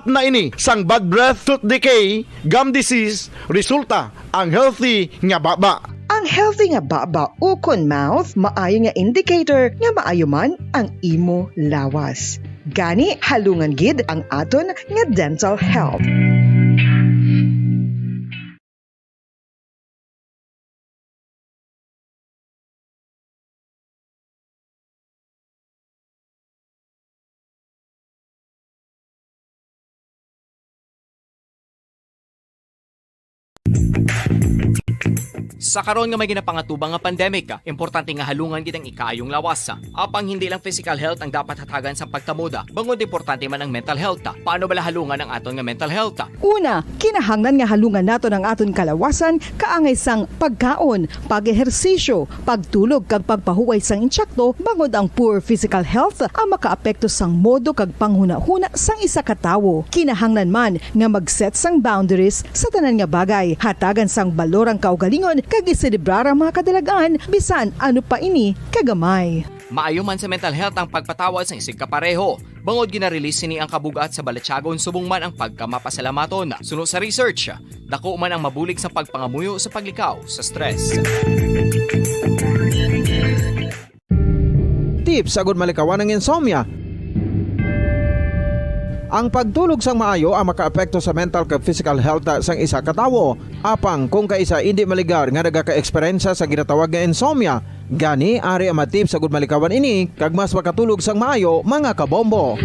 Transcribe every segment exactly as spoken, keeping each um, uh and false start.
na ini sang bad breath, tooth decay, gum disease, resulta ang healthy nga baba. Ang healthy nga baba ukon mouth maayo nga indicator nga maayo man ang imo lawas. Gani, halungan gid ang aton nga dental health. Sa karon nga may ginapangatubang nga pandemic, importante nga halungan gid ang ikaayong lawas. Apang hindi lang physical health ang dapat hatagan sang pagkamoda, bangod importante man ang mental health. Paano bala halungan ang aton nga mental health? Una, kinahanglan nga halungan naton ang aton kalawasan kaangay sang pagkaon, pag-ehersisyo, pagtulog kag pagpahuway sang insakto, bangod ang poor physical health ang makaapekto sang modo kag panghunahuna sang isa ka tawo. Kinahanglan man nga mag-set sang boundaries sa tanan nga bagay, hatagan sang balor ang kaugalingon kag iselebrar ang mga kadalag-an bisan ano pa ini kagamay. Maayo man sa mental health ang pagpatawad sang isigkapareho, bangod gina-release sini ang kabug-at sa balatyagon subong man ang pagkamapasalamaton. Suno sa research, dako man ang mabulig sa pagpangamuyo sa paglikaw sa stress. Tips agud malikawan ang insomnia. Ang pagtulog sang maayo ang makaapekto sa mental kag physical health sang isa ka tawo. Apang kung kaisa indi maligar nga nagaka-eksperyensya sa ginatawag nga insomnia, gani ari ang mga tips agud malikawan ini kag mas makatulog sang maayo, mga kabombo.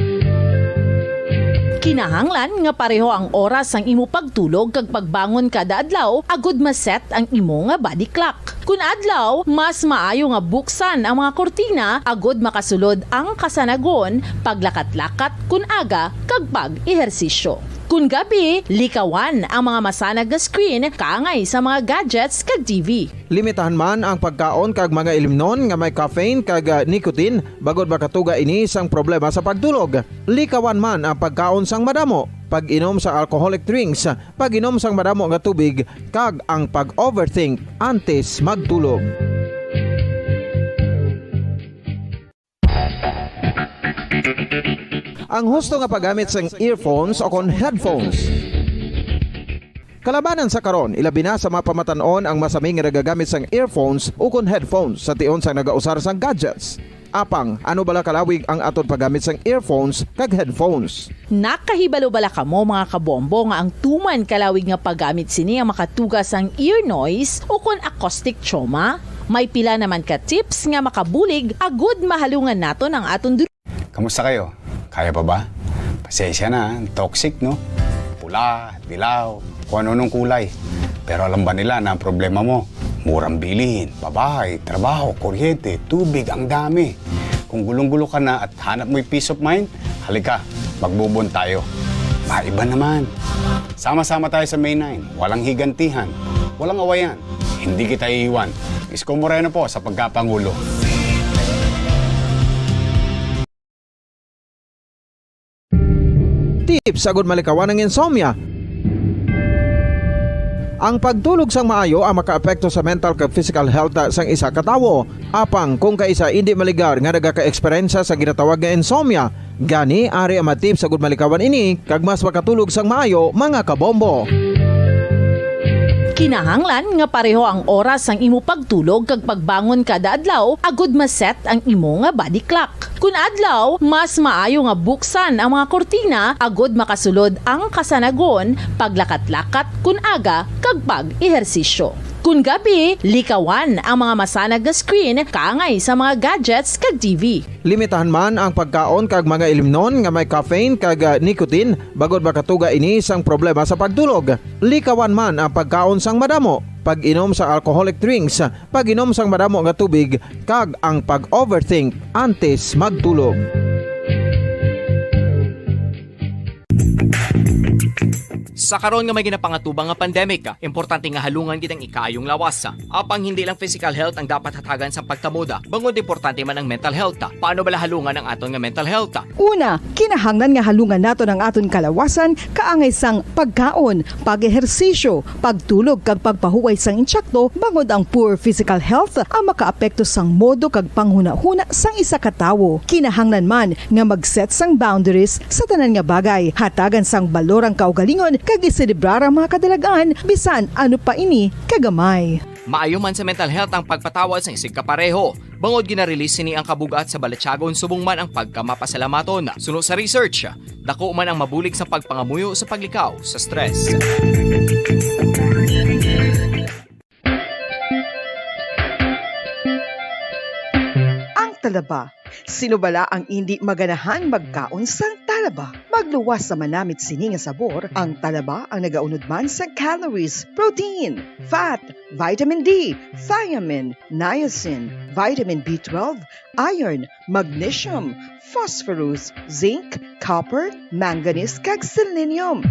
Kinahanglan nga pareho ang oras sang imo pagtulog kag pagbangon kada adlaw agud ma-set ang imo nga body clock. Kun adlaw, mas maayo nga buksan ang mga kurtina agud makasulod ang kasanagon, paglakat-lakat kun aga, kag pag-ehersisyo. Kun gabi, likawan ang mga masanag nga screen kaangay sa mga gadgets kag T V. Limitahan man ang pagkaon kag mga ilimnon nga may caffeine kag, ah, nicotine, bangod makatuga ini sang problema sa pagtulog. Likawan man ang pagkaon sang madamo, pag-inom sa alcoholic drinks, pag-inom sang madamo nga tubig, kag ang pag-overthink antes magtulog. Ang husto nga paggamit sang earphones o kon headphones. Kalabanan sa karon, ilabi na sa mga pamatan-on ang masami nga nagagamit sang earphones o kon headphones sa tion sang nagausar sang gadgets. Apang, ano bala kalawig ang aton paggamit sang earphones kag headphones? Nakahibalo bala kamo, mga kabombo, nga ang tuman kalawig nga paggamit sini ang makatuga sang ear noise o kon acoustic trauma? May pila naman ka tips nga makabulig agud mahalungan naton ang aton du- Kamusta kayo? Kaya pa ba? Pasensya na, ang toxic, no? Pula, dilaw, kung ano-anong kulay. Pero alam ba nila na ang problema mo, murang bilihin, pabahay, trabaho, kuryente, tubig, ang dami. Kung gulong-gulo ka na at hanap mo'y peace of mind, halika, magbubon tayo. Maiba naman. Sama-sama tayo sa May nine. Walang higantihan, walang awayan. Hindi kita iiwan. Isko Moreno po sa pagkapangulo. Tips agud malikawan ang insomnia. Ang pagtulog sang maayo ang makaapekto sa mental kag physical health sang isa ka tawo. Apang kung kaisa indi maligar nga nagaka-eksperyensya sa ginatawag nga insomnia, gani ari ang mga tips agud malikawan ini kag mas makatulog sang maayo, mga kabombo. Kinahanglan nga pareho ang oras sang imo pagtulog kag pagbangon kada adlaw agud ma-set ang imo nga body clock. Kun adlaw, mas maayo nga buksan ang mga kurtina agud makasulod ang kasanagon, paglakat-lakat kun aga, kag pag-ehersisyo. Kun gabi, likawan ang mga masanag nga screen kaangay sa mga gadgets kag T V. Limitahan man ang pagkaon kag mga ilimnon nga may caffeine kag, ah, nicotine, bangod makatuga ini sang problema sa pagtulog. Likawan man ang pagkaon sang madamo, pag-inom sa alcoholic drinks, pag-inom sang madamo nga tubig, kag ang pag-overthink antes magtulog. Sa karon nga may ginapangatubang nga pandemic, importante nga halungan gid ang ikaayong lawas. Apang hindi lang physical health ang dapat hatagan sang pagtamuda, bangod importante man ang mental health. Paano bala halungan ang aton nga mental health? Una, kinahanglan nga halungan naton ang aton kalawasan kaangay sang pagkaon, pag-ehersisyo, pagtulog kag pagpahuway sang insakto, bangod ang poor physical health ang makaapekto sang modo kag panghunahuna sang isa ka tawo. Kinahanglan man nga mag-set sang boundaries sa tanan nga bagay, hatagan sang balor ang kaugalingon, kag iselebrar ang mga kadalagan, bisan ano pa ini kagamay. Maayo man sa mental health ang pagpatawad sang isigkapareho, bangod gina-release sini ang kabug-at sa balatyagon subong man ang pagkamapasalamaton. Suno sa research, dako man ang mabulig sa pagpangamuyo sa paglikaw sa stress. Ang talaba. Sino bala ang indi maganahan magkaon sang talaba? Magluwas sa manamit sini nga sabor, ang talaba ang nagaunod man sa calories, protein, fat, vitamin D, thiamine, niacin, vitamin B twelve, iron, magnesium, phosphorus, zinc, copper, manganese, kag selenium.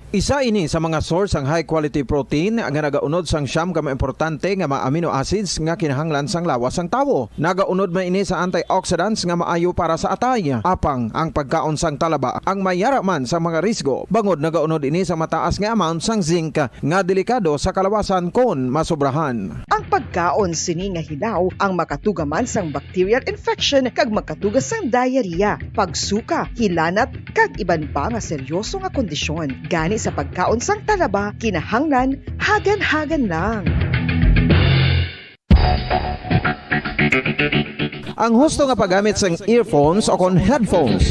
Isa ini sa mga source sang high quality protein nga nagaunod sang siyam ka mga importante nga mga amino acids nga kinahanglan sang lawas sang tawo. Nagaunod man ini sa antioxidants nga maayo para sa atay. Apang ang pagkaon sang talaba ang may yara man sang mga risgo, bangod nagaunod ini sa mataas nga amount sang zinc nga delikado sa kalawasan kon masobrahan. Ang pagkaon sini nga hilaw ang makatuga man sang bacterial infection kag makatuga sang diarrhea, pagsuka, hilanat, kag iban pa nga seryoso nga kondisyon. Gani sa pagkaon sang talaba, kinahanglan hagan-hagan lang. Ang husto nga paggamit sang earphones o kon headphones.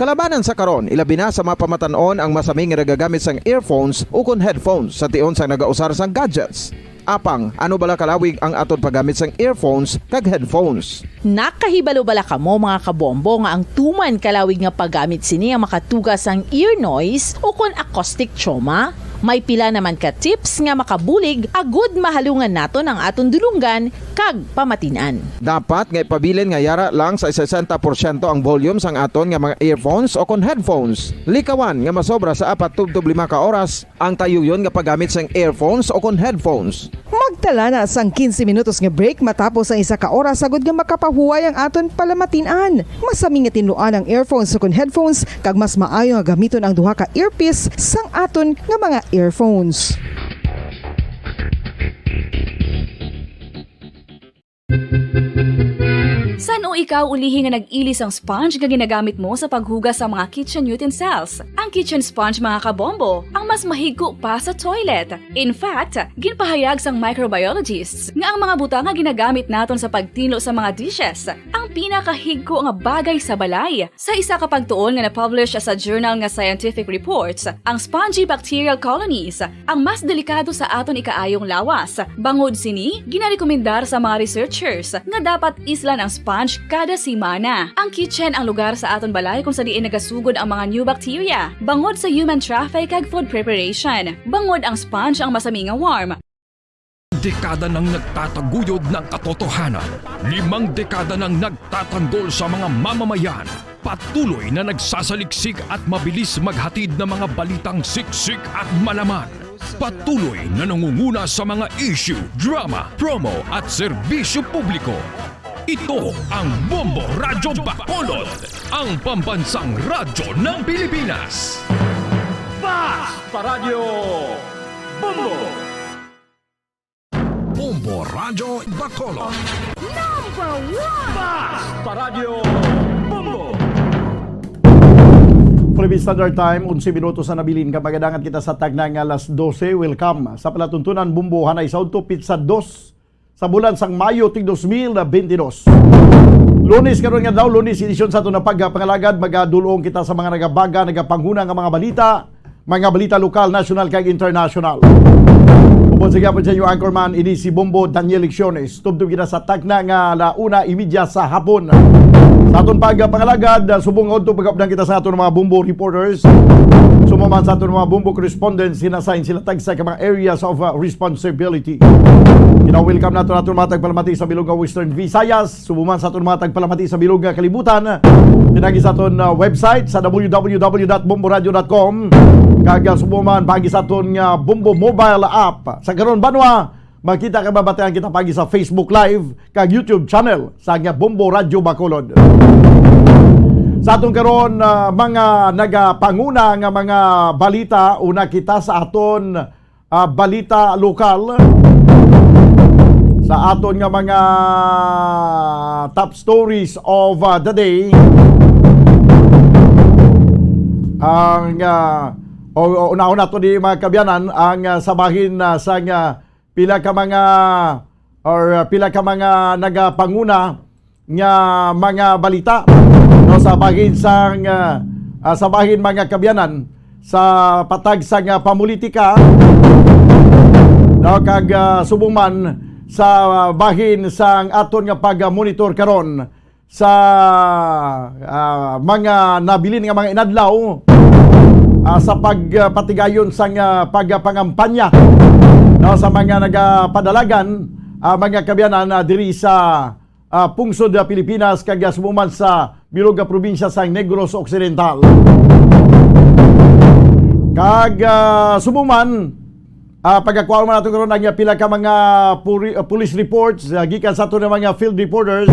Kalabanan sa karon, ilabi na sa mga pamatan-on ang masami nga nagagamit sang earphones ukon headphones sa tion sang nagausar sang gadgets. Apang, ano bala kalawig ang aton paggamit sang earphones kag headphones? Nakahibalo bala kamo, mga kabombo, nga ang tuman kalawig nga paggamit sini ang makatuga sang ear noise ukon acoustic trauma? May pila naman ka tips nga makabulig agud mahalungan naton ang aton dulonggan kag pamatin-an. Dapat nga ipabilin nga yara lang sa sesenta porsyento ang volume sang aton nga mga earphones o kon headphones. Likawan nga masobra sa apat tubtob lima ka oras ang tayuyon nga paggamit sang earphones o kon headphones. Magtala na sang quince minutos nga break matapos ang isa ka oras agud nga makapahuway ang aton palamatin-an. Masami nga tinluan ang earphones o kon headphones, kag mas maayo nga gamiton ang duha ka earpiece sang aton nga mga earphones. San-o ikaw ulihi nga nag-ili sang sponge nga ginagamit mo sa paghugas sa mga kitchen utensils? Ang kitchen sponge, mga kabombo, ang mas mahigko pa sa toilet. In fact, ginpahayag sang microbiologists nga ang mga butang nga ginagamit naton sa pagtinlo sa mga dishes ang pinakahigko nga bagay sa balay. Sa isa ka pagtuon nga na-publish sa journal nga Scientific Reports, ang spongy bacterial colonies ang mas delikado sa aton ikaayong lawas. Bangod sini, ginarekomendar sa mga researchers nga dapat islan ang sponge kada semana. Ang kitchen ang lugar sa aton balay kung sa diin nagasugod ang mga new bacteria, bangod sa human traffic kag food preparation. Bangod ang sponge ang masami nga worm. Dekada nang nagtataguyod ng katotohanan. Limang dekada nang nagtatanggol sa mga mamamayan. Patuloy na nagsasaliksik at mabilis maghatid ng mga balitang siksik at malaman. Patuloy na nangunguna sa mga issue, drama, promo at serbisyo publiko. Ito ang Bombo Radyo Bacolod, ang pambansang radyo ng Pilipinas. Fast Paradyo Bombo! Bombo Radyo Bacolod. Number one! Fast Paradyo Bombo! Philippine Standard Time, onse minutos na nabilin ka, magadangat kita sa tagna nga alas dose. Welcome sa palatuntunan Bombo Hanay sa udto, pitsa dos sa bulan sang Mayo, tig dos mil benti dos. Lunes karon nga daw, Lunes edisyon sa aton nga pagpangalagad, magadulong kita sa mga nagabaga, nagapanghuna nga mga balita, mga balita lokal, nasyonal, kag internasyonal. Upod sa gihapon sa inyo anchorman, ini si Bombo Daniel Lecciones. Tubtob kita sa tagna nga ala una imedya sa hapon. Sa aton pagpangalagad, subong nga udto pagkapdan kita sa aton mga Bombo reporters. Sumaman sa aton mga Bombo correspondents, sina-assign sila tagsa ka mga areas of, uh, responsibility. Welcome nato naton mga tagpalamati sa bilog nga Western Visayas, subo man sa aton mga tagpalamati sa bilog nga kalibutan. Pinagi sa aton, ah, website sa w w w dot bombo radio dot com, kag, ah, subo man pagi sa aton nga Bombo mobile app. Sa karon, banwa, makita kag mabatian kita pagi sa Facebook Live kag YouTube channel sa nga Bombo Radio Bacolod. Sa aton karon, ah, mga nagapanguna nga mga balita, una kita sa aton, ah, balita lokal, sa aton nga mga top stories of, ah, the day. Ang, ah, o, o, unahon nato di, mga kaabyanan, ang, ah, sa bahin, ah, sa nga pila ka mga, or, uh, pila ka mga nagapanguna nga mga balita, no, sa bahin sang, uh, uh, sa bahin, mga kaabyanan, sa patag sang, uh, pamulitika, no, kag, uh, subong man sa, uh, bahin sang aton nga pag-monitor karon sa, ah, mga nabilin nga mga inadlaw, ah, sa pagpatigayon sang, ah, pagpangampanya, no, sa mga nagapadalagan, ah, mga kaabyanan, ah, diri sa, ah, pungsod, ah, Pilipinas, kag, ah, subong man sa bilog nga probinsya sa Negros Occidental. Kag, ah, subong man, Ah, pagakwaon man nato karon ang, ah, pila ka mga puri-, ah, police reports, ah, gikan sa aton nga mga field reporters,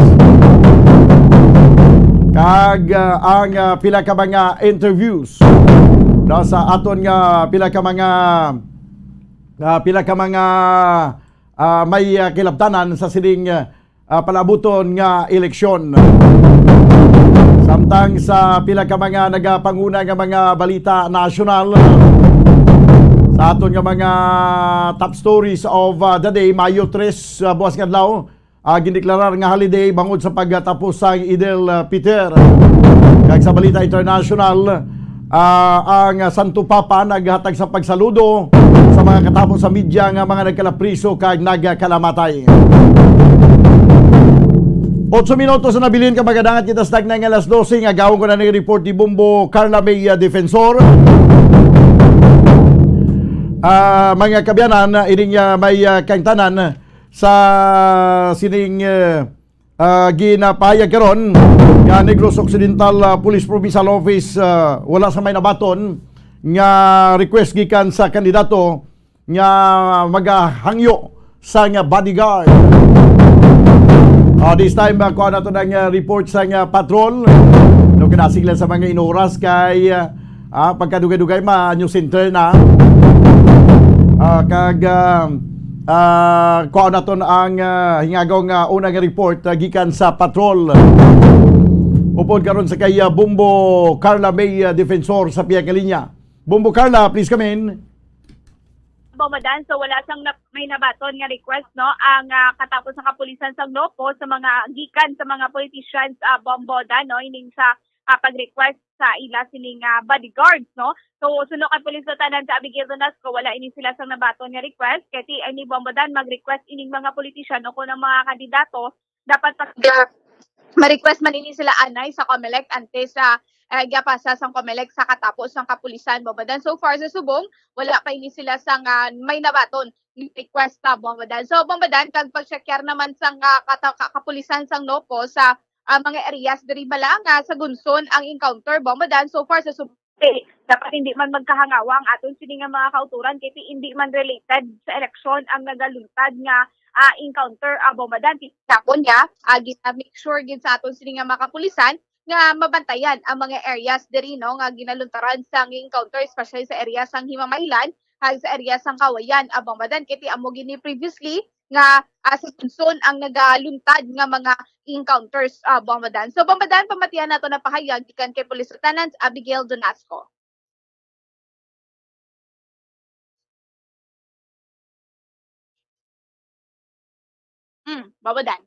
kag, ah, ang, ah, pila ka mga interviews, no, sa aton nga pila ka mga, ah, pila ka mga, ah, may, ah, kilabtanan sa sining, ah, ah, palaabuton nga eleksyon. Samtang sa pila ka mga nagapanguna nga mga balita nasyonal, sa aton nga mga top stories of, ah, the day, Mayo tres, ah, buwas nga adlaw, ah, gindeklarar nga holiday bangod sa pagtapos sang Eid al-Fitr. Kag sa balita international, ah, ang Santo Papa naghatag sa pagsaludo sa mga katapo sa media nga mga nagkalapriso kag nagkalamatay. Otso minutos na nabilin ka, magadangat kita sa tagna nga alas dose, nga gawon ko na ning report ni Bombo Carla May, ah, Defensor. Ah, mga kaabyanan, ining, ah, may, ah, kaangtanan sa sining, ah, ah, ginapahayag karon nga Negros Occidental, ah, Police Provincial Office, ah, wala sa may nabaton nga request gikan sa kandidato nga magahangyo sang bodyguard. Ah, this time, ah, kuha nato ang, ah, report sang, ah, patrol. No, kinasig lang sa mga inuras kay, ah, Ah, pagkadugay-dugay, ma-news center na. Ah, kag, ah, ah, kuhaon naton ang, ah, hingagaw nga una nga report, ah, gikan sa patrol. Upod karon sa kay, ah, Bombo Carla May, ah, Defensor sa pihak nga linya. Bombo Carla, please come in. Bombo Dan, so wala sang nap-, may nabaton nga request, no, ang, ah, katapos nga kapulisan sang Nopo sa mga gikan sa mga politicians, ah, Bombo Dan, no, ining sa, ah, pag-request sa ila sining, ah, bodyguards, no. So suno kay Police Lieutenant Abigail Donasco, wala ini sila sang nabaton nga request, kay ti ini Bombo Dan mag-request ining mga politician o kung ang mga kandidato dapat pag, ah, ma-request man ini sila anay sa Comelec antes sa, ah, gapasa sang Comelec sa katapos sang kapulisan, Bombo Dan. So far sa subong, wala pa ini sila sang, ah, may nabaton request sa Bombo Dan. So, Bombo Dan, kag pag-check naman sang, ah, kata-, ka-, kapulisan sang Nopo sa, ah, mga areas diri bala nga sa Gunson ang encounter, Bombo Dan. So far sa sub-, eh, dapat hindi man magkahangawa ang aton sini nga mga kauturan kay ti-, hindi man related sa eleksyon ang nagaluntad nga, ah, encounter, ah, Bombo Dan. Ti-, Tapon niya, ah, gina-make sure gid sa aton sini nga mga kapulisan nga mabantayan ang mga areas diri, no, nga ginaluntaran sang encounter, especially sa area sang Himamaylan, kag sa area sang Kawayan, ah, Bombo Dan. Kay ti amo gini previously nga, ah, sa Gunson ang nagaluntad nga mga encounters, ah, Bombo Dan. So, Bombo Dan, pamatian nato na pahayag gikan kay Police Lieutenant Abigail Donasco. Mm, Bombo Dan.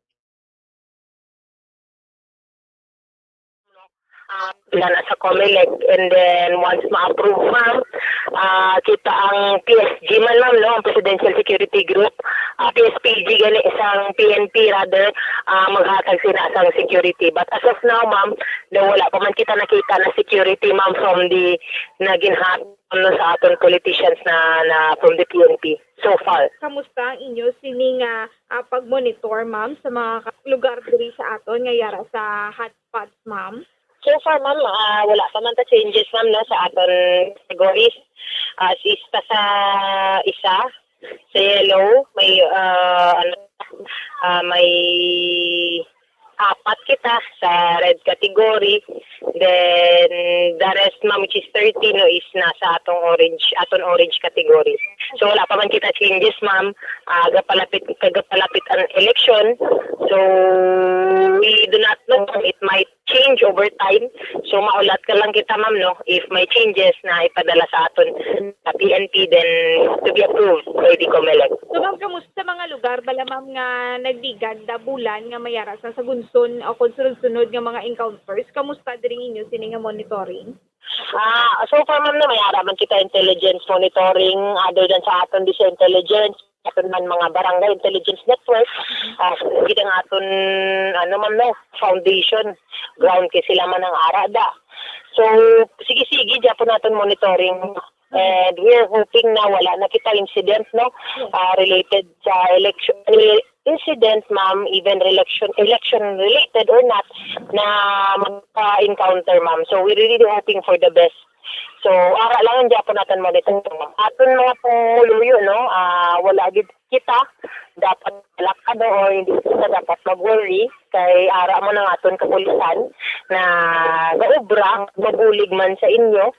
Wala na sa Comelec. And then, once ma-approve, ma'am, ah, kita ang P S G man, ma'am, no? Ang Presidential Security Group. Ah, P S P G gani sang P N P, rather, ah, maghatag sina sang security. But as of now, ma'am, daw wala pa man kita nakita na security, ma'am, from the na ginhatag, no, sa aton politicians na, na from the P N P so far. Kamusta ang inyo sini nga, ah, pag-monitor, ma'am, sa mga ka-, lugar diri sa aton nga yara sa hotspots, ma'am? So far, ma'am, ah, wala pa man ta changes, ma'am, no, sa aton categories. Ah, sa isa, sa isa, sa yellow, may, ah, ano, ah, may apat kita sa red category. Then, the rest, ma'am, which is thirteen, no, is nasa atong orange, aton orange category. So, wala pa man kita changes, ma'am. Ah, gapalapit, kagapalapit ang election. So, we do not know kung it might change over time. So, maulat ka lang kita, ma'am, no? If may changes na ipadala sa aton sa P N P, then to be approved by the Comelec. So, ma'am, kamusta sa mga lugar bala, ma'am, nga nagligad da bulan nga mayara sa, sa gunson o kon sunod-sunod nga mga encounters? Kamusta diri ninyo sini nga monitoring? Ah, so far, ma'am, na mayara man kita intelligence monitoring, other than sa aton di sa intelligence, aton man mga barangay intelligence network, ah, gid ang aton, ano, ma'am, no, foundation ground kay sila man ang ara da. So, sige-sige, gyapon naton monitoring. And we are hoping na wala na kita incident, no, ah, related sa election, any incident, ma'am, even election, election related or not, na magka-encounter, ma'am. So, we're really hoping for the best. So, ara lang ang gyapon naton monitor. Aton mga pumuluyo, no, ah, wala gid kita dapat kalakado o hindi kita dapat mag-worry kay ara mo ng aton kapulisan na gaobra, mabulig man sa inyo.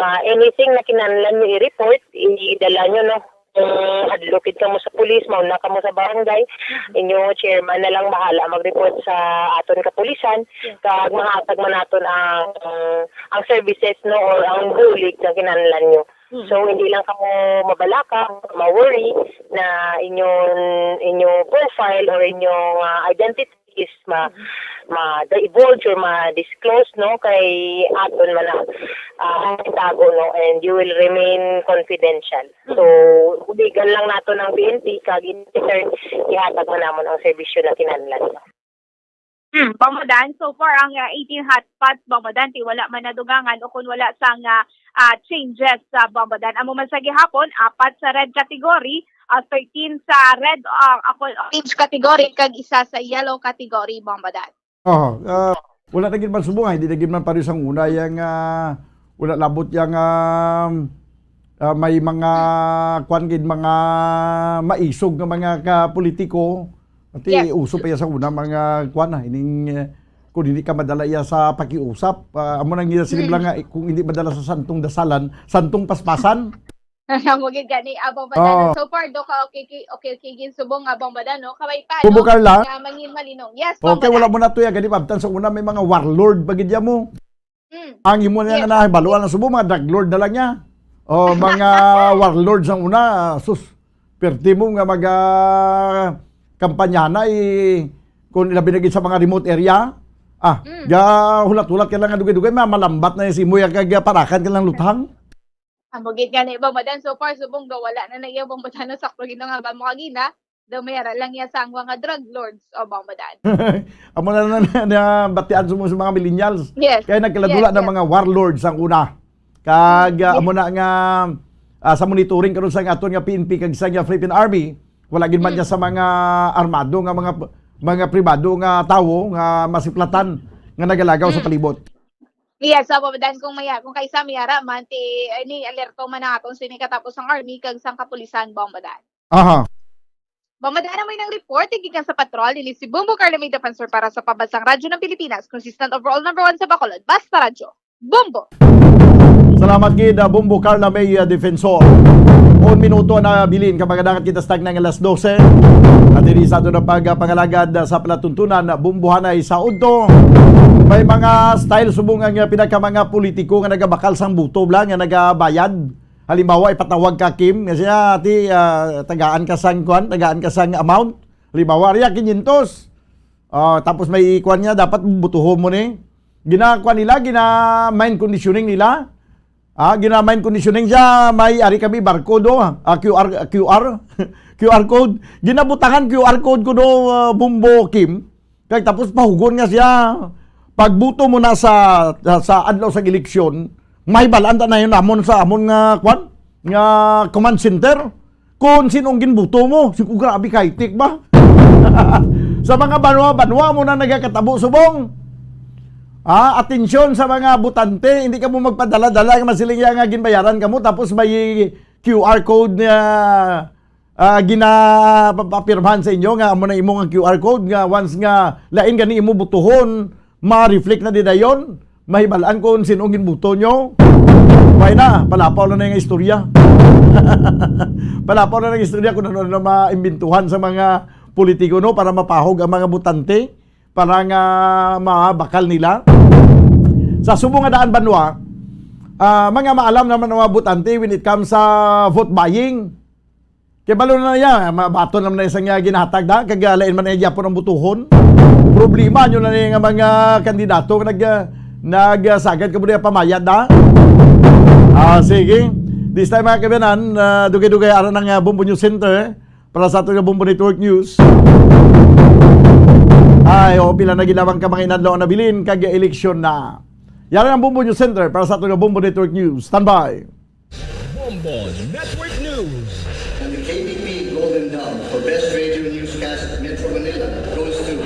Ah, anything na kinahanglan nyo i-report, idala nyo, no? Kung hadlok gid kamo sa pulis, mauna kamo sa barangay, inyo chairman na lang bahala mag-report sa aton kapulisan, kag mahatag man naton ang, ang services, no, or ang bulig nga kinahanglan nyo. So, hindi lang kamo mabalaka, ma-worry na inyong, inyong profile or inyong, ah, identity is ma-, ma-divulge or ma-disclose, no? Kay aton man na, ah, itago, no? And you will remain confidential. So, buligan lang naton ang P N P, kag in return, ihatag man namon ang serbisyo na kinahanglan, no? Hmm, Bambadan, so far ang, ah, eighteen hotspots, Bambadan, ti wala man nadugangan o kung wala sang, ah, ah, changes sa Bambadan. Amo man sa gihapon, apat sa red category, ah, thirteen sa red, ah, ako, orange category, kag isa sa yellow category, Bambadan. Oh, ah, wala na gid man subong, hindi na gid man pareho sang una yang, ah, wala labot yang, ah, ah, may mga, kwan gid, mga maisog nga mga ka-politiko. Ati, uso pa iya sa una, mga, kwan na, ining, eh, kung hindi ka madala iya sa pakiusap, ah, amo nang iya siling lang nga, eh, kung hindi madala sa santong dasalan, santong paspasan. Amo gid gani, Abang Badan. So far, do ka okay, okay, okay, okay, gid subong, Abang Badan, no? Kaway pa, Bumbo no? Carla? Nga mangin malinong. Yes, Bang Badan. Okay, wala mo na to ya, gani, mabtan sa una, may mga warlord, bagid ya mo. Mm. Ang imo na nga nahibaluan ang subong, mga drug lord na lang niya. O, mga warlords ang una, sus, perti mo nga mag, ah, kampanya na, eh, kung labi na gid sa mga remote area, ah, ga hulat-hulat ka lang nga dugay-dugay, ma-, malambat na yung simoy, kag parakan ka lang luthang. Amo gid gani, Bang Badan, so far, subong daw wala na na iya, Bang Badan, no, sakto gid nga ba mo kagina, daw may ara lang iya sang mga drug lords, o, Bang Badan. Amo na na, na, na batian sa mga, sa mga millennials. Yes. Kaya nagkaladula na mga warlords ang una. Kag, ah, amo na nga, ah, sa monitoring karon sa aton nga P N P kag sa nga Philippine Army, wala gid man niya sa mga armado nga mga, mga pribado nga tawo nga masiplatan nga nagalagaw sa palibot. Yes, sa Bambadan, kung maya, kung kaisa may ara man, ti, ay, ni alerto man ang aton sini katapos ang army kag sang kapulisan, Bambadan. Aha. Bambadan, amo nang report gikan sa patrol ni si Bumbo Carla May Defensor para sa Pambansang Radyo ng Pilipinas, consistent overall number one sa Bacolod. Basta Radyo. Bumbo! Salamat gid, ah, Bumbo Carla May, ah, Defensor. Un minuto na bilin, kapag dagat kita sa tagna nga alas dose. At diri sa ato na pagpangalagad, ah, sa palatuntunan, ah, Bumbo Hanay sa udto. May mga style subong ang, ah, pinaka mga politiko nga nagabakal sang buto bla, nga nagabayad. Halimbawa, ipatawag ka, Kim, nga siya, ati, ah, tagaan ka sang kwan, tagaan ka sang amount. Halimbawa, ariya, quinientos. Ah, tapos may ikuan niya, dapat butuhon mo ni. Ginakuan nila, gina-mind conditioning nila. Ah, gina-mind conditioning siya, may ari kami barcode, oh. Ah, Q R, Q R, Q R code. Ginabutangan Q R code ko do, ah, Bombo Kim. Kag tapos pahugon nga siya, pagbuto mo na sa, sa, sa adlaw sa eleksyon, may balaan ta na yun namon sa amon nga, kwan, nga command center. Kung sinong ginbuto mo, si ko, grabe kaitik ba? Sa mga banwa-banwa mo na nagakatabo subong. Ah, atensyon sa mga butante, hindi ka mo magpadala-dala nga masiling ya nga ginbayaran ka mo, tapos may Q R code nga, ah, gina-, pa-, papirmahan sa inyo nga amo na imo nga Q R code nga once nga lain gani imo butuhon, ma-reflect na di dayon, mahibalaan kung sino ang ginbuto nyo. Why na? Palapaw na na yung istorya. Palapaw na na yung istorya kung ano na maimbintuhan sa mga politiko, no, para mapahog ang mga butante, para nga mabakal nila. Sa subong nga daan banwa, ah, mga maalam naman ang mga butante when it comes sa vote buying. Kay balo na niya, mabaton naman na isang, ah, ginahatag da, kag, ah, lain man niya gyapon ang butuhon. Problema nyo na niya nga mga kandidato nga nag, ah, nagsagad ka mo niya pamayad da. Ah, sige. This time, mga kabanan, ah, dugay-dugay, aron ang, ah, Bombo News Center, eh, para sa ato nga Bombo Network News. Ay, oo, pila na ginawang ka mga inadlaw ang nabilin kag eleksyon na. Yan ang Bombo News Center para sa ato nga Bombo Network News. Standby. Bombo Network News. And the K B P Golden Dove for Best Radio Newscast Metro Manila goes to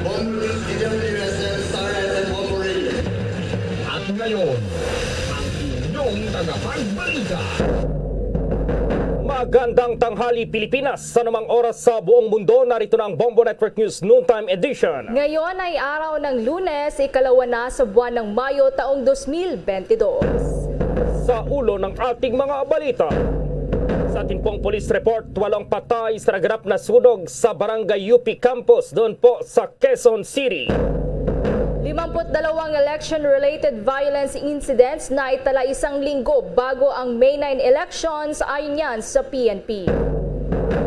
Bombo News, D W S M, Star F M, Bombo Radio. At ngayon, ang inyong tagapagbalita. Magandang tanghali, Pilipinas. Sa namang oras sa buong mundo, narito na ang Bombo Network News Noontime Edition. Ngayon ay araw ng Lunes, ikalawa na sa buwan ng Mayo, taong dos mil bentidós. Sa ulo ng ating mga balita, sa ating pong police report, walong patay sa naganap na sunog sa Barangay U P Campus doon po sa Quezon City. Limamput dalawang election-related violence incidents na itala isang linggo bago ang May nine elections, ayon yan sa P N P.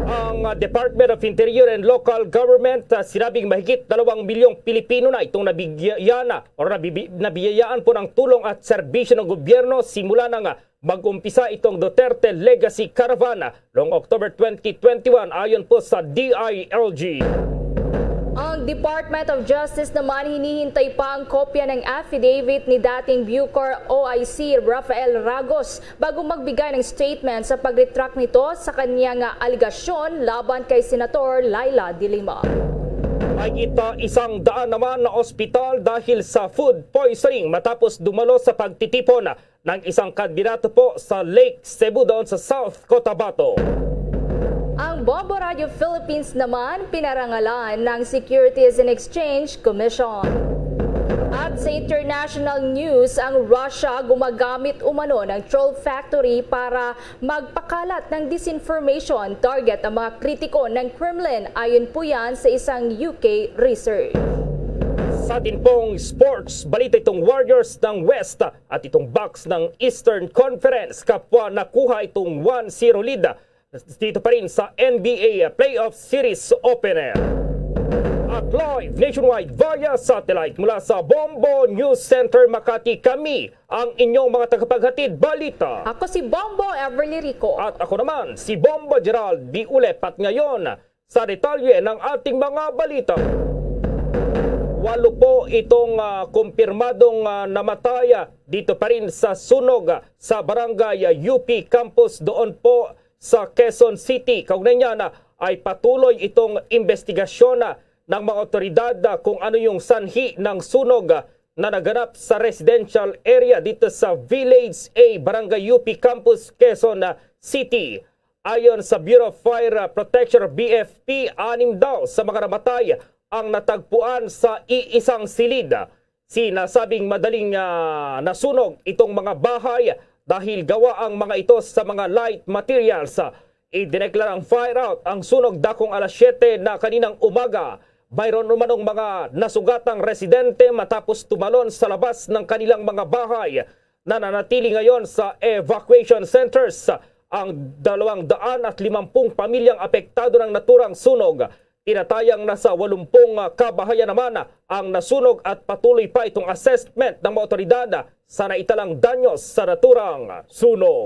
Ang, ah, Department of Interior and Local Government, ah, sinabing mahigit dalawang milyong Pilipino na itong nabigyan na o nabibi-, nabiyayaan po ng tulong at serbisyo ng gobyerno simula nang, ah, mag-umpisa itong Duterte Legacy Caravan noong October twenty twenty-one, ayon po sa D I L G. Ang Department of Justice naman hinihintay pa ang kopya ng affidavit ni dating Bucor O I C Rafael Ragos bago magbigay ng statement sa pag-retract nito sa kanyang alegasyon laban kay Senator Leila de Lima. Mahigit, ah, isang daan naman na ospital dahil sa food poisoning matapos dumalo sa pagtitipon ng isang kandidato po sa Lake Cebu doon sa South Cotabato. Ang Bombo Radio Philippines naman pinarangalan ng Securities and Exchange Commission. At sa international news, ang Russia gumagamit umano ng troll factory para magpakalat ng disinformation target ang mga kritiko ng Kremlin, ayon po yan sa isang U K research. Sa atin pong sports, balita itong Warriors ng West at itong Bucks ng Eastern Conference. Kapwa nakuha itong one zero lead dito pa rin sa N B A Playoff Series opener. At live nationwide via satellite mula sa Bombo News Center Makati, kami ang inyong mga tagapaghatid balita. Ako si Bombo Everly Rico. At ako naman, si Bombo Gerald Diulep. At ngayon, sa detalye ng ating mga balita. Walo po itong, ah, kumpirmadong, ah, namatay, ah, dito pa rin sa sunog, ah, sa barangay, ah, U P Campus doon po sa Quezon City. Kaugnay niyan, ah, ay patuloy itong investigasyon, ah, ng mga otoridad, ah, kung ano yung sanhi ng sunog, ah, na naganap sa residential area dito sa Village A, Barangay U P Campus, Quezon, ah, City. Ayon sa Bureau of Fire Protection or B F P, anim daw sa mga namatay ang natagpuan sa iisang silid. Sinasabing madaling, ah, nasunog itong mga bahay dahil gawa ang mga ito sa mga light materials. Idineklara ang fire out ang sunog dakong alas siyete na kaninang umaga. Mayroon umanong mga nasugatang residente matapos tumalon sa labas ng kanilang mga bahay. Nananatili ngayon sa evacuation centers ang dalawang daan at limampung pamilyang apektado ng naturang sunog. Tinatayang nasa walumpung kabahayan naman ang nasunog at patuloy pa itong assessment ng mga otoridad sa naitalang danyos sa naturang sunog.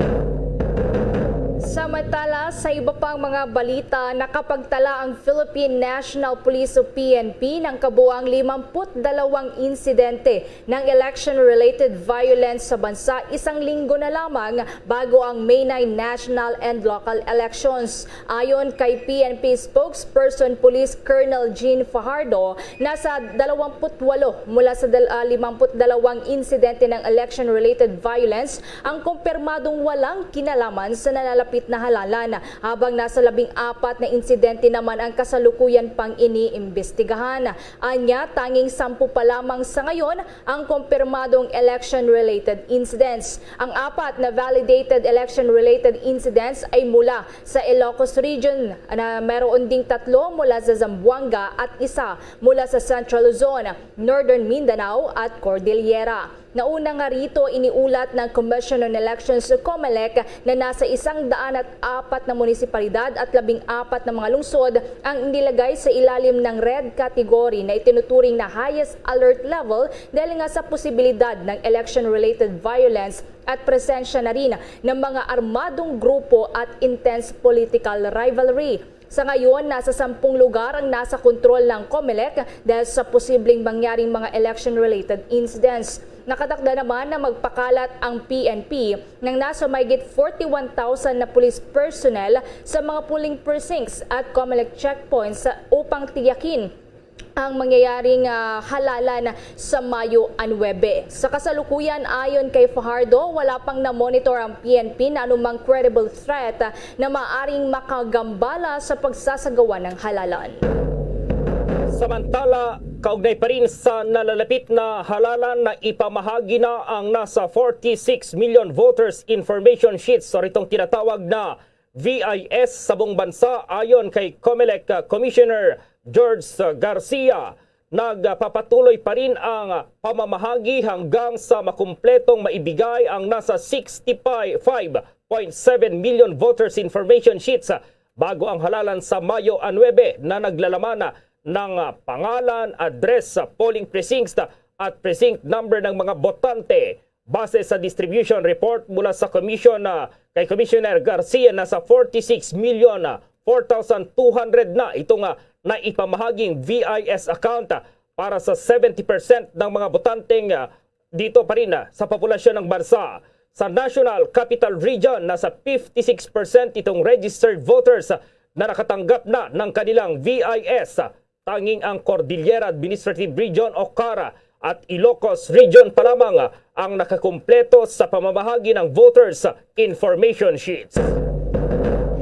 Samantala, sa iba pang mga balita, nakapagtala ang Philippine National Police o P N P ng kabuang limamput dalawang insidente ng election-related violence sa bansa isang linggo na lamang bago ang May nine national and local elections. Ayon kay P N P spokesperson Police Colonel Jean Fajardo, nasa dalawampu't walo mula sa dal- ah, limamput dalawang insidente ng election-related violence ang kumpirmadong walang kinalaman sa nalalapit na halalan, habang nasa labing apat na insidente naman ang kasalukuyan pang iniimbestigahan. Anya, tanging sampu pa lamang sa ngayon ang kumpirmadong election-related incidents. Ang apat na validated election-related incidents ay mula sa Ilocos Region, na meron ding tatlo mula sa Zamboanga at isa mula sa Central Luzon, Northern Mindanao at Cordillera. Nauna nga rito, iniulat ng Commission on Elections o COMELEC na nasa isang daan at apat na munisipalidad at labing apat na mga lungsod ang inilagay sa ilalim ng red category na itinuturing na highest alert level dahil nga sa posibilidad ng election-related violence at presensya na rin ng mga armadong grupo at intense political rivalry. Sa ngayon, nasa sampung lugar ang nasa kontrol ng COMELEC dahil sa posibleng mangyaring mga election-related incidents. Nakatakda naman na magpakalat ang P N P ng nasa mahigit forty-one thousand na police personnel sa mga polling precincts at COMELEC checkpoints upang tiyakin ang mangyayaring ah, halalan sa Mayo nuebe. Sa kasalukuyan, ayon kay Fajardo, wala pang na-monitor ang P N P na anumang credible threat na maaring makagambala sa pagsasagawa ng halalan. Samantala, kaugnay pa rin sa nalalapit na halalan, na ipamahagi na ang nasa forty-six million voters information sheets o itong tinatawag na V I S sa buong bansa. Ayon kay COMELEC Commissioner George Garcia, nagpapatuloy pa rin ang pamamahagi hanggang sa makumpletong maibigay ang nasa sixty-five point seven million voters information sheets bago ang halalan sa Mayo nuebe, na naglalaman ng pangalan, address, polling precincts at precinct number ng mga botante. Base sa distribution report mula sa Commission, ah, kay Commissioner Garcia, nasa forty-six million four thousand two hundred na itong, ah, naipamahaging V I S account, ah, para sa seventy percent ng mga botanteng, ah, dito pa rin, ah, sa populasyon ng bansa. Sa National Capital Region, nasa fifty-six percent itong registered voters, ah, na nakatanggap na ng kanilang V I S. Tanging ang Cordillera Administrative Region o CAR at Ilocos Region pa lamang ang nakakumpleto sa pamamahagi ng voters information sheets.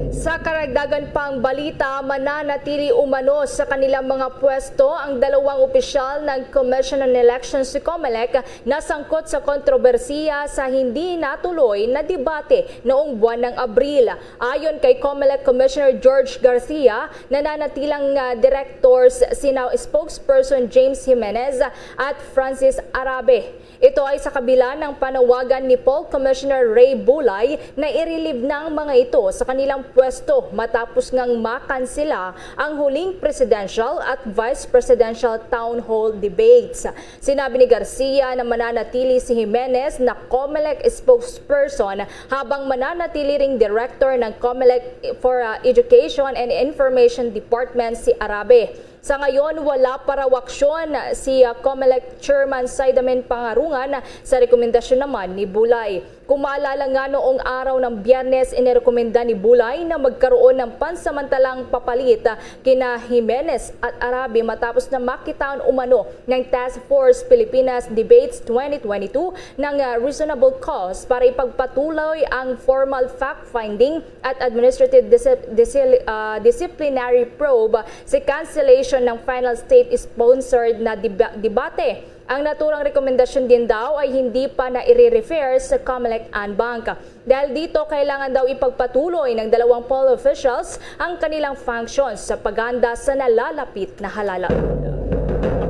Sa karagdagan pang balita, mananatili umano sa kanilang mga pwesto ang dalawang opisyal ng Commission on Elections o COMELEC na sangkot sa kontrobersiya sa hindi natuloy na debate noong buwan ng Abril. Ayon kay COMELEC Commissioner George Garcia, nananatilang ah, directors sina spokesperson James Jimenez at Francis Arabe. Ito ay sa kabila ng panawagan ni Polk Commissioner Ray Bulay na i-relieve na ang mga ito sa kanilang pwesto matapos ngang makansela ang huling presidential at vice presidential town hall debates. Sinabi ni Garcia na mananatili si Jimenez na COMELEC spokesperson, habang mananatili ring director ng COMELEC for uh, Education and Information Department si Arabe. Sa ngayon, wala pa raw aksyon si uh, COMELEC Chairman Saidamen Pangarungan sa rekomendasyon naman ni Bulay. Kung maalala nga, noong araw ng Biyernes, inirekomenda ni Bulay na magkaroon ng pansamantalang papalit kina Jimenez at Arabe matapos na makitaan umano ng Task Force Pilipinas Debates twenty twenty-two ng ah, reasonable cause para ipagpatuloy ang formal fact-finding at administrative disi- disi- ah, disciplinary probe sa cancellation ng final state-sponsored na deba- debate. Ang naturang rekomendasyon din daw ay hindi pa na i-refer sa COMELEC en banc. Dahil dito, kailangan daw ipagpatuloy ng dalawang poll officials ang kanilang functions sa paganda sa nalalapit na halalan.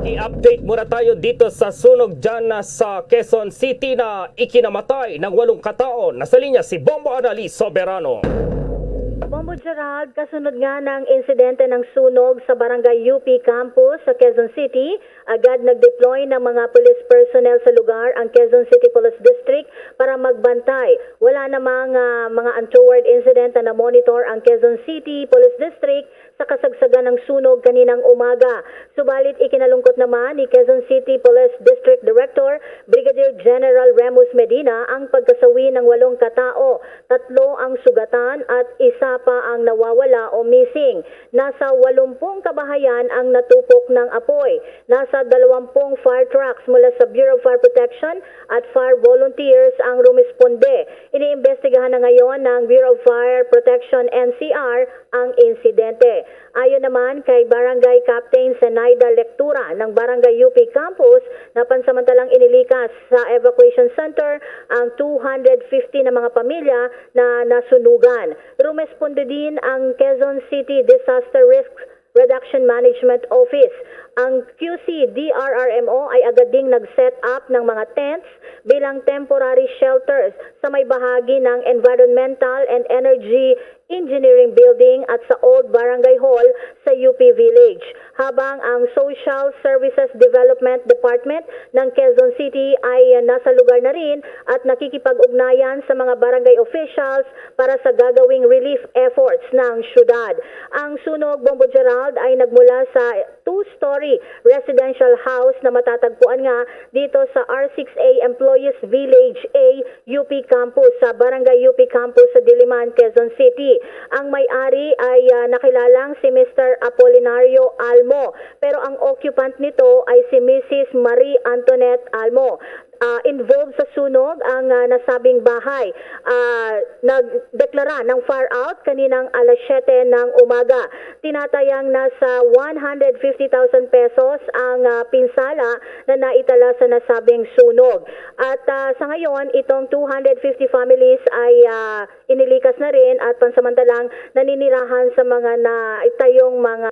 I-update muna tayo dito sa sunog dyan na sa Quezon City na ikinamatay ng walong katao. Nasa linya si Bombo Annalise Soberano. Bombo Gerald, kasunod nga ng insidente ng sunog sa Barangay U P Campus sa Quezon City, agad nag-deploy ng mga police personnel sa lugar ang Quezon City Police District para magbantay. Wala namang ah, mga untoward incident na na-monitor ang Quezon City Police District sa kasagsagan ng sunog kaninang umaga. Subalit ikinalungkot naman ni Quezon City Police District Director Brigadier General Remus Medina ang pagkasawi ng walong katao. Tatlo ang sugatan at isa pa ang nawawala o missing. Nasa walumpung kabahayan ang natupok ng apoy. Nasa dalawampung fire trucks mula sa Bureau of Fire Protection at fire volunteers ang rumesponde. Iniimbestigahan na ngayon ng Bureau of Fire Protection, N C R, ang insidente. Ayon naman kay Barangay Captain Zenaida Lectura ng Barangay U P Campus, na pansamantalang inilikas sa evacuation center ang two hundred fifty na mga pamilya na nasunugan. Rumesponde din ang Quezon City Disaster Risk Reduction Management Office. Ang Q C D R R M O ay agad ding nag-set up ng mga tents bilang temporary shelters sa may bahagi ng Environmental and Energy Engineering Building at sa Old Barangay Hall sa U P Village, habang ang Social Services Development Department ng Quezon City ay nasa lugar na rin at nakikipag-ugnayan sa mga barangay officials para sa gagawing relief efforts ng syudad. Ang sunog, Bombo Gerald, ay nagmula sa two-story residential house na matatagpuan nga dito sa R six A Employees Village A, U P Campus, sa Barangay U P Campus sa Diliman, Quezon City. Ang may-ari ay ah, nakilalang si Mister Apolinario Almo, pero ang occupant nito ay si Missus Marie Antoinette Almo. Ah, involved sa sunog ang ah, nasabing bahay. Ah, nagdeklara ng fire out kaninang alas siyete ng umaga. Tinatayang nasa one hundred fifty thousand pesos ang ah, pinsala na naitala sa nasabing sunog. At ah, sa ngayon, itong two hundred fifty families ay ah, inilikas na rin at pansamantalang naninirahan sa mga naitayong mga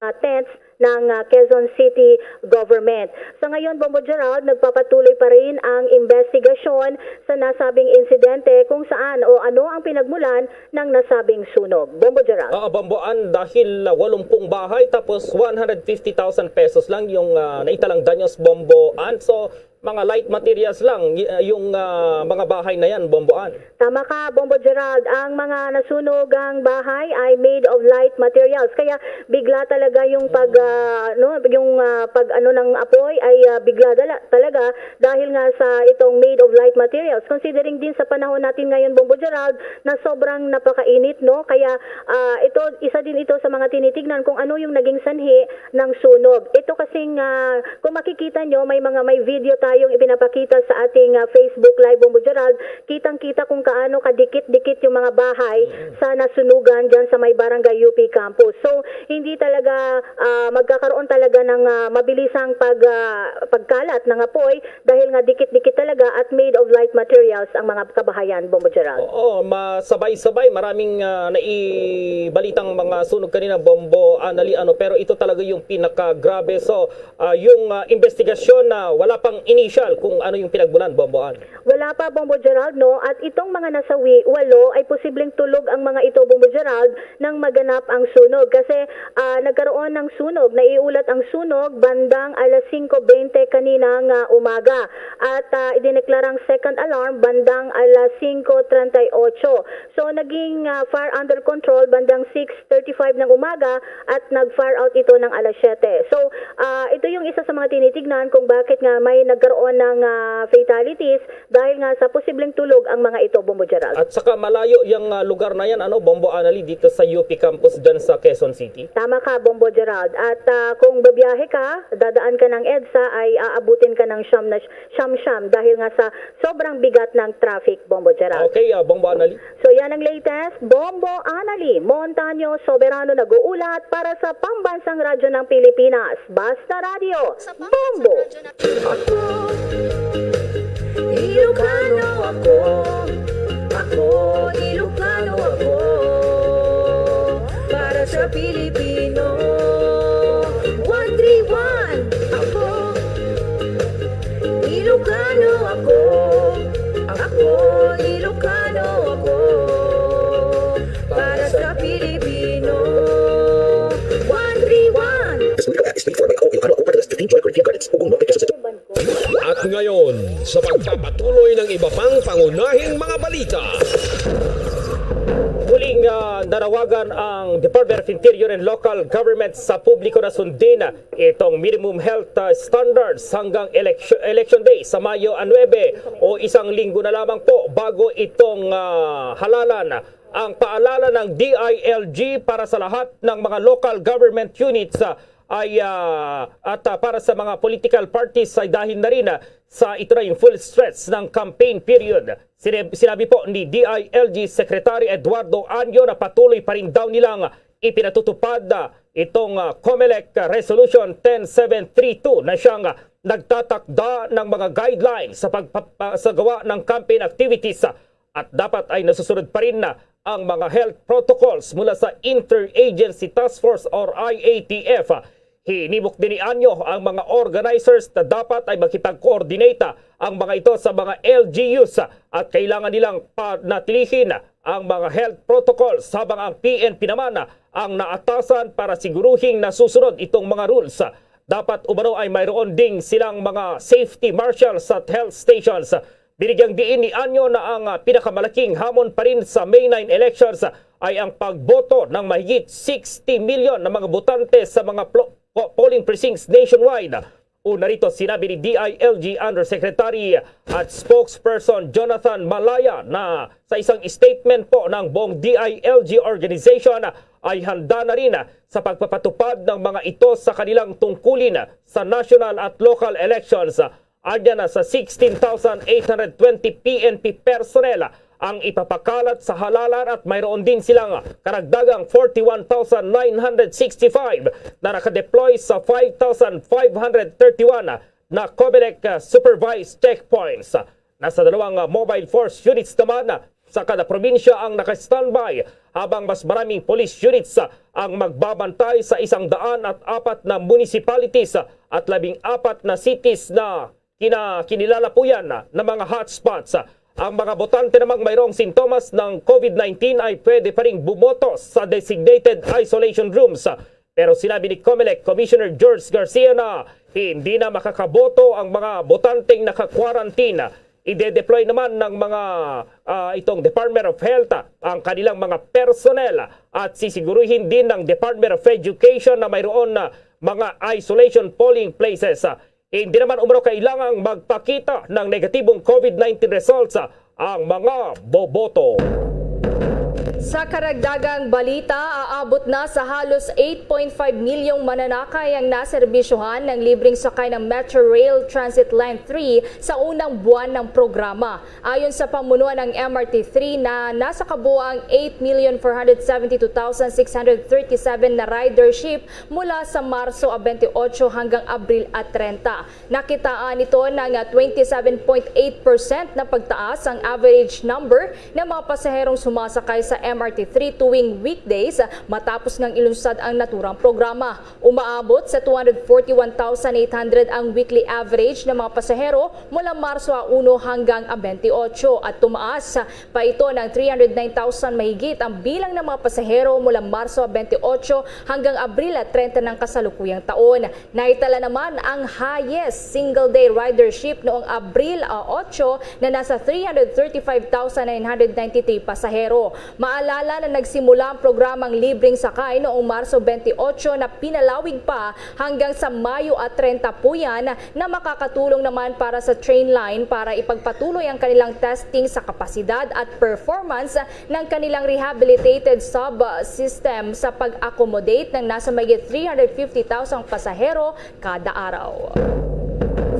ah, tents ng ah, Quezon City Government. Sa ngayon, Bombo Gerald, nagpapatuloy pa rin ang investigasyon sa nasabing insidente kung saan o ano ang pinagmulan ng nasabing sunog. Bombo Gerald. Ah, Bombo Ann, dahil ah, walumpung bahay tapos one hundred fifty thousand pesos lang yung ah, naitalang danyos, Bombo Ann. So, mga light materials lang y- ah, yung ah, mga bahay na yan, Bombo Ann. Tama ka, Bombo Gerald. Ang mga nasunog ang bahay ay made of light materials. Kaya bigla talaga yung pag ah, no, yung ah, pag ano ng apoy ay ah, bigla dala, talaga dahil nga sa itong made of light materials. Considering din sa panahon natin ngayon, Bombo Gerald, na sobrang napakainit, no? Kaya ah, ito, isa din ito sa mga tinitignan kung ano yung naging sanhi ng sunog. Ito kasing ah, kung makikita nyo, may mga may video tayong ipinapakita sa ating ah, Facebook Live, Bombo Gerald. Kitang-kita kung kaano kadikit-dikit yung mga bahay sa nasunugan dyan sa may Barangay U P Campus. So, hindi talaga ah, magkakaroon talaga ng ah, mabilisang pag, ah, pagkalat ng apoy dahil nga dikit-dikit talaga at made of light materials ang mga kabahayan, Bombo Gerald. Oo, masabay-sabay. Maraming ah, naibalitang mga sunog kanina, Bombo Anali, ano, pero ito talaga yung pinakagrabe. So, ah, yung ah, investigasyon na wala pang initial kung ano yung pinagmulan, Bombo Ann. Wala pa, Bombo Gerald, no? At itong mga nasawi, walo, ay posibleng tulog ang mga ito, Bombo Gerald, nang maganap ang sunog. Kasi ah, nagkaroon ng sunog, naiulat ang sunog bandang alas singko bente kanina nga umaga. At ah, idineklarang second alarm bandang alas singko treinta y ocho. So, naging ah, fire under control bandang six thirty-five ng umaga at nag-fire out ito ng alas siyete. So, ah, ito yung isa sa mga tinitignan kung bakit nga may nagkaroon ng ah, fatalities dahil nga sa posibleng tulog ang mga ito, Bombo Gerald. At saka malayo yung ah, lugar na yan, ano, Bombo Anali, dito sa U P campus dyan sa Quezon City. Tama ka, Bombo Gerald. At ah, kung babiyahe ka, dadaan ka ng EDSA, ay aabutin ka ng siyam na, siyam-siyam dahil nga sa sobrang bigat ng traffic, Bombo Gerald. Okay, ah, Bombo Anali. So yan ang latest. Bombo Anali, Montaño Soberano nag-uulat para sa Pambansang Radyo ng Pilipinas. Basta Radyo, Bombo! Ako, Ilocano ako. Ako, Ilocano ako. Para sa Pilipino, one three one. Ako, Ilocano ako. Sa pagpapatuloy ng iba pang pangunahing mga balita. Muling ah, nanawagan ang Department of Interior and Local Government sa publiko na sundin itong minimum health ah, standards hanggang election, election day sa Mayo nuebe o isang linggo na lamang po bago itong ah, halalan. Ang paalala ng D I L G para sa lahat ng mga local government units ah, ay ah, at ah, para sa mga political parties ay dahil na rin ah, sa ito na yung full stretch ng campaign period. Sinab- Sinabi po ni D I L G Secretary Eduardo Anyo na patuloy pa rin daw nilang ipinatutupad ah, itong ah, COMELEC Resolution ten seven three two na siyang ah, nagtatakda ng mga guidelines sa pagpasagawa ng campaign activities ah, at dapat ay nasusunod pa rin na ang mga health protocols mula sa Interagency Task Force or I A T F. Hinimok din ni Anyo ang mga organizers na dapat ay makipag-coordinate ang mga ito sa mga L G Us at kailangan nilang panatilihin ang mga health protocols habang ang P N P naman ang naatasan para siguruhing nasusunod itong mga rules. Dapat umano ay mayroon ding silang mga safety marshals at health stations. Binigyang diin ni Anyo na ang ah, pinakamalaking hamon pa rin sa May nine elections ay ang pagboto ng mahigit sixty million na mga botante sa mga plo- po- polling precincts nationwide. Una rito, sinabi ni D I L G Undersecretary at Spokesperson Jonathan Malaya na sa isang statement po ng buong D I L G organization ay handa na rin sa pagpapatupad ng mga ito sa kanilang tungkulin sa national at local elections. Anya na sa sixteen thousand eight hundred twenty P N P personnel ang ipapakalat sa halalan at mayroon din silang karagdagang forty-one thousand nine hundred sixty-five na nakadeploy sa five thousand five hundred thirty-one na COMELEC uh, supervised checkpoints. Nasa dalawang uh, mobile force units naman uh, sa kada probinsya ang naka-standby, habang mas maraming police units uh, ang magbabantay sa isang daan at apat na municipalities uh, at labing apat na cities na kina kinilalapuyan na, na mga hotspots. Ang mga botante namang mayroong sintomas ng COVID nineteen ay pwede pa ring bumoto sa designated isolation rooms. Pero sinabi ni COMELEC Commissioner George Garcia na hindi na makakaboto ang mga botanteng naka-quarantine. Ide-deploy naman ng mga ah, itong Department of Health ah, ang kanilang mga personnel at sisiguruhin din ng Department of Education na mayroon na mga isolation polling places. Hindi naman umano kailangang magpakita ng negatibong COVID nineteen results ang mga boboto. Sa karagdagang balita, aabot na sa halos eight point five milyong mananakay ang naserbisyohan ng libreng sakay ng Metro Rail Transit Line three sa unang buwan ng programa. Ayon sa pamunuan ng M R T three na nasa kabuang eight million four hundred seventy two thousand six hundred thirty seven na ridership mula sa Marso a twenty-eight hanggang Abril a treinta. Nakitaan nito ng twenty-seven point eight percent na pagtaas ang average number ng mga pasaherong sumasakay sa M R T three tuwing weekdays matapos ngang ilunsad ang naturang programa. Umaabot sa two hundred forty-one thousand eight hundred ang weekly average ng mga pasahero mula Marso a uno hanggang a twenty-eight at tumaas pa ito ng three hundred nine thousand mahigit ang bilang ng mga pasahero mula Marso a twenty-eight hanggang Abril a treinta ng kasalukuyang taon. Naitala naman ang highest single-day ridership noong Abril a otso na nasa three hundred thirty-five thousand nine hundred ninety-three pasahero. Maalala na nagsimula ang programang libreng sakay noong Marso twenty-eight na pinalawig pa hanggang sa Mayo a treinta puyan na makakatulong naman para sa train line para ipagpatuloy ang kanilang testing sa kapasidad at performance ng kanilang rehabilitated subsystem sa pag-accommodate ng nasa mahigit three hundred fifty thousand pasahero kada araw.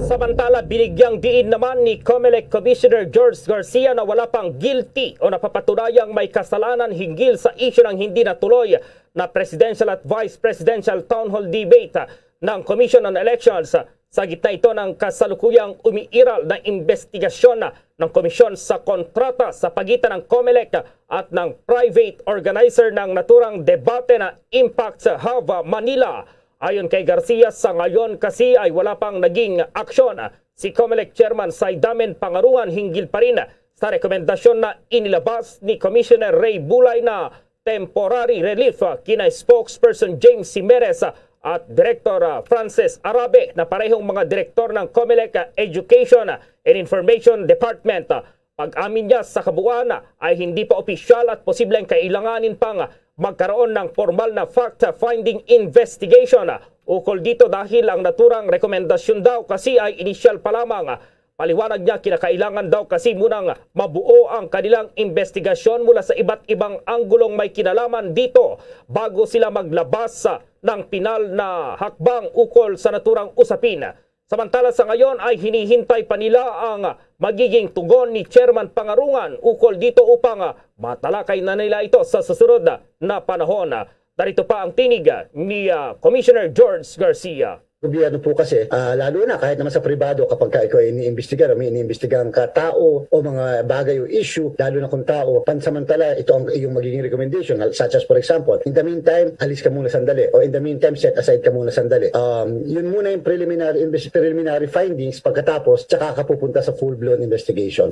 Samantala, binigyang diin naman ni COMELEC Commissioner George Garcia na wala pang guilty o napapatunayang may kasalanan hinggil sa isyu ng hindi natuloy na presidential at vice presidential town hall debate ng Commission on Elections. Sa gitna ito ng kasalukuyang umiiral na investigasyon ng komisyon sa kontrata sa pagitan ng COMELEC at ng private organizer ng naturang debate na Impact Hub Manila. Ayon kay Garcia, sa ngayon kasi ay wala pang naging aksyon si COMELEC Chairman Saidamen Pangarungan hinggil pa rin sa rekomendasyon na inilabas ni Commissioner Ray Bulay na temporary relief kina spokesperson James Simeres at Director, ah, Francis Arabe, na parehong mga direktor ng Comelec, ah, Education and Information Department. Ah, pag-amin niya, sa kabuuan, ah, ay hindi pa opisyal at posibleng kailanganin pang, ah, magkaroon ng formal na fact-finding investigation, ah, ukol dito, dahil ang naturang rekomendasyon daw kasi ay inisyal pa lamang. Ah, paliwanag niya, kinakailangan daw kasi munang mabuo ang kanilang investigasyon mula sa iba't ibang anggulong may kinalaman dito bago sila maglabas, ah, ng pinal na hakbang ukol sa naturang usapin. Samantala, sa ngayon ay hinihintay pa nila ang magiging tugon ni Chairman Pangarungan ukol dito upang, ah, matalakay na nila ito sa susunod na panahon. Narito pa ang tinig ni, ah, Commissioner George Garcia. Gobyerno po kasi, ah, lalo na kahit naman sa pribado, kapag ka ikaw ay iniimbestigar o may iniimbestigahan ka tao o mga bagay o issue, lalo na kung tao, pansamantala ito ang iyong magiging recommendation, such as, for example, in the meantime, alis ka muna sandali, o in the meantime, set aside ka muna sandali. Um, yun muna yung preliminary, invest-, preliminary findings, pagkatapos, tsaka ka pupunta sa full-blown investigation.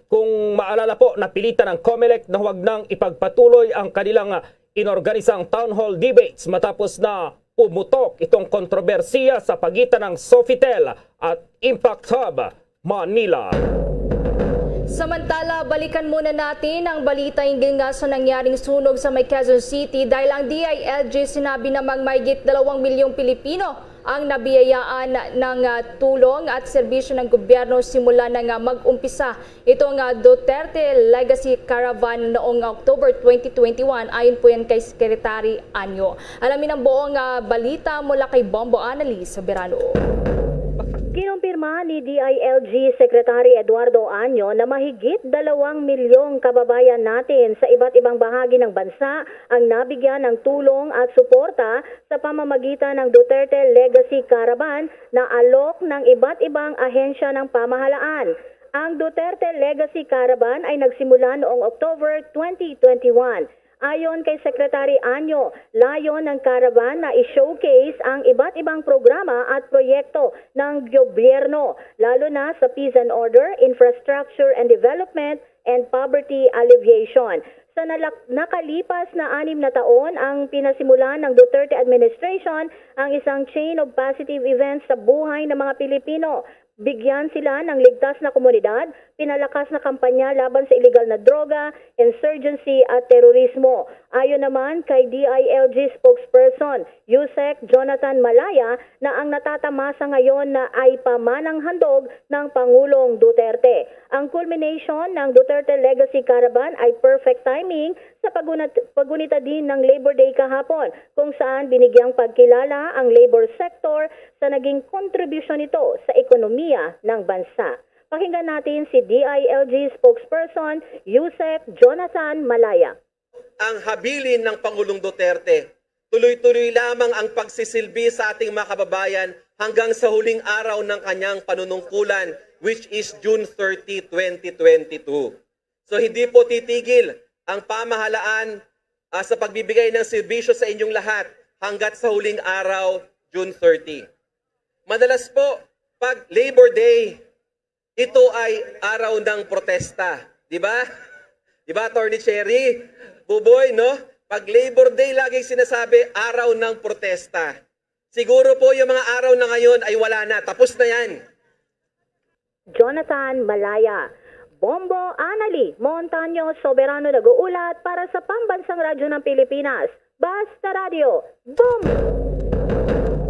Kung maalala po, napilitan ang Comelec na huwag nang ipagpatuloy ang kanilang inorganisang town hall debates matapos na pumutok itong kontrobersiya sa pagitan ng Sofitel at Impact Hub Manila. Samantala, balikan muna natin ang balita hinggil nga sa nangyaring sunog sa may Quezon City, dahil ang D I L G sinabi namang mahigit dalawang milyong Pilipino ang nabiyayaan ng, ah, tulong at serbisyo ng gobyerno simula na nga mag-umpisa itong, ah, Duterte Legacy Caravan noong October twenty twenty-one, ayon po yan kay Secretary Anyo. Alamin ang buong, ah, balita mula kay Bombo Annalise Soberano. Kinumpirma ni D I L G Secretary Eduardo Anyo na mahigit dalawang milyong kababayan natin sa iba't ibang bahagi ng bansa ang nabigyan ng tulong at suporta sa pamamagitan ng Duterte Legacy Caravan na alok ng iba't ibang ahensya ng pamahalaan. Ang Duterte Legacy Caravan ay nagsimula noong October twenty twenty-one. Ayon kay Secretary Anyo, layon ng caravan na i-showcase ang iba't ibang programa at proyekto ng gobyerno, lalo na sa peace and order, infrastructure and development, and poverty alleviation. Sa nalak-, nakalipas na anim na taon, ang pinasimulan ng Duterte administration ang isang chain of positive events sa buhay ng mga Pilipino. Bigyan sila ng ligtas na komunidad, pinalakas na kampanya laban sa iligal na droga, insurgency at terorismo. Ayon naman kay D I L G spokesperson Usec Jonathan Malaya, na ang natatamasa ngayon na ay pamanang handog ng Pangulong Duterte. Ang culmination ng Duterte Legacy Caravan ay perfect timing sa pagunat-, pagunita din ng Labor Day kahapon, kung saan binigyang pagkilala ang labor sector sa naging kontribusyon nito sa ekonomiya ng bansa. Pakinggan natin si D I L G spokesperson Usec Jonathan Malaya. Ang habilin ng Pangulong Duterte, tuloy-tuloy lamang ang pagsisilbi sa ating mga kababayan hanggang sa huling araw ng kanyang panunungkulan, which is June thirty, twenty twenty-two. So, hindi po titigil ang pamahalaan, ah, sa pagbibigay ng serbisyo sa inyong lahat hanggat sa huling araw, June thirty. Madalas po, pag Labor Day, ito ay araw ng protesta. Di ba? Di ba, Attorney Cherry? Buboy, no? Pag Labor Day, laging sinasabi, araw ng protesta. Siguro po yung mga araw na ngayon ay wala na. Tapos na yan. Jonathan Malaya. Bombo Anali Montaño Soberano nag-uulat para sa Pambansang Radyo ng Pilipinas. Basta Radyo, Bombo!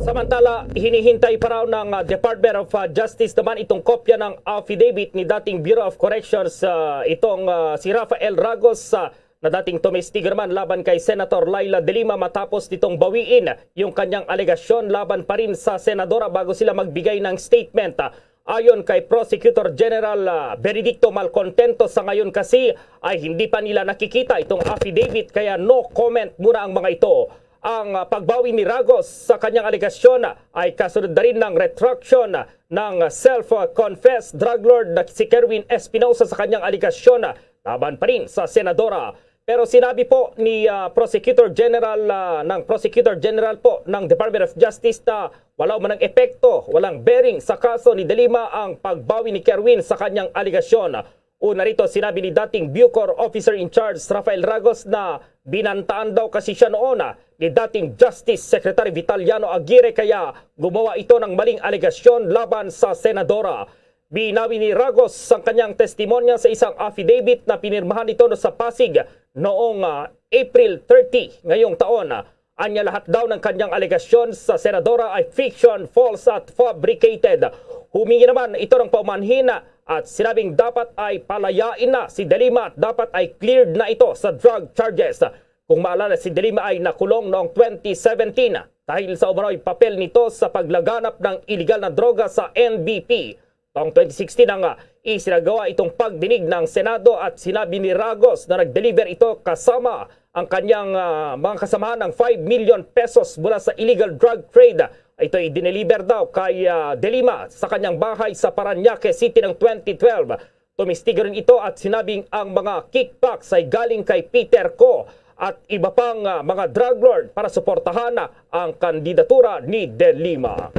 Samantala, hinihintay pa raw ng, ah, Department of, ah, Justice naman itong kopya ng affidavit ni dating Bureau of Corrections, ah, itong, ah, si Rafael Ragos, ah, na dating tumestigo naman laban kay Senator Leila de Lima matapos nitong bawiin yung kanyang alegasyon laban pa rin sa senadora bago sila magbigay ng statement. Ayon kay Prosecutor General, ah, Benedicto Malcontento, sa ngayon kasi ay hindi pa nila nakikita itong affidavit, kaya no comment muna ang mga ito. Ang, ah, pagbawi ni Ragos sa kanyang alegasyon ay kasunod na rin ng retraction ng self-confessed drug lord na si Kerwin Espinosa sa kanyang alegasyon laban pa rin sa senadora. Pero sinabi po ni, ah, Prosecutor General, ah, ng Prosecutor General po ng Department of Justice na wala man ang epekto, walang bearing sa kaso ni De Lima ang pagbawi ni Kerwin sa kanyang alegasyon. Una rito, sinabi ni dating Bucor Officer in Charge Rafael Ragos na binantaan daw kasi siya noon, ah, ni dating Justice Secretary Vitaliano Aguirre, kaya gumawa ito ng maling alegasyon laban sa senadora. Binawi ni Ragos ang kanyang testimonya sa isang affidavit na pinirmahan nito sa Pasig noong, ah, April thirty ngayong taon. Anya, lahat daw ng kanyang alegasyon sa senadora ay fiction, false at fabricated. Humingi naman ito ng paumanhin at sinabing dapat ay palayain na si De Lima at dapat ay cleared na ito sa drug charges. Kung maalala, si De Lima ay nakulong noong twenty seventeen dahil sa umano'y papel nito sa paglaganap ng iligal na droga sa N B P. Taong twenty sixteen nang, ah, isinagawa itong pagdinig ng Senado at sinabi ni Ragos na nag-deliver ito kasama ang kanyang, ah, mga kasamahan ng five million pesos mula sa illegal drug trade. Ito ay dineliver daw kay, ah, De Lima sa kanyang bahay sa Parañaque City ng twenty twelve. Tumistigo rin ito at sinabing ang mga kickbacks ay galing kay Peter Co at iba pang, ah, mga drug lord para suportahan ang kandidatura ni De Lima.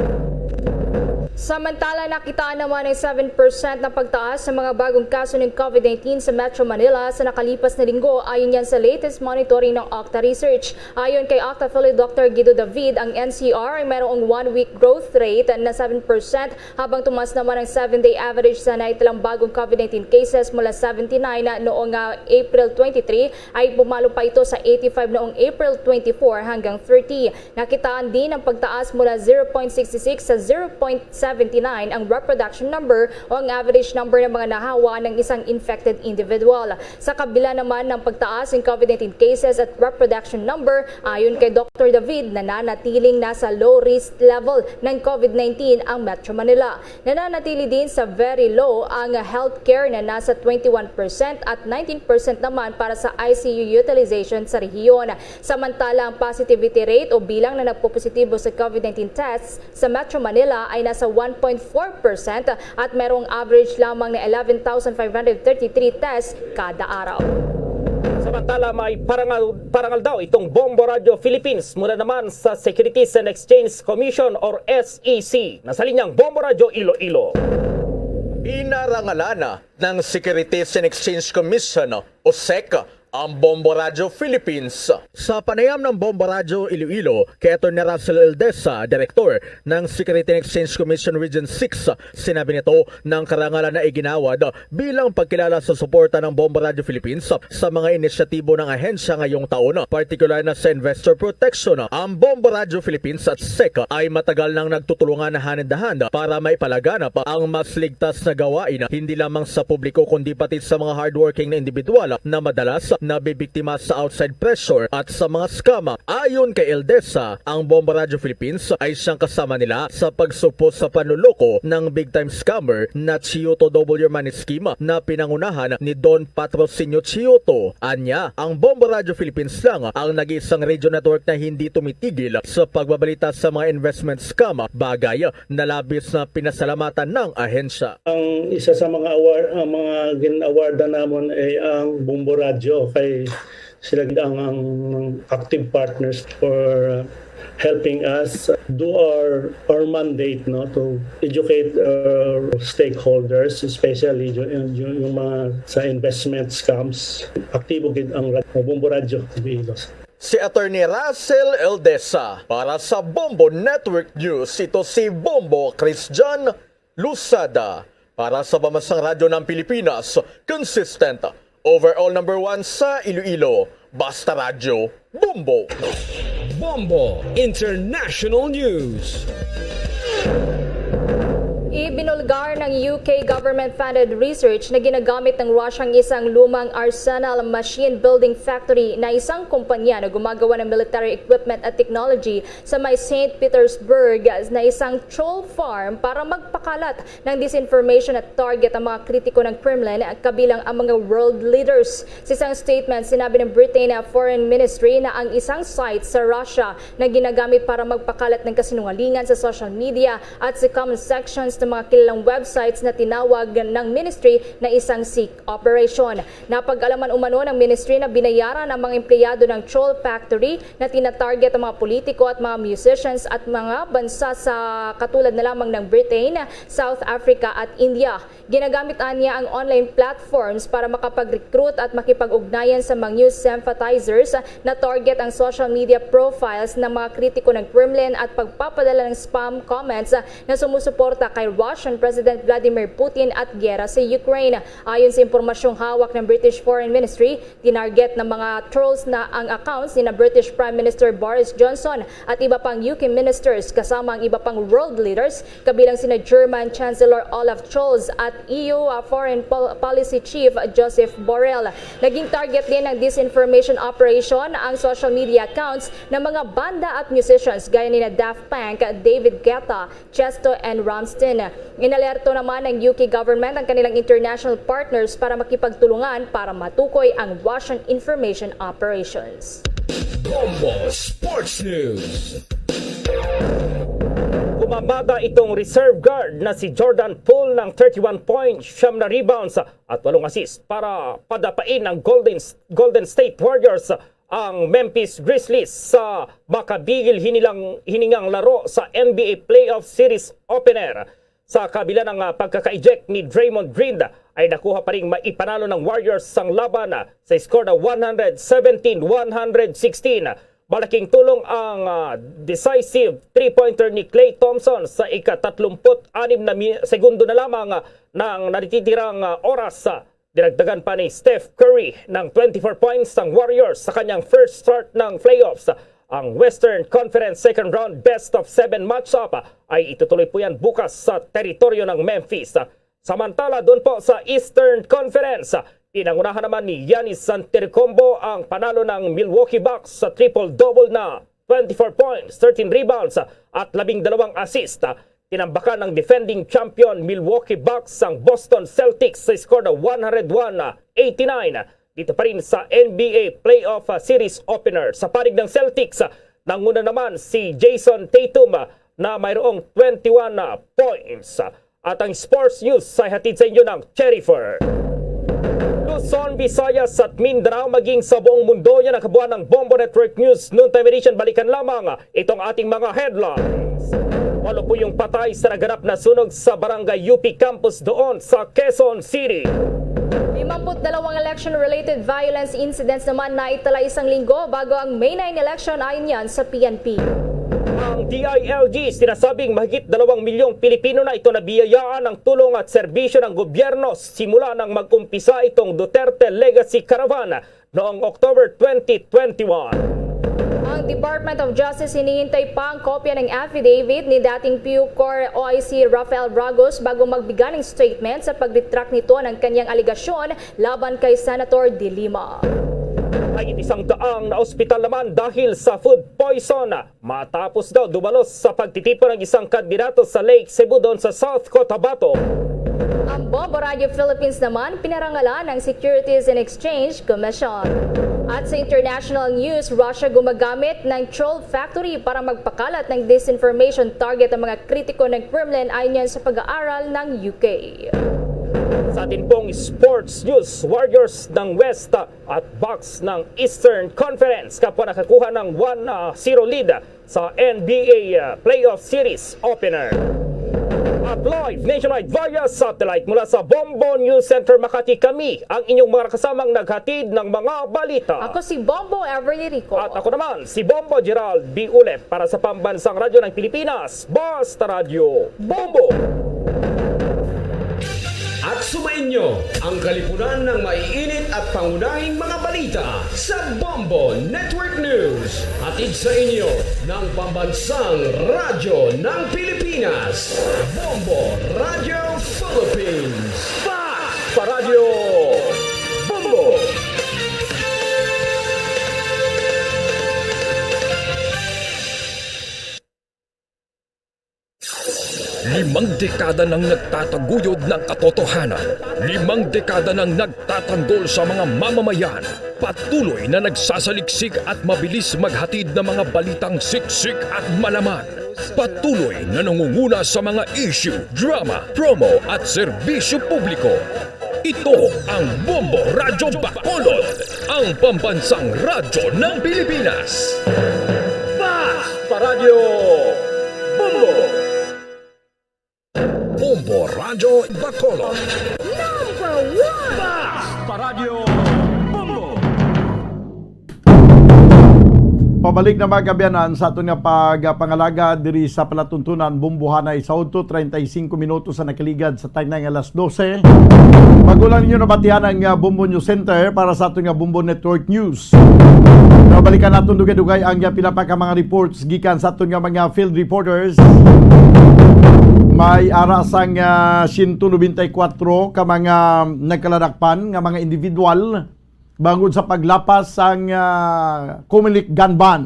Samantala, nakitaan naman ang seven percent na pagtaas sa mga bagong kaso ng COVID nineteen sa Metro Manila sa nakalipas na linggo, ayon yan sa latest monitoring ng Octa Research. Ayon kay Octa Affiliate Doctor Guido David, ang N C R ay mayroong one-week growth rate na seven percent, habang tumaas naman ang seven-day average sa naitalang bagong COVID nineteen cases mula seventy-nine na noong, ah, April twenty-three, ay pumalo pa ito sa eighty-five noong April twenty-four hanggang thirty. Nakitaan din ang pagtaas mula zero point six six sa zero point seven nine ang reproduction number o ang average number ng mga nahawa ng isang infected individual. Sa kabila naman ng pagtaas ng COVID nineteen cases at reproduction number, ayon kay Doctor David, nananatiling nasa low risk level ng COVID nineteen ang Metro Manila. Nananatili din sa very low ang healthcare na nasa twenty-one percent at nineteen percent naman para sa I C U utilization sa rehiyon. Samantala, ang positivity rate o bilang na nagpopositibo sa COVID nineteen tests sa Metro Manila ay nasa one point four percent at merong average lamang na eleven thousand five hundred thirty-three tests kada araw. Samantala, may parangal, parangal daw itong Bombo Radio Philippines mula naman sa Securities and Exchange Commission or S E C. Nasa linyang Bombo Radio Iloilo. Pinarangalan ng Securities and Exchange Commission o sec ang Bombo Radio Philippines. Sa panayam ng Bombo Radio Iloilo kay Attorney Russell Eldesa, Direktor ng Security and Exchange Commission Region six, sinabi nito na ang karangalan na iginawad bilang pagkilala sa suporta ng Bombo Radio Philippines sa mga inisyatibo ng ahensya ngayong taon, partikular na sa investor protection. Ang Bombo Radio Philippines at sec ay matagal nang nagtutulungan hand in hand para maipalaganap ang mas ligtas na gawain, hindi lamang sa publiko kundi pati sa mga hardworking na individual na madalas nabibiktima sa outside pressure at sa mga scam. Ayon kay Eldesa, ang Bombo Radio Philippines ay siyang kasama nila sa pagsugpo sa panloloko ng big-time scammer na Chiyuto Double Your Money Scheme na pinangunahan ni Don Patrocinio Chiyuto. Anya, ang Bombo Radio Philippines lang ang nag-iisang radio network na hindi tumitigil sa pagbabalita sa mga investment scam, bagay na labis na pinasalamatan ng ahensya. Ang isa sa mga award, ang mga gin-awardan namon ay ang Bombo Radio, kay sila gid ang, ang active partners for, uh, helping us do our, our mandate, no, to educate our stakeholders, especially yung, yung, yung mga sa investment scams. Aktibo gid ang Rad-, Bombo Radio Iloilo. Si Attorney Russell Eldesa para sa Bombo Network News. Ito si Bombo Christian Lusada para sa Pambansang Radyo ng Pilipinas, consistent, overall number one sa Iloilo. Basta Radyo, Bombo! Bombo International News. Ibinulgar ng U K government-funded research na ginagamit ng Russia ang isang lumang arsenal machine building factory na isang kumpanya na gumagawa ng military equipment at technology sa may Saint Petersburg na isang troll farm para magpakalat ng disinformation at target ang mga kritiko ng Kremlin, kabilang ang mga world leaders. Sa isang statement, sinabi ng Britain na Foreign Ministry na ang isang site sa Russia na ginagamit para magpakalat ng kasinungalingan sa social media at sa comment sections sa mga kilalang websites na tinawag ng ministry na isang seek operation. Napag-alaman umano ng ministry na binayaran ang mga empleyado ng Troll Factory na tinatarget ang mga politiko at mga musicians at mga bansa sa katulad na lamang ng Britain, South Africa at India. Ginagamit anya ang online platforms para makapag-recruit at makipag-ugnayan sa mga news sympathizers na target ang social media profiles ng mga kritiko ng Kremlin at pagpapadala ng spam comments na sumusuporta kay Russian President Vladimir Putin at giyera sa Ukraine. Ayon sa impormasyong hawak ng British Foreign Ministry, tinarget ng mga trolls na ang accounts ni na British Prime Minister Boris Johnson at iba pang U K ministers, kasama ang iba pang world leaders, kabilang sina German Chancellor Olaf Scholz at E U, uh, Foreign Pol-, Policy Chief Joseph Borrell. Naging target din ng disinformation operation ang social media accounts ng mga banda at musicians gaya ni na Daft Punk, David Guetta, Tiesto and Rammstein. Inalerto naman ng U K government ang kanilang international partners para makipagtulungan para matukoy ang Russian information operations. Bombo Sports News. Kumamada itong reserve guard na si Jordan Poole ng thirty-one points, siyam na rebounds at walong assist para padapain ang Golden, Golden State Warriors ang Memphis Grizzlies sa makabigil hinilang, hiningang laro sa N B A Playoff Series opener. Sa kabila ng, ah, pagkaka-eject ni Draymond Green, ay nakuha pa ring maipanalo ng Warriors sang laban, ah, sa score na one hundred seventeen one hundred sixteen. Malaking tulong ang, ah, decisive three-pointer ni Klay Thompson sa ika-tatlumpu't-anim na mi-, segundo na lamang, ah, ng natitirang, ah, oras, ah, Dinagdagan pa ni Steph Curry ng twenty-four points ang Warriors sa kanyang first start ng playoffs. Ang Western Conference Second Round Best of Seven matchup ay itutuloy po yan bukas sa teritoryo ng Memphis. Samantala, doon po sa Eastern Conference, pinangunahan naman ni Giannis Antetokounmpo ang panalo ng Milwaukee Bucks sa triple-double na twenty-four points, thirteen rebounds, at labing dalawang assist. Tinambakan ng defending champion Milwaukee Bucks ang Boston Celtics sa score na one hundred one eighty-nine dito pa rin sa N B A Playoff Series Opener. Sa panig ng Celtics, nanguna naman si Jayson Tatum na mayroong twenty-one points. At ang sports news ay hatid sa inyo ng Cherry Fur. Luzon, Visayas at Mindanao, maging sa buong mundo, yan ang kabuuan ng Bombo Network News. Noontime edition, balikan lamang itong ating mga headlines. Walo po yung patay sa naganap na sunog sa Barangay U P Campus doon sa Quezon City. Limampu't dalawang election-related violence incidents naman na itala isang linggo bago ang May nine election, ayon yan sa P N P. Ang D I L G sinasabing mahigit dalawang milyong Pilipino na ito nabiyayaan ng tulong at serbisyo ng gobyerno simula nang mag-umpisa itong Duterte Legacy Caravan noong October twenty twenty-one. Ang Department of Justice hinihintay pa ang kopya ng affidavit ni dating PUCOR O I C Rafael Bragos bago magbigay ng statement sa pag-retract nito ng kanyang alegasyon laban kay Senator De Lima. Ay isang daang na ospital naman dahil sa food poison matapos daw dumalos sa pagtitipon ng isang kandidato sa Lake Cebu doon sa South Cotabato. Ang Bombo Radio Philippines naman pinarangalan ng Securities and Exchange Commission. At sa international news, Russia gumagamit ng troll factory para magpakalat ng disinformation target ang mga kritiko ng Kremlin, ayon yan sa pag-aaral ng U K. Sa atin pong sports news, Warriors ng West at Bucks ng Eastern Conference kapwa nakakuha ng one zero lead sa N B A, uh, Playoff Series Opener. At live nationwide via satellite mula sa Bombo News Center Makati, kami ang inyong mga kasamang naghatid ng mga balita. Ako si Bombo Everly Rico. At ako naman, si Bombo Gerald B. Ulep para sa Pambansang Radyo ng Pilipinas, Basta Radyo Bombo! At sumainyo ang kalipunan ng maiinit at pangunahing mga balita sa Bombo Network News. Hatid sa inyo ng Pambansang Radyo ng Pilipinas, Bombo Radyo Philippines. Basta Radyo Bombo! Limang dekada nang nagtataguyod ng katotohanan. Limang dekada nang nagtatanggol sa mga mamamayan. Patuloy na nagsasaliksik at mabilis maghatid ng mga balitang siksik at malaman. Patuloy na nangunguna sa mga issue, drama, promo at serbisyo publiko. Ito ang Bombo Radyo Bacolod, ang pambansang radyo ng Pilipinas. Basta Radyo Bombo! Bombo Radyo Bacolod. Number one! Basta Radyo Bombo! Pabalik na, mga kaabyanan, sa aton nga pagpangalaga diri sa palatuntunan, Bombohanay sa udto, treinta y cinco minutos sa nakaligad sa tagnay nga alas dose. Bago lang ninyo nabatian ang, ah, Bombo News Center para sa aton nga Bombo Network News. Pero balikan naton dugay-dugay ang, ah, pila pa ka mga reports gikan sa aton nga mga field reporters. May ara sang, ah, siyento nobenta y kuwatro ka mga nagkaladakpan nga mga individual bangod sa paglapas sang, ah, Comelec gun ban.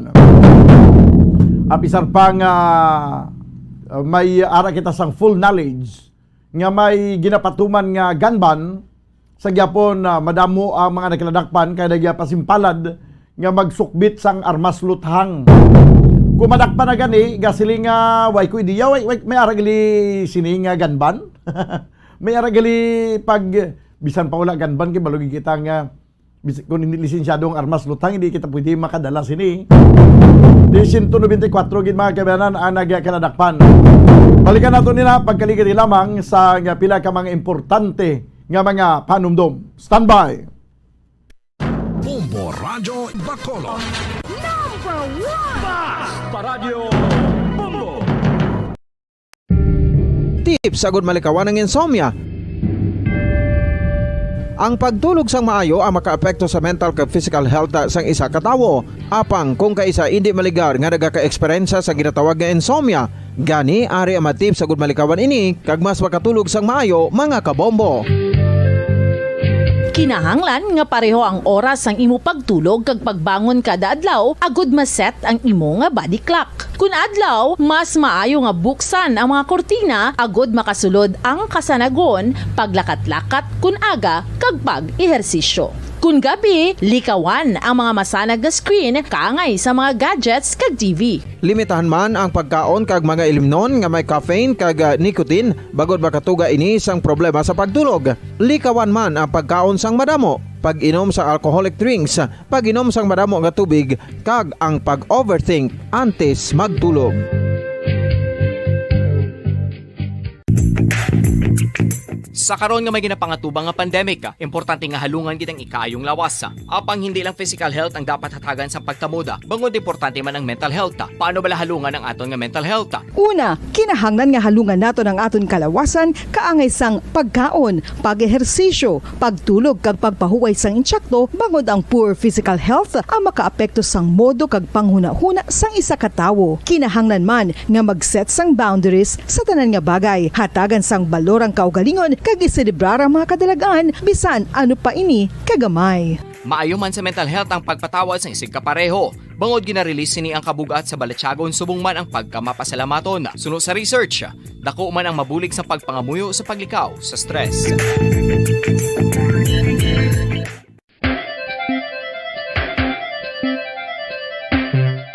Apisar pa nga, ah, may ara kita sang full knowledge nga may ginapatuman nga gun ban, sa gyapon, ah, madamo ang mga nagkaladakpan kay nagyapasimpalad nga magsukbit sang armas luthang. Kung madakpan na gani, gasiling nga, way ko ideya, way, way, may ara gali sini nga gun ban. May ara gali pag, bisan pa wala gun ban, kay balugi kita nga, bis-, kung hindi lisensyado ang armas luthang, hindi kita pwede makadala sini. Di siyento nobenta y kuwatro gid, mga kaabyanan, ang nagkaladakpan. Balikan nato nila pagkaligid lamang sa nga pila ka mga importante nga mga panumdom. Standby! Bombo Radyo Bacolod. Number one! Basta Radyo Bombo! Tips agud malikawan ang insomnia. Ang pagtulog sang maayo ang makaapekto sa mental kag physical health sang isa ka tawo. Apang kung kaisa indi maligar nga nagaka-eksperyensya sa ginatawag nga insomnia, gani ari ang mga tips agud malikawan ini kag mas makatulog sang maayo, mga kabombo. Kinahanglan nga pareho ang oras sang imo pagtulog kag pagbangon kada adlaw agud ma-set ang imo nga body clock. Kun adlaw, mas maayo nga buksan ang mga kurtina agud makasulod ang kasanagon, paglakat-lakat kun aga, kag pag-ehersisyo. Kun gabi, likawan ang mga masanag nga screen kaangay sa mga gadgets kag T V. Limitahan man ang pagkaon kag mga ilimnon nga may caffeine kag, ah, nicotine, bangod makatuga ini sang problema sa pagtulog. Likawan man ang pagkaon sang madamo, pag-inom sa alcoholic drinks, pag-inom sang madamo nga tubig, kag ang pag-overthink antes magtulog. Sa karon nga may ginapangatubang nga pandemic, importante nga halungan gid ang ikaayong lawas. Apang hindi lang physical health ang dapat hatagan sang pagtamuda, bangod importante man ang mental health. Paano bala halungan ang aton nga mental health? Una, kinahanglan nga halungan naton ang aton kalawasan kaangay sang pagkaon, pag-ehersisyo, pagtulog kag pagpahuway sang insakto, bangod ang poor physical health ang makaapekto sang modo kag panghunahuna sang isa ka tawo. Kinahanglan man nga mag-set sang boundaries sa tanan nga bagay, hatagan sang balor ang kaugalingon kag iselebrar ang mga kadalag-an bisan ano pa ini kagamay. Maayo man sa mental health ang pagpatawad sang isigkapareho. Bangod gina-release sini ang kabug-at sa balatyagon subong man ang pagkamapasalamaton. Suno sa research, dako man ang mabulig sa pagpangamuyo sa paglikaw sa stress.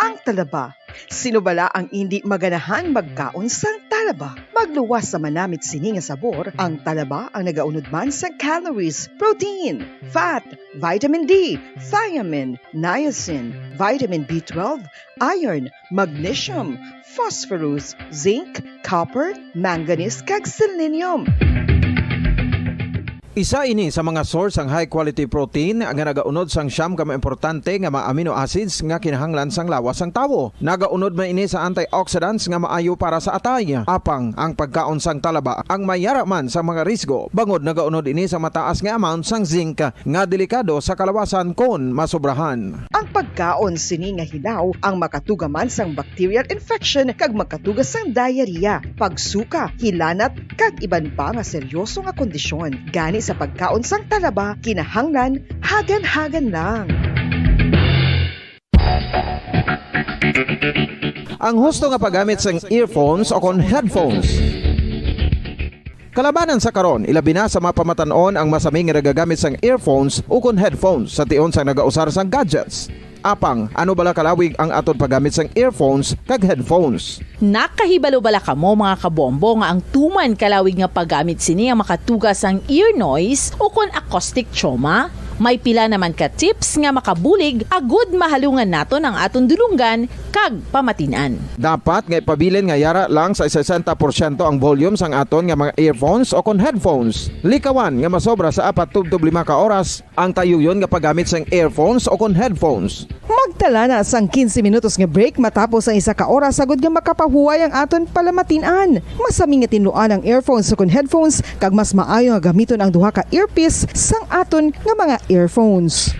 Ang talaba. Sino bala ang indi maganahan magkaon sang talaba? Magluwas sa manamit sini nga sabor, ang talaba ang nagaunod man sa calories, protein, fat, vitamin D, thiamine, niacin, vitamin B twelve, iron, magnesium, phosphorus, zinc, copper, manganese, kag selenium. Isa ini sa mga source sang high quality protein nga nagaunod sang siyam ka mga importante nga mga amino acids nga kinahanglan sang lawas sang tawo. Nagaunod man ini sa antioxidants nga maayo para sa atay. Apang ang pagkaon sang talaba ang may yara man sa mga risgo, bangod nagaunod ini sa mataas nga amount sang zinc nga delikado sa kalawasan kon masobrahan. Ang pagkaon sini nga hilaw ang makatuga man sang bacterial infection kag makatuga sang diarrhea, pagsuka, hilanat, kag iban pa nga seryoso nga kondisyon. Gani sa pagkaon sang talaba, kinahanglan hagan-hagan lang. Ang husto nga paggamit sang earphones o kon headphones. Kalabanan sa karon, ilabi na sa mga pamatan-on ang masami nga nagagamit sang earphones ukon headphones sa tion sang nagausar sang gadgets. Apang, ano bala kalawig ang aton paggamit sang earphones kag headphones? Nakahibalo bala kamo, mga kabombo, nga ang tuman kalawig nga paggamit sini ang makatuga sang ear noise ukon acoustic trauma? May pila naman ka tips nga makabulig agud mahalungan naton ang aton dulonggan kag pamatin-an. Dapat nga ipabilin nga yara lang sa sesenta porsyento ang volume sang aton nga mga earphones ukon headphones. Likawan nga masobra sa apat tubtob lima ka oras ang tayuyon nga paggamit sang earphones ukon headphones. Magtala na sang quince minutos nga break matapos ang isa ka oras, agud nga makapahuway ang aton palamatin-an. Masami nga tinluan ang earphones ukon headphones, kag mas maayo nga gamiton ang duha ka earpiece sang aton nga mga earphones.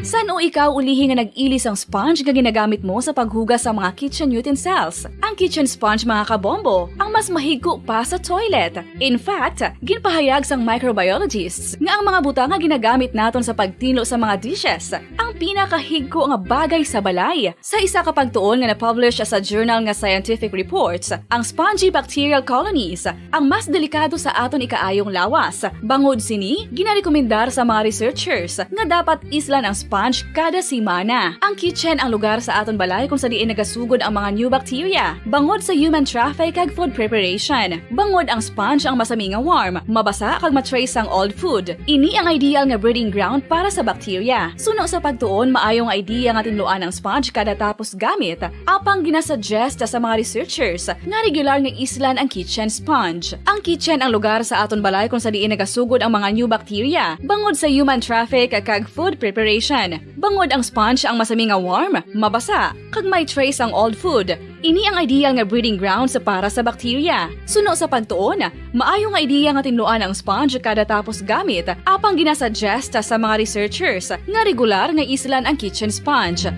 San-o ikaw ulihi nga nag-ili sang sponge nga ginagamit mo sa paghugas sa mga kitchen utensils? Ang kitchen sponge, mga kabombo, ang mas mahigko pa sa toilet. In fact, ginpahayag sang microbiologists nga ang mga butang nga ginagamit naton sa pagtinlo sa mga dishes ang pinakahigko nga bagay sa balay. Sa isa ka pagtuon nga na-publish sa journal nga Scientific Reports, ang spongy bacterial colonies ang mas delikado sa aton ikaayong lawas. Bangod sini, ginarekomendar sa mga researchers nga dapat islan ang sponge kada semana. Ang kitchen ang lugar sa aton balay kung sa diin nagasugod ang mga new bacteria, bangod sa human traffic kag food preparation. Bangod ang sponge ang masami nga warm, mabasa kag ma-trace sang old food. Ini ang ideal nga breeding ground para sa bacteria. Suno sa pagtuon, maayo nga idea nga tinluan ang sponge kada tapos gamit. Apang ginasuggest sa mga researchers nga regular nga islan ang kitchen sponge. Ang kitchen ang lugar sa aton balay kung sa diin nagasugod ang mga new bacteria, bangod sa human traffic kag food preparation. Bangod ang sponge ang masami nga warm, mabasa, kag may trace ang old food. Ini ang ideal nga breeding grounds para sa bacteria. Suno sa pagtuon, maayo nga idea nga tinluan ang sponge kada tapos gamit, apang ginasuggest sa mga researchers nga regular nga islan ang kitchen sponge.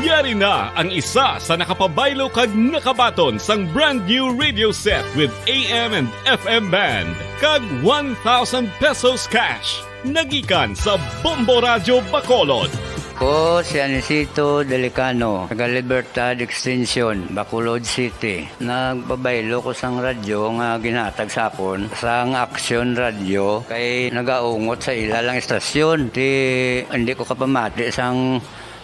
Yari na ang isa sa nakapabaylo kag nakabaton sang brand new radio set with A M and F M band kag one thousand pesos cash. Nagikan sa Bombo Radyo Bacolod. Ko si Anisito Delicano, taga Libertad Extension, Bacolod City. Nagpabaylo ko sang radyo nga ginhatag sa akon sang Action Radio kay nagaungot sa ila lang istasyon. Ti, hindi ko kapamati sang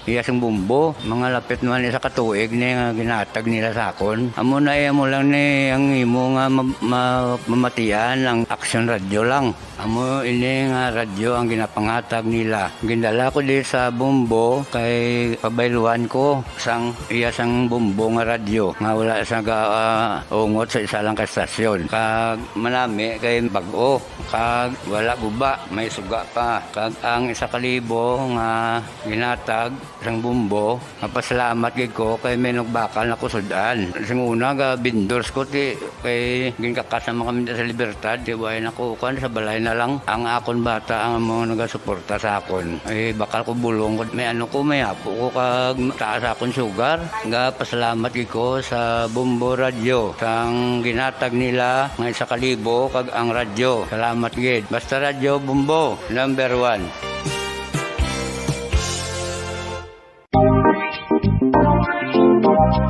iya sing bombo. Mga lapit naman isa ka tuig ni nga ginhatag nila sa akon. Amo na, eh, amo lang ni ang imo nga ma-, ma-, mamatian ang Action Radio lang. Amo ini nga radyo ang ginapanghatag nila. Gindala ko di sa bombo kay pabayluan ko sang iya sang bombo nga radyo nga wala sa ga, ah, ungot sa isa lang ka estasyon. Kag manami kay bag-o, kag wala guba, may suga pa. Kag ang isa ka libo nga ginatag sang bombo, mapasalamat gid ko kay may nagbakal na ko sud-an. Sing una, ga vendors ko, ti, kay ginkakas naman kami sa Libertad, ti, way na ko, kuan, sa balay na lang. Ang akon bata ang mga nagasuporta sa akon. Eh, bakal ko bulong ko, may ano ko, may apo ko, kag taas akon sugar. Ga pasalamat gid ko sa Bombo Radyo, sang ginatag nila nga isa ka libo, kag ang radyo. Salamat gid. Basta Radyo Bombo, number one.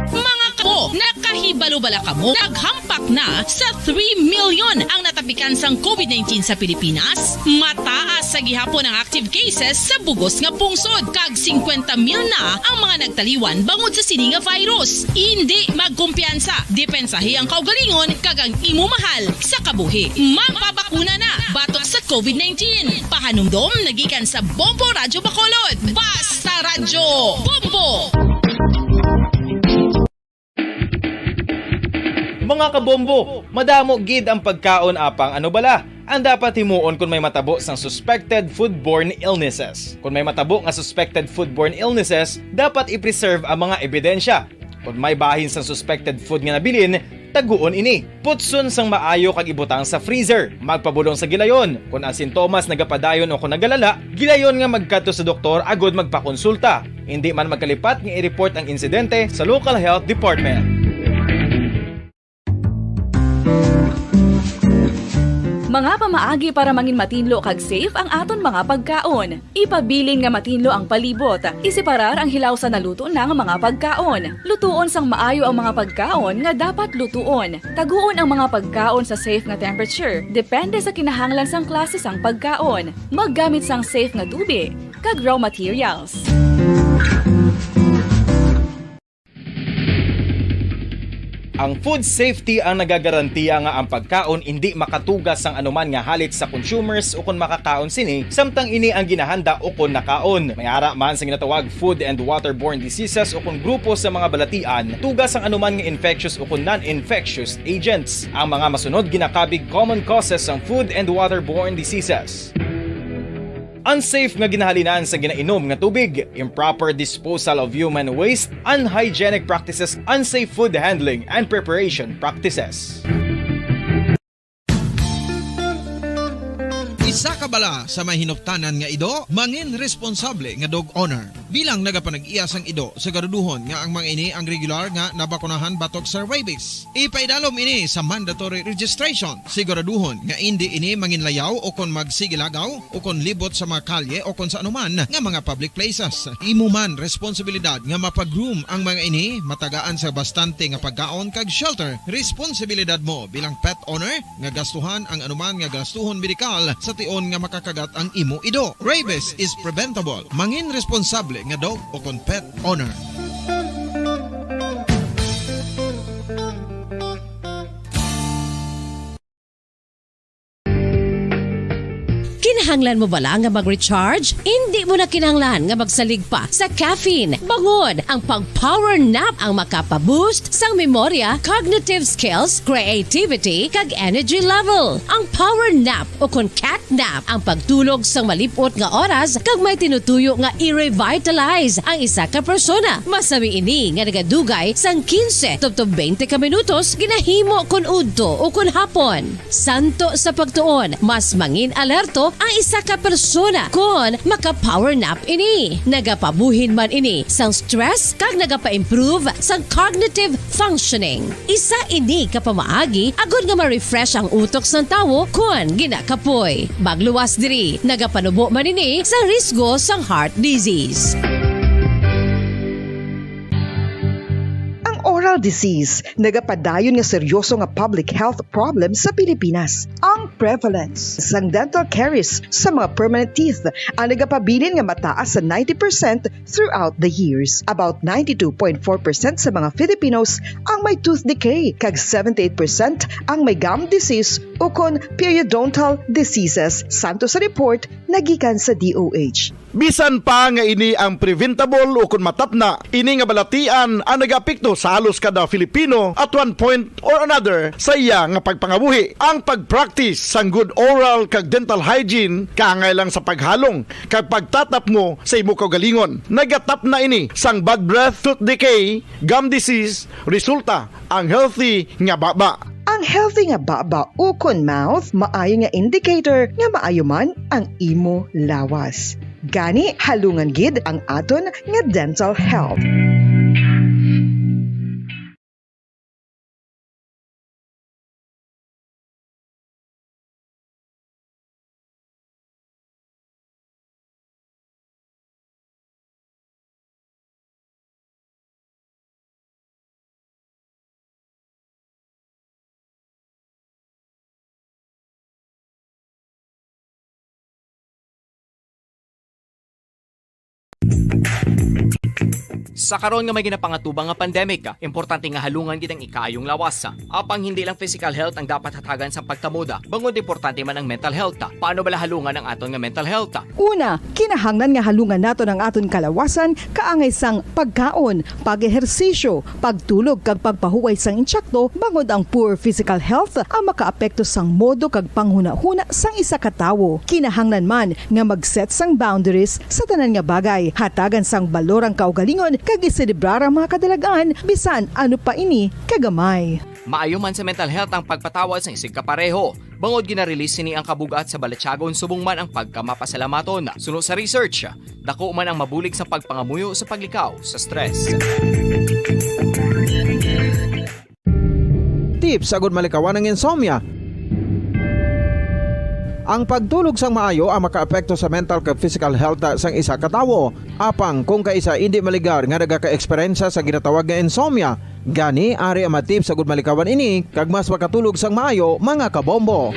Mga kabo, nakahibalo bala kamo? Naghampak na sa three million ang natapikan sang covid nineteen sa Pilipinas. Mataas sa gihapon ang active cases sa bugos nga pungsod, kag singkwenta mil na ang mga nagtaliwan bangod sa sini nga virus. Indi magkumpiyansa, depensahi ang kaugalingon kag ang imo mahal sa kabuhi. Magpabakuna na batok sa covid nineteen. Pahanumdom nagikan sa Bombo Radyo Bacolod. Basta Radyo Bombo! Mga kabombo, madamo gid ang pagkaon, apang ano bala ang dapat himuon kon may matabo sang suspected foodborne illnesses? Kon may matabo nga suspected foodborne illnesses, dapat i-preserve ang mga ebidensya. Kon may bahin sang suspected food nga nabilin, taguon ini. Putson sang maayo kag ibutang sa freezer. Magpabulong sa gilayon. Kon ang sintomas nagapadayon o kon nagalala, gilayon nga magkadto sa doktor agud magpakonsulta. Indi man magkalipat nga i-report ang insidente sa local health department. Mga pamaagi para mangin matinlo kag safe ang aton mga pagkaon. Ipabilin nga matinlo ang palibot. Iseparar ang hilaw sa naluto na nga mga pagkaon. Lutuon sang maayo ang mga pagkaon nga dapat lutuon. Taguon ang mga pagkaon sa safe nga temperature, depende sa kinahanglan sang klase sang pagkaon. Maggamit sang safe nga tubig kag raw materials. Ang food safety ang nagagarantiya nga ang pagkaon indi makatuga sang anuman nga halit sa consumers ukon makakaon sini, samtang ini ang ginahanda ukon nakaon. May ara man sa ginatawag food and waterborne diseases ukon grupo sa mga balatian, tuga sang anuman nga infectious ukon non-infectious agents. Ang mga masunod ginakabig common causes sang food and waterborne diseases. Unsafe nga ginahalinan sa ginainom nga tubig, improper disposal of human waste, unhygienic practices, unsafe food handling and preparation practices. Isa ka bala sa may hinuptanan nga ido, mangin responsable nga dog owner. Bilang nagapanag-iya sang ido, siguraduhon nga ang mga ini ang regular nga nabakunahan batok sa rabies. Ipaidalom ini sa mandatory registration. Siguraduhon nga indi ini manginlayaw o kon magsigilagaw o kon libot sa mga kalye o kon sa anuman nga mga public places. Imo man responsibilidad nga mapag-groom ang mga ini, matagaan sa bastante nga pagkaon kag shelter. Responsibilidad mo bilang pet owner nga gastuhan ang anuman nga gastuhon medikal sa tion nga makakagat ang imo ido. Rabies is preventable. Mangin responsable nga dog o kon pet owner. Kinahanglan mo bala nga mag-recharge? Indi mo na kinahanglan nga magsalig pa sa caffeine. Bangod ang pag-power nap ang makapa-boost sang memorya, cognitive skills, creativity, kag energy level. Ang power nap o kon cat nap ang pagtulog sang malip-ot nga oras kag may tinutuyo nga i-revitalize ang isa ka persona. Masami ini nga nagadugay sang quince tubtob twenty ka minutos ginahimo kon udto o kon hapon. Santo sa pagtuon, mas mangin alerto ang isa ka persona kon maka-power nap ini. Nagapabuhin man ini sang stress kag nagapa-improve sang cognitive functioning. Isa ini ka pamaagi agod nga ma-refresh ang utok sang tawo kon ginakapoy. Magluwas diri, nagapanubo man ini sang risgo sang heart disease. Ang oral disease nagapadayon nga seryoso nga public health problem sa Pilipinas. Ang prevalence sang dental caries sa mga permanent teeth ang nagapabilin nga mataas sa ninety percent throughout the years. About ninety-two point four percent sa mga Filipinos ang may tooth decay, kag seventy-eight percent ang may gum disease ukon periodontal diseases, santo sa report nagikan sa D O H. Bisan pa nga ini ang preventable ukon matapna, ini nga balatian ang nagaapekto sa halos kada Filipino at one point or another sa iya nga pagpangabuhi. Ang pag-practice sang good oral kag dental hygiene kaangay lang sa paghalong kag pagtatapngo sa imo kaugalingon. Nagatapna ini sang bad breath, tooth decay, gum disease, resulta ang healthy nga baba. Ang healthy nga baba ukon mouth maayo nga indicator nga maayo man ang imo lawas. Gani, halungan gid ang aton nga dental health. Sa karon nga may ginapangatubang nga pandemic, importante nga halungan gid ang ikaayong lawas. Apang hindi lang physical health ang dapat hatagan sa pagtamod, bangod importante man ang mental health. Paano bala halungan ang aton nga mental health? Una, kinahanglan nga halungan naton ang aton kalawasan kaangay sang pagkaon, pag-ehersisyo, pagtulog kag pagpahuway sang insakto, bangod ang poor physical health ang makaapekto sang modo kag panghunahuna sang isa ka tawo. Kinahanglan man nga mag-set sang boundaries sa tanan nga bagay, hatagan sang balor ang kaugalingon kag iselebrar ang mga kadalag-an bisan ano pa ini kagamay. Maayo man sa mental health ang pagpatawad sang isigkapareho. Bangod gina-release sini ang kabug-at sa balatyagon subong man ang pagkamapasalamaton. Suno sa research, dako man ang mabulig sa pagpangamuyo sa paglikaw sa stress. Tips agud malikawan ang insomnia. Ang pagtulog sang maayo ang makaapekto sa mental kag physical health sang isa ka tawo. Apang kung kaisa indi maligar nga nagaka-eksperyensya sa ginatawag nga insomnia, gani ari ang mga tips agud malikawan ini kag mas makatulog sang maayo, mga kabombo.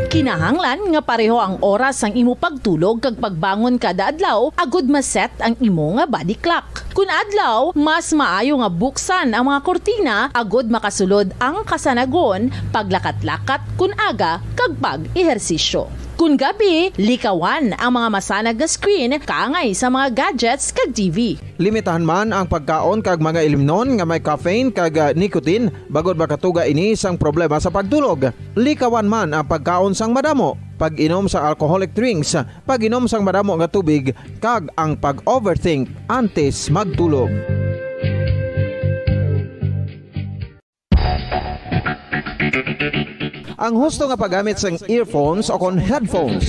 Kinahanglan nga pareho ang oras sang imo pagtulog kag pagbangon kada adlaw agud ma-set ang imo nga body clock. Kun adlaw, mas maayo nga buksan ang mga kurtina agud makasulod ang kasanagon, paglakat-lakat kun aga, kag pag-ehersisyo. Kun gabi, likawan ang mga masanag nga screen kaangay sa mga gadgets kag T V. Limitahan man ang pagkaon kag mga ilimnon nga may caffeine kag, ah, nicotine, bangod makatuga ini sang problema sa pagtulog. Likawan man ang pagkaon sang madamo, pag-inom sa alcoholic drinks, pag-inom sang madamo nga tubig, kag ang pag-overthink antes magtulog. Ang husto nga paggamit sang earphones o kon headphones.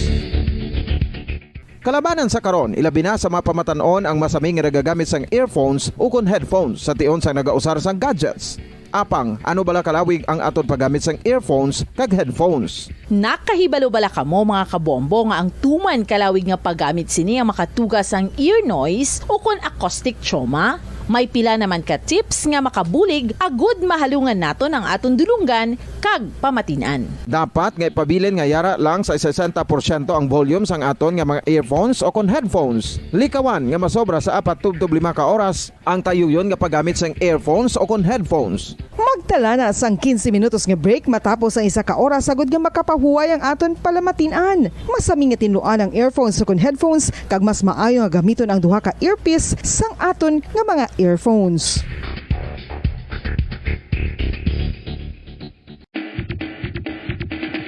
Kalabanan sa karon, ilabi na sa mga pamatan-on ang masami nga nagagamit sang earphones o kon headphones sa tion sang nagausar sang gadgets. Apang, ano bala kalawig ang aton paggamit sang earphones kag headphones? Nakahibalo bala kamo, mga kabombo, nga ang tuman kalawig nga paggamit sini ang makatuga sang ear noise o kon acoustic trauma? May pila naman ka tips nga makabulig agud mahalungan naton ang aton dulonggan kag pamatin-an. Dapat nga ipabilin nga yara lang sa sesenta porsyento ang volume sang aton nga mga earphones o kon headphones. Likawan nga masobra sa apat tubtob lima ka oras ang tayuyon nga paggamit sang earphones o kon headphones. Magtala na sang quince minutos nga break matapos ang isa ka oras, agud nga makapahuway ang aton palamatin-an. Masami nga tinluan ang earphones o kon headphones, kag mas maayo nga gamiton ang duha ka earpiece sang aton nga mga earphones.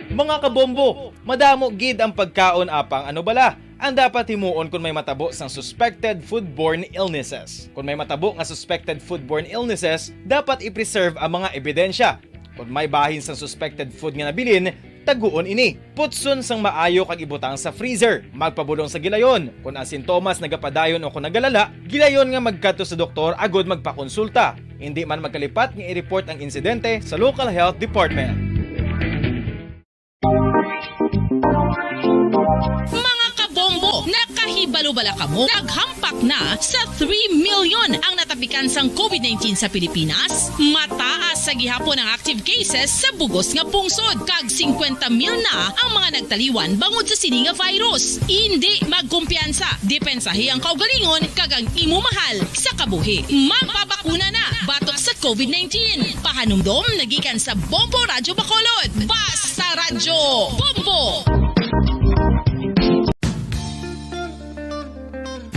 Mga kabombo, madamo gid ang pagkaon, apang ano bala ang dapat himuon kon may matabo sang suspected foodborne illnesses? Kon may matabo nga suspected foodborne illnesses, dapat i-preserve ang mga ebidensya. Kon may bahin sang suspected food nga nabilin, taguon ini. Putson sang maayo kag ibutang sa freezer. Magpabulong sa gilayon. Kon ang sintomas nagapadayon o kon nagalala, gilayon nga magkadto sa doktor agud magpakonsulta. Indi man magkalipat nga i-report ang insidente sa local health department. Mga kabombo, nakahibalo bala kamo? Naghampak na sa three million ang natapikan sang covid nineteen sa Pilipinas. Mataas sa gihapon ang active cases sa bug-os nga pungsod, kag singkwenta mil na ang mga nagtaliwan bangod sa sini nga virus. Indi magkumpiyansa, depensahi ang kaugalingon kag ang imo mahal sa kabuhi. Magpabakuna na batok sa covid nineteen. Pahanumdom nagikan sa Bombo Radyo Bacolod. Basta Radyo Bombo!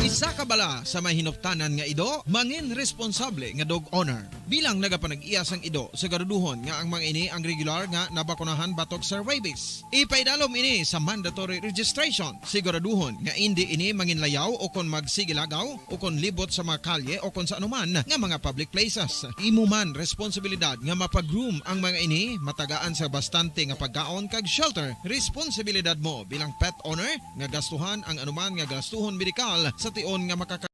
Isa ka bala sa may hinuptanan nga ido, mangin responsable nga dog owner. Bilang nagapanag-iya sang ido, siguraduhon nga ang mga ini ang regular nga nabakunahan batok sa rabies. Ipaidalom ini sa mandatory registration. Siguraduhon nga indi ini manginlayaw o kon magsigilagaw o kon libot sa mga kalye o kon sa anuman nga mga public places. Imo man responsibilidad nga mapa-groom ang mga ini, matagaan sa bastante nga pagkaon kag shelter. Responsibilidad mo bilang pet owner nga gastuhan ang anuman nga gastuhon medikal sa tion nga makaka-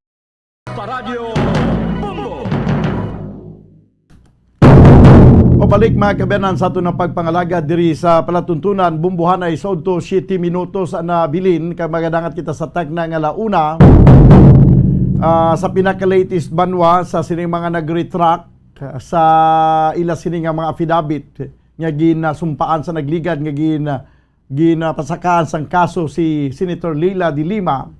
Paradyo Bombo. Pabalik, mga kaabyanan, sa aton nga pagpangalagad diri sa palatuntunan, bombohanay sa udto siyete minutos na bilin, kag magadangat kita sa tagna nga la una. Ah, sa pinaka-latest banwa sa sining mga nag-retract sa ila sini nga mga affidavit nga ginasumpaan sa nagligad nga gin-, ginapasakaan sang kaso si Senator Leila de Lima.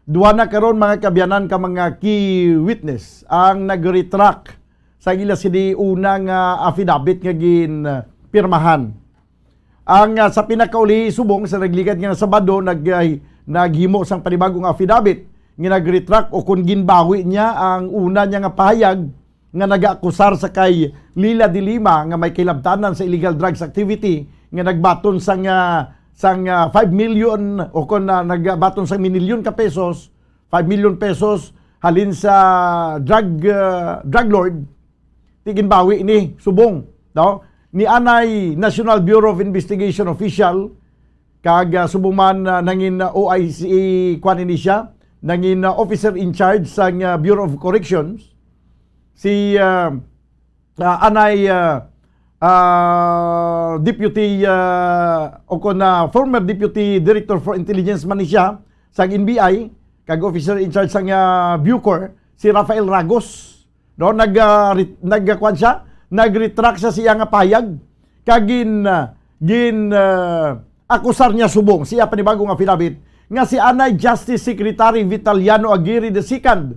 Duha na karon, mga kaabyanan, ka mga key witness ang nag-retract sa ila sini una nga affidavit nga ginpirmahan. Ang, ah, sa pinakauli, subong sa nagligad nga Sabado, nag-, ah, naghimo sang panibagong affidavit nga nag-retract o kon ginbawi niya ang una niya nga pahayag nga nagaakusar sa kay Leila de Lima nga may kahilabtanan sa illegal drugs activity nga nagbaton sang, ah, sang, ah, five million o kon, ah, nagbaton sang minilyon ka pesos, five million pesos halin sa drug, ah, drug lord. Ti ginbawi ni subong, no? Ni anay National Bureau of Investigation official, kag, ah, subong man, ah, nangin, ah, O I C, kuan ini siya, nangin, ah, officer in charge sa, ah, Bureau of Corrections, si, ah, ah, anay, ah, ah, deputy, ah, o kon, ah, former deputy director for intelligence man ni siya sa N B I, kag officer in charge sang, ah, Bucor, si Rafael Ragos. No, nag, ah, ret-, nag, ah, kuwan siya, nag-retract siya sa iya nga pahayag, kag gin, ah, gin, ah, akusar niya subong sa iya panibago nga affidavit nga si anay Justice Secretary Vitaliano Aguirre the second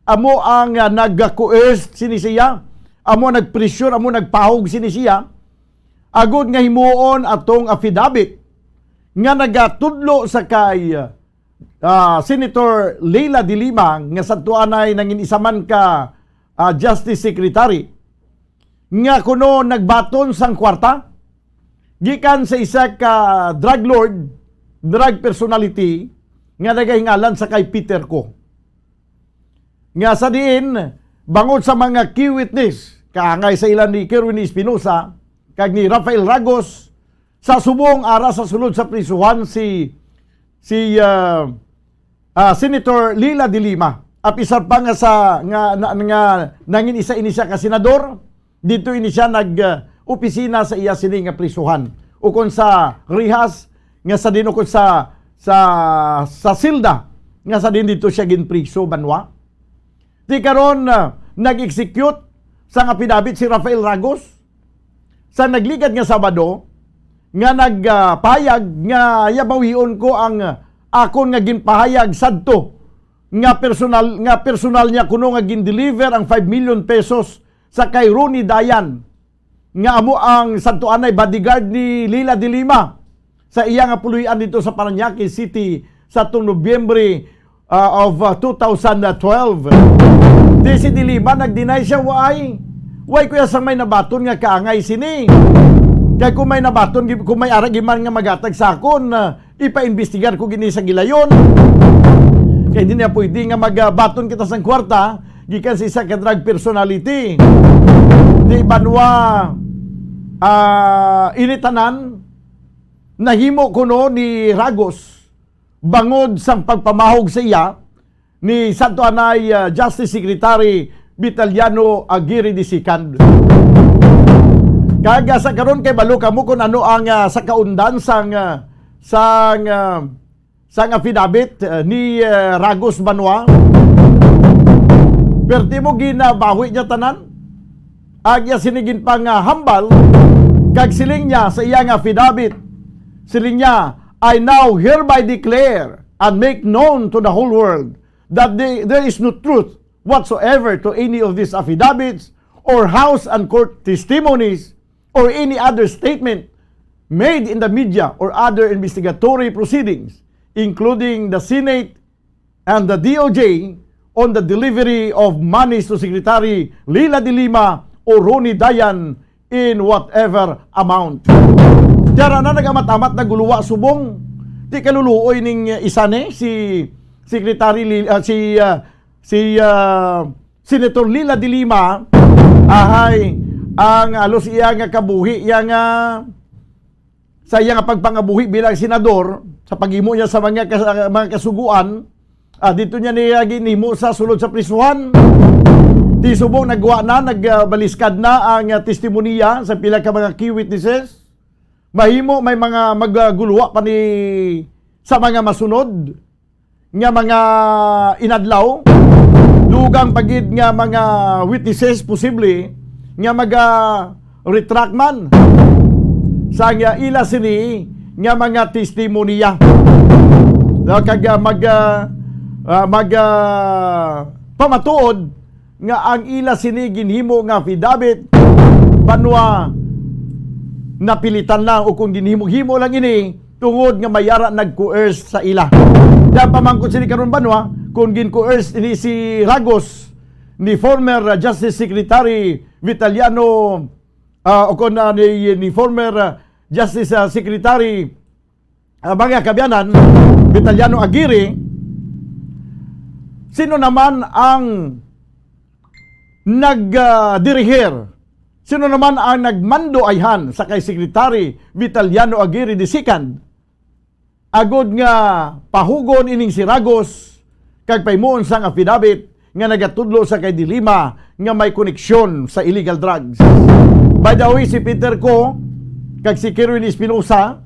amo ang, ah, nag-coerce sini siya, amo nag-pressure, amo nagpahog sini siya, agod nga himuon atong affidavit nga nagatudlo sa kay, ah, Senator Leila de Lima nga sadtuanay nangin isa man ka, ah, Justice Secretary nga kuno nagbaton sang kwarta gikan sa isa ka drug lord, drug personality nga nagahingalan sa kay Peter Co. Nga sa diin, bangod sa mga key witness, kaangay sa ila ni Kerwin Espinosa kag ni Rafael Ragos, sa subong ara sa sulod sa prisuhan si, si, ah, ah, Senator Leila de Lima. Apisar pa nga sa, nga, na, nga nangin isa ini siya ka senador, dito ini siya nag, ah, opisina sa iya sini nga prisuhan, ukon sa rehas nga sa din, ukon sa, sa, sa silda nga sa din dito siya ginpriso, banwa. Ti karon, ah, nag-execute sang affidavit si Rafael Ragos sa nagligad nga Sabado, nga nagpahayag nga yabawion ko ang, ah, akon nga ginpahayag sadto nga personal, nga personal niya kuno nga gin-deliver ang five million pesos sa kay Ronnie Dayan, nga amo ang santuanay bodyguard ni Leila de Lima sa iya nga puloy-an dito sa Parañaque City sa atong Nobyembre, ah, of, ah, two thousand twelve. Di si de Lima nag-deny siya, "Why? Why, kuya, sang may nabaton nga kaangay sini? Kay kung may nabaton, gi-, kung may ara gid man nga magatag sa akon, ah, ipaimbestigar ko gini sa gilayon. Kay hindi na pwede nga magbaton kita sang kwarta gikan sa isa ka drug personality." Di banwa, ah, ini tanan nahimo kuno ni Ragos bangod sang pagpamahog sa iya ni Santo Anay, ah, Justice Secretary Vitaliano Aguirre the second. Kag, ah, sa karon kay balo kamo kung ano ang, ah, sa kaundan sang, ah, sang, ah, sang affidavit, ah, ni, ah, Ragos Banwa. Perti mo ginabawi niya tanan. Agya sini ginpangahambal, kag siling niya sa iya nga affidavit, siling niya, "I now hereby declare and make known to the whole world that the, there is no truth whatsoever to any of these affidavits or house and court testimonies or any other statement made in the media or other investigatory proceedings, including the Senate and the D O J, on the delivery of monies to Secretary Leila de Lima or Ronnie Dayan in whatever amount." Tiyara na nag-amat-amat na guluwa subong. Ti kaluluoy ning isa ni si Secretary Lil-, ah, si, ah, si, ah, Senator Leila de Lima, ahay, ang halos iya nga kabuhi, iya nga, sa iya nga pagpangabuhi bilang senador, sa paghimo niya sa mga kas-, mga kasuguan, ah, dito niya niya ginhimo sa sulod sa prisuhan. Ti subong nagwa na, nagbaliskad na ang, ah, testimonya sa pila ka mga key witnesses. Mahimo may mga magaguluwa pa ni sa mga masunod nga mga inadlaw, dugang pa gid nga mga witnesses posible nga maga-retract man sa nga ila sini nga mga testimonya. Kag, ah, mag, ah, ah, mag, ah, pamatuod nga ang ila sini ginhimo nga affidavit, banwa napilitan lang o kung ginhimo-himo lang ini tungod nga may ara nag-coerce sa ila. Kaya pamangkot sini karon, banwa, kung gin-coerce ini si Ragos ni former, uh, Justice Secretary Vitaliano, uh, o kung, uh, ni, ni former, uh, Justice, uh, Secretary, ah, mga kaabyanan, Vitaliano Aguirre, sino naman ang nag, ah, dirihir? Sino naman ang nagmando ayhan sa kay Secretary Vitaliano Aguirre the second? Agod nga pahugon ining si Ragos kag pahimuon sang affidavit nga nagatudlo sa kay de Lima nga may koneksyon sa illegal drugs. By the way, si Peter Ko kag si Kerwin Espinosa,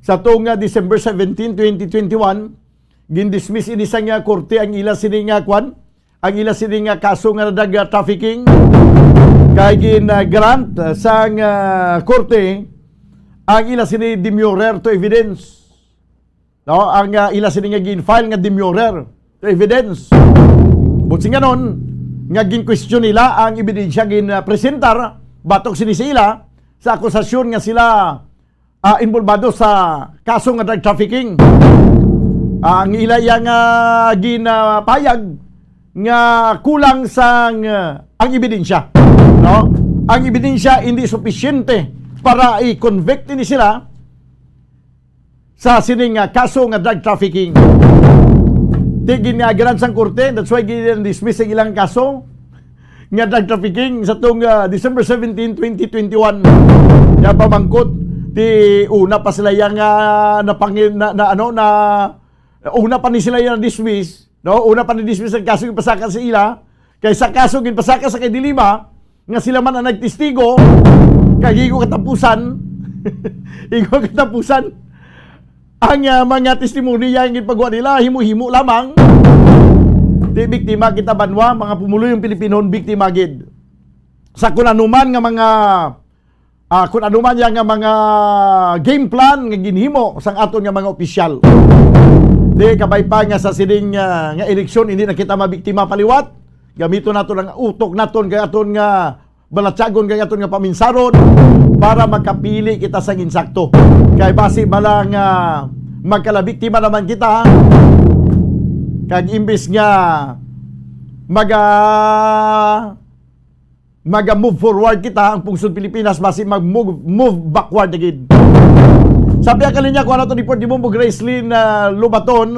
sa tong, ah, December seventeen, twenty twenty-one, gindismiss ini sang, ah, korte ang ila sini nga kwan, ang ila sini nga kaso nga drug, ah, trafficking, kay gin, ah, grant, ah, sang, ah, korte ang ila sini demurrer to evidence. No, ang, ah, ila sini nga gin-file nga demurrer to evidence. Buot silingon, nga gin-question nila ang ebidensya gin, ah, presentar batok sini sa ila sa akusasyon nga sila, ah, involbado sa kaso nga drug trafficking. Ah, ang ila iya nga ginapahayag nga kulang sang, ah, ang ebidensya, no? Ang ebidensya hindi supisyente para i-convict ini sila sa sining, ah, kaso nga drug trafficking. Di gin-grant sang korte, that's why gin-dismiss ang ilang kaso nga drug trafficking sa tong, ah, December seventeen, twenty twenty-one. Kaya pamangkot, di una pa sila yang, ah, napangin-, na, na, ano, na, una pa ni sila yang dismiss, no? Una pa ni dismiss ang kaso ipasaka sa ila, kaysa kaso ginpasaka sa kay Dilima, nga sila man ang nagtestigo, kag igo katapusan, igo katapusan, ang, ah, mga testimonya nga ginpagwa nila, himo-himo lamang. Di biktima kita banwa, mga pumuluyong Pilipino, biktima gid. Sa kun ano man nga mga, ah, kun ano man yang nga mga game plan nga ginhimo sang aton nga mga opisyal. Di kabay pa nga sa sining, ah, nga eleksyon, hindi na kita mabiktima paliwat. Gamiton naton ang utok naton kay aton nga balatyagon kay aton nga paminsaron para makapili kita sang insakto. Kay basi bala nga magkalabiktima naman kita, kag imbis nga maga-, maga-move forward kita, ang pungsod Pilipinas basi mag-move, move backward na gid. Sa pihak kang linya, kuha nato report ni Bombo Gracelyn, ah, Lobaton.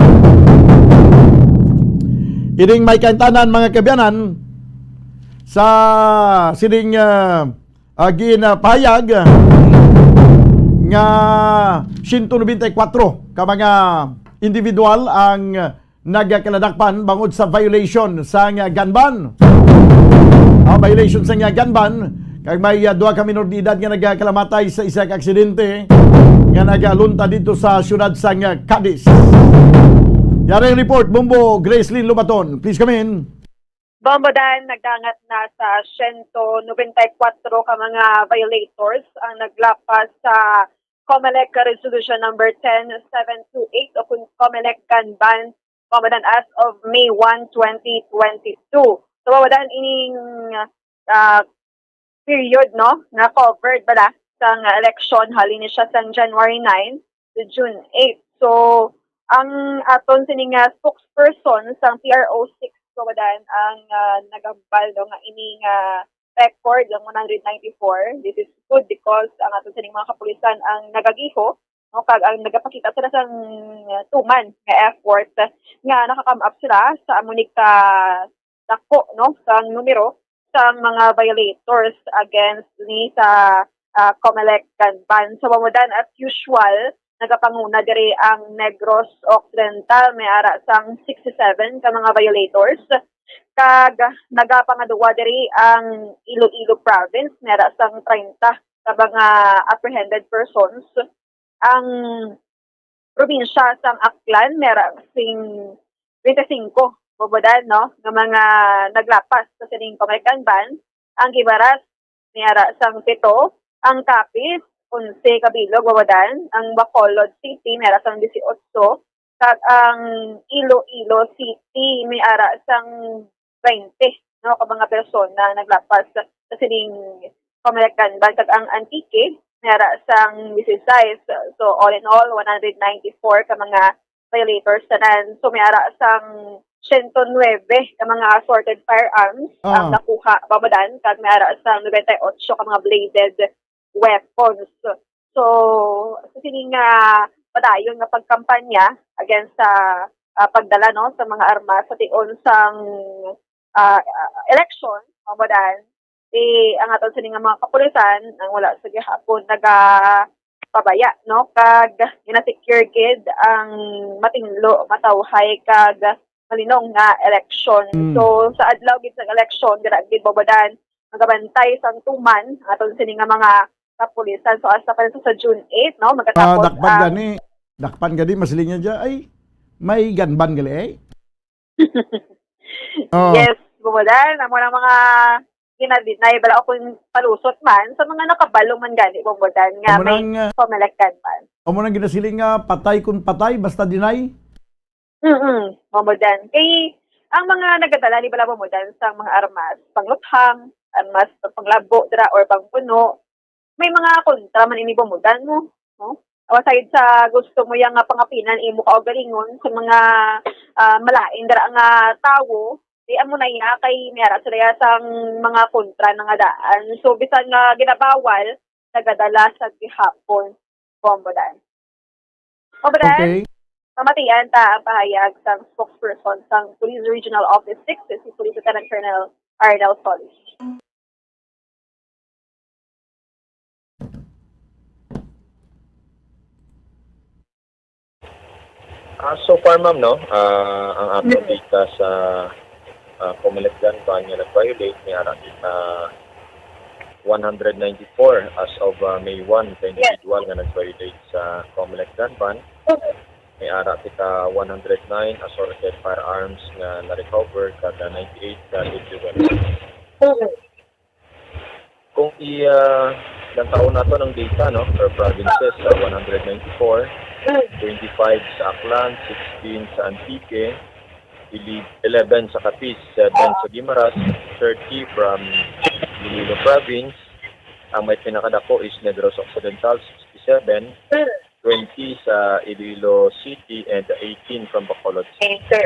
Ining may kaintanan, mga kaabyanan, sa sining, ah, ah, ginapahayag nga siyento nobenta y kuwatro ka mga individual ang nagkaladakpan bangod sa violation sang gun ban. Ah, violation sang gun ban, kag may, ah, duha ka minor de edad nga nagkalamatay sa isa ka aksidente nga nagalunta dito sa siyudad sang Cadiz. Yari ang report, Bombo Gracelyn Lobaton. Please come in. Bombo Dan, nagdangat na sa siyento nobenta y kuwatro ka mga violators ang naglapas sa COMELEC Resolution Number ten seven two eight o kun COMELEC gun ban, Bombo Dan, as of May one, twenty twenty-two. So, Bombo Dan, ining, ah, period, no, nga covered bala sang election, halin ni siya sang January nine to June eight. So, ang aton sini nga spokesperson sang P R O six, Bombo Dan, ang, ah, naghambal, no, nga ini nga record ang one hundred ninety-four. This is good because ang aton sining mga kapulisan ang nagagiho, no, kag ang nagapakita sila sang, ah, tuman nga effort nga naka-come up sila sa amo ni ka dako, no, sang numero sang mga violators against ni sa, ah, COMELEC gun ban. So, Bombo Dan, as usual, nagapanguna diri ang Negros Occidental, may ara sang sixty-seven ka mga violators. Kag nagapangaduwa diri ang Iloilo Province, may ara sang treinta ka mga apprehended persons. Ang probinsya sang Aklan, may ara sing twenty-five, Bombo Dan, no, nga mga naglapas sa sining COMELEC gun ban. Ang Guimaras, may ara sang pito. Ang Capiz, onse ka bilog, Bombo Dan. Ang Bacolod City, may ara sang dieciocho. Kag ang Iloilo City, may ara sang twenty, no, ka mga persona naglapas sa sining COMELEC gun ban. Kag ang Antique, may ara sang dieciséis. So, all in all, one hundred ninety-four ka mga violators tanan. So, may ara sang siyento nuebe ka mga assorted firearms ang Ah. nakuha, Bombo Dan, kag may ara sang nobenta y ocho ka mga bladed weapons. So, sa sini nga padayon nga pagkampanya against sa, ah, pagdala, no, sa mga armas sa tion sang, ah, ah, election, Bombo Dan, eh, ang aton sini nga mga kapulisan, ang wala sa gihapon nagapabaya, no, kag gina-secure gid ang matinlo, matawhay, kag malinong nga election. Mm. So, sa adlaw gid sang election, dira gid, Bombo Dan, magabantay sang tuman aton sini nga mga kapulisan. So, hasta pa sa, sa June eight, no? Ah, magkatapos dakpan ang gani, dakpan gani, masiling niya dyan, ay, may gunman gali, eh. Oh. Yes, Bobodan, amo nang mga ginadinay, bala, o kung palusot man, sa mga nakabalo man gani, Bobodan, nga Amo may nang, ah, Comelec gunman. Amo nang ginasiling nga patay kun patay, basta deny? Mm, Bobodan. Kay, ang mga nagadala ni bala, Bobodan, sa mga armas, pangluthang, armas, panglabo, dira, or pangpuno, may mga kontra man ini, Bobodan, no? No? Aside sa gusto mo yang nga pangapinan imo kaugalingon sa mga, ah, malain dira nga tawo, di amo na iya kay may ara sila ya sang mga kontra na nga daan. So, bisan nga ginabawal, nagadala sa gihapon, Bobodan. Bobodan, okay, pamatian ta ang pahayag sang spokesperson sang Police Regional Office six, si Police Lieutenant Colonel Arnel Solis. Ah, so far, ma'am, no, ah, ang aton data sa, ah, Comelec gun ban nga nag-violate, may ara kita one hundred ninety-four as of, ah, May one, ka individual nga nag-violate sa Comelec gun ban. May ara kita one hundred nine assorted firearms nga na-recover, kag ninety-eight ka deadly weapons. Kung i, ah, lantaon nato ang data, no, per provinces, sa one hundred ninety-four, twenty-five sa Aklan, sixteen sa Antique, ele-, eleven sa Capiz, seven sa Guimaras, thirty from Iloilo Province. Ang may pinakadako is Negros Occidental, sixty-seven, twenty sa Iloilo City, and eighteen from Bacolod City. Okay, sir.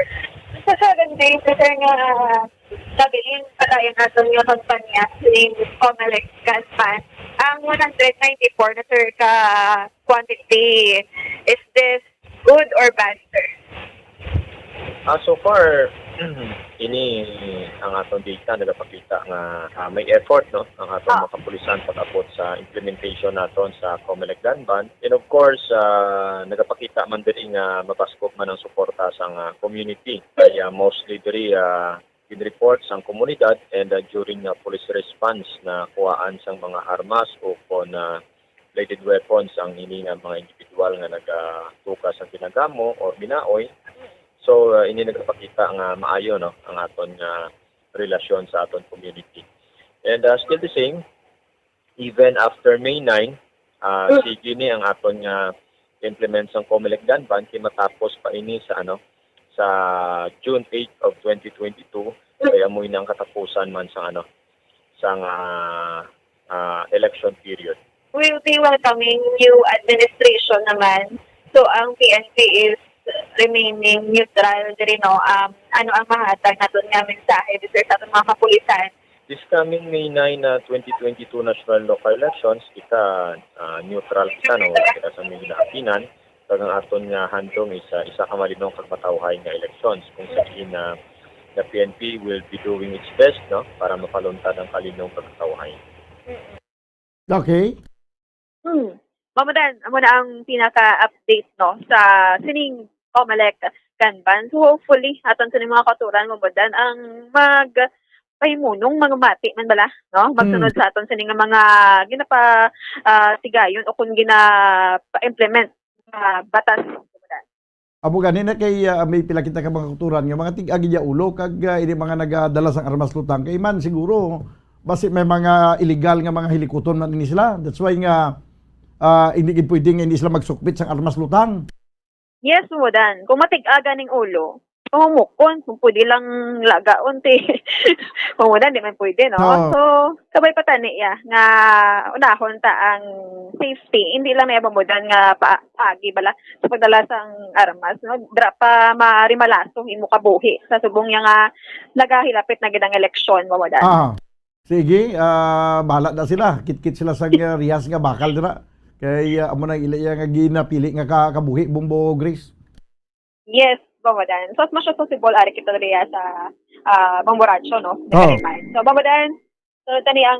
Sa seven days, sir, nga nabilin pa tayo naton nga kampanya ni Comelec Gunman. Ang one hundred ninety-four na, sir, ka quantity, is this good or bad, sir? Ah, so far, ini ang aton data nagapakita nga, ah, may effort, no, ang aton Ah. mga kapulisan pag-abot sa implementation naton sa Comelec gun ban. And of course, ah, nagapakita man diri nga mabaskog man ang suporta sang, ah, community. Kaya mostly diri, ah, gin-report sang komunidad and, ah, during, ah, police response na kuhaan sang mga armas o kon, ah, bladed weapons ang ini nga mga individual nga nagatuga sa ginagamo or binaoy. So, ah, ini nagapakita nga maayo, no, ang aton nga relasyon sa aton community. And, ah, still the same, even after May nine, ah, Mm. sige ni ang aton nga implement sang Comelec gun ban kay matapos pa ini sa, ano, sa June eight of twenty twenty-two, Mm. kaya amo ini ang katapusan man sang, ano, sang, ah, ah, election period. We'll be welcoming new administration naman. So, ang P N P is remaining neutral diri, no? Um, ano ang mahatag naton nga mensahe diri sa aton mga kapulisan? This coming May nine na twenty twenty-two national local elections, kita, ah, neutral kita, no? Wala kita sa mga ginaapinan. Kag ang aton nga handom is, ah, isa ka malinong kag matawhay nga elections, kung sa diin na the P N P will be doing its best, no, para mapaluntad ang kalinong kag matawhay. Okay. Hmm. Bobodan, amo na ang pinaka-update, no, sa sining Comelec gun ban. So, hopefully, aton sining mga kautoran, Bobodan, ang mag pahimunong, mga mati man bala, no? Magsunod Hmm. sa aton sining nga mga ginapa, ah, tigayon o kung ginapa-implement nga batas, Bobodan. Amo gani na kay, ah, may pila kita ka mga kautoran nga mga tig-agi ya ulo kag, ah, ini mga nagadala sang armas lutang kay man siguro basi may mga illegal nga mga hilikuton man ini sila. That's why nga, ah, hindi gid pwede nga hindi sila magsukbit sang armas lutang. Yes, Bobodan. Kung matig-aga ning ulo, pahumukon, kung pwede lang lagaon, ti. Bobodan, di man pwede, no? Oo. So, kabay pa tani, ya, nga unahon ta ang safety. Hindi lang na, Bobodan, nga pa-, paagi bala sa pagdala sang armas, no? Dira pa marimalaso imo kabuhi sa subong niya nga nagahilapit na gid ang eleksyon, Bobodan. Ah. Sige, ah, bahala na sila. Kitkit sila sa, ah, rihas nga bakal dira. Kay, ah, amo na ila iya nga ginapili nga ka-, kabuhi, Bombo Grace. Yes, Bobodan. So, as much as possible, ari kita diri sa, ah, Bombo Radyo, no? Oh. So, Bobodan, so, tani ang,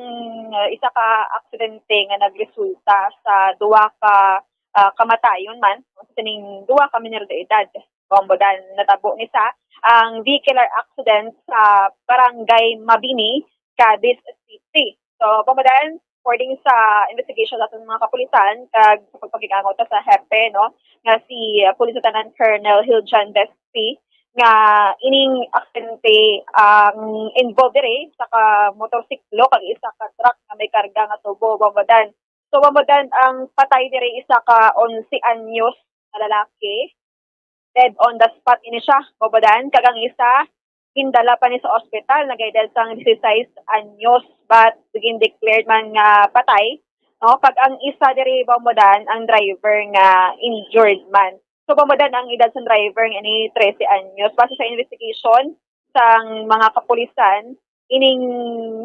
ah, isa ka aksidente nga nagresulta sa duha ka, ah, kamatayon man, sa sining duha ka minor de edad. Bobodan, natabo ni sa ang vehicular accident sa Barangay Mabini, Cadiz City. So, Bombo Dan, according sa investigation sa aton mga kapulisan, kag sa pagpakig-angot sa hepe, no, nga si, uh, Police Lieutenant Colonel Hiljan Despi, nga ining aksidente ang involved diri sa ka motorsiklo kag isa ka truck nga may karga nga tubo, Bombo Dan. So, Bombo Dan, ang patay diri isa ka onse anyos nga lalaki. Dead on the spot ini siya, Bombo Dan, kag ang isa gindala pa ni sa ospital, nag-edad sang dieciséis anyos, but gin-declared man nga patay, no? Kag ang isa diri, Bombo Dan, ang driver nga injured man. So, Bombo Dan, ang edad sang driver nga ini trese anyos. Base sa investigation sang mga kapulisan, ining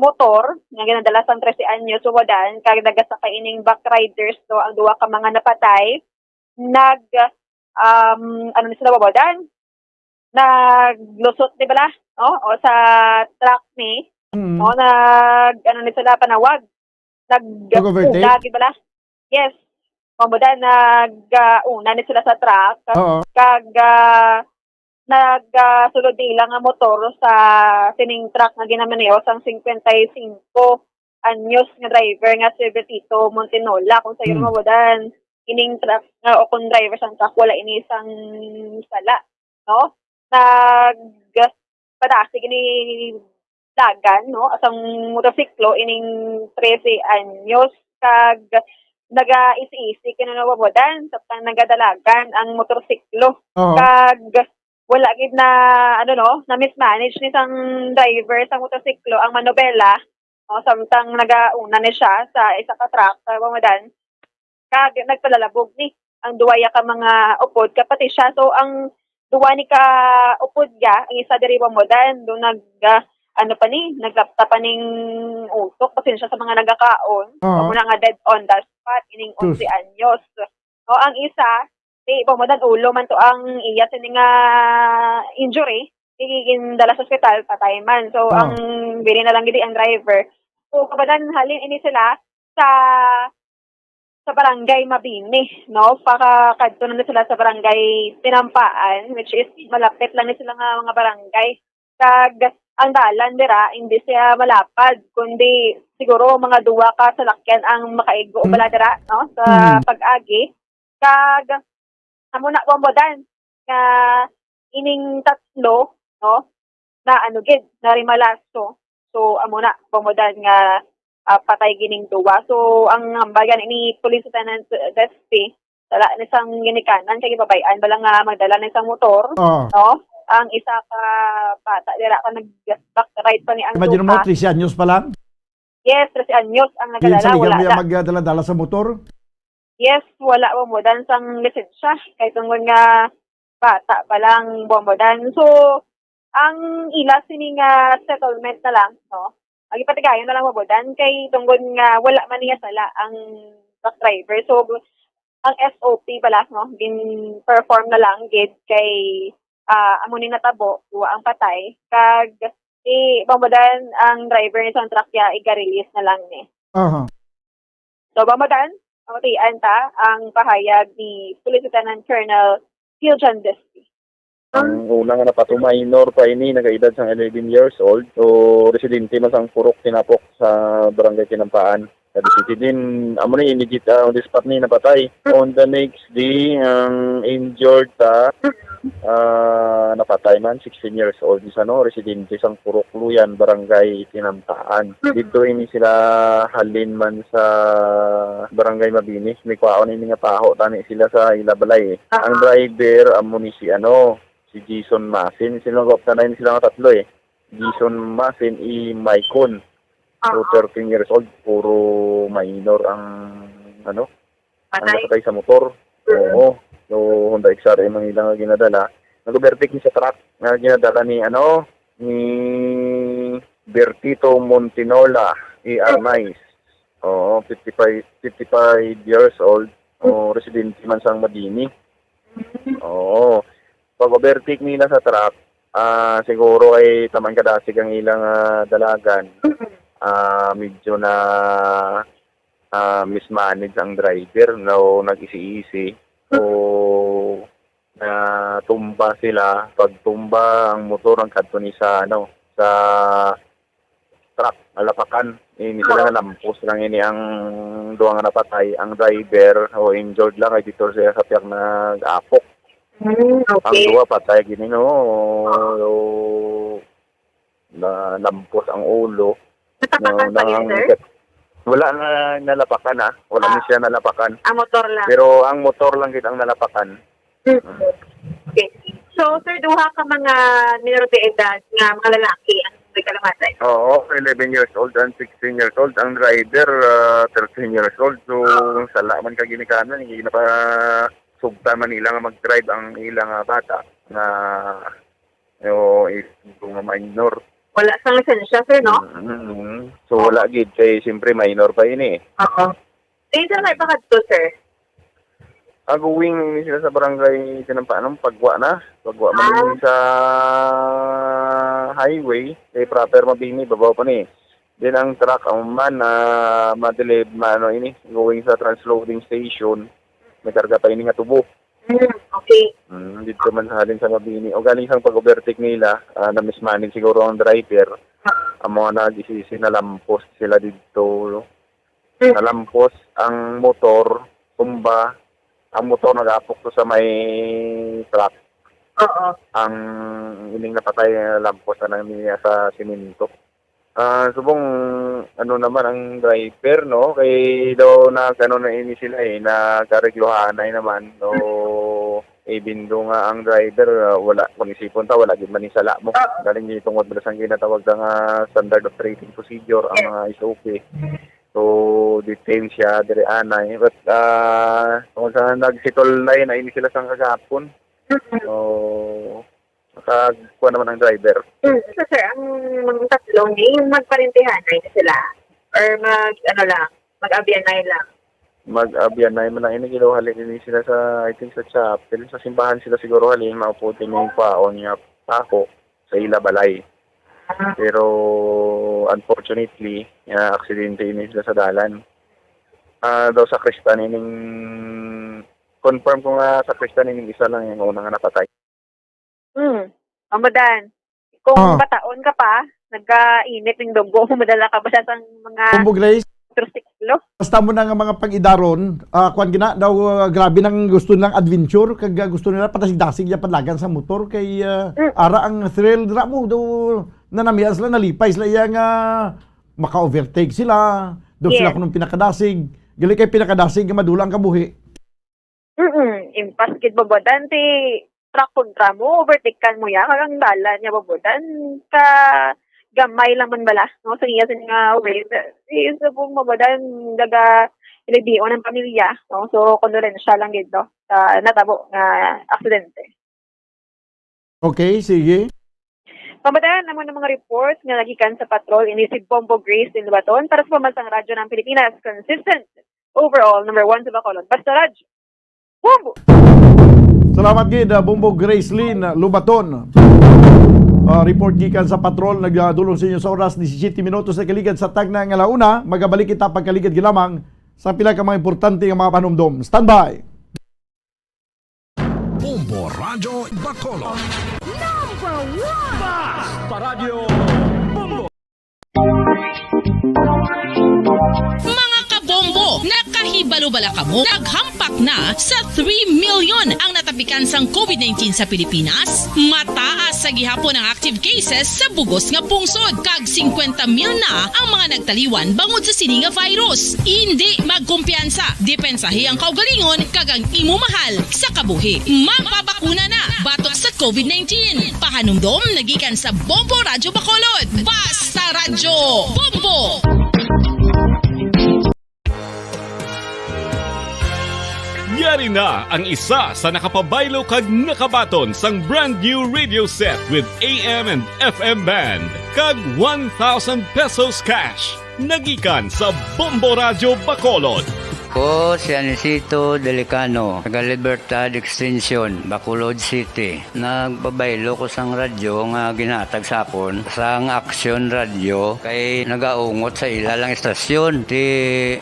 motor nga ginadala sang trese anyos, Bombo Dan, kag nagasakay ining back riders, no, ang duha ka mga napatay, nag, um, ano ni sila, Bombo Dan? Naglusot, di bala? No? O sa truck ni, Mm. no? Nag, ano ni sila, panawag? Nag, Nag-overtake? una, di bala? Yes. Bombo Dan, nag, ah, una ni sila sa truck. Oo. Kag, ah, nag, ah, sulod nila nga motor sa sining truck nga ginamaneho sang cincuenta y cinco anyos nga driver nga si Bertito Montinola, kung sayo Hmm. Bombo Dan, ining truck nga, o kung driver sang truck, wala ini sang sala, no? Nagpadasig ini dagan, no, sang motorsiklo ining trese anyos, kag nagaisi-isi kini, no, Bombo Dan, samtang nagadalagan ang motorsiklo. Oo. Kag wala gid na, ano, no, na-mismanage ni sang driver sang motorsiklo ang manobela, no, samtang nagauna ni siya sa isa ka truck, sa Bombo Dan. Kag nagpalalabog ni ang duwa ya ka mga upod, kag pati siya. So, ang duwa ni ka upod ya, ang isa diri, Bombo Dan, do nag, ah, ano pa ni, naglapta pa ning utok, pasensya sa mga nagakaon. Oo. Amo na nga dead on the spot, ining Sus. onse anyos. O, ang isa, di, Bombo Dan, ulo man to ang iya sini nga injury, di, gindala sa ospital, patay man. So, Oo. ang bili na lang gid ang driver. So, Bombo Dan, halin ini sila sa, sa barangay Mabini, no? Pakakadto na sila sa barangay Tinampaan, which is malapit lang ni sila nga mga barangay. Kag ang dalan dira, hindi siya malapad, kundi siguro mga duwa ka salakyan ang makaigo Mm. bala dira, no? Sa Mm. pag-agi. Kag amo na, Bombo Dan, nga ining tatlo, no, na ano gid, narimalaso. So, amo na, Bombo Dan, nga, ah, patay gining duwa. So, ang hambal gani ni Police Lieutenant Despi, dala ni sang ginikanan, kay gibabay-an bala nga magdala ni sang motor, Oo. no? Ang isa ka bata, dira ka nag-back ride pa ni ang Imagine mo, duha. Trese anyos pa lang? Yes, trese anyos ang Kinsa nagadala, ni wala Gabriel na. magdala-dala sa motor? Yes, wala, Bombo Dan, sang lisensya. Kay tungod nga bata pa lang, Bombo Dan. So, ang ila sini nga settlement na lang, no? Ang ipatigayon na lang, Bombo Dan, kay tungod nga wala man niya sala ang truck driver. So, ang S O P bala, no? Gin-perform na lang gid kay, ah, amo ni natabo, duwa ang patay. Kag, di, Bombo Dan, ang driver ni sang truck ya, iga-release na lang ni. Aha. So, Bombo Dan, pamatian ta ang pahayag ni Police Lieutenant Colonel Phil John Despi. Ang una nga napato, minor pa ini, nagaedad sang eleven years old. So, residente man sang Purok Tinapok sa Barangay Tinampaan, Cadiz City. Din, amo ni, immediate, ah, on the spot ni napatay. On the next day, ang injured ta, ah, napatay man, sixteen years old, isa, no, residente sang Purok Luyan, Barangay Tinampaan. Dito ini sila halin man sa Barangay Mabini. May kwaon ini nga taho, tani sila sa ila balay, eh. Ang driver, amo ni si, ano, si Jason Masin. Sila nga, tanay ni sila nga tatlo, eh. Jason Masin, i Maicon. So, Oo. thirteen years old, puro minor ang, ano, ang Patay. nakatay sa motor. Mm. Oo. So, Honda X R M ang ilang ginadala. Nag-overtake ni sa truck nga ginadala ni, ano, ni Bertito Montinola, A R Nice. Oo, fifty-five, fifty-five years old. O, residente man sang Mabini. Oo. Pag-overtake nila sa truck, ah, siguro ay taman kadasig ang ilang, ah, dalagan. Ah, medyo na, ah, mismanage ang driver, no, nag-isi-isi. So, natumba sila. Pagtumba, ang motor ang kadto ni sa, ano, sa truck, nalapakan. Ini sila, Oo. nalampos lang ini ang duha nga napatay. Ang driver o injured lang kay dito siya sa pihak nag-apok. Hmm, Ang okay. duha patay gini, no? So, nalampos ang ulo. Natapakan No, pa yun, nang sir? Wala na nalapakan, ah. Wala na Ah. siya nalapakan. Ang motor lang. Pero ang motor lang gid ang nalapakan. Mm. Okay. So, sir, duha ka mga minor de edad nga mga lalaki ang may kalamatay? Oo, eleven years old and sixteen years old. Ang driver, ah, thirteen years old. So, Ah. sala man ka ginikanan, hindi na pa sugta man nila nga mag-drive ang ilang, ah, bata na, o, is, kung nga minor. Wala sang lisensya, sir, no? Mm, mm. So, wala gid kay, siyempre, minor pa ini eh. Oo. Kinsa may pakadto, sir? Ah, going sila sa barangay Tinampanon, pagwa na. Pagwa man Ah. sa highway, kay proper Mabini, babaw pa ni. Then ang truck, ang man, ah, madilib, ma-, ano ini, going sa transloading station. May karga pa ini nga tubo. Hmm, okay. Mm, dito man sa halin sa Mabini. O galing sang pag-overtake nila, ah, na-mismanage siguro ang driver. Ah. Ang mga nagisisi, nalampos sila dito. Hmm. Nalampos ang motor, tumba. Ang motor nag-apok to sa may truck. Oo. Ang ining napatay, nalampos na lang niya sa simento. Ah, subong, ano naman ang driver, no? Kay daw nag-ano na ini sila eh, nag-areglohanay naman. So, even though nga ang driver, ah, wala, kung isipon ta, wala gid man ni sala mo. Ah. Galing ni tungod bala sang ginatawag na nga standard operating procedure, ang Yes. mga S O P. So, detain siya, dire anay. But, ah, kung sa nagsitol na yun, na ini sila sang kagapon. Mm-mm. So, Nakagkuha naman ang driver. Hmm. So, sir, ang mga tatlo ni magparentehanay na sila? Or mag, ano lang, mag-abyanay lang? Mag-abyanay man lang. Ini, ginawa halin ini sila sa, I think, sa chapel. Sa simbahan sila siguro halin, maupo din yung kwaon nga ako sa ila balay. Ah. Pero, unfortunately, nga aksidente ini sila sa dalan. Ah, daw sakristan ining, confirm ko nga sakristan ining isa lang yung una nga napatay. Hmm. Mama Dan, kung Ah. bataon ka pa, nagainit ning dugo, madala ka ba siya sang mga Combo Grace? Motorsiklo? Basta mo na nga mga pag-idaron, ah, kuwan gina, daw, ah, grabe nang gusto nilang adventure, kag, ah, gusto nila padasig-dasig yung padlagan sa motor, kay, ah, Mm. ara ang thrill, dira mo, daw, nanamian sila, nalipay sila, iya nga maka-overtake sila, daw sila Yes. kunong pinakadasig, gali kay pinakadasig nga madula ang kabuhi. Mm, impas gid, Bobodan, ti truck kontra mo, overtake-an mo ya, kag ang dalan niya, Bobodan, ka gamay lang man bala, no? Sa iya, sa nga way, is subong, Bobodan, daga ilibion ang pamilya, no? So, kondolensya lang gid, no, sa natabo nga aksidente. Okay, sige. Pamadayan, amo na mga report nga nagikan sa patrol ini si Bombo Grace Lin Lubaton para sa Pambansang Radyo ng Pilipinas. Consistent, overall, number one sa Bacolod. Basta Radyo, Bombo! Salamat gid, ah, Bombo Grace Lin Lubaton. Ah, report gikan sa patrol, nagdulong sa inyo sa oras, disisyete minutos na kaligad sa tagna nga launa. Magabalik kita pagkaligad gilamang sa pila ka mga importante nga mga panumdom. Standby! Bombo Radyo Bacolod. Number one! Basta Radyo Bombo! Mga kabombo, nakahibalo bala kamo? Naghampak na sa three million ang natapikan sang covid nineteen sa Pilipinas. Mataas sa gihapon ang active cases sa bugos nga pungsod, kag singkwenta mil na ang mga nagtaliwan bangod sa sini nga virus. Indi magkumpiyansa, depensahi ang kaugalingon kag ang imo mahal sa kabuhi. Magpabakuna na batok sa covid nineteen. Pahanumdom nagikan sa Bombo Radyo Bacolod. Basta Radyo Bombo! Yari na ang isa sa nakapabaylo kag nakabaton sang brand new radio set with A M and F M band kag one thousand pesos cash. Nagikan sa Bombo Radyo Bacolod. Ko si Anisito Delicano, taga Libertad Extension, Bacolod City. Nagpabaylo ko sang radyo nga ginhatag sa akon sang Action Radio kay nagaungot sa ila lang istasyon. Ti,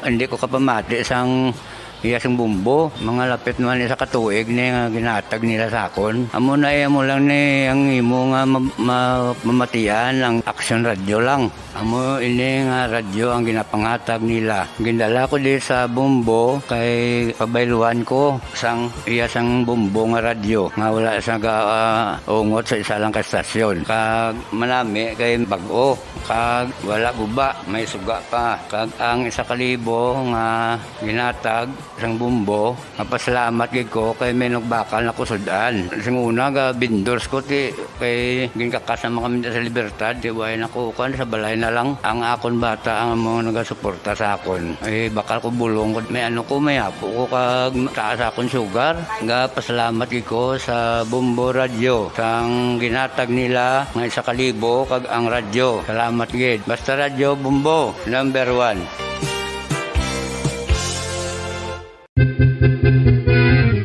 hindi ko kapamati sang iya sing bumbo. Mga lapit naman isa ka tuig ni nga ginhatag nila sa akon. Amo na, amo lang ni ang imo nga ma-, ma-, mamatian ang Action Radio lang. Amo ini nga radyo ang ginapanghatag nila. Gindala ko di sa Bombo kay pabayluhan ko sang iya sang Bombo nga radyo nga wala sa ga, ah, ungot sa isa lang ka estasyon. Kag manami kay bag-o, kag wala guba, may suga pa. Kag ang isa ka libo nga ginatag sang Bombo, mapasalamat gid ko kay may nagbakal na ko sud-an. Sing una, ga vendors ko, ti, kay ginkakas naman kami sa Libertad, ti, way na ko, kan, sa balay na lang. Ang akon bata ang mga nagasuporta sa akon. Eh, bakal ko bulong ko, may ano ko, may apo ko, kag taas akon sugar. Ga pasalamat gid ko sa Bombo Radyo, sang ginatag nila nga isa ka libo, kag ang radyo. Salamat gid. Basta Radyo Bombo, number one.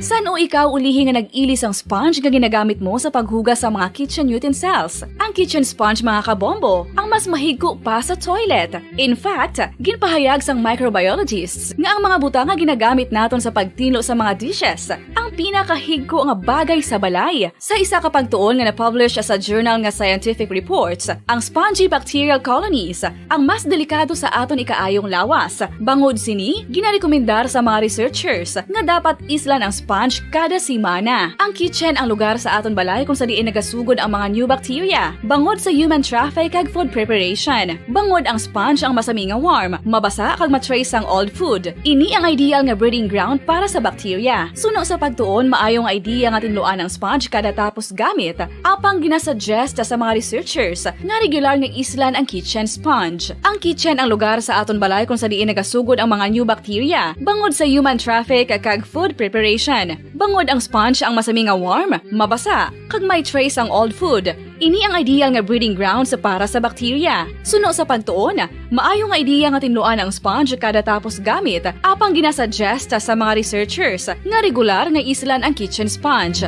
San-o ikaw ulihi nga nag-ili sang sponge nga ginagamit mo sa paghugas sa mga kitchen utensils? Ang kitchen sponge, mga kabombo, ang mas mahigko pa sa toilet. In fact, ginpahayag sang microbiologists nga ang mga butang nga ginagamit naton sa pagtinlo sa mga dishes ang pinakahigko nga bagay sa balay. Sa isa ka pagtuon nga na-publish sa journal nga Scientific Reports, ang spongy bacterial colonies ang mas delikado sa aton ikaayong lawas. Bangod sini, ginarekomendar sa mga researchers nga dapat islan ang sponge kada semana. Ang kitchen ang lugar sa aton balay kung sa diin nagasugod ang mga new bacteria bangod sa human traffic kag food preparation. Bangod ang sponge ang masami nga warm, mabasa kag ma-trace sang old food. Ini ang ideal nga breeding ground para sa bacteria. Suno sa pagtuon, maayo nga idea nga tinluan ang sponge kada tapos gamit, apang ginasuggest sa mga researchers nga regular nga islan ang kitchen sponge. Ang kitchen ang lugar sa aton balay kung sa diin nagasugod ang mga new bacteria bangod sa human traffic kag food preparation. Bangod ang sponge ang masami nga warm, mabasa, kag may trace ang old food, ini ang ideal nga breeding grounds para sa bacteria. Suno sa pagtuon, maayo nga idea nga tinluan ang sponge kada tapos gamit, apang ginasuggest sa mga researchers nga regular nga islan ang kitchen sponge.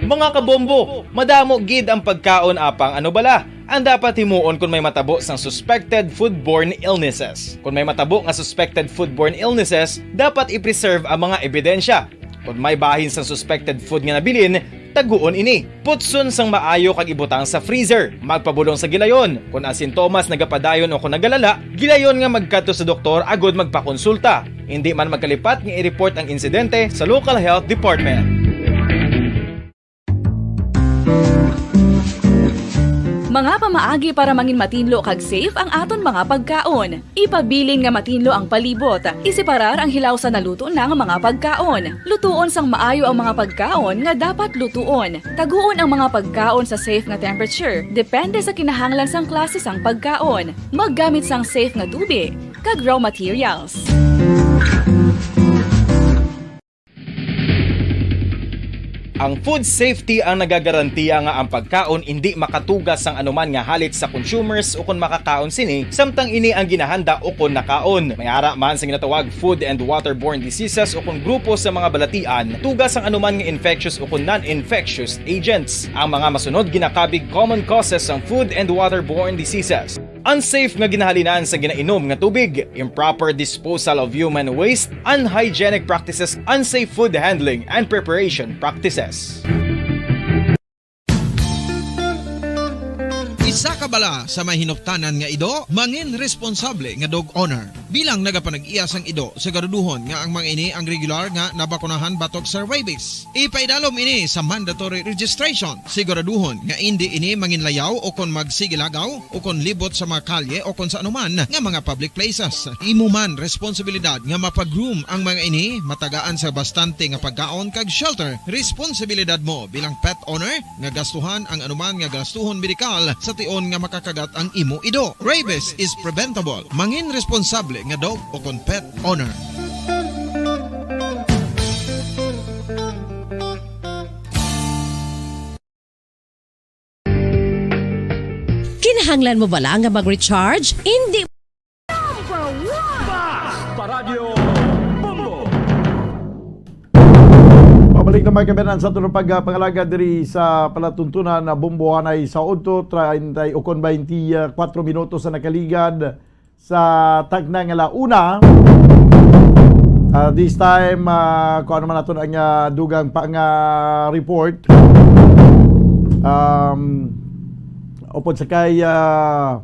Mga kabombo, madamo gid ang pagkaon, apang ano bala ang dapat himuon kon may matabo sang suspected foodborne illnesses? Kon may matabo nga suspected foodborne illnesses, dapat i-preserve ang mga ebidensya. Kon may bahin sang suspected food nga nabilin, taguon ini. Putson sang maayo kag ibutang sa freezer. Magpabulong sa gilayon. Kon ang sintomas nagapadayon o kon nagalala, gilayon nga magkadto sa doktor agud magpakonsulta. Indi man magkalipat nga i-report ang insidente sa local health department. Mga pamaagi para mangin matinlo kag safe ang aton mga pagkaon. Ipabilin nga matinlo ang palibot. Iseparar ang hilaw sa naluto na nga mga pagkaon. Lutuon sang maayo ang mga pagkaon nga dapat lutuon. Taguon ang mga pagkaon sa safe nga temperature, depende sa kinahanglan sang klase sang pagkaon. Maggamit sang safe nga tubi kag raw materials. Ang food safety ang nagagarantiya nga ang pagkaon indi makatugas sang anuman nga halit sa consumers ukon makakaon sini, samtang ini ang ginahanda ukon nakaon. May ara man sa ginatawag food and waterborne diseases ukon grupo sa mga balatian, tugas sang anuman nga infectious ukon non-infectious agents. Ang mga masunod ginakabig common causes sang food and waterborne diseases. Unsafe nga ginahalinan sa ginainom nga tubig, improper disposal of human waste, unhygienic practices, unsafe food handling, and preparation practices. Isa ka bala sa may hinuptanan nga ido, mangin responsable nga dog owner. Bilang nagapanag-iya sang ido, siguraduhon nga ang mga ini ang regular nga nabakunahan batok sa rabies. Ipaidalom ini sa mandatory registration. Siguraduhon nga indi ini manginlayaw o kon magsigilagaw o kon libot sa mga kalye o kon sa anuman nga mga public places. Imo man responsibilidad nga mapa-groom ang mga ini, matagaan sa bastante nga pagkaon kag shelter. Responsibilidad mo bilang pet owner nga gastuhan ang anuman nga gastuhon medikal sa tion nga makakagat ang imo ido. Rabies is preventable. Mangin responsable nga dog o kon pet owner. Kinahanglan mo bala nga mag-recharge? Hindi. Basta Radyo Bombo! Pabalik na, mga kabayan, sa atong pagpangalaga diri sa palatuntunan na Bombo anay sa udto, treinta ukon baintikwatro minutos sa nakaligad sa tagna nga la una. Ah, this time, ah, kung ano man naton ang, ah, dugang pa nga report. Um, Upod sa kay, ah,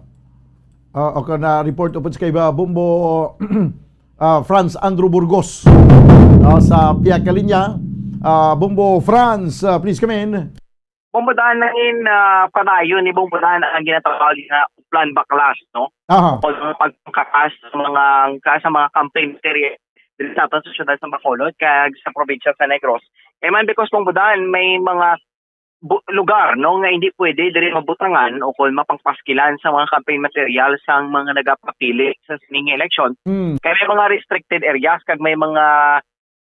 ah, o ka na report upod sa kay, ah, Bombo, ah, Franz Andrew Burgos, ah, sa Piakalinya. Ah, Bombo Franz, ah, please come in. Bombo Daan, nangin, ah, padayon ni Bombo Daan ang ginatawag nga plan baklas, no? Aha. O mga pagpangkakas sa mga, ka-, sa mga campaign material diri sa aton sa siyudad sa Bacolod kag sa probinsya sa Negros. Kay man, because, Bombo Daan, may mga bu-, lugar, no, nga hindi pwede diri mabutangan o kon mapangpaskilan sa mga campaign material sang mga nagapapili sa sining eleksyon. Mm. Kay may mga restricted areas kag may mga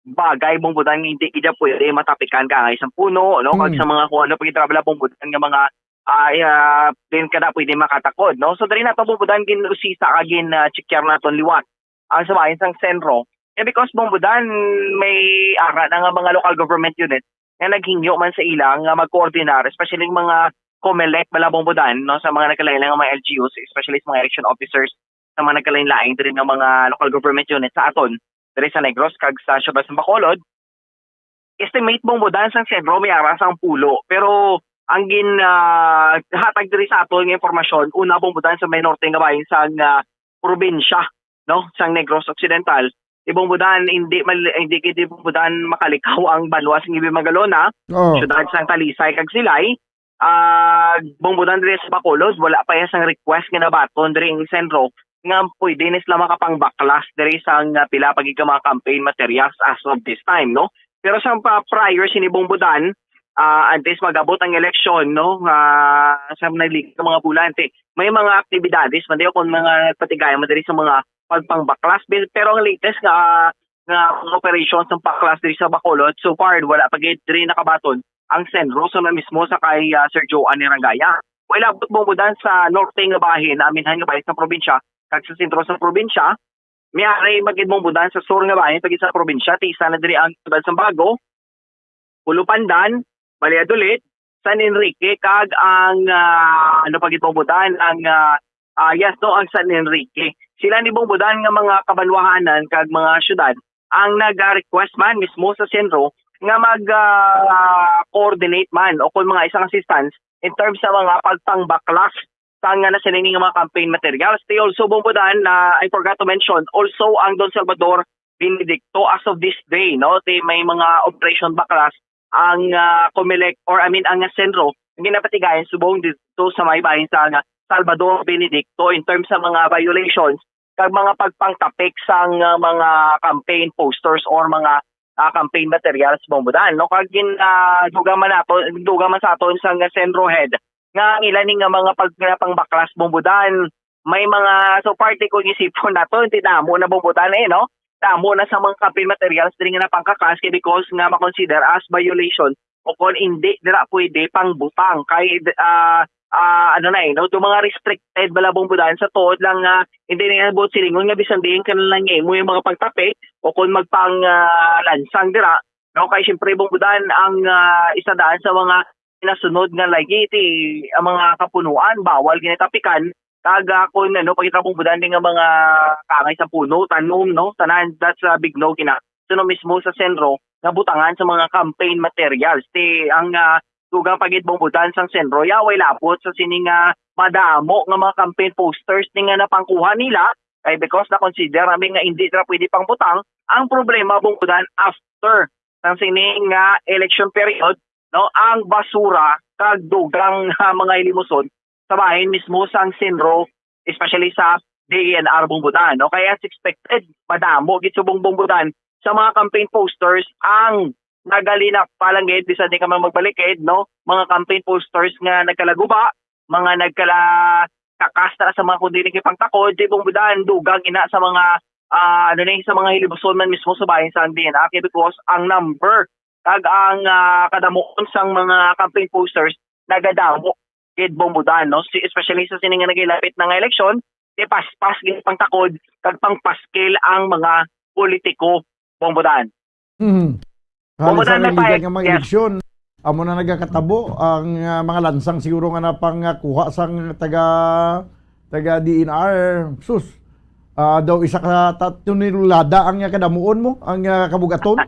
bagay, Bombo Daan, nga hindi kita pwede matapikan kaangay sang puno, no, kag Mm. sa mga kung ano pa gid, Bombo Daan, nga mga, ah, ah, din kada pwede makatakod, no. So, diri nato, Bombo Daan, gin-usisa kag gin, ah, checkar naton liwat ang sa bahin sang CENRO. Eh, because, Bombo Daan, may ara na nga mga local government unit nga naghingyo man sa ila nga mag-coordinar, especially yung mga COMELEC bala, Bombo Daan, no, sa mga nagkalain-lain nga mga L G Us, especially sa mga election officers sa mga nagkalain-lain diri nga mga local government unit sa aton, diri sa Negros kag sa siyudad sa Bacolod. Estimate, Bombo Daan, sang CENRO may ara sang pulo, pero ang gin, ah, hatag diri sa aton nga impormasyon, una, Bombo Daan, sa may norte nga bahin sang, ah, probinsya, no, sang Negros Occidental. Di, Bombo Daan, hindi mal-, hindi gid, Bombo Daan, makalikaw ang banwa sang Ibe Magalona, Oh. siyudad sang Talisay kag Silay. Ah, Bombo Daan, diri sa Bacolod, wala pa ya sang request nga nabaton diri ang CENRO nga pwede na sila makapangbaklas diri sang, ah, pila pa gid ka mga campaign materials as of this time, no? Pero sa pa, prior sini, Bombo Daan, ah, antes mag-abot ang eleksyon, no, ah, sa nagligad nga mga bulan, ti-, may mga aktibidades man diyo kung mga patigayon man diri sa mga pagpangbaklas. Bi-, pero ang latest nga, nga mga operasyon sa baklas diri sa Bacolod, so far, wala pa gid diri nakabaton ang CENRO sa mismo sa kay, ah, Sir Joanne Rangaya. Wala abot, Bombo Daan, sa norte nga bahin, aminhan nga bahin sa probinsya, kag sa sentro sa probinsya. May aray magid, Bombo Daan, sa sur nga bahin, pagid sa probinsya, ti isa na diri ang Siyudad Sambago, Ulupandan, Valladolid, San Enrique, kag ang, ah, ano pa gid, Bombo Daan, ang, ah, ah, yes, no, ang San Enrique. Sila ni, Bombo Daan, nga mga kabanwahanan kag mga syudad ang nag-request man mismo sa CENRO nga mag, ah, coordinate man o kung mga isang assistance in terms sa mga pagpangbaklas sa nga na sila nga mga campaign materials. They also, Bombo Daan, na I forgot to mention, also ang Don Salvador Benedicto as of this day, no? They may mga operation baklas ang, ah, COMELEC, or I mean, ang CENRO, ang ginapatigayan subong dito sa may bahin sa, ah, Salvador Benedicto in terms sa mga violations kag mga pagpangtapik sang, ah, mga campaign posters or mga, ah, campaign materials, Bombo Daan, no? Kag gin, ah, dugang man nato, dugang man sa aton sang CENRO head nga ang ila ni nga mga pagpangbaklas, Bombo Daan, may mga, so, parte ko, isipon nato, hindi, damo na, Bombo Daan, eh, no? Damo na sa mga campaign materials diri nga napangkakas kay because nga makonsider as violation o kon hindi dira pwede pangbutang kay, ah, ah, ano na, eh, no? Do mga restricted bala, Bombo Daan, sa tuod lang nga hindi na buot silingon nga bisan diin ka na lang imo yung mga pagtapik o kon magpang, ah, lansang dira, no? Kay siyempre, Bombo Daan, ang, ah, isa daan sa mga nasunod nga lagi ti ang mga kapunuan, bawal ginatapikan, kag, ah, kung ano, pagkita, Bombo Daan, nga mga kaangay sa puno, tanom, no? Tanan, that's a big no gina. Suno mismo sa CENRO nga butangan sa mga campaign materials. Ti ang, ah, dugang pa gid, Bombo Daan, sang CENRO, ya, way labot sa sini nga madamo nga mga campaign posters ni nga napangkuha nila, kay because na-consider namin nga hindi na pwede pangbutang. Ang problema, Bombo Daan, after sang sini nga election period, no, ang basura kag dugang, ah, mga hilimuson sa bahin mismo sang CENRO, especially sa D E N R, Bombo Daan, no? Kaya as expected, madamo gid subong, Bombo Daan, sa mga campaign posters ang nagalinap pa lang gid, bisan di ka man magbalikid, no? Mga campaign posters nga nagkalaguba, mga nagkala-, kakasta sa mga kundi nagkipangtakod, di, Bombo Daan, dugang ina sa mga, ah, ano ni, sa mga hilimuson man mismo sa bahin sa D E N R, kay because ang number kag ang, ah, kadamuon sang mga campaign posters nagadamo gid, Bombo Daan, no? Si-, especially sa sini nga nagilapit na nga eleksyon, ipaspas gid pangtakod kag pangpaskil ang mga politiko, Bombo Daan. Mhm. Bombo Halos Daan, sa may nagligad pahayag, nga mga yes. eleksyon, amo na nagakatabo ang, ah, mga lansang siguro nga napangakuha sang taga, taga D E N R. Sus, ah, daw isa ka ta-, tonelada ang, ah, kadamuon mo, ang, ah, kabugaton.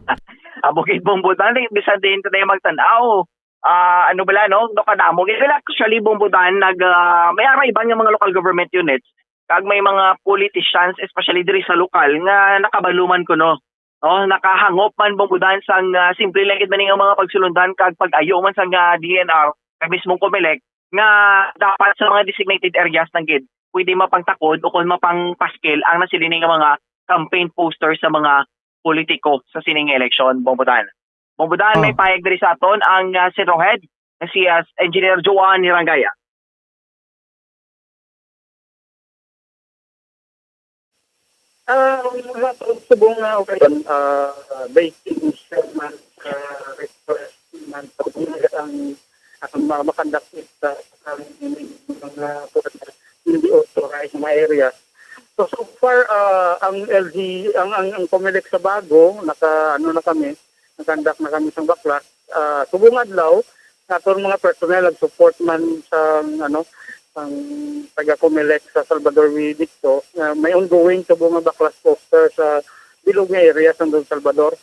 Amo gid, Bombo Daan, eh, bisan din tayo magtan-aw. ah, ano bala, no? No, kadamo. Well, actually, Bombodan, nag, ah, may ara iban nga mga local government units, kag may mga politicians, especially diri sa lokal, nga nakabaluman kuno, no? Nakahangop man, Bombodan, sang, ah, simple lang gid man nga mga pagsulundan kag pag-ayo man sang, ah, D E N R, kag mismong Comelec, nga dapat sa mga designated areas lang gid pwede mapangtakod o kon mapangpaskil ang nasiling nga mga campaign poster sa mga politiko sa sining eleksyon, Bombodan. Bombodan, may Oh. pahayag diri sa aton ang, ah, Centro Head nga si, ah, Engineer Joan Hirangaya. Ah, mga subong nga operasyon, ah, based sa mga request man sa ang, ang mga makonduct sa, sa mga hindi authorized na area. So, so far, ah, ang L G, ang, ang, ang Comelec sa Bago, naka, ano na kami, nag-conduct na kami sa baklas. Ah, subong adlaw, aton mga personnel nag-support man sa, ano, ang taga Comelec sa Salvador Viejo dito, nga may ongoing subong nga baklas poster sa bilog nga area sa Don Salvador.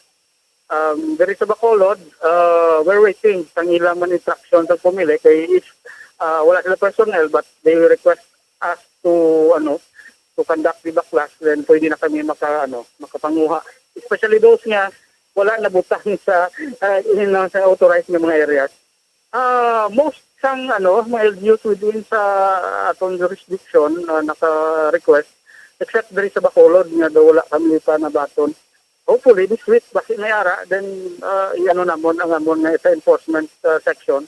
Um, diri sa Bacolod, ah, we're waiting sang ilang man instruction sa Comelec kay if, ah, wala sila personnel but they will request us to, ano, to conduct the baklas, then pwede na kami maka, ano, makapanguha. Especially those nga wala nabutang sa, ah, in, sa authorized nga mga areas. Ah, most sang, ano, mga L G Us within sa aton jurisdiction, ah, naka-request, except diri sa Bacolod nga daw wala kami pa nabaton. Hopefully, this week, basi may ara, then, ah, i-ano namon ang amon nga sa enforcement, ah, section,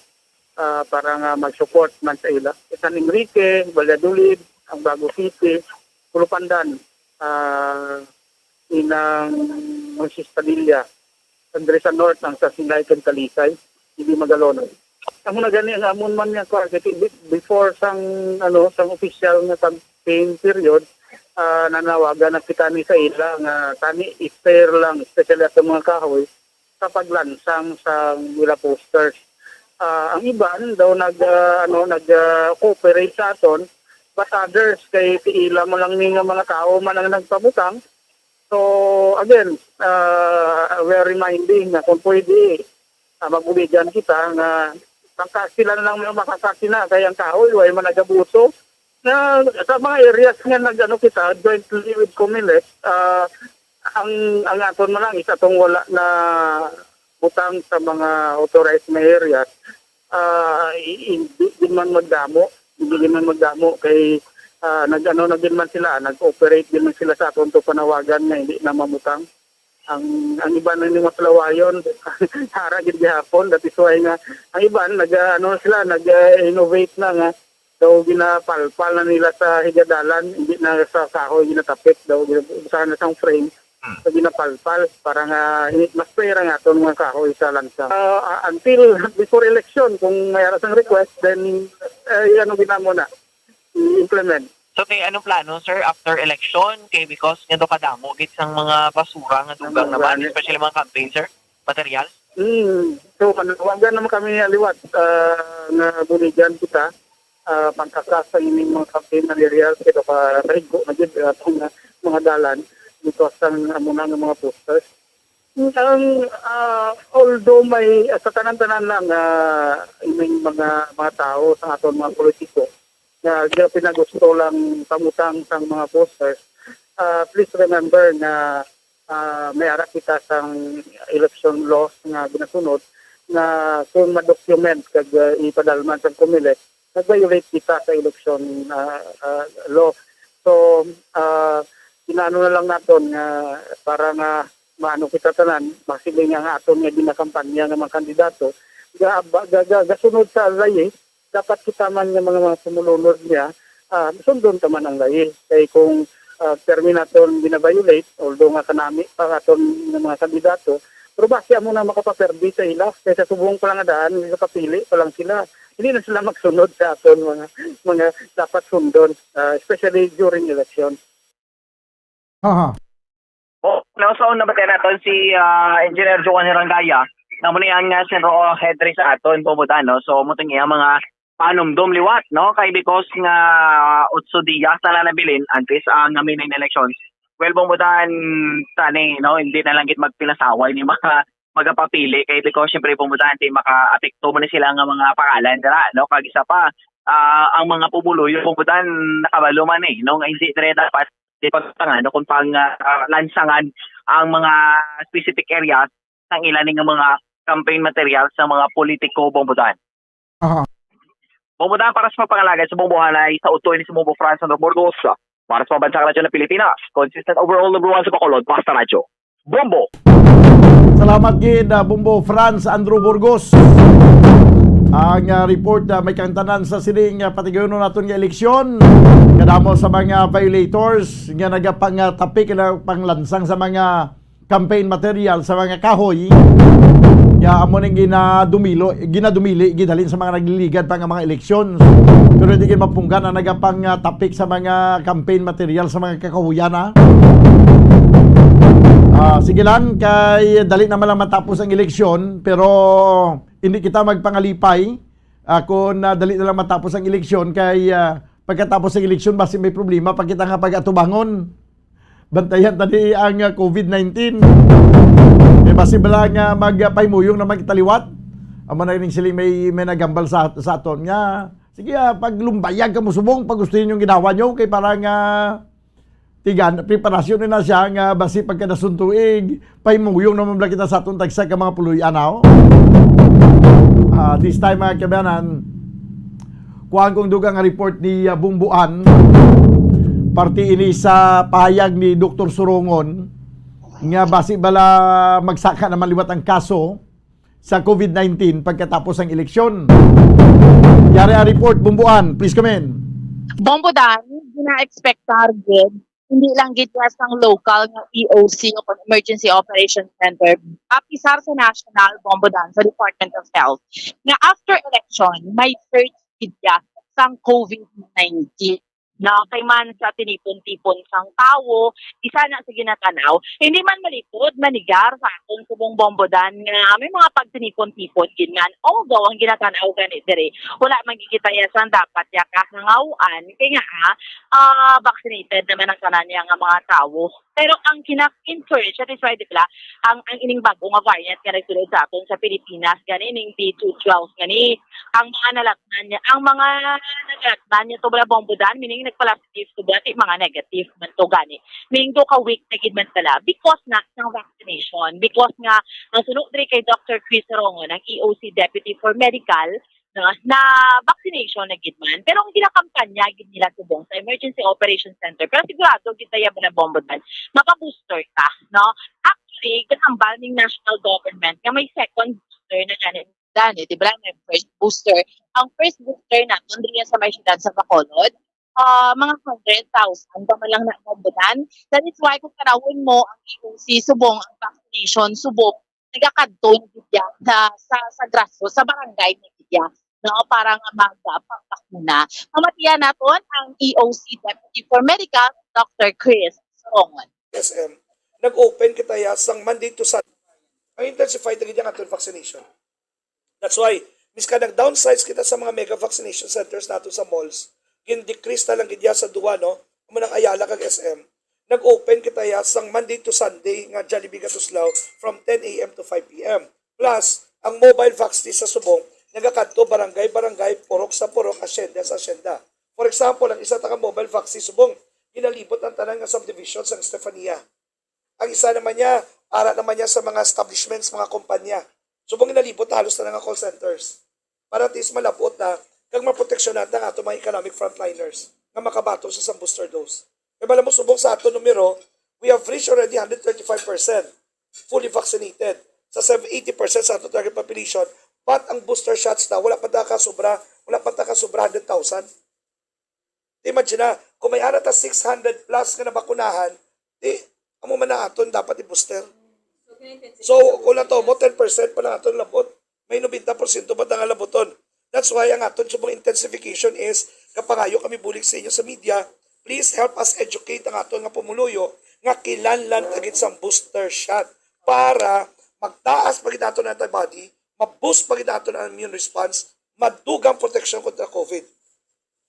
ah, para nga mag-support man sa ila. San Enrique, Valladolid, ang Bago City, Pulupandan, ah, inang Moises Padilla, Andres sa North, ang sa Sinay kag Talisay, hindi Magalonon. Amo na gani ang amon man nga kuwan, kasi bi-, before sang, ano, sang official nga campaign period, ah, nanawagan na kita ni sa ila nga tani i-spare lang, especially ato mga kahoy, sa paglansang sa ila posters. Ah, ang iban daw nag, ah, ano, nag, ah, cooperate sa aton, but others kay si ila mo lang ni nga mga tao man ang nagpabutang. So, again, ah, we are reminding na kung pwede, ah, magbuligan kita nga pangkasila na lang, mga makakasina, kay ang kahoy, way man nagabuto. Na, sa mga areas nga nag-ano kita, jointly with Comelec, ah, ang, ang aton man lang is atong wala na butang sa mga authorized na areas, ah, i-, hindi din man magdamo, hindi din man magdamo kay, ah, nag-ano na din man sila, nag-operate din man sila sa aton to panawagan nga hindi na mamutang. Ang, ang iban na ni mas lawayon, hara gid gihapon. That is why nga, ang iban, nag, ah, ano sila, nag, ah, innovate na nga, daw ginapalpal na nila sa higadalan, hindi na sa kahoy ginatapik, daw gina-, usahan na sang frame, Hmm. so ginapalpal para nga i-, mas pera nga aton mga kahoy sa lansa. Ah, ah, until before election, kung may ara sang request, then, eh, ano ginamo na, i-implement. So, kay anong plano, sir, after election? Kay because nga daw kadamo gid sang mga basura nga dugang Ano, naman, gani? especially mga campaign, sir, material? Hmm. So, manawagan naman kami nga liwat, ah, nga buligan kita, ah, pangkakas sa ining mga campaign material, kay daw ka-, karigo na gid, ah, itong, ah, mga dalan, dito sa amo na nga mga posters. Ang, ah, although may, ah, sa tanan-tanan lang, ah, ining mga, mga tao, sa aton mga politiko, nga, nga pinagusto lang pamutang sang mga posters, ah, please remember nga, ah, may ara kita sang election laws nga ginasunod nga kung ma-document kag, ah, ipadalman sa Comelec, nag-violate kita sa election, ah, ah, law. So, ah, inaano na lang naton nga para nga maano kita tanan, masiling nga ang aton nga ginakampanya nga mga kandidato, ga-, ga-, ga-, gasunod sa layi, dapat kita man nga mga, mga sumulunod niya, ah, sundon ta man ang layi. Kay kung, ah, termi naton gina-violate, although nga kanami pa aton nga mga kandidato, pero basi amo na makapaperde sa ila, kay sa subong pa lang nga daan, kapili pa lang sila. Hindi na sila magsunod sa aton mga, mga dapat sundon, ah, especially during election. Aha. O, nausaon na ba naton si, ah, Engineer Joan Hirangaya? Na mo ni ang, ah, Centro Head diri sa aton, Bombodan, no? So, mo tong iyang mga panumdom liwat, no? Kay because nga otso dias na lang nabilin, antes ang, ah, mini elections. Well, Bombodan, tani, no? Hindi na lang gid magpinasaway ni mga magapapili kay, because syempre, Bombo Dan, di makaapekto mo na sila nga mga pangalan dira, no? Kag isa pa, ah, ang mga pumuluyo, Bombo Dan, nakabalo man, eh, no, nga hindi diri dapat di pagtangan, no, kung pang, ah, lansangan ang mga specific areas sang ila ning mga campaign material sa mga politiko, Bombo Dan. Aha. Bombo Dan, para sa mga pangalagad sa Bombo Hanay, sa utoy ni si Bombo Franz Sandro Burgos. Para sa Pambansang Radyo ng Pilipinas, consistent overall number one sa Bacolod, Basta Radyo. Bombo! Salamat gid, ah, Bombo Franz Andrew Burgos. Ang, ah, report, ah, may kaangtanan sa sining, ah, patigayunon naton nga eleksyon. Kadamo sa mga violators nga nagapang, ah, tapik, nagapanglansang sa mga campaign material sa mga kahoy, ya amo ning ginadumilo, ginadumili gidalin sa mga nagliligad pa nga mga eleksyon. Pero hindi gid mapunggan ang nagapang, ah, tapik sa mga campaign material sa mga kakahuyan, ha? Ah, sige lang, kay dali naman lang matapos ang eleksyon, pero hindi kita magpangalipay, ah, kung, ah, dali na lang matapos ang eleksyon, kay, ah, pagkatapos ng eleksyon, basi may problema pa kita nga pag-atubangon. Bantayan ta ni ang, ah, covid nineteen. Kay basi bala nga magpahimuyong naman kita liwat. Amo na ining siling may, may nagambal sa, sa aton nga, sige, ah, paglumbayag kamo subong pag gusto ninyong ginawa nyo, kay para nga tigan, preparasyon na siya nga basi pagkadason tuig, pahimuyong naman bala kita sa aton tagsa ka mga puloy-an, ha? Ah, this time, mga kabayanan, kuhaan kong dugang nga report ni, ah, Bumbuan. Parte ini sa pahayag ni Doktor Surongon nga basi bala magsaka naman liwat ang kaso sa covid nineteen pagkatapos ang eleksyon. Yari ang report, Bumbuan. Please come in. Bombo Dan, gina-expect target, hindi lang gid ya sang local nga E O C o kon Emergency Operation Center, apisar sa national, Bombo Dan, sa Department of Health, nga after election, may surge gid ya sang covid nineteen. No, kay man sa tinipon-tipon sang tawo, isa na sa ginatanaw, hindi man malikod, manigar sa aton subong, Bombo Dan, nga may mga pagtinipon-tipon gid man. Although ang ginatanaw gani diri, wala man gid kita ya sang dapat ya kahangaw-an, kay nga, ah, vaccinated naman ang tanan niya nga mga tawo. Pero ang kina-encourage, that is why, di ba, ang, ang ining bag-o nga variant nga nagsulod sa aton sa Pilipinas, gani ning B two twelve gani, ang mga nalatnan niya, ang mga nalatnan niya to bala, Bombo Dan, meaning nagpa-last positive, ti mga negative man to gani. Meaning, do ka week na gid man pala because nga sang vaccination. Because nga, ang suno diri kay Doctor Chris Rongon, ang E O C Deputy for Medical, na, na vaccination na gid man. Pero ang ginakampanya gid nila subong sa Emergency Operation Center, pero sigurado gid tayo na, Bombo Dan, mapa-booster ka, no? Actually, ginambal ning national government nga may second booster na gani, gani, di ba? May first booster. Ang first booster naton diri sa may siyudad sa Bacolod, ah, mga hundred thousand pa man lang na nabutan. That is why kung tanawon mo ang E O C subong, ang vaccination subong, nagakadto na gid ya sa, sa, sa grassroots, sa barangay na gid ya, no, para nga magpakuna. Pamatian naton ang E O C Deputy for Medical, Doctor Chris Sorongon. S M, nag-open kita ya sang Monday to Sunday. Ang intensify na gid ya ang aton vaccination. That's why, miska nag-downsize kita sa mga mega vaccination centers nato sa malls, gin-decrease na lang gid ya sa duha, no? Amo nang Ayala kag S M. Nag-open kita ya sang Monday to Sunday nga Jollibee Gatuslaw from ten A M to five P M. Plus, ang mobile vaccine sa subong nagakadto barangay-barangay, purok sa purok, asyenda sa asyenda. For example, ang isa ta ka mobile vaccine subong ginalibot ang tanan nga subdivision sang Estefania. Ang isa naman niya, ara naman niya sa mga establishments, mga kumpanya. Subong ginalibot na halos na nga call centers. Para at least malabot na, kag maproteksyonan ta nga ato mga economic frontliners nga makabaton sa isang booster dose. Kay bala mo, subong sa ato numero, we have reached already hundred thirty-five percent fully vaccinated sa sev-, eighty percent sa ato target population. But ang booster shots na, wala pa ta ka sobra, wala pa ta ka sobra hundred thousand. Imagine na, kung may ara ta six hundred plus nga nabakunahan, di, amo man na aton dapat i-booster. So, kung nato mo, ten percent pa lang aton labot. May nobenta porsyento pa ta nga laboton. That's why ang aton subong intensification is, kapangayo kami bulig sa inyo sa media, please help us educate ang aton nga pumuluyo nga kinahanglan ta gid sang booster shot para magtaas pa gid aton antibody, ma-boost pa gid aton ang immune response, madugang proteksyon kontra COVID.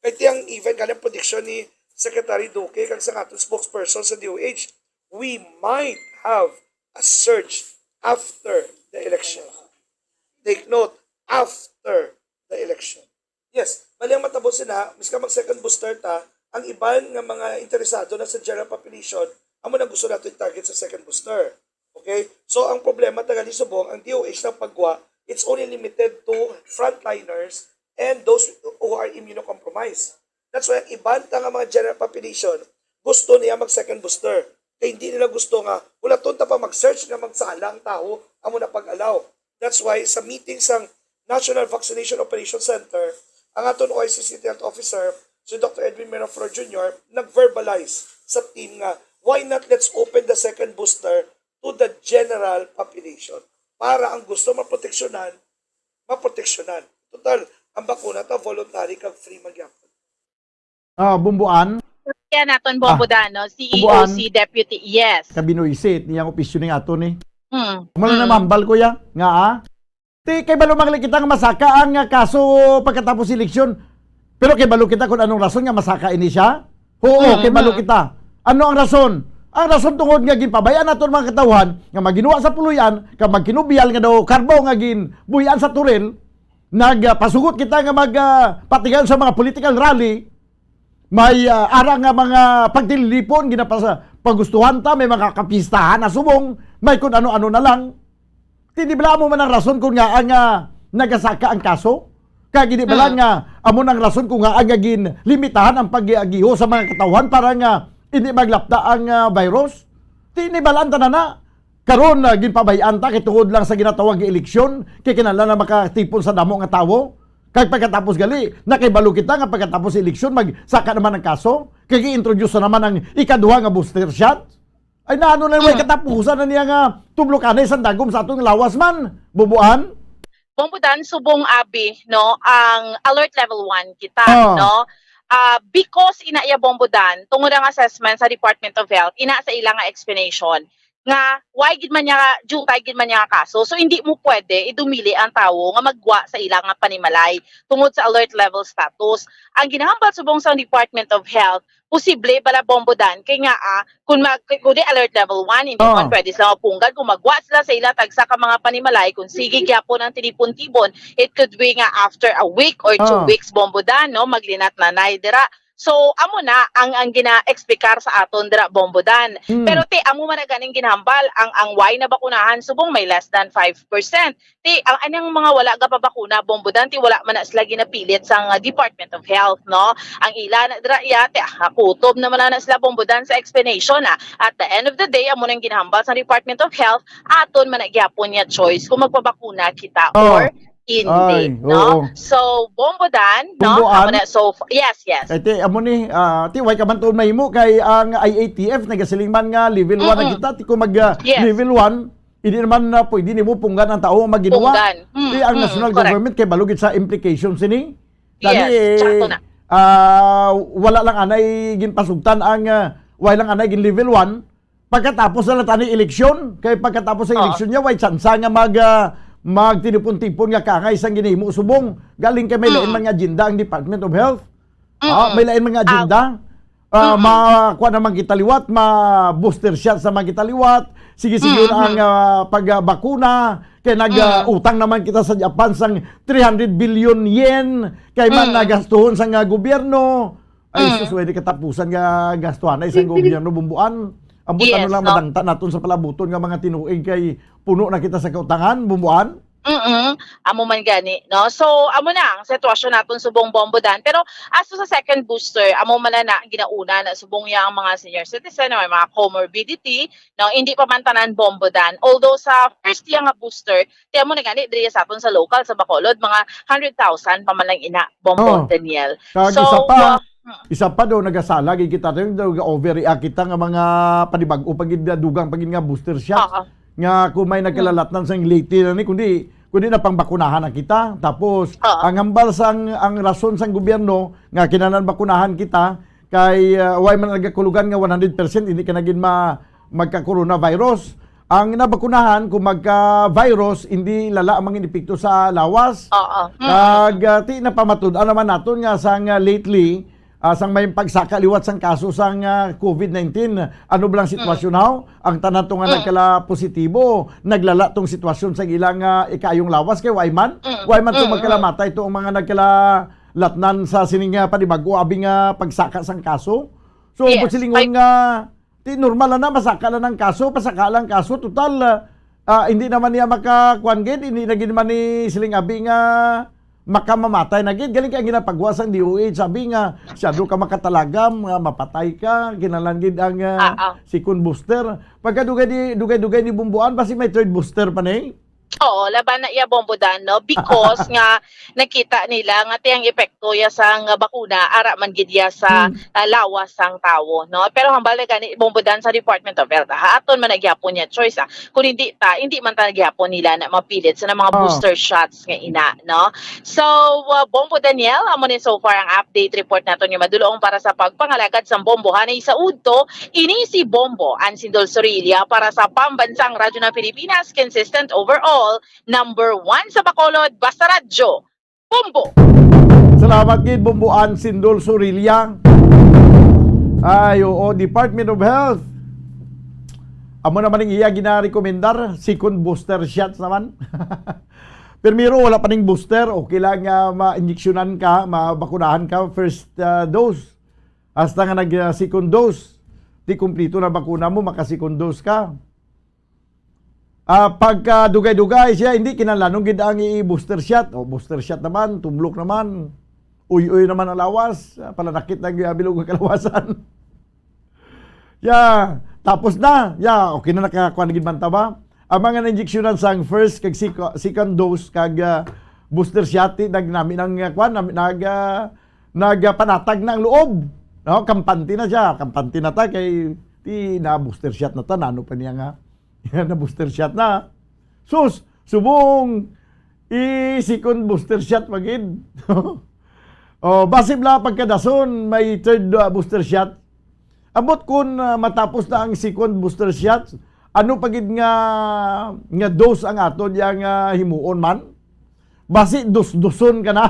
Kay ti ang even gani ang prediction ni Secretary Duque kag sa aton spokesperson sa D O H, we might have a surge after the election. Take note, after the election. Yes, bali ang matabo sina, miska mag second booster ta, ang iban nga mga interesado na sa general population, amo nang gusto nato i-target sa second booster. Okay? So, ang problema taga subong, ang D O H na pagwa, it's only limited to frontliners and those who are immunocompromised. That's why ang iban ta nga mga general population, gusto niya mag second booster. Kay hindi nila gusto nga, hulaton ta pa mag-search nga magsala ang tawo, amo na pag-allow. That's why sa meeting sang National Vaccination Operation Center, ang aton O I C City Health Officer, si Doctor Edwin Miraflor Junior, nag-verbalize sa team nga, "Why not let's open the second booster to the general population?" Para ang gusto maproteksyonan, maproteksyonan. Total, ang bakuna ta voluntary kag free man gyapon. Ah, Bumbuan, Kaya naton Bombo Dano, C E O C Deputy. Yes. Kabinoy City, niyang opisyo ning ato ni. Mm. Wala na Mm. mahambal, kuya, nga ah. Ti, kay balo man kita nga masaka ang ah, kaso pagkatapos eleksyon. Pero kay balo kita kung anong rason nga masaka ini siya. Oo, Mm, kay balo mm. kita. Ano ang rason? Ang rason tungod nga ginpabayaan naton mga katawhan nga maginuwa sa puloy-an, ka magkinubyal nga daw karbaw nga ginbuy-an sa turil, nagpasugot kita nga mag ah, patigayon sa mga political rally, may ah, ara nga mga pagtililipon, ginapasa pagustuhan ta, may mga kapistahan na subong, may kun ano-ano na lang. Ti di bala amo man ang rason kung nga ang ah, nagasaka ang kaso? Kag hindi bala Mm. nga amo nang rason kung nga ang ginlimitahan ang pag-agiho sa mga katawhan para nga hindi maglapta ang ah, virus? Ti ini bala ang tanan na. Karon na ginpabay-an ta kay tungod lang sa ginatawag nga eleksyon, kay kinahanglan na makatipon sa damo nga tawo. Kag pagkatapos gali, nakibalo kita nga pagkatapos sa eleksyon magsaka naman ang kaso, kay gi-introduce na naman ang ikaduha nga booster shot. Ay naano na way Mm. katapusan na niya nga tublokanay sang dagom sa atong lawas man, Bubuan? Bombo Dan, subong abi, no, ang alert level one kita, Ah. no? Ah, because ina iya Bombo Dan, tungod ang assessment sa Department of Health, ina sa ila nga explanation nga why gid man niya, jutay gid man niya nga kaso. So hindi mo pwede idumili ang tawo nga magwa sa ila nga panimalay tungod sa alert level status. Ang ginahambal subong sa Department of Health, posible bala Bombo Dan kay nga ah, kung mag kung di alert level one, hindi Oh. man pwede sila mapunggad. Kung magwa sila sa ila tagsa ka mga panimalay, kung sige gyapon ang tinipon-tibon, it could be nga after a week or two Oh. weeks, Bombo Dan, no, maglinat nanay dira. So amo na ang ang gina-explicar sa aton dira, Bombo Dan. Hmm. Pero ti amo man na ganing ginhambal ang ang way na bakunahan subong may less than five percent. Ti ang anang mga wala gapabakuna, Bombo Dan, ti wala man na sila ginapilit sang ah, Department of Health, no? Ang ila na dira iya ti ah, kutob naman na sila, Bombo Dan, sa explanation ah. At the end of the day, amo nang ginhambal sa Department of Health, aton man na gyapon niya choice kung magpabakuna kita Oh. or hindi, Ay, no? Oo. So, Bombo Dan, no? Bombo Amo An? na, so, f- yes, yes. Kay ti, amo ni, ah, ti, way ka man to mahimo kay ang I A T F nagasiling man nga level one na Mm-mm. kita, ti kung mag ah, Yes. level one, hindi naman na pwede nimo punggan ang tao nga maginuwa. Punggan. Mm, Ti ang mm, National correct. Government kay balo gid sa implication sini. Gani, Yes, sakto na. ah, wala lang anay ginpasugtan ang, ah, way lang anay gin level one. Pagkatapos na lang tani eleksyon, kay pagkatapos sa Oo. eleksyon niya, way tsansa nga mag, ah, magtinipon-tipon nga kangay sang ginahimo subong. Galing kay may lain Mm. mga agenda ang Department of Health. Ah, Mm-mm. may lain mga agenda. Ah, Mm-mm. makuha naman kita liwat, ma-booster shot sa mga kita liwat. Sige-sige Mm-mm. na ang ah, pagbakuna. Kay nag-utang naman kita sa Japan sang three hundred billion yen. Kay man Mm. nagastuhon sa nga gobyerno. Ay, Mm. sus, way di katapusan nga gastuhan ay sa gobyerno, Bumbuan. Ambot Yes, ano lang no? madangta naton sa palabuton nga mga tinuig kay puno na kita sa kautangan, Bumbuan. Mm-mm. Amo man gani, no? So, amo na ang sitwasyon naton subong, Bombo Dan. Pero as to sa second booster, amo man na, na ginauna na subong ya ang mga senior citizen o may mga comorbidity, no? Hindi pa man tanan, Bombo Dan. Although sa first ya nga booster, ti amo na gani diri sa aton sa local sa Bacolod, mga hundred thousand pa man lang ina, Bombo Oh. Daniel. Kag So, isa pa, uh, isa pa daw nagasala gid kita, daw overreact kita nga mga panibag-o pa gid, dugang pa gid nga booster shots. Oo. Nga kung may nagkalalatnan sa late na ni, kundi kundi na pangbakunahan na kita. Tapos Oo. ang hambal sang ang rason sang gobyerno nga kinahanglan bakunahan kita kay uh, way man nagakulugan nga one hundred percent hindi ka na gid ma magka-coronavirus. Ang nabakunahan kung magka-virus, hindi lala ang mga epekto sa lawas. Oo. Mm. Kag uh, ti napamatud-an naman naton nga sang uh, lately Ah, sang may pagsaka liwat sang kaso sang, ah, covid nineteen. Ano ba lang sitwasyon, haw? Ang tanan to nga nagkala positibo, naglala tong sitwasyon sa ilang, ah, ikayong lawas kay way man? Way man to magkalamatay to ang mga nagkalalatnan sa sining, ah, panibag-o abi nga pagsaka sang kaso? So, yes, busilingon nga, ti normal na, masaka lang ang kaso, pasaka lang kaso. Total, ah, ah, hindi naman niya makakuan gid, hindi na gid man ni siling abi nga makamamatay na gid. Galing kay ang ginapagwa sang D O H, sabi nga, "Siyado ka makatalagam, nga mapatay ka, kinahanglan gid ang, ah, second booster." Pagkadugay di, dugay-dugay ni Bumbuan, basi may third booster pa ni. Oo, laban na iya, Bombo Dan, no? Because nga nakita nila nga ti ang epekto ya sang bakuna ara man gid ya sa, ah, lawas sang tawo, no? Pero hambal na gani, Bombo Dan, sa Department of Health, ha, aton man na gyapon ya choice, ah. Kung hindi ta, hindi man ta gyapon nila na mapilit sa mga booster shots nga ina, no? So, ah, Bombo Daniel, amo ni so far ang update report naton nga madulong para sa pagpangalagad sang Bombo. Hanay sa udto, ini si Bombo Ansindol Sorilla para sa Pambansang Radyo ng Pilipinas, consistent overall, number one sa Bacolod, basta radyo, Bombo. Salamat gid, Bombo Ansindol Sorilla. Ay, oo, Department of Health. Amo naman ang iya ginarekomendar, second booster shots naman. Primero, wala pa ning booster, okay lang nga ma-injeksyonan ka, mabakunahan ka, first, ah, dose. Hasta nga nag, ah, second dose, di kumplito na bakuna mo, maka-second dose ka. Ah, pagka dugay-dugay siya, hindi kinahanglan gid ang i-booster shot. O, booster shot naman, tumlok naman, uy-uy naman ang lawas, ah, palanakit na ang bilog nga kalawasan. Ya, tapos na. Ya, okay na, nakakuan na gid man ta ba? Ang mga na-injeksyonan sang first kag sec-, second dose kag, ah, booster shot, ti, nag-, nami nang, ah, kuan, nami-, nag, ah, nagpanatag na ang loob. No, kampante na siya, kampante na ta kay ti na booster shot na ta, nano pa niya nga na booster shot na. Sus, subong i second booster shot pa gid. Oh, basi bala pagkadason may third, uh, booster shot. Ambot kun, uh, matapos na ang second booster shot, ano pa gid nga, nga dose ang aton yang, uh, himuon man? Basi dos-doson ka na.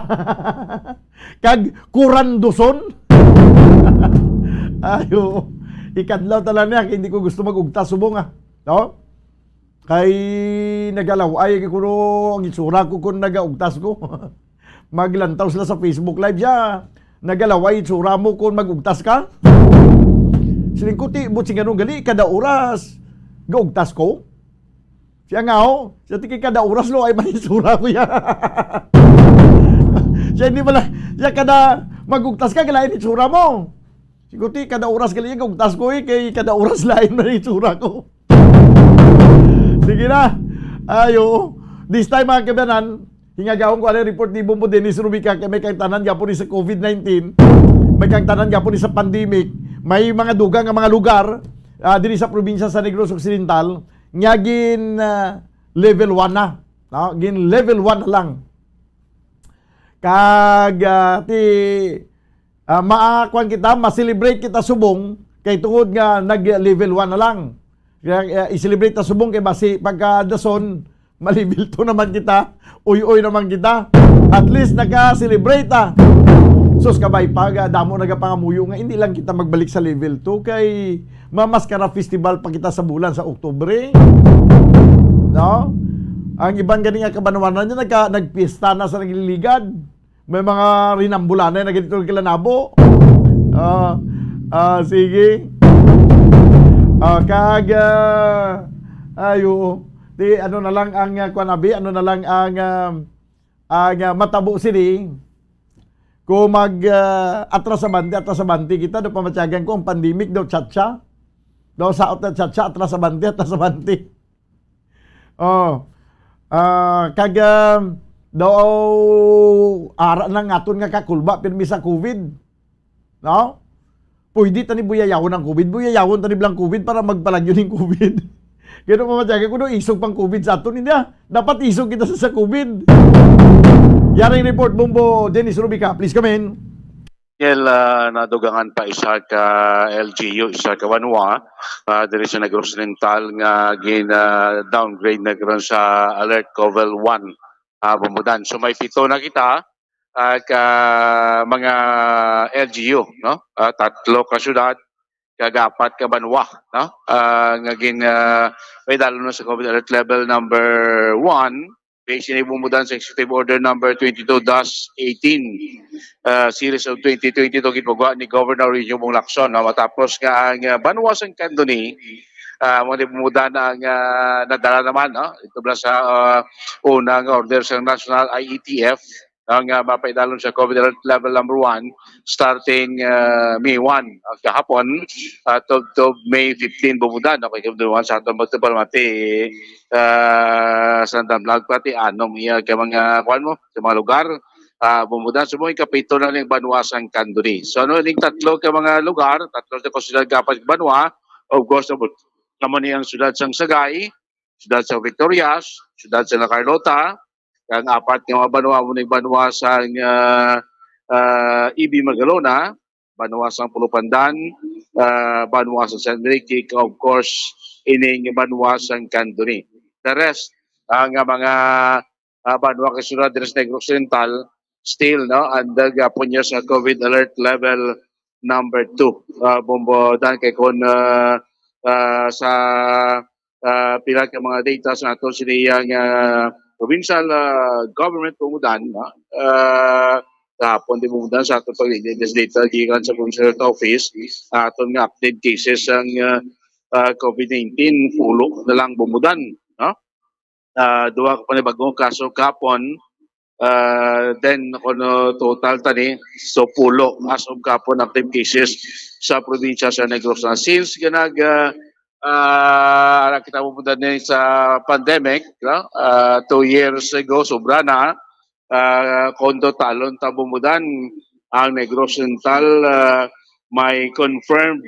Kag kuran-doson. Ayo, ikadlaw talan niya, kay hindi ko gusto mag-ugtas subong, ah. No? Kay nagalaw-ay kuno ang itsura ko kung nagaugtas ko. Maglantaw sila sa Facebook Live siya. Nagalaw-ay itsura mo kung mag-ugtas ka? Siling ko, "Ti, buot silingon gali, kada oras gaugtas ko." Siya nga, oh, siya ti kay kada oras lain man itsura ko ya. Siya hindi pala, siya kada mag-ugtas ka, galain itsura mo. Siling ko, "Ti, kada oras gali gaugtas ko, eh, kay kada oras lain man itsura ko." Sige na. Ayo. This time, mga kabanan, hingagahon ko ang report ni Bombo Dennis Rubica kay may kaangtanan gyapon ni sa covid nineteen, may kaangtanan gyapon ni sa pandemic, may mga dugang nga mga lugar, ah, diri sa probinsya sa Negros Occidental nga gin, ah, level one na, no? Gin level one na lang. Kag, ah, ti, ah, maakuan kita, ma-celebrate kita subong kay tungod nga nag-level one na lang. Kaya, ah, i-celebrate ta subong kay basi pagka dason, ma-level two naman kita, uy-uy naman kita. At least naka-celebrate ta. Sus, kabay pa, ga-, damo nagapangamuyo nga hindi lang kita magbalik sa level two kay Mamaskara Festival pa kita sa bulan sa Oktubre. No? Ang iban gani nga kabanwanan niya nagka-, nagpista na sa nagliligad. May mga rinambulanay na ganito ang kilanabo. Ah, ah, sige. Ah, kag, ah, ay, oo. Di, ano na lang ang, ah, kuwan, abi? Ano na lang ang, ah, ang, ah, matabo sini? Kung mag, ah, atras abante, atras abante kita, daw pamatyagan ko ang pandemic, daw chatsa. Daw saot na chatsa, atras abante, atras abante. Oh. Ah, kag, ah, daw ara na ang aton nga kakulba pirmi sa covid. No? Pwede ta ni buyayawon ang covid. Buyayawon ta ni bala ang covid para magpalagyo ning covid. Kaya pa matyaga ko, no, isog pang covid sa aton, hindi, ah. Dapat isog kita sa, sa covid. Yaring report, Bombo Dennis Rubica. Please come in. Well, ah, nadugangan pa isa ka L G U, isa ka banwa, ah, diri sa Negros Oriental nga gin, ah, downgrade na karon sa alert level one, ah, Bombo Dan. So may pito na kita, ah, ka mga L G U, no? Ah, tatlo ka syudad, kag apat ka banwa, no? Ah, nga gin, ah, may dalo na sa COVID alert level number one, based ini bumudan sa Executive Order number twenty-two dash eighteen, ah, series of twenty twenty-two, gipagawa ni Governor Eugenio Bong Lacson, no? Matapos nga ang, ah, banwa sang Candoni, ah, mo ni bumudan ang, ah, nadala naman, no? Ito bala sa, ah, unang order sa National I E T F, ang, ah, mapaidalom sa COVID alert level number one, starting, ah, May one, ah, kahapon, ah, tubtob May fifteen, bumudan, okay, bumudan sa aton magtupalmati, ah, sa Damlag, pati anom iya ka mga, kuwan mo, sa mga lugar, ah, bumudan, so, mo ikapito na ning banwa sang Candoni. So, ano, ning tatlo ka mga lugar, tatlo sa kasunod, kapat ka banwa, of course, amo ni ang siyudad sang Sagay, siyudad sa Victorias, siyudad sa La Carlota, ang apat nga mga banwa, amo ning banwa sang, ah, ah, E B Magalona, banwa sang Pulupandan, ah, banwa sa San Enrique, kag of course, ining banwa sang Candoni. The rest, ang, ah, mga, ah, banwa kay siyudad diri sa Negros Oriental, still, no, under gapon niya sa COVID alert level number two. Ah, bumudan kay kon, ah, ah, sa, ah, pila ka mga data sa aton sini iyang, ah, provincial, ah, government, bumudan, no? Ah, kahapon di bumudan sa aton pag-, data gikan sa provincial health office, aton nga active cases ang, ah, ah, COVID nineteen, pulo na lang bumudan, no? Ah, duha ka panibagong kaso kahapon, ah, then kuno total tani, so pulo as of kahapon active cases sa probinsya sa Negros Oriental. Since nga nag, ah, ah, ara kita mo ni sa pandemic, no? Ah, two years ago, sobra na. Ah, kon totalon ta bumudan ang Negros Oriental, ah, may confirmed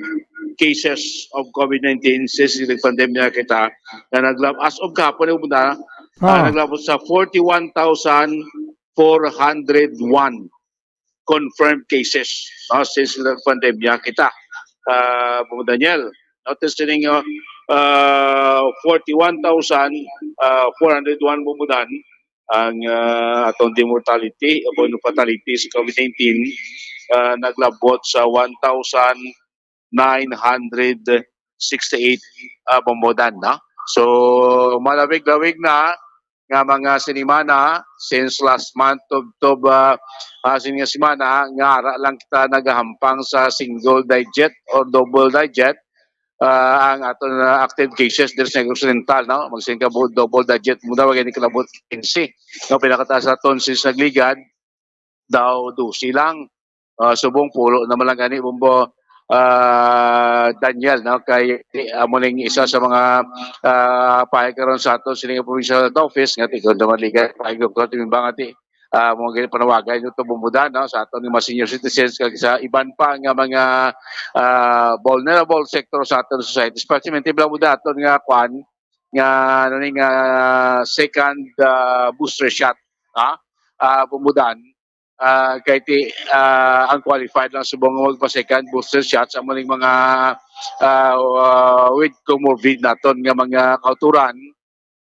cases of COVID nineteen since nagpandemya kita na naglab-, as of kahapon, bumudan, ah, Ah. naglabot sa forty-one thousand four hundred one confirmed cases, no, since nagpandemya kita. Ah, Bung Daniel, notice ninyo, ah, forty-one thousand four hundred one bumudan ang, ah, aton di mortality o kung fatality sa COVID nineteen, ah, naglabot sa one thousand nine hundred sixty-eight, ah, bumudan, no? So, malawig-lawig na nga mga sinimana, since last month, tubtob, ah, ah, sini nga semana, nga ara lang kita nagahampang sa single digit or double digit, ah, ang aton, ah, active cases diri sa Negros Oriental, no? Magsiling ka bu-, double digit mo daw, gani kalabot quince. No, pinakataas aton since nagligad, daw dose lang. Ah, subong pulo naman lang gani, Bumbo, ah, Daniel, no? Kay, amo ning isa sa mga, ah, pahayag karon sa aton sini nga provincial health office, nga ti, kung naman ligay, pahayag ko, timbang nga ti, ah, mo gani panawagan nyo to, Bumbo Dan, no? Sa aton nga mga senior citizens, kag sa iban pa nga mga, ah, vulnerable sector sa aton society, especially, Bumbo Dan, aton nga kwan, nga, ano ni, nga second, ah, booster shot, ha? Ah, Bumbo Dan, ah, kay ti, ah, ang qualified lang subong nga magpa-second booster shots amo ning mga, ah, ah, with comorbid naton nga mga kauturan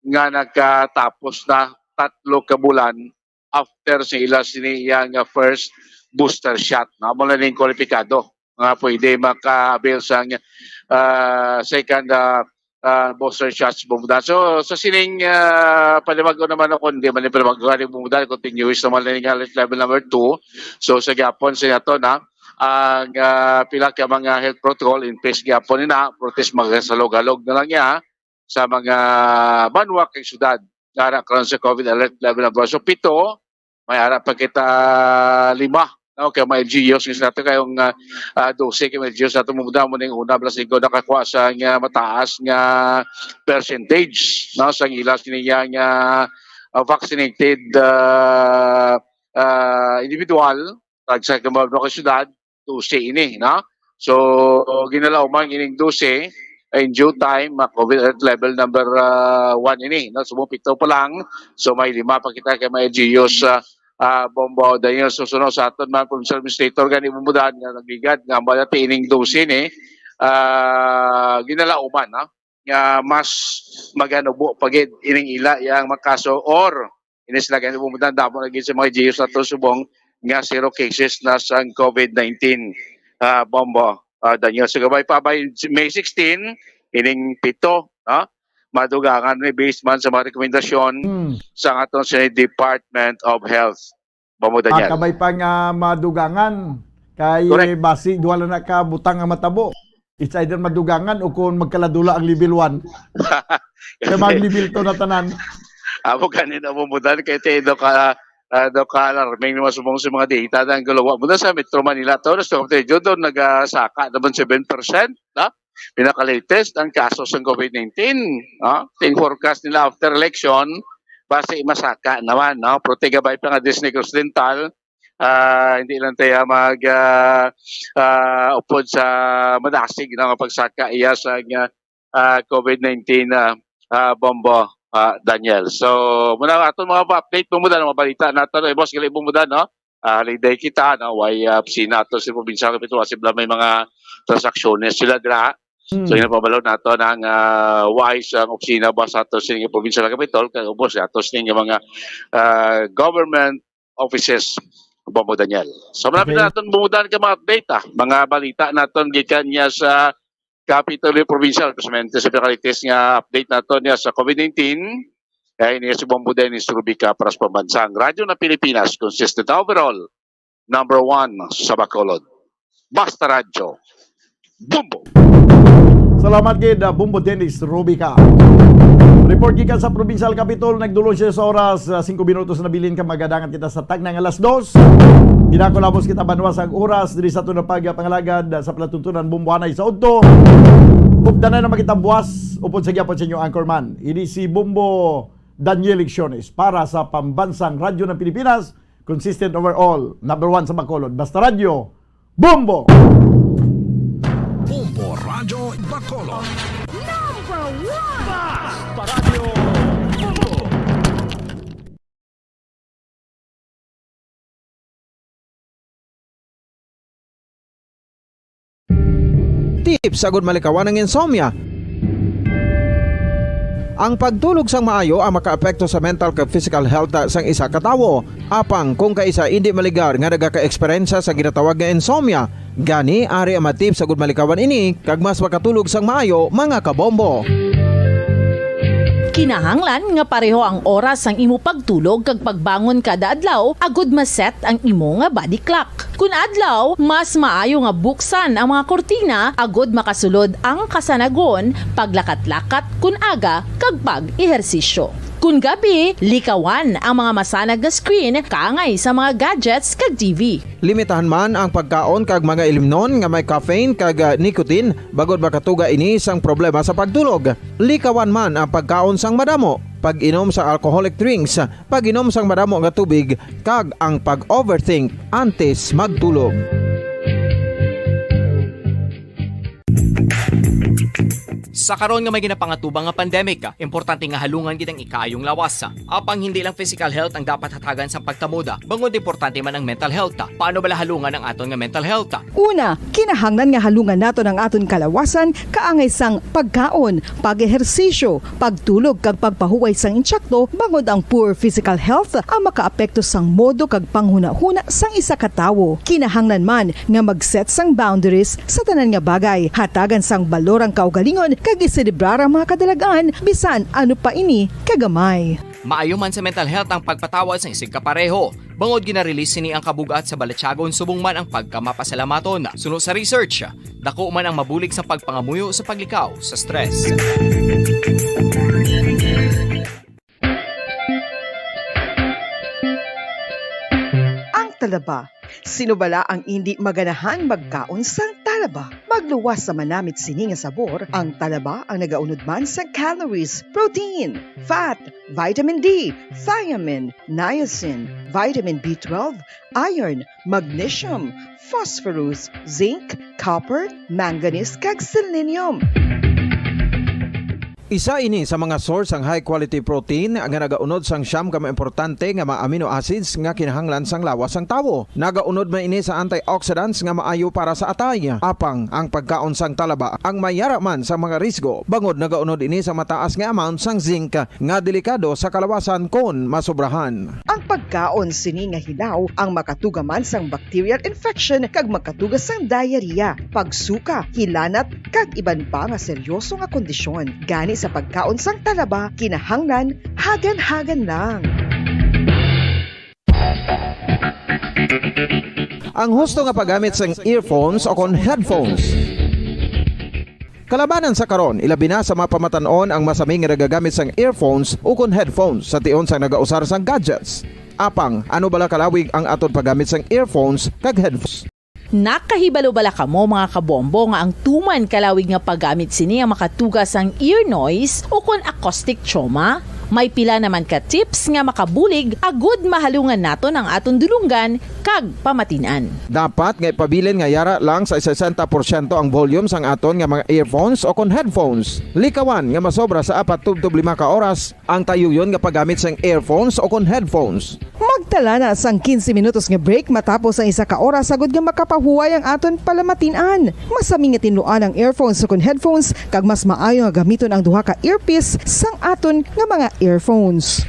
nga nagkatapos na tatlo ka bulan after sa ila sini iya nga first booster shot, no? Amo na ning kwalipikado nga pwede maka-avail sa, ah, second, ah, ah, booster shots, Bumbo Dan. So, sa sining, ah, panibago naman ako, hindi man yung panibago, ano, Bumbo Dan, continuous naman na yung alert level number two. So, sa gihapon, sa yato na, ang, ah, pila ka mga health protocol in place gihapon na, protest magasalog-halog na lang niya sa mga banwa kag syudad nga ara karon sa COVID alert level number one. So, pito, may ara pa kita lima, no? Kay may L G Us nga nato kayong, ah, ah, dose kay may L G Us nato mo mo ning una, plus ikaw nakakuha sa nga mataas nga percentage, no? Sa ila sini nga, ah, vaccinated, ah, ah, individual, tag sa mga syudad, dose ini, no? So, ginalauman ining dose in due time, ah, COVID alert level number, ah, one ini, no? So, pito pa lang. So, may lima pa kita kay may L G Us, ah, ah, Bumbo Dan. So, susunod sa aton mga provincial administrator gani, Bumbo Dan, nga nagligad nga malati ining dose ini, ah, ginalauman, no? Nga mas maganubo pa gid ining ila yang makaso or ini sila gani, Bumbo Dan, damo na gid sa mga L G Us nato subong nga zero cases na sang COVID nineteen, ah, Bombo, ah, Daniel. So, gamay pa, by May sixteen, ining pito, ah, madugangan ni, based man sa mga rekomendasyon Hmm. sa aton sa Department of Health, Bombo Ah, Daniel. Kabay pa nga madugangan. Kay Correct. Basi duha lang na ka butang ang matabo. It's either madugangan o kung magkaladula ang level one. Kay mag-level two na tanan. Amo gani na mo mudan kay te do ka, ah, do ka alarming naman subong sa mga data na ang gulawa mo na sa Metro Manila to, so te do nagasaka naman seven percent, no? Pinaka-latest ang kaso sa COVID nineteen, no? Ting forecast nila after election, basi masaka naman, no? Pero tigabay pa nga Disney Occidental, ah, hindi lang tayo mag, ah, ah, upod sa madasig na nga pagsaka iya sa, ah, ah, COVID nineteen, ah, ah, Bombo, ah, Daniel. So, muna aton mga update, Bombo, mga balita nato, eh, boss, gali, Bombo, no? Ah, holiday kita, no? Way, ah, opisina ato sa probinsya, kapito, kasi bala may mga transaksyones sila dira. Hmm. So, yun ang pabalo nato ng, ah, wise ang opisina ba sa ato sa probinsya ng Kapitol, kag ubos ato sa mga, ah, government offices, Bombo Daniel. So, marami Okay. na naton bumudan ka mga update, ah. Mga balita naton gikan niya sa Capitol Hill Provincial, precisamente sa pinakalitis nga update naton niya sa COVID nineteen. Kaya niya si Bombo Dennis Rubica para sa Pambansang Radyo ng Pilipinas, consistent overall, number one sa Bacolod. Basta Radyo, Bombo! Salamat gid, ah, Bombo Dennis Rubica. Report gikan sa Provincial Capitol, nagdulong siya sa oras, ah, singko minutos na bilin ka magadangat kita sa tagna nga alas dos. Ginakulabos kita banwa sa oras diri sa aton pagpangalagad, ah, sa palatuntunan Bomboanay sa udto. Updanan na makita buwas, upod sa gyapon sa inyo anchorman. Ini si Bombo Daniel Lecciones para sa Pambansang Radyo ng Pilipinas, consistent overall, number one sa Bacolod. Basta Radyo, Bombo! Bombo Radyo Bacolod. Number one! Basta Radyo, Bombo! Tips agud malikawan ang insomnia. Ang pagtulog sang maayo ang makaapekto sa mental kag physical health sang isa ka tawo. Apang kung kaisa indi maligar nga nagaka-eksperyensya sa ginatawag nga insomnia, gani ari ang mga tips agud malikawan ini kag mas makatulog sang maayo, mga kabombo. Kinahanglan nga pareho ang oras sang imo pagtulog kag pagbangon kada adlaw agud ma-set ang imo nga body clock. Kun adlaw, mas maayo nga buksan ang mga kurtina agud makasulod ang kasanagon, paglakat-lakat kun aga, kag pag-ehersisyo. Kun gabi, likawan ang mga masanag nga screen kaangay sa mga gadgets kag T V. Limitahan man ang pagkaon kag mga ilimnon nga may caffeine kag, ah, nicotine, bangod makatuga ini sang problema sa pagtulog. Likawan man ang pagkaon sang madamo, pag-inom sa alcoholic drinks, pag-inom sang madamo nga tubig, kag ang pag-overthink antes magtulog. Sa karon nga may ginapangatubang nga pandemic, importante nga halungan gid ang ikaayong lawas. Apang hindi lang physical health ang dapat hatagan sa pagtamuda, bangod importante man ang mental health. Paano bala halungan ang aton nga mental health? Una, kinahanglan nga halungan naton ang aton kalawasan kaangay sang pagkaon, pag-ehersisyo, pagtulog kag pagpahuway sang insakto, bangod ang poor physical health ang makaapekto sang modo kag panghunahuna sang isa ka tawo. Kinahanglan man nga mag-set sang boundaries sa tanan nga bagay, hatagan sang balor ang kaugalingon kag iselebrar ang mga kadalag-an bisan ano pa ini kagamay. Maayo man sa mental health ang pagpatawad sang isigkapareho, bangod gina-release sini ang kabug-at sa balatyagon subong man ang pagkamapasalamaton. Suno sa research, dako man ang mabulig sa pagpangamuyo sa paglikaw sa stress. Ang talaba. Sino bala ang indi maganahan magkaon sang talaba? Magluwas sa manamit sini nga sabor, ang talaba ang nagaunod man sa calories, protein, fat, vitamin D, thiamine, niacin, vitamin B twelve, iron, magnesium, phosphorus, zinc, copper, manganese, kag selenium. Isa ini sa mga source sang high quality protein nga nagaunod sang siyam ka mga importante nga mga amino acids nga kinahanglan sang lawas sang tawo. Nagaunod man ini sa antioxidants nga maayo para sa atay. Apang ang pagkaon sang talaba ang may yara man sa mga risgo, bangod nagaunod ini sa mataas nga amount sang zinc nga delikado sa kalawasan kon masobrahan. Ang pagkaon sini nga hilaw ang makatuga man sang bacterial infection kag makatuga sang diarrhea, pagsuka, hilanat, kag iban pa nga seryoso nga kondisyon. Gani sa pagkaon sang talaba, kinahanglan hagan-hagan lang. Ang husto nga paggamit sang earphones o kon headphones. Kalabanan sa karon, ilabi na sa mga pamatan-on ang masami nga nagagamit sang earphones o kon headphones sa tion sang nagausar sang gadgets. Apang, ano bala kalawig ang aton paggamit sang earphones kag headphones? Nakahibalo bala kamo, mga kabombo, nga ang tuman kalawig nga paggamit sini ang makatuga sang ear noise o kon acoustic trauma? May pila naman ka tips nga makabulig agud mahalungan naton ang aton dulonggan kag pamatin-an. Dapat nga ipabilin nga yara lang sa sesenta porsyento ang volume sang aton nga mga earphones o kon headphones. Likawan nga masobra sa apat tubtob lima ka oras ang tayuyon nga paggamit sang earphones o kon headphones. Magtala na sang quince minutos nga break matapos ang isa ka oras, agud nga makapahuway ang aton palamatin-an. Masami nga tinluan ang earphones o kon headphones, kag mas maayo nga gamiton ang duha ka earpiece sang aton nga mga earphones.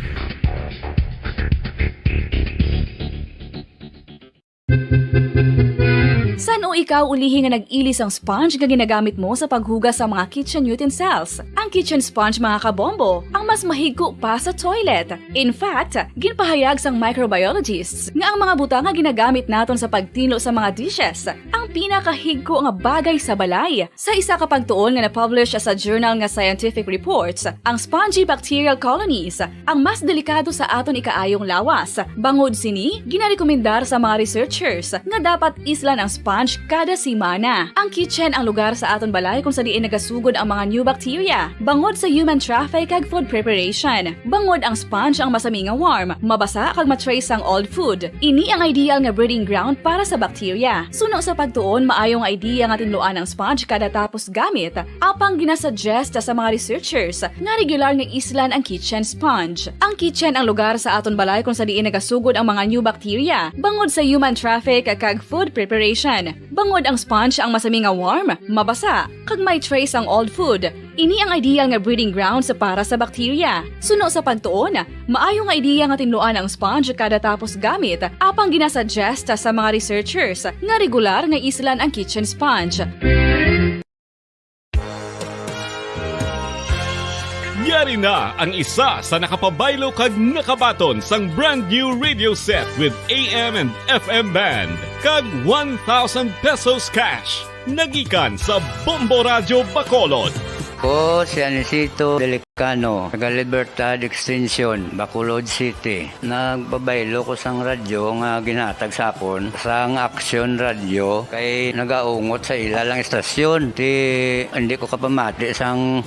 San-o ikaw ulihi nga nag-ili sang sponge nga ginagamit mo sa paghugas sa mga kitchen utensils? Ang kitchen sponge, mga kabombo, ang mas mahigko pa sa toilet. In fact, ginpahayag sang microbiologists nga ang mga butang nga ginagamit naton sa pagtinlo sa mga dishes ang pinakahigko nga bagay sa balay. Sa isa ka pagtuon nga na-publish sa journal nga Scientific Reports, ang spongy bacterial colonies ang mas delikado sa aton ikaayong lawas. Bangod sini, ginarekomendar sa mga researchers nga dapat islan ang sponge kada semana. Ang kitchen ang lugar sa aton balay kung sa diin nagasugod ang mga new bacteria, bangod sa human traffic kag food preparation. Bangod ang sponge ang masami nga warm, mabasa kag ma-trace ang old food. Ini ang ideal nga breeding ground para sa bacteria. Suno sa pagtuon, maayo nga idea nga tinluan ang sponge kada tapos gamit. Apang ginasuggest sa mga researchers nga regular nga islan ang kitchen sponge. Ang kitchen ang lugar sa aton balay kung sa diin nagasugod ang mga new bacteria, bangod sa human traffic kag food preparation. Bangod ang sponge ang masami nga warm, mabasa, kag may trace ang old food. Ini ang ideal nga breeding grounds para sa bacteria. Suno sa pagtuon, maayo nga idea nga tinluan ang sponge kada tapos gamit, apang ginasuggest sa mga researchers nga regular nga islan ang kitchen sponge. Yari na ang isa sa nakapabaylo kag nakabaton sang brand new radio set with A M and F M band kag one thousand pesos cash. Nagikan sa Bombo Radyo Bacolod. Ko si Anisito Delicano, taga Libertad Extension, Bacolod City. Nagpabaylo ko sang radyo nga ginhatag sa akon sang Action Radio, kay nagaungot sa ila lang istasyon. Ti, hindi ko kapamati sang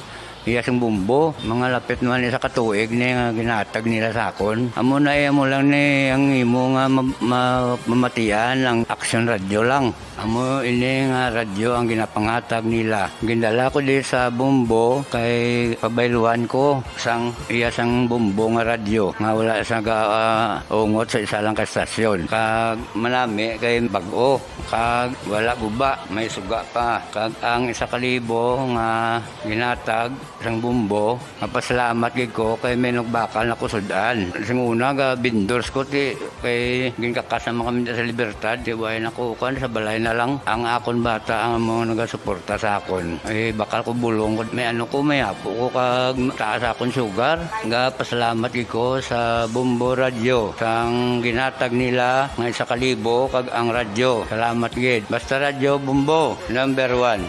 iya sing bumbo. Mga lapit naman isa ka tuig ni nga ginhatag nila sa akon. Amo na, eh, amo lang ni ang imo nga ma-, ma-, mamatian ang Action Radio lang. Amo ini nga radyo ang ginapangatag nila. Gindala ko di sa bumbo kay pabayluhan ko sang iya sang bumbo nga radyo nga wala sa ga-, ah, ungot sa isa lang ka estasyon. Kag manami kay bag-o, kag wala guba, may suga pa. Kag ang isa ka libo nga ginatag sang bumbo, mapasalamat gid ko kay may nagbakal na ko sud-an. Sing una, ga vendors ko, ti, kay ginkakas naman kami sa Libertad, ti, way na ko, kuwan, sa balay na lang. Ang akon bata ang mga nagasuporta sa akon. Eh, bakal ko bulong ko, may ano ko, may apo ko, kag taas akon sugar. Ga pasalamat gid ko sa Bombo Radyo, sang ginatag nila nga isa ka libo, kag ang radyo. Salamat gid. Basta Radyo Bombo, number one.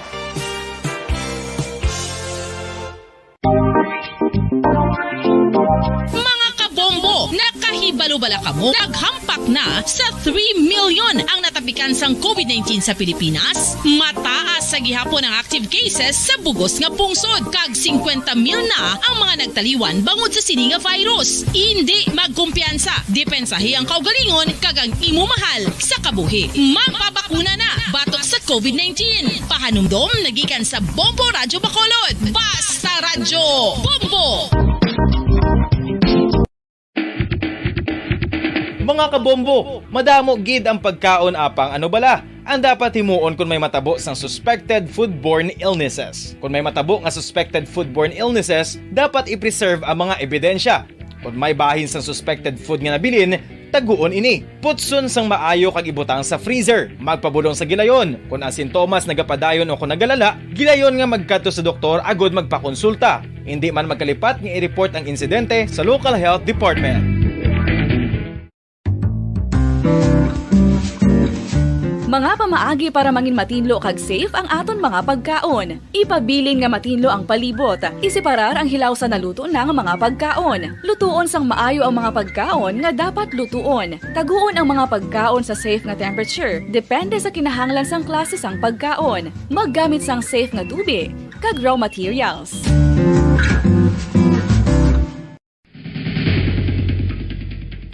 Mga kabombo, nakahibalo bala kamo? Naghampak Na sa three million ang natapikan sang covid nineteen sa Pilipinas, mataas sa gihapon ang active cases sa bugos nga pungsod, kag singkwenta mil na ang mga nagtaliwan bangod sa sini nga virus. Indi magkumpiyansa, depensahi ang kaugalingon kag ang imo mahal sa kabuhi. Magpabakuna na batok sa covid nineteen. Pahanumdom nagikan sa Bombo Radyo Bacolod. Basta Radyo Bombo! Mga kabombo, madamo gid ang pagkaon apang ano bala ang dapat himuon kon may matabo sang suspected foodborne illnesses. Kon may matabo nga suspected foodborne illnesses, dapat i-preserve ang mga ebidensya. Kon may bahin sang suspected food nga nabilin, taguon ini. Putson sang maayo kag ibutang sa freezer. Magpabulong sa gilayon. Kon ang sintomas nagapadayon o kon nagalala, gilayon nga magkadto sa doktor agod magpakonsulta. Indi man magkalipat nga i-report ang insidente sa local health department. Mga pamaagi para mangin matinlo kag safe ang aton mga pagkaon. Ipabilin nga matinlo ang palibot. Iseparar ang hilaw sa naluto na nga mga pagkaon. Lutuon sang maayo ang mga pagkaon nga dapat lutuon. Taguon ang mga pagkaon sa safe nga temperature, depende sa kinahanglan sang klase sang pagkaon. Maggamit sang safe nga tubi kag raw materials.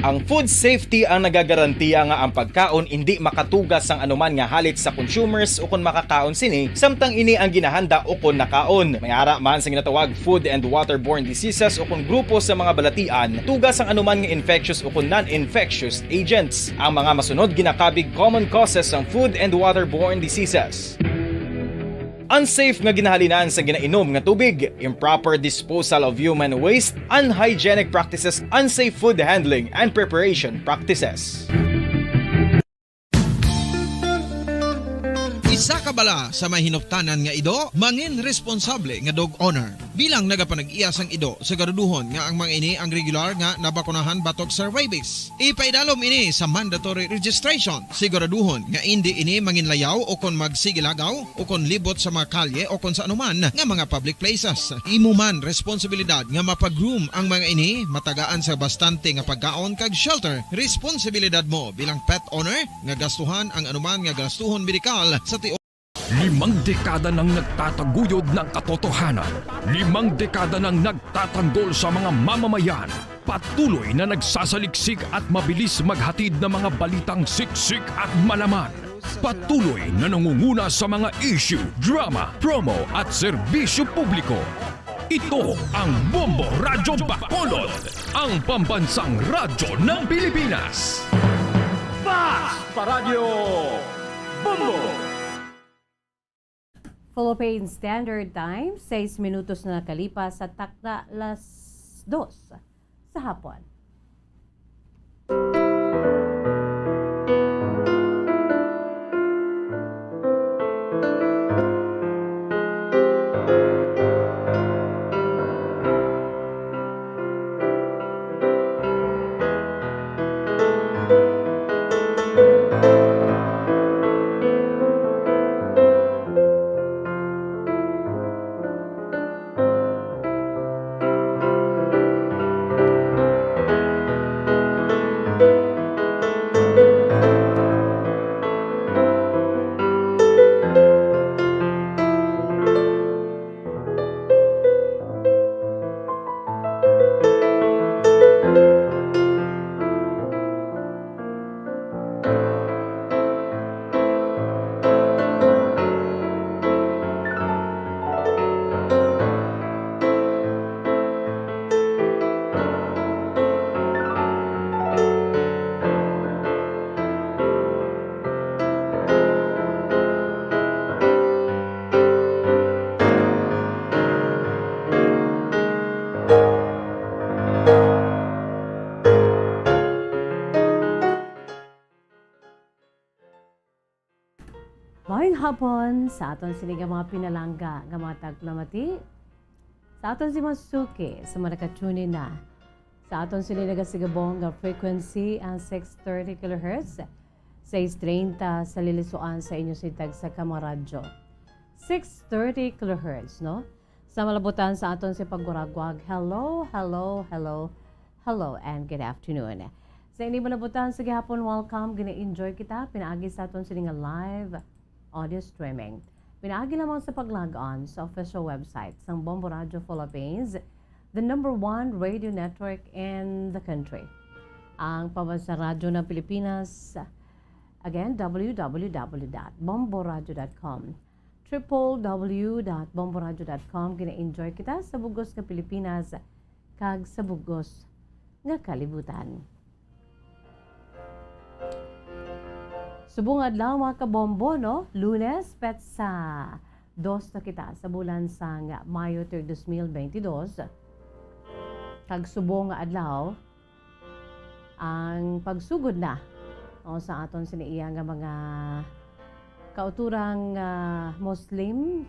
Ang food safety ang nagagarantiya nga ang pagkaon indi makatuga sang anuman nga halit sa consumers ukon makakaon sini samtang ini ang ginahanda ukon nakaon. May ara man sa ginatawag food and waterborne diseases ukon grupo sa mga balatian tuga sang anuman nga infectious ukon non-infectious agents. Ang mga masunod ginakabig common causes sang food and waterborne diseases. Unsafe nga ginahalinan sa ginainom nga tubig, improper disposal of human waste, unhygienic practices, unsafe food handling and preparation practices. Isa ka bala sa may hinuptanan nga ido, mangin responsable nga dog owner. Bilang nagapanag-iya sang ido, siguraduhon nga ang mga ini ang regular nga nabakunahan batok sa rabies. Ipaidalom ini sa mandatory registration. Siguraduhon nga indi ini manginlayaw o kon magsigilagaw o kon libot sa mga kalye o kon sa anuman nga mga public places. Imo man responsibilidad nga mapa-groom ang mga ini, matagaan sa bastante nga pagkaon kag shelter. Responsibilidad mo bilang pet owner nga gastuhan ang anuman nga gastuhon medikal sa tiok. Limang dekada nang nagtataguyod ng katotohanan. Limang dekada nang nagtatanggol sa mga mamamayan. Patuloy na nagsasaliksik at mabilis maghatid ng mga balitang siksik at malaman. Patuloy na nangunguna sa mga issue, drama, promo at serbisyo publiko. Ito ang Bombo Radyo Bacolod, ang pambansang radyo ng Pilipinas. Fast Paradyo Bombo! Philippine Standard Time, sais minutos na nakalipas sa takna las dos sa hapon. Maayong hapon sa aton sini nga mga pinalangga nga mga tagpalamati, sa aton si mga suki sa mga nakatune in na sa aton sini nagasigabong nga frequency ang six thirty kilohertz, sais treinta sa lilisuan sa inyo sini tagsa ka mga radyo. Six thirty kilohertz, no? Sa malabutan sa aton si pagwaraguag, hello, hello, hello, hello, and good afternoon. Sa ini nga buntag sa gihapon, welcome. Gina-enjoy kita pinaagi sa aton sini nga live audio streaming. Pinaagi lamang sa pag-log on sa official website sang Bombo Radio Philippines, the number one radio network in the country. Ang pambansa radyo ng Pilipinas. Again, w w w dot bomboradio dot com. Triple w dot bomboradio dot com. Gina-enjoy kita sa bugos nga Pilipinas kag sa bugos nga kalibutan. Subong adlaw, mga kabombo, no? Lunes, petsa dos na kita sa bulan sang Mayo third, dos mil benti dos. Kag subong nga adlaw, ang pagsugod na, o, sa aton sini iya nga mga kauturang, ah, Muslim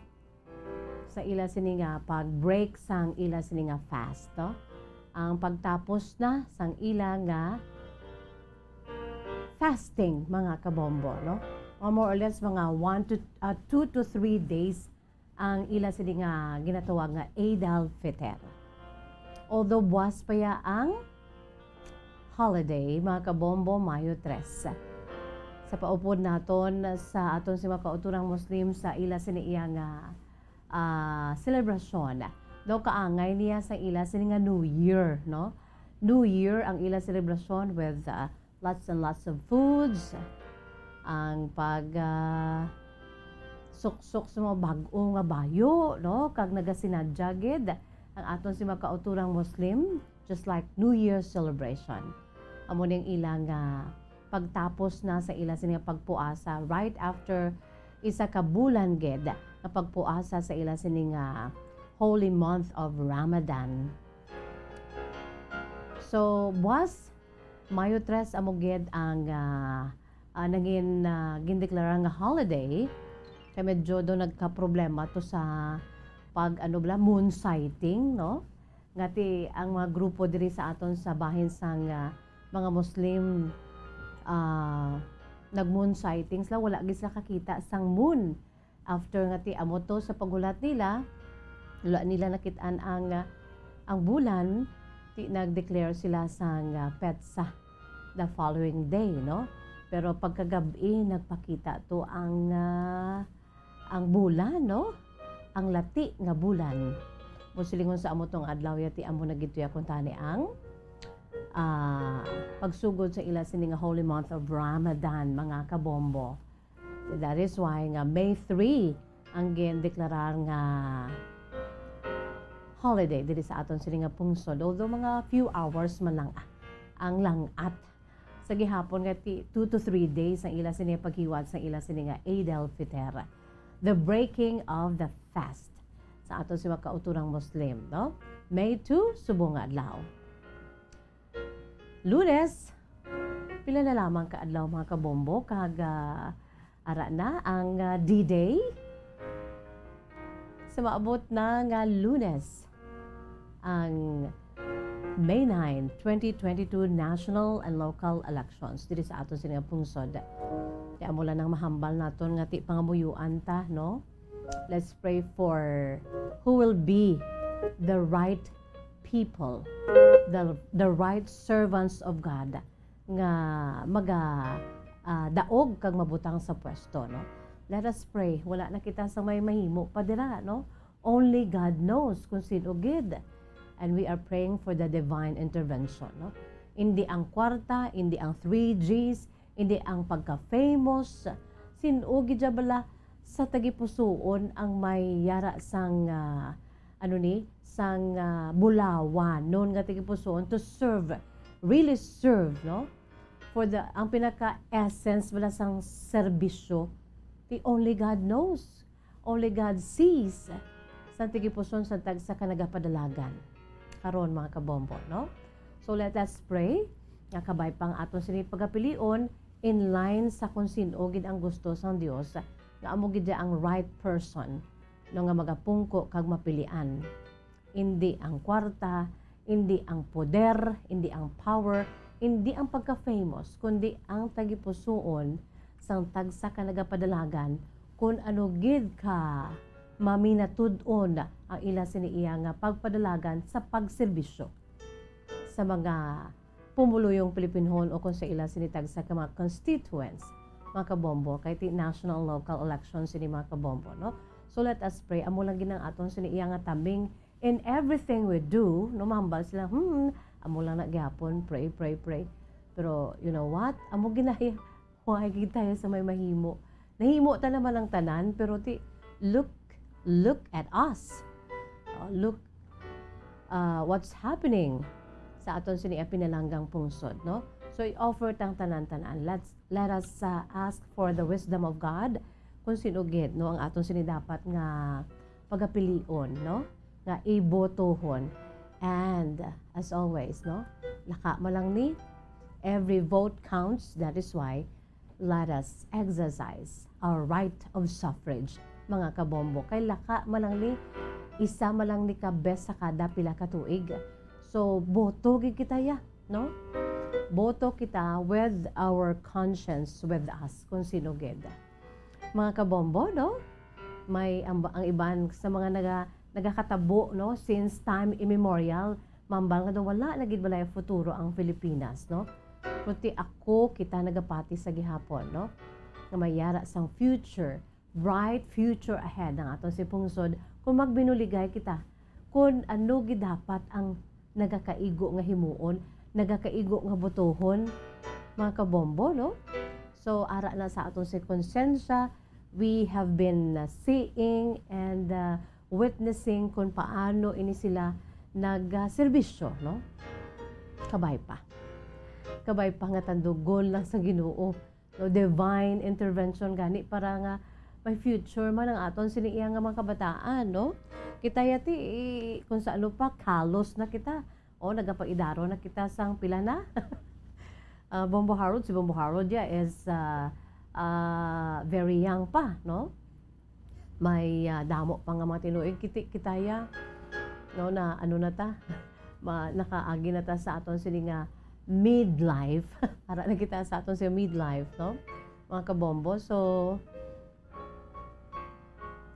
sa ila sini nga pag-break sang ila sini nga fast, no? Ang pagtapos na sang ila nga fasting, mga kabombo, no? O more or less, mga one to, ah, two to three days ang ila sini nga ginatawag nga Eid al-Fitr. Although buwas pa ya ang holiday, mga kabombo, Mayo tres. Sa paupod naton sa aton si mga kauturang Muslim sa ila sini iya nga, ah, selebrasyon. Daw kaangay niya sa ila sini nga New Year, no? New Year ang ila selebrasyon with, ah, lots and lots of foods. Ang pag, ah, suksok sa mga bag-o nga bayo, no? Kag nagasinadya gid ang aton si mga kauturang Muslim, just like New Year celebration. Amo ning ila nga pagtapos na sa ila sini nga pagpuasa right after isa ka bulan gid nga pagpuasa sa ila sini nga holy month of Ramadan. So, buwas, Mayo tres amo gid ang, ah, ah, nangin, ah, gindeklara nga holiday. Kay medyo do nagkaproblema to sa pag, ano bala, moon sighting, no? Nga ti ang mga grupo diri sa aton sa bahin sang, ah, mga Muslim, ah, nag-moon sighting sila, wala gid sila kakita sang moon. After nga ti amo to sa paghulat nila, wala nila nakit-an ang, ah, ang bulan, ti nag-declare sila sang, ah, petsa the following day, no? Pero pagkagab-i, nagpakita to ang, ah, ang bulan, no? Ang lati nga bulan. Mo silingon sa amo tong adlaw ya, ti amo na gid to ya kuntani ang, ah, pagsugod sa ila sini nga holy month of Ramadan, mga kabombo. That is why nga May three ang gindeklarar nga holiday diri sa aton sini nga pungsod. Although mga few hours man lang, ah, ang lang-at sa gihapon nga ti-, two to three days ang ila sini paghiwat sa ila sini nga Eid al-Fitr, the breaking of the fast sa aton si mga kauturang Muslim, no? May two, subong nga adlaw. Lunes, pila na lamang ka adlaw, mga kabombo, kag, ah, ara na ang, ah, D-Day. Sa maabot na nga Lunes, ang May nine, twenty twenty-two national and local elections diri sa aton sini nga pungsod. Kaya amo lang ang mahambal naton nga ti pangamuyuan ta, no? Let's pray for who will be the right people, the, the right servants of God nga maga, ah, daog kag mabutang sa pwesto, no? Let us pray. Wala na kita sa may mahimo pa dira, no? Only God knows kung sino gid. And we are praying for the divine intervention, no? Indi ang kwarta, indi ang three Gs, indi ang pagka-famous. Sin-o gid siya bala sa tagipusoon ang may yara sang, ah, ano ni, sang, ah, bulawan, non nga tagipusoon to serve, really serve, no? For the, ang pinaka-essence bala sang serbisyo, the only God knows. Only God sees sa tagipusoon sa tagsa ka nagapadalagan. Karon, mga kabombo, no? So, let us pray nga kabay pa ang aton sini pagapilion in line sa kung sin-o gid ang gusto sang Dios, nga amo gid ang right person, no, nga magapungko kag mapilian. Indi ang kwarta, indi ang poder, indi ang power, indi ang pagka-famous, kundi ang tagipusoon sang tagsa ka nagapadalagan, kun ano gid ka maminatud-on ang ila sini iya nga pagpadalagan sa pagserbisyo sa mga pumuluyong Pilipinhon o kung sa ila sini tagsa ka mga constituents, mga kabombo, kay ti national local elections sini, mga kabombo, no? So let us pray. Amo lang gid ang aton sini iya nga tambing in everything we do, no? Mahambal sila, "Hmm, amo lang na gyapon, pray, pray, pray." Pero you know what? Amo ginahi, huwag gid tayo sa may mahimo. Nahimo ta naman ang tanan, pero ti, look, look at us. Uh, look uh, what's happening sa aton sini nga pinalanggang pungsod, no? So, i-offer tang tanan-tanan. Let's, let us uh, ask for the wisdom of God kung sino gid, no, ang aton sini dapat nga pagapilion, no, nga ibotohon. And, as always, no, laka man lang ni, every vote counts. That is why let us exercise our right of suffrage, mga kabombo. Kay laka man lang ni, isa man lang ni ka bes sa kada pila ka tuig. So, boto gid kita ya, no? Boto kita with our conscience with us, kung sino gid. Mga kabombo, no? May ang, ang iban sa mga naga, nagakatabo, no, since time immemorial, mambal nga daw wala na gid balay futuro ang Pilipinas, no? Pero ti ako, kita nagapati sa gihapon, no? Nga may yara sang future, bright future ahead ang aton si pungsod kung magbinuligay kita kung ano gid dapat ang nagakaigo nga himuon, nagakaigo nga botohon, mga kabombo, no? So, ara na sa aton si konsensya, we have been uh, seeing and uh, witnessing kung paano ini sila nagserbisyo, no? Kabay pa. Kabay pa nga tandugon lang sa Ginoo. No, divine intervention gani para nga may future man ang aton sini iya nga mga kabataan, no? Kita yati, kung sa ano pa, kalos na kita. O, nagapag-idaro na kita sang pila na? Ah, Bombo Harold, si Bombo Harold, yeah, is ah, ah, very young pa, no? May ah, damo pa nga mga tinuig kiti kitaya, no, na ano na ta, ma, nakaagi na ta sa aton sini nga midlife. Ara na kita sa aton sini midlife, no? Mga kabombo, so,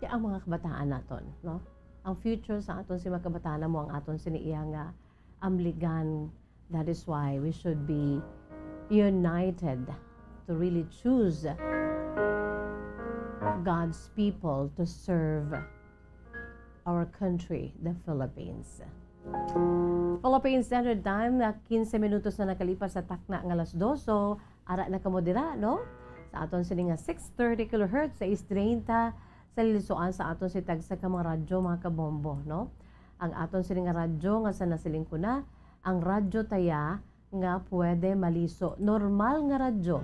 ya ang mga kabataan naton, no? Ang future sa aton si mga kabataan mo ang aton sini iya nga amligan. That is why we should be united to really choose God's people to serve our country, the Philippines. Philippine Standard Time, na quince minutos na nakalipas sa takna nga alas dos. So, ara na kamo dira, no? Sa aton sini nga six thirty kilohertz, sais treinta, sa lilisuan sa aton si tagsa ka mga radyo, mga kabombo, no? Ang aton sini nga radyo nga sa nasiling ko na, ang radyo taya nga pwede maliso. Normal nga radyo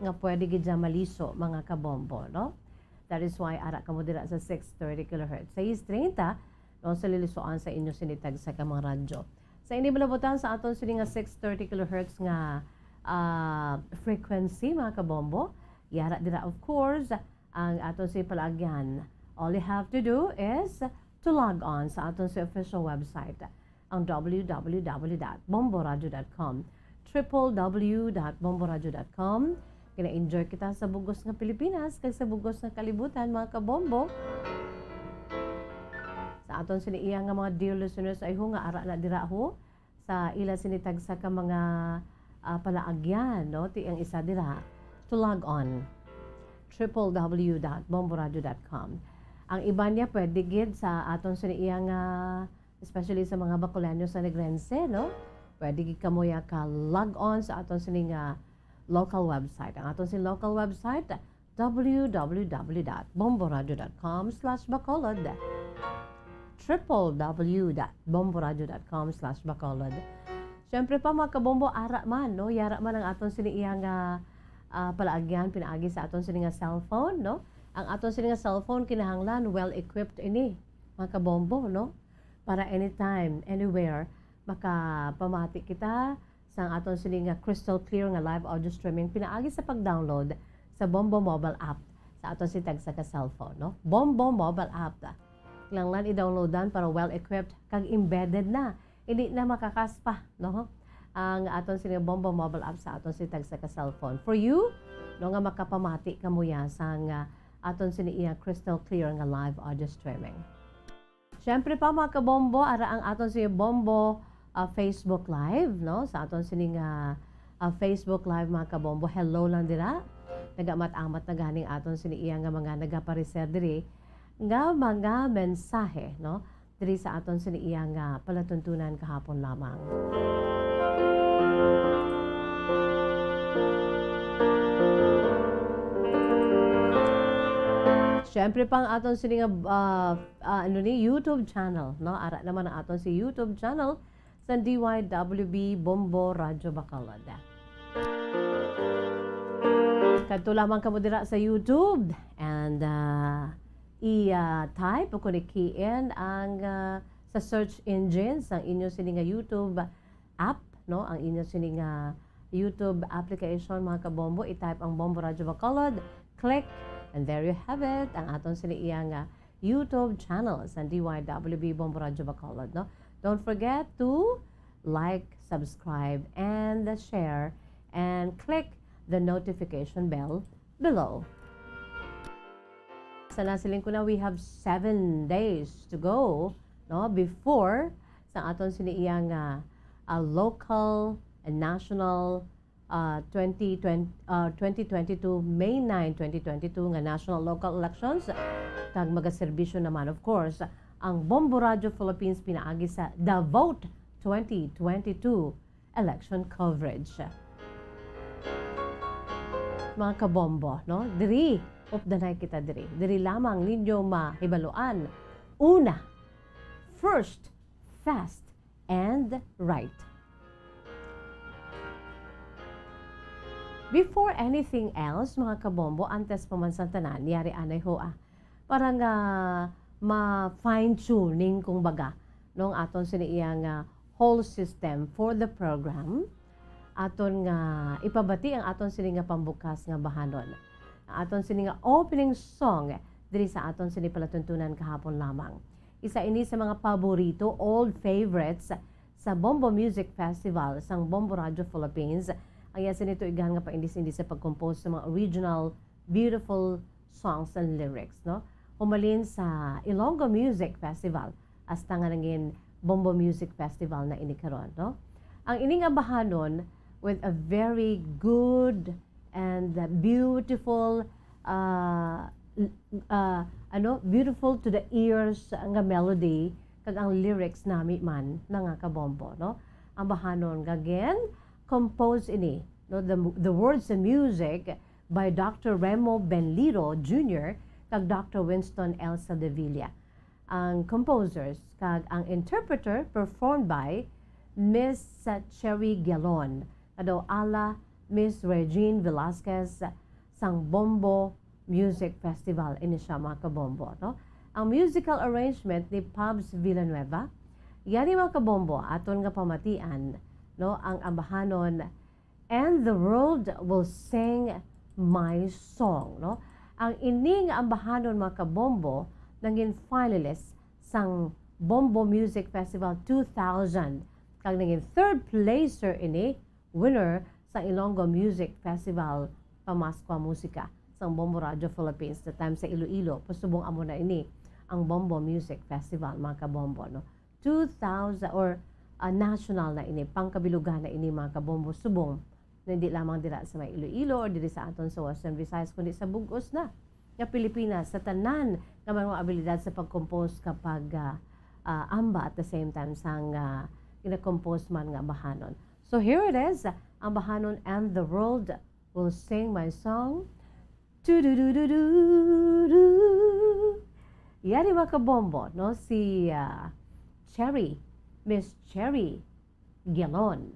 nga pwede gid siya maliso, mga kabombo, no? That is why ara kamo dira sa six thirty kilohertz. Sa sais treinta, no, sa lilisuan sa inyo sini tagsa ka mga radyo. Sa ini malabutan sa aton sini nga six thirty kilohertz nga ah, frequency, mga kabombo, yara dira, of course, ang aton si palaagyan. All you have to do is to log on sa aton si official website, ang w w w dot bomboradio dot com, triple w dot bomboradio dot com. Gina-enjoy kita sa bugos nga Pilipinas kag sa bugos nga kalibutan, mga kabombo. Sa aton sini iya nga mga dear listeners, ay ho nga ara na dira ho sa ila sini tagsa ka mga ah, palaagyan, no? Ti ang isa dira, to log on, triple w dot bomboradio dot com. Ang iban niya pwede gid sa aton sini iya nga, especially sa mga Bacolano sa Negrense, no? Pwede gid kamo ya ka log on sa aton sini nga local website. Ang aton sini local website, w w w dot bomboradio dot com slash bacolod, triple w dot bomboradio dot com slash bacolod. Siyempre pa, mga kabombo, ara man, no? Yara man ang aton sini iya nga ah, palaagyan pinaagi sa aton sini nga cellphone, no? Ang aton sini nga cellphone kinahanglan well equipped ini, mga kabombo, no? Para anytime, anywhere, makapamati kita sa aton sini nga crystal clear nga live audio streaming pinaagi sa pag-download sa Bombo Mobile app sa aton sini tagsa ka cellphone, no? Bombo Mobile app. Kinahanglan i-downloadan para well equipped kag embedded na. Hindi na makakaspa, no? Ang aton sini Bombo Mobile app sa aton sini tagsa ka cellphone. For you, no, nga makapamati kamo ya sang aton sini iya crystal clear nga live audio streaming. Siyempre pa, mga kabombo, ara ang aton si Bombo ah, Facebook Live, no? Sa aton sining, ah, ah, Facebook Live, mga kabombo. Hello lang dira. Nagamat-amat na ganing aton sini iya nga mga nagapareser diri nga mga mensahe, no? Diri sa aton sini iya nga palatuntunan kahapon lamang. Siyempre pa ang aton sini nga, ah, ah, ano ni, YouTube channel, no? Ara naman ang aton si YouTube channel sa D Y W B Bombo Radyo Bacolod. Kadto lamang kamo dira sa YouTube and, ah, i, ah, type o kung i-key in ang, ah, sa search engine sang inyo sini nga YouTube app, no? Ang inyo sini nga YouTube application, mga kabombo, i-type ang Bombo Radyo Bacolod, click, and there you have it, ang aton sini iya nga YouTube channel sa D Y W B Bombo Radyo Bacolod, no? Don't forget to like, subscribe, and share, and click the notification bell below. Sa nasiling ko na, we have seven days to go, no? Before sa aton sini iya nga, ah, local and national, ah, twenty twenty, ah, twenty twenty-two, May nine, twenty twenty-two nga national local elections, kag magaserbisyo naman, of course, ang Bombo Radio Philippines pinaagi sa The Vote twenty twenty-two election coverage. Mga kabombo, no? Diri, updanay kita diri. Diri lamang ninyo mahibaluan. Una, first, fast, and right. Before anything else, mga kabombo, antes pa man sang tanan, yari anay ho, ah, para nga ma-fine-tuning, kung baga, no, ang aton sini iya nga whole system for the program, aton nga ipabati ang aton sini nga pambukas nga bahanon. Ang aton sini nga opening song diri sa aton sini palatuntunan kahapon lamang. Isa ini sa mga paborito, old favorites sa Bombo Music Festival sang Bombo Radio Philippines. Ang iya sini tuigan nga paindis-indis sa pag-compose sa mga original beautiful songs and lyrics, no? Humalin sa Ilonggo Music Festival hasta nga nangin Bombo Music Festival na ini karon, no? Ang ini nga bahanon with a very good and beautiful, ah, l-, ah, ano, beautiful to the ears nga melody, kag ang lyrics nami man, mga kabombo, no? Ang bahanon, again, compose ini, no? The, the words and music by Doctor Remo Benliro Junior kag Doctor Winston L. Saldevilla. Ang composers kag ang interpreter performed by Miss Cherry Guilon, kag daw ala Miss Regine Velasquez sang Bombo Music Festival. Ini siya, mga kabombo, no? Ang musical arrangement ni Pabs Villanueva. Yari, mga kabombo, aton nga pamatian, no, ang ambahanon And the World Will Sing My Song, no? Ang ining ambahanon, mga kabombo, nangin finalist sang Bombo Music Festival two thousand, kag nangin third placer ini, winner sa Ilonggo Music Festival Pamaskwa Musika sang Bombo Radio Philippines, the time sa Iloilo, pasubong amo na ini ang Bombo Music Festival, mga kabombo, no? Two thousand or, ah, national na ini, pangkabilugan na ini, mga kabombo, subong na hindi lamang dira sa may Iloilo or diri sa aton sa Western Visayas, kundi sa bug-os na nga Pilipinas, sa tanan nga mga abilidad sa pag-compose kapag, ah, ah, amba at the same time sang, ah, gina-compose man nga bahanon. So here it is, ang bahanon And the World Will Sing My Song. Tu-du-du-du-du-du. Yari, mga kabombo, no? Si, ah, Cherry, Miss Cherry Guilon.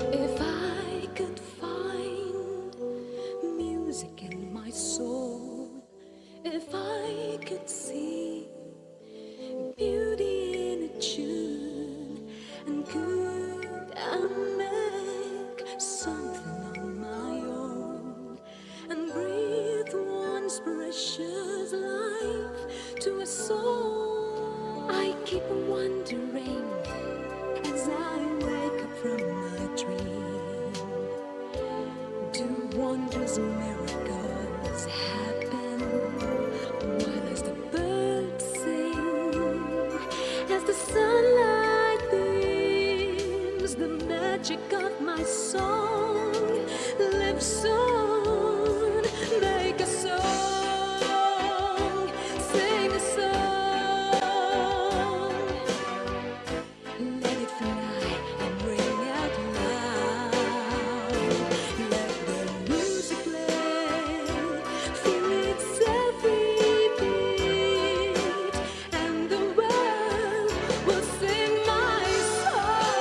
If I could find music in my soul, if I could see Miracles happen while as the birds sing, as the sunlight beams, the magic of my song lives on. Make a song, sing a song. Let it fly and ring out loud. Let the music play, feel its every beat, and the world will sing my song.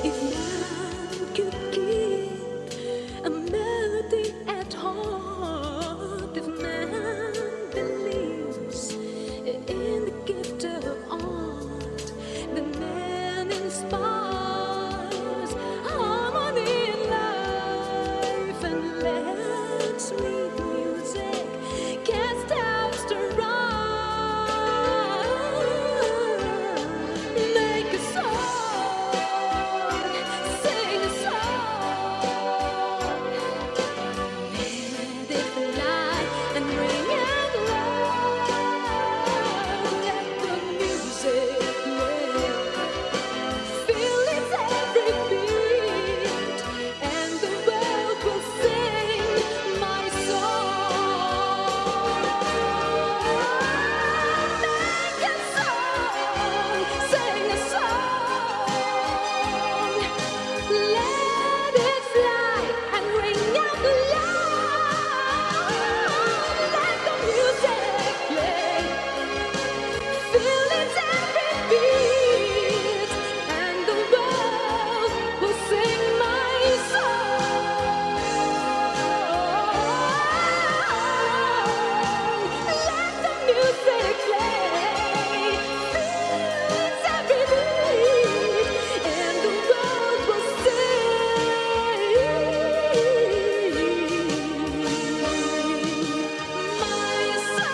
If love could give a melody at heart, if man believes in the gift of art, the man inspires harmony in life and lets me music cast out the rhyme. Make a song, sing a song. Let it fly and ring out loud. Let the music play. Feel its every beat, and the world will sing my song. Make a song, sing a song. Let it fly and ring out loud. Let the music play. Feel its every beat, and the world will sing my song. Let the music play, feel its every beat, and the world will sing my song.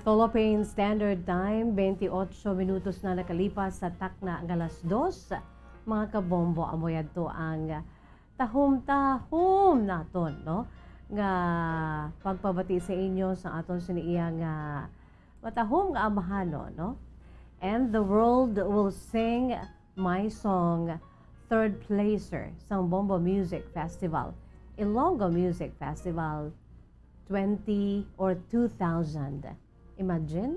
Philippine Standard Time, twenty-eight minutos na nakalipas sa takna nga alas dos. Mga kabombo, amo yadto ang tahom-tahom naton, no, nga pagpabati sa inyo sa aton sini iya nga matahom nga amahanon, no? And the world will sing my song, third placer sang Bombo Music Festival, Ilonggo Music Festival twenty or two thousand. Imagine,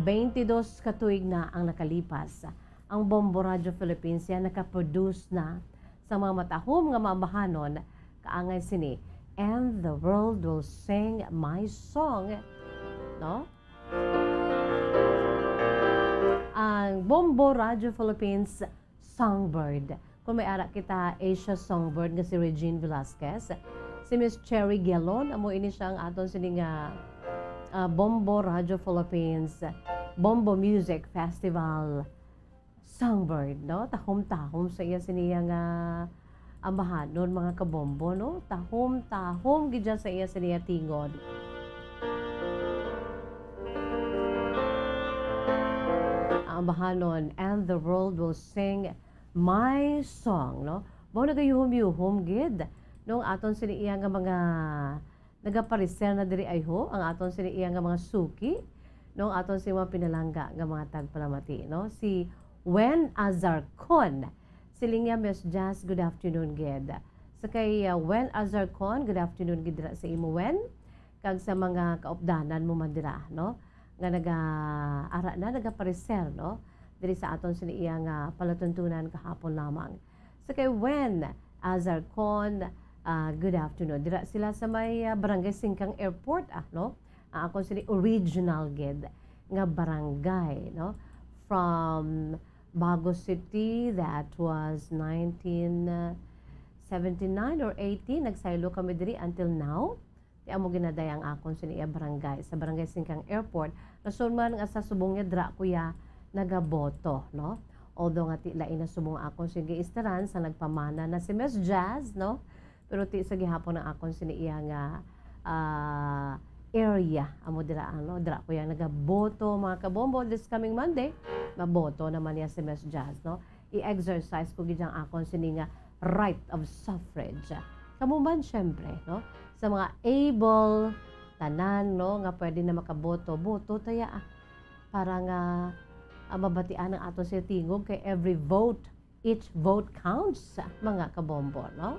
twenty-dos ka tuig na ang nakalipas. Ang Bombo Radio Philippines yan nakaproduce na sa mga matahom nga maambahanon kaangay sini, "And the world will sing my song." No? Ang Bombo Radio Philippines Songbird. Kung may ara kita, Asia Songbird nga si Regine Velasquez, Si Miss Cherry Gelon, amo ini siya ang aton sini nga, ah, Bombo Radio Philippines, Bombo Music Festival Songbird, no? Tahom-tahom sa iya sini nga ambahanon, mga kabombo, no? Tahom-tahom gid siya sa iya sini nga tingog. Ang ambahanon, "And the world will sing my song," no? Mao nagayuhom-yuhom gid nung aton sini iya nga mga nagapareser na diri, ay ho, ang aton sini iya nga mga suki, no, ang aton sini mga pinalangga nga mga tagpalamati, no? Si Wen Azarcon. Siling niya, "Miss Jazz, good afternoon gid." Sa kay, uh, Wen Azarcon, good afternoon gid dira sa imo, Wen. Kag sa mga kaupdanan mo man dira, no? Nga naga-, ara na, nagapareser, no? Diri sa aton sini iya nga palatuntunan kahapon lamang. Sa kay Wen Azarcon, ah, good afternoon. Dira sila sa may, ah, Barangay Singkang Airport, ah, no? Ang akon sini original gid nga barangay, no? From Bago City, that was nineteen seventy-nine or eighty, nagsaylo kami diri until now. Ti amo ginaday ang akon sini iya barangay. Sa Barangay Singkang Airport, rason man nga sa subong niya dira ko ya nagaboto, no? Although nga ti lain na subong akon sini giistaran sa nagpamana na si Miss Jazz, no? Pero ti sa gihapon ang akon sini iya nga, ah, area, amo dira, ano, dira ko ya nagaboto, mga kabombo. This coming Monday, maboto naman niya si Miss Jazz, no? I-exercise ko gid ang akon sini nga right of suffrage. Kamo man, syempre, no? Sa mga able, tanan, no, nga pwede na makaboto, boto ta ya, ah, para nga, ah, mabatian ang aton sini tingog, kay every vote, each vote counts, ah, mga kabombo, no?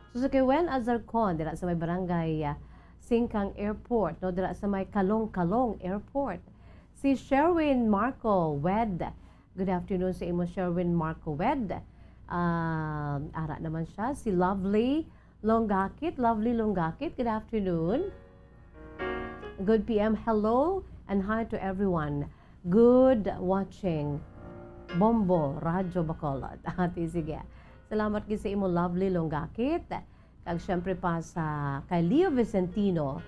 So, sa kay Wen Azarcon, dira sa may barangay, ah, Singkang Airport, no, dira sa may Kalong-Kalong Airport. Si Sherwin Marco Wed, good afternoon sa imo, Sherwin Marco Wed. Ah, ara naman siya, si Lovely Longakit. Lovely Longakit, good afternoon. Good P M. Hello and hi to everyone. Good watching. Bombo, Radyo Bacolod. Ati, sige. Salamat gid sa imo, Lovely Longakit. Kag syempre pa sa kay Leo Vicentino.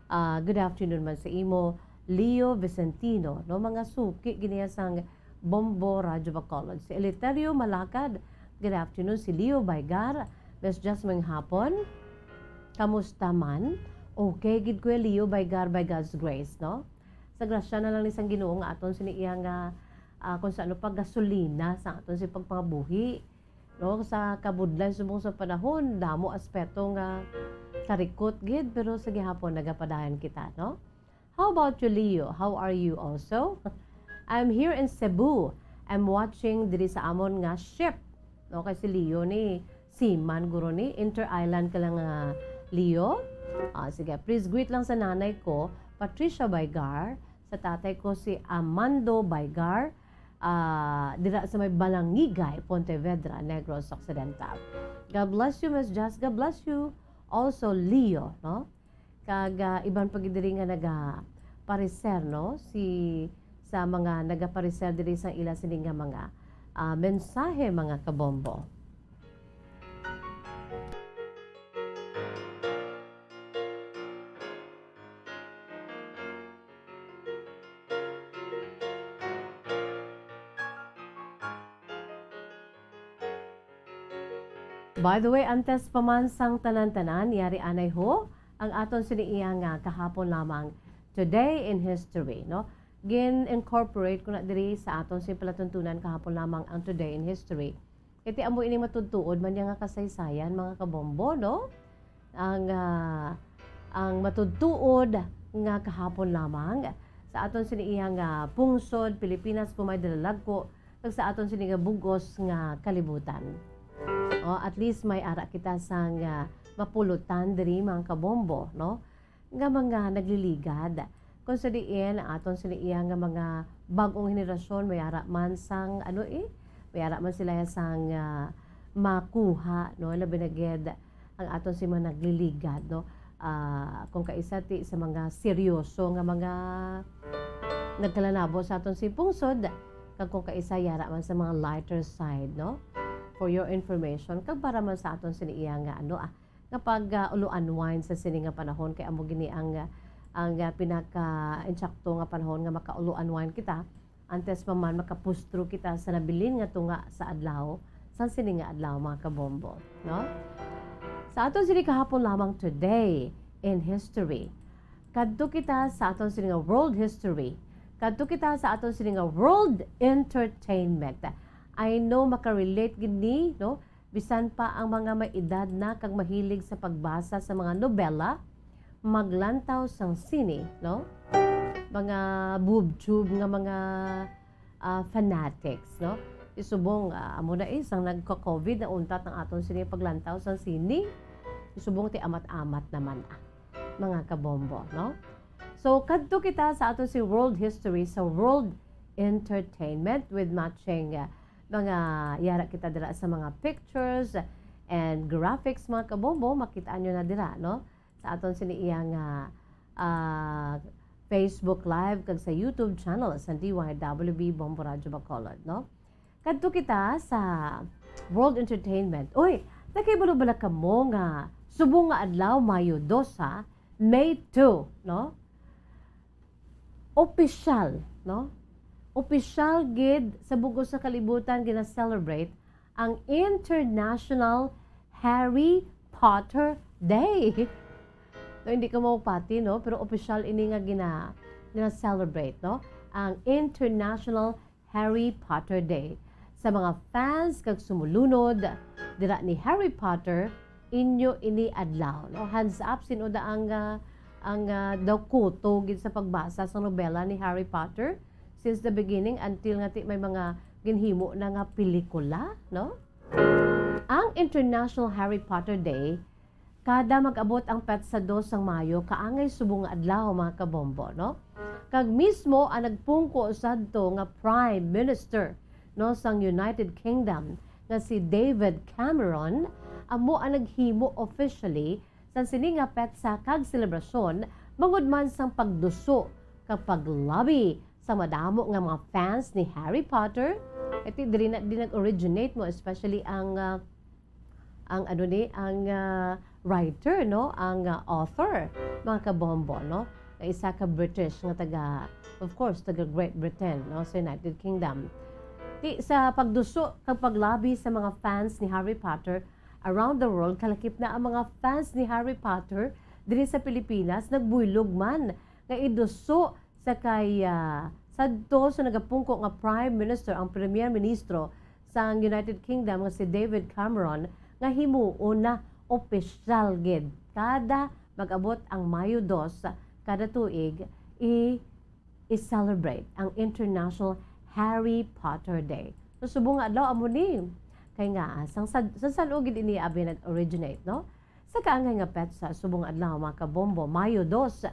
Ah, good afternoon man sa imo, Leo Vicentino. No, mga suki gid niya sang Bombo Radyo Bacolod. Si Eleuterio Malakad, good afternoon. Si Leo Baygar, Miss Jasmine hapon. Kamusta man? Okay gid, Kuya Leo Baygar, by God's grace, no? Sa grasya na lang ni sang Ginoo nga aton sini iya nga, ah, kung sa ano pa, gasolina sa aton si pagpangabuhi, no? Sa kabudlay subong sa panahon, damo aspeto nga karikot gid, pero sa gihapon nagapadayon kita, no? How about you, Leo? How are you also? I'm here in Cebu. I'm watching diri sa amon nga ship. Okay, si Leo ni seaman guro ni, inter-island ka lang, ah, Leo. Ah, sige, please greet lang sa nanay ko, Patricia Baygar, sa tatay ko si Amando Baygar, ah, dira sa may Balangigay, Pontevedra, Negros Occidental. God bless you, Miss Jazz. God bless you also, Leo, no? Kag, ah, iban pa gid diri nga nagapareser, no? Si, sa mga nagapareser diri sa ila sini nga mga, ah, mensahe, mga kabombo. By the way, antes pa man sang tanan-tanan, yari anay ho ang aton sini iya nga kahapon lamang, Today in History, no? Gin-incorporate ko na diri sa aton sini palatuntunan kahapon lamang ang Today in History. Kay ti amo ini matudtuod man niya nga kasaysayan, mga kabombo, no? Ang, ah, ang matudtuod nga kahapon lamang sa aton sini iya nga pungsod, Pilipinas, kung may dalalagko, kag sa aton sini nga bug-os nga kalibutan. O, at least may ara kita sang, ah, mapulutan diri, mga kabombo, no? Nga mga nagliligad. Kung sa diin, ang aton sini iya nga mga bag-ong henerasyon, may ara man sang, ano, eh, may ara man sila sang, ah, makuha, no? Labi na gid ang aton si mga nagliligad, no? Ah, kung kaisa ti sa mga seryoso nga mga nagkalanabo sa aton si pungsod, kag kung kaisa yara man sa mga lighter side, no? For your information, kag para man sa aton sini iya nga, ano, ah, nga pag, ah, ulo unwind sa sini nga panahon, kay amo gini ang, ah, ang, ah, pinaka-insakto nga panahon nga makaulo unwind kita, antes pa man makapustro kita sa nabilin nga tunga sa adlaw, sa sini nga adlaw, mga kabombo, no? Sa aton sini kahapon lamang, today in history, kadto kita sa aton sini nga world history, kadto kita sa aton sini nga world entertainment. I know makarelate gid ni, no? Bisan pa ang mga may edad na kag mahilig sa pagbasa sa mga nobela, maglantaw sang sine, no? Mga boob tube nga mga, ah, fanatics, no? Isubong, ah, amo na, eh, sang nagka-covid, nauntat ang aton sini paglantaw sang sine. Isubong ti amat-amat naman, ah, mga kabombo, no? So, kadto kita sa aton si world history, sa world entertainment with matching, ah, mga yara kita dira sa mga pictures and graphics, mga kabombo, makita nyo na dira, no? Sa aton sini iya nga, ah, Facebook Live kag sa YouTube channel sa D Y W B Bombo Radyo Bacolod, no? Kadto kita sa World Entertainment. Uy, nakahibalo bala kamo nga subong nga adlaw, Mayo dos, ha? May two, no? Opisyal, no? Opisyal gid sa bug-os sa kalibutan gina-celebrate ang International Harry Potter Day. No, hindi ka mapati, no? Pero opisyal ini nga gina-, gina-celebrate, no? Ang International Harry Potter Day. Sa mga fans kag sumulunod dira ni Harry Potter, inyo ini adlaw, no? Hands up, sin-o da ang, ah, ang, ah, daw kuto gid sa pagbasa sa nobela ni Harry Potter since the beginning until nga ti may mga ginhimo na nga pelikula, no? Ang International Harry Potter Day kada mag-abot ang petsa dos sang Mayo, kaangay subong nga adlaw, mga kabombo, no? Kag mismo ang nagpungko sadto nga Prime Minister, no, sang United Kingdom nga si David Cameron, amo ang naghimo officially sang sini nga petsa kag selebrasyon, bangod man sang pagduso kag paglabi sa madamo nga mga fans ni Harry Potter. Iti diri na din nag-originate mo, especially ang, ah, ang ano ni, ang, ah, writer, no? Ang, ah, author, mga kabombo, no? Nga isa ka British nga taga, of course, taga Great Britain, no? Sa United Kingdom. Ti, sa pagduso kag paglabi sa mga fans ni Harry Potter around the world, kalakip na ang mga fans ni Harry Potter diri sa Pilipinas nagbuylog man nga iduso sa kay, ah, sadto sa nagapungko nga Prime Minister, ang Premier Ministro sang United Kingdom nga si David Cameron, nga himuon na opisyal gid kada mag-abot ang Mayo dos kada tuig, i-, i-celebrate ang International Harry Potter Day. So, subong nga adlaw amo ni. Kay nga, sang sad-, sa san-o gid ini abi nag-originate, no? Sa kaangay nga petsa, subong adlaw, mga kabombo, Mayo dos.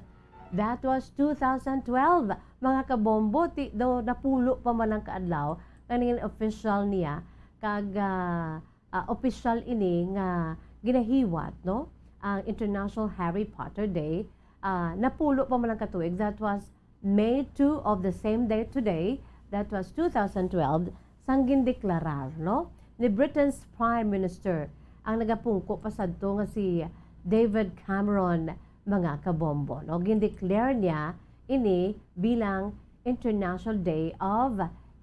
That was two thousand twelve. Mga kabombo, ti daw napulo pa man ang kaadlaw nga naging official niya, kag, ah, ah, opisyal ini nga ginahiwat, no? Ang International Harry Potter Day, ah, napulo pa man ang katuig. That was May two of the same day today, that was two thousand twelve, sang gindeklarar, no, ni Britain's Prime Minister ang nagapungko pa sadto nga si David Cameron, mga kabombo, no? Gindeclare niya ini bilang International Day of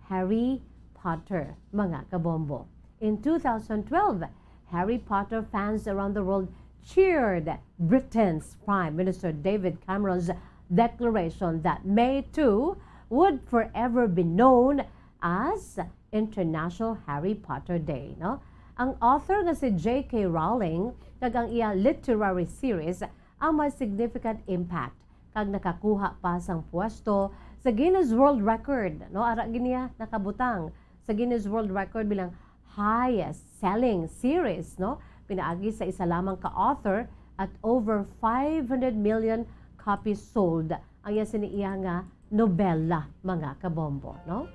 Harry Potter, mga kabombo. In two thousand twelve, Harry Potter fans around the world cheered Britain's Prime Minister David Cameron's declaration that May two would forever be known as International Harry Potter Day, no? Ang author nga si J K Rowling kag ang iya literary series ang may significant impact kag nakakuha pa sang pwesto sa Guinness World Record, no? Ara gid niya nakabutang sa Guinness World Record bilang highest selling series, no? Pinaagi sa isa lamang ka author at over five hundred million copies sold ang iya sini iya nga nobela, mga kabombo, no?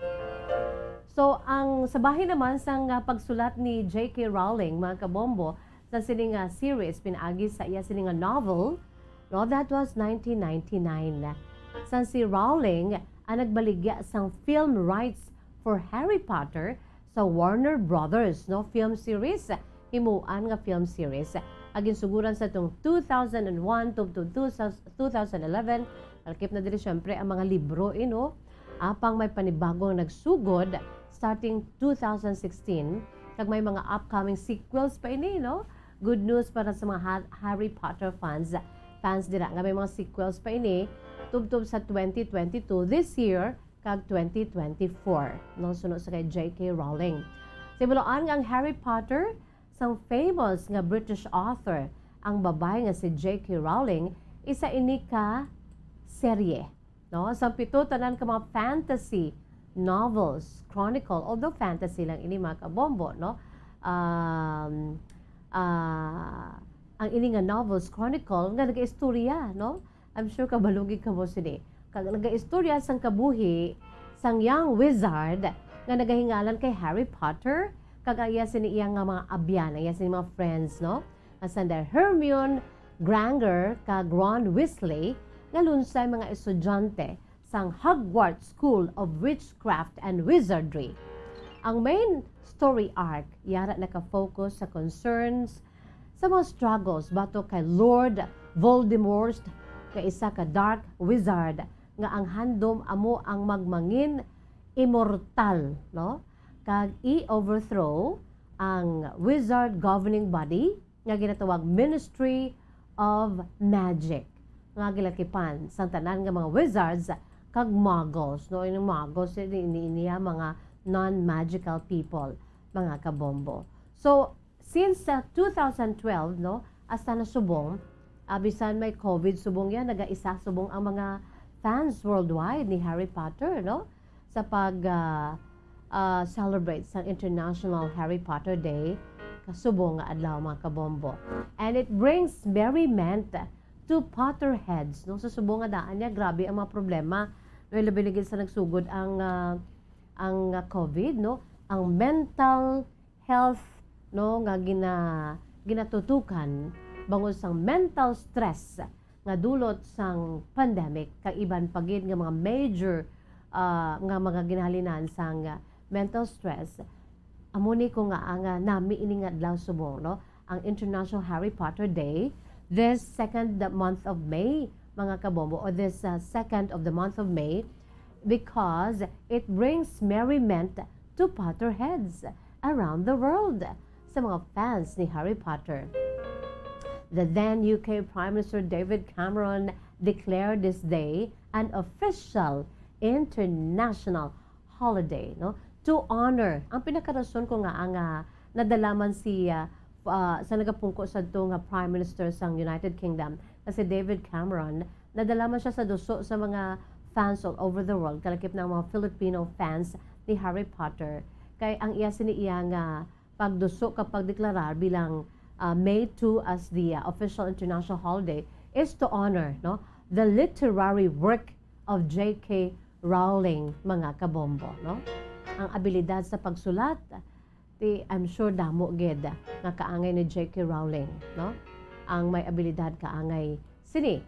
So, ang sa bahin naman sang, ah, pagsulat ni J K Rowling, mga kabombo, sa sini nga series pinaagi sa iya sini nga novel, no, that was nineteen ninety-nine. Sang si Rowling ang nagbaligya sang film rights for Harry Potter sa Warner Brothers, no, film series himuan nga film series. Ang ginsuguran sa tong two thousand one to, to two thousand eleven, kalakip na diri, syempre, ang mga libro, eh, no? Apang may panibagong nagsugod starting two thousand sixteen, kag may mga upcoming sequels pa ini, no? Good news para sa mga Ha-, Harry Potter fans, fans dira nga may mga sequels pa ini tubtob sa twenty twenty-two, this year, kag twenty twenty-four, no? Suno sa kay J K Rowling. Sa ibaluan nga ang Harry Potter sang famous nga British author, ang babay nga si J K Rowling, isa ini ka serye, no? Sang pito tanan ka mga fantasy novels, chronicle, although fantasy lang ini, mga kabombo, no? Um, ah, ang ini nga novels, chronicle, nga nagaistorya, no? I'm sure kabalo gid kamo sini. Kag nagaistorya sang kabuhi sang young wizard nga nagahingalan kay Harry Potter, kag ang iya sini iya nga mga abyan, ang iya sini mga friends, no? Nga sanda Hermione Granger kag Ron Weasley, nga lunsay mga estudyante sang Hogwarts School of Witchcraft and Wizardry. Ang main story arc, yara naka-focus sa concerns sa mga struggles batok kay Lord Voldemort, nga isa ka dark wizard nga ang handom amo ang magmangin immortal, no? Kag i-overthrow ang wizard governing body nga ginatawag Ministry of Magic, nga gilakipan sang tanan nga mga wizards kag muggles, no? Yung muggles, ini, ini, niya mga non-magical people, mga kabombo. So, since sa two thousand twelve, no, hasta na subong, ah, bisan may COVID subong yan, nagaisa subong ang mga fans worldwide ni Harry Potter, no? Sa pag, ah, ah, celebrate sa International Harry Potter Day, kasubong nga adlaw, mga kabombo. And it brings merriment to Potterheads, no? Sa subong nga daan niya, grabe ang mga problema. No, labi na gid sa nagsugod ang, ah, ang, ah, COVID, no? Ang mental health, no, nga gina-, ginatutukan bangod sang mental stress nga dulot sang pandemic kag iban pa gid nga mga major, ah, nga mga ginahalinan sang, ah, mental stress. Amo ni ko nga ang, ah, nami ini nga adlaw subong, no? Ang International Harry Potter Day, this second the month of May, mga kabombo, or this, ah, second of the month of May, because it brings merriment to Potterheads around the world, sa mga fans ni Harry Potter. The then U K Prime Minister David Cameron declared this day an official international holiday, no? To honor, ang pinakarason ko nga, nga nadala man si, ah, ah, sa nagapungko sadto nga Prime Minister sang United Kingdom, nga si David Cameron, nadala man siya sa duso sa mga fans all over the world, kalakip na ang mga Filipino fans ni Harry Potter. Kay ang iya sini iya nga pagduso ka pagdeklarar bilang, ah, May two as the, ah, official international holiday is to honor, no, the literary work of J K Rowling, mga kabombo, no? Ang abilidad sa pagsulat, ti, I'm sure damo gid nga kaangay ni J K Rowling, no? Ang may abilidad kaangay sini.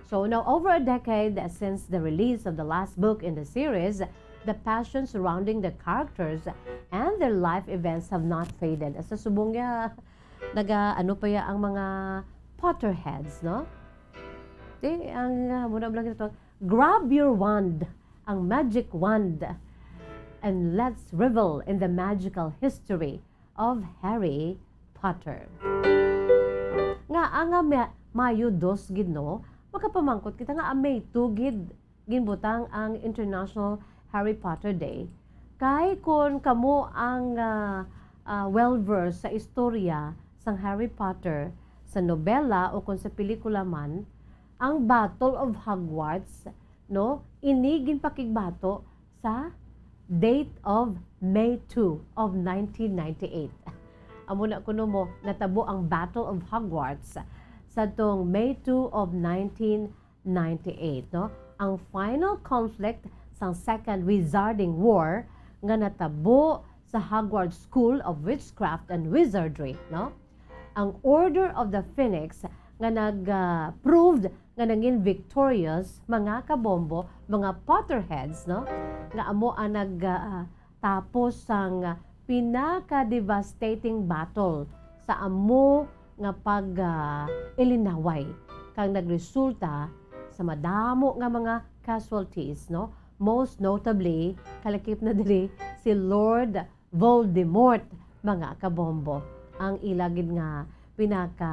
So, now over a decade since the release of the last book in the series, the passion surrounding the characters and their life events have not faded. Sa subong niya, naga, ano pa ya ang mga Potterheads, no? Di, ang, ah, muna lang ito, grab your wand, ang magic wand, and let's revel in the magical history of Harry Potter. Nga, ang, ah, Ma-, Mayo dos gid, no? Makapamangkot kita nga, ah, May two gid ginbutang ang International Harry Potter Day. Kay kun kamo ang, ah, ah, well-versed sa istorya sang Harry Potter, sa nobela o kung sa pelikula man, ang Battle of Hogwarts, no, ini ginpakigbato sa date of May two of nineteen ninety-eight. Amo na kuno mo natabo ang Battle of Hogwarts sa tong May two of nineteen ninety-eight, no? Ang final conflict sang Second Wizarding War nga natabo sa Hogwarts School of Witchcraft and Wizardry, no? Ang Order of the Phoenix nga nag, ah, proved nga nangin victorious, mga kabombo, mga Potterheads, no? Nga amo ang nag, ah, tapos sang pinaka-devastating battle ta amo nga pag, ah, ilinaway kag nagresulta sa madamo nga mga casualties, no? Most notably, kalakip na diri si Lord Voldemort, mga kabombo, ang ila gid nga pinaka,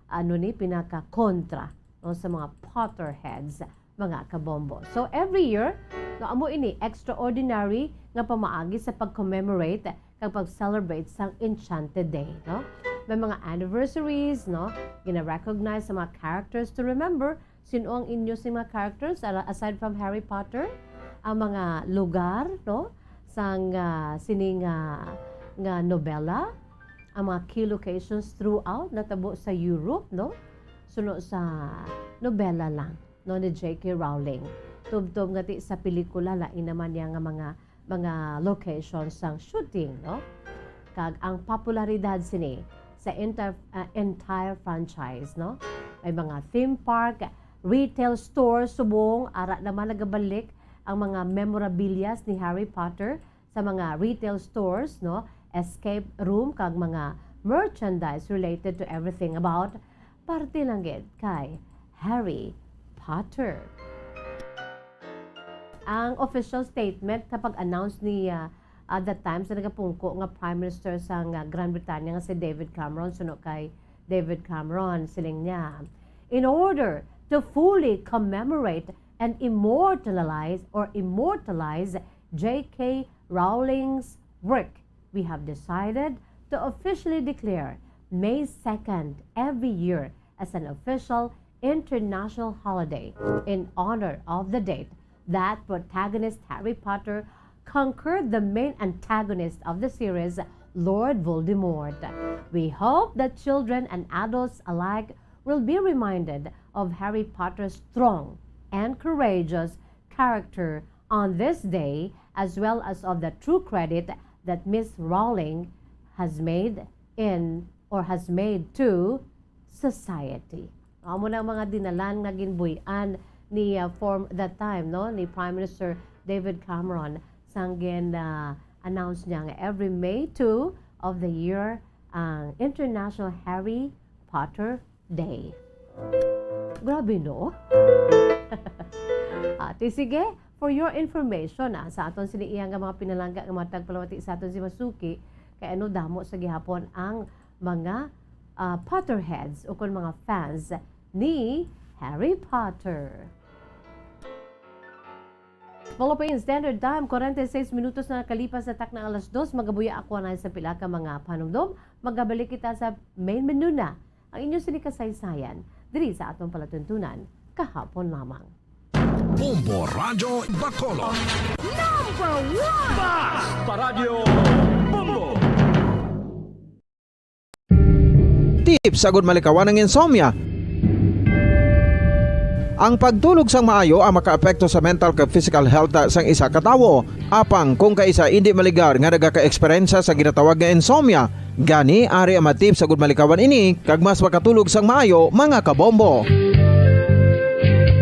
ano ni, pinaka kontra, no, sa mga Potterheads, mga kabombo. So, every year, no, amo ini extraordinary nga pamaagi sa pag-commemorate kag pag-celebrate sang Enchanted Day, no? May mga anniversaries, no? Gina-recognize sa mga characters to remember. Sino ang inyo sing mga characters ala-, aside from Harry Potter? Ang mga lugar, no? Sang, ah, sini nga, nga nobela, ang mga key locations throughout, natabo sa Europe, no? Suno sa nobela lang, no, ni J K Rowling. Tubtob nga ti sa pelikula, lain naman niya nga mga, mga locations sang shooting, no? Kag ang popularidad sini sa entire, ah, entire franchise, no? May mga theme park, retail store, subong, ara naman nagabalik ang mga memorabilias ni Harry Potter sa mga retail stores, no? Escape room, kag mga merchandise related to everything about, parte lang gid kay Harry Potter. Ang official statement sa pag-announce ni, ah, at that time, sa nagapungko nga Prime Minister sang, ah, Grand Britannia nga si David Cameron, suno kay David Cameron, siling niya, "In order to fully commemorate and immortalize or immortalize J K Rowling's work, we have decided to officially declare May second every year as an official international holiday in honor of the date that protagonist Harry Potter conquered the main antagonist of the series, Lord Voldemort. We hope that children and adults alike will be reminded of Harry Potter's strong and courageous character on this day, as well as of the true credit that Miss Rowling has made in or has made to society." Amo na ang mga dinalan nga ginbuy-an ni, uh, form that time, no, ni Prime Minister David Cameron sang gin, uh, announce niya nga every May two of the year ang International Harry Potter Day. Grabe, no? Ati, sige, for your information, ah, sa aton sini iya nga mga pinalangga nga matag palawati sa aton si Masuki, kay ano damo sa gihapon ang mga, ah, Potterheads o kon mga fans ni Harry Potter. Philippine Standard Time, forty-six minutos na nakalipas sa takna alas dos. Magabuya ako na sa pila ka mga panumdom. Magabalik kita sa main menu na ang inyo sini kasaysayan diri sa aton palatuntunan kahapon lamang. Bombo Radyo Bacolod. Number one! Basta Radyo Bombo! Tips agud malikawan ang insomnia. Ang pagtulog sang maayo ang makaapekto sa mental kag physical health sang isa ka tawo. Apang kung kaisa indi maligar nga nagaka-eksperyensya sa ginatawag nga insomnia, gani ari ang mga tips agud malikawan ini kag mas makatulog sang maayo, mga kabombo.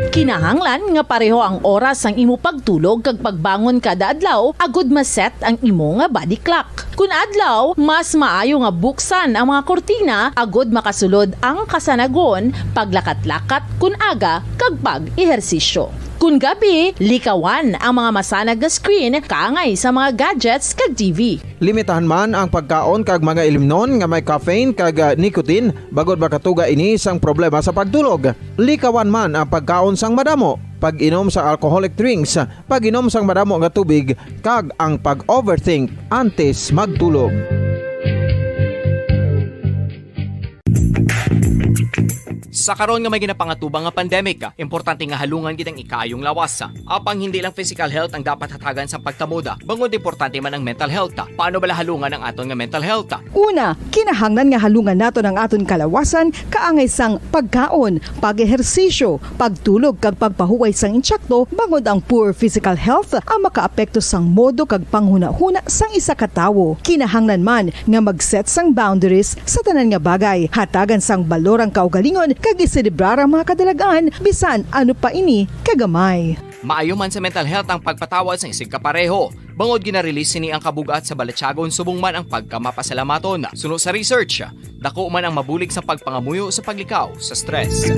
Kinahanglan nga pareho ang oras sang imo pagtulog kag pagbangon kada adlaw agud ma-set ang imo nga body clock. Kun adlaw, mas maayo nga buksan ang mga kurtina agud makasulod ang kasanagon, paglakat-lakat kun aga, kag pag-ehersisyo. Kun gabi, likawan ang mga masanag nga screen kaangay sa mga gadgets kag T V. Limitahan man ang pagkaon kag mga ilimnon nga may caffeine kag, ah, nicotine, bangod makatuga ini sang problema sa pagtulog. Likawan man ang pagkaon sang madamo, pag-inom sa alcoholic drinks, pag-inom sang madamo nga tubig, kag ang pag-overthink antes magtulog. Sa karon nga may ginapangatubang nga pandemic, importante nga halungan gid ang ikaayong lawas. Apang hindi lang physical health ang dapat hatagan sa pagkamoda, bangod importante man ang mental health. Paano bala halungan ang aton nga mental health? Una, kinahanglan nga halungan naton ang aton kalawasan kaangay sang pagkaon, pag-ehersisyo, pagtulog kag pagpahuway sang insakto, bangod ang poor physical health ang makaapekto sang modo kag panghunahuna sang isa ka tawo. Kinahanglan man nga mag-set sang boundaries sa tanan nga bagay, hatagan sang balor ang kaugalingon kag iselebrar ang mga kadalag-an bisan ano pa ini kagamay. Maayo man sa mental health ang pagpatawad sang isigkapareho. Bangod ginarelease sini ang kabug-at sa balatyagon subong man ang pagkamapasalamaton. Suno sa research, dako man ang mabulig sa pagpangamuyo sa paglikaw sa stress.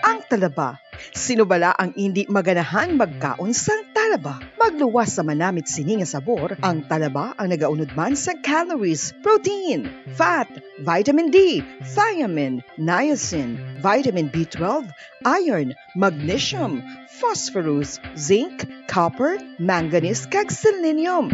Ang talaba. Sino bala ang indi maganahan magkaon sang talaba? Magluwas sa manamit sini nga sabor, ang talaba ang nagaunod man sang calories, protein, fat, vitamin D, thiamine, niacin, vitamin B twelve, iron, magnesium, phosphorus, zinc, copper, manganese, kag selenium.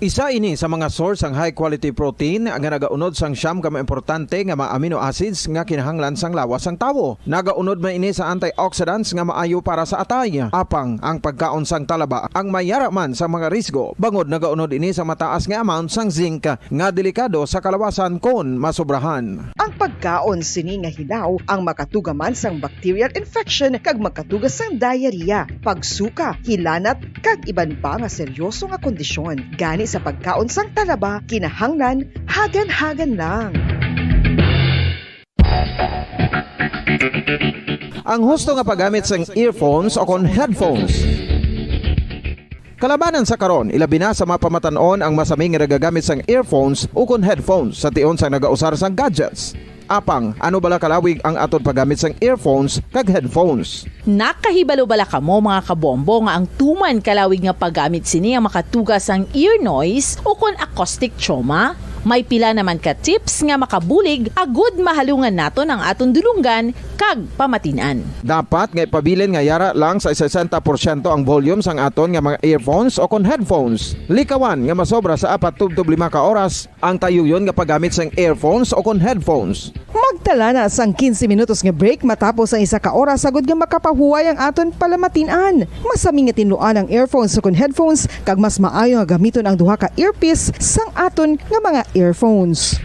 Isa ini sa mga source sang high quality protein nga nagaunod sang siyam ka mga importante nga mga amino acids nga kinahanglan sang lawas sang tawo. Nagaunod man ini sa antioxidants nga maayo para sa atay. Apang ang pagkaon sang talaba ang mayara man sa mga risgo, bangod nagaunod ini sa mataas nga amount sang zinc nga delikado sa kalawasan kon masobrahan. Ang pagkaon sini nga hilaw ang makatuga man sang bacterial infection kag makatuga sang diarrhea, pagsuka, hilanat, kag iban pa nga seryoso nga kondisyon. Gani sa pagkaon sang talaba, kinahanglan hagan-hagan lang. Ang husto nga paggamit sang earphones o kon headphones. Kalabanan sa karon, ilabi na sa mga pamatan-on ang masami nga nagagamit sang earphones ukon headphones sa tion sang nagausar sang gadgets. Apang, ano bala kalawig ang aton paggamit sang earphones kag headphones? Nakahibalo bala kamo, mga kabombo, nga ang tuman kalawig nga paggamit sini ang makatuga sang ear noise ukon acoustic trauma? May pila naman ka tips nga makabulig agud mahalungan naton ang aton dulonggan kag pamatin-an. Dapat nga ipabilin nga yara lang sa sesenta porsyento ang volume sang aton nga mga earphones o kon headphones. Likawan nga masobra sa apat tubtob lima ka oras ang tayuyon nga paggamit sang earphones o kon headphones. Magtala na sang quince minutos nga break matapos ang isa ka oras, agud nga makapahuway ang aton palamatin-an. Masami nga tinluan ang earphones o kon headphones, kag mas maayo nga gamiton ang duha ka earpiece sang aton nga mga earphones.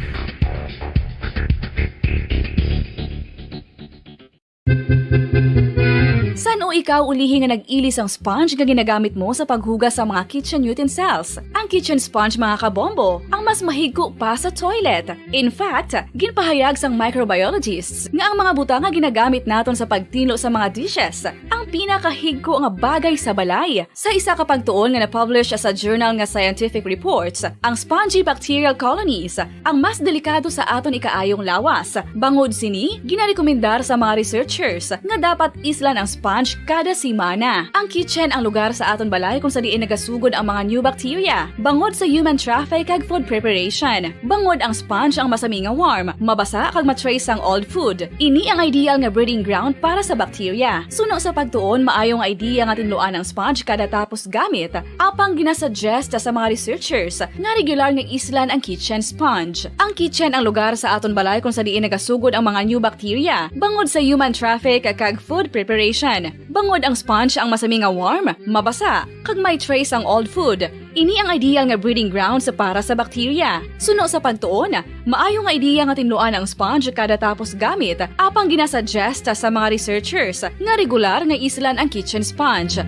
San-o ikaw ulihi nga nag-ili sang sponge nga ginagamit mo sa paghugas sa mga kitchen utensils? Ang kitchen sponge, mga kabombo, ang mas mahigko pa sa toilet. In fact, ginpahayag sang microbiologists nga ang mga butang nga ginagamit naton sa pagtinlo sa mga dishes ang pinakahigko nga bagay sa balay. Sa isa ka pagtuon nga na-publish sa journal nga Scientific Reports, ang spongy bacterial colonies ang mas delikado sa aton ikaayong lawas. Bangod sini, ginarekomendar sa mga researchers nga dapat islan ang sponge kada semana. Ang kitchen ang lugar sa aton balay kung sa diin nagasugod ang mga new bacteria bangod sa human traffic kag food preparation. Bangod ang sponge ang masami nga warm, mabasa kag ma-trace sang old food. Ini ang ideal nga breeding ground para sa bacteria. Suno sa pagtuon, maayo nga idea nga tinluan ang sponge kada tapos gamit. Apang ginasuggest sa mga researchers nga regular nga islan ang kitchen sponge. Ang kitchen ang lugar sa aton balay kung sa diin nagasugod ang mga new bacteria bangod sa human traffic kag food preparation. Bangod ang sponge ang masami nga warm, mabasa, kag may trace ang old food. Ini ang ideal nga breeding grounds para sa bacteria. Suno sa pagtuon, maayo nga idea nga tinluan ang sponge kada tapos gamit, apang ginasuggest sa mga researchers nga regular nga islan ang kitchen sponge.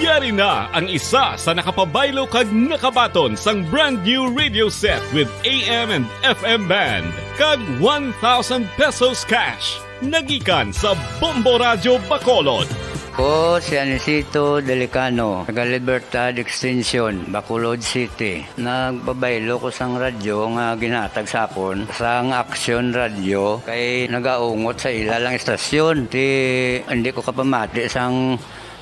Yari na ang isa sa nakapabaylo kag nakabaton sang brand new radio set with A M and F M band kag one thousand pesos cash. Nagikan sa Bombo Radyo Bacolod. Ko si Anisito Delicano, taga Libertad Extension, Bacolod City. Nagpabaylo ko sang radyo nga ginhatag sa akon sang Action Radio kay nagaungot sa ila lang istasyon. Ti, hindi ko kapamati sang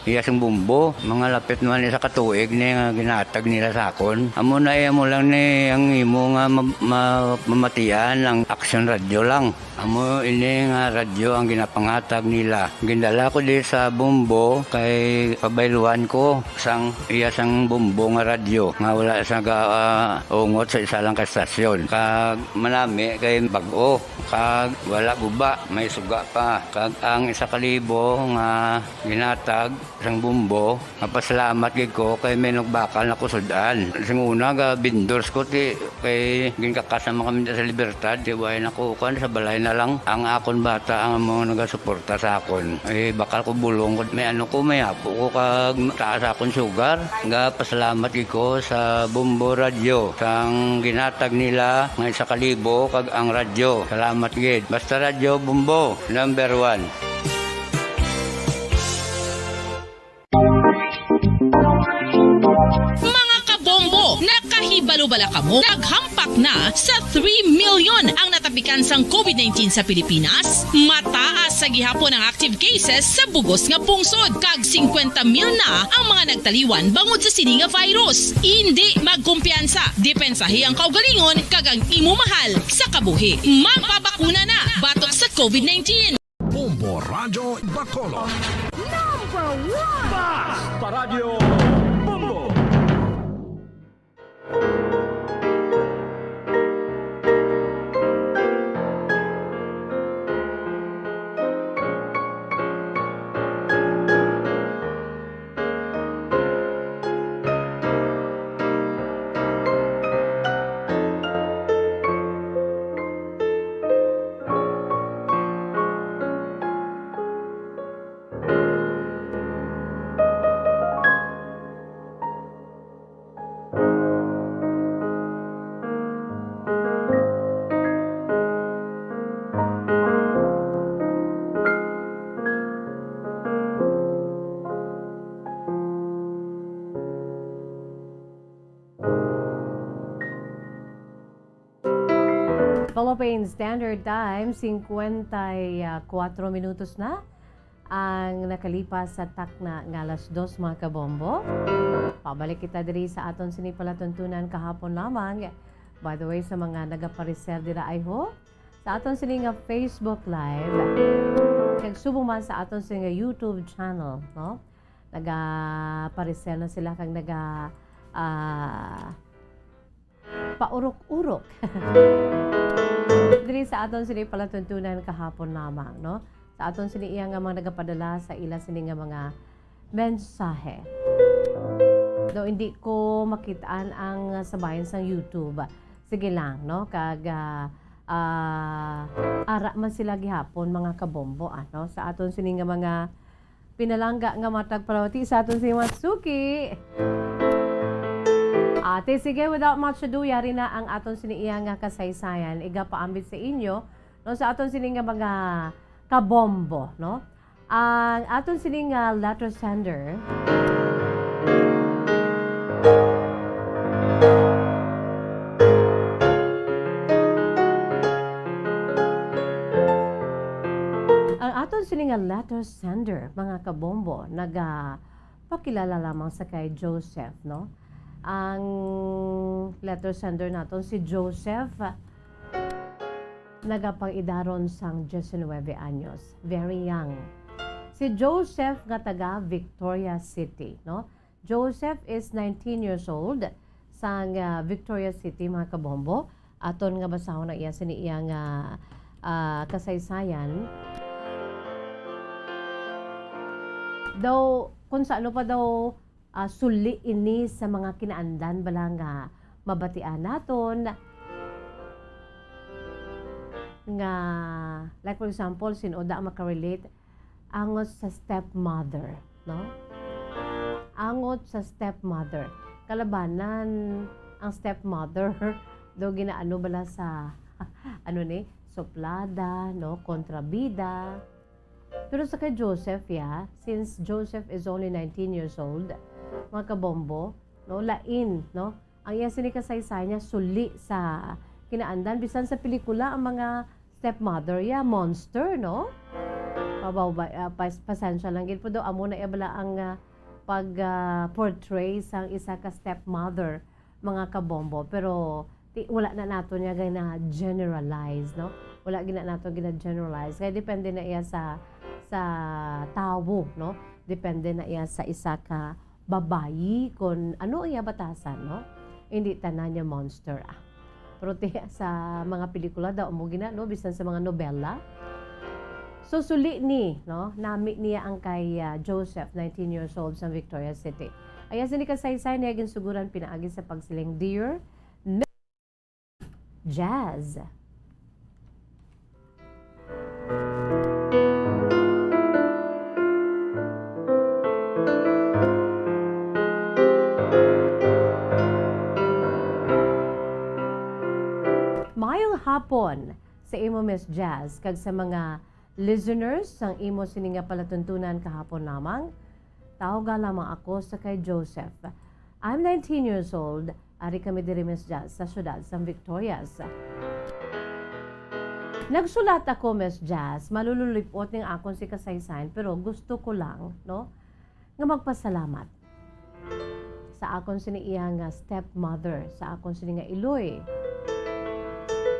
iya sing bombo. Mga lapit naman isa ka tuig ni nga ginhatag nila sa akon. Amo na, eh, amo lang ni ang imo nga ma-, ma-, mamatian ang Action Radio lang. Amo ini nga radyo ang ginapangatag nila. Gindala ko di sa bombo kay pabayluan ko sang iya sang bombo nga radyo nga wala sa ga-, ah, ungot sa isa lang ka stasyon. Kag manami kay bag-o, kag wala guba, may suga pa. Kag ang isa ka libo nga ginatag, Sang Bombo, mapasalamat gid ko kay may nagbakal na ko sud-an. Sing una, ga-vendors ko, ti, kay ginkakas naman kami sa Libertad, ti, way na ko, kuwan, sa balay na lang. Ang akon bata, ang mga nagasuporta sa akon. Eh, bakal ko bulong ko, may ano ko, may apo ko, kag taas akon sugar. Ga-pasalamat gid ko sa Bombo Radio, sang ginhatag nila nga isa ka libo, kag ang radyo. Salamat gid. Basta Radyo Bombo, number one. Mga kabombo, nakahibalo bala kamo? Naghampak na sa three million ang natapikan sang COVID nineteen sa Pilipinas. Mataas sa gihapon ang active cases sa bugos nga pungsod, kag singkwenta mil na ang mga nagtaliwan bangod sa sini nga virus. Indi magkumpiyansa, depensahi ang kaugalingon kag ang imo mahal sa kabuhi. Magpabakuna na batok sa COVID nineteen. Bombo Radyo Bacolod. Number one! Bas pa Radyo Bombo! Philippine Standard Time, singkwenta y kuwatro minutos na ang nakalipas sa takna nga alas dos, mga kabombo. Pabalik kita diri sa aton sini palatuntunan kahapon lamang. By the way, sa mga nagapareser dira, ay ho, sa aton sini nga Facebook Live, kag subong man sa aton sini nga YouTube channel, no? Nagapareser na sila kag naga, ah, paurok-urok. Diri sa aton sini palatuntunan kahapon lamang, no? Sa aton sini iya nga mga nagapadala sa ila sini nga mga mensahe. Daw hindi ko makitaan ang sabayan sang YouTube. Sige lang, no? Kag, ah, ah, ara man sila gihapon, mga kabombo, ano? Sa aton sini nga mga pinalangga nga matag palawati sa aton si Matsuki. Ate, sige, without much ado, yari na ang aton sini iya nga kasaysayan. Igapaambit sa inyo, no, sa aton sini nga mga kabombo, no? Ang aton sini nga letter sender. Ang aton sini nga letter sender, mga kabombo, nagapakilala lamang sa kay Joseph, no? Ang letter sender naton si Joseph, nagapang-idaron sang diecinuebe anyos. Very young. Si Joseph nga taga Victoria City, no? Joseph is nineteen years old, sang, ah, Victoria City, mga kabombo. Aton nga basahon ang iya sini iya nga, ah, kasaysayan. Daw, kung sa ano pa daw, ah, suli ini sa mga kinaandan bala nga mabatian naton, nga, like, for example, sin-o da ang makarelate angot sa stepmother, no? Angot sa stepmother. Kalabanan ang stepmother, do ginaano bala sa, ano ni, suplada, no? Kontrabida. Pero sa kay Joseph, ya, since Joseph is only nineteen years old, mga kabombo, no? Lain, no? Ang iya sini kasaysayan niya suli sa kinaandan, bisan sa pelikula ang mga stepmother, ya, monster, no? Pabaw-, ah, pas-, pasensya lang gid po daw, amo na iya bala ang, ah, pag, ah, portray sang isa ka stepmother, mga kabombo. Pero ti-, wala na nato niya gina-generalize, no? Wala gina nato gina-generalize. Kaya depende na iya sa, sa tawo, no? Depende na iya sa isa ka babayi kon ano ang iya batasan, no? Hindi tanan niya monster, ah. Pero ti-, sa mga pelikula daw, amo gina, no? Bisan sa mga nobela. So, suli ni, no, nami niya ang kay, ah, Joseph, nineteen years old, sa Victoria City. Aya sini kasaysay niya ginsuguran pinaagi sa pagsiling, "Dear Miss Jazz." Mayong hapon sa imo, Miss Jazz, kag sa mga listeners sang imo sini nga palatuntunan kahapon lamang. Tawga lamang ako sa kay Joseph. I'm nineteen years old. Ari kami diri, Miss Jazz, sa siyudad sang Victorias. Nagsulat ako, Miss Jazz, malululipot ning akon si kasaysayan, pero gusto ko lang, no, nga magpasalamat sa akon sini iya nga stepmother, sa akon sini nga iloy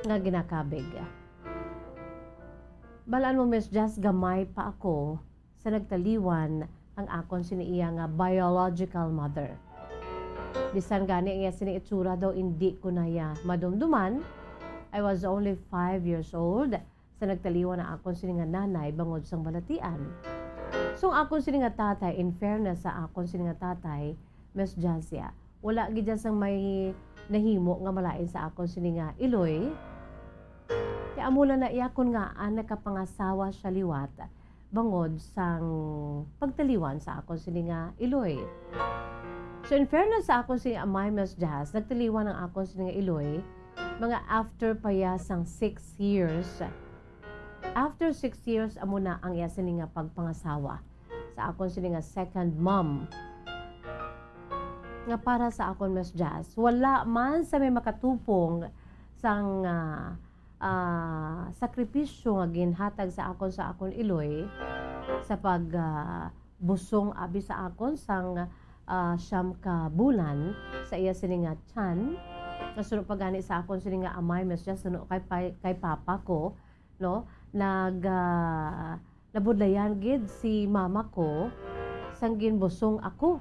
nga ginakabig. Balaan mo, Miss Jazz, gamay pa ako sa nagtaliwan ang akon sini iya nga biological mother. Bisan gani ang iya sini itsura daw, indi ko na iya madumduman. I was only five years old sa nagtaliwan ang akon sini nga nanay bangod sang balatian. So, ang akon sini nga tatay, in fairness sa akon sini nga tatay, Miss Jazz, ya, wala gid siya sang may nahimo nga malain sa akon sini nga iloy. Kay amo lang na iya kon ngaa nakapangasawa siya liwat bangod sang pagtaliwan sa akon sini nga iloy. So, in fairness sa akon sini amay, Miss Jazz, nagtaliwan ang akon sini nga iloy mga after pa ya sang six years. After six years, amo na ang iya sini nga pagpangasawa sa akon sini nga second mom. Nga para sa akon, Miss Jazz, wala man sa may makatupong sang, ah, ah, sakripisyo nga ginhatag sa akon sa akon iloy sa pag, ah, busong abi sa akon sang, ah, siyam ka bulan sa iya sini nga tiyan. Nga suno pa gani sa akon sini nga amay, Miss Jazz, suno kay pa-, kay papa ko, no? Nag, ah, nabudlayan gid si mama ko sang ginbusong ako.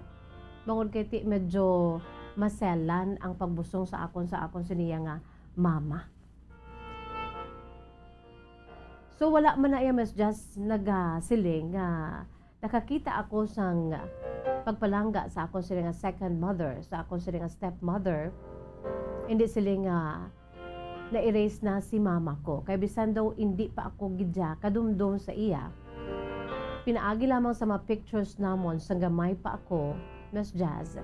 Bangod kay ti medyo maselan ang pagbusong sa akon, sa akon sini iya nga mama. So, wala man na iya, Miss Jazz, nagasiling nga nakakita ako sang pagpalangga sa akon sini nga second mother, sa akon sini nga stepmother. Indi siling nga na-erase na si mama ko, kay bisan daw indi pa ako gid siya kadumdom sa iya. Pinaagi lamang sa mga pictures namon sang gamay pa ako, Miss Jazz,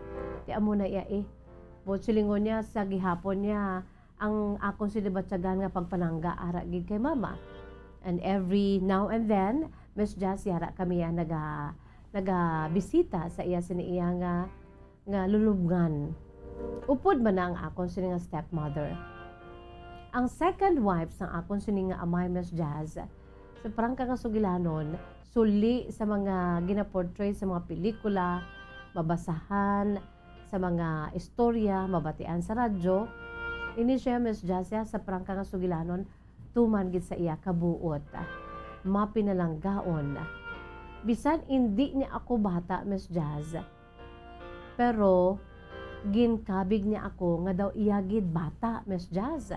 ti amo na iya, eh. Buot silingon niya, sa gihapon niya, ang akon sini batyagan nga pagpalangga ara gid kay mama. And every now and then, Miss Jazz, yara kami, ah, naga-, nagabisita sa iya sini iya nga, nga lulubngan. Upod man na ang akon sini nga stepmother. Ang second wife sang akon sini nga amay, Miss Jazz, sa prangka nga sugilanon, suli sa mga ginaportray sa mga pelikula, mabasahan, sa mga istorya, mabatian sa radyo, ini siya, Miss Jazz, ya, sa prangka nga sugilanon, tuman gid sa iya kabuot, ah, mapinalanggaon. Bisan indi niya ako bata, Miss Jazz, pero ginkabig niya ako nga daw iya gid bata, Miss Jazz.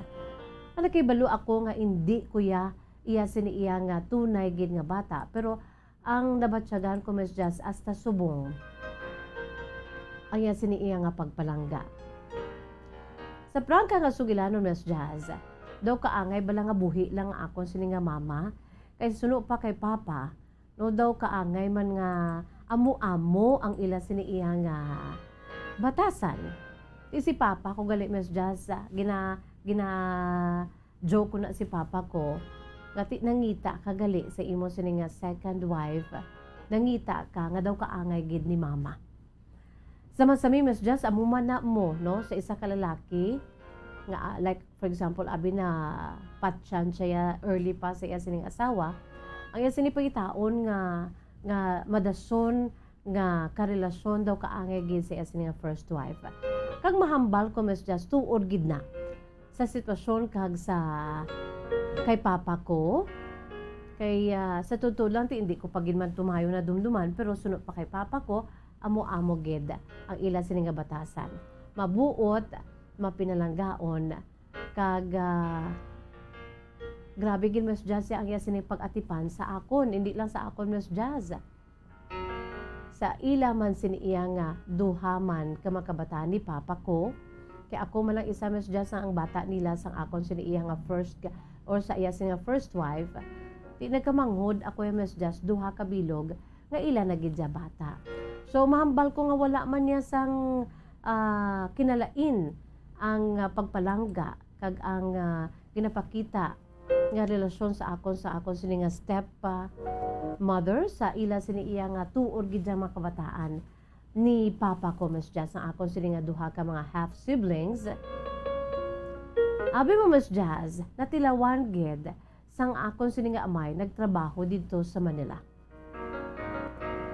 Ang nakibalo ako nga indi ko iya, iya sini iya nga tunay gid nga bata, pero ang nabatyagan ko, Miss Jazz, hasta subong ang iya sini iya nga pagpalangga. Sa prangka nga sugilanon, Miss Jazz, daw kaangay bala nga buhi lang ang akon sini nga mama, kay suno pa kay papa, no, daw kaangay man nga amo-amo ang ila sini iya nga batasan. Ti si papa ko gali, Miss Jazz, gina-, gina-joke ko na si papa ko, nga ti nangita ka gali sa imo sini nga second wife, nangita ka nga daw kaangay gid ni mama. Sama sa mi, Miss Jazz, amo man na mo, no, sa isa ka lalaki, nga, ah, like, for example, abi na patyan siya early pa sa iya sining asawa, ang iya sini pangitaon nga, nga madason nga karelasyon daw kaangay gid sa iya sini nga first wife. Kag mahambal ko, Miss Jazz, tuod gid na sa sitwasyon kag sa kay papa ko. Kay, ah, sa totoo lang, ti, hindi ko pa gid man tumayo na dumduman, pero suno pa kay papa ko, amo-amo gid ang ila sini nga batasan. Mabuot, mapinalanggaon, kag, ah, Grabe gid, Miss Jazz, ang iya sining pag-atipan sa akon, hindi lang sa akon, Miss Jazz. Sa ila man sini iya nga duha man ka mga kabataan ni papa ko, kay ako man lang isa, Miss Jazz, ang bata nila sang akon sini iya nga first, or sa iya sini nga first wife. Di nagkamanghod ako, Miss Jazz, duha ka bilog nga ila na gid siya bata. So, mahambal ko nga wala man niya sang, ah, kinalain ang, ah, pagpalangga kag ang, ah, ginapakita nga relasyon sa akon, sa akon sini nga step, ah, mother, sa ila sini iya nga tuod gid nga mga kabataan ni papa ko, Miss Jazz, ang akon sini nga duha ka mga half siblings. Abi mo, Miss Jazz, natilawan gid sang akon sini nga amay nagtrabaho didto sa Manila.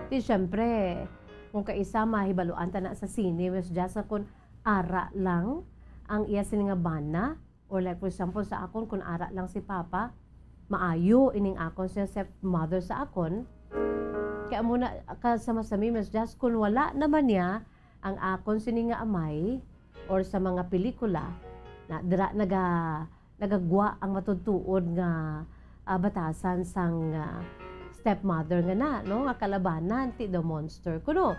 Di, syempre, kung kaisa mahibaluan ta na sa sini, Miss Jazz, nga kung ara lang ang iya sini nga bana, or like, for example, sa akon, kung ara lang si papa, maayo ining akon siya stepmother sa akon. Kaya amo na, kasama sa mi, Miss Jazz, kung wala naman niya ang akon sini nga amay, or sa mga pelikula, na dira naga-, nagagwa ang matutuod nga, ah, batasan sang, ah, stepmother nga na, no, nga kalabanan, ti daw monster kuno.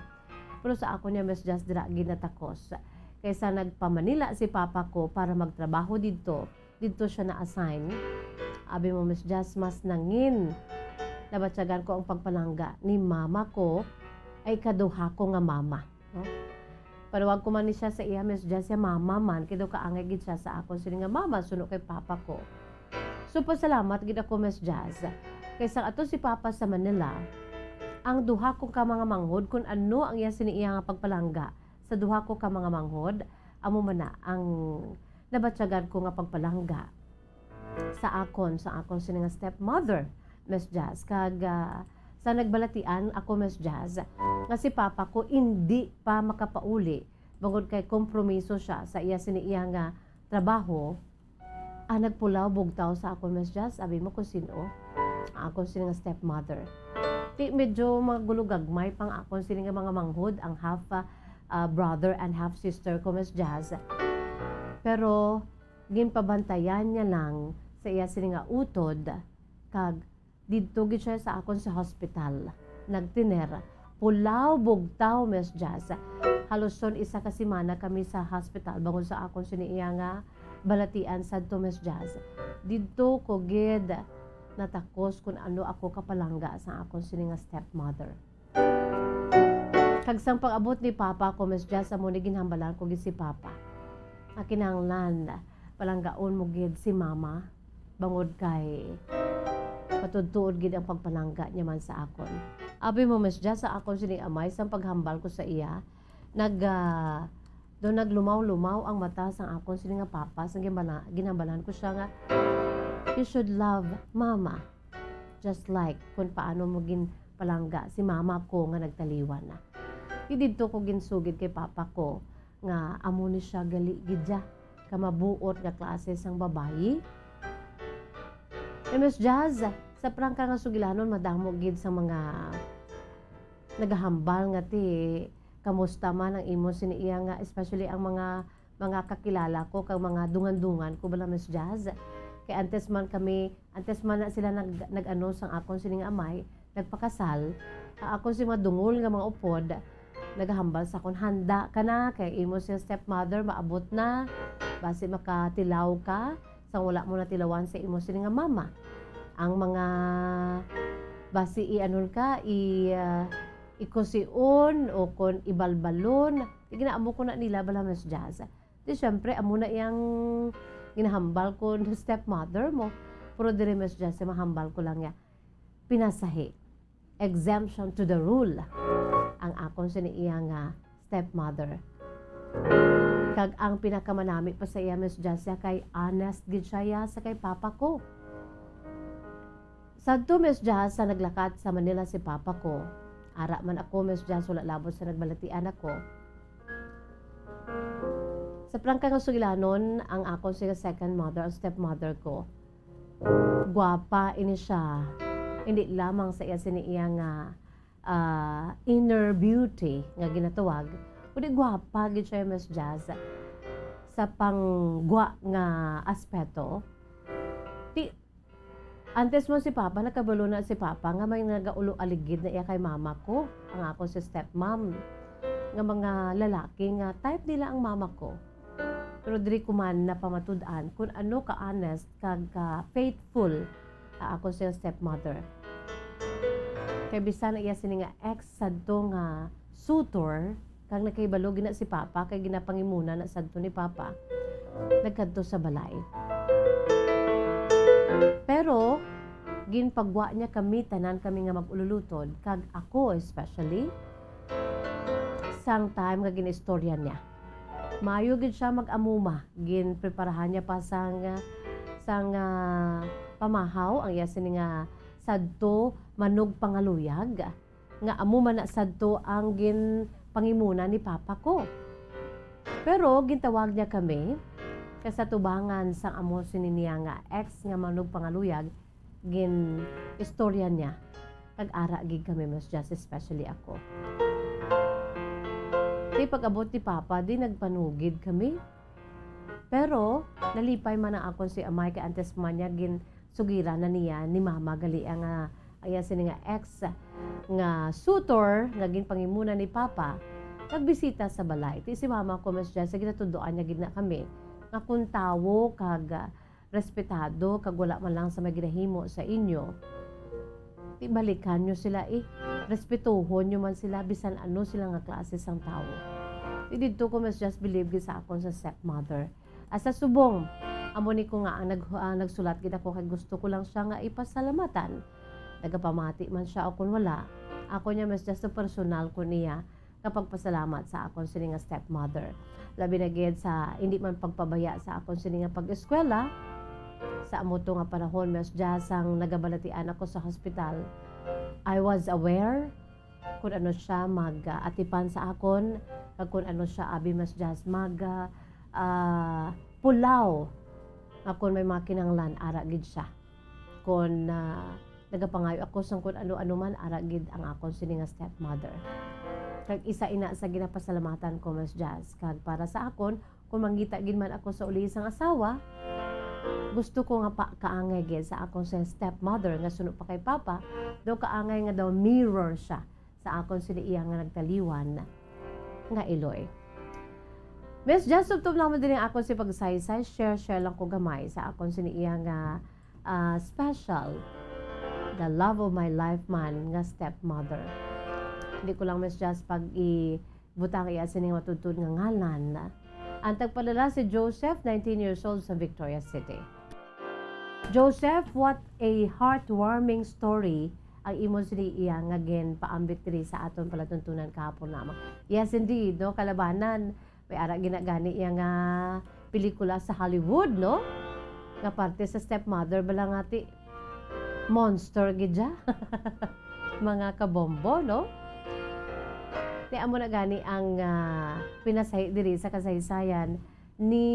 Pero sa ako niya, Miss Jazz, dira ginatakos. Kaysa nagpa-Manila si papa ko para magtrabaho didto, didto siya na-assign. Abi mo, Miss Jazz, mas nangin nabatyagan ko ang pagpalangga ni mama ko, ay kaduha ko nga mama, no? Panawag ko man ni siya sa iya, Miss Jazz, siya mama man, kay daw kaangay gid siya sa akon sini nga mama, suno kay papa ko. So, pasalamat gid ako, Miss Jazz, kay sang ato si papa sa Manila, ang duha ko ka mga manghod, kun ano ang iya sini iya nga pagpalangga sa duha ko ka mga manghod, amo man na ang nabatyagan ko nga pagpalangga sa akon, sa akon sini nga stepmother, Miss Jazz. Kag, ah, sa nagbalatian ako, Miss Jazz, nga si papa ko indi pa makapauli bangod kay kompromiso siya sa iya sini iya nga trabaho, ah, nagpulaw bugtaw sa akon, Miss Jazz. Abi mo kung sin-o? Ang akon sini nga stepmother. Ti medyo magulo gagmay pang akon sini nga mga manghod, ang half, ah, ah, brother and half sister ko, Miss Jazz. Pero ginpabantayan niya lang sa iya sini nga utod, kag didto gid siya sa akon sa hospital nagtiner. Pulaw bugtaw, Miss Jazz. Halos son isa ka semana kami sa hospital bangod sa akon sini iya nga balatian sadto, Miss Jazz. Didto ko gid natakos kun ano ako kapalangga sa akon sini nga stepmother. Kag sang pag-abot ni Papa ko, Miss Jazz, amo ni ginhambalan ko gid si Papa nga kinahanglan palanggaon mo gid si Mama, bangod kay matuod-tuod gid ang pagpalangga niya man sa akon. Abi mo, Miss Jazz, sa akon sini amay, sang paghambal ko sa iya, nag, ah, do naglumaw-lumaw ang mata sang akon sini nga papa, sang ginbala-, ginhambalan ko siya nga, "You should love Mama." Just like kung paano mo ginpalangga si mama ko nga nagtaliwan na. Di didto ko ginsugid kay papa ko nga amo ni siya gali gid ya ka mabuot nga klase sang babayi. Eh, Miss Jazz, sa prangka nga sugilanon, madamo gid sa mga nagahambal nga ti, kamusta man ang imo sini iya nga, especially ang mga, mga kakilala ko kag mga dungan-dungan ko bala, Miss Jazz. Kay antes man kami, antes man na sila nag-, nag-ano sang akon sini nga amay, nagpakasal, ang akon si mga dungol nga mga upod, nagahambal sa akon, "Handa ka na, kay imo si stepmother maabot na, basi makatilaw ka, sang wala mo natilawan sa imo sini nga mama." Ang mga basi i-anon ka, i-, ah, ikusion o kon ibalbalon. Sige na, amo ko na nila bala, Miss Jazz. Di, syempre, amo na iyang ginahambal ko na stepmother mo. Pero diri, Miss Jazz, mahambal ko lang niya. Pinasahi. Exemption to the rule. Ang akon sini iya nga stepmother. Kag ang pinakamanami pa sa iya, Miss Jazz, ya kay honest gid siya ya sa kay papa ko. Sadto, Miss Jazz, sa naglakat sa Manila si papa ko, ara man ako, Miss Jazz, wala labot sa nagbalatian ako. Sa prangka nga sugilanon, ang akon sini nga second mother, ang stepmother ko, gwapa ini siya. Hindi lamang sa iya sini iya nga, ah, inner beauty nga ginatawag, kundi gwapa gid siya, Miss Jazz, sa panggwa nga aspeto. Ti, Antes mo si Papa, nakabalo na si Papa nga may nagaulo-aligid na iya kay mama ko, ang ako si stepmom, nga mga lalaki nga type nila ang mama ko. Pero diri ko man napamatud-an kung ano ka-honest kag ka-faithful ang ako siyang stepmother. Kay bisan ang iya sini nga ex sadto nga suitor, kag nakahibalo gina si Papa, kay ginapangimuna na sadto ni Papa, nagkadto sa balay. Pero, ginpagwa niya kami, tanan kami nga mag-ululutod, kag ako especially, sang time nga ginaistorya niya. Maayo gid siya mag-amuma. Ginpreparahan niya pa sang, sang, ah, pamahaw ang iya sini nga sadto manugpangaluyag, nga amo man na sadto ang ginpangimuna ni papa ko. Pero gintawag niya kami, kay sa tubangan sang amo sini niya nga ex nga manugpangaluyag, gin-istorya niya. Kag ara gid kami, Miss Jess, especially ako. Di pag-abot ni Papa, di nagpanugid kami. Pero nalipay man ang akon si amay, kay antes man niya ginsugiran na niya ni Mama gali ang, ah, ang iya sini nga ex nga suitor nga ginpangimuna ni Papa nagbisita sa balay. Ti si Mama ko, Miss Jess, ginatudloan niya gid na kami nga kung tawo kag, ah, respetado kag wala man lang sa may ginahimo sa inyo, ti balikan nyo sila, eh. Respetuhon nyo man sila, bisan ano sila nga klase sang tawo. Ti didto ko mas just believe gid sa akon sa stepmother. Asa subong, amo ni ko nga ang nag-, ah, nagsulat gid ako kay gusto ko lang siya nga ipasalamatan. Nagapamati man siya o kun wala, ako niya mas just personal ko niya nga pagpasalamat sa akon sini nga stepmother. Labi na gid sa hindi man pagpabaya sa akon sini nga pag-eskwela. Sa amo to nga panahon, Miss Jazz, ang nagabalatian ako sa hospital, I was aware kung ano siya mag, ah, atipan sa akon, kag kung ano siya, abi, Miss Jazz, mag, ah, ah, pulaw nga kung may mga kinahanglan, ara gid siya. Kung, ah, nagapangayo ako sang kung ano-ano man, ara gid ang akon sini nga stepmother. Kag isa ina sa ginapasalamatan ko, Miss Jazz. Kag para sa akon, kung mangita gid man ako sa uli sang asawa, gusto ko nga pa kaangay gid sa akon sa stepmother nga suno pa kay papa, daw kaangay nga daw mirror siya sa akon sini iya nga nagtaliwan nga iloy. Miss Jazz, tubtob lang mo diri ang akon si pagsaysay, share-share lang ko gamay sa akon sini iya nga, ah, special, the love of my life man nga stepmother. Hindi ko lang, Miss Jazz, pag-ibutang iya sini nga matudtod nga ngalan. Ang tagpadala si Joseph, nineteen years old, sa Victoria City. Joseph, what a heartwarming story ang imo sini iya nga ginpaambit diri sa aton palatuntunan kahapon lamang. Yes, indeed, no? Kalabanan, may ara ginagani iya nga pelikula sa Hollywood, no? Nga parte sa stepmother bala nga ti monster gid siya. Mga kabombo, no? Ti amo na gani ang, ah, pinasahi diri sa kasaysayan ni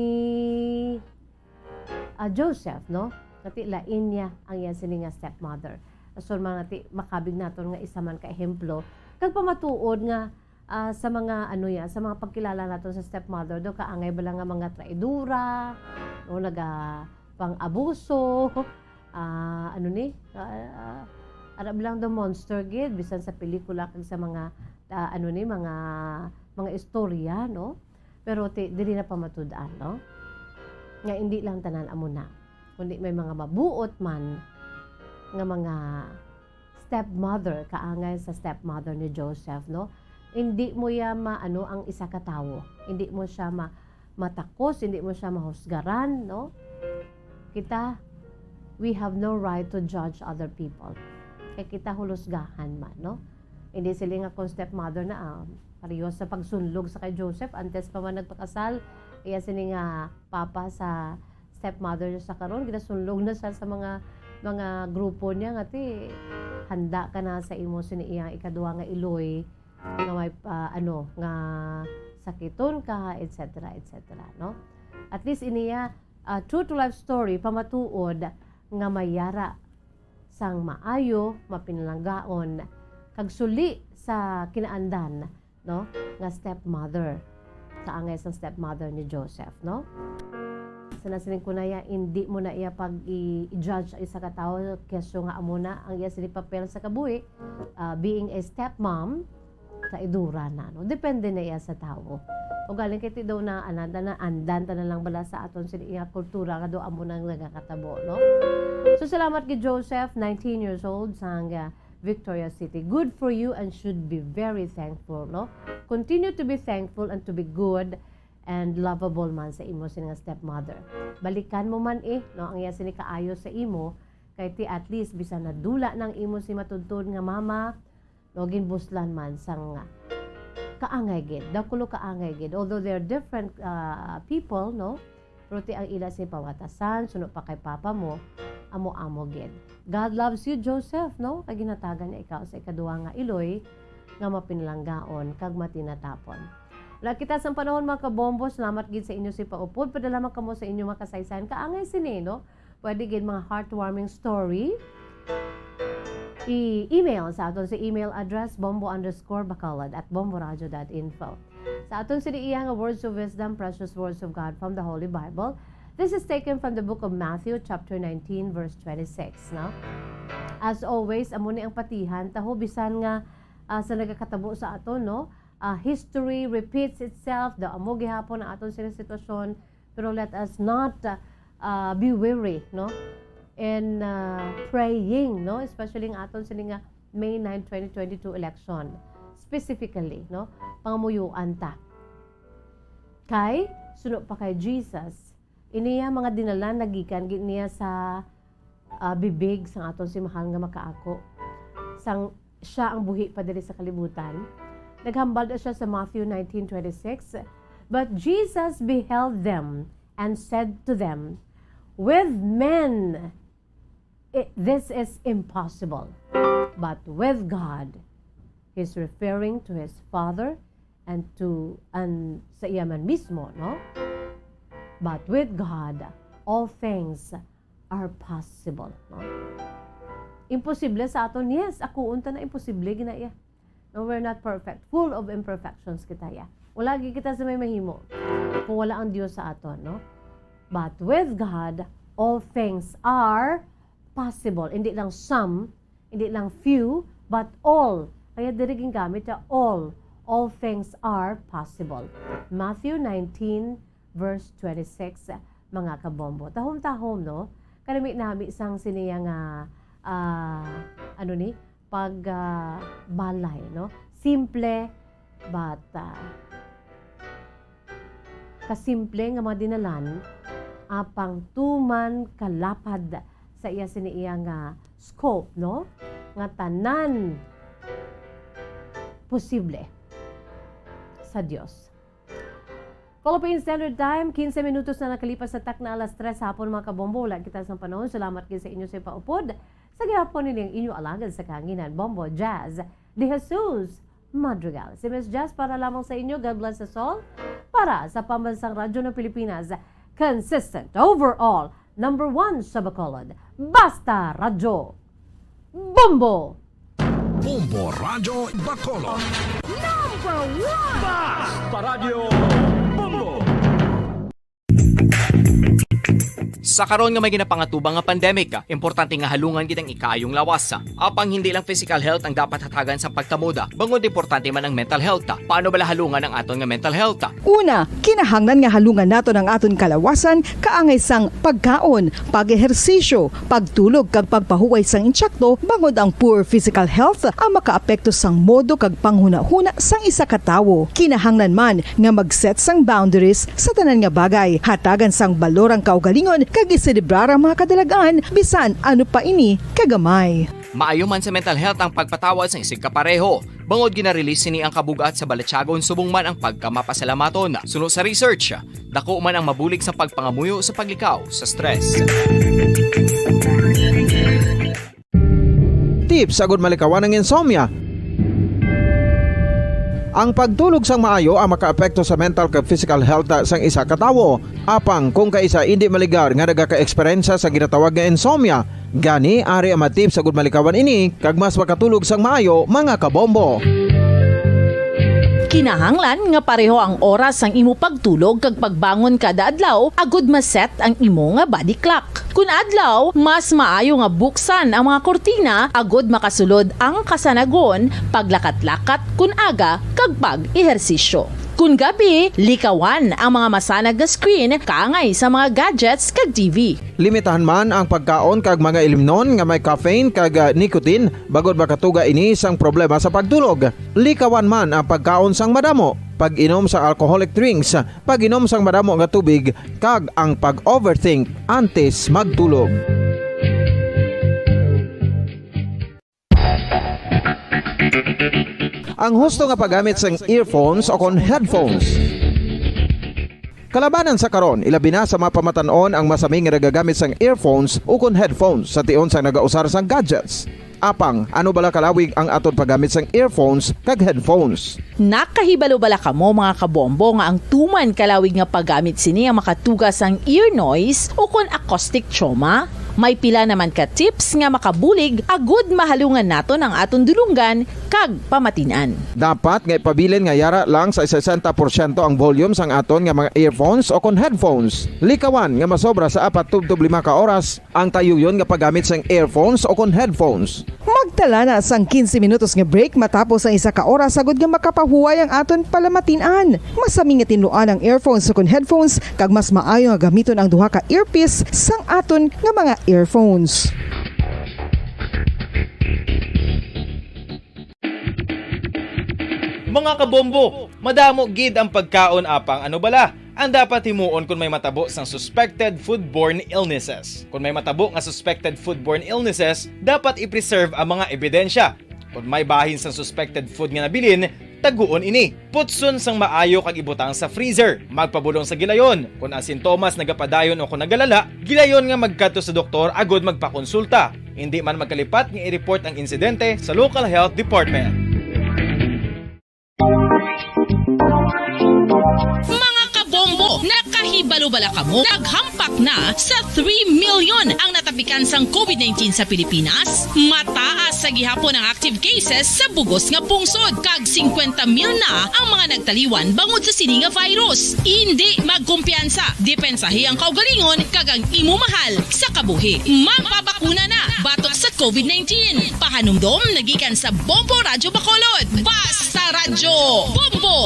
ah, Joseph, no? Kati lain niya ang iya sini nga stepmother. Asol man nati makabig naton nga isa man ka ehemplo. Kag pamatuod nga, ah, sa mga, ano ya, sa mga pagkilala naton sa stepmother, do kaangay bala nga mga traidora, no, naga pang-abuso, ah, ano ni, ah, ah, ara bala nga monster gid, bisan sa pelikula kag sa mga, ah, ano ni, mga, mga istorya, no? Pero ti-, diri na pamatud-an, no? Nga indi lang tanan amo na, kundi may mga mabuot man nga mga stepmother, kaangay sa stepmother ni Joseph, no? Indi mo ya ma-, ano, ang isa ka tawo. Indi mo siya ma-, matakos, indi mo siya mahusgaran, no? Kita, we have no right to judge other people. Kay kita hulusgahan man, no? Hindi sila nga kung stepmother na, ah, pareho sa pagsunlog sa kay Joseph, antes pa man nagpakasal, iya sini nga papa sa stepmother niya sa karon, ginasunlog na siya sa mga, mga grupo niya nga ti, handa ka na sa imo sini iyang ikaduha nga iloy, nga may, ah, ano, nga sakiton ka, et cetera, et cetera, no? At least iniya, ah, true to life story, pamatuod nga may yara sang maayo, mapinalanggaon, kag suli sa kinaandan, no, nga stepmother, kaangay sang stepmother ni Joseph, no? Sa nasiling ko na iya, hindi mo na iya pag i-, i-judge ang isa ka tawo, kesyo nga amo na ang iya sini papel sa kabuhi, ah, being a stepmom, sa idura na, no? Depende na iya sa tawo. O galing kay ti daw na andan na, andan ta na lang bala sa aton sini iya kultura nga do amo nang nagakatabo, no? So, salamat kay Joseph, nineteen years old, sang, ah, Victoria City. Good for you and should be very thankful, no? Continue to be thankful and to be good and lovable man sa imo sini nga stepmother. Balikan mo man, eh, no, ang iya sini kaayo sa imo, kay ti at least bisan nadula nang imo si matudtod nga mama, no, ginbuslan man sang kaangay gid, dakulo kaangay gid. Although they're different, ah, people, no, pero ti ang ila sini pawatasan, suno pa kay papa mo, amo-amo gid. God loves you, Joseph, no? Kay ginhatagan niya ikaw sa ikaduha nga iloy nga mapinalanggaon kag matinatapon. Wala kita sang panahon, mga kabombo. Salamat gid sa inyo sa paupod. Padala man kamo sa inyo mga kasaysayan. Kaangay sini, no? Pwede gid mga heartwarming story. I-email sa aton sa email address, bombo underscore bacolod at bomboradio dot info. Sa aton sini iya nga words of wisdom, precious words of God from the Holy Bible. This is taken from the book of Matthew, chapter nineteen, verse twenty-six, no? As always, amo ni ang patihan, taho bisan nga, ah, sa nagakatabo sa aton, no? Ah, history repeats itself, daw amo gihapon ang aton sini sitwasyon, pero let us not, uh, uh, be weary, no? In, uh, praying, no? Especially ang aton sini nga May nine, twenty twenty-two election, specifically, no? Pangamuyuan ta. Kay, suno pa kay Jesus, ini iya mga dinalan nagikan gid niya sa, ah, bibig sang aton si Mahal nga Makaako. Sang siya ang buhi pa diri sa kalibutan. Naghambal na siya sa Matthew nineteen twenty-six, "But Jesus beheld them and said to them, 'With men, i-, this is impossible, but with God,'" He's referring to his Father and to, and sa iya man mismo, no? "But with God, all things are possible," no? Imposible sa aton, yes, ako unta na imposible gina iya. No, we're not perfect. Full of imperfections kita, ya. Wala gid kita sa may mahimo kung wala ang Dios sa aton, no? But with God, all things are possible. Hindi lang some, hindi lang few, but all. Kaya diri gingamit ya all. All things are possible. Matthew nineteen, verse twenty-six, mga kabombo. Tahom-tahom, no? Kanami-nami sang siniya nga, ah, ano ni? Pag, ah, balay, no? Simple, but, ah, kasimple nga mga dinalan, apang tuman kalapad sa iya sini iya nga scope, no? Nga tanan posible sa Dios. Philippine Standard Time, quince minutos na nakalipas sa takna alas tres hapon, mga kabombo. Wala kita sang panahon. Salamat gid sa inyo sa paupod. Sa gihapon, ini ang inyo alagad sa kahanginan, Bombo Jazz de Jesus Madrigal. Si Miss Jazz para lamang sa inyo. God bless us all. Para sa Pambansang Radyo ng Pilipinas, consistent overall, number one sa Bacolod. Basta Radyo. Bombo! Bombo Radyo Bacolod. Number one! Basta Radyo Bombo! Sa karon nga may ginapangatubang nga pandemic, importante nga halungan gid ang ikaayong lawas. Apang hindi lang physical health ang dapat hatagan sa pagtamod, bangod importante man ang mental health. Paano bala halungan ang aton nga mental health? Una, kinahanglan nga halungan naton ang aton kalawasan, kaangay sang pagkaon, pag-ehersisyo, pagtulog kag pagpahuway sang intsakto, bangod ang poor physical health ang makaapekto sang modo kag panghunahuna sang isa ka tawo. Kinahanglan man nga mag-set sang boundaries sa tanan nga bagay, hatagan sang balor ang kaugalingon kag iselebrar ang mga kadalag-an bisan ano pa ini kagamay. Maayo man sa mental health ang pagpatawad sang isigkapareho. Bangod gina-release sini ang kabug-at sa balatyagon subong man ang pagkamapasalamaton. Suno sa research, dako man ang mabulig sa pagpangamuyo sa paglikaw sa stress. Tips agud malikawan ang insomnia. Ang pagtulog sang maayo ang makaapekto sa mental kag physical health sang isa ka tawo. Apang kung kaisa indi maligar nga nagaka-eksperyensya sa ginatawag nga insomnia, gani ari ang mga tips agud malikawan ini kag mas makatulog sang maayo, mga kabombo. Kinahanglan nga pareho ang oras sang imo pagtulog kag pagbangon kada adlaw agud ma-set ang imo nga body clock. Kun adlaw, mas maayo nga buksan ang mga kurtina agud makasulod ang kasanagon, paglakat-lakat kun aga, kag pag-ehersisyo. Kun gabi, likawan ang mga masanag nga screen kaangay sa mga gadgets kag T V. Limitahan man ang pagkaon kag mga ilimnon nga may caffeine kag, ah, nicotine, bangod makatuga ini sang problema sa pagtulog. Likawan man ang pagkaon sang madamo, pag-inom sang alcoholic drinks, pag-inom sang madamo nga tubig, kag ang pag-overthink antes magtulog. Ang husto nga paggamit sang earphones o kon headphones. Kalabanan sa karon, ilabi na sa mga pamatan-on ang masami nga nagagamit sang earphones ukon headphones sa tion sang nagausar sang gadgets. Apang, ano bala kalawig ang aton paggamit sang earphones kag headphones? Nakahibalo bala kamo, mga kabombo, nga ang tuman kalawig nga paggamit sini ang makatuga sang ear noise ukon acoustic trauma? May pila naman ka tips nga makabulig agud mahalungan naton ang aton dulonggan kag pamatin-an. Dapat nga ipabilin nga yara lang sa sesenta porsyento ang volume sang aton nga mga earphones o kon headphones. Likawan nga masobra sa apat tubtob lima ka oras ang tayuyon nga paggamit sang earphones o kon headphones. Magtala na sang quince minutos nga break matapos ang isa ka oras, agud nga makapahuway ang aton palamatin-an. Masami nga tinluan ang earphones o kon headphones, kag mas maayo nga gamiton ang duha ka earpiece sang aton nga mga earphones. Mga kabombo, madamo gid ang pagkaon, apang ano bala ang dapat himuon kon may matabo sang suspected foodborne illnesses? Kon may matabo nga suspected foodborne illnesses, dapat i-preserve ang mga ebidensya. Kon may bahin sang suspected food nga nabilin, taguon ini. Putson sang maayo kag ibutang sa freezer. Magpabulong sa gilayon. Kon ang sintomas nagapadayon o kon nagalala, gilayon nga magkadto sa doktor agud magpakonsulta. Indi man magkalipat nga i-report ang insidente sa local health department. Mga kabombo, nakahibalo bala kamo? Naghampak na sa three million ang natapikan sang covid nineteen sa Pilipinas. Mataas sa gihapon ang active cases sa bugos nga pungsod, kag singkwenta mil na ang mga nagtaliwan bangod sa sini nga virus. Indi magkumpiyansa, depensahi ang kaugalingon kag ang imo mahal sa kabuhi. Magpabakuna na batok sa covid nineteen. Pahanumdom nagikan sa Bombo Radyo Bacolod. Basta Radyo Bombo!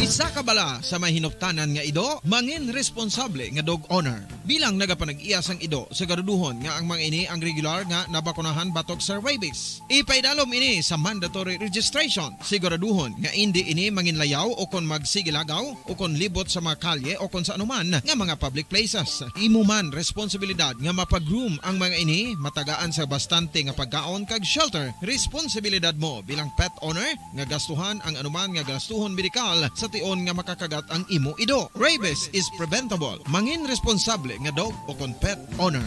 Isa ka bala sa may hinuptanan nga ido, mangin responsable nga dog owner. Bilang nagapanag-iya sang ido, siguraduhon nga ang mga ini ang regular nga nabakunahan batok sa rabies. Ipaidalom ini sa mandatory registration. Siguraduhon nga indi ini manginlayaw o kon magsigilagaw o kon libot sa mga kalye o kon sa anuman nga mga public places. Imo man responsibilidad nga mapa-groom ang mga ini, matagaan sa bastante nga pagkaon kag shelter. Responsibilidad mo bilang pet owner nga gastuhan ang anuman nga gastuhon medikal sa tion nga makakagat ang imo ido. Rabies is preventable. Mangin responsable nga dog o kon pet owner.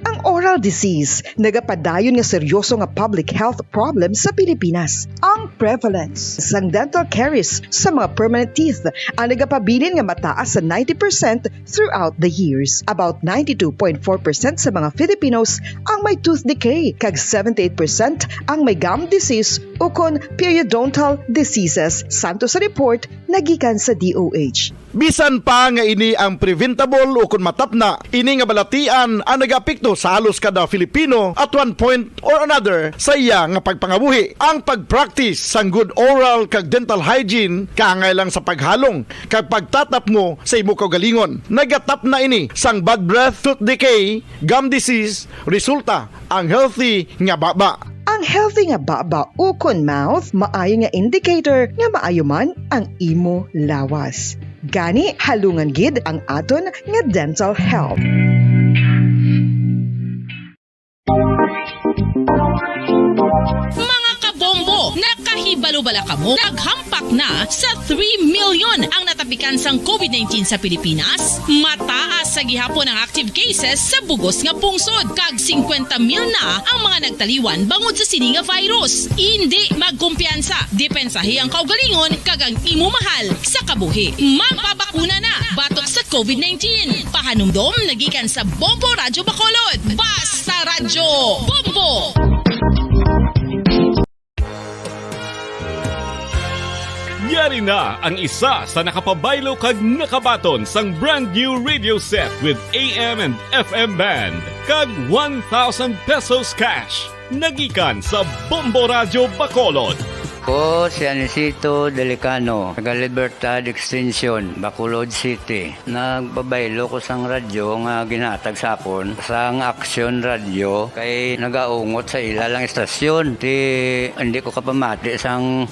Ang oral disease nagapadayon nga seryoso nga public health problem sa Pilipinas. Ang prevalence sang dental caries sa mga permanent teeth ang nagapabilin nga mataas sa ninety percent throughout the years. About ninety-two point four percent sa mga Filipinos ang may tooth decay, kag seventy-eight percent ang may gum disease ukon periodontal diseases, santo sa report nga gikan sa D O H. Bisan pa nga ini ang preventable ukon matapna, ini nga balatian ang nagaapekto sa halos kada Filipino at one point or another sa iya nga pagpangabuhi. Ang pag-practice sang good oral kag dental hygiene kaangay lang sa paghalong kag pagtatapngo sa imo kaugalingon. Nagatapna ini sang bad breath, tooth decay, gum disease, resulta ang healthy nga baba. Ang healthy nga baba ukon mouth maayo nga indicator nga maayo man ang imo lawas. Gani, halungan gid ang aton nga dental health. Mga kabombo, nakahibalo ba Kamo, naghampak na sa three million ang natapikan sang COVID nineteen sa Pilipinas. Mataas sa gihapon ang active cases sa bugos nga pungsod, kag singkwenta mil na ang mga nagtaliwan bangod sa sini nga virus. Indi magkumpiyansa, depensahi ang kaugalingon kag ang imo mahal sa kabuhi. Magpabakuna na batok sa COVID nineteen. Pahanumdom nagikan sa Bombo Radyo Bacolod. Basta Radyo Bombo! Yari na ang isa sa nakapabaylo kag nakabaton sang brand new radio set with A M and F M band kag one thousand pesos cash. Nagikan sa Bombo Radyo Bacolod. Ko si Anisito Delicano, taga Libertad Extension, Bacolod City. Nagpabaylo ko sang radyo nga ginatag sa akon sang Action Radio kay nagaungot sa ila lang istasyon. Ti hindi ko kapamati sang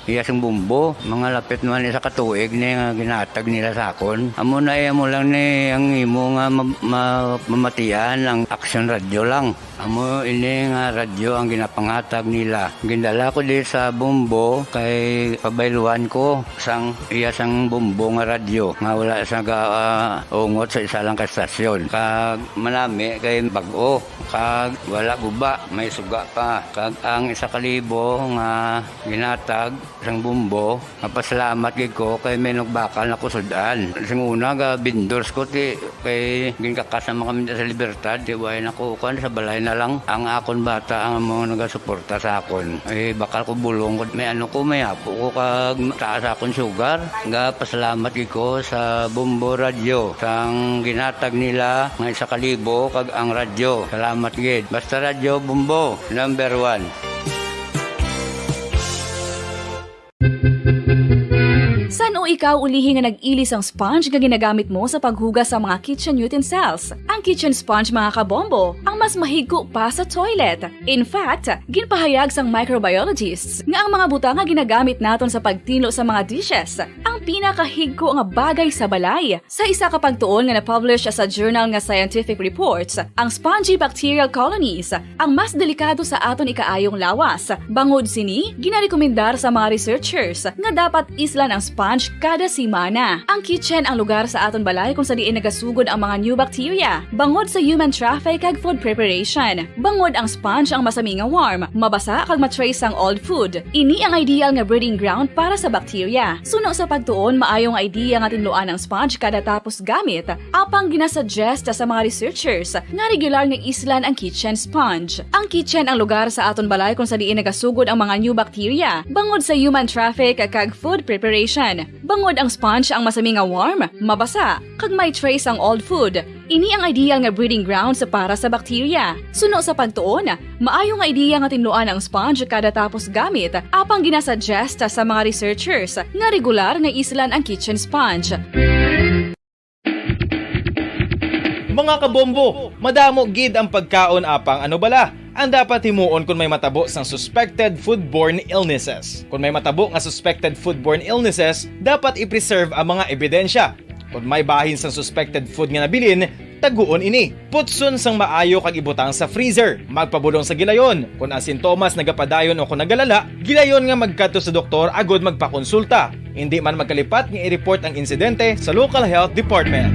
iya sing bumbo. Mga lapit naman isa ka tuig ni nga ginatag nila sa akon. Amo na iya mo lang ni ang imo nga ma- ma- mamatian ang Action Radio lang. Amo ini nga radyo ang ginapangatag nila. Gindala ko di sa Bombo kay pabayluan ko sang iya sang Bombo nga radyo nga wala sa ga, ah, ungot sa isa lang ka estasyon. Kag manami kay bag-o kag wala guba, may suga pa. Kag ang isa ka libo nga ginatag sang Bombo, mapasalamat gid ko kay may nagbakal na ko sud-an. Sing una ga vendors ko ti kay ginkakas naman kami sa Libertad, ti way na ko kan sa balay na lang ang akon bata ang mga nagasuporta sa akon. Eh bakal ko bulong ko may ano ko may apo ko kag taas akon sugar. Ga pasalamat gid ko sa Bombo Radio sang ginatag nila nga isa ka libo kag ang radyo. Salamat gid. Basta Radyo Bombo, number one. San-o ikaw ulihi nga nag-ili sang sponge nga ginagamit mo sa paghugas sa mga kitchen utensils? Ang kitchen sponge, mga kabombo, ang mas mahigko pa sa toilet. In fact, ginpahayag sang microbiologists nga ang mga butang nga ginagamit naton sa pagtinlo sa mga dishes ang pinakahigko nga bagay sa balay. Sa isa ka pagtuon nga na-publish sa journal nga Scientific Reports, ang spongy bacterial colonies ang mas delikado sa aton ikaayong lawas. Bangod sini, ginarekomendar sa mga researchers nga dapat islan ang sponge kada semana. Ang kitchen ang lugar sa aton balay kung sa diin nagasugod ang mga new bacteria bangod sa human traffic kag food preparation. Bangod ang sponge ang masami nga warm, mabasa kag ma-trace ang old food. Ini ang ideal nga breeding ground para sa bacteria. Suno sa pagtuon, maayo nga idea nga tinluan ang sponge kada tapos gamit. Apang ginasuggest sa mga researchers nga regular nga islan ang kitchen sponge. Ang kitchen ang lugar sa aton balay kung sa diin nagasugod ang mga new bacteria bangod sa human traffic kag food preparation. Bangod ang sponge ang masami nga warm, mabasa, kag may trace ang old food. Ini ang ideal nga breeding grounds para sa bacteria. Suno sa pagtuon, maayo nga idea nga tinluan ang sponge kada tapos gamit, apang ginasuggest sa mga researchers nga regular nga islan ang kitchen sponge. Mga kabombo, madamo gid ang pagkaon apang ano bala ang dapat himuon kung may matabo sang suspected foodborne illnesses. Kung may matabo nga suspected foodborne illnesses, dapat i-preserve ang mga ebidensya. Kung may bahin sang suspected food nga nabilin, taguon ini. Putson sang maayo kag ibutang sa freezer. Magpabulong sa gilayon. Kung ang sintomas nagapadayon o kung nagalala, gilayon nga magkadto sa doktor agud magpakonsulta. Indi man magkalipat nga i-report ang insidente sa local health department.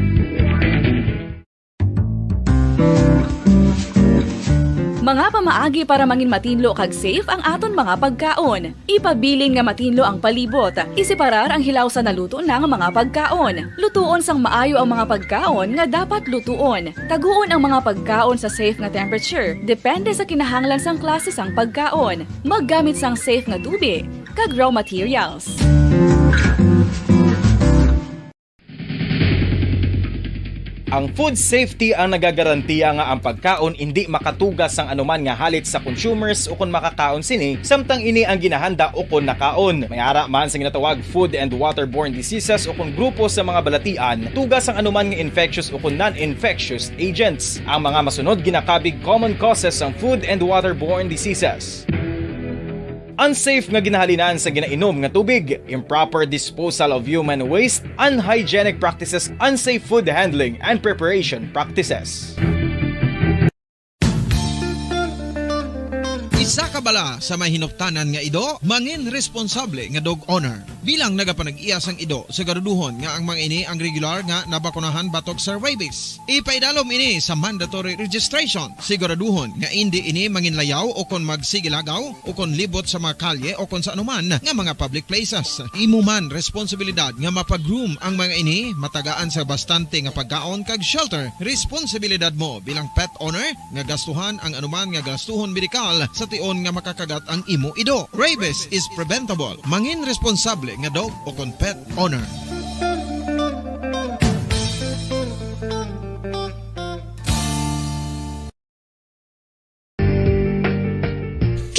Mga pamaagi para mangin matinlo kag safe ang aton mga pagkaon. Ipabilin nga matinlo ang palibot. Iseparar ang hilaw sa naluto na nga mga pagkaon. Lutuon sang maayo ang mga pagkaon nga dapat lutuon. Taguon ang mga pagkaon sa safe nga temperature, depende sa kinahanglan sang klase sang pagkaon. Maggamit sang safe nga tubi kag raw materials. Ang food safety ang nagagarantiya nga ang pagkaon indi makatugas sang anuman nga halit sa consumers ukon makakaon sini, samtang ini ang ginahanda ukon nakaon. May ara man sa ginatawag food and waterborne diseases ukon grupo sa mga balatian, tugas sang anuman nga infectious ukon non-infectious agents. Ang mga masunod ginakabig common causes sang food and waterborne diseases. Unsafe nga ginahalinan sa ginainom nga tubig, improper disposal of human waste, unhygienic practices, unsafe food handling and preparation practices. Isa ka Bala sa may hinuptanan nga ido, mangin responsable nga dog owner. Bilang nagapanag-iya sang ido, siguraduhon nga ang mga ini ang regular nga nabakunahan batok sa rabies. Ipaidalom ini sa mandatory registration. Siguraduhon nga indi ini manginlayaw o kon magsigilagaw o kon libot sa mga kalye o kon sa anuman nga mga public places. Imo man responsibilidad nga mapag-groom ang mga ini, matagaan sa bastante nga pagkaon kag shelter. Responsibilidad mo bilang pet owner nga gastuhan ang anuman nga gastuhon medikal sa tion nga makakagat ang imo ido. Rabies is preventable. Mangin responsable nga dog o kon pet owner.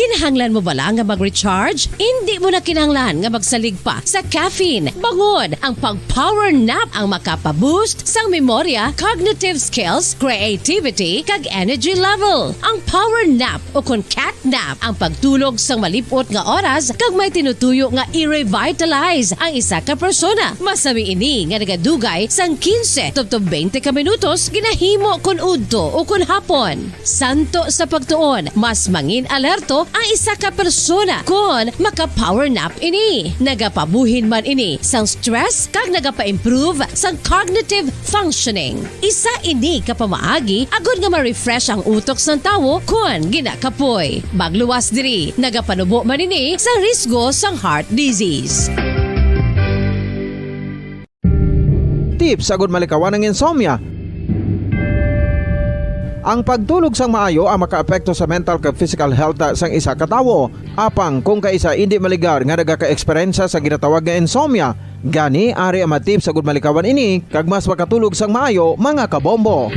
Kinahanglan mo bala nga mag-recharge? Indi mo na kinahanglan nga magsalig pa sa caffeine. Bangod ang pag-power nap ang makapa-boost sang memorya, cognitive skills, creativity, kag energy level. Ang power nap o kon cat nap ang pagtulog sang malip-ot nga oras kag may tinutuyo nga i-revitalize ang isa ka persona. Masami ini nga nagadugay sang quince tubtob twenty ka minutos, ginahimo kon udto o kon hapon. Santo sa pagtuon, mas mangin alerto ang isa ka persona kon maka-power nap ini. Nagapabuhin man ini sang stress kag nagapa-improve sang cognitive functioning. Isa ini ka pamaagi agod nga ma-refresh ang utok sang tawo kon ginakapoy. Magluwas diri, nagapanubo man ini sa risgo sang heart disease. Tips agud malikawan ang insomnia. Ang pagtulog sang maayo ang makaapekto sa mental kag physical health sang isa ka tawo. Apang kung kaisa indi maligar nga nagaka-eksperyensya sa ginatawag nga insomnia, gani ari ang mga tips agud malikawan ini kag mas makatulog sang maayo, mga kabombo.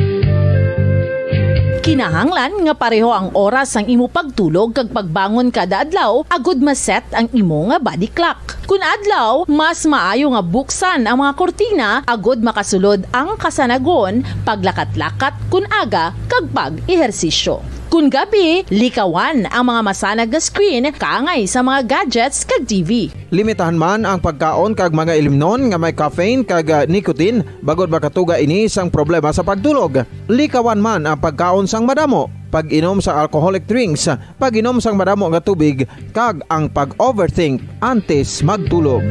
Kinahanglan nga pareho ang oras sang imo pagtulog kag pagbangon kada adlaw agud ma-set ang imo nga body clock. Kun adlaw, mas maayo nga buksan ang mga kurtina agud makasulod ang kasanagon, paglakat-lakat kun aga, kag pag-ehersisyo. Kun gabi, likawan ang mga masanag nga screen kaangay sa mga gadgets kag T V. Limitahan man ang pagkaon kag mga ilimnon nga may caffeine kag, ah, nicotine, bangod makatuga ini sang problema sa pagtulog. Likawan man ang pagkaon sang madamo, pag-inom sa alcoholic drinks, pag-inom sang madamo nga tubig, kag ang pag-overthink antes magtulog.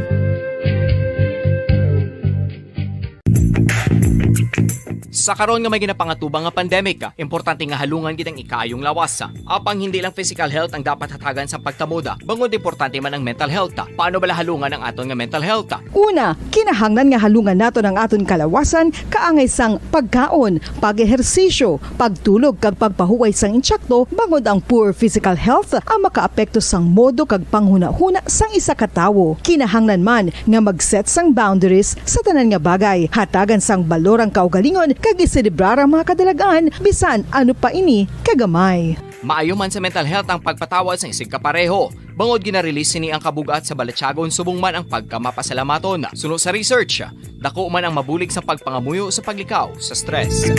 Sa karon nga may ginapangatubang nga pandemic, importante nga halungan gid ang ikaayong lawas. Apang hindi lang physical health ang dapat hatagan sa pagtamod, bangod importante man ang mental health. Paano bala halungan ang aton nga mental health? Una, kinahanglan nga halungan naton ang aton kalawasan kaangay sang pagkaon, pag-ehersisyo, pagtulog kag pagpahuway sang insakto, bangod ang poor physical health ang makaapekto sang modo kag panghunahuna sang isa ka tawo. Kinahanglan man nga mag-set sang boundaries sa tanan nga bagay, hatagan sang balor ang kaugalingon kag iselebrar ang mga kadalagan, bisan ano pa ini kagamay. Maayo man sa mental health ang pagpatawad sang isigkapareho, bangod gina-release sini ang kabug-at sa balatyagon subong man ang pagkamapasalamaton. Suno sa research, dako man ang mabulig sa pagpangamuyo sa paglikaw sa stress.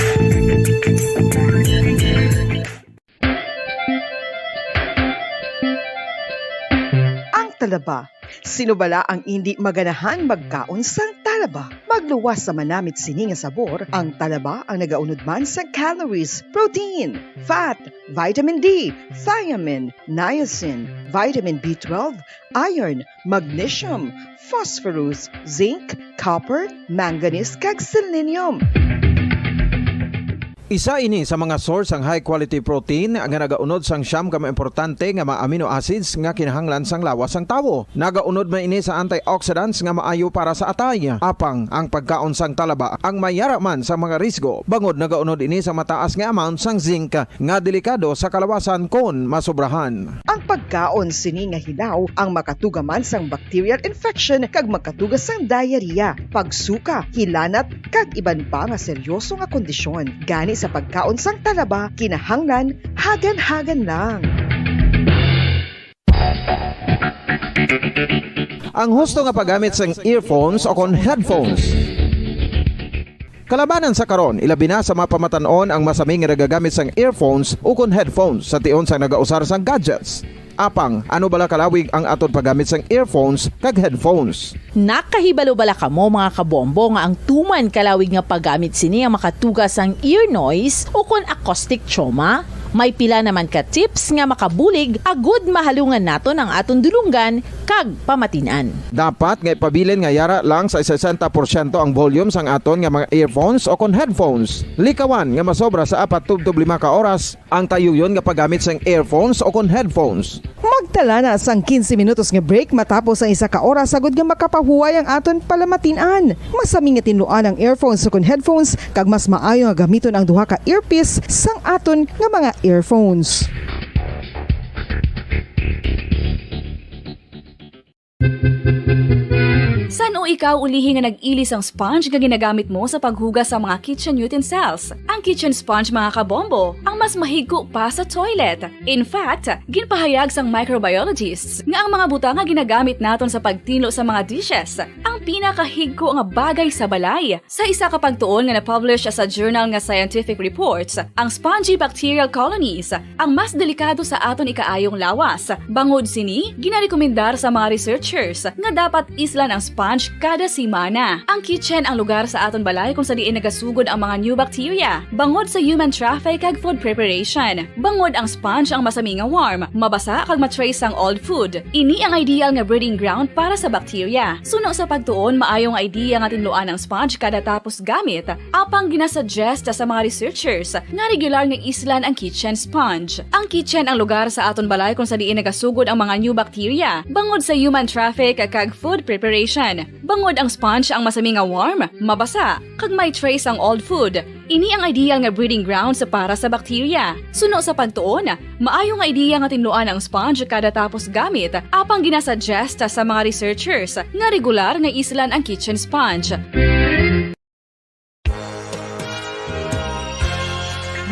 Ang talaba. Sino bala ang indi maganahan magkaon sang talaba? Magluwas sa manamit sini nga sabor, ang talaba ang nagaunod man sa calories, protein, fat, vitamin D, thiamine, niacin, vitamin B twelve, iron, magnesium, phosphorus, zinc, copper, manganese, kag selenium. Isa ini sa mga source sang high quality protein nga nagaunod sang siyam ka mga importante nga mga amino acids nga kinahanglan sang lawas sang tawo. Nagaunod man ini sa antioxidants nga maayo para sa atay. Apang ang pagkaon sang talaba ang may yara man sa mga risgo, bangod nagaunod ini sa mataas nga amount sang zinc nga delikado sa kalawasan kon masobrahan. Ang pagkaon sini nga hilaw ang makatuga man sang bacterial infection kag makatuga sang diarrhea, pagsuka, hilanat, kag iban pa nga seryoso nga kondisyon. Gani sa pagkaon sang talaba, kinahanglan hagan-hagan lang. Ang husto nga paggamit sang earphones o kon headphones. Kalabanan sa karon, ilabi na sa mga pamatan-on ang masami nga nagagamit sang earphones ukon headphones sa tion sang nagausar sang gadgets. Apang, ano bala kalawig ang aton paggamit sang earphones kag headphones? Nakahibalo bala kamo, mga kabombo, nga ang tuman kalawig nga paggamit sini ang makatuga sang ear noise ukon acoustic trauma? May pila naman ka tips nga makabulig agud mahalungan naton ang aton dulonggan kag pamatin-an. Dapat nga ipabilin nga yara lang sa sesenta porsyento ang volume sang aton nga mga earphones o kon headphones. Likawan nga masobra sa apat tubtob lima ka oras ang tayuyon nga paggamit sang earphones o kon headphones. Magtala na sang quince minutos nga break matapos ang isa ka oras, agud nga makapahuway ang aton palamatin-an. Masami nga tinluan ang earphones o kon headphones, kag mas maayo nga gamiton ang duha ka earpiece sang aton nga mga earphones. San-o ikaw ulihi nga nag-ili sang sponge nga ginagamit mo sa paghugas sa mga kitchen utensils? Ang kitchen sponge, mga kabombo, ang mas mahigko pa sa toilet. In fact, ginpahayag sang microbiologists nga ang mga butang nga ginagamit naton sa pagtinlo sa mga dishes ang pinakahigko nga bagay sa balay. Sa isa ka pagtuon nga na-publish sa journal nga Scientific Reports, ang spongy bacterial colonies ang mas delikado sa aton ikaayong lawas. Bangod sini, ginarekomendar sa mga researchers nga dapat islan ang sponge kada semana. Ang kitchen ang lugar sa aton balay kung sa diin nagasugod ang mga new bacteria, bangod sa human traffic kag food preparation. Bangod ang sponge ang masami nga warm, mabasa kag ma-trace sang old food. Ini ang ideal nga breeding ground para sa bacteria. Suno sa pagtuon, maayo nga idea nga tinluan ang sponge kada tapos gamit, apang ginasuggest sa mga researchers nga regular nga islan ang kitchen sponge. Ang kitchen ang lugar sa aton balay kung sa diin nagasugod ang mga new bacteria, bangod sa human traffic kag food preparation. Bangod ang sponge ang masami nga warm, mabasa, kag may trace ang old food. Ini ang ideal nga breeding grounds para sa bacteria. Suno sa pagtuon, maayo nga ideya nga tinluan ang sponge kada tapos gamit, apang ginasuggest sa mga researchers nga regular nga islan ang kitchen sponge.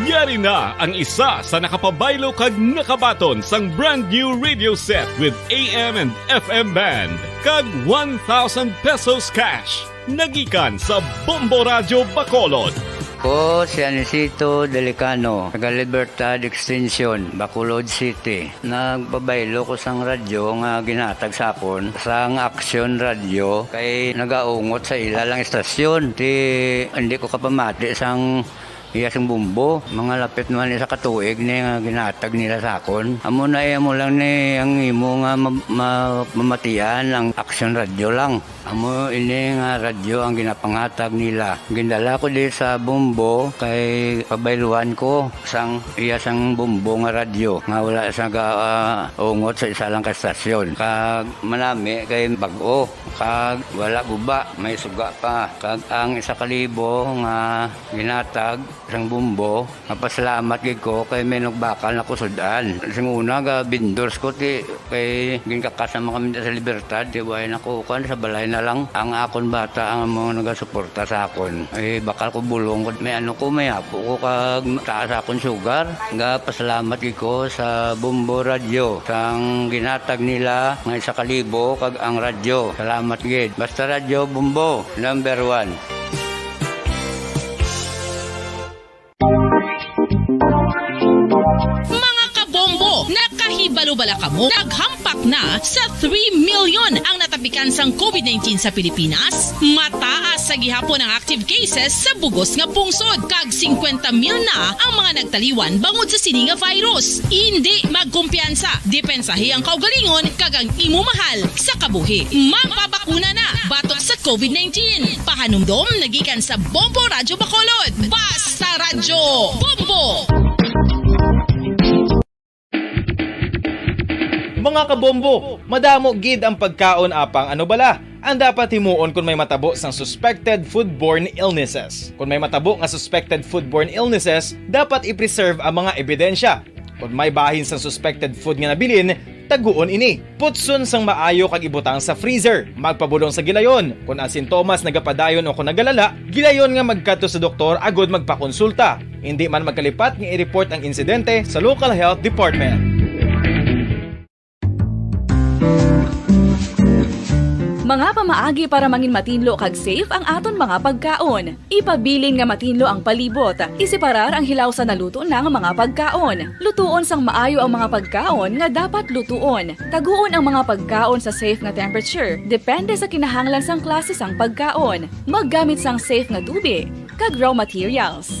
Yari na ang isa sa nakapabaylo kag nakabaton sang brand new radio set with A M and F M band kag one thousand pesos cash. Nagikan sa Bombo Radyo Bacolod. Ko si Anisito Delicano, taga Libertad Extension, Bacolod City. Nagpabaylo ko sang radyo nga ginhatag sa akon sang Aksyon Radyo kay nagaungot sa ila lang istasyon. Ti, hindi ko kapamati sang iya sing bombo. Mga lapit naman isa ka tuig ni nga ginhatag nila sa akon. Amo na, eh, amo lang ni ang imo nga ma-, ma-, mamatian ang Aksyon Radyo lang. Amo ini nga radyo ang ginapangatag nila. Gindala ko di sa Bombo kay pabayluan ko sang iya sang Bombo nga radyo nga wala sa ga, ah, ungot sa isa lang ka estasyon. Kag manami kay bag-o, kag wala guba, may suga pa. Kag ang isa ka libo nga ginatag sang Bombo, mapasalamat gid ko kay may nagbakal na ko sud-an. Sing una, ga vendors ko, ti, kay ginkakas naman kami sa Libertad, ti, way na ko, kuan, sa balay na lang. Ang akon bata ang amo nagasuporta sa akon. Eh, bakal ko bulong ko, may ano ko, may apo ko, kag taas akon sugar. Ga pasalamat gid ko sa Bombo Radyo, sang ginatag nila nga isa ka libo, kag ang radyo. Salamat gid. Basta Radyo Bombo, number one. Mga kabombo, nakahibalo bala kamo? Naghampak na sa three million ang natapikan sang covid nineteen sa Pilipinas. Mataas sa gihapon ang active cases sa bugos nga pungsod, kag singkwenta mil na ang mga nagtaliwan bangod sa sini nga virus. Indi magkumpiyansa, depensahi ang kaugalingon kag ang imo mahal sa kabuhi. Magpabakuna na batok sa covid nineteen. Pahanumdom nagikan sa Bombo Radyo Bacolod. Basta Radyo Bombo! Mga kabombo, madamo gid ang pagkaon, apang ano bala ang dapat himuon kon may matabo sang suspected foodborne illnesses? Kon may matabo nga suspected foodborne illnesses, dapat i-preserve ang mga ebidensya. Kon may bahin sang suspected food nga nabilin, taguon ini. Putson sang maayo kag ibutang sa freezer. Magpabulong sa gilayon. Kon ang sintomas nagapadayon o kon nagalala, gilayon nga magkadto sa doktor agud magpakonsulta. Indi man magkalipat nga i-report ang insidente sa local health department. Mga pamaagi para mangin matinlo kag safe ang aton mga pagkaon. Ipabilin nga matinlo ang palibot. Iseparar ang hilaw sa naluto na nga mga pagkaon. Lutuon sang maayo ang mga pagkaon nga dapat lutuon. Taguon ang mga pagkaon sa safe nga temperature, depende sa kinahanglan sang klase sang pagkaon. Maggamit sang safe nga tubi kag raw materials.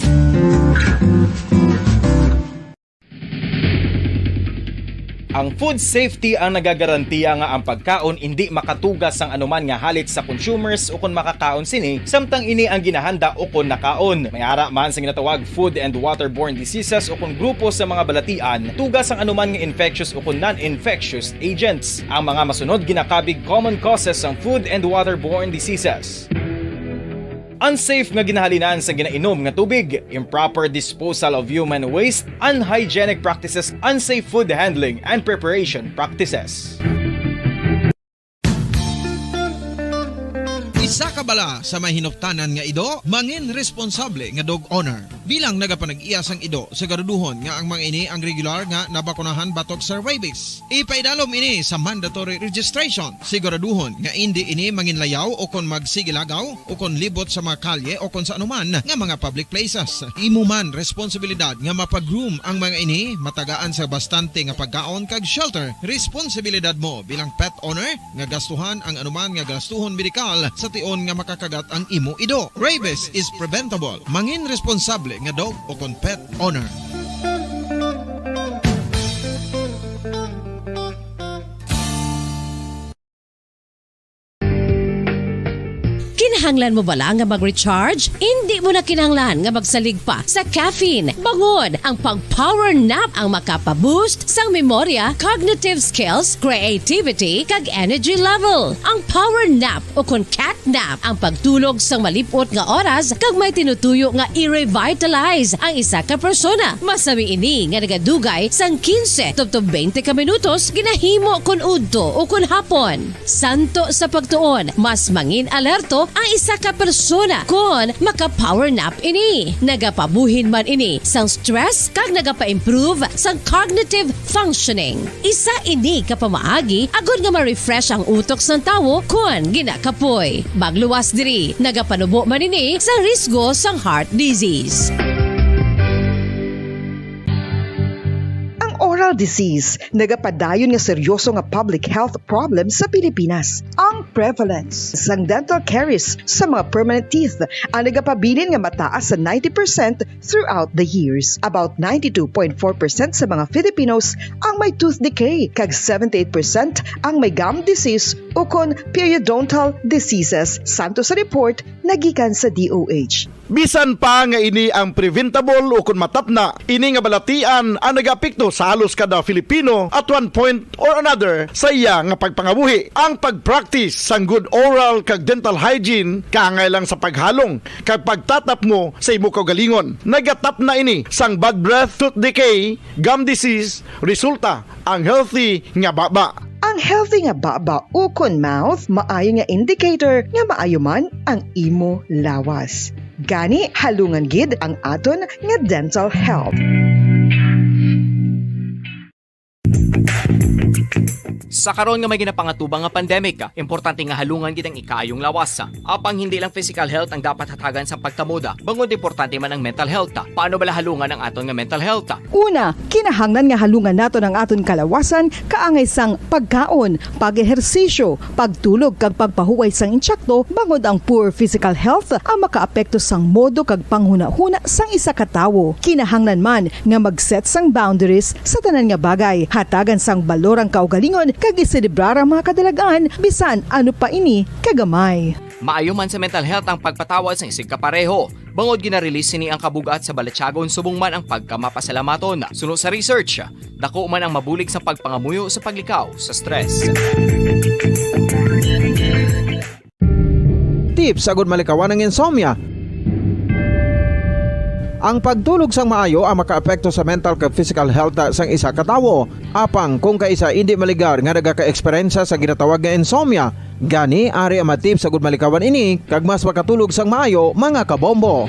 Ang food safety ang nagagarantiya nga ang pagkaon indi makatuga sang anuman nga halit sa consumers ukon makakaon sini, samtang ini ang ginahanda ukon nakaon. May ara man sa ginatawag food and waterborne diseases ukon grupo sa mga balatian, tuga sang anuman nga infectious ukon non-infectious agents. Ang mga masunod ginakabig common causes sang food and waterborne diseases. Unsafe nga ginahalinan sa ginainom nga tubig, improper disposal of human waste, unhygienic practices, unsafe food handling, and preparation practices. Isa ka bala sa may hinuptanan nga ido, mangin responsable nga dog owner. Bilang nagapanag-iya sang ido, siguraduhon nga ang mga ini ang regular nga nabakunahan batok sa rabies. Ipaidalom ini sa mandatory registration. Siguraduhon nga indi ini manginlayaw o kon magsigilagaw o kon libot sa mga kalye o kon sa anuman nga mga public places. Imo man responsibilidad nga mapag-groom ang mga ini, matagaan sa bastante nga pagkaon kag shelter. Responsibilidad mo bilang pet owner nga gastuhan ang anuman nga gastuhon medikal sa tion nga makakagat ang imo ido. Rabies is preventable. Mangin responsable nga dog o kon pet owner. Kinahanglan mo bala nga mag-recharge? Indi mo na kinahanglan nga magsalig pa sa caffeine. Bangod ang pag-power nap ang makapa-boost sang memorya, cognitive skills, creativity, kag energy level. Ang power nap o kon cat nap ang pagtulog sang malip-ot nga oras kag may tinutuyo nga i-revitalize ang isa ka persona. Masami ini nga nagadugay sang quince tubtob twenty ka minutos ginahimo kon udto o kon hapon. Santo sa pagtuon, mas mangin alerto ang isa ka persona kon maka-power nap ini. Nagapabuhin man ini sang stress kag nagapa-improve sang cognitive functioning. Isa ini ka pamaagi agod nga ma-refresh ang utok sang tawo kon ginakapoy. Magluwas diri, nagapanubo man ini sa risgo sang heart disease. Ang oral disease nagapadayon nga seryoso nga public health problem sa Pilipinas. Ang prevalence sang dental caries sa mga permanent teeth ang nagapabilin nga mataas sa ninety percent throughout the years. About ninety-two point four percent sa mga Filipinos ang may tooth decay, kag seventy-eight percent ang may gum disease ukon periodontal diseases, santo sa report nga gikan sa D O H. Bisan pa nga ini ang preventable ukon matapna, ini nga balatian ang nagaapekto sa halos kada Filipino at one point or another sa iya nga pagpangabuhi. Ang pag-practice sang good oral kag dental hygiene kaangay lang sa paghalong kag pagtatapmo sa imo kaugalingon. Nagatapna ini sang bad breath, tooth decay, gum disease, resulta ang healthy nga baba. Ang healthy nga baba ukon mouth maayo nga indicator nga maayo man ang imo lawas. Gani, halungan gid ang aton nga dental health. Sa karon nga may ginapangatubang nga pandemic, importante nga halungan gid ang ikaayong lawas. Apang hindi lang physical health ang dapat hatagan sa pagtamod, bangod importante man ang mental health. Paano bala halungan ang aton nga mental health? Una, kinahanglan nga halungan naton ang aton kalawasan kaangay sang pagkaon, pag-ehersisyo, pagtulog kag pagpahuway sang insakto, bangod ang poor physical health ang makaapekto sang modo kag panghunahuna sang isa ka tawo. Kinahanglan man nga mag-set sang boundaries sa tanan nga bagay, hatagan sang balor ang kaugalingon kag iselebrar ang mga kadalagan bisan ano pa ini kagamay. Maayo man sa mental health ang pagpatawad sang isigkapareho, bangod gina-release sini ang kabug-at sa balatyagon subong man ang pagkamapasalamaton. Suno sa research, dako man ang mabulig sa pagpangamuyo sa paglikaw sa stress. Tips agud malikawan ang insomnia. Ang pagtulog sang maayo ang makaapekto sa mental kag physical health sang isa ka tawo. Apang kung kaisa indi maligar nga nagaka-eksperyensya sa ginatawag nga insomnia, gani ari ang mga tips agud malikawan ini kag mas makatulog sang maayo, mga kabombo.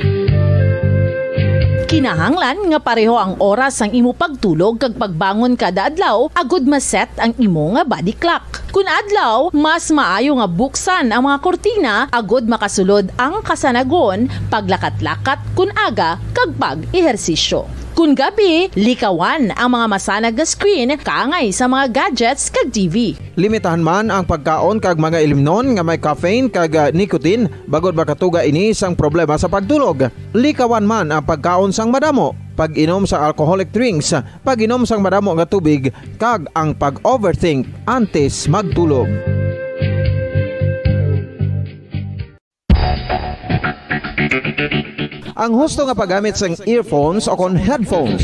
Kinahanglan nga pareho ang oras sang imo pagtulog kag pagbangon kada adlaw agud ma-set ang imo nga body clock. Kun adlaw, mas maayo nga buksan ang mga kurtina agud makasulod ang kasanagon, paglakat-lakat kun aga, kag pag-ehersisyo. Kun gabi, likawan ang mga masanag nga screen kaangay sa mga gadgets kag T V. Limitahan man ang pagkaon kag mga ilimnon nga may caffeine kag, ah, nicotine, bangod makatuga ini sang problema sa pagtulog. Likawan man ang pagkaon sang madamo. pag-inom sang alcoholic drinks, pag-inom sang madamo nga tubig, kag ang pag-overthink antes magtulog. Ang husto nga paggamit sang earphones o kon headphones.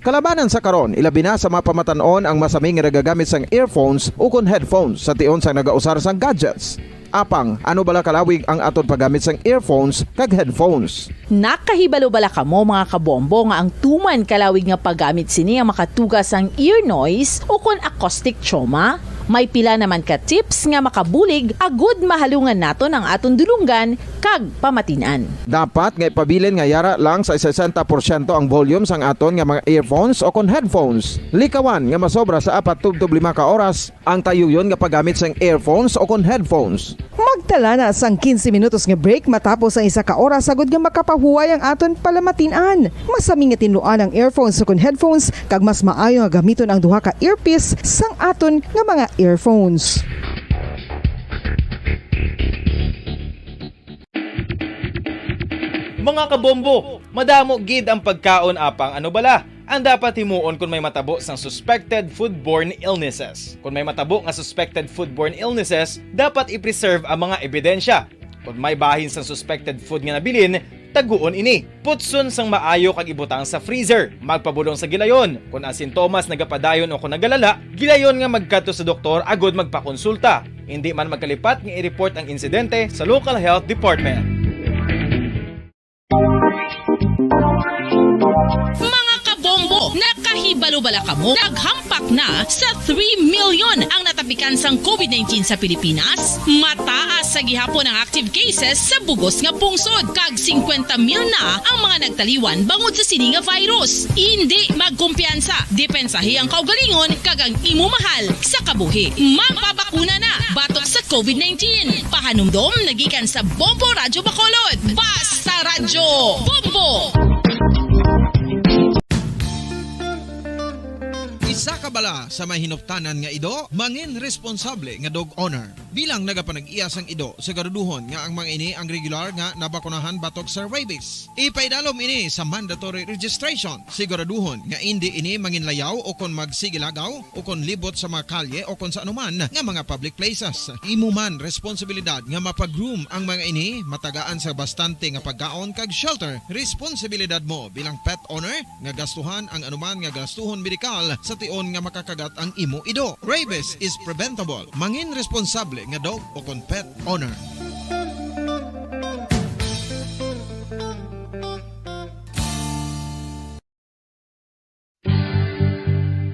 Kalabanan sa karon, ilabi na sa mga pamatan-on ang masami nga nagagamit sang earphones ukon headphones sa tion sang nagausar sang gadgets. Apang, ano bala kalawig ang aton paggamit sang earphones kag headphones? Nakahibalo bala kamo, mga kabombo, nga ang tuman kalawig nga paggamit sini ang makatuga sang ear noise ukon acoustic trauma? May pila naman ka tips nga makabulig agud mahalungan naton ang aton dulonggan kag pamatin-an. Dapat nga ipabilin nga yara lang sa sesenta porsyento ang volume sang aton nga mga earphones o kon headphones. Likawan nga masobra sa apat tubtob lima ka oras ang tayuyon nga paggamit sang earphones o kon headphones. Magtala na sang quince minutos nga break matapos ang isa ka oras agud nga makapahuway ang aton palamatin-an. Masami nga tinluan ang earphones o kon headphones, kag mas maayo nga gamiton ang duha ka earpiece sang aton nga mga earphones. Mga kabombo, madamo gid ang pagkaon, apang ano bala ang dapat himuon kon may matabo sang suspected foodborne illnesses? Kon may matabo nga suspected foodborne illnesses, dapat i-preserve ang mga ebidensya. Kon may bahin sang suspected food nga nabilin, taguon ini. Putson sang maayo kag ibutang sa freezer. Magpabulong sa gilayon. Kon ang sintomas nagapadayon o kon nagalala, gilayon nga magkadto sa doktor agud magpakonsulta. Indi man magkalipat nga i-report ang insidente sa local health department. Mga kabombo, nakahibalo bala kamo? Naghampak na sa three million ang natapikan sang covid nineteen sa Pilipinas. Mataas sa gihapon ang active cases sa bugos nga pungsod, kag singkwenta mil na ang mga nagtaliwan bangod sa sini nga virus. Indi magkumpiyansa, depensahi ang kaugalingon kag ang imo mahal sa kabuhi. Magpabakuna na batok sa covid nineteen. Pahanumdom na gikan sa Bombo Radyo Bacolod. Basta Radyo Bombo! Isa ka bala sa may hinuptanan nga ido, mangin responsable nga dog owner. Bilang nagapanag-iya sang ido, siguraduhon nga ang mga ini ang regular nga nabakunahan batok sa rabies. Ipaidalom ini sa mandatory registration. Siguraduhon nga indi ini manginlayaw o kon magsigilagaw o kon libot sa mga kalye o kon sa anuman nga mga public places. Imo man responsibilidad nga mapa-groom ang mga ini, matagaan sa bastante nga pagkaon kag shelter. Responsibilidad mo bilang pet owner nga gastuhan ang anuman nga gastuhon medikal sa tion nga makakagat ang imo ido. Rabies is preventable. Mangin responsable nga dog o kon pet owner.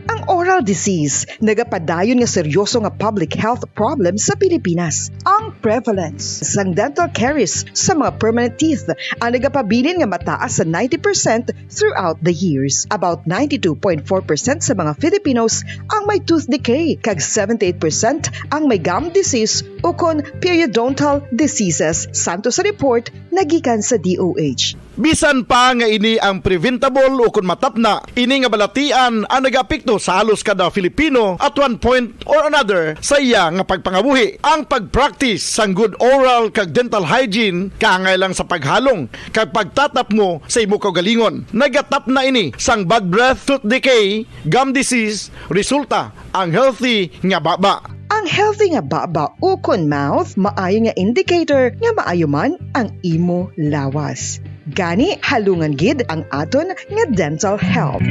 Ang oral disease nagapadayon nga seryoso nga public health problem sa Pilipinas. Ang prevalence sang dental caries sa mga permanent teeth ang nagapabilin nga mataas sa ninety percent throughout the years. About ninety-two point four percent sa mga Filipinos ang may tooth decay, kag seventy-eight percent ang may gum disease ukon periodontal diseases, santo sa report nagikan sa D O H. Bisan pa nga ini ang preventable ukon matapna, ini nga balatian ang nagaapekto sa halos kada Filipino at one point or another sa iya nga pagpangabuhi. Ang pag-practice sang good oral kag dental hygiene kaangay lang sa paghalong kag pagtatapngo sa imo kaugalingon. Nagatapna ini sang bad breath, tooth decay, gum disease, resulta ang healthy nga baba. Ang healthy nga baba ukon mouth maayo nga indicator nga maayo man ang imo lawas. Gani, halungan gid ang aton nga dental health.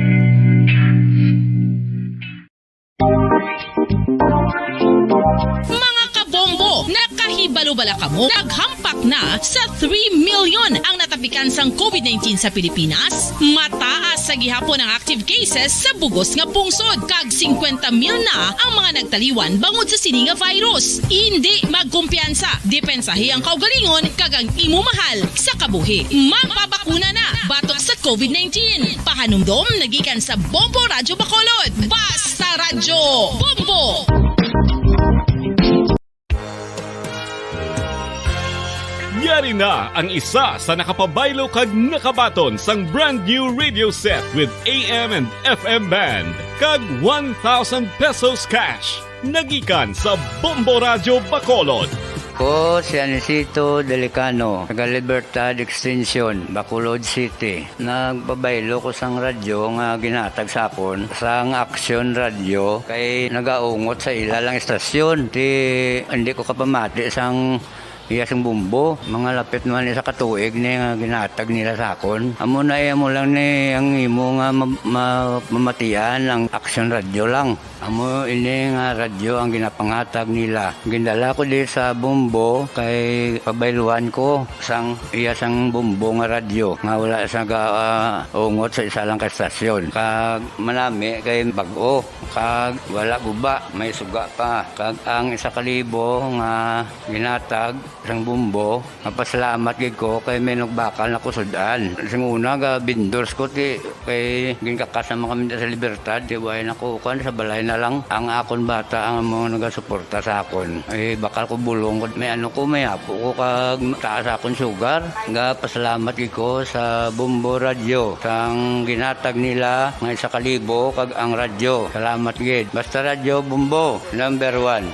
Mga kabombo, nakahibalo bala kamo? Naghampak na sa three million ang natapikan sang covid nineteen sa Pilipinas. Mataas sa gihapon ang active cases sa bugos nga pungsod, kag singkwenta mil na ang mga nagtaliwan bangod sa sini nga virus. Indi magkumpiyansa, depensahi ang kaugalingon kag ang imo mahal sa kabuhi. Magpabakuna na batok sa covid nineteen. Pahanumdom nagikan sa Bombo Radyo Bacolod. Basta Radyo Bombo! Yari na ang isa sa nakapabaylo kag nakabaton sang brand new radio set with A M and F M band kag one thousand pesos cash. Nagikan sa Bombo Radyo Bacolod. Ako si Anisito Delicano, taga Libertad Extension, Bacolod City. Nagpabaylo ko sang radyo nga ginatag sa akon sang Aksyon Radyo kay nagaungot sa ila lang istasyon. Ti, hindi ko kapamati sang iya sing bumbo. Mga lapit man isa ka tuig ni nga ginatag nila sa akon. Amo na, eh, amo lang ni ang imo nga ma-, ma-, mamatian ang Aksyon Radyo lang. Amo ini nga radyo ang ginapangatag nila. Gindala ko di sa bumbo kay pabayluan ko sang iya sang bumbo nga radyo nga wala sa ga, ah, ungot sa isa lang ka estasyon. Kag manami kay bag-o, kag wala guba, may suga pa. Kag ang isa ka libo nga ginatag sang bumbo, mapasalamat gid ko kay may nagbakal na kusud-an. Sing una, ga vendors ko, ti, kay ginkakas naman kami sa Libertad, ti, way na ko, kuwan, sa balay na lang. Ang akon bata ang mga nagasuporta sa akon. Eh, bakal ko bulong ko, may ano ko, may apo ko, kag taas akon sugar. Ga pasalamat gid ko sa Bombo Radyo, sang ginatag nila nga isa ka libo, kag ang radyo. Salamat gid. Basta Radyo Bombo, number one.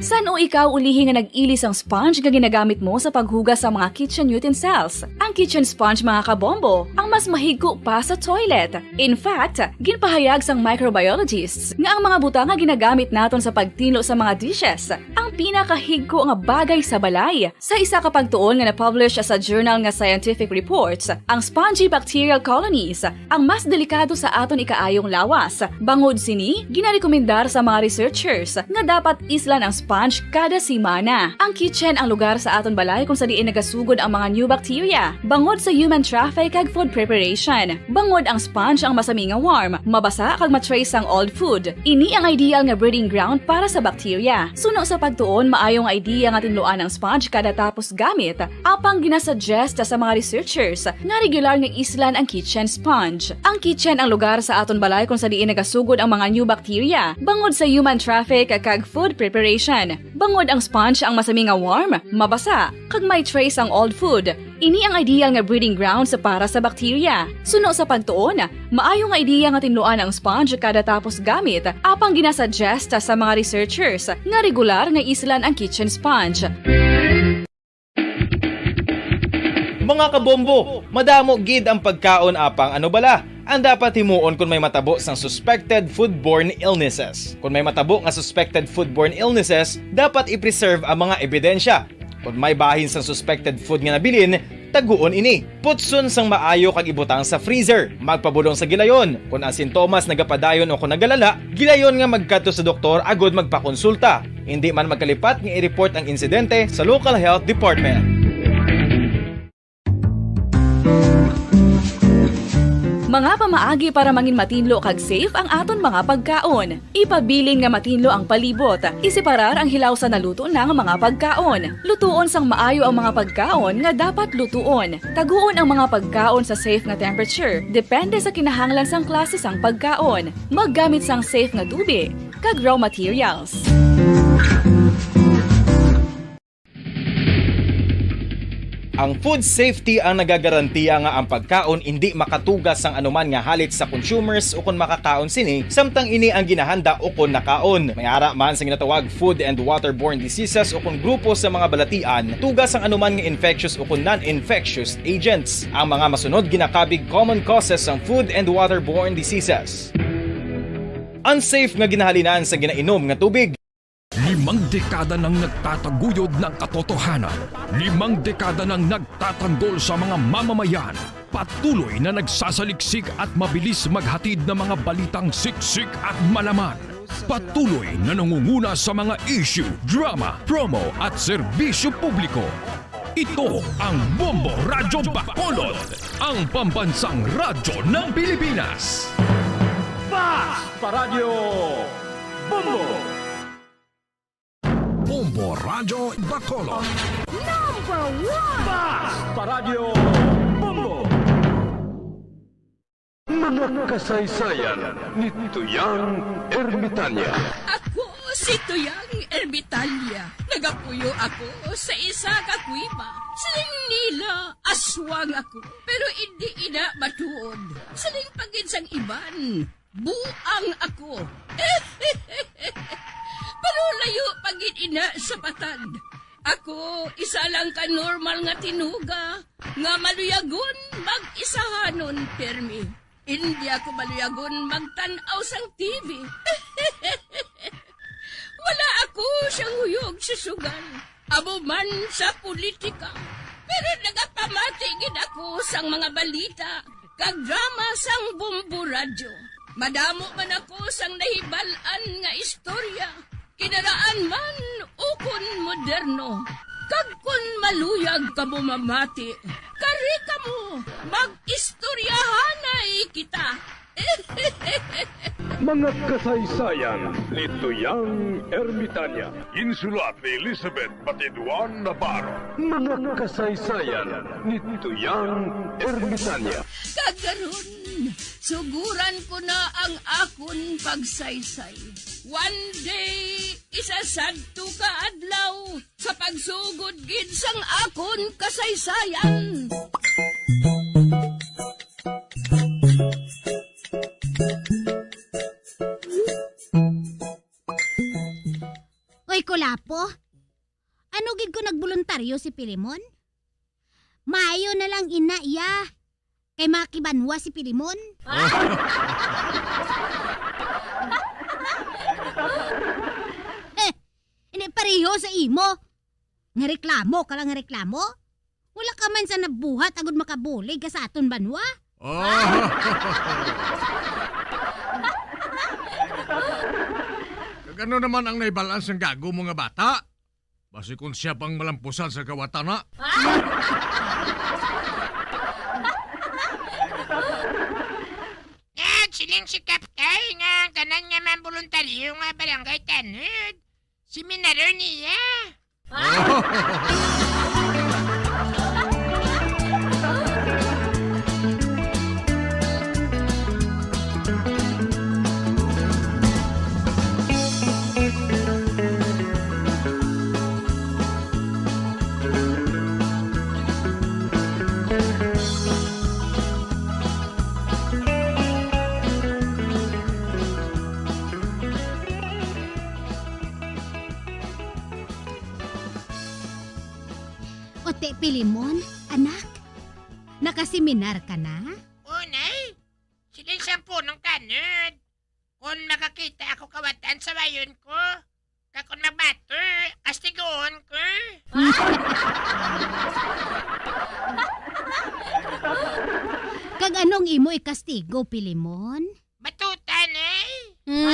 San-o ikaw ulihi nga nag-ili sang sponge nga ginagamit mo sa paghugas sa mga kitchen utensils? Ang kitchen sponge, mga kabombo, ang mas mahigko pa sa toilet. In fact, ginpahayag sang microbiologists nga ang mga butang nga ginagamit naton sa pagtinlo sa mga dishes ang pinakahigko nga bagay sa balay. Sa isa ka pagtuon nga na-publish sa journal nga Scientific Reports, ang spongy bacterial colonies ang mas delikado sa aton ikaayong lawas. Bangod sini, ginarekomendar sa mga researchers nga dapat islan ang sponge kada semana. Ang kitchen ang lugar sa aton balay kung sa diin nagasugod ang mga new bacteria bangod sa human traffic kag food preparation. Bangod ang sponge ang masami nga warm, mabasa kag ma-trace sang old food. Ini ang ideal nga breeding ground para sa bacteria. Suno sa pagtuon, maayo nga idea nga tinluan ang sponge kada tapos gamit, apang ginasuggest sa mga researchers nga regular nga islan ang kitchen sponge. Ang kitchen ang lugar sa aton balay kung sa diin nagasugod ang mga new bacteria bangod sa human traffic kag food preparation. Bangod ang sponge ang masami nga warm, mabasa, kag may trace ang old food. Ini ang ideal nga breeding grounds para sa bacteria. Suno sa pagtuon, maayo nga ideya nga tinluan ang sponge kada tapos gamit, apang ginasuggest sa mga researchers nga regular nga islan ang kitchen sponge. Mga kabombo, madamo gid ang pagkaon, apang ano bala ang dapat himuon kon may matabo sang suspected foodborne illnesses? Kon may matabo nga suspected foodborne illnesses, dapat i-preserve ang mga ebidensya. Kon may bahin sang suspected food nga nabilin, taguon ini. Putson sang maayo kag ibutang sa freezer. Magpabulong sa gilayon. Kon ang sintomas nagapadayon o kon nagalala, gilayon nga magkadto sa doktor agud magpakonsulta. Indi man magkalipat nga i-report ang insidente sa local health department. Mga pamaagi para mangin matinlo kag safe ang aton mga pagkaon. Ipabilin nga matinlo ang palibot. Iseparar ang hilaw sa naluto na nga mga pagkaon. Lutuon sang maayo ang mga pagkaon nga dapat lutuon. Taguon ang mga pagkaon sa safe nga temperature, depende sa kinahanglan sang klase sang pagkaon. Maggamit sang safe nga tubig kag raw materials. Ang food safety ang nagagarantiya nga ang pagkaon indi makatuga sang anuman nga halit sa consumers ukon makakaon sini, samtang ini ang ginahanda ukon nakaon. May ara man sa ginatawag food and waterborne diseases ukon grupo sa mga balatian, tuga sang anuman nga infectious ukon non-infectious agents. Ang mga masunod ginakabig common causes sang food and waterborne diseases. Unsafe nga ginahalinan sa ginainom nga tubig. Limang dekada nang nagtataguyod ng katotohanan. Limang dekada nang nagtatanggol sa mga mamamayan. Patuloy na nagsasaliksik at mabilis maghatid ng mga balitang siksik at malaman. Patuloy na nangunguna sa mga issue, drama, promo at serbisyo publiko. Ito ang Bombo Radyo Bacolod, ang pambansang radyo ng Pilipinas. Basta Radyo Bombo! Bombo Radyo Bacolod. Number one! Basta Radyo Bombo! Mga kasaysayan ni Tuyang Ermitanya. Ako si Tuyang Ermitanya. Nagapuyo ako sa isa ka kuweba. Siling nila, aswang ako, pero indi ina matuod. Siling pa gid sang iban, Buang ako. Pero layo pa gid ina sa patag. Ako, isa lang ka normal nga tinuga nga maluyagon mag-isahanon permi. Hindi ako maluyagon magtan-aw sang T V. Wala ako siyang huyog sa sugal, amo man sa politika. Pero nagapamati gid ako sang mga balita kag drama sang Bombo Radyo. Madamo man ako sang nahibal-an nga istorya, kinaraan man ukon moderno. Kag kon maluyag kamo mamati, kari kamo, mag-istoryahanay kita. Mga kasaysayan ni Tuyang Ermitanya. Insulat ni Elizabeth Batiduan Navarro. Mga kasaysayan ni Tuyang Ermitanya. Kag karon, suguran ko na ang akon pagsaysay. One day, isa sadto ka adlaw, sa pagsugod gid sang akon kasaysayan. Oy, Kulapo, ano gid ko nagboluntaryo si Pilimon? Maayo na lang ina iya, kay makibanwa si Pilimon. Eh, hindi pareho sa imo. Nga reklamo ka lang nga reklamo? Wala ka man sa nabuhat agud makabulig ka sa aton banwa? Oh. Kag ano naman ang nahibalaan sang gago mo nga bata? Basi kung siya pang malampusan sa kawatan na. Nagsiling si Kaptay nga ang tanan nga mga boluntaryo nga barangay tanod, seminaryo niya. Ote, Pilimon, anak, nakaseminar ka na? O, Nay. Siling sang punong tanod. Kon makakita ako kawatan, sawayon ko. Kag kon mabato, kastigoon ko. Kag anong imo ikastigo, Pilimon? Batutan, eh. Mm.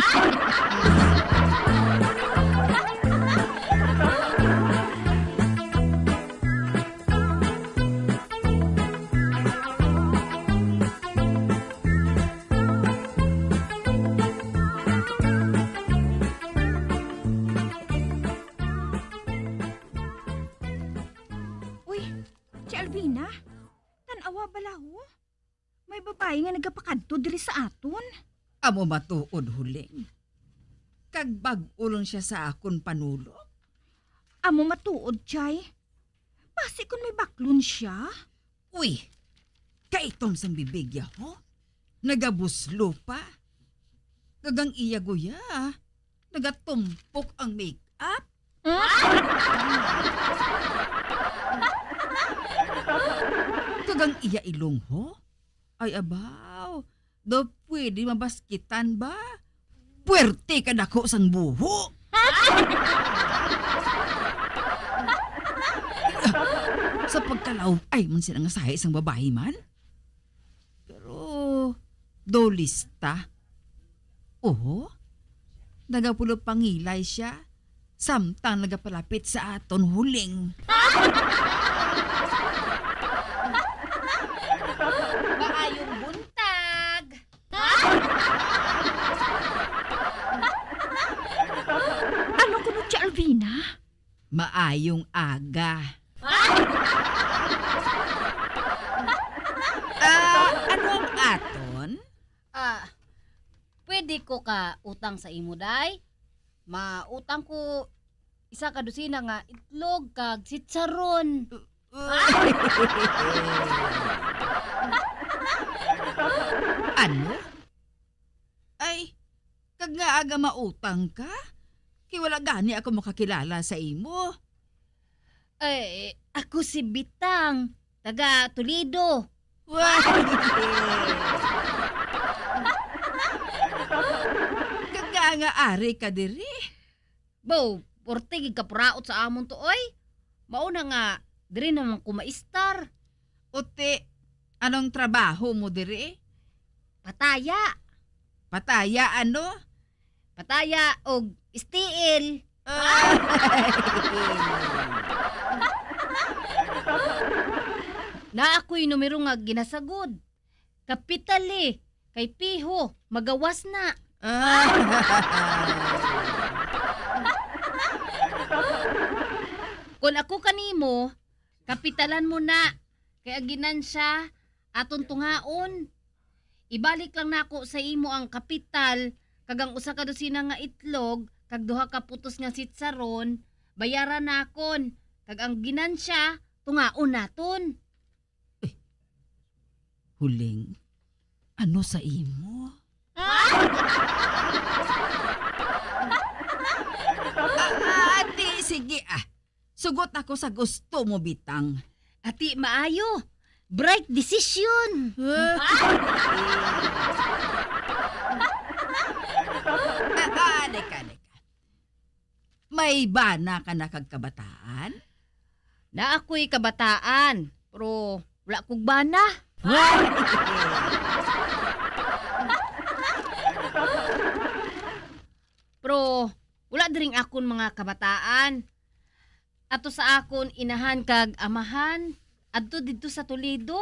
Uy, si Alvina, tan-awa bala, ho. May babayi nga nagapakadto diri sa aton. Amo matuod, Huling. Kag bag-o lang siya sa akon panulok. Amo matuod, Chay. Basi kon may baklon sia. Uy, kaitom sang bibig ya, ho? Nagabuslo pa. Kag ang iya guya, nagatumpok ang make-up. Kag ang iya ilong, ho? Ay, abaw, daw pwede mabaskitan ba? Puwerte kadako sang buho. Sa pagkalaw-ay man sila nga sahi sang babayi man. Pero daw lista. Oho, nagapulopangilay sia samtang nagapalapit sa aton, Huling. Maayong buntag. Ano kuno, Tia Alvina? Maayong aga. Ah, ano ang aton? Ah, pwede ko ka utang sa imo, day? Mautang ko isa ka dosina nga itlog kag sitsaron. Ano? Ngaa nga mautang ka? Kay wala gani ako makakilala sa imo. Ay, ako si Bitang, taga Toledo. Wah! Kag ngaa nga ari ka diri? Bo, porte gid kapuraot sa amon to, oy. Mao na nga, diri naman ko maistar. Uti, anong trabaho mo diri? Pataya. Pataya ano? Pataya og S T L. Ah. Na ako'y numero nga ginasagod. Kapital, eh, kay piho, magawas na. Ah. Kon ako kanimo, kapitalan mo na, kay ang ginansya aton tungaon. Ibalik lang nako sa imo ang kapital kag ang usa ka dosina nga itlog kag duha ka putos nga sitsaron, bayaran nakon, kag ang ginansya tungaon naton. Eh, Huling, ano sa imo? Ah, ah, ati, sige, ah. Sugot ako sa gusto mo, Bitang. Ati, maayo. Bright decision. Ah. Ah, ah, deka, deka. May bana ka na kag kabataan? Na ako'y kabataan, pero wala kog bana. Pero wala diring akon mga kabataan. Ato sa akon inahan kag amahan, adto didto sa Toledo.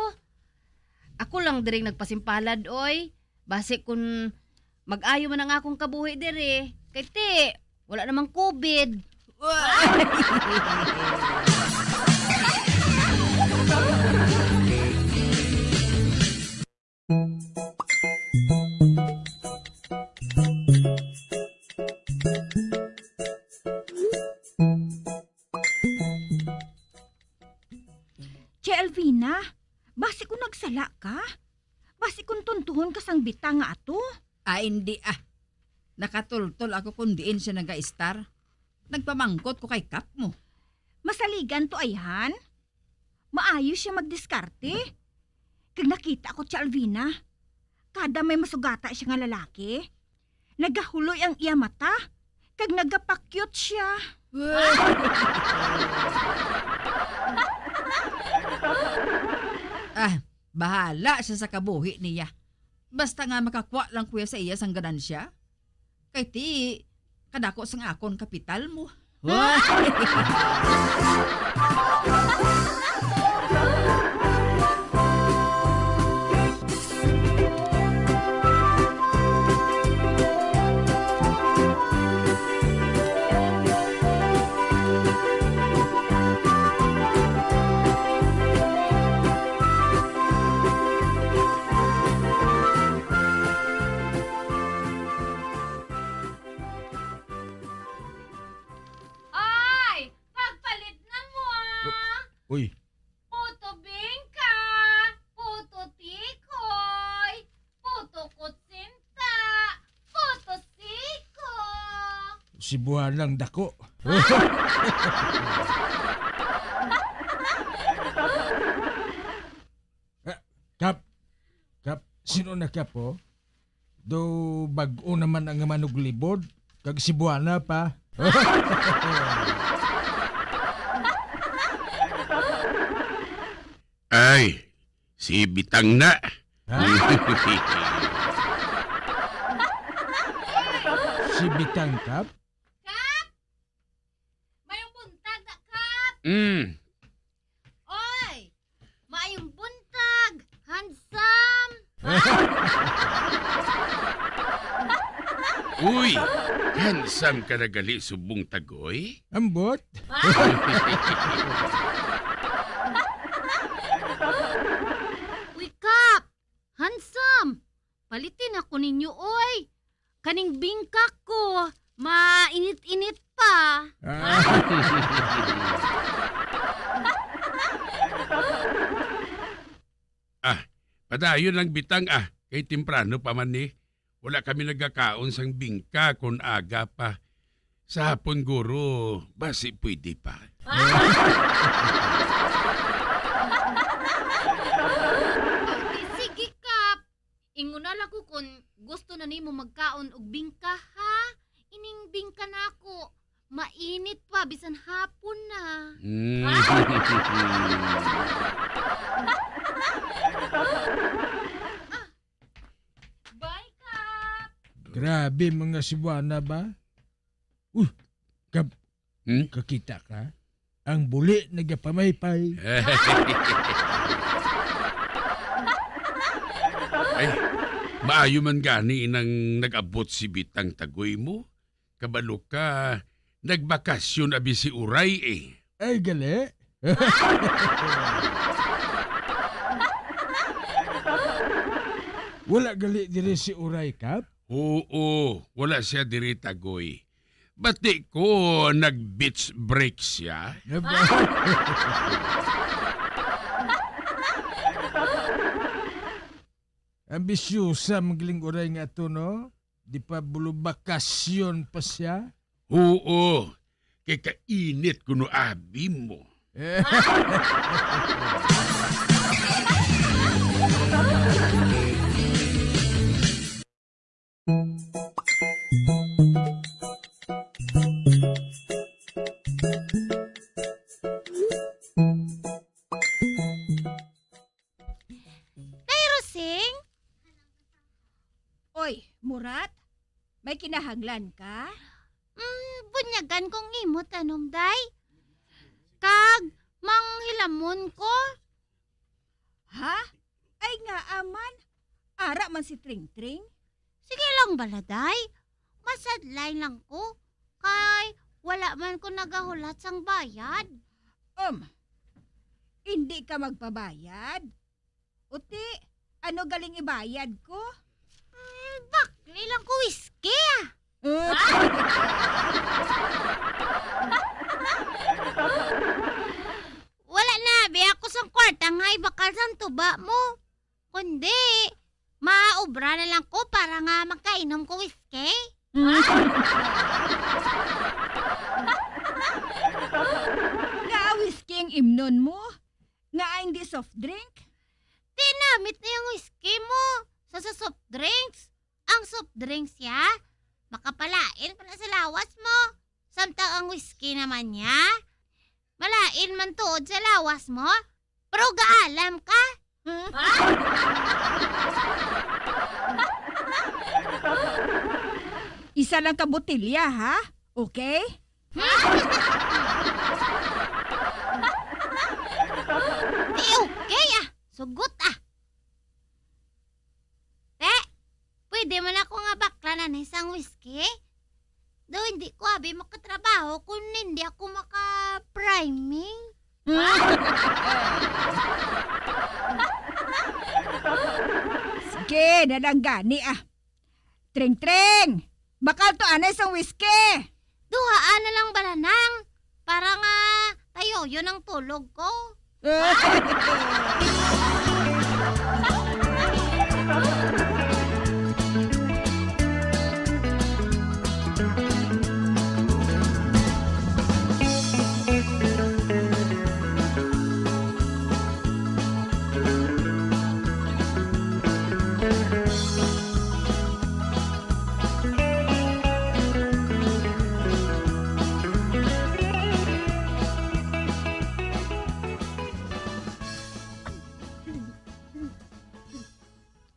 Ako lang diring nagpasimpalad, oy. Basi kun mag-ayo man ang akong kabuhi diri, kay ti, wala namang covid. Che Alvina, basi kung nagsala ka? Basi kung tuntuhon ka sang Bitang nga ato? Ah, hindi, ah. Nakatultol ako kung diin siya nag-a-estar. Nagpamangkot ko kay Kap mo. Masaligan to, ayhan. Maayo siya magdiskarte. Kag nakita ko si Alvina. Kada may masugata siya nga lalaki, nagahuloy ang iya mata, kag nagapakyot siya. Ah, bahala siya sa kabuhi niya. Basta nga makakwa lang ko ya sa iya sang ganansya. Kay ti, kadako sang akon kapital mo. Ay! Pagpalit na mo, ah! Uy. Puto bingka, puto tikoy, puto kutsinta, puto siko. Sibuhanang dako. Ah, Kap, Kap, sino na, Kap, oh? Do bag-o naman ang manuglibod, kag Cebuana pa. Ay, si Bitang na. Ha? Si Bitang, Kap? Kap! Mayong buntag na, Kap! Mm. Oy! Maayong buntag, handsome! Uy! Handsome ka na gali subong tagoy? Ambot? Uy, Kap! Handsome! Palitin ako ninyo, oy. Kaning bingkak ko, mainit-init pa. Ah. Ah, padayon lang Bitang, ah, kay temprano pa man ni. Wala kami nagakaon sang bingka kon aga pa. Sa hapon, guro, basi pwede pa. Sige, Kap. Inguna lang ko kon gusto na nimo magkaon og bingka, ha? Ining bingka nako, mainit pa, bisan hapon na. Mm. Ah, bye, Kap. Grabe, mga Cebuana ba? Uh, Kap, Hmm? Kakita ka? Ang buli nagapamaypay. Ay, maayo man gani nang nag-abot si Bitang Tagoy mo. Kabalo ka, nagbakasyon abi si Uray, eh. Ay, gali? Wala gali diri si Uray, Kap? Oo, wala siya diri, Tagoy. Bati ko nag-beach break siya. Naba- Ambisyosa man galing Uray nga ato, no? Di pa bulo bakasyon pa siya? Oo, kay kainit kuno abi mo. Tay Rosing? Oy, Murat, may kinahanglan ka? Mm, bunyagan kong imo tanom, day. Kag manghilamon ko. Ha? Ay, ngaa man, ara man si Tringtring. Sige lang bala, day. Masadlay lang ko, kay wala man ko nagahulat sang bayad. Um, indi ka magpabayad? Uti, ano galing ibayad ko? Mm, bakli lang ko whisky, ah. Wala na abi ako sang kwarta nga ibakal sang tuba mo. Kundi, maobra na lang ko para nga makainom ko whisky. Nga whisky ang imnon mo? Nga hindi soft drink? Tinamit na yung whisky mo sa, sa soft drinks. Ang soft drinks ya, makapalain pa na sa lawas mo. Samtang ang whisky naman ya, malain man tuod sa lawas mo, pero gaalam ka. Isa lang ka botelya, ha? Okay? Di okay, ah. Sugot, ah. Te, pwede man ako nga baklanan isang whisky? Daw hindi ko abi makatrabaho kung hindi ako maka-priming. Sige, na lang gani, ah. Tring-tring! Bakal to anay sang whisky! Duhaan na lang bala, nang, para nga tayoyon ang tulog ko.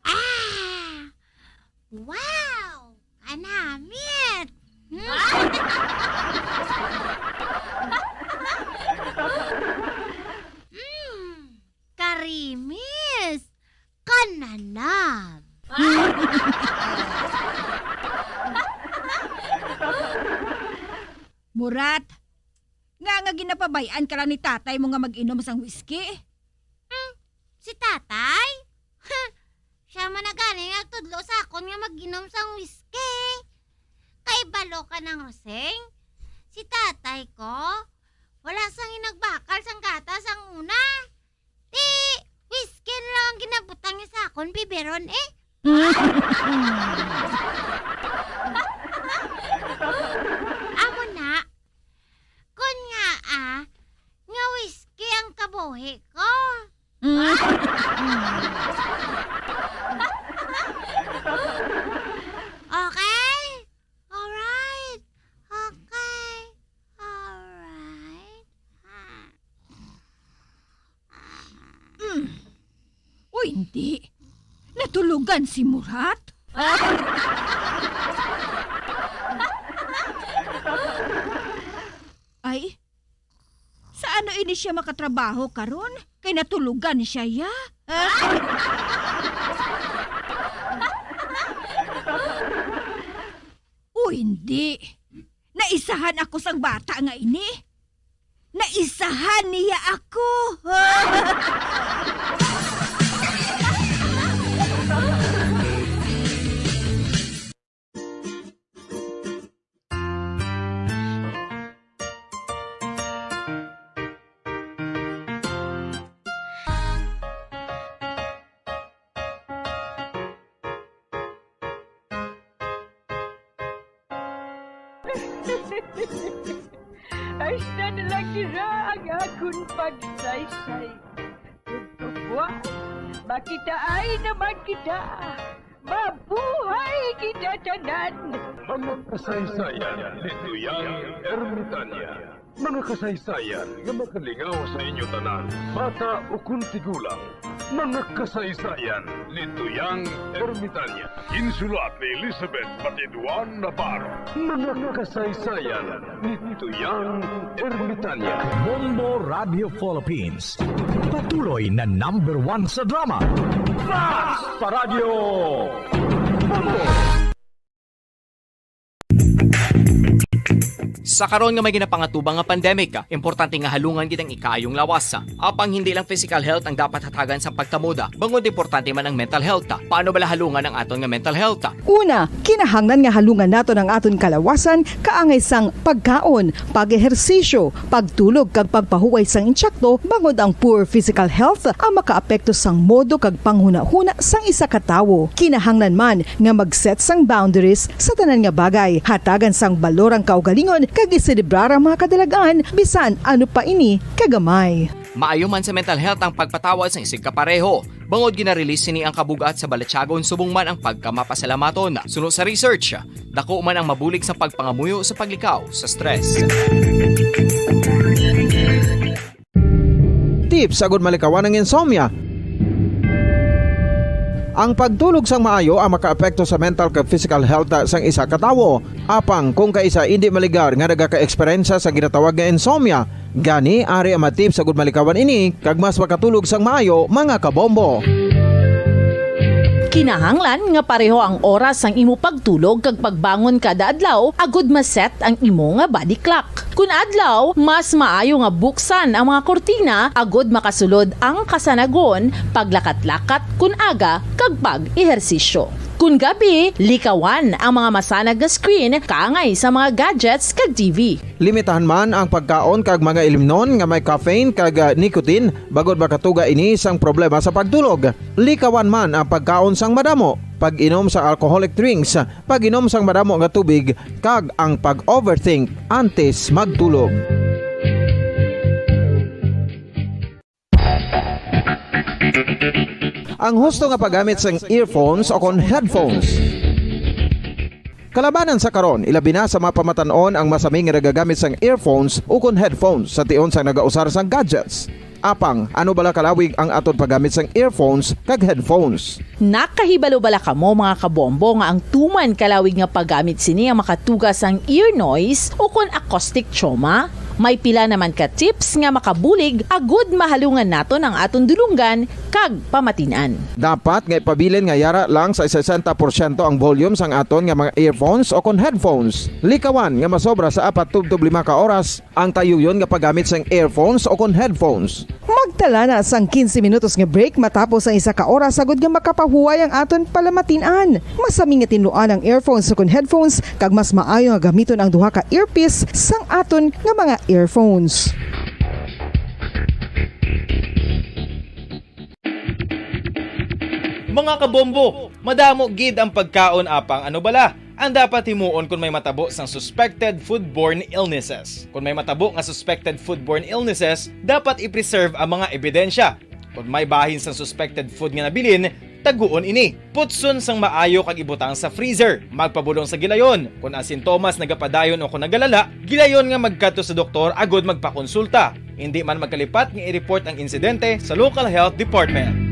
Ah! Wow! Kanamit! Mm, karimis! Kananam! Murat, nga nga ginapabay-an ka lang ni tatay mo nga mag-inom sang whisky? Hmm, si tatay? Siya man na gani nga tudlo sa akon nga mag-inom sang whisky. Kay balo ka nang Roseng, si tatay ko, wala sang inagbakal sang gatas sang una. Ti, whisky na lang ang ginabutang niya sa akon biberon, eh. Amo na, kon nga, ah, nga whisky ang kabuhi ko. Okay? Alright. Okay. Alright. Mm. O hindi. Natulugan si Murat? Ay, sa ano ini siya makatrabaho karon? Kay natulugan siya, ya? O hindi. Naisahan ako sang bata nga ini. Naisahan niya ako. Hasta na lang dira ang akon pagsaysay. Ug kabuas, makitaay naman kita. Mabuhay kita tanan! Mga kasaysayan ni Tuyang Ermitanya. Mga kasaysayan nga makalingaw sa inyo tanan, bata ukon tigulang. Mga kasaysayan ni Tuyang Ermitanya. Ginsulat ni Elizabeth Batiduan Navarro. Mga kasaysayan ni Tuyang Ermitanya. Bombo Radio Philippines. Patuloy na number one sa drama. Fast pa Radyo! Bombo! Sa karon nga may ginapangatubang nga pandemic, importante nga halungan gid ang ikaayong lawas. Apang hindi lang physical health ang dapat hatagan sa pagkamoda, bangod importante man ang mental health. Paano bala halungan ang aton nga mental health? Una, kinahanglan nga halungan naton ang aton kalawasan kaangay sang pagkaon, pag-ehersisyo, pagtulog kag pagpahuway sang insakto, bangod ang poor physical health ang makaapekto sang modo kag panghunahuna sang isa ka tawo. Kinahanglan man nga mag-set sang boundaries sa tanan nga bagay, hatagan sang balor ang kaugalingon kag iselebrar ang mga kadalag-an bisan ano pa ini kagamay. Maayo man sa mental health ang pagpatawad sang isigkapareho, bangod gina-release sini ang kabug-at sa balatyagon subong man ang pagkamapasalamaton. Suno sa research, dako man ang mabulig sa pagpangamuyo sa paglikaw sa stress. Tips agud malikawan ang insomnia. Ang pagtulog sang maayo ang makaapekto sa mental kag physical health sang isa ka tawo. Apang kung kaisa indi maligar nga nagaka-eksperyensya sa ginatawag nga insomnia, gani ari ang mga tips agud malikawan ini kag mas makatulog sang maayo, mga kabombo. Kinahanglan nga pareho ang oras sang imo pagtulog kag pagbangon kada adlaw agud ma-set ang imo nga body clock. Kun adlaw, mas maayo nga buksan ang mga kurtina agud makasulod ang kasanagon, paglakat-lakat kun aga, kag pag-ehersisyo. Kun gabi, likawan ang mga masanag nga screen kaangay sa mga gadgets kag T V. Limitahan man ang pagkaon kag mga ilimnon nga may caffeine kag, ah, nicotine, bangod makatuga ini sang problema sa pagtulog. Likawan man ang pagkaon sang madamo, pag-inom sa alcoholic drinks, pag-inom sang madamo nga tubig, kag ang pag-overthink antes magtulog. Ang husto nga paggamit sang earphones o kon headphones. Kalabanan sa karon, ilabi na sa mga pamatan-on ang masami nga nagagamit sang earphones o kon headphones sa tion sang nagausar sang gadgets. Apang, ano bala kalawig ang aton paggamit sang earphones kag headphones? Nakahibalo bala kamo, mga kabombo, nga ang tuman kalawig nga paggamit sini ang makatuga sang ear noise o kon acoustic trauma? May pila naman ka tips nga makabulig agud mahalungan naton ang aton dulonggan kag pamatin-an. Dapat nga ipabilin nga yara lang sa sesenta porsyento ang volume sang aton nga mga earphones o kon headphones. Likawan nga masobra sa apat tubtob lima ka oras ang tayuyon nga paggamit sang earphones o kon headphones. Magtala na sang quince minutos nga break matapos ang isa ka oras agud nga makapahuway ang aton palamatin-an. Masami nga tinluan ang earphones o kon headphones, kag mas maayo nga gamiton ang duha ka earpiece sang aton nga mga earphones. Mga kabombo, madamo gid ang pagkaon apang ano bala ang dapat himuon kon may matabo sang suspected foodborne illnesses. Kon may matabo nga suspected foodborne illnesses, dapat i-preserve ang mga ebidensya. Kon may bahin sang suspected food nga nabilin, taguon ini. Putson sang maayo kag ibutang sa freezer. Magpabulong sa gilayon. Kon ang sintomas nagapadayon o kon nagalala, gilayon nga magkadto sa doktor agud magpakonsulta. Indi man magkalipat nga i-report ang insidente sa local health department.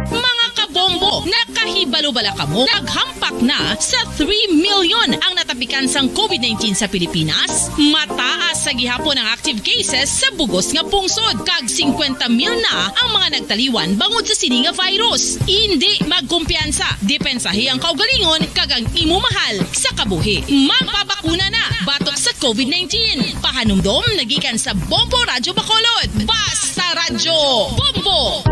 Mga kabombo, nakahibalo bala kamo? Naghampak na sa three million ang natapikan sang covid nineteen sa Pilipinas. Mataas sa gihapon ang active cases sa bugos nga pungsod, kag singkwenta mil na ang mga nagtaliwan bangod sa sini nga virus. Indi magkumpiyansa, depensahi ang kaugalingon kag ang imo mahal sa kabuhi. Magpabakuna na batok sa covid nineteen. Pahanumdom nagikan sa Bombo Radyo Bacolod. Basta Radyo Bombo!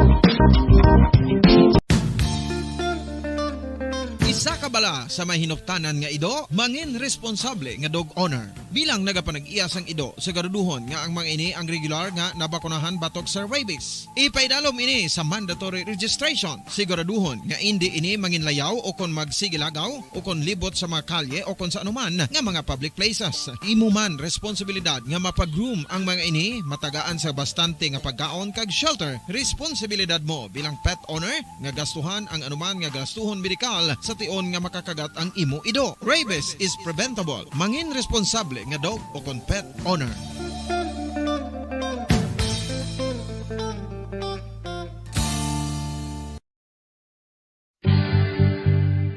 Isa ka bala sa may hinuptanan nga ido, mangin responsable nga dog owner. Bilang nagapanag-iya sang ido, siguraduhon nga ang mga ini ang regular nga nabakunahan batok sa rabies. Ipaidalom ini sa mandatory registration. Siguraduhon nga indi ini manginlayaw o kon magsigilagaw o kon libot sa mga kalye o kon sa anuman nga mga public places. Imo man responsibilidad nga mapag-groom ang mga ini, matagaan sa bastante nga pagkaon kag shelter. Responsibilidad mo bilang pet owner nga gastuhan ang anuman nga gastuhon medikal sa tion nga makakagat ang imo ido. Rabies is preventable. Mangin responsable nga dog o kon pet owner.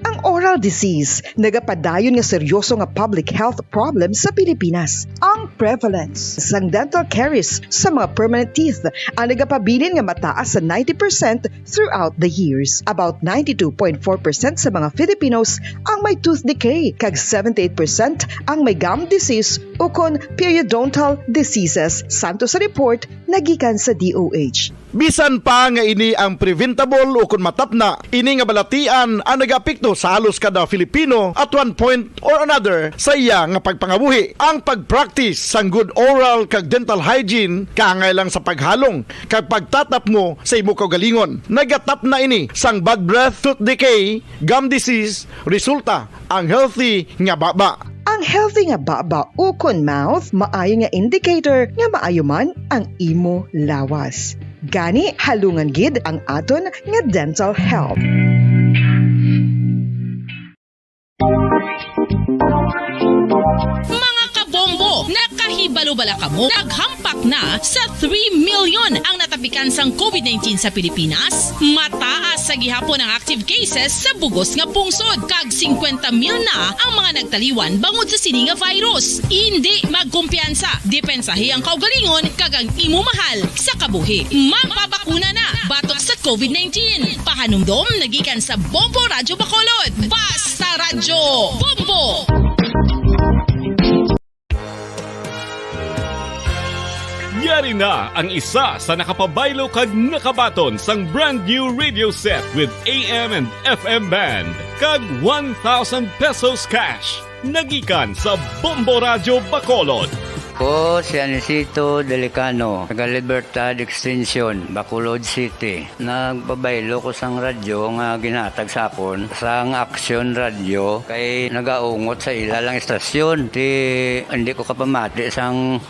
Ang oral disease nagapadayon nga seryoso nga public health problem sa Pilipinas. Ang prevalence sang dental caries sa mga permanent teeth ang nagapabilin nga mataas sa ninety percent throughout the years. About ninety-two point four percent sa mga Filipinos ang may tooth decay, kag seventy-eight percent ang may gum disease ukon periodontal diseases, santo sa report nagikan sa D O H. Bisan pa nga ini ang preventable ukon matapna, ini nga balatian ang nagaapekto sa halos kada Filipino at one point or another sa iya nga pagpangabuhi. Ang pag-practice sang good oral kag dental hygiene kaangay lang sa paghalong kag pagtatapmo sa imo kaugalingon. Nagatapna ini sang bad breath, tooth decay, gum disease, resulta ang healthy nga baba. Ang healthy nga baba ukon mouth maayo nga indicator nga maayo man ang imo lawas. Gani, halungan gid ang aton nga dental health. Mga kabombo, nakahibalo bala kamo? Naghampak na sa three million ang natapikan sang covid nineteen sa Pilipinas. Mataas sa gihapon ang active cases sa bugos nga pungsod, kag singkwenta mil na ang mga nagtaliwan bangod sa sini nga virus. Indi magkumpiyansa, depensahi ang kaugalingon kag ang imo mahal sa kabuhi. Magpabakuna na batok sa covid nineteen. Pahanumdom nagikan sa Bombo Radyo Bacolod. Basta Radyo Bombo! Yari na ang isa sa nakapabaylo kag nakabaton sang brand new radio set with A M and F M band kag one thousand pesos cash. Nagikan sa Bombo Radyo Bacolod. Ko si Anisito Delicano, taga Libertad Extension, Bacolod City. Nagpabaylo ko sang radyo nga ginhatag sa akon sang Aksyon Radyo, kay nagaungot sa ila lang istasyon. Ti, hindi ko kapamati sang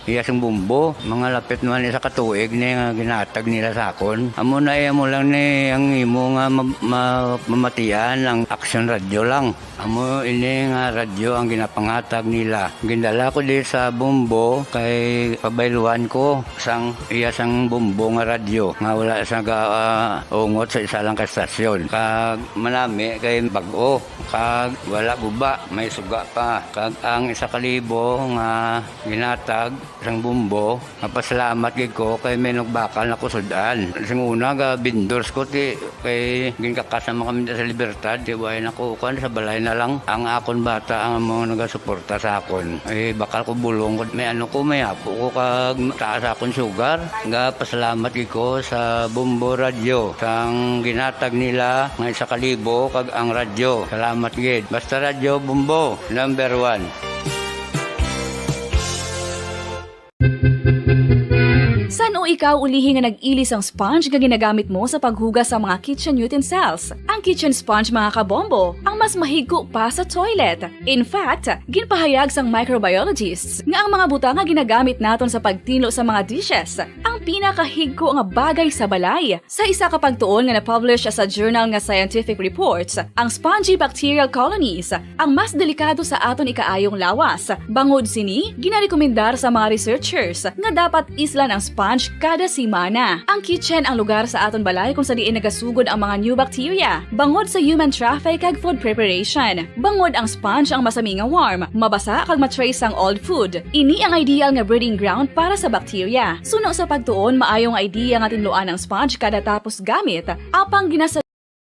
iya sing Bombo. Mga lapit naman isa ka tuig ni nga ginhatag nila sa akon. Amo na, eh, amo lang ni ang imo nga ma-, ma-, mamatian ang Aksyon Radyo lang. Amo ini nga radyo ang ginapangatag nila. Gindala ko di sa Bombo kay pabayluan ko sang iya sang Bombo nga radyo nga wala sa ga-, ah, ungot sa isa lang ka estasyon. Kag manami kay bag-o, kag wala guba, may suga pa. Kag ang isa ka libo nga ginatag sang Bombo, mapasalamat gid ko kay may nagbakal na ko sud-an. Sing una, ga vendors ko, ti, kay ginkakas naman kami sa Libertad, ti, way na ko, kuan, sa balay na lang. Ang akon bata ang mga nagasuporta sa akon. Eh, bakal ko bulong ko, may ano ko, may apo ko, kag taas akon sugar. Ga pasalamat gid ko sa Bombo Radyo, sang ginatag nila nga isa ka libo, kag ang radyo. Salamat gid. Basta Radyo Bombo, number one. San-o Ikaw ulihi nga nag-ili sang sponge nga ginagamit mo sa paghugas sa mga kitchen utensils. Ang kitchen sponge, mga kabombo, ang mas mahigko pa sa toilet. In fact, ginpahayag sang microbiologists nga ang mga butang nga ginagamit naton sa pagtinlo sa mga dishes ang pinakahigko nga bagay sa balay. Sa isa ka pagtuon nga na-publish sa journal nga Scientific Reports, ang spongy bacterial colonies ang mas delikado sa aton ikaayong lawas. Bangod sini, ginarekomendar sa mga researchers nga dapat islan ang sponge kada semana. Ang kitchen ang lugar sa aton balay kung sa diin nagasugod ang mga new bacteria, bangod sa human traffic kag food preparation. Bangod ang sponge ang masami nga warm, mabasa kag ma-trace ang old food. Ini ang ideal nga breeding ground para sa bacteria. Suno sa pagtuon, maayo nga idea nga tinluan ang sponge kada tapos gamit, apang ginasa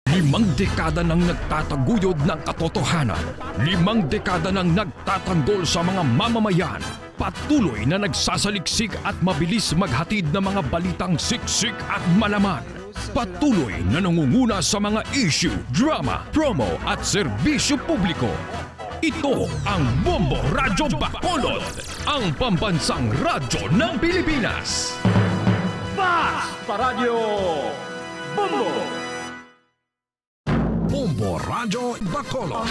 Limang dekada nang nagtataguyod ng katotohanan. Limang dekada nang nagtatanggol sa mga mamamayan. Patuloy na nagsasaliksik at mabilis maghatid ng mga balitang siksik at malaman. Patuloy na nangunguna sa mga issue, drama, promo at serbisyo publiko. Ito ang Bombo Radyo Bacolod, ang pambansang radyo ng Pilipinas. Fast Paradyo Bombo! Bombo Radyo Bacolod.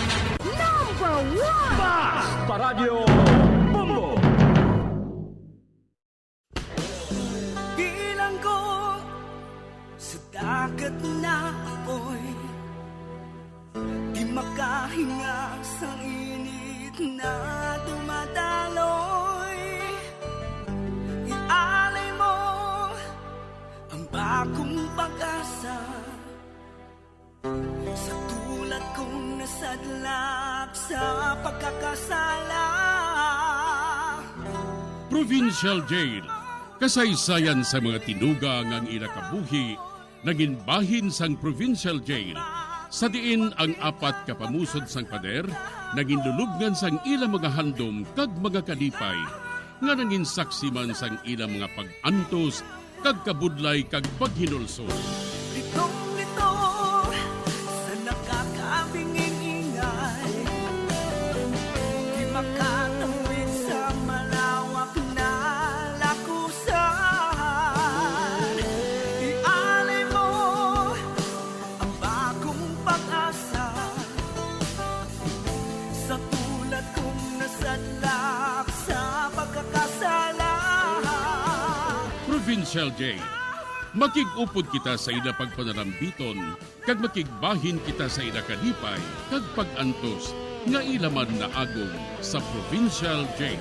Number one! Fast Paradyo Bombo! Bilanggo sa dagat na apoy, di makahinga sa init na dumadaloy. Ialay mo ang bagong pag-asa. Sa tulad kong nasadlak sa pagkakasala. Provincial Jail. Kasaysayan sa mga tinuga nga ang ila kabuhi nangin bahin sang Provincial Jail, sa diin ang apat ka pamusod sang pader nangin lulubngan sang ila mga handom kag mga kalipay, nga nangin saksi man sang ila mga pag-antos kag kabudlay kag paghinulsol. Litong-lito sa nakakabinging ingay, di makatawid sa malawak na lakusan. Ialay mo ang bagong pag-asa. Sa tulad kong nasadlak sa pagkakasala. Provincial Jail. Makig-upod kita sa ila pagpanalambiton, kag makigbahin kita sa ila kalipay kag pag-antos nga ila man naagom sa Provincial Jail.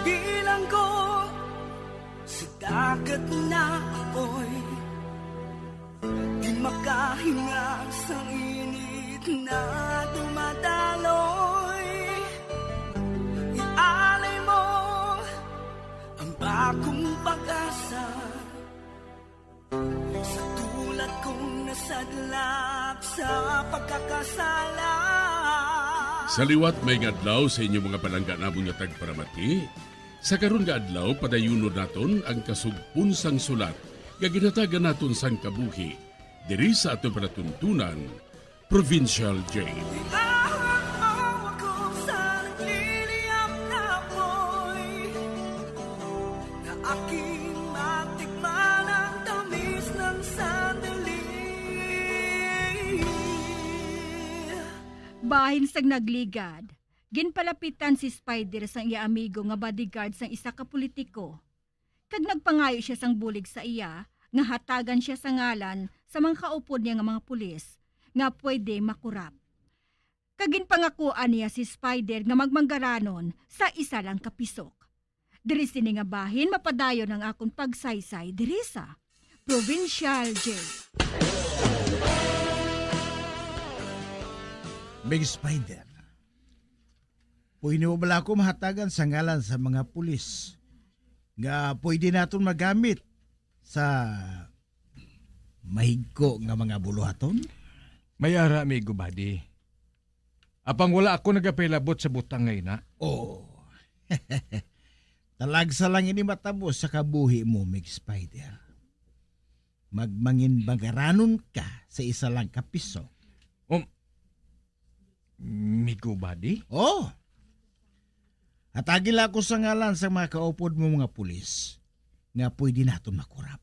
Bilanggo sa dagat na apoy, di makahinga sa init na dumadaloy. Ialay mo ang bagong pag-asa. Sa tulad kong nasadlak sa pagkakasala. Sa liwat, maayong adlaw sa inyo mga palangga namon nga tagparamati. Sa karon nga adlaw, padayunon naton ang kasugpon sang sulat nga ginhatagan naton sang kabuhi diri sa aton palatuntunan, Provincial Jail. Bitawan mo ako sa nagliliyab na apoy, na aking matikman ang tamis ng sandali. Bahin sang nagligad, ginpalapitan si Spider sang iya amigo nga bodyguard sang isa ka politiko. Kag nagpangayo sia sang bulig sa iya nga hatagan sia sa ngalan sa mga kaupod niya nga mga pulis, nga pwede makurap. Kag ginpangakuan niya si Spider nga magmanggaranon sa isa lang ka pisok. Diri sini nga bahin mapadayon ang akon pagsaysay diri sa Provincial Jail. Big Spider, pwede mo bala ako mahatagan sa ngalan sa mga pulis nga pwede naton magamit sa mahigko nga mga buluhaton? May ara, amigo Buddy. Apang wala ako nagapahilabot sa butang nga ina. Oh. Talagsa lang ini matabo sa kabuhi mo, Mig Spider. Magmanginbagaranon ka sa isa lang ka piso. Um, Migo Buddy? Oh! Hatagi lang ako sa ngalan sa mga kaupod mo, mga pulis, nga pwede naton makurap.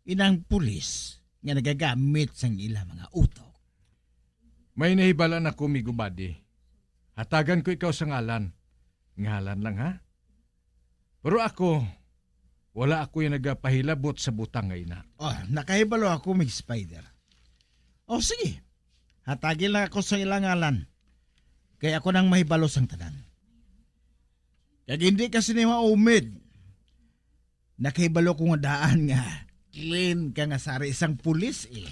Inang pulis nga nagagamit sang ila mga utok. May nahibalaan ako, Migo Buddy. Hatagan ko ikaw sa ngalan. Ngalan lang, ha? Pero ako, wala ako yung nagapahilabot sa butang nga ina. Oh, nakahibalo ako, Mig Spider. Oh, sige. Hatagi lang ako sa ilang ngalan. Kay ako nang mahibalo sang tanan. Kag hindi ka sini maumid. Nakahibalo ko nga daan nga clean ka nga sari sang pulis, eh.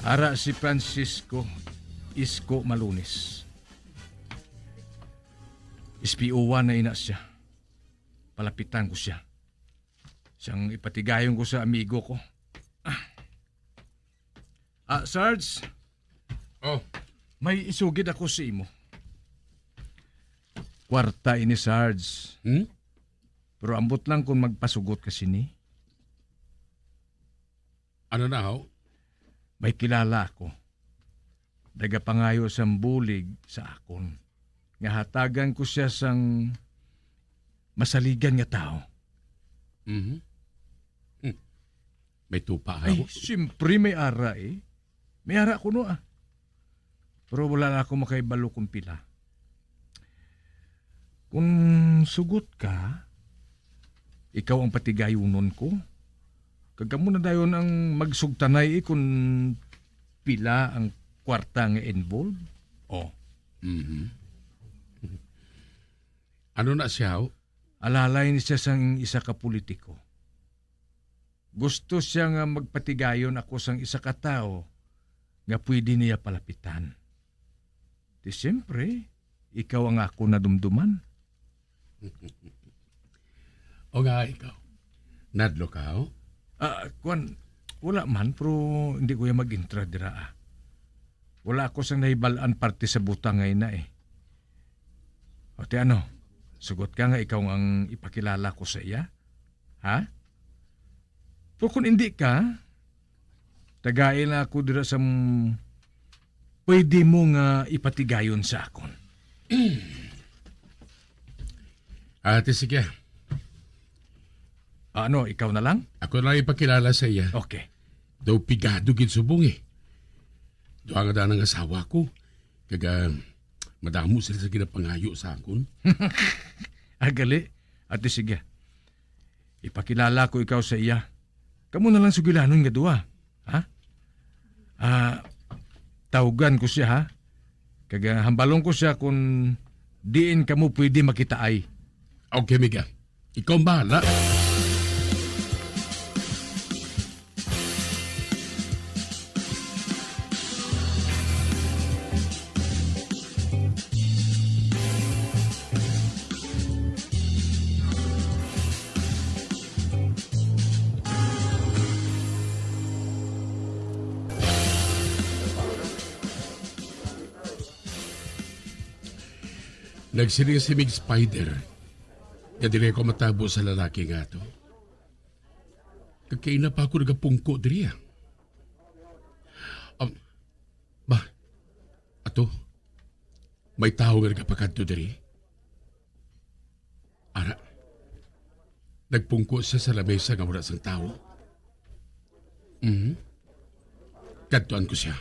Ara si Francisco Isko Malunis. Ispiuwan na ina siya. Palapitan ko siya. Siyang ipatigayon ko sa amigo ko. Ah. Ah, Sarge. Oh. May isugid ako sa imo. Kwarta ini, Sarge. Hmm? Pero ambot lang kung magpasugot ka sini. Ano na, ho? May kilala ako. Nagapangayo sang bulig sa akon nga hatagan ko siya sang masaligan nga tawo. Mhm. Hmm. May tupa, Ay, ho? Siyempre may ara, eh. May ara kuno, ah. Pero wala na ako makahibalo kung pila. Kung sugot ka, ikaw ang patigayunon ko. Kag kamo na dayon ang magsugtanay, eh, kung pila ang kwarta nga involved. Oh. Mhm. Ano na siya, ho? Alalay ni siya sang isa ka politiko. Gusto siya nga magpatigayon ako sang isa ka tawo nga pwede niya palapitan. Di siyempre, ikaw ang ako nadumduman. O nga, ikaw. Nadlo ka, ho? Ah, kwan, wala man, pero hindi ko yan mag-intra dira, ah. Wala ako sang nahibal-an parte sa butang nga ina, eh. O, ti ano, sugot ka nga ikaw ang ipakilala ko sa iya? Ha? Pero kung hindi ka, tagai na ako dira sa m-, pwede mo nga ipatigayon sa akon. Ate, sige. Ano, ikaw na lang? Ako na lang ipakilala sa iya. Okay. Daw pigado gid subong, eh. Duha nga daan ang asawa ko. Kag, ah, madamo sila sa ginapangayo sa akon. Ah, gali. Ate, sige. Ipakilala ko ikaw sa iya. Kamo na lang sugilanon nga duha. Ha? Ah, tawgan ko siya, ha? Kag, ah, hambalon ko siya kung diin kamo pwede makitaay. Okay, Miga. Ikaw ang bahala. Nagsiling si Mig Spider nga dili ako matabo sa lalaki nga ato. Kag kaina pa ako nagapungko diri, ah. Um, ba, ato, may tawo nga nagapakadto diri. Ara, nagpungko siya sa lamesa nga wala sang tawo. Mhm. Kadtuan ko siya.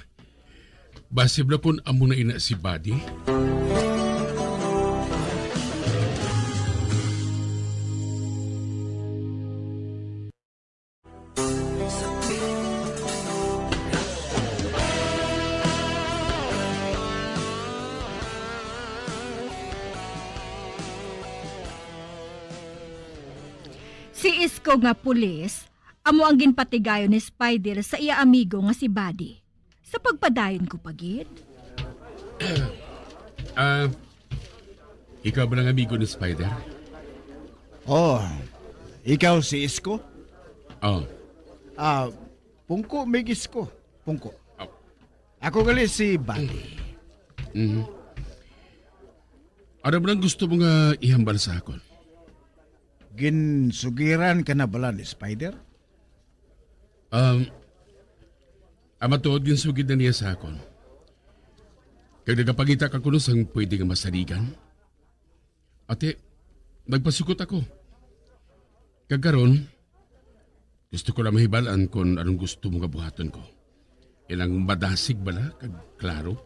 Basi bala kon amo na ina si Buddy? Si Isko nga pulis, amo ang ginpatigayon ni Spider sa iya amigo nga si Buddy. Sa pagpadayon ko pa gid. Ah, ikaw ba ang amigo ni Spider? Oh, ikaw si Isko? Oh. Ah, Pungko, Mig Isko. Pungko. Oh. Ako gali si Buddy. Mhm. Ano man ang gusto mo nga ihambal sa akon? Ginsugiran ka na bala ni Spider? Um, ang matuod, ginsugid na niya sa akon. Kag nagapangita ka kuno sang pwede nga masaligan. Ate, nagpasugot ako. Kag karon, gusto ko lang mahibal-an kon anong gusto mo nga buhaton ko. Ilang madasig bala kag klaro?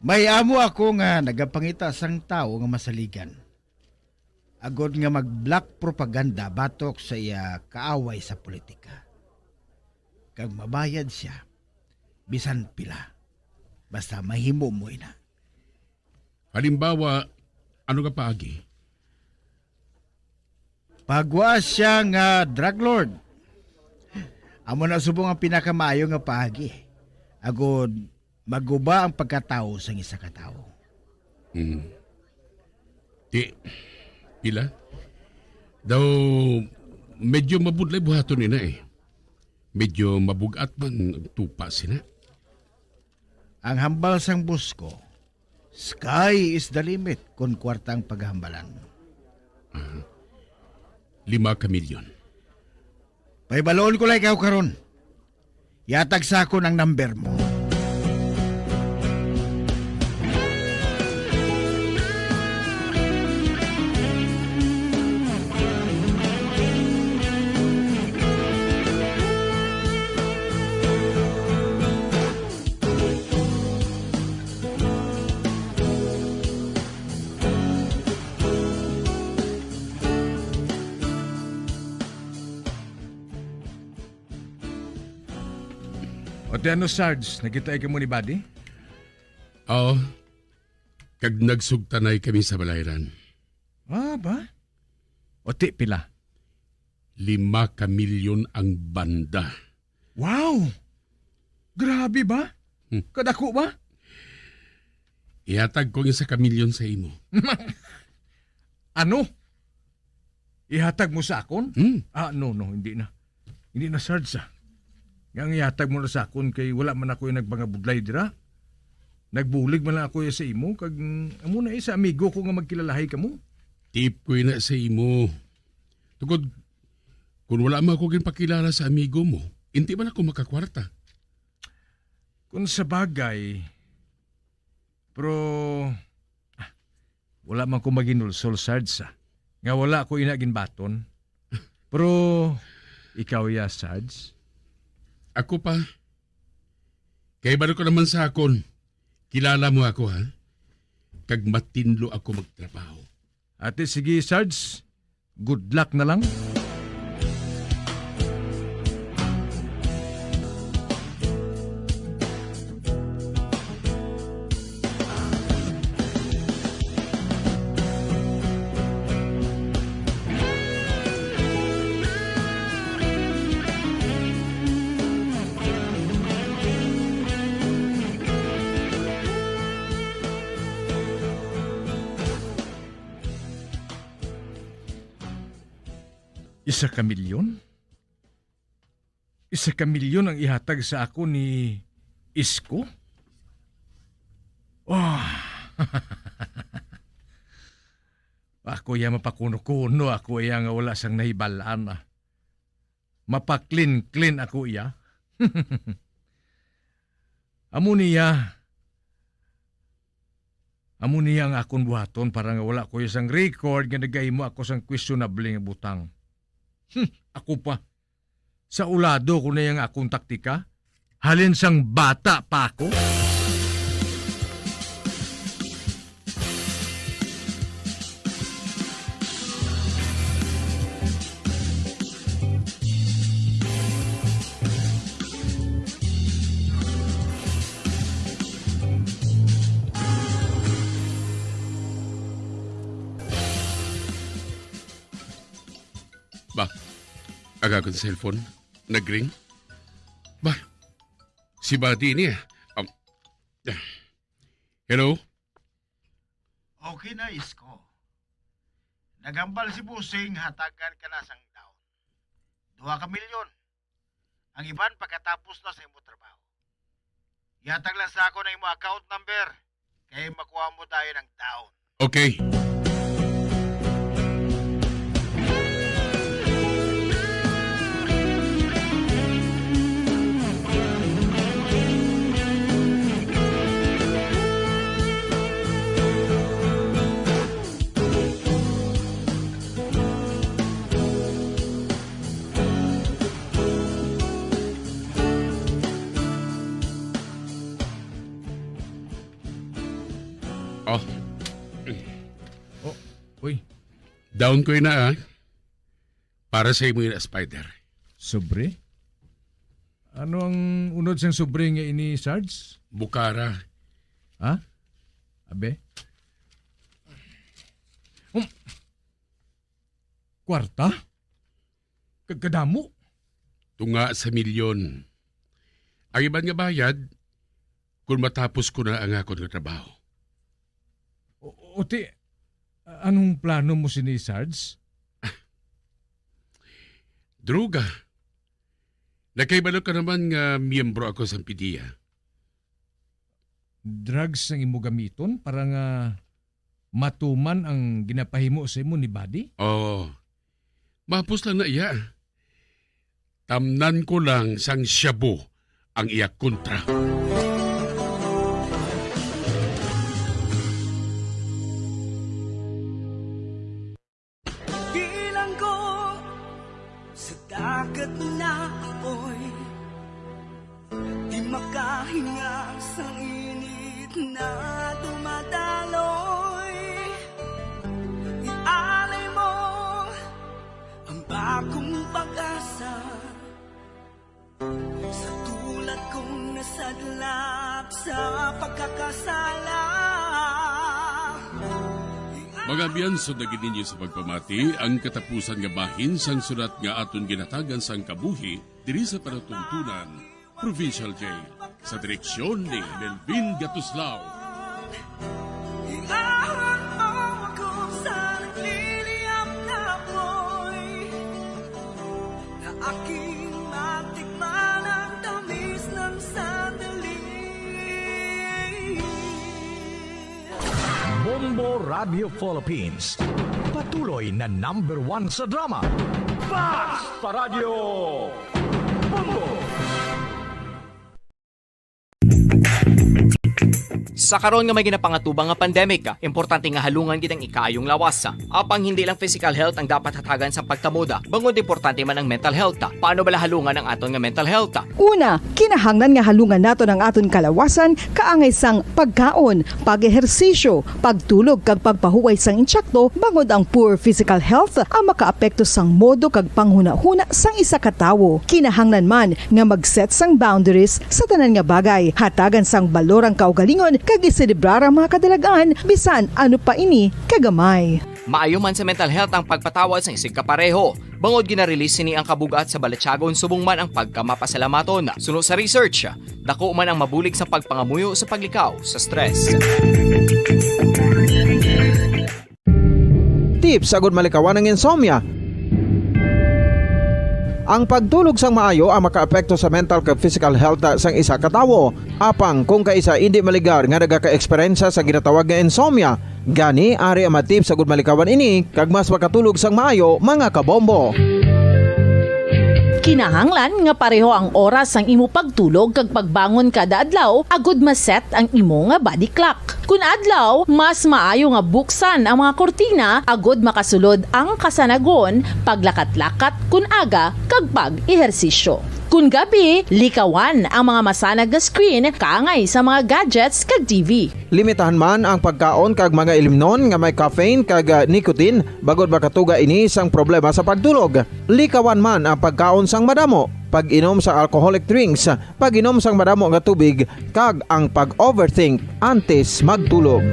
May amo ako nga nagapangita sang tawo nga masaligan, agod nga mag-block propaganda batok sa iya kaaway sa politika, kag mabayad sia bisan pila, basta mahimo mo ina. Halimbawa, ano nga paagi? Pagwa siya nga drug lord. Amo na subong ang pinakamaayo nga paagi, agod maguba ang pagkatawo sang isa ka tawo. Hmm. Ti, pila? Daw, medyo mabudlay buhaton nina eh. Medyo mabugat man ang tupa sina. Ang hambal sang boss ko, sky is the limit kon kwarta ang paghambalan. Ah, lima ka milyon. Pahibaloon ko lang ikaw karon. Yatag sa akon ang number mo. O ti ano, Sarge, nagkita kamo ni Buddy? Oo. Kag nagsugtanay kami sa balayran. Ah, ba? O ti pila? Lima ka milyon ang banda. Wow! Grabe ba? Hmm. Kadako ba? Ihatag ko ang isa ka milyon sa imo. Ano? Ihatag mo sa akon? Hmm. Ah, no, no, hindi na. Hindi na, Sarge, ah. Nga ang ihatag mo na sa akon kay wala man ako yung nagpangabudlay dira. Nagbulig man lang ako ya sa imo, kag, mm, amo na eh, sa amigo ko nga magkilalahay kamo. Tip ko na sa imo. Tungod, kung wala man ako ginpakilala sa amigo mo, hindi man ako makakwarta. Kung sa bagay, pero, ah, wala man ko maginulsol, Sarge, ah, nga wala ko ina ginbaton. Pero ikaw ya, Sarge? Ako pa. Kay baro ko naman sa akon. Kilala mo ako, ha? Kag matinlo ako magtrabaho. Ate, sige, Sarge. Good luck na lang. Isa ka milyon? Isa ka milyon ang ihatag sa ako ni Isko? Ah. Ako ya mapakuno-kuno, ako ya nga wala sang nahibalaan, ah. Mapaklin-klin ako iya. Amo niya. Amo niya ang akon buhaton para nga wala ko sang record nga nagahimo ako sang questionable nga butang. Hmm, ako pa. Sa ulado ko na yang akong taktika, halin sang bata pa ako. Ba, ang akon cellphone nagring. Ba, si Buddy ini, ah. Um, hello? Okay na, Isko. Nagambal si Busing, hatagan ka na sang down. Duha ka milyon. Ang iban pagkatapos na sa imo trabaho. Ihatag lang sa ako na imo account number, kay makuha mo dayon ang down. Okay. Oh. Oh, uy. Down ko na, ah. Para sa imo yun, Spider. Sobre? Ano ang unod sang sobre nga ini, Sarge? Bukara. Ha? Abe? Um, kwarta? Kag kadamo? Tunga sa milyon. Ang iban nga bayad, kung matapos ko na ang akon nga trabaho. O, o ti, anong plano mo sini, Sarge? Droga. Nakahibalo ka naman nga miyembro ako sa PDEA. Drugs ang imo gamiton para nga matuman ang ginapahimo sa imo ni Buddy? Oo. Mahapos lang na iya. Tamnan ko lang sang shabu ang iya kontra. Bilanggo sa dagat na apoy, di makahinga sa init na dumadaloy. Ialay mo ang bagong pag-asa sa tulad kong nasadlak sa pagkakasala. Mga abyan, sundagi ninyo sa pagpamati ang katapusan nga bahin sang sulat nga aton ginhatagan sang kabuhi diri sa Palatuntunan Provincial Jail, sa direksyon ni Melvin Gatuslao. Ilawan mo ako sa nagliliyab na apoy, na aking matikman ang tamis ng sandali. Bombo Radio Philippines, patuloy na number one sa drama. Basta Radyo Bombo! Sa karon nga may ginapangatubang nga pandemic, importante nga halungan gid ang ikaayong lawas. Apang hindi lang physical health ang dapat hatagan sa pagtamod, bangod importante man ang mental health. Paano bala halungan ang aton nga mental health? Una, kinahanglan nga halungan naton ang aton kalawasan kaangay sang pagkaon, pag-ehersisyo, pagtulog kag pagpahuway sang intsakto, bangod ang poor physical health ang makaapekto sang modo kag panghunahuna sang isa ka tawo. Kinahanglan man nga mag-set sang boundaries sa tanan nga bagay, hatagan sang balor ang kaugalingon kag iselebrar ang mga kadalag-an bisan ano pa ini kagamay. Maayo man sa mental health ang pagpatawad sang isigkapareho, bangod gina-release sini ang kabug-at sa balatyagon subong man ang pagkamapasalamaton. Suno sa research, dako man ang mabulig sa pagpangamuyo sa paglikaw sa stress. Tips agud malikawan ang insomnia. Ang pagtulog sang maayo ang makaapekto sa mental kag physical health sang isa ka tawo. Apang kung kaisa indi maligar nga nagaka-eksperyensya sa ginatawag nga insomnia, gani ari ang mga tips agud malikawan ini kag mas makatulog sang maayo, mga kabombo. Kinahanglan nga pareho ang oras sang imo pagtulog kag pagbangon kada adlaw agud ma-set ang imo nga body clock. Kun adlaw, mas maayo nga buksan ang mga kurtina agud makasulod ang kasanagon, paglakat-lakat kun aga, kag pag-ehersisyo. Kun gabi, likawan ang mga masanag nga screen kaangay sa mga gadgets kag T V. Limitahan man ang pagkaon kag mga ilimnon nga may caffeine kag, ah, nicotine, bangod makatuga ini sang problema sa pagtulog. Likawan man ang pagkaon sang madamo, pag-inom sang alcoholic drinks, pag-inom sang madamo nga tubig, kag ang pag-overthink antes magtulog.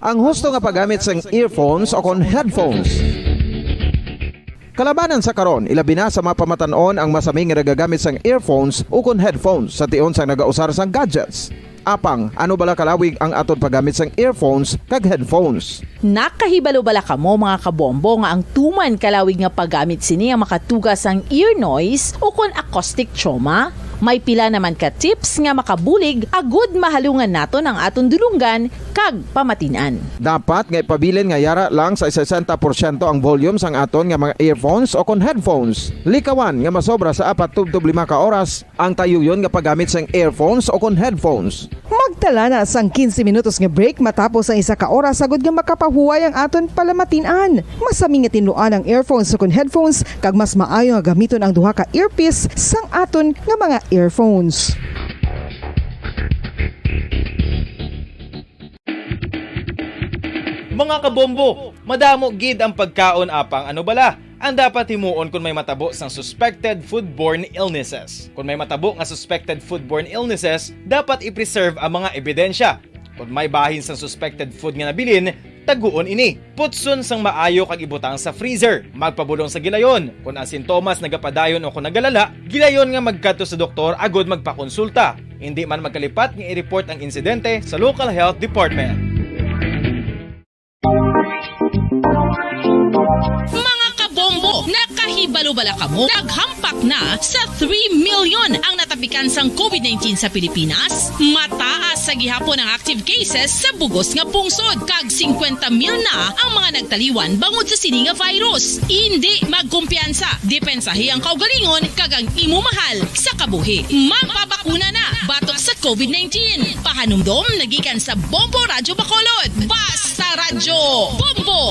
Ang husto nga paggamit sang earphones o kon headphones. Kalabanan sa karon, ilabi na sa mga pamatan-on ang masami nga nagagamit sang earphones ukon headphones sa tion sang nagausar sang gadgets. Apang, ano bala kalawig ang aton paggamit sang earphones kag headphones? Nakahibalo bala kamo, mga kabombo, nga ang tuman kalawig nga paggamit sini ang makatuga sang ear noise ukon acoustic trauma? May pila naman ka tips nga makabulig agud mahalungan naton ang aton dulonggan kag pamatin-an. Dapat nga ipabilin nga yara lang sa sesenta porsyento ang volume sang aton nga mga earphones o kon headphones. Likawan nga masobra sa apat tubtob lima ka oras ang tayuyon nga paggamit sang earphones o kon headphones. Magtala na sang quince minutos nga break matapos ang isa ka oras, agud nga makapahuway ang aton palamatin-an. Masami nga tinluan ang earphones o kon headphones, kag mas maayo nga gamiton ang duha ka earpiece sang aton nga mga earphones. Mga kabombo, madamo gid ang pagkaon, apang ano bala ang dapat himuon kon may matabo sang suspected foodborne illnesses? Kon may matabo nga suspected foodborne illnesses, dapat i-preserve ang mga ebidensya. Kon may bahin sang suspected food nga nabilin, taguon ini. Putson sang maayo kag ibutang sa freezer. Magpabulong sa gilayon. Kon ang sintomas nagapadayon o kon nagalala, gilayon nga magkadto sa doktor agud magpakonsulta. Indi man magkalipat nga i-report ang insidente sa local health department. Mga kabombo, nakahibalo bala kamo? Naghampak na sa three million ang natapikan sang covid nineteen sa Pilipinas. Mataas sa gihapon ang active cases sa bugos nga pungsod, kag singkwenta mil na ang mga nagtaliwan bangod sa sini nga virus. Indi magkumpiyansa, depensahi ang kaugalingon kag ang imo mahal sa kabuhi. Magpabakuna na batok sa covid nineteen. Pahanumdom nagikan sa Bombo Radyo Bacolod. Basta Radyo Bombo!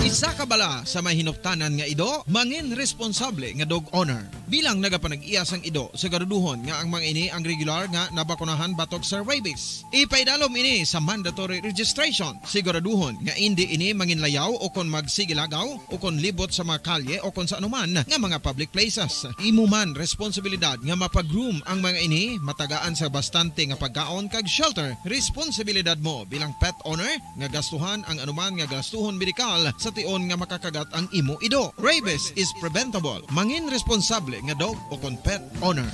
Isa ka bala sa may hinuptanan nga ido, mangin responsable nga dog owner. Bilang nagapanag-iya sang ido, siguraduhon nga ang mga ini ang regular nga nabakunahan batok sa rabies. Ipaidalom ini sa mandatory registration. Siguraduhon nga indi ini manginlayaw o kon magsigilagaw o kon libot sa mga kalye o kon sa anuman nga mga public places. Imo man responsibilidad nga mapa-groom ang mga ini, matagaan sa bastante nga pagkaon kag shelter. Responsibilidad mo bilang pet owner nga gastuhan ang anuman nga gastuhon medikal sa tion nga makakagat ang imo ido. Rabies is preventable. Mangin responsable nga dog o kon pet owner.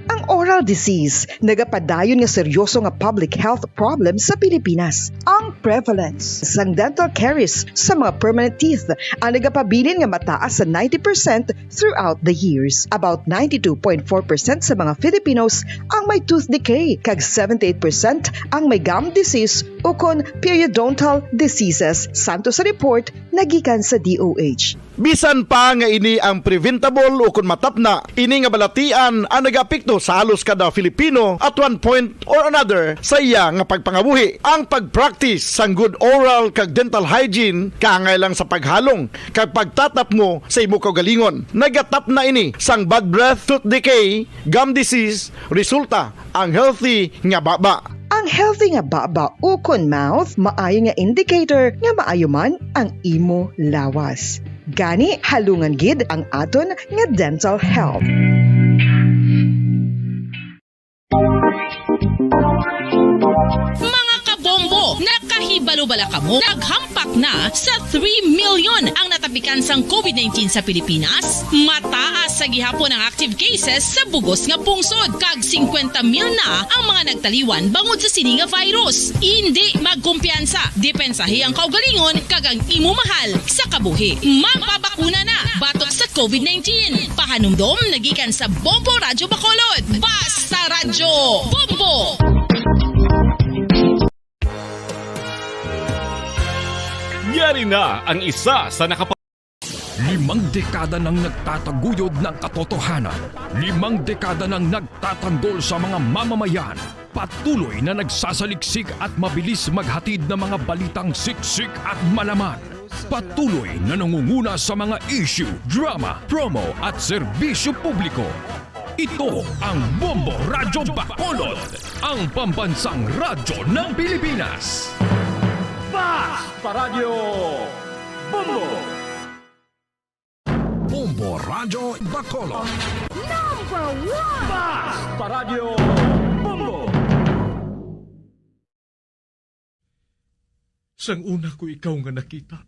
Ang oral disease nagapadayon nga seryoso nga public health problem sa Pilipinas. Ang prevalence sang dental caries sa mga permanent teeth ang nagapabilin nga mataas sa ninety percent throughout the years. About ninety-two point four percent sa mga Filipinos ang may tooth decay, kag seventy-eight percent ang may gum disease ukon periodontal diseases, santo sa report nga gikan sa D O H. Bisan pa nga ini ang preventable ukon matapna, ini nga balatian ang nagaapekto sa halos kada Filipino at one point or another sa iya nga pagpangabuhi. Ang pag-practice sang good oral kag dental hygiene kaangay lang sa paghalong kag pagtatapmo sa imo kaugalingon. Nagatapna ini sang bad breath, tooth decay, gum disease, resulta ang healthy nga baba. Ang healthy nga baba ukon mouth maayo nga indicator nga maayo man ang imo lawas. Gani, halungan gid ang aton nga dental health. Mga kabombo, nakahibalo Ano bala kamo? Naghampak na sa three million ang natapikan sang covid nineteen sa Pilipinas. Mataas sa gihapon ang active cases sa bugos nga pungsod, kag singkwenta mil na ang mga nagtaliwan bangod sa sini nga virus. Indi magkumpiyansa, depensahi ang kaugalingon kag ang imo mahal sa kabuhi. Magpabakuna na batok sa covid nineteen. Pahanumdom nagikan sa Bombo Radyo Bacolod. Basta Radyo Bombo! Yari na ang isa sa nakapa- Limang dekada nang nagtataguyod ng katotohanan. Limang dekada nang nagtatanggol sa mga mamamayan. Patuloy na nagsasaliksik at mabilis maghatid ng mga balitang siksik at malaman. Patuloy na nangunguna sa mga issue, drama, promo at serbisyo publiko. Ito ang Bombo Radyo Bacolod, ang pambansang radyo ng Pilipinas. Basta Radyo Bombo! Bombo Radyo Bacolod. Number one! Basta Radyo Bombo! Sang una ko ikaw nga nakita,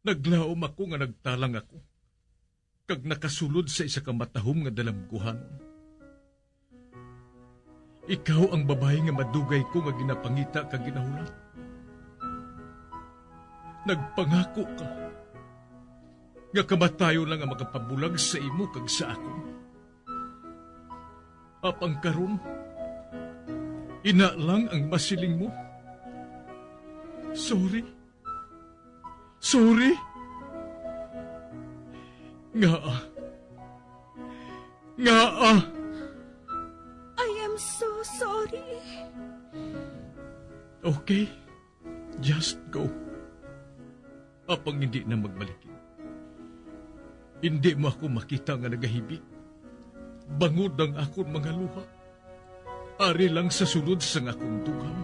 naglaom ako nga nagtalang ako, kag nakasulod sa isa ka matahom nga dalamguhanon. Ikaw ang babayi nga madugay ko nga ginapangita kag ginahulat. Nagpangako ka nga kamatayon lang ang makapabulag sa imo kag sa akon. Apang karon, ina lang ang masiling mo. Sorry. Sorry. Ngaa? Ngaa? I am so sorry. Okay. Just go. Apang hindi na magbalik. Hindi mo ako makita nga nagahibi. Bangod ang akon mga luha. Ari lang sa sulod sang akon dughan.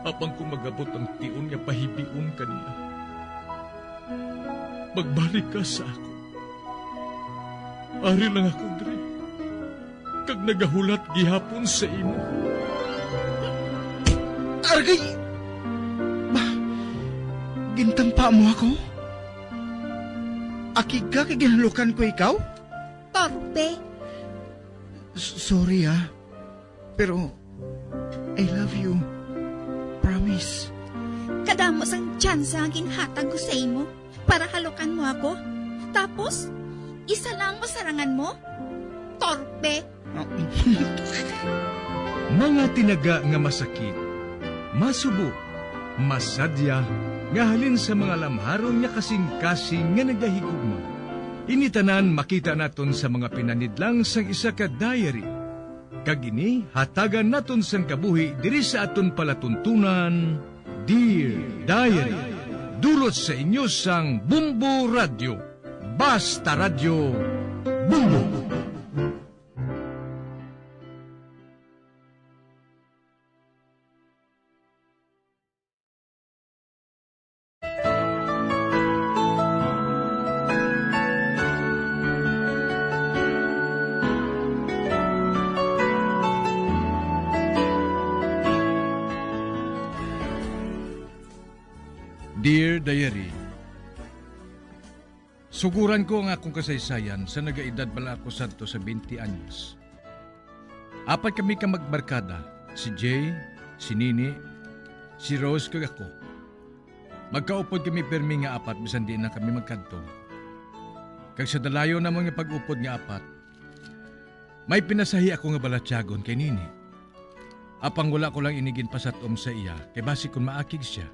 Apang kung magabot ang tion nga pahibion ka niya, magbalik ka sa akon. Ari lang ako diri, kag nagahulat gihapon sa imo. Argay! Ba, gintampa mo ako? Akig ka kay ginhalukan ko ikaw? Torpe. S-, sorry, ah. Pero, I love you. Promise. Kadamo sang tsansa nga ginhatag ko sa imo para halukan mo ako. Tapos, isa lang ang masarangan mo? Torpe. Mga tinaga nga masakit, masubo, masadya, nga halin sa mga lamharon nga kasing-kasing nga nagahigugma. Ini tanan makita naton sa mga pinanidlang sang isa ka diary. Kag ini hatagan naton sang kabuhi diri sa aton palatuntunan, Dear Diary. Dulot sa inyo sang Bombo Radyo. Basta Radyo, Bombo! Dear Diary, suguran ko ang akong kasaysayan sa nagaedad bala ako sadto sa twenty anyos. Apat kami ka magbarkada, si Jay, si Nini, si Rose, kag ako. Magkaupod kami pirmi nga apat bisan diin na kami magkadto. Kag sa dalayon namon nga pag-upod nga apat, may pinasahi ako nga balatyagon kay Nini. Apang wala ko lang ini ginpasat-om sa iya kay basi kon maakig sia.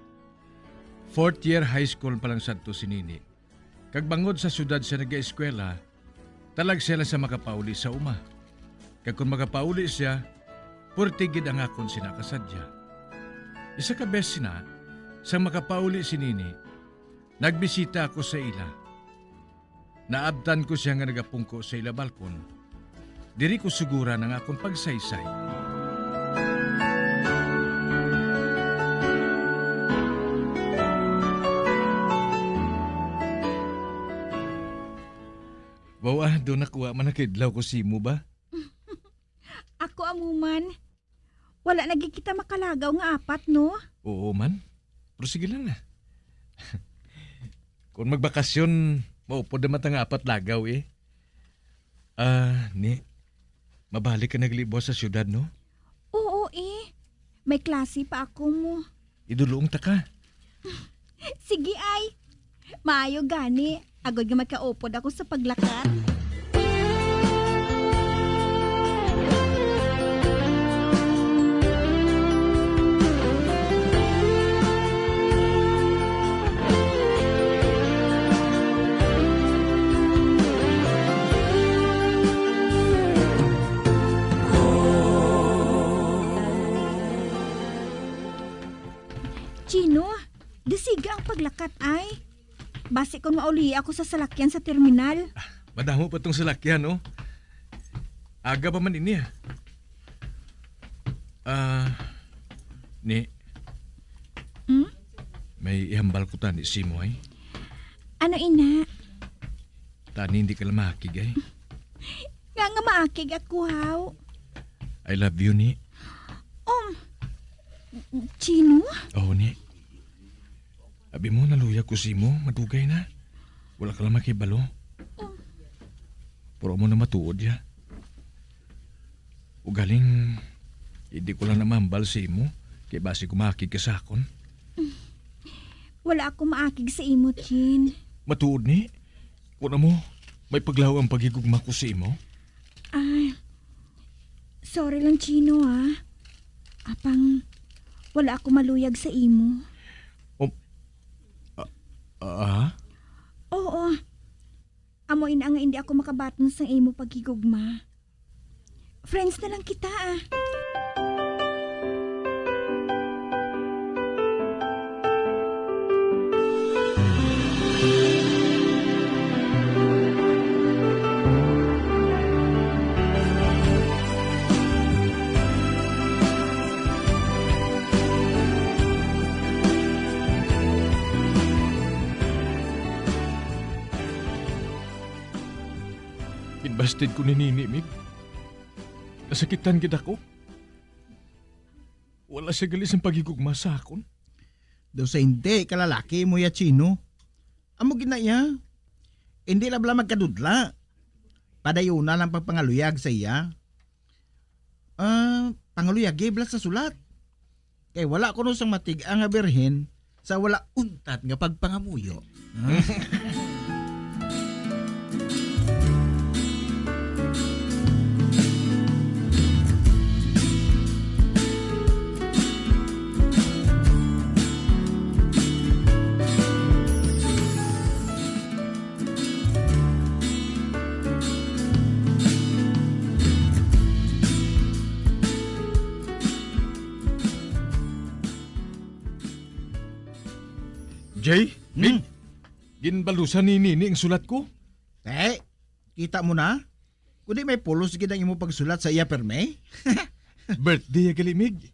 Fourth year high school pa lang sadto si Nini. Kag bangod sa syudad siya nagaeskwela, talag siya lang sa makapauli sa uma. Kag kon makapauli siya, purti gid ang akon sinakasadya. Isa ka bes sina, sang makapauli si Nini, nagbisita ako sa ila. Naabtan ko sia nga nagapungko sa ila balkon. Diri ko suguran ang akon pagsaysay. Wow, ah, do nakuha man nakidlaw ko simo ba? Ako amo man. Wala na gid kita makalagaw nga apat, no? Oo man. Pero sige lang na. Kung magbakasyon, maupod naman ta nga apat lagaw eh. Ah, ni, mabalik ka naglibo sa syudad, no? Oo eh. May klase pa ako mo. Idulong ta ka. Sige ay. Maayo gani. Agod nga makaupod ako sa paglakat. Chino, disiga ang paglakat ay. Basi kon mauli ako sa salakyan sa terminal. Ah, madamo pa tong salakyan, oh. Aga pa man ini, ah. Ah, ni, Hmm? May ihambal ko tani sa imo, ay. Ano ina? Tani, hindi ka lang maakig, ay. Nga nga maakig ako, haw. I love you, ni. Um, Chino? Oh, ni. Abi mo, naluyag ko sa imo, madugay na. Wala ka lang makibalo. Oh. Pero amo na matuod, ya. Ugaling, hindi ko lang namambal sa imo, kay basi ko maakig ka sa akon. Wala ako maakig sa imo, Chin. Matuod ni, kung amo, may paglaw ang paghigugma ko sa imo. Ah, sorry lang, Chino, ah. Apang, wala ako maluyag sa imo. Um, ah, ah? Oo. Amo ina nga hindi ako makabaton sa imo paghigugma. Friends na lang kita, ah. Ginbasted ko ni Nini, Mig. Nasakitan gid ako. Wala siya gali sang paghigugma sa akon. Daw sa hindi ka lalaki mo ya, Chino. Amo gid na iya. Hindi na bala magkadudla. Padayuna lang pagpangaluyag sa iya. Ah, pangaluyagi bala sa sulat. Kay wala kuno sang matig-a nga birhen sa wala untat nga pagpangamuyo. Jay, Hmm? Mig, ginbalusan ni Nini ang sulat ko. Eh, kita mo na? Kundi may pulos gid ang imo pagsulat sa iya pirme. Birthday ya gali, Mig.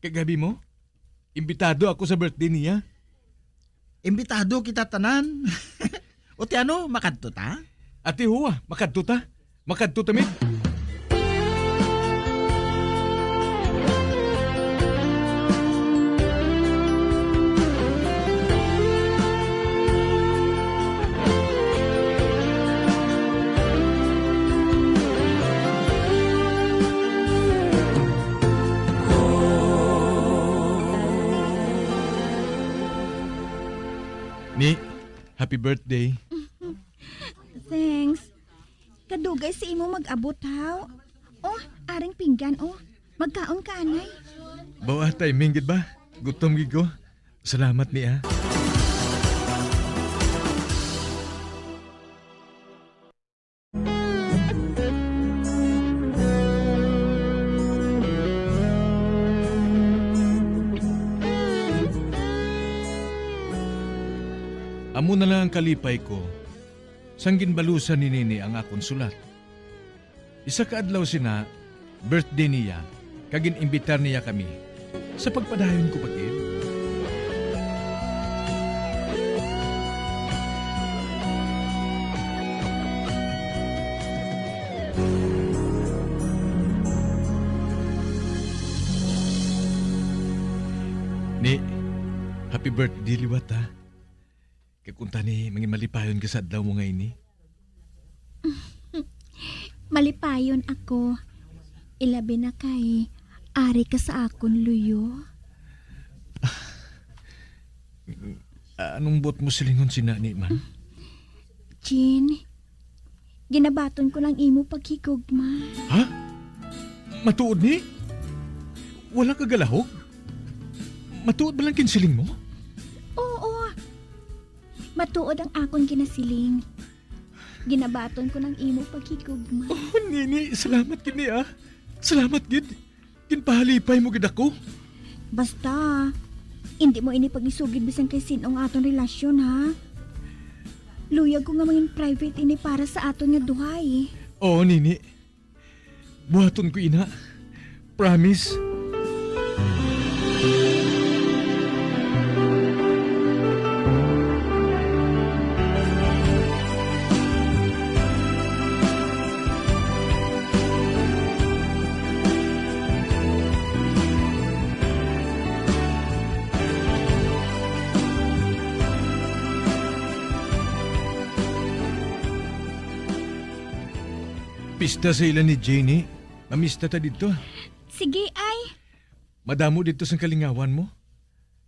Kagabi mo, imbitado ako sa birthday niya. Imbitado kita tanan. O ti ano, makadto ta? Ati huwa, makadto ta. Makadto ta, Mig. Ni, happy birthday. Thanks. Kadugay sa imo mag-abot, haw. Oh, aring pinggan, oh. Magkaon ka, anay. Bawa, timing gid ba? Gutom gid ko. Salamat ni, ah. Amo na lang ang kalipay ko sang ginbalusan ni Nini ang akon sulat. Isa ka adlaw sina, birthday niya, kag gin-imbitar niya kami. Sa pagpadayon ko pa gid. Birthday liwat, ha? Kag kuntani, mangin malipayon ka sa adlaw mo nga ini. Malipayon ako. Ilabi na kay ari ka sa akon luyo. Anong buot mo silingon sina ni, man? Jean, ginabaton ko lang imo paghigugma. Ha? Matuod ni? Wala ka galahog? Matuod ba lang kinsiling mo? Oo. Matuod ang akon ginasiling. Ginabaton ko ng imo paghigugma. Oh, Nini, salamat gid ni, ah. Salamat gid. Ginpahalipay mo gid ako. Basta, hindi mo ini pag-isugid bisan kay sin-o nga aton relasyon, ha? Luyag ko nga mangin private ini para sa aton nga duha, eh. Oo, Nini. Buhaton ko ina. Promise. Pista sa ila ni Jenny. Mamista ta didto. Sige, ay. Madamo didto sang kalingawan mo.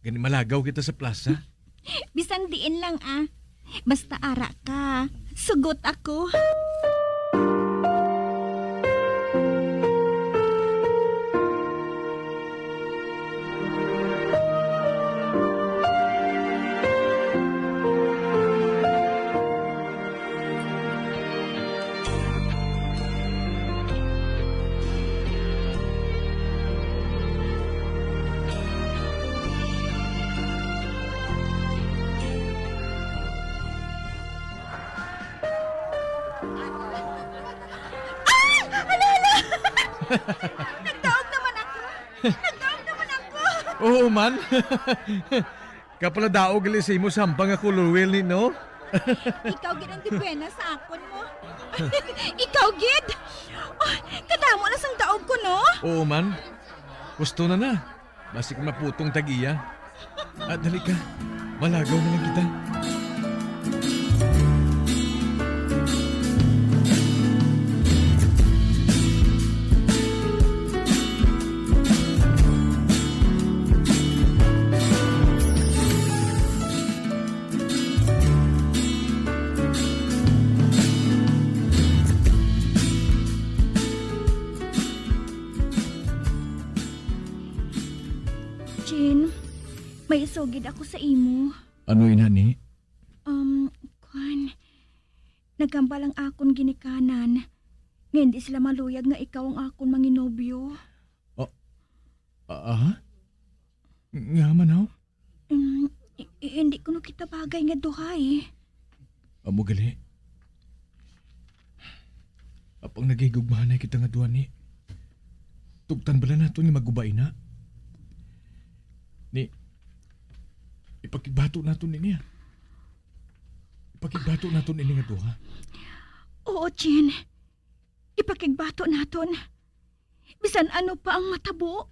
Gani malagaw kita sa plaza. Bisan diin lang, ah. Basta ara ka. Sugot ako. Ay! Hala, hala! Nagdaog naman ako! Nagdaog naman ako! Oo man. Kapaladaog gali sa imo sampang nga color wheel ni, no? Ikaw gid ang dibuena sa akon mo. Ikaw gid! Oh, kadamo na sang daog ko, no? Oo man. Gusto na na. Basig maputong tag-iya. Ah, dali ka. Malagaw na lang kita. Jean, may isugid ako sa imo. Ano ina ni? Um, kwan, naghambal ang akon ginikanan nga hindi sila maluyag nga ikaw ang akon manginobyo. Ah, ah? Nga man, haw? Mm, i-, i-, hindi kuno kita bagay nga duha, eh. Amo gali. Apang nagahigugmaanay kita nga duha ni. Tugtan bala naton nga maguba ina. Ni, ipakigbato naton ini, ah. Ipakigbato naton ini nga duha. Oo, Chin. Ipakigbato naton. Bisan ano pa ang matabo.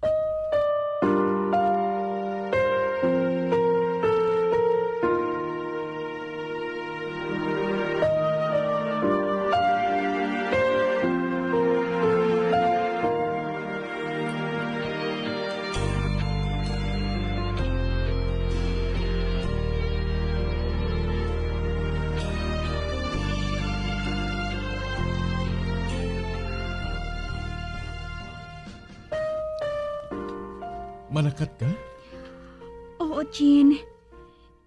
Malakat ka? Oo, Jean.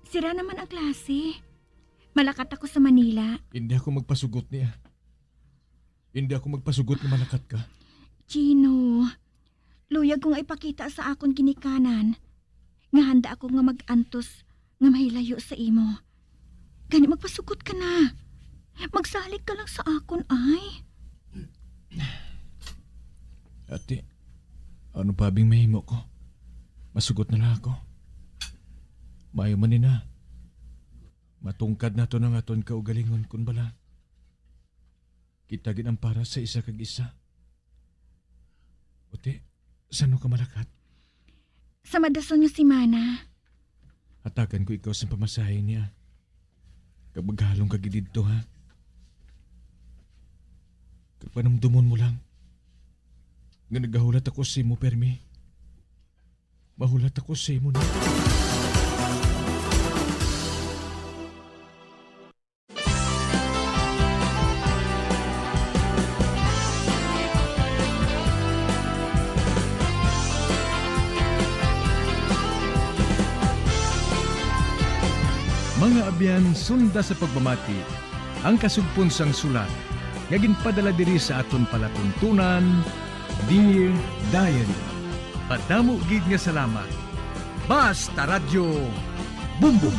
Sira naman ang klase. Malakat ako sa Manila. Hindi ako magpasugot niya. Hindi ako magpasugot nga malakat ka. Gino, luyag ko nga ipakita sa akon ginikanan nga handa ako nga mag-antos nga mahilayo sa imo. Gani magpasugot ka na. Magsalig ka lang sa akon, ay. Ate, ano pa bing mahimo ko? Masugot na lang ako. Maayo man ni na. Matungkad naton ang aton kaugalingon, kun bala. Kita gid ang para sa isa kag isa. Uti, sano ka malakat? Sa madason nga semana. Hatagan ko ikaw sa pamasahe niya. Kag maghalong ka gid didto, ha? Kag panumdomon mo lang nga nagahulat ako sa imo, permi. Mahulat ako sa imo na. Mga abyan, sunda sa pagpamati ang kasugpon sang sulat nga ginpadala diri sa aton palatuntunan, Dear Diary. Madamo gid nga salamat. Basta Radyo Bombo.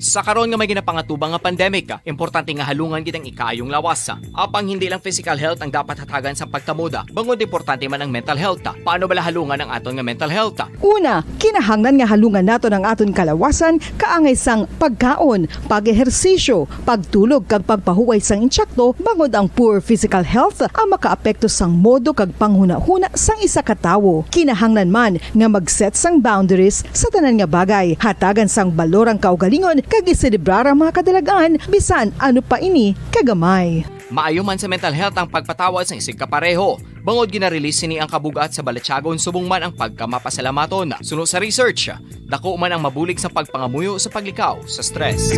Sa karon nga may ginapangatubang nga pandemic, importante nga halungan gid ang ikaayong lawas. Apang hindi lang physical health ang dapat hatagan sa pagtamod, bangod importante man ang mental health. Paano bala halungan ang aton nga mental health? Una, kinahanglan nga halungan naton ang aton kalawasan kaangay sang pagkaon, pag-ehersisyo, pagtulog kag pagpahuway sang insakto, bangod ang poor physical health ang makaapekto sang modo kag panghunahuna sang isa ka tawo. Kinahanglan man nga mag-set sang boundaries sa tanan nga bagay, hatagan sang balor ang kaugalingon kag iselebrar ang mga kadalagan, bisan ano pa ini kagamay. Maayo man sa mental health ang pagpatawad sang isigkapareho, bangod gina-release sini ang kabug-at sa balatyagon subong man ang pagkamapasalamaton. Suno sa research, dako man ang mabulig sa pagpangamuyo sa paglikaw sa stress.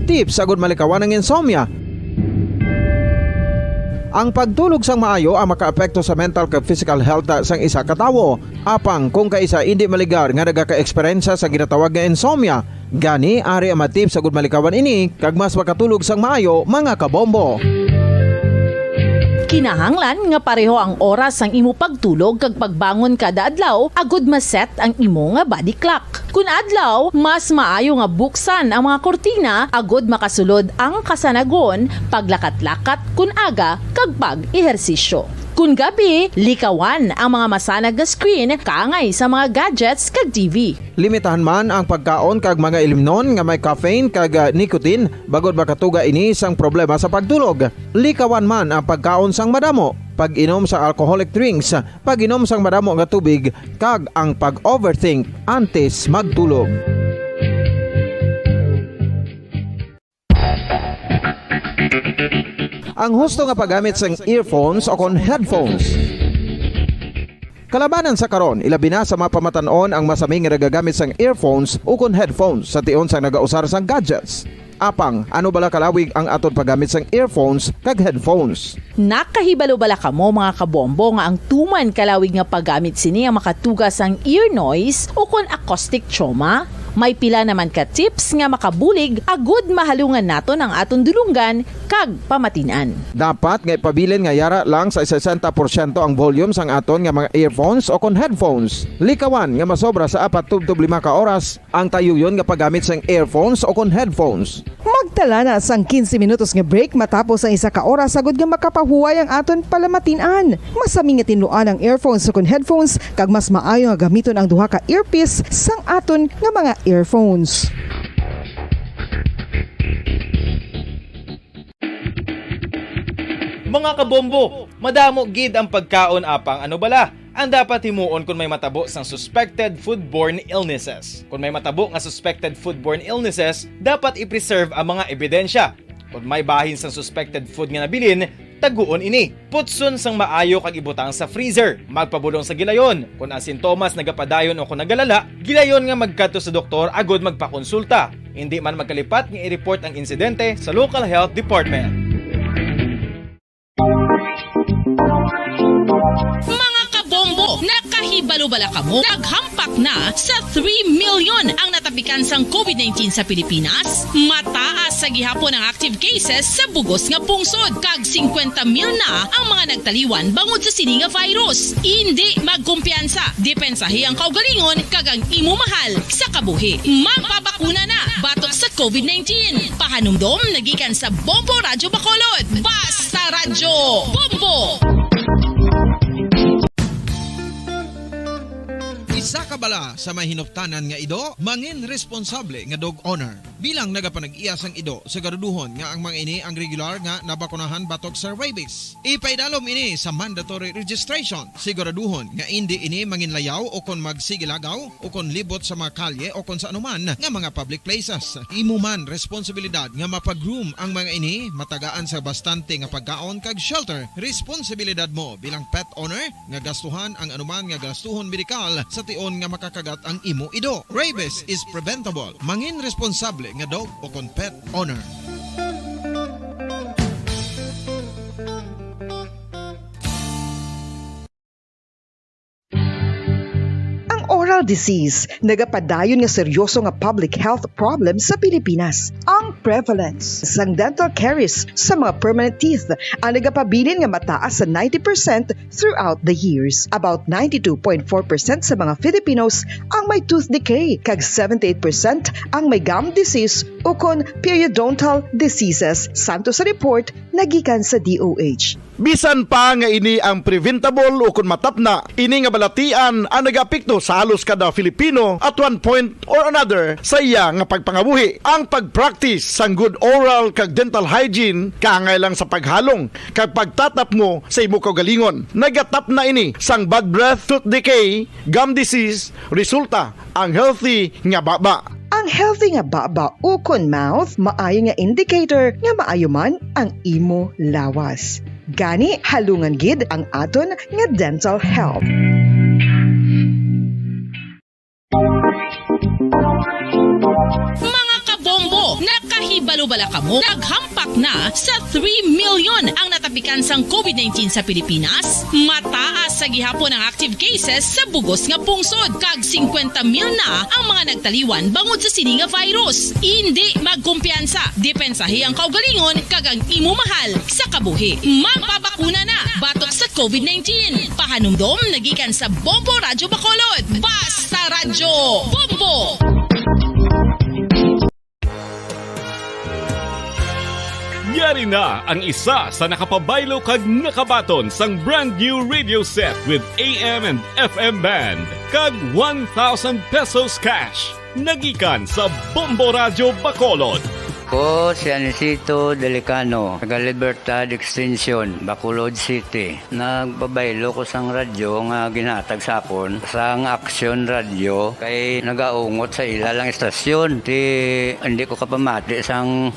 Tips agud malikawan ang insomnia. Ang pagtulog sang maayo ang makaapekto sa mental kag physical health sang isa ka tawo. Apang kung kaisa indi maligar nga nagaka-eksperyensya sa ginatawag nga insomnia, gani ari ang mga tips agud malikawan ini kag mas makatulog sang maayo, mga kabombo. Kinahanglan nga pareho ang oras sang imo pagtulog kag pagbangon kada adlaw agud ma-set ang imo nga body clock. Kun adlaw, mas maayo nga buksan ang mga kurtina agud makasulod ang kasanagon, paglakat-lakat kun aga, kag pag-ehersisyo. Kun gabi, likawan ang mga masanag nga screen kaangay sa mga gadgets kag T V. Limitahan man ang pagkaon kag mga ilimnon nga may caffeine kag, ah, nicotine, bangod makatuga ini sang problema sa pagtulog. Likawan man ang pagkaon sang madamo, pag-inom sa alcoholic drinks, pag-inom sang madamo nga tubig, kag ang pag-overthink antes magtulog. Ang husto nga paggamit sang earphones o kon headphones. Kalabanan sa karon, ilabi na sa mga pamatan-on ang masami nga nagagamit sang earphones o kon headphones sa tion sang nagausar sang gadgets. Apang, ano bala kalawig ang aton paggamit sang earphones kag headphones? Nakahibalo bala kamo, mga kabombo, nga ang tuman kalawig nga paggamit sini ang makatuga sang ear noise o kon acoustic trauma? May pila naman ka tips nga makabulig agud mahalungan naton ang aton dulonggan kag pamatin-an. Dapat nga ipabilin nga yara lang sa sesenta porsyento ang volume sang aton nga mga earphones o kon headphones. Likawan nga masobra sa apat tubtob lima ka oras ang tayuyon nga paggamit sang earphones o kon headphones. Magtala na sang quince minutos nga break matapos ang isa ka oras, agud nga makapahuway ang aton palamatin-an. Masami nga tinluan ang earphones o kon headphones, kag mas maayo nga gamiton ang duha ka earpiece sang aton nga mga earphones. Mga kabombo, madamo gid ang pagkaon, apang ano bala ang dapat himuon kon may matabo sang suspected foodborne illnesses? Kon may matabo nga suspected foodborne illnesses, dapat i-preserve ang mga ebidensya. Kon may bahin sang suspected food nga nabilin, taguon ini. Putson sang maayo kag ibutang sa freezer. Magpabulong sa gilayon. Kon ang sintomas nagapadayon o kon nagalala, gilayon nga magkadto sa doktor agud magpakonsulta. Indi man magkalipat nga i-report ang insidente sa local health department. Mga kabombo, nakahibalo bala kamo? Naghampak na sa three million ang natapikan sang covid nineteen sa Pilipinas. Mataas sa gihapon ang active cases sa bugos nga pungsod, kag singkwenta mil na ang mga nagtaliwan bangod sa sini nga virus. Indi magkumpiyansa, depensahi ang kaugalingon kag ang imo mahal sa kabuhi. Magpabakuna na batok sa covid nineteen. Pahanumdom nagikan sa Bombo Radyo Bacolod. Basta Radyo Bombo! Isa Kabala sa may hinuptanan nga ido, mangin responsable nga dog owner. Bilang nagapanag-iya sang ido, siguraduhon nga ang mga ini ang regular nga nabakunahan batok sa rabies. Ipaidalom ini sa mandatory registration. Siguraduhon nga indi ini manginlayaw o kon magsigilagaw o kon libot sa mga kalye o kon sa anuman nga mga public places. Imo man responsibilidad nga mapag-groom ang mga ini, matagaan sa bastante nga pagkaon kag shelter. Responsibilidad mo bilang pet owner nga gastuhan ang anuman nga gastuhon medikal sa tion nga makakagat ang imo ido. Rabies is preventable. Mangin responsable nga dog o kon pet owner. Ang oral disease nagapadayon nga seryoso nga public health problem sa Pilipinas. Ang prevalence sang dental caries sa mga permanent teeth ang nagapabilin nga mataas sa ninety percent throughout the years. About ninety-two point four percent sa mga Filipinos ang may tooth decay, kag seventy-eight percent ang may gum disease ukon periodontal diseases, santo sa report nagikan sa D O H. Bisan pa nga ini ang preventable ukon matapna, ini nga balatian ang nagaapekto sa halos kada Filipino at one point or another sa iya nga pagpangabuhi. Ang pag-practice sang good oral kag dental hygiene kaangay lang sa paghalong kag pagtatapngo sa imo kaugalingon. Nagatapna ini sang bad breath, tooth decay, gum disease, resulta ang healthy nga baba. Ang healthy nga baba ukon mouth maayo nga indicator nga maayo man ang imo lawas. Gani, halungan gid ang aton nga dental health. Mga kabombo, nakahibalo bala kamo? Naghampak na sa three million ang natapikan sang covid nineteen sa Pilipinas. Mataas sa gihapon ang active cases sa bugos nga pungsod, kag singkwenta mil na ang mga nagtaliwan bangod sa sini nga virus. Indi magkumpiyansa, depensahi ang kaugalingon kag ang imo mahal sa kabuhi. Magpabakuna na batok sa covid nineteen. Pahanumdom nagikan sa Bombo Radyo Bacolod. Basta Radyo Bombo! Yari na ang isa sa nakapabaylo kag nakabaton sang brand new radio set with A M and F M band kag one thousand pesos cash. Nagikan sa Bombo Radyo Bacolod. Ko si Anisito Delicano, taga Libertad Extension, Bacolod City. Nagpabaylo ko sang radyo nga ginhatag sa akon sang Aksyon Radyo kay nagaungot sa ila lang istasyon. Ti, hindi ko kapamati sang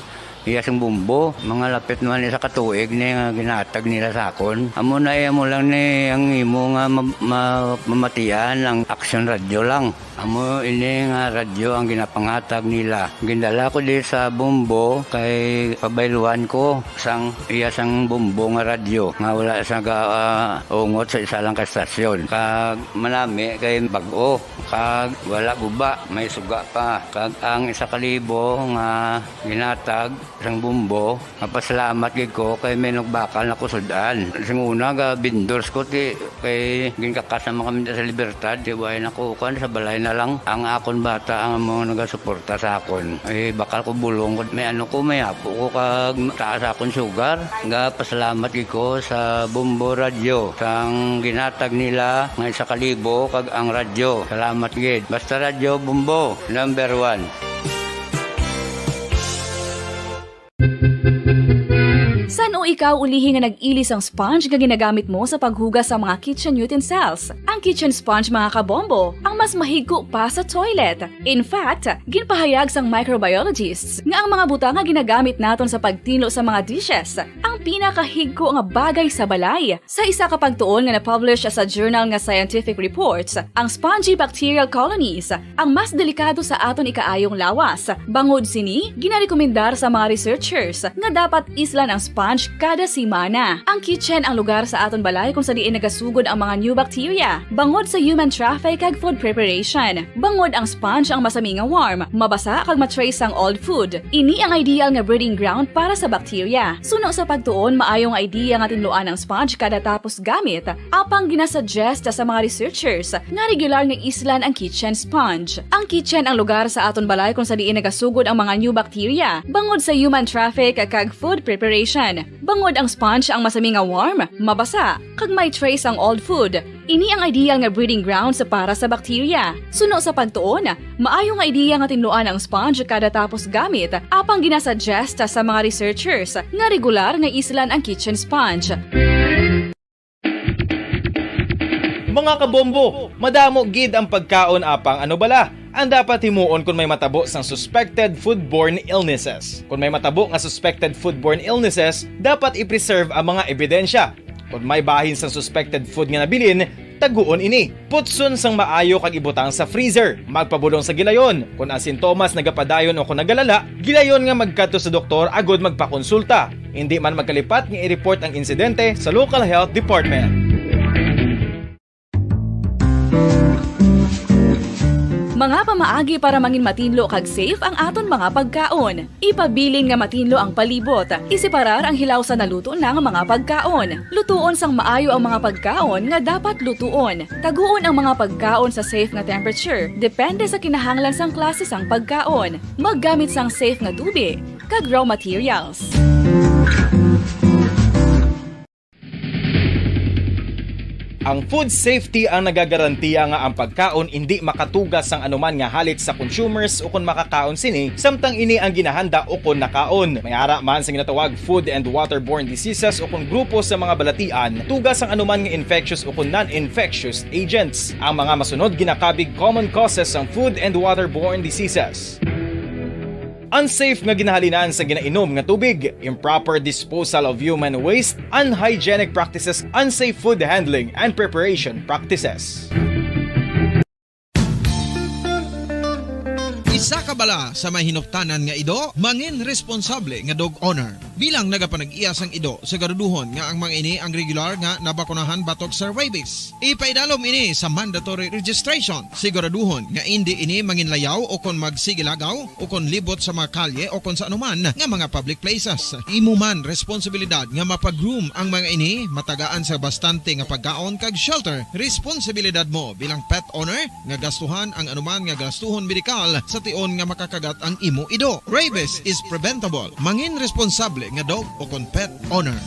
iya sing bumbo. Mga lapit naman isa ka tuig ni nga ginhatag nila sa akon. Amo na, eh, amo lang ni ang imo nga ma-, ma-, mamatian ang Aksyon Radyo lang. Amo ini nga radyo ang ginapanghatag nila. Gindala ko di sa Bombo kay pabayluan ko sang iya sang Bombo nga radyo nga wala sa ga, ah, ungot sa isa lang ka stasyon. Kag manami kay bag-o, kag wala guba, may suga pa. Kag ang isa ka libo nga ginhatag sang Bombo, mapasalamat gid ko kay may nagbakal na ko sud-an. Sing una, ga vendors ko, ti, kay ginkakas naman kami sa Libertad, ti, way na ko, kuan, sa balay na lang. Ang akon bata ang mga nagasuporta sa akon. Eh, bakal ko bulong, may ano ko, may apo ko, kag taas akon sugar. Ga pasalamat gid ko sa Bombo Radyo, sang ginhatag nila nga isa ka libo, kag ang radyo. Salamat gid. Basta Radyo Bombo, number one. San-o ikaw ulihi nga nag-ili sang sponge nga ginagamit mo sa paghugas sa mga kitchen utensils? Ang kitchen sponge, mga kabombo, ang mas mahigko pa sa toilet. In fact, ginpahayag sang microbiologists nga ang mga butang nga ginagamit naton sa pagtinlo sa mga dishes ang pinakahigko nga bagay sa balay. Sa isa ka pagtuon nga na-publish sa journal nga Scientific Reports, ang spongy bacterial colonies ang mas delikado sa aton ikaayong lawas. Bangod sini, ginarekomendar sa mga researchers nga dapat islan ang sponge kada semana. Ang kitchen ang lugar sa aton balay kung sa diin nagasugod ang mga new bacteria bangod sa human traffic kag food preparation. Bangod ang sponge ang masami nga warm, mabasa kag ma-trace sang old food. Ini ang ideal nga breeding ground para sa bacteria. Suno sa pagtuon, maayo nga idea nga tinluan ang sponge kada tapos gamit. Apang ginasuggest sa mga researchers nga regular nga islan ang kitchen sponge. Ang kitchen ang lugar sa aton balay kung sa diin nagasugod ang mga new bacteria bangod sa human traffic kag food preparation. Tungod ang sponge ang masami nga warm, mabasa, kag may trace ang old food, ini ang ideal nga breeding grounds para sa bakterya. Suno sa pagtuon, maayo nga ideya nga tinluan ang sponge kada tapos gamit, apang ginasuggest sa mga researchers nga regular nga islan ang kitchen sponge. Mga kabombo, madamo gid ang pagkaon, apang ano bala ang dapat himuon kon may matabo sang suspected foodborne illnesses? Kon may matabo nga suspected foodborne illnesses, dapat i-preserve ang mga ebidensya. Kon may bahin sang suspected food nga nabilin, taguon ini. Putson sang maayo kag ibutang sa freezer. Magpabulong sa gilayon. Kon ang sintomas nagapadayon o kon nagalala, gilayon nga magkadto sa doktor agod magpakonsulta. Indi man magkalipat nga i-report ang insidente sa local health department. Mga pamaagi para mangin matinlo kag safe ang aton mga pagkaon. Ipabilin nga matinlo ang palibot. Iseparar ang hilaw sa naluto na nga mga pagkaon. Lutuon sang maayo ang mga pagkaon nga dapat lutuon. Taguon ang mga pagkaon sa safe nga temperature, depende sa kinahanglan sang klase sang pagkaon. Maggamit sang safe nga tubig kag raw materials. Ang food safety ang nagagarantiya nga ang pagkaon indi makatuga sang anuman nga halit sa consumers ukon makakaon sini, samtang ini ang ginahanda ukon nakaon. May ara man sa ginatawag food and waterborne diseases ukon grupo sa mga balatian, tuga sang anuman nga infectious ukon non-infectious agents. Ang mga masunod ginakabig common causes sang food and waterborne diseases. Unsafe nga ginahalinan sa ginainom nga tubig, improper disposal of human waste, unhygienic practices, unsafe food handling and preparation practices. Isa ka bala sa may hinuptanan nga ido, mangin responsable nga dog owner. Bilang nagapanag-iya sang ido, siguraduhon nga ang mga ini ang regular nga nabakunahan batok sa rabies. Ipaidalom ini sa mandatory registration. Siguraduhon nga indi ini manginlayaw o kon magsigilagaw o kon libot sa mga kalye o kon sa anuman nga mga public places. Imo man responsibilidad nga mapa-groom ang mga ini, matagaan sa bastante nga pagkaon kag shelter. Responsibilidad mo bilang pet owner nga gastuhan ang anuman nga gastuhon medikal sa tion nga makakagat ang imo ido. Rabies is preventable. Mangin responsable nga dog o kon pet owner.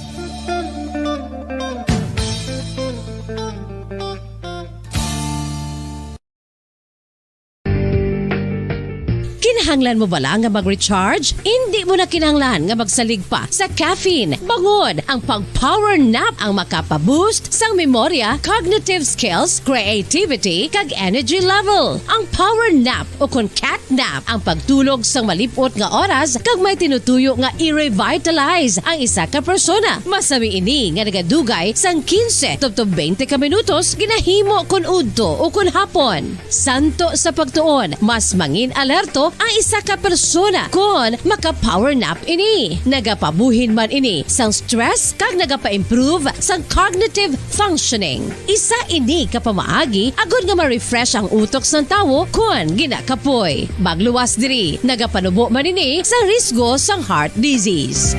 Kinahanglan mo bala nga mag-recharge? Indi mo na kinahanglan nga magsalig pa sa caffeine. Bangod ang pag-power nap ang makapa-boost sang memorya, cognitive skills, creativity, kag energy level. Ang power nap o kon cat nap ang pagtulog sang malip-ot nga oras kag may tinutuyo nga i-revitalize ang isa ka persona. Masami ini nga nagadugay sang quince tubtob twenty ka minutos ginahimo kon udto o kon hapon. Santo sa pagtuon, mas mangin alerto ang isa ka persona kon maka-power nap ini. Nagapabuhin man ini sang stress kag nagapa-improve sang cognitive functioning. Isa ini ka pamaagi agod nga ma-refresh ang utok sang tawo kon ginakapoy. Magluwas diri, nagapanubo man ini sa risgo sang heart disease.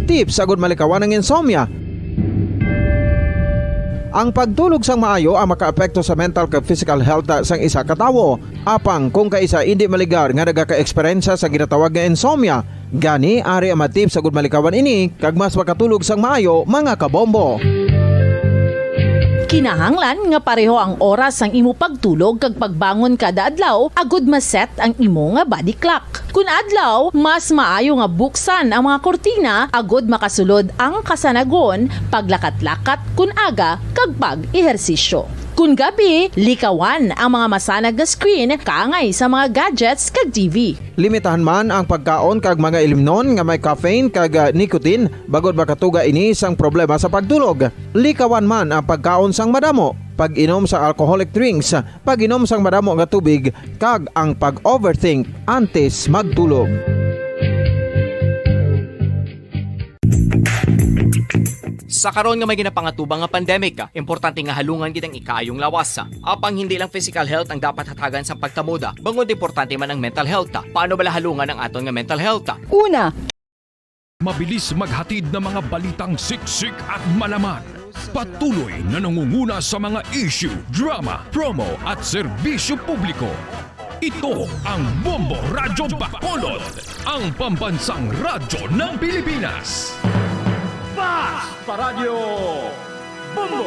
Tips agud malikawan ang insomnia. Ang pagtulog sang maayo ang makaapekto sa mental kag physical health sang isa ka tawo. Apang kung kaisa indi maligar nga nagaka-eksperyensya sa ginatawag nga insomnia, gani ari ang mga tips agud malikawan ini kag mas makatulog sang maayo, mga kabombo. Kinahanglan nga pareho ang oras sang imo pagtulog kag pagbangon kada adlaw agud ma-set ang imo nga body clock. Kun adlaw, mas maayo nga buksan ang mga kurtina agud makasulod ang kasanagon, paglakat-lakat kun aga, kag pag-ehersisyo. Kun gabi, likawan ang mga masanag nga screen kaangay sa mga gadgets kag T V. Limitahan man ang pagkaon kag mga ilimnon nga may caffeine kag, ah, nicotine, bangod makatuga ini sang problema sa pagtulog. Likawan man ang pagkaon sang madamo, pag-inom sa alcoholic drinks, pag-inom sang madamo nga tubig, kag ang pag-overthink antes magtulog. Sa karon nga may ginapangatubang nga pandemic, importante nga halungan gid ang ikaayong lawas. Apang hindi lang physical health ang dapat hatagan sa pagkamuda, bangod importante man ang mental health. Paano bala halungan ang aton nga mental health? Una, Mabilis maghatid ng mga balitang siksik at malaman. Patuloy na nangunguna sa mga issue, drama, promo at serbisyo publiko. Ito ang Bombo Radyo Bacolod, ang pambansang radyo ng Pilipinas. Fast Paradyo Bombo!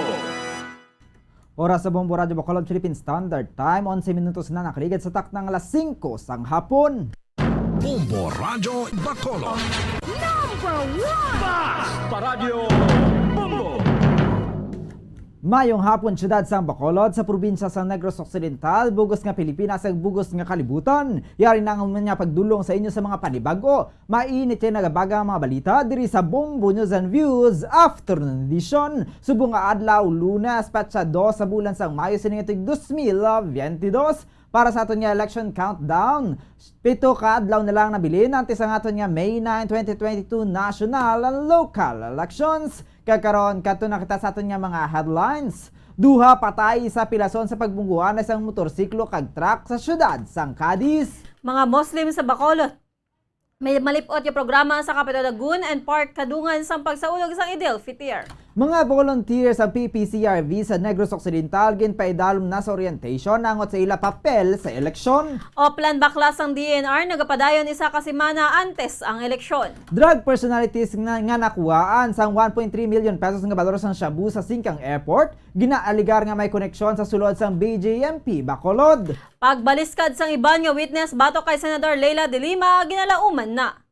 Oras sa Bombo Radyo Bacolod Philippine Standard Time, onse minutos na nakaligad sa takna nga alas singko sang hapon. Bombo Radyo Bacolod. Number one! Fast Paradyo Bombo! Mayong hapon, siyudad sang Bacolod, sa probinsya sang Negros Occidental, bug-os nga Pilipinas, ug bug-os nga kalibutan. Yari na ang amon nga pagdulong sa inyo sa mga panibag-o, mainit kag nagabaga nga mga balita diri sa Bombo News and Views Afternoon Edition. Subong nga adlaw, Lunes, petsa dos sa bulan sang Mayo sining tuig dos mil biyente dos, para sa aton nga election countdown. Pito ka adlaw na lang nabilin antes ang aton nga May nine, twenty twenty-two national and local elections. Kag karon, kadto na kita sa aton nga mga headlines. Duha patay sa pilason sa pagbungguan sa motorsiklo kag truck sa siyudad sang Cadiz. Mga Muslim sa Bacolod, may malip-ot nga programa sa Capitol Lagoon and Park kadungan sang pagsaulog sang Eid al-Fitr. Mga volunteers sang P P C R V sa Negros Occidental ginpaidalom na sa orientation angot sa ila papel sa eleksyon. Oplan, baklas sang D E N R nagapadayon isa ka semana antes ang eleksyon. Drug personalities nga, nga nakuhaan sang one point three million pesos nga balor sang shabu sa Singkang Airport, ginaaligar nga may koneksyon sa sulod sang B J M P Bacolod. Pagbaliskad sang iban nga witness batok kay Senador Leila de Lima ginalauman na.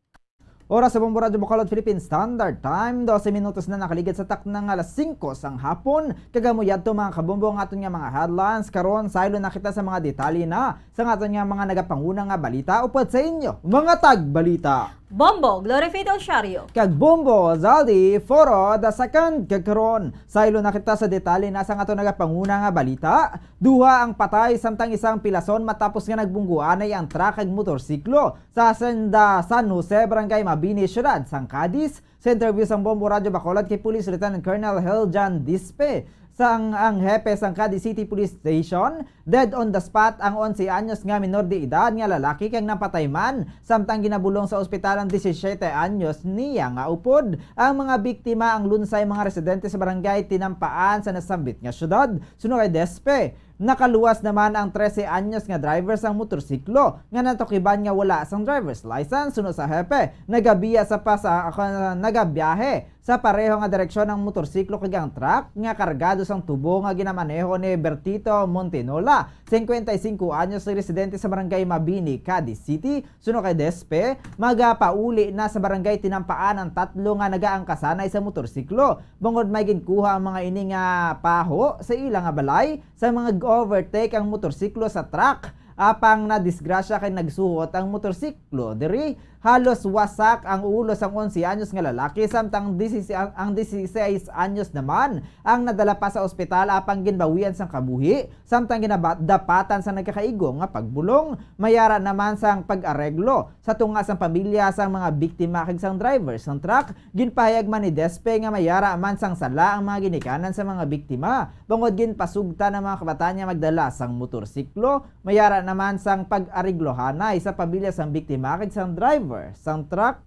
Oras sa Bombo Radyo Bacolod Philippine Standard Time, dose minutos na nakaligad sa takna nga alas singko sang hapon. Kag amo yadto, mga kabombo, ang aton nga mga headlines. Karon, saylo na kita sa mga detalye na sa aton nga mga nagapanguna nga balita upod sa inyo, mga tagbalita. Bombo, Glory Faith Osario. Kag Bombo, Zaldi Foro the second. Kag karon, saylo na kita sa detalye na sa aton nagapanguna nga balita. Duha ang patay samtang isang pilason matapos nga nagbungguanay ang truck kag motorsiklo sa Hacienda San Jose, Barangay Mabini, siyudad sang Cadiz. Sa interview sang Bombo Radyo Bacolod kay Police Lieutenant Colonel Hiljan Dispe, sang, ang hepe sang Cadiz City Police Station, dead on the spot ang onse anyos nga minor de edad nga lalaki kag napatay man, samtang ginabulong sa ospital ang disisiete anyos niya nga upod. Ang mga biktima ang lunsay mga residente sa barangay Tinampaan sa nasambit nga syudad. Suno kay Despe, nakaluwas naman ang trese anyos nga driver sang motorsiklo nga natukiban nga wala sang driver's license. Suno sa hepe, nagabiya sa pasa-, nagabiyahe sa pareho nga direksyon ang motorsiklo kag ang truck nga kargado sang tubo nga ginamaneho ni Bertito Montinola, singkwenta y singko anyos, residente sa barangay Mabini, Cadiz City. Suno kay Despe, magapauli na sa barangay Tinampaan ang tatlo nga nagaangkasanay sa motorsiklo, bangod may ginkuha ang mga ini nga paho sa ila nga balay sa mga overtake ang motorsiklo sa truck. Apang nadisgrasya kay nagsuhot ang motorsiklo diri. Halos wasak ang ulo sang onse anyos nga lalaki, samtang disi-, ang dieciséis anyos naman ang nadala pa sa ospital apang ginbawian sang kabuhi, samtang ginaba-, dapatan sang nagkakaigo nga pagbulong. Mayara naman sang pag-areglo sa tunga sang pamilya sang mga biktima kag sang driver sang truck. Ginpahayag man ni Despe nga mayara man sang sala ang mga ginikanan sa mga biktima, bangod ginpasugtan ang mga kabataan nga magdala sang motorsiklo. Mayara naman sang pag-ariglohanay sa pamilya sang biktima kag sang driver sang truck.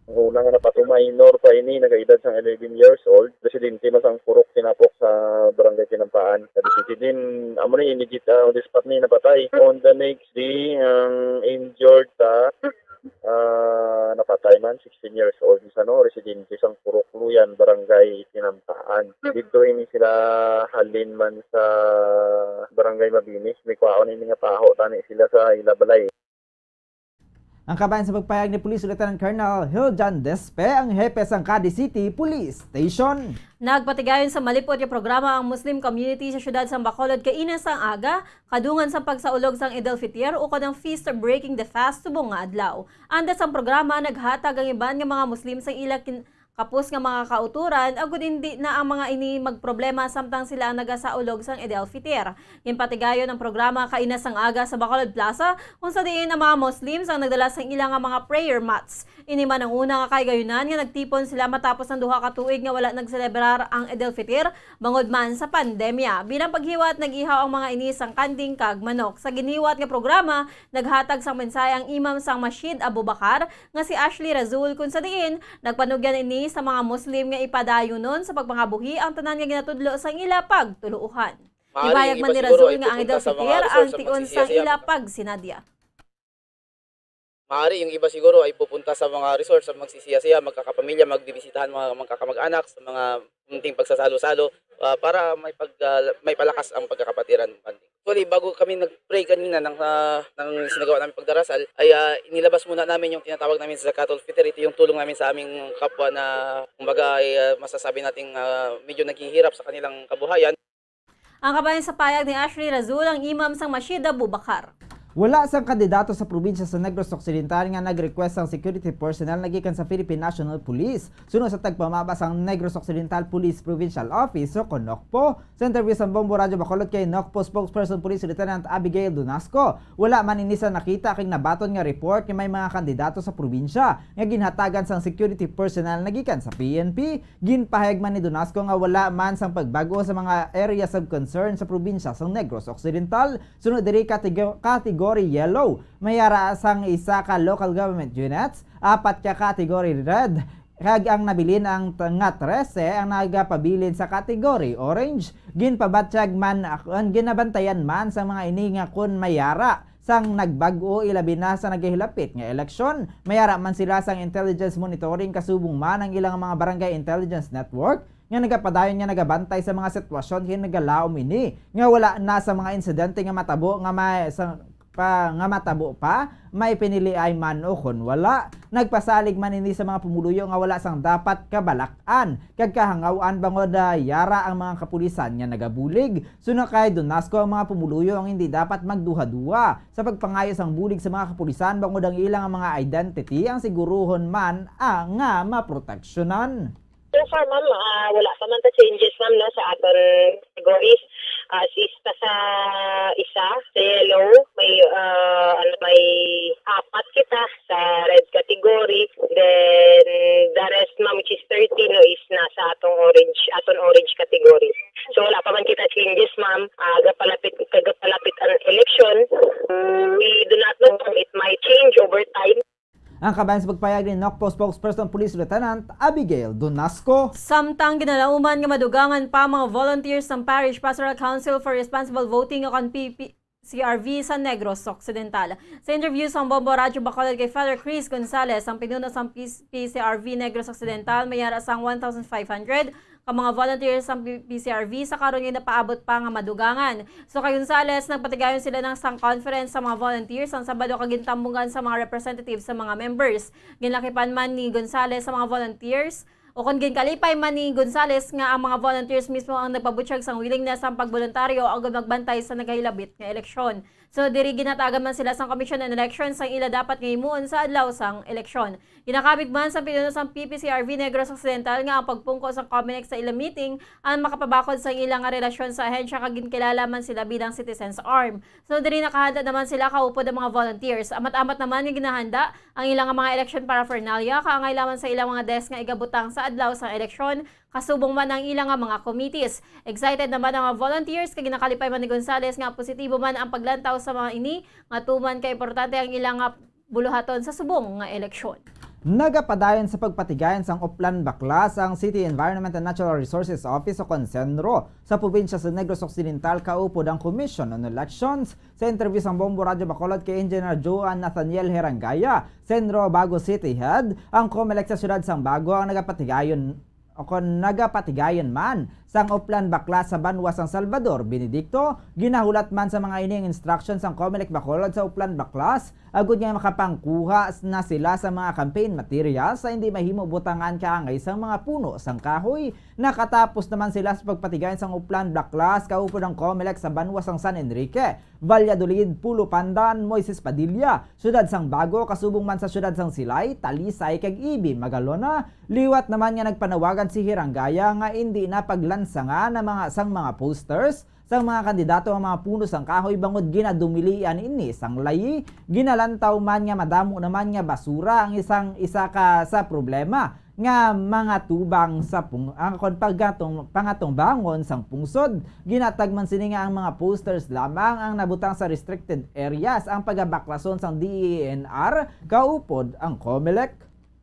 Ang una nga napatay, minor pa ini, nagaedad sang eleven years old, residente man sang Purok Tinapok sa Barangay Tinampaan, Cadiz City. Din, amo ni, immediate, ah, on the spot ni napatay. On the next day, ang injured ta, ah, napatay man, sixteen years old, isa, no, residente sang Purok Luyan, Barangay Tinampaan. Didto ini sila halin man sa Barangay Mabini. May kwaon ini nga paho tani sila sa ila balay. Ang kabahin sa pagpahayag ni Police Lieutenant Colonel Hiljan Despe, ang hepe sang Cadiz City Police Station. Nagpatigayon sa malip-ot nga programa ang Muslim community sa siyudad sang Bacolod kaina sang aga, kadungan sang pagsaulog sang Eid al-Fitr ukon ang Feast Breaking the Fast subong nga adlaw. Andas sang programa, naghatag ang iban nga mga Muslim sang ila kin-, kapos nga mga kautoran, agud indi na ang mga ini magproblema samtang sila ang nagasaulog sang Eid al-Fitr. Ginpatigayon ang programa kaina sang aga sa Bacolod Plaza, kung sa diin ang mga Muslims ang nagdala sang ila nga mga prayer mats. Ini man ang una nga kahigayunan nga nagtipon sila matapos ang duha ka tuig nga wala nagselebrar ang Eid al-Fitr, bangod man sa pandemya. Bilang paghiwat, nag-ihaw ang mga ini sang kanding kag manok. Sa giniwat nga programa, naghatag sang mensahe ang imam sang Masjid Abu Bakar nga si Ashley Razul, kung sa diin nagpanugyan ini sa mga Muslim nga ipadayunon sa pagpangabuhi ang tanan nga ginatudlo sang ila pagtuloohan. Maaari yung iba siguro ay pupunta sa mga resort sa magsisiya-siya, mag- Maaari yung iba siguro ay pupunta sa mga resort sa magsisiya-siya, magkakapamilya, magbibisitahan mga magkakamag-anak sa mga munting pagsasalo-salo, ah, para may pag-, ah, may palakas ang pagkakapatiran, bonding. Actually, bago kami nag-pray kanina ng, ah, ng sinagawa namin pagdarasal, ay, ah, inilabas muna namin yung tinatawag namin sa Zakatul Fitr. Ito yung tulong namin sa aming kapwa na, kumbaga, ay, ah, masasabi nating, ah, medyo naghihirap sa kanilang kabuhayan. Ang kabahin sa payag ni Ashley Razul, ang imam sang Masjid Abubakar. Wala sang kandidato sa probinsya sa Negros Occidental nga nag-request sang security personnel nagikan sa Philippine National Police. Suno sa tagpamaba sang Negros Occidental Police Provincial Office o kon NOCPO, sa interview sang Bombo Radyo Bacolod kay NOCPO spokesperson Police Lieutenant Abigail Dunasco, wala man ini sa nakita kag nabaton nga report nga may mga kandidato sa probinsya nga ginhatagan sang security personnel nagikan sa P N P. Ginpahayag man ni Dunasco nga wala man sang pagbag-o sa mga areas of concern sa probinsya sang Negros Occidental. Suno diri, katigo-, category yellow, may ara sang isa ka local government units, apat ka category red, kag ang nabilin ang t-, nga trese ang nagapabilin sa category orange. Ginpabatyag man, ang ginabantayan man sa mga ini nga kun may ara sang nagbag-o, ilabi na sa nagahilapit nga eleksyon. May ara man sila sang intelligence monitoring, kasubong man ang ilang mga barangay intelligence network nga nagapadayon nga nagabantay sa mga sitwasyon kay nagalaom ini nga wala na sa mga insidente nga matabo nga may sa pa, nga matabo pa, may piniliay man o kon wala. Nagpasalig man ini sa mga pumuluyo nga wala sang dapat kabalak-an kag kahangaw-an bangod, ah, yara ang mga kapulisan nga nagabulig. Suno kay Dunasco, ang mga pumuluyo ang hindi dapat magduha-duha sa pagpangayo sang bulig sa mga kapulisan bangod ang ilang mga identity ang siguruhon man, ah, nga maproteksyonan. So far, ma'am, ah, wala pa man ta changes, ma'am, no, sa aton categories. Ah, sista sa isa, sa yellow, may, ah, ano, may apat kita sa red category. Then, the rest, ma'am, which is thirteen, no, is nasa atong orange, aton orange category. So, wala pa man kita changes, ma'am. Ah, gapalapit, kagapalapit ang election. We do not know, ma'am, it might change over time. Ang kabahin sa pagpayag ni NOCPO spokesperson Police Lieutenant Abigail Dunasco. Samtang ginalauman nga madugangan pa mga volunteers sang Parish Pastoral Council for Responsible Voting o kon P P C R V sa Negros Occidental. Sa interview sang Bombo Radyo Bacolod kay Father Chris Gonzalez, ang pinuno sang P-, P C R V Negros Occidental, may ara sang one thousand five hundred ka mga volunteers sang P-, P C R V sa karon nga napaabot pa nga madugangan. So, kay Gonzales, nagpatigayon sila ng sang conference sa mga volunteers ang Sabado kag gintambungan sa mga representatives sa mga members. Ginlakipan man ni Gonzales sa mga volunteers, o kon ginkalipay man ni Gonzales nga ang mga volunteers mismo ang nagpabutyag sang willingness sang pagboluntaryo agud magbantay sa nagahilabit nga eleksyon. So, diri ginhatagan man sila sang Commission on Elections sang ila dapat nga himuon sa adlaw sang eleksyon. Ginakabig man sang pinuno sang P P C R V Negros Occidental nga ang pagpungko sang Comelec sa ila meeting ang makapabakod sang ila nga relasyon sa ahensya kag ginkilala man sila bilang citizens arm. So, diri nakahanda naman sila kaupod ang mga volunteers. Amat-amat naman nga ginahanda ang ila nga mga election paraphernalia kaangay lamang sa ilang mga desk nga igabutang sa adlaw sang eleksyon, kasubong man ang ila nga mga committees. Excited naman ang mga volunteers kag ginakalipay man ni Gonzales nga positibo man ang paglantaw sa mga ini nga tuman kay importante ang ila nga buluhaton sa subong nga eleksyon. Nagapadayon sa pagpatigayon sang Oplan Baklas ang City Environment and Natural Resources Office o kon CENRO sa probinsya sa Negros Occidental kaupod ang Commission on Elections. Sa interview sang Bombo Radyo Bacolod kay Engineer Joan Nathaniel Herangaya, CENRO Bago City Head, ang Comelec sa siyudad sang Bago ang nagapatigayon o kon nagapatigayon man sang Oplan Baklas sa banwa sang Salvador, Benedicto. Ginahulat man sa mga ini ang instruction sang Comelec Bacolod sa Oplan Baklas agud nga makapangkuha na sila sa mga campaign materials sa hindi mahimo butangan kaangay sang mga puno sang kahoy. Nakatapos naman sila sa pagpatigayon sang Oplan Baklas kaupod ang Comelec sa banwa sang San Enrique, Valladolid, Pulo Pandan, Moises Padilla, siyudad sang Bago, kasubong man sa siyudad sang Silay, Talisay, kag Ibi, Magalona. Liwat naman nga nagpanawagan si Herangaya nga indi na paglansangan ang mga, sang mga posters sang mga kandidato ang mga puno sang kahoy bangod ginadumilian ini sang layi. Ginalantaw man nga madamo naman nga basura ang isang isa ka sa problema nga mga tubang sa pung-, ang kon paggatong, pangatungbangon sang pungsod. Ginatag man sini nga ang mga posters lamang ang nabutang sa restricted areas ang pagabaklason sang D E N R kaupod ang Comelec.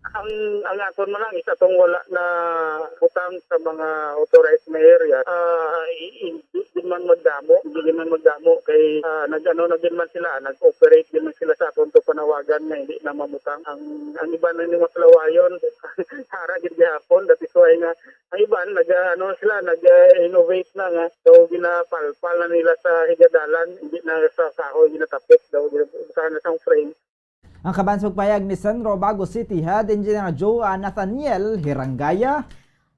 Ang, ang aton man lang isa tong wala na butang sa mga authorized na area. Ah, i-, i-, di man magdamo. Hindi man magdamo kay, ah, nag-ano na din man sila, nag-operate din man sila sa aton to panawagan nga hindi na mamutang. Ang, ang iba na ni mga palawayon, hara gid gihapon. That is why nga ang iban nag, ah, ano sila, nag, ah, innovate na nga. So, ginapalpal na nila sa higadalan, hindi na sa kahoy ginatapik daw, usahan na sang frame. Ang kaban sa pagpahayag ni Centro Bago City Head Engineer Joe Nathaniel Hirangaya.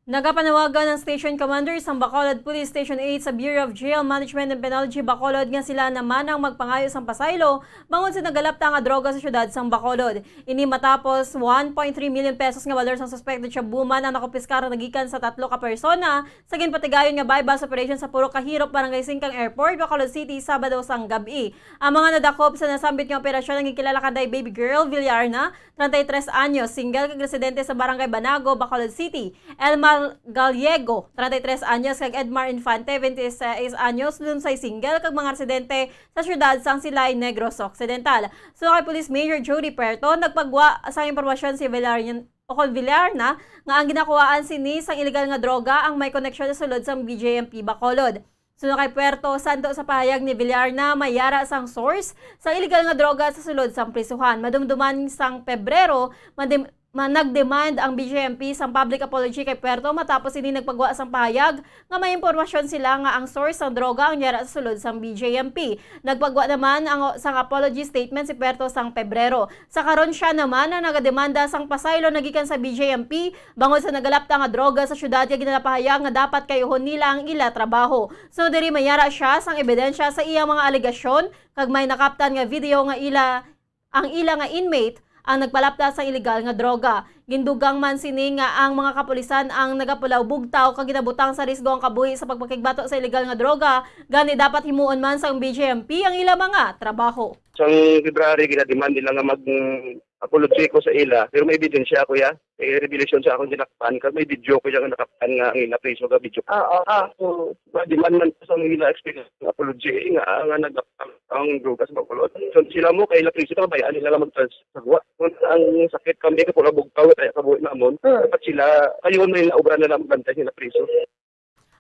Nagapanawagan ang Station Commander sang Bacolod Police Station eight sa Bureau of Jail Management and Penology Bacolod nga sila naman ang magpangayo sang pasaylo bangod sa nagalapta nga droga sa syudad sang Bacolod. Ini matapos one point three million pesos nga balor sang suspected shabu man ang nakumpiskar nagikan sa tatlo ka persona sa ginpatigayon nga buy-bust operation sa Purok Kahirop, Barangay Singkang Airport, Bacolod City, Sabado sang gab-i. Ang mga nadakop sa nasambit nga operasyon ang ginkilala kanday Baby Girl Villarna, treinta y tres anyos, single kag residente sa Barangay Banago, Bacolod City, Elmar Gallego, treinta y tres anyos, kag Edmar Infante, veintiséis anyos, lunsay single, kag mga residente sa siyudad sang Silay, Negros Occidental. Suno kay Police Major Jody Perto, nagpagwa sang impormasyon si Villarna o kon Villarna nga ang ginakuhaan sini sang iligal nga droga ang may koneksyon sa sulod sang B J M P Bacolod. Suno kay Puerto Santo, sa pahayag ni Villarna, may yara sang source sang iligal nga droga sa sulod sang prisuhan. Madumduman sang Pebrero, madim- ma- nag-demand ang B J M P sang public apology kay Puerto matapos ini nagpagwa sang pahayag nga may impormasyon sila nga ang source sang droga ang yara sa sulod sang B J M P. Nagpagwa naman ang sang apology statement si Puerto sang Pebrero. Sa karon, sia naman ang nagademanda sang pasaylo nagikan sa B J M P bangod sa nagalapta nga droga sa syudad nga ginapahayag nga dapat kayuhon nila ang ila trabaho. So diri may yara sia sang ebidensya sa iyang mga alegasyon kag may nakaptan nga video nga ila ang ila nga inmate ang nagpalapta sa iligal nga droga. Gindugang man sini nga ang mga kapulisan ang nagapulaw bugtaw kag ginabutang sa risgo ang kabuhi sa pagpakigbato sa iligal nga droga, gani dapat himuon man sang B J M P ang ila mga trabaho. Sang February, ginademand nila nga mag-apology ko sa ila, pero may ebidensya ako, ya. May revelation sa akong dinakpan, kag may video ko yang nakaptan nga ang ila preso nga video. Ah, ah, ah. So, ma-demand man sa ila explain nga apology nga nga nagdakpan ang droga sa Bacolod. So, sila mo kay ila preso, kabayaan nila lang magtransfer sa guwa. Kung ang sakit kami, kapula bugtaw, kaya kabuhi namon. Dapat sila, kayo man nila obra na lang bantay sila preso.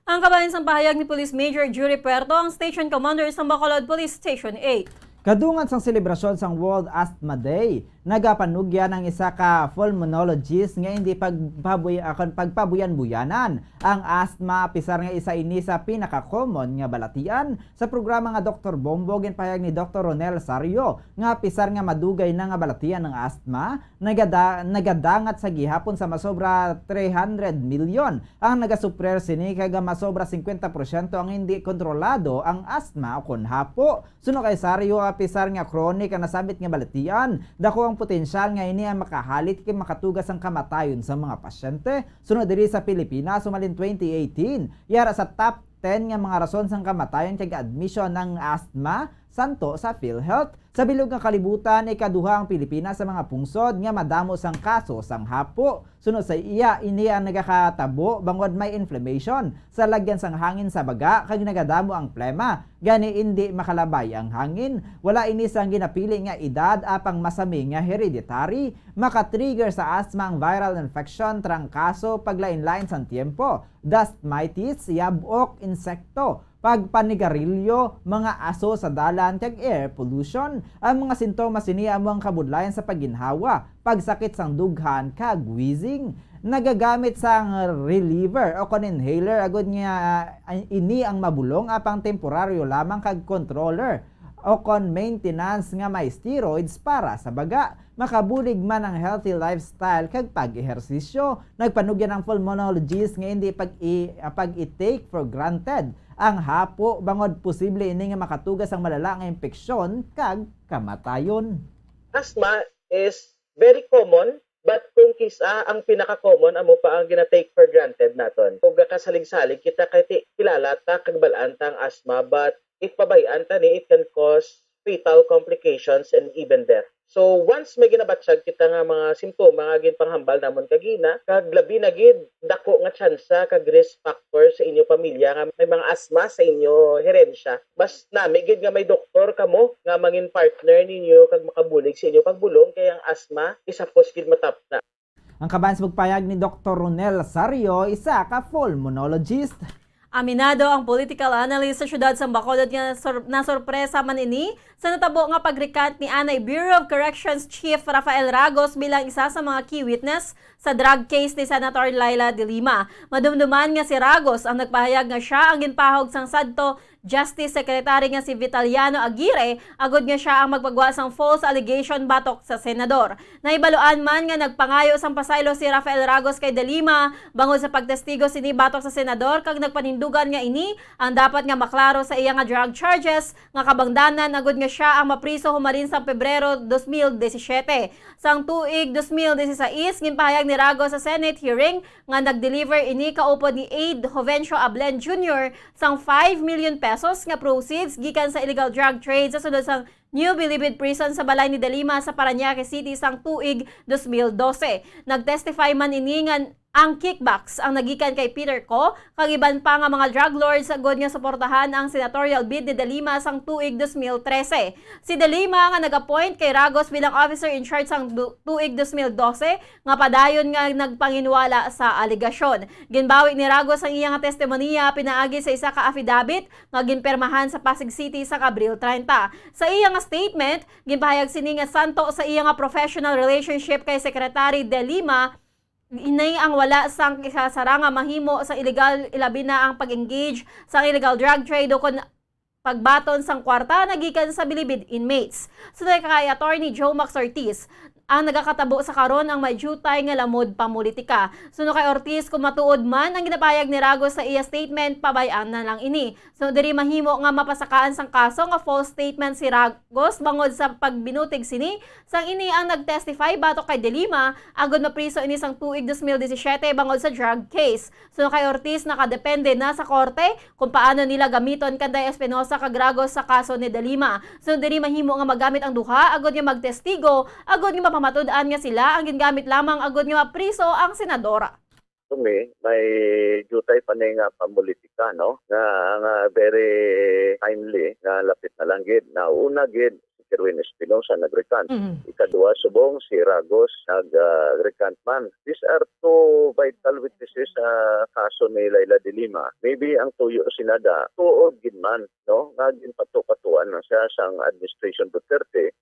Ang kabahin sang pahayag ni Police Major Jury Puerto, ang Station Commander sang Bacolod Police Station eight. Kadungan sang selebrasyon sang World Asthma Day, nagapanugyan ang isa ka pulmonologist nga indi pagpabuy-, ah, kon pagpabuyan-buyanan ang asthma, apisar nga isa ini sa pinaka-common nga balatian. Sa programa nga Doktor Bombo, ginpahayag ni Doktor Ronel Sario nga apisar nga madugay na nga balatian ang asthma, nagada-, nagadangat sa gihapon sa masobra three hundred milyon ang nagasuprer sini, kag masobra singkwenta porsyento ang hindi kontrolado ang asthma o kon hapo. Suno kay Sario, apisar nga chronic ang nasambit nga balatian, dako ang potensyal nga ini ang makahalit kag makatuga sang kamatayon sa mga pasyente. Suno diri sa Pilipinas, humalin twenty eighteen, yara sa top ten nga mga rason sang kamatayon kag admission ang asthma, santo sa PhilHealth. Sa bilog nga kalibutan, ikaduha ang Pilipinas sa mga pungsod nga madamo sang kaso sang hapo. Suno sa iya, ini ang nagakatabo bangod may inflammation sa lagyan sang hangin sa baga kag nagadamo ang plema. Gani, indi makalabay ang hangin. Wala ini sang ginapili nga edad, apang masami nga hereditary. Maka-trigger sa asthma ang viral infection, trangkaso, paglain-lain sang tiyempo, dust mites, yab-ok, insekto, pagpanigarilyo, mga aso sa dalan, kag air pollution. Ang mga sintomas sini amo ang kabudlayan sa pagginhawa, pagsakit sang dughan, kag wheezing. Nagagamit sang reliever o kon inhaler agod nga, ah, ini ang mabulong, apang temporaryo lamang, kag controller o kon maintenance nga may steroids para sa baga. Makabulig man ang healthy lifestyle kag pag-ehersisyo. Nagpanugyan ang pulmonologist nga hindi pag-i-, pag-i-take for granted ang hapo, bangod posible ini nga makatuga sang malala nga impeksyon kag kamatayon. Asthma is very common, but kung kis-a ang pinaka-common, amo pa ang gina-take for granted naton. Ug gakasalig-salig kita kay ti-, kilala ta kag bal-an ta ang asthma, but if pabay-an ta ni, it can cause fatal complications and even death. So, once may ginabatyag kita nga mga simptoma nga ginpanghambal namon kagina, kag labi na gid dako nga tsansa kag risk factor sa inyo pamilya nga may mga asma sa inyo herensya, mas nami gid nga may doktor kamo nga mangin partner ninyo kag makabulig sa inyo pagbulong, kay ang asma isa pos gid matapna. Ang kaban sa pagpayag ni Doktor Ronel Sario, isa ka pulmonologist. Aminado ang political analyst sa siyudad sang Bacolod nga sor-, nasorpresa man ini sa natabo nga pag-recant ni anay Bureau of Corrections Chief Rafael Ragos bilang isa sa mga key witness sa drug case ni Senator Leila de Lima. Madumduman nga si Ragos ang nagpahayag nga sia ang ginpahog sang sadto Justice Secretary nga si Vitaliano Aguirre agod nga sia ang magpagwa sang false allegation batok sa senador. Nahibaluan man nga nagpangayo sang pasaylo si Rafael Ragos kay De Lima bangod sa pagtestigo sini batok sa senador kag nagpanindugan nga ini ang dapat nga maklaro sa iya nga drug charges nga kabangdanan agud nga sia ang mapriso humalin sang Pebrero dos mil disisiete. Sang tuig dos mil disisais, ginpahayag ni Ragos sa Senate hearing nga nag-deliver ini kaupod ni Aide Jovencio Ablen Junior sang five million pesos nga proceeds gikan sa illegal drug trade sa sulod sang New Bilibid Prison sa balay ni De Lima sa Parañaque City sang tuig dos mil dose. Nag-testify man ini nga ang kickbacks ang nagikan kay Peter Co kag iban pa nga mga drug lords agud nga suportahan ang senatorial bid ni De Lima sang tuig dos mil trese. Si De Lima nga nag-appoint kay Ragos bilang officer in charge sang du-, tuig dos mil dose nga padayon nga nagpanginwala sa alegasyon. Ginbawi ni Ragos ang iya nga testimonya pinaagi sa isa ka affidavit nga ginpirmahan sa Pasig City sa Abril treinta. Sa iya nga statement, ginpahayag sini nga santo sa iya nga professional relationship kay Secretary De Lima, ini ang wala sang kasarang nga mahimo sa illegal, ilabi na ang pag-engage sa illegal drug trade o kon pagbaton sang kwarta nagikan sa bilibid inmates. Suno kay Attorney Joe Max Ortiz, ang nagakatabo sa karon ang may diutay nga lamod pamulitika. Suno kay Ortiz, kung matuod man ang ginapahayag ni Ragos sa iya statement, pabay-an na lang ini. So, diri mahimo nga mapasakaan sang kaso nga false statement si Ragos bangod sa pagbinutig sini, sang ini ang nag-testify batok kay De Lima, agud mapriso ini sang tuig dos mil disisiete bangod sa drug case. So, kay Ortiz, nakadepende na sa korte kung paano nila gamiton kanday Espinosa kag Ragos sa kaso ni De Lima. So, diri mahimo nga magamit ang duha agud nga magtestigo, agud nga mapamatud-an nga sila ang gingamit lamang agud nga mapriso ang senadora. To me, may diutay pa ni nga pamulitika, no? Nga, nga very timely, nga lapit na lang gid. Nauna gid si Kerwin Espinosa nag-recant. Mhm. Ikaduha subong si Ragos nag, ah, recant man. These are two vital witnesses sa kaso ni Leila de Lima. Maybe ang tuyo sina da, tuod gid man, no? Nga ginpatukatuan na siya sang administration Duterte.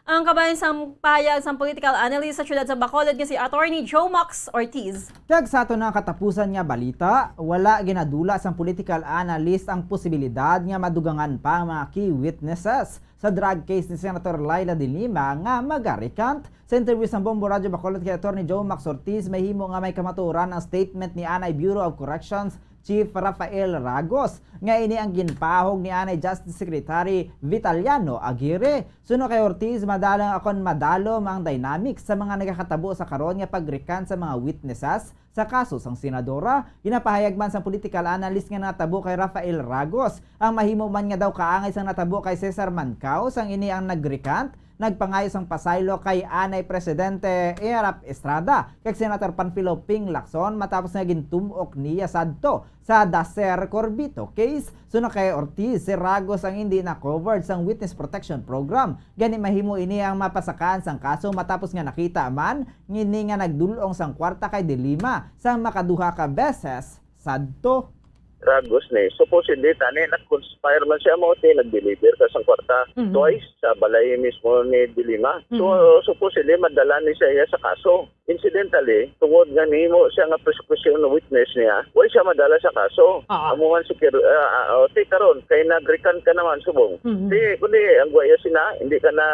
Ang kabahin sang pahayag sang political analyst sa siyudad sa Bacolod nga si Attorney Joe Max Ortiz. Kag sa aton nga katapusan nga balita, wala ginadula sang political analyst ang posibilidad nga madugangan pa ang mga key witnesses sa drug case ni Senator Leila de Lima nga maga-recant. Sa interview sang Bombo Radyo Bacolod kay Attorney Joe Max Ortiz, mahimo nga may kamatuoran ang statement ni anay Bureau of Corrections Chief Rafael Ragos nga ini ang ginpahog ni anay Justice Secretary Vitaliano Aguirre. Suno kay Ortiz, madalom akon madalom ang dynamics sa mga nagakatabo sa karon nga pag-recant sa mga witnesses sa kaso sang senadora. Ginapahayag man sang political analyst nga natabo kay Rafael Ragos ang mahimo man nga daw kaangay sang natabo kay Cesar Mancao sang ini ang nag-recant, nagpangayo sang pasaylo kay anay Presidente Erap Estrada kag Senator Panfilo Ping Lacson matapos nga gintum-ok niya sadto sa Dacer Corbito case. Suno kay Ortiz, si Ragos ang indi na covered sang Witness Protection Program. Gani mahimo ini ang mapasakaan sang kaso matapos nga nakita man ngini nga nagdul-ong sang kwarta kay De Lima sang makaduha ka beses sadto. Ragos ni, supposedly, tani, nag-conspire man siya, mo ti, nag-deliver ka sang kwarta Mhm. twice sa balay mismo ni De Lima. So, Mhm. supposedly, madala ni siya iya sa kaso. Incidentally, tungod nga nimo siya nga prosecution witness niya, way siya madala sa kaso. Ah. Amo man si Kir-, ah, ah, oh, ti karon, kay nag-recant ka naman, subong. Mhm. Ti, kundi, ang guwaya sina, hindi ka na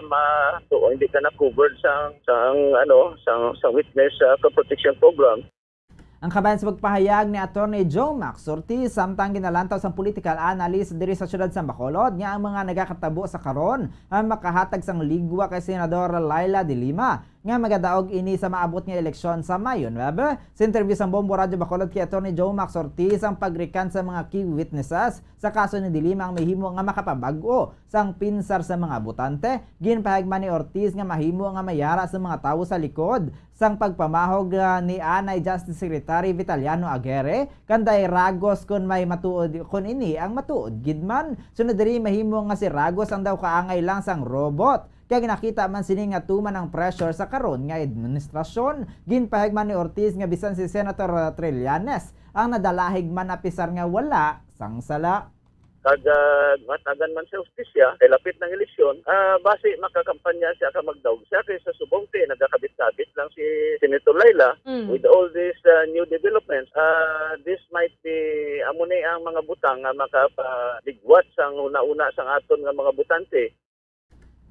ma-, o hindi ka na covered sang, sang, ano, sang, sang witness, ah, protection program. Ang kabahin sa pagpahayag ni Attorney Joe Max Ortiz, samtang ginalantaw sang political analyst diri sa siyudad sa Bacolod nga ang mga nagakatabo sa karon ang makahatag sang ligwa kay Senadora Leila de Lima nga magadaog ini sa maabot nga eleksyon sa Mayo nuebe. Sa interview sang Bombo Radyo Bacolod kay Attorney Joe Max Ortiz, ang pag-recant sa mga key witnesses sa kaso ni De Lima ang mahimo nga makapabag-o sang pinsar sa mga botante. Ginpahayag man ni Ortiz nga mahimo nga mayara sa mga tawo sa likod sang pagpamahog, ah, ni anay Justice Secretary Vitaliano Aguirre kanday Ragos kon may matuod, kon ini ang matuod gid man. Sunod diri, mahimo nga si Ragos ang daw kaangay lang sang robot Kag nakita man sini nga tuman ang pressure sa karon nga administrasyon. Ginpahigman ni Ortiz nga bisan si Senator Trillanes ang nadalahig man, apisar nga wala sang sala. Kag, ah, matagan man sa hustisya, kay lapit ng eleksyon, ah, basi makakampanya siya ka magdaog siya kay sa subong kay nagakabit-kabit lang si Senator Laila. Mm. With all these, ah, new developments, ah, this might be, amo ni ang mga butang nga makapaligwat sang una-una sang aton nga mga botante.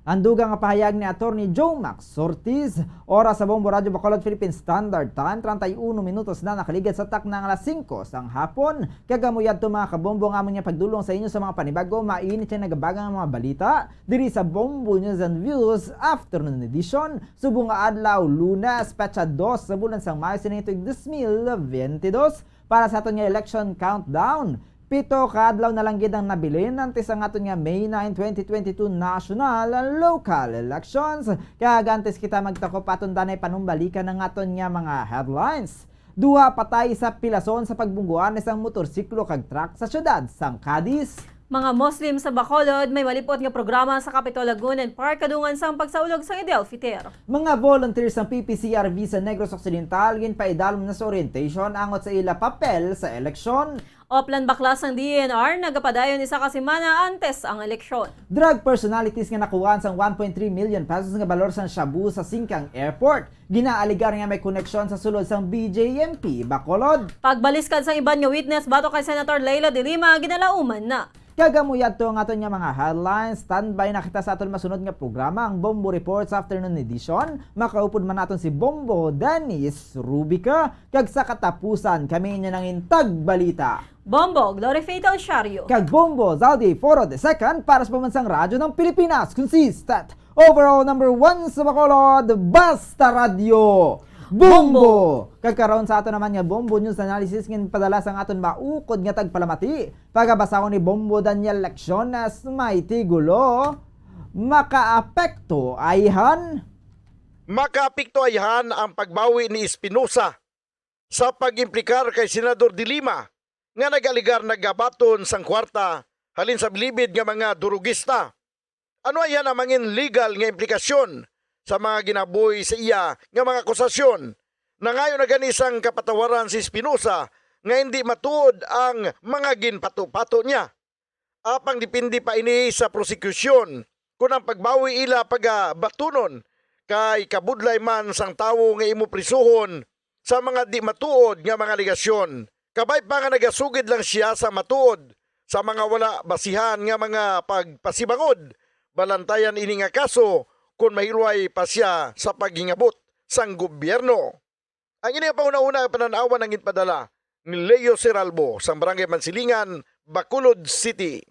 Ang dugang nga pahayag ni Attorney Joe Max Ortiz. Oras sa Bombo Radyo Bacolod Philippine Standard Time, treinta y uno minutos na nakaligad sa takna nga alas singko sang hapon. Kag amo yadto, mga kabombo, ang amon nga pagdulong sa inyo sa mga panibago, mainit nga nagabagang mga balita diri sa Bombo News and Views Afternoon Edition. Subong nga adlaw, Lunes, petsa dos sa bulan sang Mayo sining tuig dos mil biyente dos, para sa aton nga election countdown. Pito ka adlaw na lang gid ang nabilin antes ang aton nga May nine, twenty twenty-two national and local elections. Kag antes kita magtakop, aton danay panumbalikan ang aton nga mga headlines. Duha patay sa pilason sa pagbungguan isang motorsiklo kag truck sa siyudad sang Cadiz. Mga Muslim sa Bacolod may malipot nga programa sa Capitol Lagoon and Park kadungan sang pagsaulog sang Eid al-Fitr. Mga volunteers sang P P C R V sa Negros Occidental ginpaidalom na sa orientation angot sa ila papel sa eleksyon. Oplan, baklas ang D E N R nagapadayon isa ka semana antes ang eleksyon. Drug personalities nga nakuhaan sang one point three million pesos nga balor sang shabu sa Singkang Airport. Ginaaligar nga may koneksyon sa sulod sang B J M P Bacolod. Pagbaliskad sang iban nga witness batok kay Senator Leila de Lima ginalauman na. Kag amo yadto ang aton nga mga headlines. Standby na kita sa aton masunod nga programa, ang Bombo Reports Afternoon Edition. Makaupod man naton si Bombo Dennis Rubica. Kag sa katapusan, kami inyo nangin tagbalita, Bombo Glory Fatal Shario. Kag Bombo Zaudi Foro the Second para sa Pambansang Radyo ng Pilipinas. Consistent. Overall number one sa Bacolod, basta radyo. Bombo! Bombo! Kag karon sa ato naman nga Bombo News Analysis, ginpadala sang aton maukod nga tagpalamati. Pagabasahon ni Bombo Daniel Lecciones, may tigulo, makaapekto ayhan. Makaapekto ayhan ang pagbawi ni Espinosa sa pag-implikar kay Senador De Lima nga nag-alegar nagabaton sang kwarta halin sa bilibid nga mga durugista. Ano ayhan ang mangin legal nga implikasyon sa mga ginabuhi sa iya nga mga akusasyon? Nangayo na gani sang kapatawaran si Espinosa nga hindi matuod ang mga ginpato-pato niya. Apang depende pa ini sa prosekusyon kon ang pagbawi ila pagabatunon, kay kabudlay man sang tawo nga imo prisuhon sa mga di matuod nga mga alegasyon. Kabay pa nga nagasugid lang sia sa matuod sa mga wala basihan nga mga pagpasibangod. Balantayan ini nga kaso kon mahilway pa sia sa paghingabot sang gobyerno. Ang ini nga panghunahuna nga panan-awan ang ginpadala ni Leo Seralbo sang Barangay Mansilingan, Bacolod City.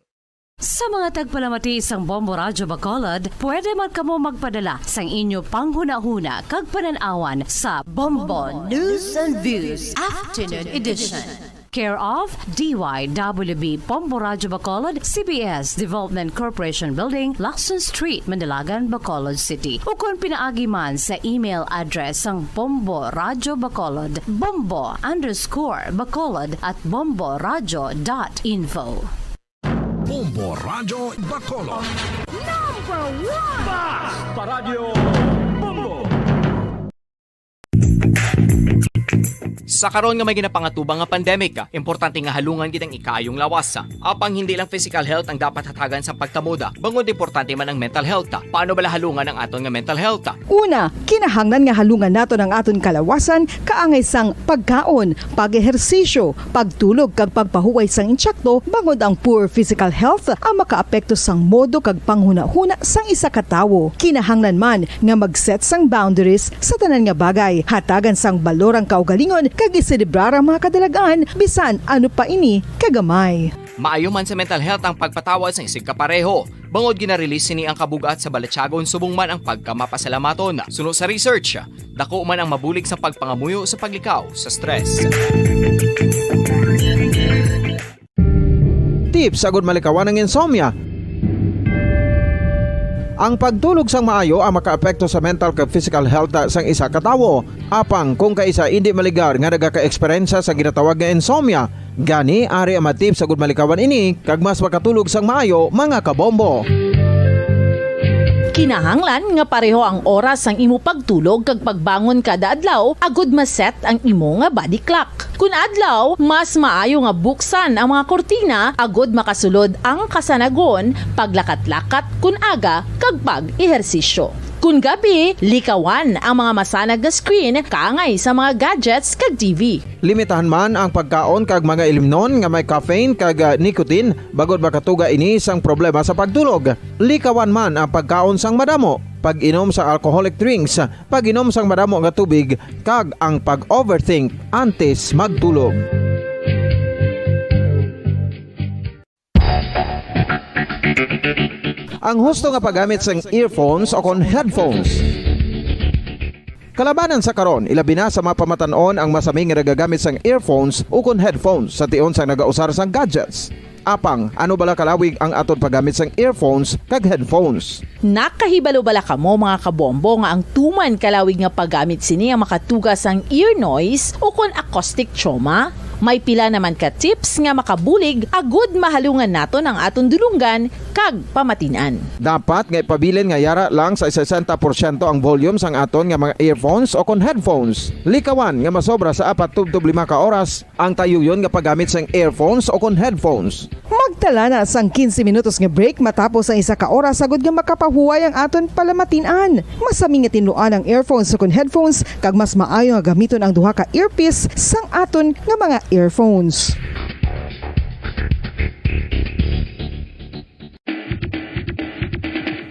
Sa mga tagpalamati sang Bombo Radyo Bacolod, pwede man kamo magpadala sang inyo panghunahuna kag panan-awan sa Bombo News and Views Afternoon Edition. Care of D Y W B Bombo Radyo Bacolod, C B S Development Corporation Building, Lacson Street, Mandilagan, Bacolod City. Ukon pinaagi man sa email address sang Bombo Radyo Bacolod, bombo underscore bacolod at bomboradyo dot info. Bombo Radyo Bacolod. Number one! Basta Radyo Bombo! Sa karon nga may ginapangatubang nga pandemic, importante nga halungan gid ang ikaayong lawas. Apang hindi lang physical health ang dapat hatagan sa pagtamod, bangod importante man ang mental health. Paano bala halungan ang aton nga mental health? Una, kinahanglan nga halungan naton ang aton kalawasan kaangay sang pagkaon, pag-ehersisyo, pagtulog kag pagpahuway sang insekto, bangod ang poor physical health ang makaapekto sang modo kag panghunahuna sang isa ka tawo. Kinahanglan man nga mag-set sang boundaries sa tanan nga bagay. Hatagan sang balor ang kaugalingon kag iselebrar ang mga kadalag-an, bisan ano pa ini kagamay. Maayo man sa mental health ang pagpatawad sang isigkapareho, bangod gina-release sini ang kabug-at sa balatyagon subong man ang pagkamapasalamaton. Suno sa research, dako man ang mabulig sa pagpangamuyo sa paglikaw sa stress. Tips agud malikawan ang insomnia. Ang pagtulog sang maayo ang makaapekto sa mental kag physical health sang isa ka tawo. Apang kung kaisa indi maligar nga nagaka-eksperyensya sa ginatawag nga insomnia, gani ari ang mga tips agud malikawan ini kag mas makatulog sang maayo, mga kabombo. Kinahanglan nga pareho ang oras sang imo pagtulog kag pagbangon kada adlaw agud ma-set ang imo nga body clock. Kun adlaw, mas maayo nga buksan ang mga kurtina agud makasulod ang kasanagon, paglakat-lakat kun aga, kag pag-ehersisyo. Kun gabi, likawan ang mga masanag nga screen kaangay sa mga gadgets kag T V. Limitahan man ang pagkaon kag mga ilimnon nga may caffeine kag, ah, nicotine, bangod makatuga ini sang problema sa pagtulog. Likawan man ang pagkaon sang madamo, pag-inom sang alcoholic drinks, pag-inom sang madamo nga tubig, kag ang pag-overthink antes magtulog. Ang husto nga paggamit sang earphones o kon headphones. Kalabanan sa karon, ilabi na sa mga pamatan-on ang masami nga nagagamit sang earphones ukon headphones sa tion sang nagausar sang gadgets. Apang, ano bala kalawig ang aton paggamit sang earphones kag headphones? Nakahibalo bala kamo, mga kabombo, nga ang tuman kalawig nga paggamit sini ang makatuga sang ear noise ukon acoustic trauma? May pila naman ka tips nga makabulig agud mahalungan naton ang aton dulonggan kag pamatin-an. Dapat nga ipabilin nga yara lang sa sesenta porsyento ang volume sang aton nga mga earphones o kon headphones. Likawan nga masobra sa apat tubtob lima ka oras ang tayuyon nga paggamit sang earphones o kon headphones. Magtala na sang quince minutos nga break matapos ang isa ka oras, agud nga makapahuway ang aton palamatin-an. Masami nga tinluan ang earphones o kon headphones, kag mas maayo nga gamiton ang duha ka earpiece sang aton nga mga earphones.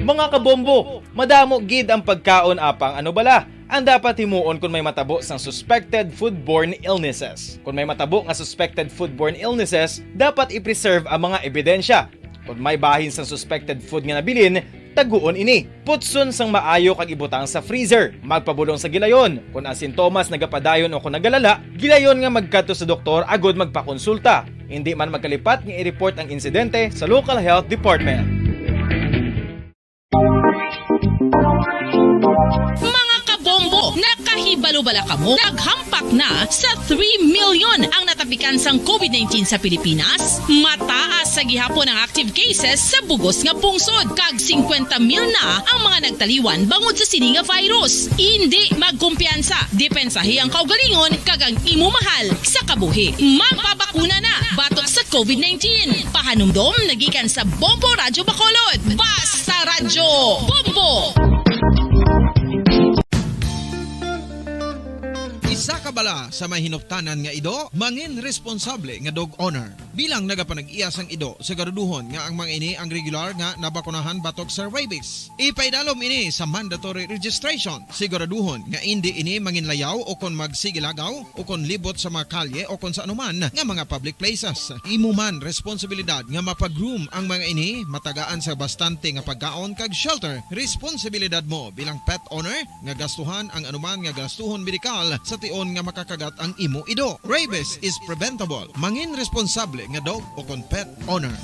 Mga kabombo, madamo gid ang pagkaon, apang ano bala ang dapat himuon kon may matabo sang suspected foodborne illnesses? Kon may matabo nga suspected foodborne illnesses, dapat i-preserve ang mga ebidensya. Kon may bahin sang suspected food nga nabilin, taguon ini. Putson sang maayo kag ibutang sa freezer. Magpabulong sa gilayon. Kon ang sintomas nagapadayon o kon nagalala, gilayon nga magkadto sa doktor agud magpakonsulta. Indi man magkalipat nga i-report ang insidente sa local health department. Mga kabombo, nakahibalo bala kamo? Naghampak na sa three million ang natapikan sang covid nineteen sa Pilipinas. Mataas sa gihapon ang active cases sa bugos nga pungsod, kag singkwenta mil na ang mga nagtaliwan bangod sa sini nga virus. Indi magkumpiyansa, depensahi ang kaugalingon kag ang imo mahal sa kabuhi. Magpabakuna na batok sa covid nineteen. Pahanumdom nagikan sa Bombo Radyo Bacolod. Basta Radyo Bombo! Isa ka bala sa may hinuptanan nga ido, mangin responsable nga dog owner. Bilang nagapanag-iya sang ido, siguraduhon nga ang mga ini ang regular nga nabakunahan batok sa rabies. Ipaidalom ini sa mandatory registration. Siguraduhon nga indi ini manginlayaw o kon magsigilagaw o kon libot sa mga kalye o kon sa anuman nga mga public places. Imo man responsibilidad nga mapa-groom ang mga ini, matagaan sa bastante nga pagkaon kag shelter. Responsibilidad mo bilang pet owner nga gastuhan ang anuman nga gastuhon medikal sa tion nga makakagat ang imo ido. Rabies is preventable. Mangin responsable nga dog o kon pet owner.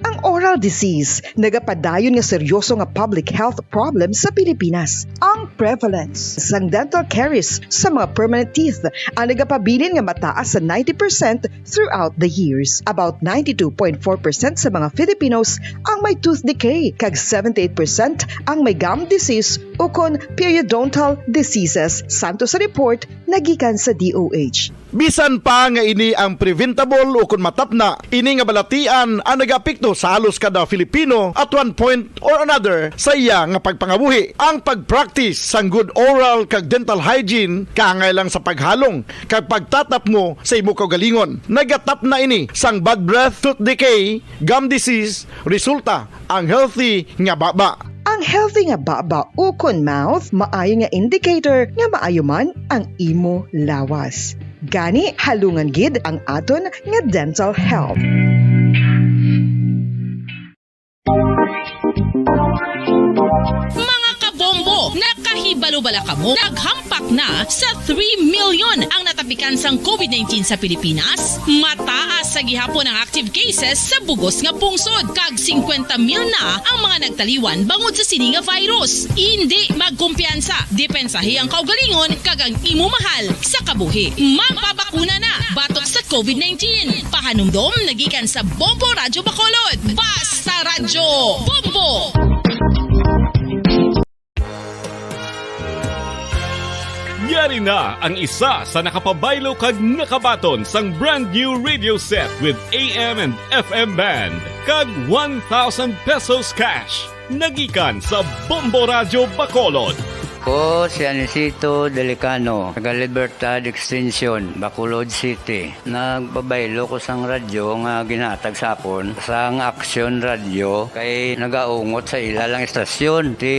Ang oral disease nagapadayon nga seryoso nga public health problem sa Pilipinas. Ang prevalence sang dental caries sa mga permanent teeth ang nagapabilin nga mataas sa ninety percent throughout the years. About ninety-two point four percent sa mga Filipinos ang may tooth decay, kag seventy-eight percent ang may gum disease ukon periodontal diseases, santo sa report nga gikan sa D O H. Bisan pa nga ini ang preventable ukon matapna, ini nga balatian ang nagaapekto sa halos kada Filipino at one point or another sa iya nga pagpangabuhi. Ang pag-practice sang good oral kag dental hygiene kaangay lang sa paghalong kag pagtatapmo sa imo kaugalingon. Nagatapna ini sang bad breath, tooth decay, gum disease, resulta ang healthy nga baba. Ang healthy nga baba ukon mouth maayo nga indicator nga maayo man ang imo lawas. Gani, halungan gid ang aton nga dental health. Mga kabombo, nakahi- Balo bala kamo, naghampak na sa three million ang natapikan sang covid nineteen sa Pilipinas? Mataas sa gihapon ang active cases sa bugos nga pungsod, kag singkwenta mil na ang mga nagtaliwan bangod sa sini nga virus. Indi magkumpiyansa, depensahi ang kaugalingon kag ang imo mahal sa kabuhi. Magpabakuna na batok sa covid nineteen. Pahanumdom nagikan sa Bombo Radyo Bacolod. Basta Radyo Bombo! Yari na ang isa sa nakapabaylo kag nakabaton sang brand new radio set with A M and F M band kag one thousand pesos cash. Nagikan sa Bombo Radyo Bacolod. Ko si Anisito Delicano, taga Libertad Extension, Bacolod City. Nagpabaylo ko sang radyo nga ginhatag sa akon sang Aksyon Radyo kay nagaungot sa ila lang istasyon. Ti,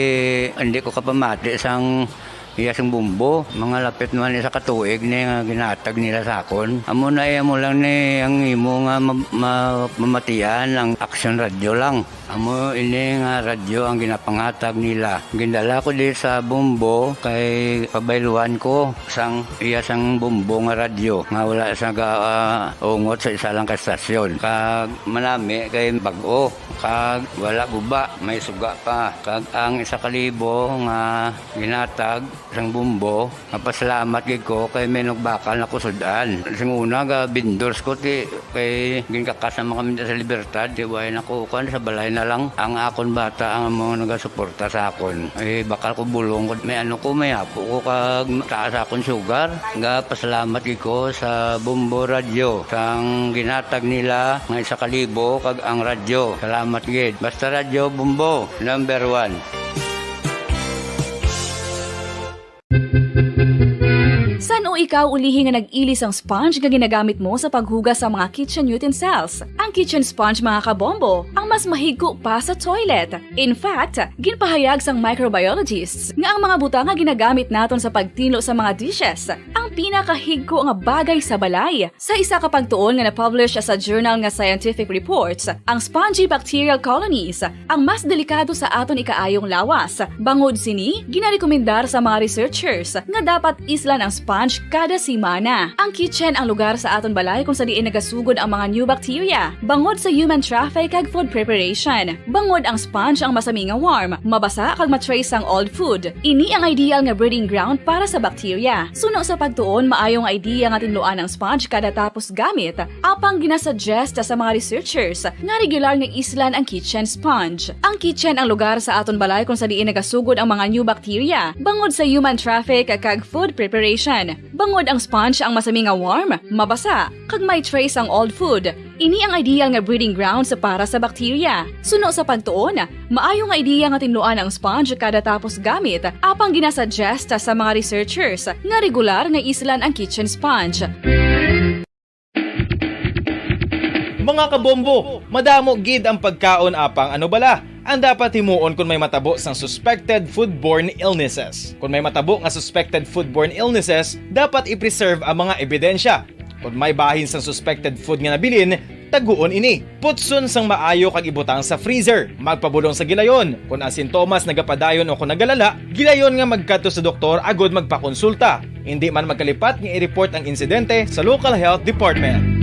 hindi ko kapamati sang iya sing Bombo. Mga lapit naman isa ka tuig ni nga ginhatag nila sa akon. Amo na, eh, amo lang ni ang imo nga ma-, ma-, mamatian ang Aksyon Radyo lang. Amo ini nga radyo ang ginapanghatag nila. Gindala ko di sa Bombo kay pabayluan ko sang iya sang Bombo nga radyo nga wala sa ga, ah, ungot sa isa lang ka stasyon. Kag manami kay bag-o, kag wala guba, may suga pa. Kag ang isa ka libo nga ginatag sang Bombo, mapasalamat gid ko kay may nagbakal na ko sud-an. Sing una, ga vendors ko, ti, kay ginkakas naman kami sa Libertad, ti, way na ko, kuwan, sa balay na lang. Ang akon bata ang amo nagasuporta sa akon. Eh, bakal ko bulong ko, may ano ko, may apo ko, kag taas akon sugar. Ga pasalamat gid ko sa Bombo Radyo, sang ginatag nila nga isa ka libo, kag ang radyo. Salamat gid. Basta Radyo Bombo, number one. San-o ikaw ulihi nga nag-ili sang sponge nga ginagamit mo sa paghugas sa mga kitchen utensils? Ang kitchen sponge, mga kabombo, ang mas mahigko pa sa toilet. In fact, ginpahayag sang microbiologists nga ang mga butang nga ginagamit naton sa pagtinlo sa mga dishes ang pinakahigko nga bagay sa balay. Sa isa ka pagtuon nga na-publish sa journal nga Scientific Reports, ang spongy bacterial colonies ang mas delikado sa aton ikaayong lawas. Bangod sini, ginarekomendar sa mga researchers nga dapat islan ang sponge kada semana. Ang kitchen ang lugar sa aton balay kung sa diin nagasugod ang mga new bacteria bangod sa human traffic kag food preparation. Bangod ang sponge ang masami nga warm, mabasa kag ma-trace ang old food. Ini ang ideal nga breeding ground para sa bacteria. Suno sa pagtuon, maayo nga idea nga tinluan ang sponge kada tapos gamit, apang ginasuggest sa mga researchers nga regular nga islan ang kitchen sponge. Ang kitchen ang lugar sa aton balay kung sa diin nagasugod ang mga new bacteria bangod sa human traffic kag food preparation. Bangod ang sponge ang masami nga warm, mabasa, kag may trace ang old food, ini ang ideal nga breeding grounds para sa bacteria. Suno sa pagtuon, maayo nga idea nga tinluan ang sponge kada tapos gamit, apang ginasuggest sa mga researchers nga regular nga islan ang kitchen sponge. Mga kabombo, madamo gid ang pagkaon, apang ano bala ang dapat himuon kon may matabo sang suspected foodborne illnesses? Kon may matabo nga suspected foodborne illnesses, dapat i-preserve ang mga ebidensya. Kon may bahin sang suspected food nga nabilin, taguon ini. Putson sang maayo kag ibutang sa freezer. Magpabulong sa gilayon. Kon ang sintomas nagapadayon o kon nagalala, gilayon nga magkadto sa doktor agud magpakonsulta. Indi man magkalipat nga i-report ang insidente sa local health department.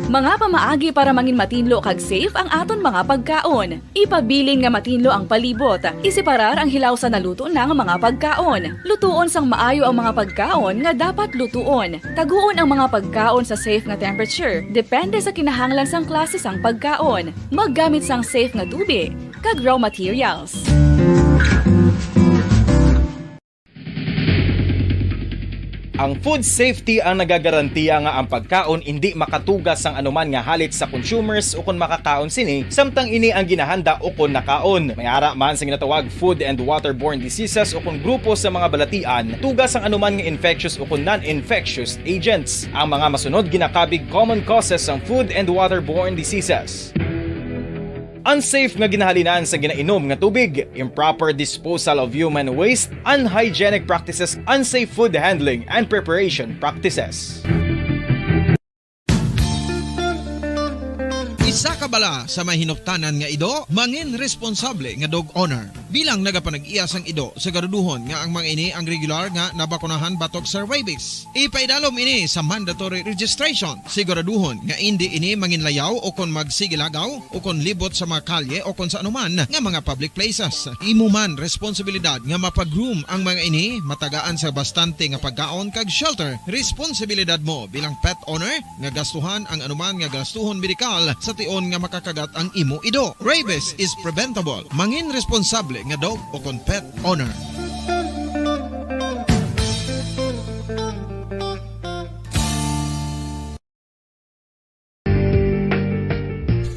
Mga pamaagi para mangin matinlo kag safe ang aton mga pagkaon. Ipabilin nga matinlo ang palibot. Iseparar ang hilaw sa naluto na nga mga pagkaon. Lutuon sang maayo ang mga pagkaon nga dapat lutuon. Taguon ang mga pagkaon sa safe nga temperature, depende sa kinahanglan sang klase sang pagkaon. Maggamit sang safe nga tubig kag raw materials. Ang food safety ang nagagarantiya nga ang pagkaon indi makatugas sang anuman nga halit sa consumers ukon makakaon sini, samtang ini ang ginahanda ukon nakaon. May ara man sa ginatawag food and waterborne diseases ukon grupo sa mga balatian, tugas sang anuman nga infectious ukon non-infectious agents. Ang mga masunod ginakabig common causes sang food and waterborne diseases. Unsafe nga ginahalinan sa ginainom nga tubig, improper disposal of human waste, unhygienic practices, unsafe food handling and preparation practices. Sa kabala sa may hinuktanan nga ido, mangin responsable nga dog owner. Bilang nagapanag-iya sang ido, siguraduhon nga ang mga ini ang regular nga nabakunahan batok sa rabies. Ipaidalom ini sa mandatory registration. Siguraduhon nga indi ini manginlayaw o kon magsigilagaw o kon libot sa mga kalye o kon sa anuman nga mga public places. Imo man responsibilidad nga mapag-groom ang mga ini, matagaan sa bastante nga pagkaon kag shelter. Responsibilidad mo bilang pet owner nga gastuhan ang anuman nga gastuhon medikal sa tion nga makakagat ang imo ido. Rabies is preventable. Mangin responsable nga dog o kon pet owner.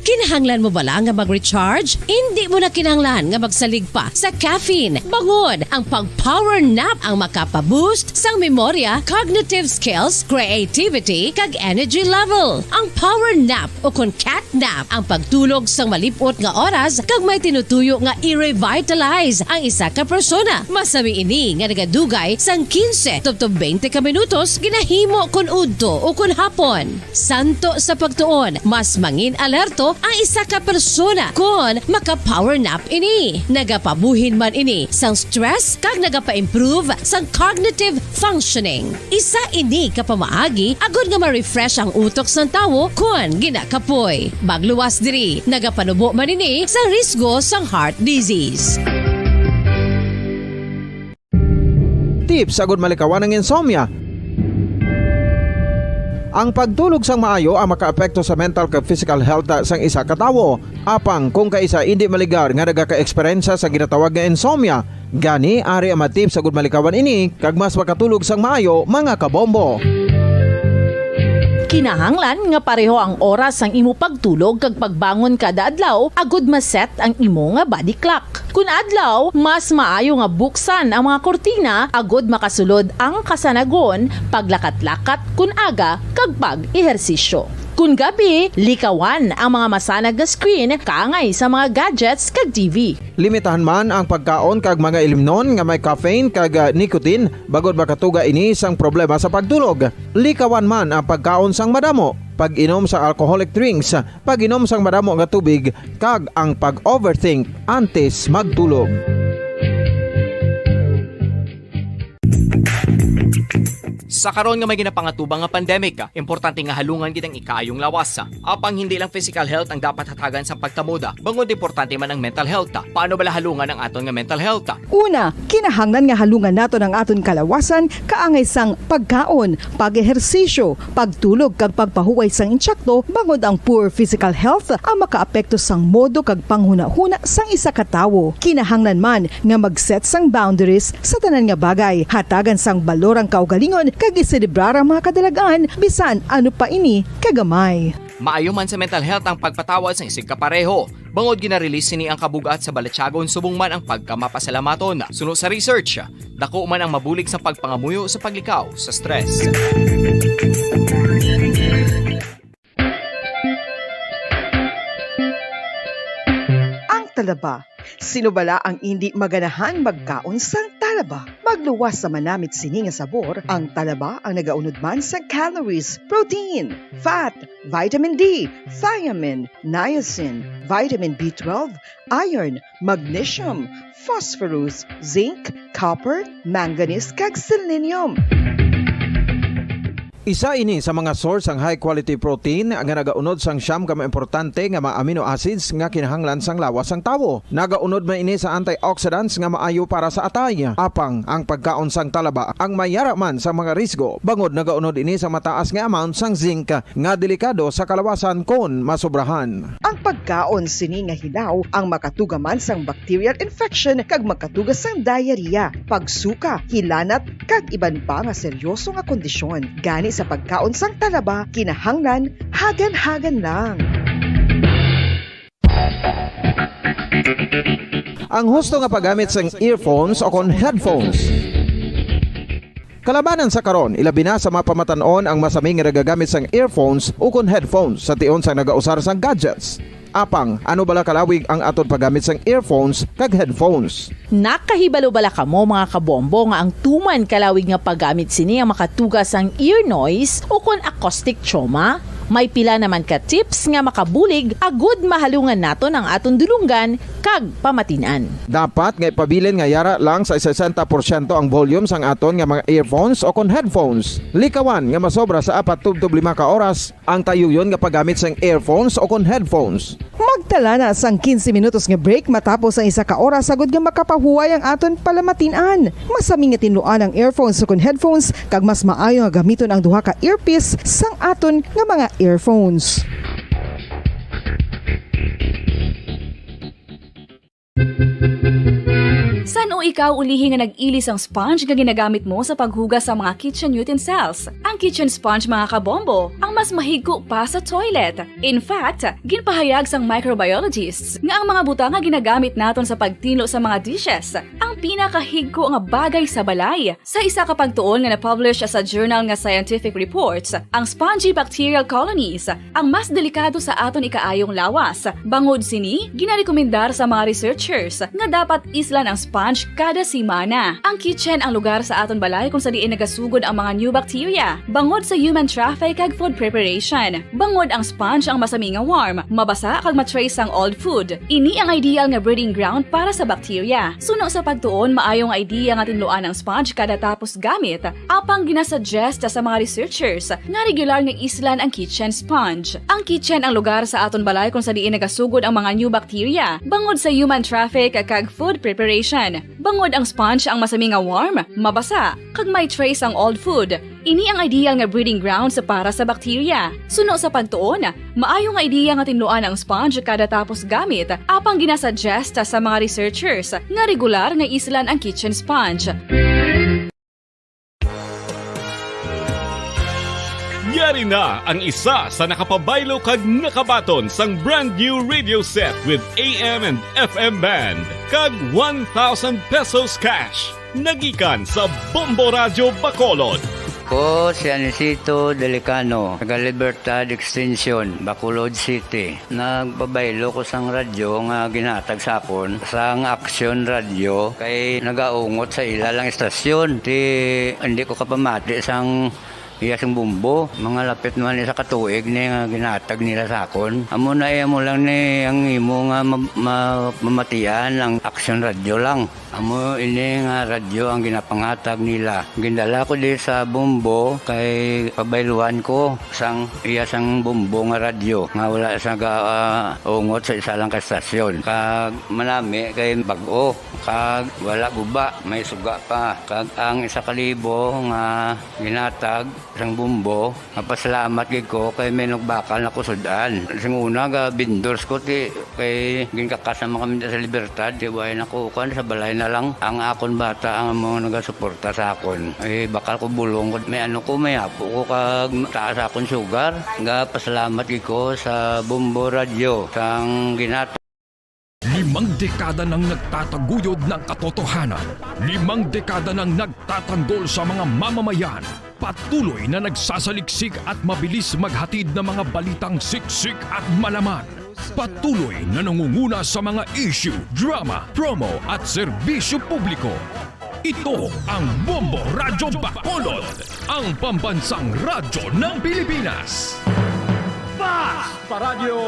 Kinahanglan mo bala nga mag-recharge? Indi mo na kinahanglan nga magsalig pa sa caffeine. Bangod ang pag-power nap ang makapa-boost sang memorya, cognitive skills, creativity, kag energy level. Ang power nap o kon cat nap ang pagtulog sang malip-ot nga oras kag may tinutuyo nga i-revitalize ang isa ka persona. Masami ini nga nagadugay sang quince tubtob twenty ka minutos ginahimo kon udto o kon hapon. Santo sa pagtuon, mas mangin-alerto ang isa ka persona kon maka-power nap ini. Nagapabuhin man ini sang stress kag nagapa-improve sang cognitive functioning. Isa ini ka pamaagi agod nga ma-refresh ang utok sang tawo kon ginakapoy. Magluwas diri, nagapanubo man ini sa risgo sang heart disease. Tips agud malikawan ang insomnia. Ang pagtulog sang maayo ang makaapekto sa mental kag physical health sang isa ka tawo. Apang kung kaisa indi maligar nga nagaka-eksperyensya sa ginatawag nga insomnia, gani ari ang mga tips agud malikawan ini kag mas makatulog sang maayo, mga kabombo. Kinahanglan nga pareho ang oras sang imo pagtulog kag pagbangon kada adlaw agud ma-set ang imo nga body clock. Kun adlaw, mas maayo nga buksan ang mga kurtina agud makasulod ang kasanagon, paglakat-lakat kun aga, kag pag-ehersisyo. Kun gabi, likawan ang mga masanag nga screen kaangay sa mga gadgets kag T V. Limitahan man ang pagkaon kag mga ilimnon nga may caffeine kag, ah, nicotine, bangod makatuga ini sang problema sa pagtulog. Likawan man ang pagkaon sang madamo, pag-inom sa alcoholic drinks, pag-inom sang madamo nga tubig, kag ang pag-overthink antes magtulog. Sa karon nga may ginapangatubang nga pandemic, importante nga halungan gid ang ikaayong lawas. Apang hindi lang physical health ang dapat hatagan sa pagtamod, bangod importante man ang mental health. Paano bala halungan ang aton nga mental health? Una, kinahanglan nga halungan naton ang aton kalawasan kaangay sang pagkaon, pag-ehersisyo, pagtulog kag pagpahuway sang insakto, bangod ang poor physical health ang makaapekto sang modo kag panghunahuna sang isa ka tawo. Kinahanglan man nga mag-set sang boundaries sa tanan nga bagay, hatagan sang balor ang kaugalingon kag iselebrar ang mga kadalagan, bisan ano pa ini kagamay. Maayo man sa mental health ang pagpatawad sang isigkapareho, bangod gina-release sini ang kabug-at sa balatyagon subong man ang pagkamapasalamaton. Suno sa research, dako man ang mabulig sa pagpangamuyo sa paglikaw sa stress. Ang talaba. Sino bala ang indi maganahan magkaon sang talaba? Magluwas sa manamit sini nga sabor, ang talaba ang nagaunod man sa calories, protein, fat, vitamin D, thiamine, niacin, vitamin B twelve, iron, magnesium, phosphorus, zinc, copper, manganese, kag selenium. Isa ini sa mga source sang high quality protein nga nagaunod sang siyam ka mga importante nga mga amino acids nga kinahanglan sang lawas sang tawo. Nagaunod man ini sa antioxidants nga maayo para sa atay. Apang ang pagkaon sang talaba ang may yara man sa mga risgo, bangod nagaunod ini sa mataas nga amount sang zinc nga delikado sa kalawasan kon masobrahan. Ang pagkaon sini nga hilaw ang makatuga man sang bacterial infection kag makatuga sang diarrhea, pagsuka, hilanat, kag iban pa nga seryoso nga kondisyon. Gani sa pagkaon sang talaba, kinahanglan hagan-hagan lang. Ang husto nga paggamit sang earphones o kon headphones. Kalabanan sa karon, ilabi na sa mga pamatan-on ang masami nga nagagamit sang earphones ukon headphones sa tion sang nagausar sang gadgets. Apang, ano bala kalawig ang aton paggamit sang earphones kag headphones? Nakahibalo bala kamo, mga kabombo, nga ang tuman kalawig nga paggamit sini ang makatuga sang ear noise ukon acoustic trauma? May pila naman ka tips nga makabulig agud mahalungan naton ang aton dulonggan kag pamatin-an. Dapat nga ipabilin nga yara lang sa sesenta porsyento ang volume sang aton nga mga earphones o kon headphones. Likawan nga masobra sa apat tubtob lima ka oras ang tayuyon nga paggamit sang earphones o kon headphones. Magtala na sang quince minutos nga break matapos ang isa ka oras, agud nga makapahuway ang aton palamatin-an. Masami nga tinluan ang earphones o kon headphones, kag mas maayo nga gamiton ang duha ka earpiece sang aton nga mga earphones. San-o ikaw ulihi nga nag-ili sang sponge nga ginagamit mo sa paghugas sa mga kitchen utensils? Ang kitchen sponge, mga kabombo, ang mas mahigko pa sa toilet. In fact, ginpahayag sang microbiologists nga ang mga butang nga ginagamit naton sa pagtinlo sa mga dishes ang pinakahigko nga bagay sa balay. Sa isa ka pagtuon nga na-publish sa journal nga Scientific Reports, ang spongy bacterial colonies ang mas delikado sa aton ikaayong lawas. Bangod sini, ginarekomendar sa mga researchers nga dapat islan ang sponge kada semana. Ang kitchen ang lugar sa aton balay kung sa diin nagasugod ang mga new bacteria, bangod sa human traffic kag food preparation. Bangod ang sponge ang masami nga warm, mabasa kag ma-trace ang old food. Ini ang ideal nga breeding ground para sa bacteria. Suno sa pagtuon, maayo nga idea nga tinluan ang sponge kada tapos gamit. Apang ginasuggest sa mga researchers nga regular nga islan ang kitchen sponge. Ang kitchen ang lugar sa aton balay kung sa diin nagasugod ang mga new bacteria, bangod sa human traffic kag food preparation. Bangod ang sponge ang masami nga warm, mabasa, kag may trace ang old food. Ini ang ideal nga breeding grounds para sa bacteria. Suno sa pagtuon, maayo nga idea nga tinluan ang sponge kada tapos gamit, apang ginasuggest sa mga researchers nga regular nga islan ang kitchen sponge. Yari na ang isa sa nakapabaylo kag nakabaton sang brand new radio set with A M and F M band kag one thousand pesos cash. Nagikan sa Bombo Radyo Bacolod. Ko si Anisito Delicano, taga Libertad Extension, Bacolod City. Nagpabaylo ko sang radyo nga ginhatag sa akon sang Aksyon Radyo kay nagaungot sa ila lang istasyon. Ti, hindi ko kapamati sang iya sing bombo. Mga lapit naman isa ka tuig ni nga ginhatag nila sa akon. Amo na, eh, amo lang ni ang imo nga ma-, ma-, mamatian ang Aksyon Radyo lang. Amo ini nga radyo ang ginapangatag nila. Gindala ko di sa bombo kay pabayluan ko sang iya sang bombo nga radyo nga wala sa ga, ah, ungot sa isa lang ka estasyon. Kag manami kay bag-o, kag wala guba, may suga pa. Kag ang isa ka libo nga ginatag sang bombo, mapasalamat gid ko kay may nagbakal na ko sud-an. Sing una, ga vendors ko, ti, kay ginkakas naman kami sa Libertad, ti, way na ko, kuan, sa balay na lang. Ang akon bata ang mga nagasuporta sa akon. Eh, bakal ko bulong ko, may ano ko, may apo ko, kag taas akon sugar. Ga pasalamat gid ko sa Bombo Radyo, sang ginat- Limang dekada nang nagtataguyod ng katotohanan. Limang dekada nang nagtatanggol sa mga mamamayan. Patuloy na nagsasaliksik at mabilis maghatid ng mga balitang siksik at malaman. Patuloy na nangunguna sa mga issue, drama, promo at serbisyo publiko. Ito ang Bombo Radyo Bacolod, ang pambansang radyo ng Pilipinas. Fast Paradyo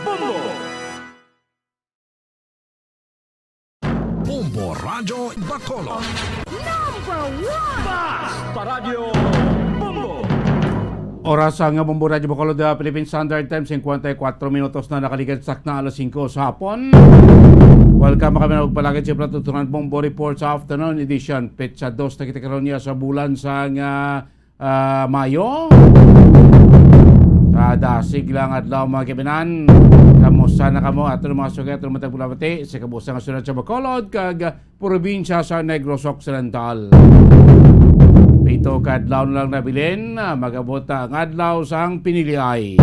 Bombo! Bombo Radyo Bacolod. Number one! Fast Paradyo Bombo! Oras nga Bombo Radyo Bacolod, ah, Philippine Standard Time, singkwenta y kuatro minutos na nakalikan sa takna alas singko sa hapon. Welcome kami na magpalagay sa Platutunan Bombo Report sa Afternoon Edition. Petsa dos na kita karon niya sa bulan sa nga ah, Mayo. Sa dasig lang adlaw, mga kaibinan. Kamusta na kamo? Ato ng mga sugay, ato ng matag bulabati sa kabusa nga syudad sa Bacolod, kag, ah, probinsya sa Negros Occidental. Pito ka adlaw na lang nabilin, ah, magabot ang adlaw sang piniliay.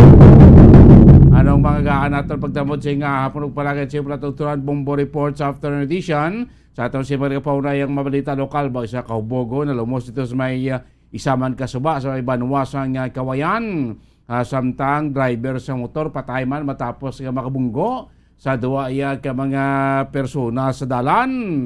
Anong mga gaan naton pagtamod sa nga hapon ug palagay sa Platuturan Bombo Report sa Afternoon Edition? Sa aton si mga paunay ang mabalita lokal, ba sa kahubogo na lumos dito sa may, ah, isa man ka suba sa may banwa sang, ah, Kawayan. Ah, samtang driver sa motor patay man matapos nga makabunggo sa duwa iya ka mga persona sa dalan.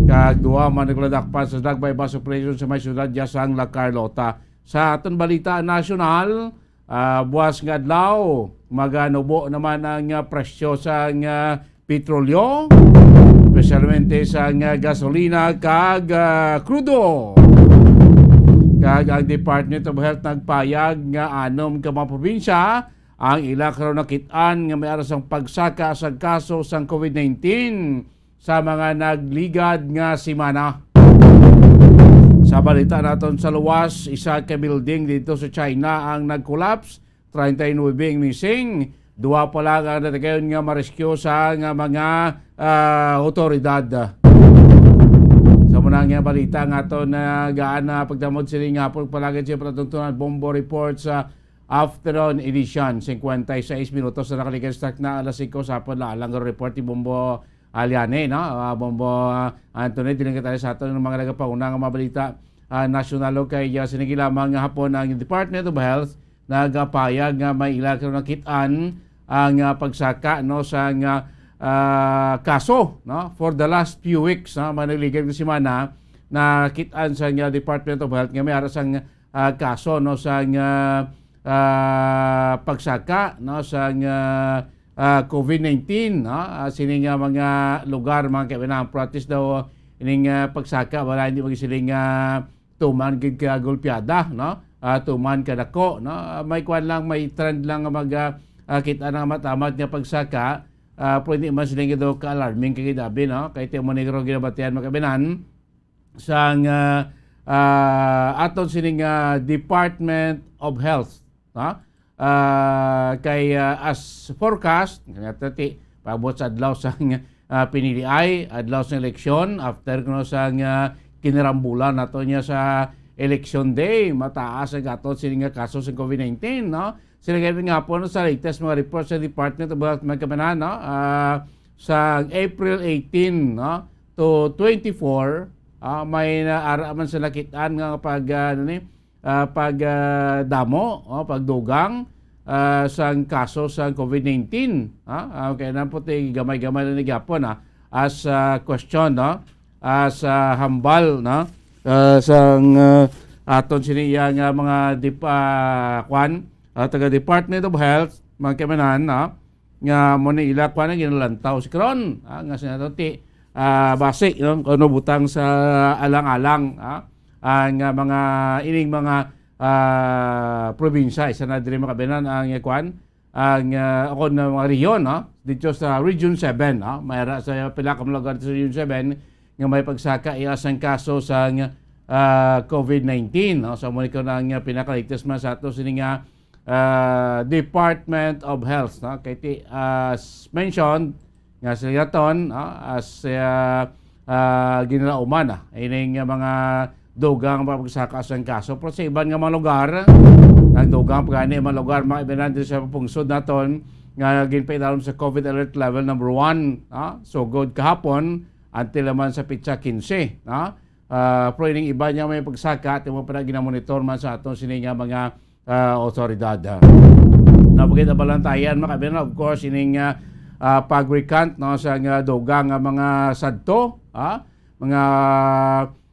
Kag duwa man nagladakpan sa drug buy-bust operation sa may syudad ya sang La Carlota. Sa aton balita nasyonal, ah, buwas nga adlaw, maganubo naman ang, ah, presyo sa, ah, petrolyo, espesyalmente sa, ah, gasolina kag, ah, krudo. Kag ang Department of Health nagpayag nga anom ka mga probinsya ang ila karon nakit-an nga may ara sang pagsaka sa kaso sang COVID nineteen sa mga nagligad nga semana. Sa balita naton sa luwas, isa ka building dito sa China ang nag-collapse, treinta y nuebe ang missing, duwa pa lang ang natagayon nga ma-rescue sa nga mga, ah, otoridad. Sa muna nga balita nga aton na gaan na pagdamod sini nga hapon palagi siya palatuntunan bombo report sa afternoon edition. Cincuenta y seis minutos na nakalikas na alas singko sa hapon. Alang report ni Bombo Aliane, no? Ah, Bombo, ah, Anthony, diling kita sa aton ng mga nagapauna nga mga balita, ah, nasyonal o kay, ah, sinigi lamang nga hapon ang Department of Health nagapayag nga may ila karon nakit-an ang, ah, pagsaka, no, sa nga, ah, kaso, no, for the last few weeks, no, mga nagligad nga semana, nakit-an sa nga Department of Health nga may ara sang, ah, kaso, no, sa nga, ah, pagsaka, no, sa nga, ah, COVID nineteen, no, ah, sini nga mga lugar, mga kaibigan, practice daw ining, ah, pagsaka, wala, hindi magsiling nga tuman gid ka gulpiada, no? Ah, tuman ka dako, no? Ah, may kwan lang, may trend lang nga mag, ah, ah, kita na matamat nga pagsaka, ah, pwede man sila nga daw ka-alarming kay dabi, no? Kay ti mo negro ginabatian, mga kaibigan, sang, ah, ah, aton sining, ah, Department of Health, no? Ah, kay, ah, as forecast, nga ti, paabot sa adlaw sang, ah, piniliay, adlaw sang eleksyon, after kuno sang, ah, kinirambulan nato niya sa election day, mataas ang aton sini nga kaso sa COVID nineteen, no? Sila kay nga po, no, sa latest mga reports sa Department of Health, mga kamanan, no? Ah, sa April eighteen, no, to twenty-four, ah, may naara man sa nakitaan nga pag, ah, ano ni, ah, pag, ah, damo, oh, pagdugang, ah, sang kaso sang COVID nineteen, ah, ah, kaya na po ti gamay-gamay lang ni gyapon, ah, as, ah, question, no? As, ah, hambal, no? Ah, sang, ah, aton sini iya nga mga dip-, ah, kwan, ah, taga Department of Health, mga kamanan, no? Nga mo ni ila kwan ang ginalantaw si Kron, ah, nga sinato ti, ah, basi, no, kuno butang sa alang-alang, ah, ang, ah, mga ining mga, ah, probinsya, isa na diri makabinan ang, ah, kwan, ang, ah, ako na mga rehiyon, no, dito sa Region seven, no, may ra sa pila ka mga lugar sa Region seven nga may pagsaka iya sang kaso sa, ah, COVID nineteen, no. So mo ni ko na ang, ah, pinaka-latest man sa ato sini nga ah, Department of Health, no? Kay ti, as mentioned, nga sila ton, no? As, ah, ah, ginalauman na ining mga dugang pagsaka sang kaso. Pero sa iban nga mga lugar, nagdugang pa gani mga lugar, mga ibanan diri sa pungsod naton, nga ginpailalom sa COVID alert level number one, no? So, good kahapon, until naman sa pitsa quince, no? Ah, pero ining iba niya may pagsaka, ti mo pa na ginamonitor man sa aton sini nga mga, ah, otoridad, ah. Napagid ang balantayan, mga kaibigan, of course, ining, ah, ah, pag-recant, no, sa nga dugang nga mga sadto, ah, mga,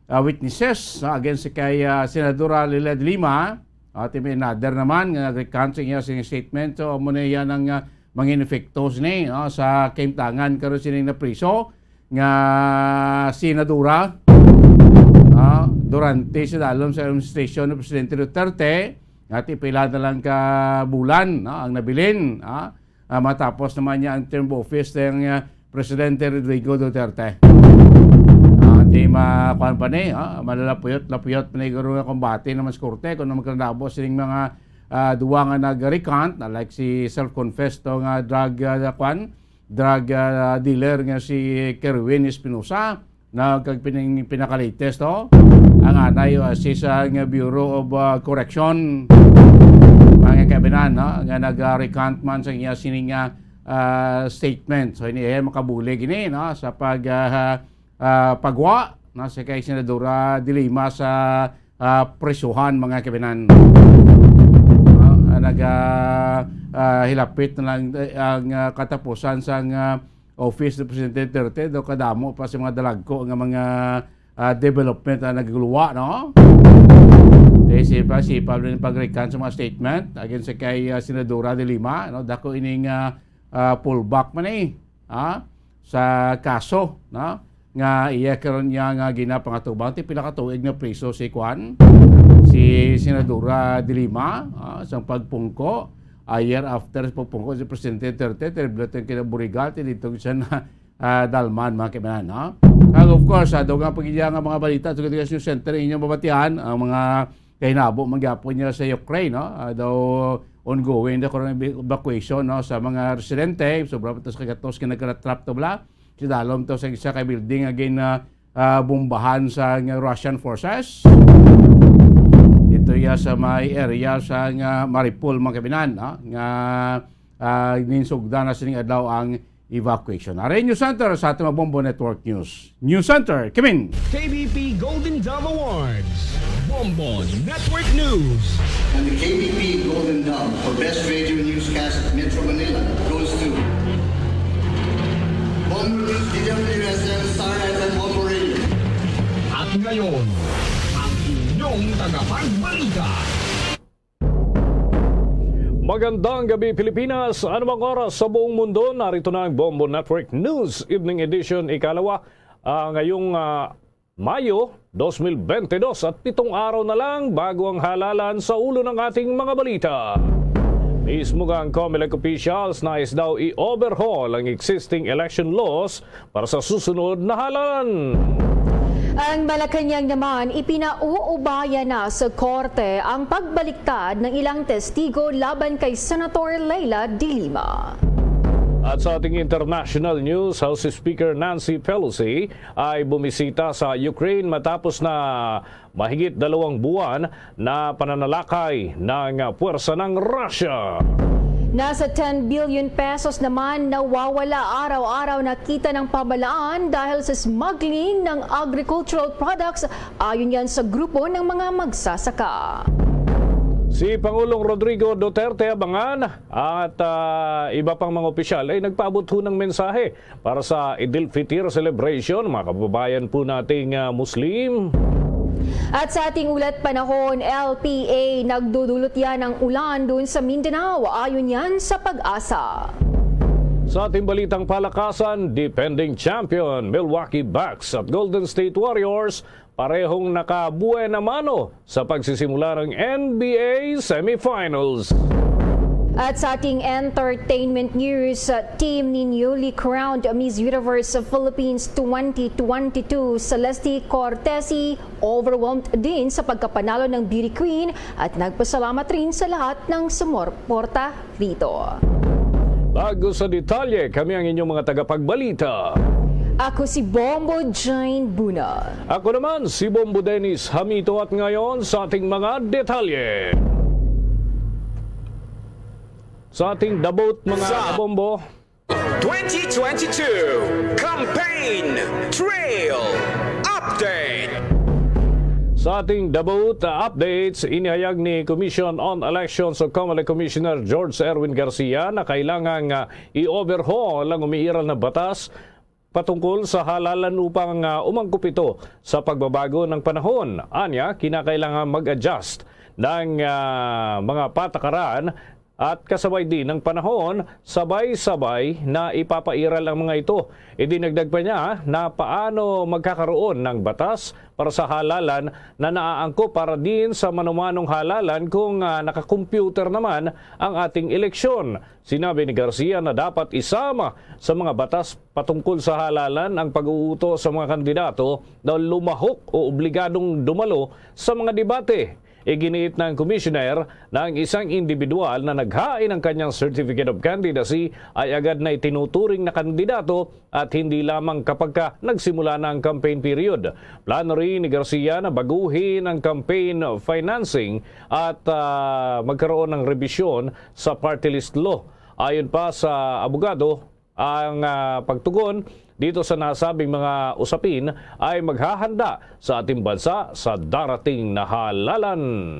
ah, witnesses, ah, against kay, ah, Senadora Leila de Lima, ah, ti may another naman nga nag-recant sa iya sini statement. So, amo na yan ang, ah, mga inepektos ni, no, sa kahimtangan karon sining napriso nga senadora, ah, durante sa dalom sa administrasyon ni Presidente Duterte, nga ti pila na lang ka bulan, no, ang nabilin, ah, ah, matapos naman niya ang term of office ng, ah, Presidente Rodrigo Duterte. Ah, di ma-, kuwan pa ni, ah, malalapuyot-lapuyot pa ni guro nga kumbati naman sa korte kung ano magkalabo sining mga, ah, duwa nga nag-recant, na like si self-confessed to nga drug, ah, kuwan, drug, ah, dealer nga si Kerwin Espinosa, na kag pining-, pinaka-latest to, ang anay o assist sa nga Bureau of, ah, Correction, mga kabinan, no, nga nag-recant man sa iya sining, ah, ah, statement. So, ini, eh, makabulig ini, no, sa pag, ah, ah, pagwa, no, sa kay Senadora de Lima sa, ah, prisuhan, mga kabinan. No, ah, nag, ah, ah, hilapit na lang, eh, ang, ah, katapusan sang, ah, office ni Presidente Duterte, daw kadamo pa sa mga dalagko nga mga, ah, development ang nagluwa, no? Eh, si pa, si Pablo ni pag-recant sa mga statement against sa kay, ah, Senadora de Lima, no? Dako ining, ah, ah, pullback man eh, ah, sa kaso, no? Nga iya karon niya nga ginapangatubang ti pila ka tuig na priso si kwan, si Senadora de Lima, ah, sa pagpungko, a year after sa pagpungko si Presidente Duterte, terrible tong kinaburigal, ti dito siya na, ah, dalman, mga kaibigan, no? Kag of course, ah, dugang pag-iya nga mga balita, tugod sa News Center, inyong mabatian, ang mga kahinabo man gyapon niya sa Ukraine, no? Ah, daw ongoing na karon ang evacuation, no, sa mga residente. Sobra pa to sa kagatos nga nagkara-trap to bala. Si dalom to sa isa ka building again na, ah, bombahan sa nga Russian forces. Ito ya sa may area sa nga Mariupol, mga kaibigan, no? Nga, ah, ninsugdan na sining adlaw ang evacuation. Ari News Center sa ating Bombo Network News. News Center, Kimin. K B P Golden Dove Awards, Bombo Network News. And the K B P Golden Dove for Best Radio Newscast at Metro Manila goes to Bombo News, D W S M, Star F M, Bombo Radio. At ngayon, ang inyong tagapagbalita. Magandang gabi, Pilipinas. Anumang oras sa buong mundo, narito na ang Bombo Network News Evening Edition, ikalawa, ah, ngayong, ah, Mayo dos mil bente dos, at pitong araw na lang bago ang halalan sa ulo ng ating mga balita. Mismo nga ang Comelec officials nais daw i-overhaul ang existing election laws para sa susunod na halalan. Ang Malacañang naman, ipinauubaya na sa korte ang pagbaliktad ng ilang testigo laban kay Senator Leila de Lima. At sa ating international news, House Speaker Nancy Pelosi ay bumisita sa Ukraine matapos na mahigit dalawang buwan na pananalakay ng puwersa ng Russia. Nasa ten billion pesos naman nawawala araw-araw na kita ng pamahalaan dahil sa smuggling ng agricultural products, ayon yan sa grupo ng mga magsasaka. Si Pangulong Rodrigo Duterte abangan at, ah, iba pang mga opisyal ay nagpaabot ho ng mensahe para sa Eid al-Fitr celebration, mga kababayan po nating, ah, Muslim. At sa ating ulat panahon, L P A, nagdudulot yan ng ulan doon sa Mindanao, ayon yan sa PAGASA. Sa ating balitang palakasan, defending champion Milwaukee Bucks at Golden State Warriors parehong nakabuena mano sa pagsisimula ng N B A semifinals. At sa ating entertainment news, uh, team ni newly crowned Miss Universe Philippines twenty twenty-two, Celeste Cortesi, overwhelmed din sa pagkapanalo ng beauty queen at nagpasalamat rin sa lahat ng sumuporta rito. Bago sa detalye, kami ang inyong mga tagapagbalita. Ako si Bombo Jane Buna. Ako naman si Bombo Dennis Hamito, at ngayon sa ating mga detalye. Sa ating dabot, mga Sa kabombo. Twenty twenty-two Campaign Trail Update. Sa ating dabot, uh, updates, inihayag ni Commission on Elections o Comelec Commissioner George Erwin Garcia na kailangang, uh, i-overhaul ang umiiral na batas patungkol sa halalan upang, uh, umangkop ito sa pagbabago ng panahon. Anya, kinakailangan mag-adjust ng, uh, mga patakaran at kasabay din ng panahon, sabay-sabay na ipapairal ang mga ito. Idinagdag pa niya na paano magkakaroon ng batas para sa halalan na naaangkop para din sa manumanong halalan kung, ah, nakakompyuter naman ang ating eleksyon. Sinabi ni Garcia na dapat isama sa mga batas patungkol sa halalan ang pag-uuto sa mga kandidato na lumahok o obligadong dumalo sa mga debate. Iginiit ng commissioner na ang isang individual na naghain ng kanyang Certificate of Candidacy ay agad na itinuturing na kandidato at hindi lamang kapag ka nagsimula na ang campaign period. Plano rin ni Garcia na baguhin ang campaign financing at, ah, magkaroon ng rebisyon sa party list law. Ayon pa sa abogado, ang, ah, pagtugon dito sa nasabing mga usapin ay maghahanda sa ating bansa sa darating na halalan.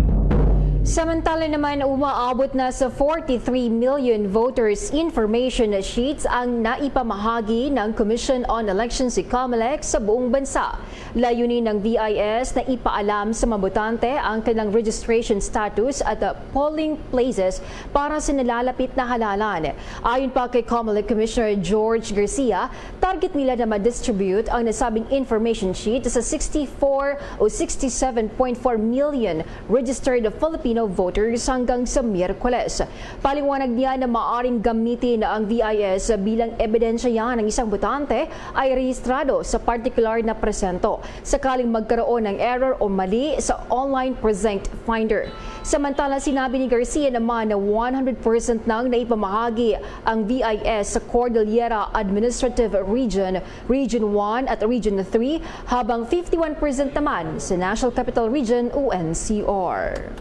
Samantala naman, umaabot na sa forty-three million voters information sheets ang naipamahagi ng Commission on Elections, COMELEC, sa buong bansa. Layunin ng V I S na ipaalam sa mga botante ang kanilang registration status at, uh, polling places para sa nalalapit na halalan. Ayon pa kay COMELEC Commissioner George Garcia, target nila na ma-distribute ang nasabing information sheet sa sixty-four o sixty-seven point four million registered Filipino voters hanggang sa Miyerkules. Paliwanag niya na maaaring gamitin ang V I S bilang ebidensya ng isang botante ay rehistrado sa partikular na presinto, sakaling magkaroon ng error o mali sa online precinct finder. Samantala, sinabi ni Garcia naman na one hundred percent nang naipamahagi ang V I S sa Cordillera Administrative Region, Region one at Region three, habang fifty-one percent naman sa National Capital Region o N C R.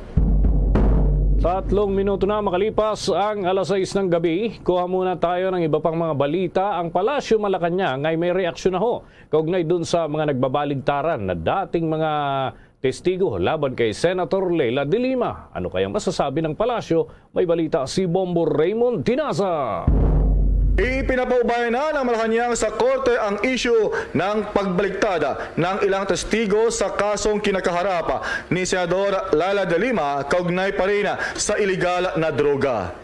Tatlong minuto na makalipas ang alas sais ng gabi, kuha muna tayo ng iba pang mga balita. Ang Palasyo Malacañang ay may reaksyon na ho kaugnay dun sa mga nagbabaligtaran na dating mga testigo laban kay Senator Leila de Lima. Ano kayang masasabi ng Palasyo? May balita si Bombo Raymond Tinaza. Ipinapaubaya na ng Malacañang sa korte ang isyu ng pagbaligtad ng ilang testigo sa kasong kinakaharap ni Senador Leila de Lima kaugnay pa rin sa iligal na droga.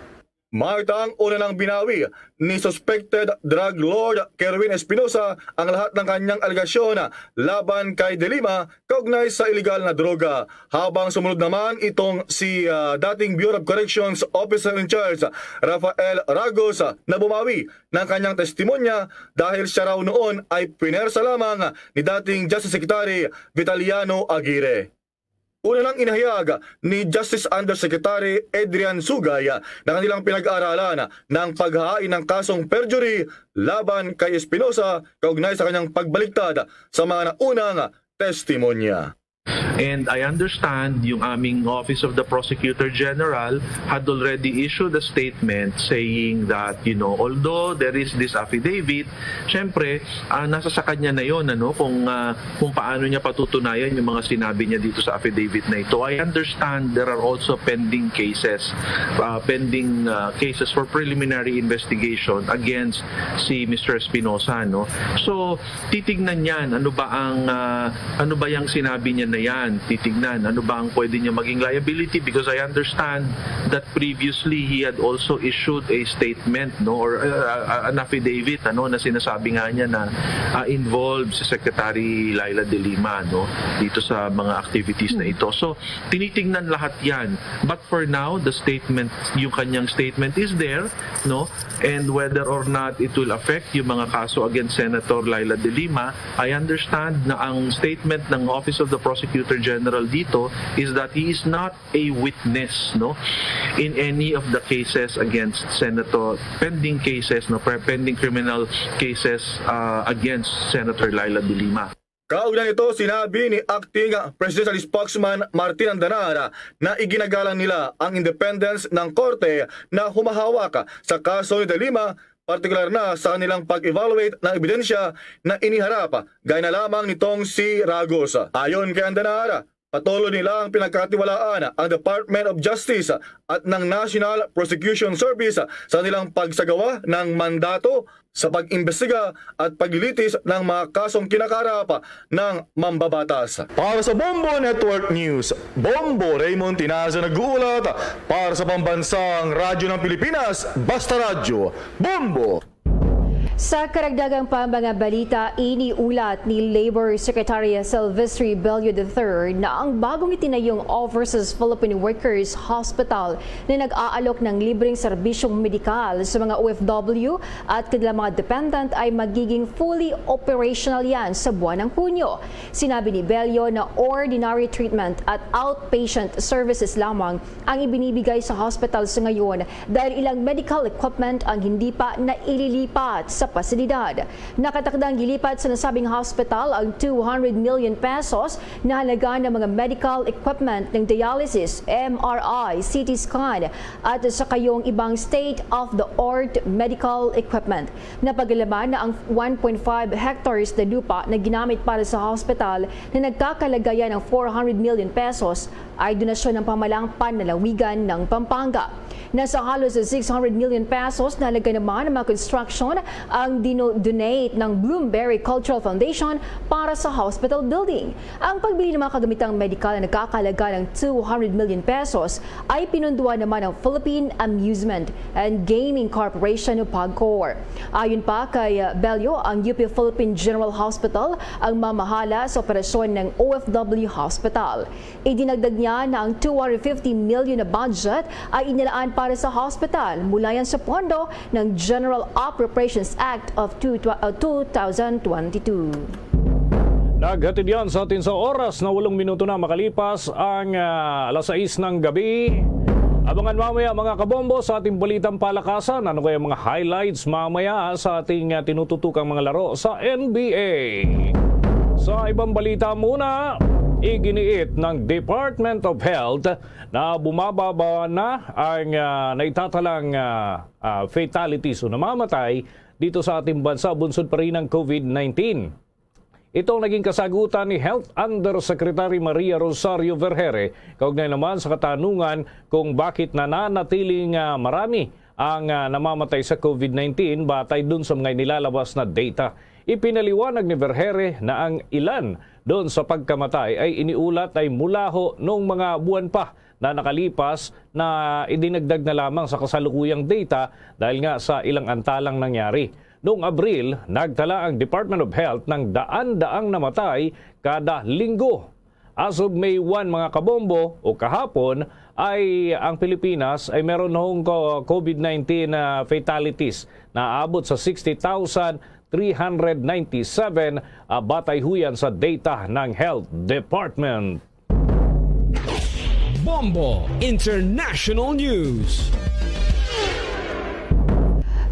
Martang una nang binawi ni suspected drug lord Kerwin Espinosa ang lahat ng kanyang alegasyon laban kay De Lima kaugnay sa iligal na droga, habang sumunod naman itong si, ah, dating Bureau of Corrections Officer in Charge Rafael Ragos, ah, na bumawi ng kanyang testimonya dahil siya raw noon ay pinersa lamang ni dating Justice Secretary Vitaliano Aguirre. Una nang inahayag ni Justice Undersecretary Adrian Sugay na kanilang pinag-aaralan ng paghain ng kasong perjury laban kay Espinosa kaugnay sa kanyang pagbaligtad sa mga naunang testimonya. And I understand yung aming Office of the Prosecutor General had already issued a statement saying that, you know, although there is this affidavit, syempre, ah, nasa sa kanya na yon, ano, kung, ah, kung paano niya patutunayan yung mga sinabi niya dito sa affidavit na ito. I understand there are also pending cases, ah, pending, ah, cases for preliminary investigation against si Mister Espinosa, no? So, titignan niyan ano ba ang, ah, ano ba yung sinabi niya na yan. Titignan ano ba ang pwede niya maging liability, because I understand that previously he had also issued a statement, no, or, uh, uh, an affidavit, ano, na sinasabi nga niya na, uh, involved si Secretary Leila de Lima, no, dito sa mga activities na ito. So, tinitingnan lahat yan. But for now, the statement, yung kanyang statement is there, no, and whether or not it will affect yung mga kaso against Senator Leila de Lima, I understand na ang statement ng Office of the Prosecutor General dito is that he is not a witness, no, in any of the cases against Senator, pending cases, no, pre-, pending criminal cases, uh, against Senator Leila de Lima. Kaugnay nito, sinabi ni Acting Presidential Spokesman Martin Andanar na iginagalang nila ang independence ng korte na humahawak sa kaso ni De Lima, partikular na sa kanilang pag-evaluate ng ebidensya na iniharap, gaya na lamang nitong si Ragos. Ayon kay Andanar, patuloy nilang pinagkatiwalaan ang Department of Justice at ng National Prosecution Service sa kanilang pagsagawa ng mandato sa pag-imbestiga at paglilitis ng mga kasong kinakaharap ng mambabatas. Para sa Bombo Network News, Bombo Raymond Tinaza nag-uulat para sa Pambansang Radyo ng Pilipinas, Basta Radyo, Bombo! Sa karagdagan pa mga balita, iniulat ni Labor Secretary Silvestre Bello the third na ang bagong itinayong Overseas Philippine Workers Hospital na nag-aalok ng libreng serbisyong medikal sa mga O F W at kanilang mga dependent ay magiging fully operational yan sa buwan ng Hunyo. Sinabi ni Bello na ordinary treatment at outpatient services lamang ang ibinibigay sa hospital sa ngayon dahil ilang medical equipment ang hindi pa naililipat sa pasilidad. Nakatakdang ilipat sa nasabing hospital ang two hundred million pesos na halaga ng mga medical equipment ng dialysis, M R I, C T scan at sa kayong ibang state-of-the-art medical equipment. Napagalaman na ang one point five hectares na lupa na ginamit para sa hospital na nagkakalaga ng four hundred million pesos ay donasyon ng pamahalang panlalawigan ng Pampanga. Nasa halos six hundred million pesos na halaga naman ang mga construction ang dino-donate ng Bloomberry Cultural Foundation para sa hospital building. Ang pagbili ng mga kagamitang medikal na nagkakahalaga ng two hundred million pesos ay pinunduan naman ng Philippine Amusement and Gaming Corporation o PAGCOR. Ayon pa kay, uh, Bello, ang U P Philippine General Hospital ang mamahala sa operasyon ng O F W Hospital. Idinagdag niya na ang two hundred fifty million na budget ay inilaan para sa hospital mula yan sa pondo ng General Appropriations Act of two, uh, two thousand twenty-two. Naghatid yan sa atin sa oras na walong minuto na makalipas ang, ah, alas sais ng gabi. Abangan mamaya, mga kabombo, sa ating balitang palakasan. Ano kaya mga highlights mamaya sa ating, ah, tinututukang mga laro sa N B A? Sa ibang balita muna, iginiit ng Department of Health na bumababa na ang, ah, naitatalang, ah, ah, fatalities o namamatay dito sa ating bansa bunsod pa rin ng COVID nineteen. Ito ang naging kasagutan ni Health Undersecretary Maria Rosario Vergeire kaugnay naman sa katanungan kung bakit nananatiling, ah, marami ang, ah, namamatay sa COVID nineteen batay dun sa mga inilalabas na data. Ipinaliwanag ni Vergeire na ang ilan doon sa pagkamatay ay iniulat ay mulaho noong mga buwan pa na nakalipas na idinagdag na lamang sa kasalukuyang data dahil nga sa ilang antalang nangyari. Noong Abril, nagtala ang Department of Health ng daan-daang namatay kada linggo. As of May one, mga kabombo, o kahapon, ay ang Pilipinas ay meron hong ko-, COVID nineteen na fatalities na aabot sa sixty thousand three hundred ninety-seven, ah, batay huyan sa data ng Health Department. Bombo International News.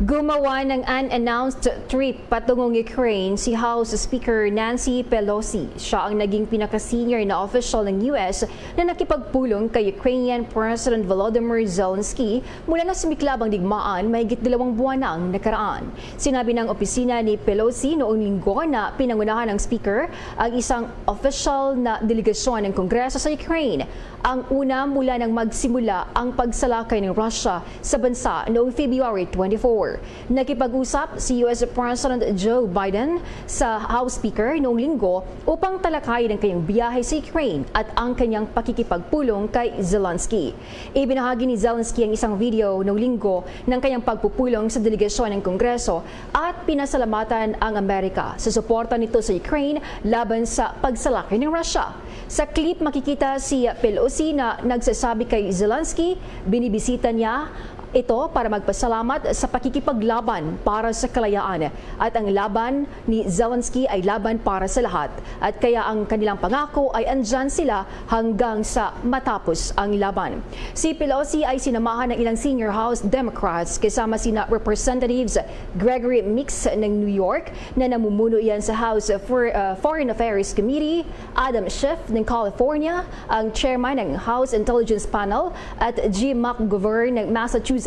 Gumawa ng unannounced trip patungong Ukraine si House Speaker Nancy Pelosi. Siya ang naging pinaka-senior na official ng U S na nakipagpulong kay Ukrainian President Volodymyr Zelensky mula na sumiklab ang digmaan mahigit dalawang buwan na ang nakaraan. Sinabi ng opisina ni Pelosi noong linggo na pinangunahan ng speaker ang isang opisyal na delegasyon ng Kongreso sa Ukraine. Ang una mula nang magsimula ang pagsalakay ng Russia sa bansa noong February twenty-four. Nakipag-usap si U S President Joe Biden sa House Speaker noong linggo upang talakayin ang kanyang biyahe sa Ukraine at ang kanyang pakikipagpulong kay Zelensky. Ibinahagi ni Zelensky ang isang video noong linggo ng kanyang pagpupulong sa delegasyon ng Kongreso at pinasalamatan ang Amerika sa suporta nito sa Ukraine laban sa pagsalakay ng Russia. Sa clip, makikita si Pelosi na nagsasabi kay Zelensky, binibisita niya ito para magpasalamat sa pakikipaglaban para sa kalayaan. At ang laban ni Zelensky ay laban para sa lahat. At kaya ang kanilang pangako ay andyan sila hanggang sa matapos ang laban. Si Pelosi ay sinamahan ng ilang senior House Democrats, kasama sina Representatives Gregory Meeks ng New York, na namumuno iyan sa House For-, uh, Foreign Affairs Committee, Adam Schiff ng California, ang chairman ng House Intelligence Panel, at Jim McGovern ng Massachusetts,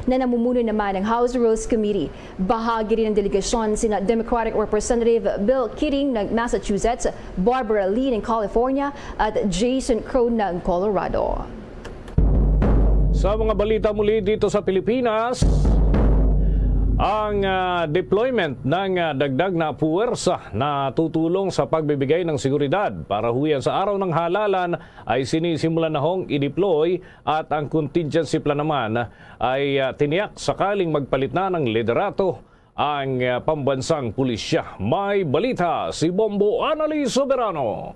na namumuno naman ng House Rules Committee. Bahagi rin ng delegasyon sina Democratic Representative Bill Keating ng Massachusetts, Barbara Lee ng California, at Jason Crow ng Colorado. Sa mga balita muli dito sa Pilipinas, ang, ah, deployment ng, ah, dagdag na puwersa na tutulong sa pagbibigay ng seguridad para huyan sa araw ng halalan ay sinisimulan na hong i-deploy at ang contingency plan naman ay, ah, tiniyak sakaling magpalit na ng liderato ang, ah, pambansang pulisya. May balita si Bombo Annalise Soberano.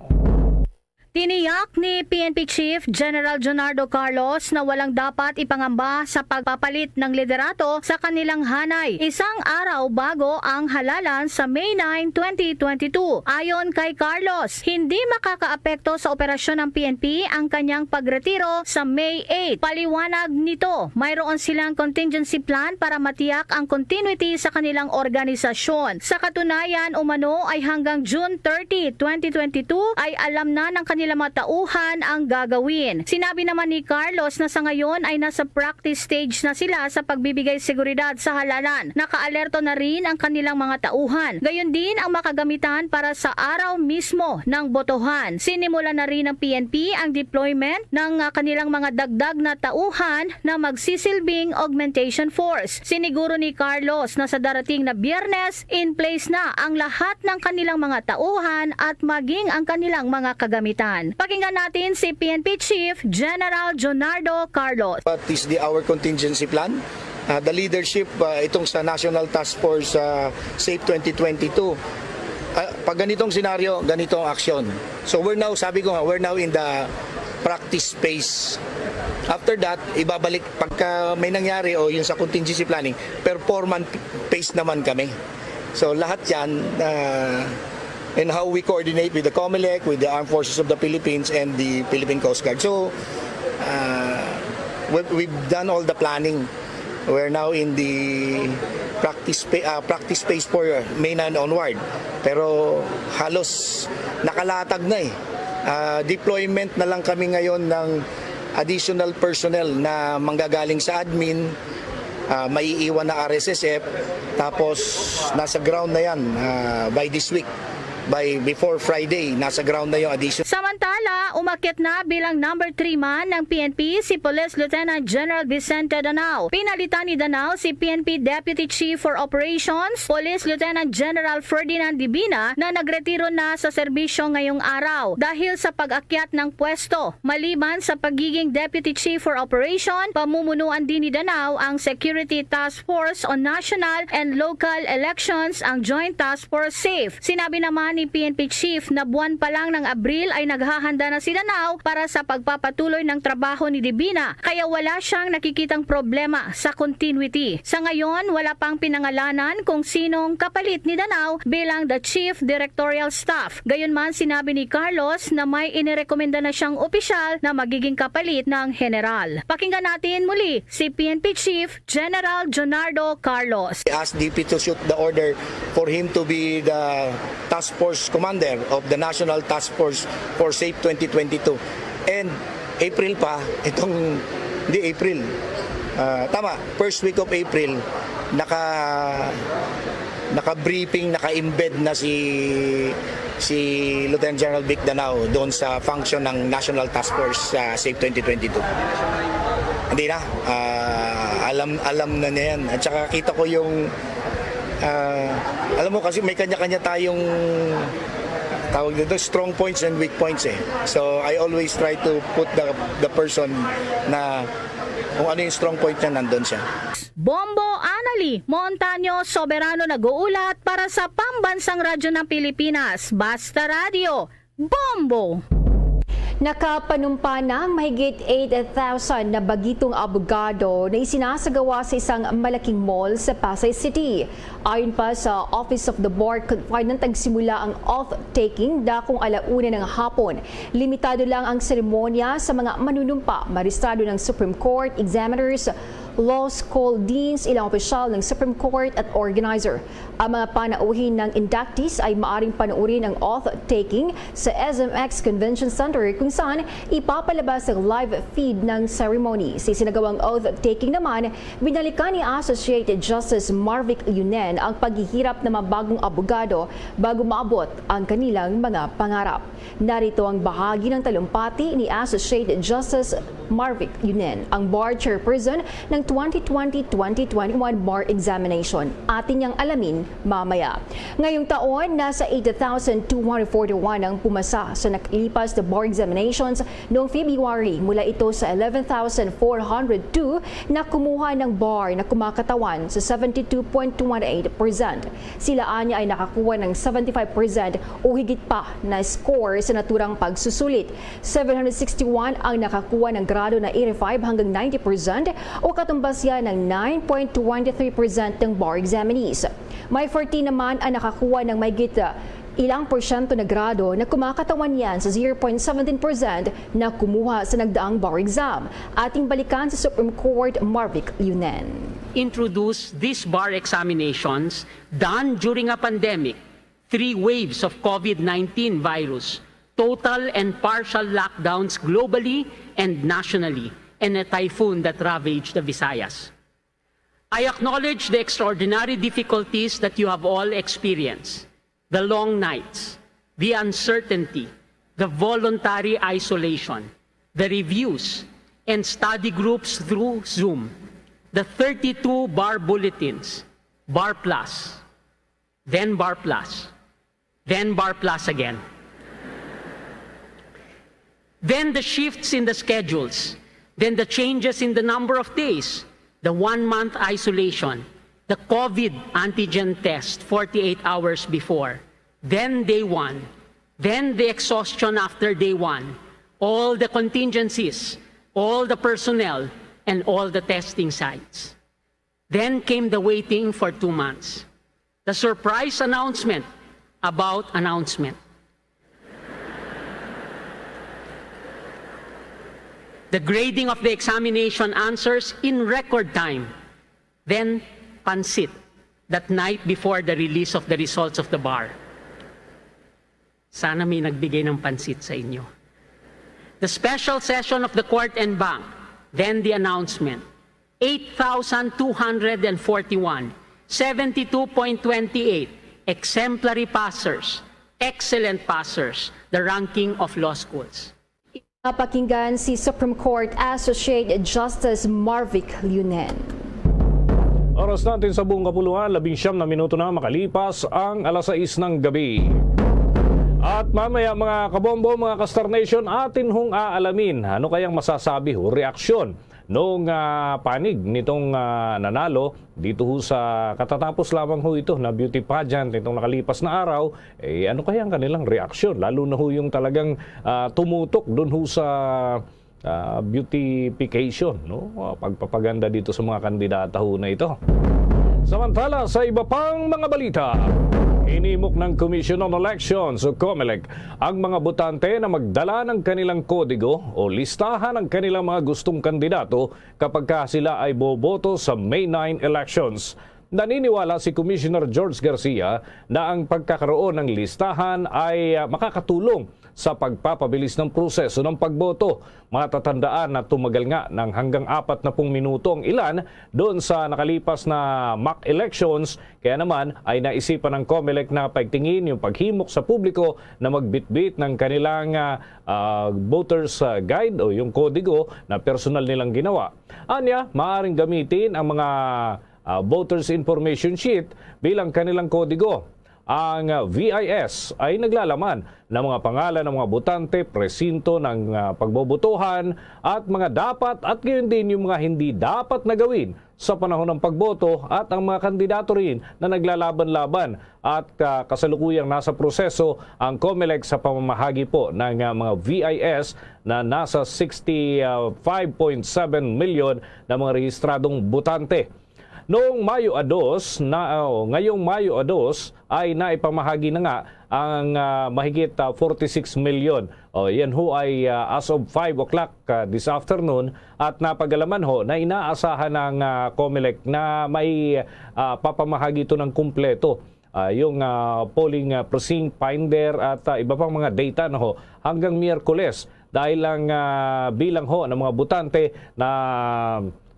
Tiniyak ni P N P Chief General Junardo Carlos na walang dapat ipangamba sa pagpapalit ng liderato sa kanilang hanay isang araw bago ang halalan sa May nine, twenty twenty-two. Ayon kay Carlos, hindi makakaapekto sa operasyon ng P N P ang kanyang pagretiro sa May eight. Paliwanag nito, mayroon silang contingency plan para matiyak ang continuity sa kanilang organisasyon. Sa katunayan, umano ay hanggang June thirty, twenty twenty-two ay alam na ng nila mga tauhan ang gagawin. Sinabi naman ni Carlos na sa ngayon ay nasa practice stage na sila sa pagbibigay seguridad sa halalan. Nakaalerto na rin ang kanilang mga tauhan. Gayon din ang makagamitan para sa araw mismo ng botohan. Sinimulan na rin ng P N P ang deployment ng, ah, kanilang mga dagdag na tauhan na magsisilbing augmentation force. Siniguro ni Carlos na sa darating na Biyernes, in place na ang lahat ng kanilang mga tauhan at maging ang kanilang mga kagamitan. Pakinggan natin si P N P Chief General Jonardo Carlos. What is the our contingency plan? Uh, the leadership, uh, itong sa National Task Force, uh, SAFE twenty twenty-two. Uh, pag ganitong senaryo, ganito ang aksyon. So we're now, sabi ko nga, we're now in the practice phase. After that, ibabalik pagka may nangyari o yun sa contingency planning, performance phase naman kami. So lahat yan, uh, and how we coordinate with the COMELEC, with the Armed Forces of the Philippines, and the Philippine Coast Guard. So uh, we, we've done all the planning. We're now in the practice pa- uh, practice phase for May nine onward. Pero halos nakalatag na eh. Uh, deployment na lang kami ngayon ng additional personnel na manggagaling sa admin, uh, maiiwan na R S S F, tapos nasa ground na yan uh, by this week. By before Friday, nasa ground na yung additional. Samantala, umakyat na bilang number three man ng P N P si Police Lieutenant General Vicente Danao. Pinalitan ni Danao si P N P Deputy Chief for Operations, Police Lieutenant General Ferdinand Dibina, na nagretiro na sa serbisyo ngayong araw dahil sa pag-akyat ng pwesto. Maliban sa pagiging Deputy Chief for Operation, pamumunuan din ni Danao ang Security Task Force on National and Local Elections, ang Joint Task Force SAFE. Sinabi naman ni P N P Chief na buwan pa lang ng Abril ay naghahanda na si Danao para sa pagpapatuloy ng trabaho ni Dibina, kaya wala siyang nakikitang problema sa continuity. Sa ngayon, wala pang pinangalanan kung sinong kapalit ni Danao bilang the Chief Directorial Staff. Gayunman, sinabi ni Carlos na may inirekomenda na siyang opisyal na magiging kapalit ng general. Pakinggan natin muli si P N P Chief General Jonardo Carlos. Ask D P to shoot the order for him to be the task force commander of the National Task Force for SAFE twenty twenty-two. And April pa, itong, hindi, April. Ah, tama, first week of April, naka naka-briefing, naka-embed na si si Lieutenant General Vic Danao doon sa function ng National Task Force sa SAFE twenty twenty-two. Hindi na, ah, alam alam na niya yan. At saka kita ko yung, ah, alam mo kasi may kanya-kanya tayong tawag dito, strong points and weak points eh. So I always try to put the the person na kung ano yung strong point niya, nandun siya. Bombo Anali Montaño Soberano nag-uulat para sa Pambansang Radyo ng Pilipinas, Basta Radyo, Bombo! Nakapanumpa na ang mahigit eight thousand na bagitong abogado na isinasagawa sa isang malaking mall sa Pasay City. Ayon pa sa Office of the Bar Confinement, nagsimula ang oath-taking dakong ala una ng hapon. Limitado lang ang seremonya sa mga manunumpa, magistrado ng Supreme Court, examiners, law school deans, ilang opisyal ng Supreme Court at organizer. Ang mga panauhin ng inductees ay maaring panoorin ang oath-taking sa S M X Convention Center, kung saan ipapalabas ang live feed ng ceremony. Sa isinagawang oath-taking naman, binalikan ni Associate Justice Marvic Yunen ang paghihirap ng mga bagong abogado bago maabot ang kanilang mga pangarap. Narito ang bahagi ng talumpati ni Associate Justice Marvic Yunen, ang bar chairperson ng twenty twenty, twenty twenty-one bar examination. Atin niyang alamin mamaya. Ngayong taon, nasa eight thousand two hundred forty-one ang pumasa sa nakalipas na bar examinations noong February. Mula ito sa eleven thousand four hundred two na kumuha ng bar na kumakatawan sa seventy-two point two one eight percent. Sila anya ay nakakuha ng seventy-five percent o higit pa na score sa naturang pagsusulit. Seven hundred sixty-one ang nakakuha ng grado na eighty-five hanggang ninety percent o katumbas yan ng nine point twenty three percent ng bar examinees. May fourteen naman ang nakakuha ng mahigit, ah, ilang porsyento na grado na kumakatawan yan sa zero point seventeen percent na kumuha sa nagdaang bar exam. Ating balikan si Supreme Court Marvic Yunen. Introduce these bar examinations done during a pandemic, three waves of COVID nineteen virus, total and partial lockdowns globally and nationally, and a typhoon that ravaged the Visayas. I acknowledge the extraordinary difficulties that you have all experienced, the long nights, the uncertainty, the voluntary isolation, the reviews, and study groups through Zoom, the thirty-two bar bulletins, bar plus, then bar plus, then bar plus again. Then the shifts in the schedules, then the changes in the number of days, the one-month isolation, the COVID antigen test forty-eight hours before, then day one, then the exhaustion after day one, all the contingencies, all the personnel, and all the testing sites. Then came the waiting for two months. The surprise announcement about announcement. The grading of the examination answers in record time. Then, pansit, that night before the release of the results of the bar. Sana may nagbigay ng pansit sa inyo. The special session of the court en banc, then the announcement. Eight thousand two hundred and forty-one, seventy-two point twenty-eight, exemplary passers, excellent passers, the ranking of law schools. Napakinggan si Supreme Court Associate Justice Marvic Liunen. Oras natin sa buong kapuluan, labing siyam na minuto na makalipas ang alas sais ng gabi. At mamaya, mga kabombo, mga ka-Star Nation, atin hong aalamin ano kayang masasabi o reaksyon nung ah, panig nitong ah, nanalo dito ho sa katatapos lamang ho ito na beauty pageant nitong nakalipas na araw. Eh, ano kaya ang kanilang reaksyon? Lalo na ho yung talagang ah, tumutok doon ho sa ah, beautification, no? Ah, pagpapaganda dito sa mga kandidata ho na ito. Samantala, sa iba pang mga balita, hinimok ng Commission on Elections o COMELEC ang mga botante na magdala ng kanilang kodigo o listahan ng kanilang mga gustong kandidato kapag ka sila ay boboto sa May nine elections. Naniniwala si Commissioner George Garcia na ang pagkakaroon ng listahan ay ah, makakatulong sa pagpapabilis ng proseso ng pagboto. Matatandaan na tumagal nga ng hanggang apat na pung minuto ang ilan doon sa nakalipas na mock elections, kaya naman ay naisipan ng COMELEC na paigtingin yung paghimok sa publiko na magbitbit ng kanilang ah, ah, voter's ah, guide o yung kodigo na personal nilang ginawa. Anya, maaaring gamitin ang mga ah, voter's information sheet bilang kanilang kodigo. Ang ah, V I S ay naglalaman ng mga pangalan ng mga botante, presinto ng ah, pagbobotohan, at mga dapat at gayon din yung mga hindi dapat na gawin sa panahon ng pagboto at ang mga kandidato rin na naglalaban-laban at ah, kasalukuyang nasa proseso ang COMELEC sa pamamahagi po ng ah, mga V I S na nasa sixty-five point seven million na mga rehistradong botante. Noong Mayo a dos na, oh, ngayong Mayo a dos ay naipamahagi na nga ang ah, mahigit ah, forty-six million. Oh, yan ho ay ah, as of five o'clock ah, this afternoon at napag-alaman ho na inaasahan ng ah, COMELEC na may ah, papamahagi ito ng kumpleto ah, yung ah, polling ah, precinct finder at ah, iba pang mga data na ho hanggang Miyerkules dahil ang ah, bilang ho ng mga botante na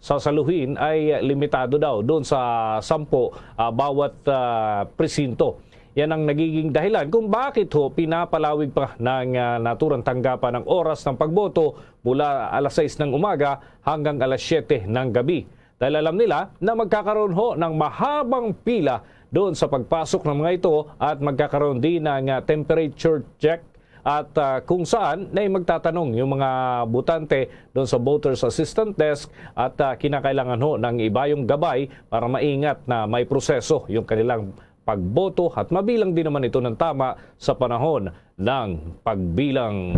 sasaluhin ay limitado daw doon sa sampo ah, bawat ah, presinto. Yan ang nagiging dahilan kung bakit ho pinapalawig pa ng ah, naturang tanggapan ang oras ng pagboto mula alas sais ng umaga hanggang alas siyete ng gabi. Dahil alam nila na magkakaroon ho ng mahabang pila doon sa pagpasok ng mga ito at magkakaroon din ng ah, temperature check at ah, kung saan na magtatanong yung mga botante doon sa Voters Assistance Desk at ah, kinakailangan ho ng ibayong gabay para maingat na may proseso yung kanilang pagboto at mabilang din naman ito ng tama sa panahon ng pagbilang.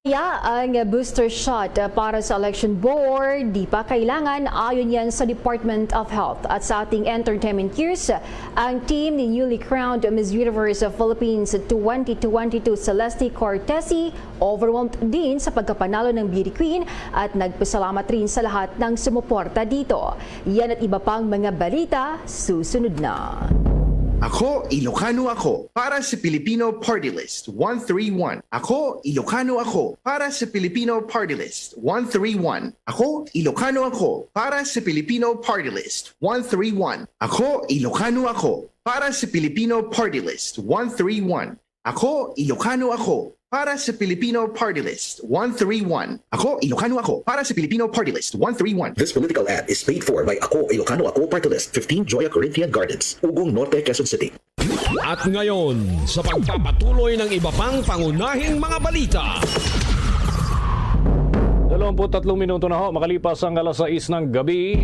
Kaya ang booster shot para sa election board, di pa kailangan ayon yan sa Department of Health. At sa ating entertainment news, ang team ni newly crowned Miss Universe of Philippines twenty twenty-two Celeste Cortesi overwhelmed din sa pagkapanalo ng beauty queen at nagpasalamat rin sa lahat ng sumuporta dito. Yan at iba pang mga balita susunod na. Ako, Ilocano ako. Para sa Pilipino Party List, one three one. Ako, Ilocano ako. Para sa Pilipino Party List, one three one. Ako, Ilocano ako. Para sa Pilipino Party List, one three one. Ako, Ilocano ako. Para sa Pilipino Party List, one three one. Ako, Ilocano ako. Para sa Pilipino Party List, one three one. Ako, Ilocano ako. Para sa Pilipino Party List, one three one. This political ad is paid for by Ako, Ilocano Ako Party List, fifteen Joya Corinthian Gardens, Ugong Norte, Quezon City. At ngayon, sa pagpapatuloy ng iba pang pangunahing mga balita. Dalawampu't tatlong minuto na ho makalipas ang alas sais ng gabi.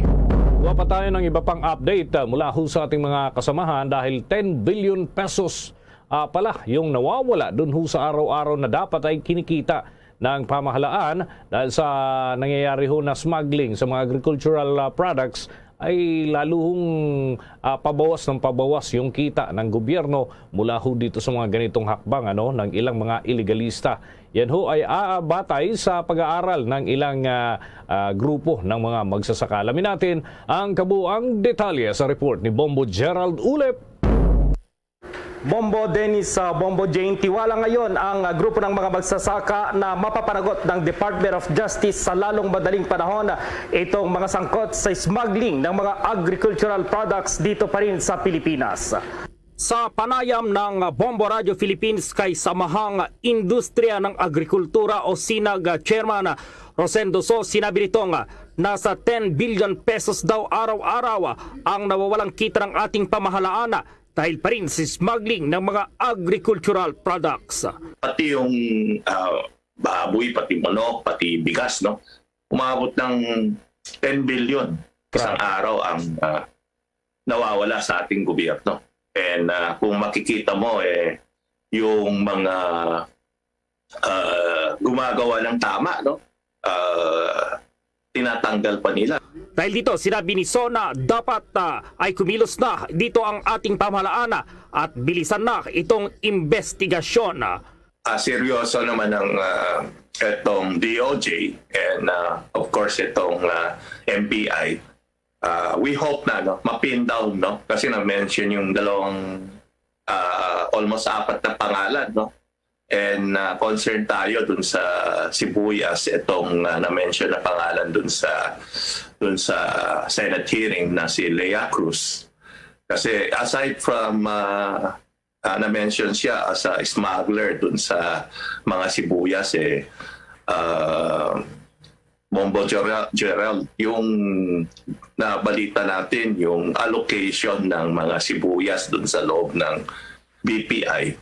Kuha pa tayo ng iba pang update, ah, mula ho sa ating mga kasamahan dahil ten billion pesos, ah, pala yung nawawala dun ho sa araw-araw na dapat ay kinikita ng pamahalaan dahil sa nangyayari ho na smuggling sa mga agricultural, ah, products ay lalo hong, ah, pabawas ng pabawas yung kita ng gobyerno mula ho dito sa mga ganitong hakbang, ano, ng ilang mga ilegalista. Yan ho ay, ah, batay sa pag-aaral ng ilang, ah, ah, grupo ng mga magsasaka. Alamin natin ang kabuang detalye sa report ni Bombo Gerald Ulep. Bombo Dennis, ah, Bombo Jane, tiwala ngayon ang, ah, grupo ng mga magsasaka na mapapanagot ng Department of Justice sa lalong madaling panahon itong mga sangkot sa smuggling ng mga agricultural products dito pa rin sa Pilipinas. Sa panayam ng Bombo Radio Philippines kay Samahang Industriya ng Agrikultura o sinag Chairman Rosendo So, sinabi nitong nasa ten billion pesos daw araw-araw ang nawawalang kita ng ating pamahalaan dahil pa rin sa smuggling ng mga agricultural products. Pati yung, ah, baboy, pati manok, pati bigas, no? Umabot ng ten billion isang Grabe. araw ang, ah, nawawala sa ating gobyerno. And, ah, kung makikita mo, eh, yung mga, ah, gumagawa ng tama, no? Ah, tinatanggal pa nila. Dahil dito, sinabi ni So na dapat, ah, ay kumilos na dito ang ating pamahalaan, ah, at bilisan na itong investigasyon. Ah, seryoso naman ang, ah, itong D O J and, ah, of course, itong, ah, M P I. Ah, we hope na, no, ma-pin down, no? Kasi na-mention yung dalawang, ah, almost apat na pangalan, no? And, ah, concerned tayo dun sa sibuyas, itong, ah, na-mention na pangalan dun sa, dun sa Senate hearing na si Lea Cruz. Kasi aside from, ah, ah, na-mention siya as a smuggler dun sa mga sibuyas, eh, ah, Bombo Gerald, Gerald, yung nabalita natin, yung allocation ng mga sibuyas dun sa loob ng B P I.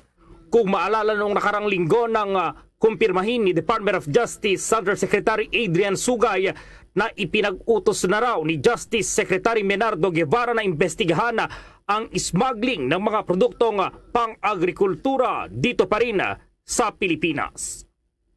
Kung maalala, nung nakarang linggo nang, ah, kumpirmahin ni Department of Justice Undersecretary Adrian Sugay na ipinag-utos na raw ni Justice Secretary Menardo Guevara na imbestigahan ang smuggling ng mga produktong pang-agrikultura dito pa rin sa Pilipinas.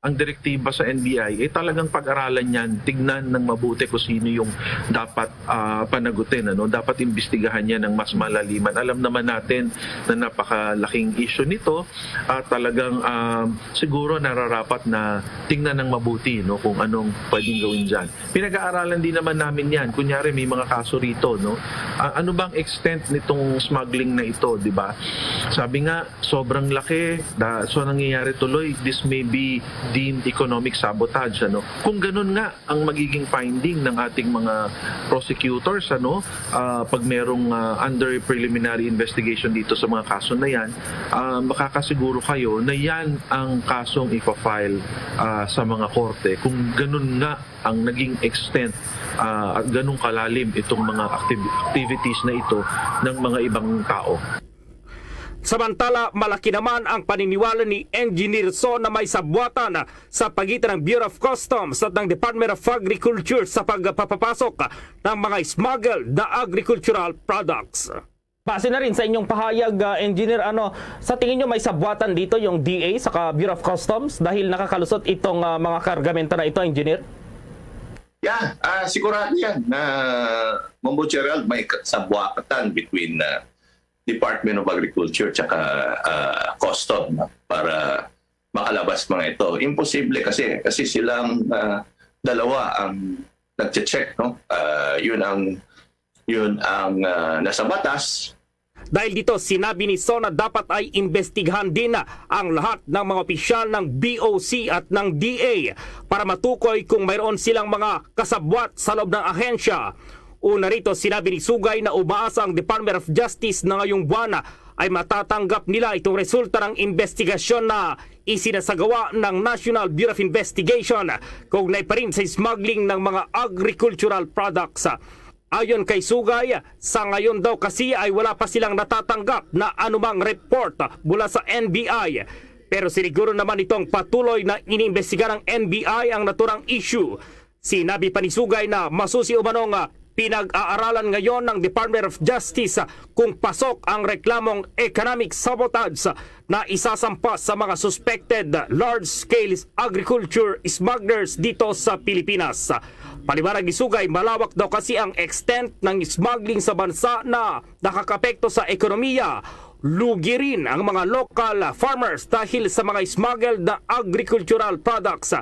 Ang direktiba sa N B I, eh, talagang pag-aralan yan, tignan ng mabuti kung sino yung dapat, ah, panagutin, ano? Dapat imbestigahan yan ng mas malaliman. Alam naman natin na napakalaking issue nito at talagang, ah, siguro nararapat na tingnan ng mabuti, no, kung anong pwedeng gawin dyan. Pinag-aaralan din naman namin yan. Kunyari, may mga kaso rito, no? Ah, ano bang extent nitong smuggling na ito, di ba? Sabi nga, sobrang laki. Da-, so, nangyayari tuloy, this may be deemed economic sabotage, ano? Kung ganun nga ang magiging finding ng ating mga prosecutors, ano, ah, pag merong, ah, under preliminary investigation dito sa mga kaso na yan, ah, makakasiguro kayo na yan ang kasong ipa-file, ah, sa mga korte. Kung ganun nga ang naging extent, ah, at ganun kalalim itong mga activ-, activities na ito ng mga ibang tao. Samantala, malaki naman ang paniniwala ni Engineer So na may sabuatan sa pagitan ng Bureau of Customs at ng Department of Agriculture sa pagpapapasok ng mga smuggled na agricultural products. Base na rin sa inyong pahayag, ah, Engineer, ano, sa tingin nyo may sabuatan dito yung D A saka Bureau of Customs dahil nakakalusot itong, ah, mga kargamento na ito, Engineer? Yeah, ah, sigurado yan na, Mambo Gerald, may ka-, sabuatan between, ah, Department of Agriculture tsaka, ah, Custom, no, para makalabas mga ito. Imposible kasi, kasi silang, ah, dalawa ang nagche-check, no? Ah, yun ang, yun ang, ah, nasa batas. Dahil dito, sinabi ni Sona dapat ay imbestigahan din ang lahat ng mga opisyal ng B O C at ng D A para matukoy kung mayroon silang mga kasabwat sa loob ng ahensya. Una rito, sinabi ni Sugay na umaasa ang Department of Justice na ngayong buwan ay matatanggap nila itong resulta ng investigasyon na isinasagawa ng National Bureau of Investigation kaugnay pa rin sa smuggling ng mga agricultural products. Ayon kay Sugay, sa ngayon daw kasi ay wala pa silang natatanggap na anumang report mula sa N B I. Pero siniguro naman itong patuloy na iniimbestiga ng N B I ang naturang issue. Sinabi pa ni Sugay na masusi umanong, ah, pinag-aaralan ngayon ng Department of Justice, ah, kung pasok ang reklamong economic sabotage na isasampa sa mga suspected large-scale agriculture smugglers dito sa Pilipinas. Paliwanag ni Sugay, malawak daw kasi ang extent ng smuggling sa bansa na nakakapekto sa ekonomiya. Lugi rin ang mga local farmers dahil sa mga smuggled na agricultural products.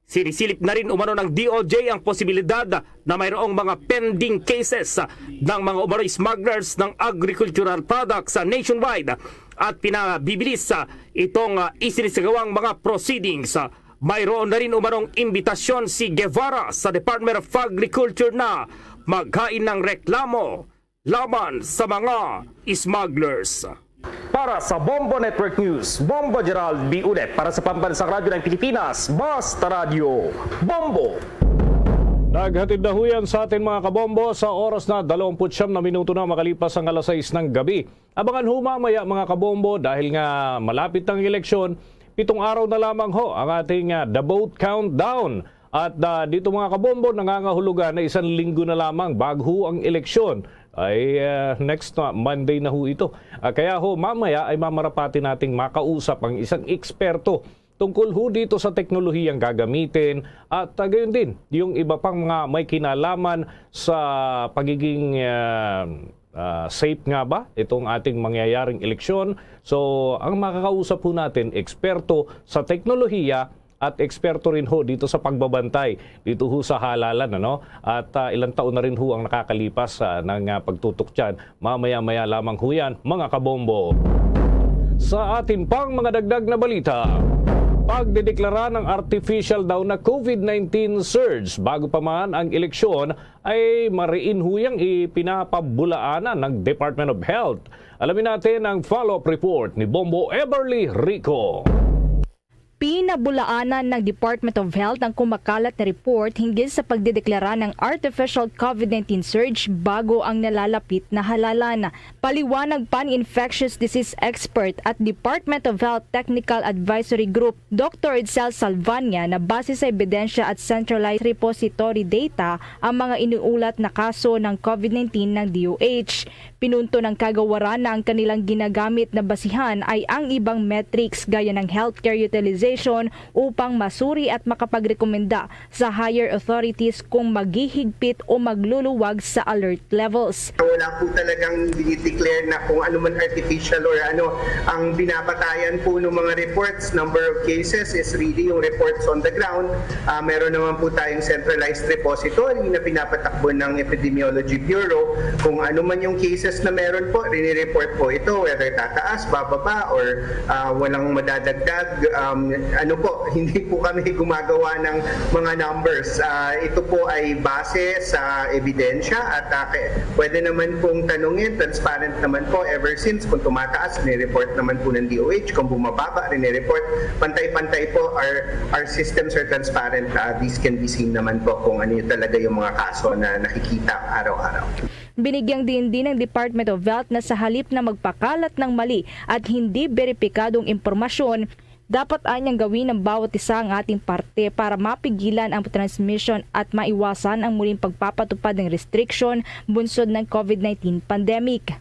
Sinisilip na rin umano ng D O J ang posibilidad na mayroong mga pending cases ng mga umano'y smugglers ng agricultural products nationwide at pinabibilis itong, ah, isinisagawang mga proceedings. Mayroon na rin umanong imbitasyon si Guevara sa Department of Agriculture na maghain ng reklamo laban sa mga smugglers. Para sa Bombo Network News, Bombo Gerald B. Ulet. Para sa Pambansang Radyo ng Pilipinas, Basta Radyo, Bombo! Naghatid na ho yan sa atin, mga kabombo, sa oras na dalawampu't siyam na minuto na makalipas ang alas sais ng gabi. Abangan ho mamaya, mga kabombo, dahil nga malapit ang eleksyon, pitong araw na lamang ho ang ating, ah, The Vote Countdown. At, ah, dito, mga kabombo, nangangahulugan na isang linggo na lamang bago ang eleksyon. Ay, ah, next na Monday na ho ito. Ah, kaya ho, mamaya ay mamarapati nating makausap ang isang eksperto tungkol ho dito sa teknolohiyang gagamitin at, ah, gayon din yung iba pang mga may kinalaman sa pagiging, ah, ah, safe nga ba itong ating mangyayaring eleksyon. So, ang makakausap po natin, eksperto sa teknolohiya at eksperto rin ho dito sa pagbabantay dito ho sa halalan, ano? At, ah, ilang taon na rin ho ang nakakalipas, ah, ng, ah, pagtutok dyan. Mamaya-maya lamang ho yan, mga kabombo. Sa atin pang mga dagdag na balita, pagdedeklara ng artificial daw na COVID nineteen surge bago pa man ang eleksyon ay mariin ho yang ipinapabulaanan ng Department of Health. Alamin natin ang follow-up report ni Bombo Everly Rico. Pinabulaanan ng Department of Health ang kumakalat na report hinggil sa pagdedeklara ng artificial COVID nineteen surge bago ang nalalapit na halalan. Paliwanag pa ni infectious disease expert at Department of Health Technical Advisory Group, Doctor Edsel Salvania, na base sa ebidensya at centralized repository data ang mga inuulat na kaso ng COVID nineteen ng D O H. Pinunto ng kagawaran na ang kanilang ginagamit na basihan ay ang ibang metrics gaya ng healthcare utilization upang masuri at makapagrekomenda sa higher authorities kung maghihigpit o magluluwag sa alert levels. Wala po talagang dinideclare na kung ano man artificial or ano. Ang binabatayan po ng mga reports, number of cases, is really yung reports on the ground. Ah, meron naman po tayong centralized repository na pinapatakbo ng Epidemiology Bureau. Kung ano man yung cases na meron po, rini-report po ito, whether tataas, bababa, or, ah, walang madadagdag. Um, ano po, hindi po kami gumagawa ng mga numbers. Ah, ito po ay base sa ebidensya at, ah, ke-, pwede naman pong tanungin, transparent naman po ever since. Kung tumataas, ni-report naman po ng D O H. Kung bumababa, ni-report. Pantay-pantay po. Our, our systems are transparent. Ah, this can be seen naman po kung ano yung talaga yung mga kaso na nakikita araw-araw. Binigyang diin din ng Department of Health na sa halip na magpakalat ng mali at hindi beripikadong impormasyon, dapat anyang gawin ng bawat isa ang ating parte para mapigilan ang transmission at maiwasan ang muling pagpapatupad ng restriction bunsod ng COVID nineteen pandemic.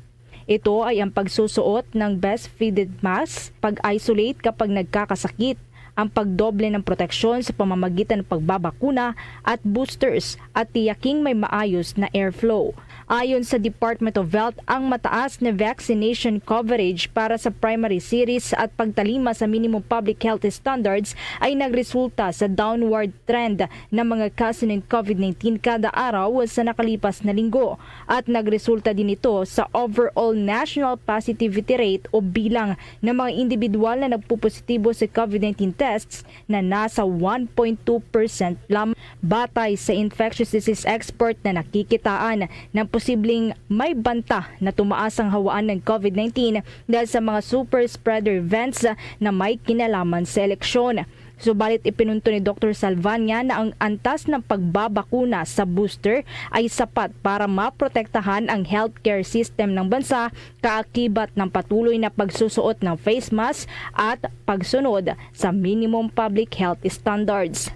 Ito ay ang pagsusuot ng best fitted mask, pag-isolate kapag nagkakasakit, ang pagdoble ng proteksyon sa pamamagitan ng pagbabakuna at boosters at tiyaking may maayos na airflow. Ayon sa Department of Health, ang mataas na vaccination coverage para sa primary series at pagtalima sa minimum public health standards ay nagresulta sa downward trend ng mga kaso ng COVID nineteen kada araw sa nakalipas na linggo, at nagresulta din ito sa overall national positivity rate o bilang ng mga individual na nagpupositibo sa COVID nineteen tests na nasa one point two percent lamang. Batay sa infectious disease expert na nakikitaan ng posibleng may banta na tumaas ang hawaan ng COVID nineteen dahil sa mga super spreader events na may kinalaman sa eleksyon. Subalit ipinunto ni Doktor Salvania na ang antas ng pagbabakuna sa booster ay sapat para maprotektahan ang healthcare system ng bansa, kaakibat ng patuloy na pagsusuot ng face mask at pagsunod sa minimum public health standards.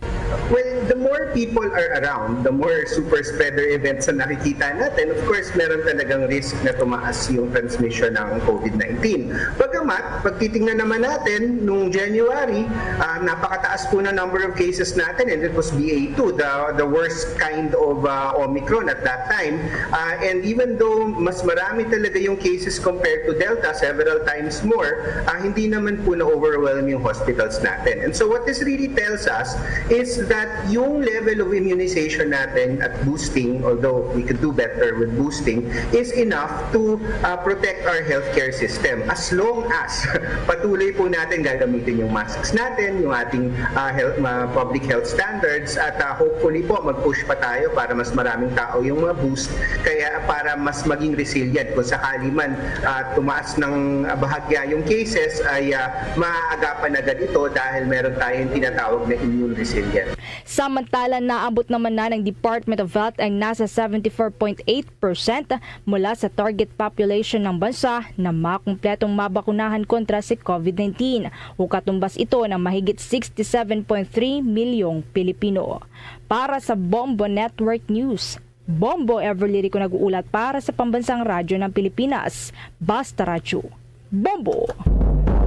Well, the more people are around, the more super spreader events na nakikita natin, of course, meron talagang risk na tumaas yung transmission ng COVID nineteen. Bagamat, pag titingnan naman natin, nung January, ah, napakataas po na number of cases natin, and it was B A two, the, the worst kind of ah, Omicron at that time. Ah, and even though mas marami talaga yung cases compared to Delta, several times more, ah, hindi naman po na-overwhelm yung hospitals natin. And so what this really tells us is that yung level of immunization natin at boosting, although we could do better with boosting, is enough to ah, protect our healthcare system as long as patuloy po natin gagamitin yung masks natin, yung ating ah, health, ma- public health standards, at ah, hopefully po mag-push pa tayo para mas maraming tao yung ma-boost, kaya para mas maging resilient kung sakali man ah, tumaas ng bahagya yung cases, ay ah, maagapan agad ito dahil meron tayong tinatawag na immune resilience. Samantala, naabot naman na ng Department of Health ang nasa seventy-four point eight percent mula sa target population ng bansa na makumpletong mabakunahan kontra sa COVID nineteen, o katumbas ito ng mahigit sixty-seven point three milyong Pilipino. Para sa Bombo Network News, Bombo Everly Rico nag-uulat para sa Pambansang Radyo ng Pilipinas, Basta Radyo, Bombo!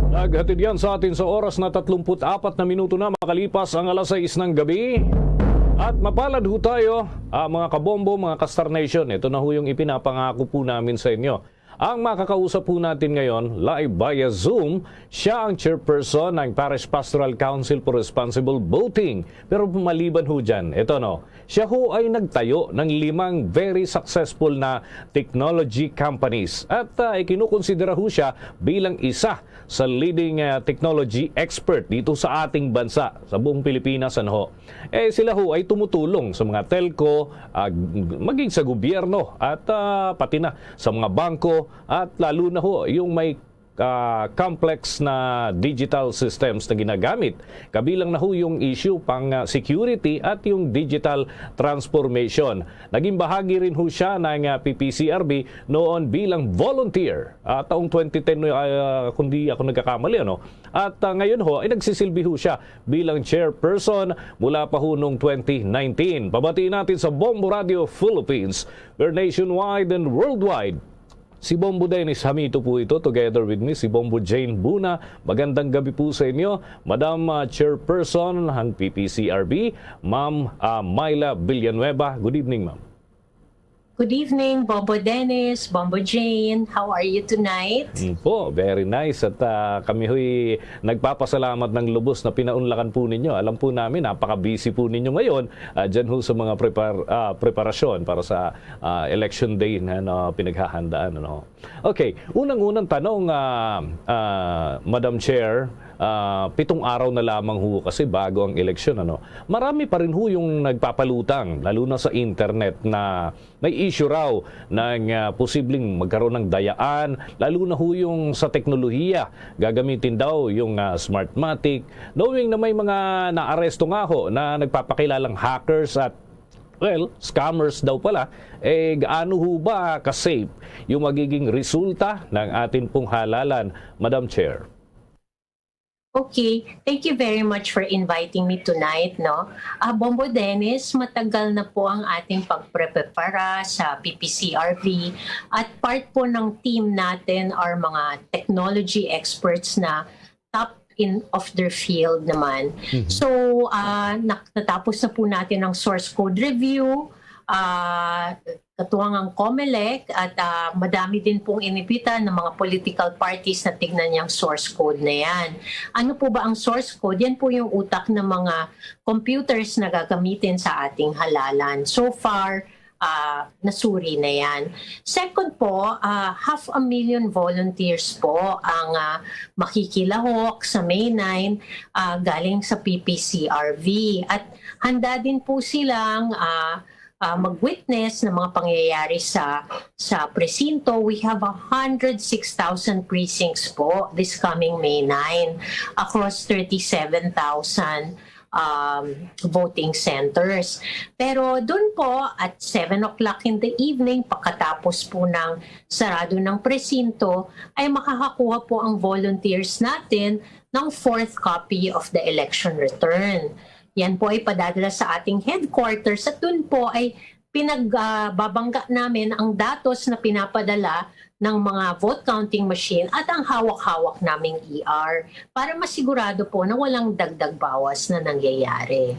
Naghatid yan sa atin sa oras na tatlumpu't apat na minuto na makalipas ang alas sais ng gabi. At mapalad ho tayo, ah, mga kabombo, mga ka-Star Nation. Ito na ho yung ipinapangako po namin sa inyo. Ang makakausap po natin ngayon, live via Zoom, siya ang chairperson ng Parish Pastoral Council for Responsible Boating. Pero maliban ho dyan, ito no, siya ho ay nagtayo ng limang very successful na technology companies. At ah, ikinukonsidera ho siya bilang isa sa leading ah, technology expert dito sa ating bansa, sa buong Pilipinas, ano ho. Eh, sila ho ay tumutulong sa mga telco, ah, maging sa gobyerno at ah, pati na sa mga bangko at lalo na ho yung may ah, complex na digital systems na ginagamit. Kabilang na ho yung issue pang ah, security at yung digital transformation. Naging bahagi rin ho siya ng ah, P P C R B noon bilang volunteer, ah, taong twenty ten, ah, kung di ako nagkakamali, ano? At ah, ngayon ho ay nagsisilbi ho siya bilang chairperson mula pa ho noong twenty nineteen. Pabatiin natin sa Bombo Radio Philippines, we're nationwide and worldwide. Si Bombo Dennis Hamito po ito, together with me, si Bombo Jane Buna. Magandang gabi po sa inyo, Madam ah, Chairperson ng P P C R B, Ma'am ah, Myla Villanueva. Good evening, ma'am. Good evening, Bombo Dennis, Bombo Jane. How are you tonight? Mm po, very nice. At ah, kami ho'y nagpapasalamat ng lubos na pinaunlakan po ninyo. Alam po namin, napaka-busy po ninyo ngayon ah, dyan ho sa mga prepar- ah, preparasyon para sa ah, election day na, na pinaghahandaan. Ano? Okay, unang-unang tanong, ah, ah, Madam Chair, ah, pitong araw na lamang ho kasi bago ang eleksyon. Ano? Marami pa rin ho yung nagpapalutang, lalo na sa internet, na may issue raw ng ah, posibleng magkaroon ng dayaan, lalo na ho yung sa teknolohiya. Gagamitin daw yung ah, Smartmatic, knowing na may mga naaresto nga ho na nagpapakilalang hackers at, well, scammers daw pala. Eh, gaano ho ba ka-safe yung magiging resulta ng atin pong halalan, Madam Chair? Okay, thank you very much for inviting me tonight, no? Ah, Bombo Dennis, matagal na po ang ating pagprepara sa P P C R B at part po ng team natin are mga technology experts na top in of their field naman. Mhm. So, ah, nak-, natapos na po natin ang source code review, ah, katuwang ang COMELEC, at, ah, madami din pong inimbita ng mga political parties na tignan yung source code na yan. Ano po ba ang source code? Yan po yung utak ng mga computers na gagamitin sa ating halalan. So far, ah, nasuri na yan. Second po, ah, half a million volunteers po ang, ah, makikilahok sa May nine, ah, galing sa P P C R V. At handa din po silang, ah, ah, mag-witness ng mga pangyayari sa, sa presinto. We have a hundred six thousand precincts po this coming May nine across thirty-seven thousand, um, voting centers. Pero dun po, at seven o'clock in the evening, pagkatapos po ng sarado ng presinto, ay makakakuha po ang volunteers natin ng fourth copy of the election return. Yan po ay padadala sa ating headquarters at dun po ay pinagbabangga namin ang datos na pinapadala ng mga vote counting machine at ang hawak-hawak naming E R para masigurado po na walang dagdag bawas na nangyayari.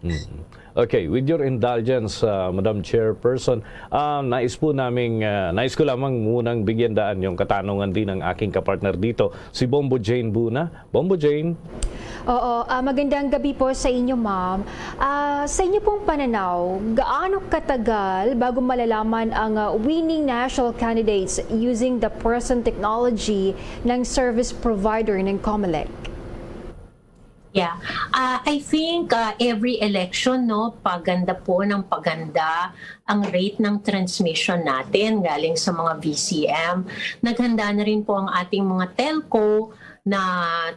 Mm. Okay, with your indulgence, uh, Madam Chairperson, uh, nais po naming, uh, nais ko lamang munang bigyan daan yung katanungan din ng aking kapartner dito, si Bombo Jane Buna. Bombo Jane. Oo, ah, magandang gabi po sa inyo, ma'am. Ah, sa inyo pong pananaw, gaano katagal bago malalaman ang, ah, winning national candidates using the present technology ng service provider ng COMELEC? Yeah. Uh, I think, uh, every election, no, paganda po ng paganda ang rate ng transmission natin galing sa mga V C M. Naghanda na rin po ang ating mga telco na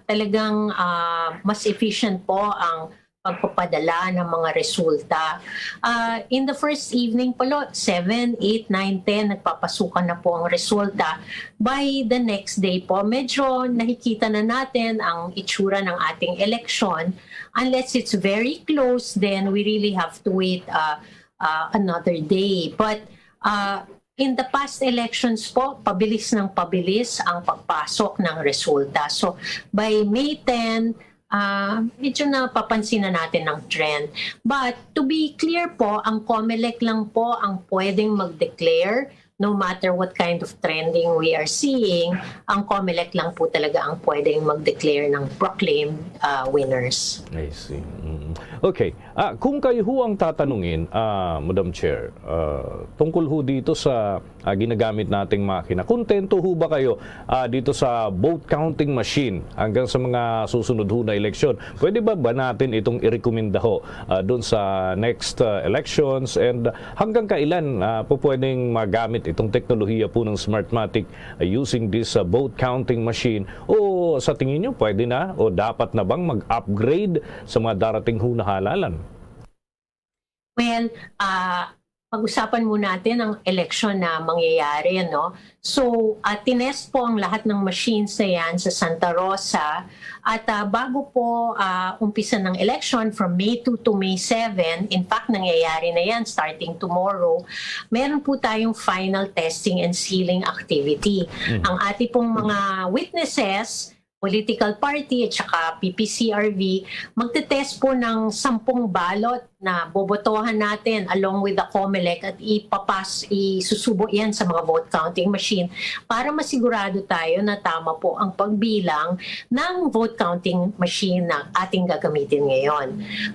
talagang, uh, mas efficient po ang pagpapadala ng mga resulta. Uh, in the first evening po, lo, seven, eight, nine, ten, nagpapasukan na po ang resulta. By the next day po, medyo nakikita na natin ang itsura ng ating eleksyon. Unless it's very close, then we really have to wait, uh, uh, another day. But, uh, in the past elections po, pabilis ng pabilis ang pagpasok ng resulta. So, by May ten, ah, medyo napapansin na natin ang trend. But to be clear po, ang COMELEC lang po ang pwedeng mag-declare, no matter what kind of trending we are seeing, ang COMELEC lang po talaga ang pwedeng mag-declare ng proclaimed, ah, winners. I see. Mm. Okay. Ah, kung kayo ho ang tatanungin, ah, Madam Chair, ah, tungkol ho dito sa, ah, ginagamit nating makina, kontento ho ba kayo, ah, dito sa vote counting machine hanggang sa mga susunod ho na eleksyon? Pwede ba, ba natin itong irekomenda ho, ah, doon sa next, ah, elections? And hanggang kailan, ah, po pwedeng magamit itong teknolohiya po ng Smartmatic, ah, using this, ah, vote counting machine? O sa tingin nyo, pwede na o dapat na bang mag-upgrade sa mga darating ho na halalan? Well, ah, pag-usapan muna natin ang election na mangyayari, no? So, ah, tinest po ang lahat ng machines na yan sa Santa Rosa. At, ah, bago po, ah, umpisa ng election, from May two to May seven, in fact, nangyayari na yan starting tomorrow, meron po tayong final testing and sealing activity. Ang ating pong mga witnesses, political party at saka P P C R V, magte-test po ng sampung ballot na bobotohan natin along with the COMELEC at ipapas, isusubo yan sa mga vote counting machine para masigurado tayo na tama po ang pagbilang ng vote counting machine na ating gagamitin ngayon.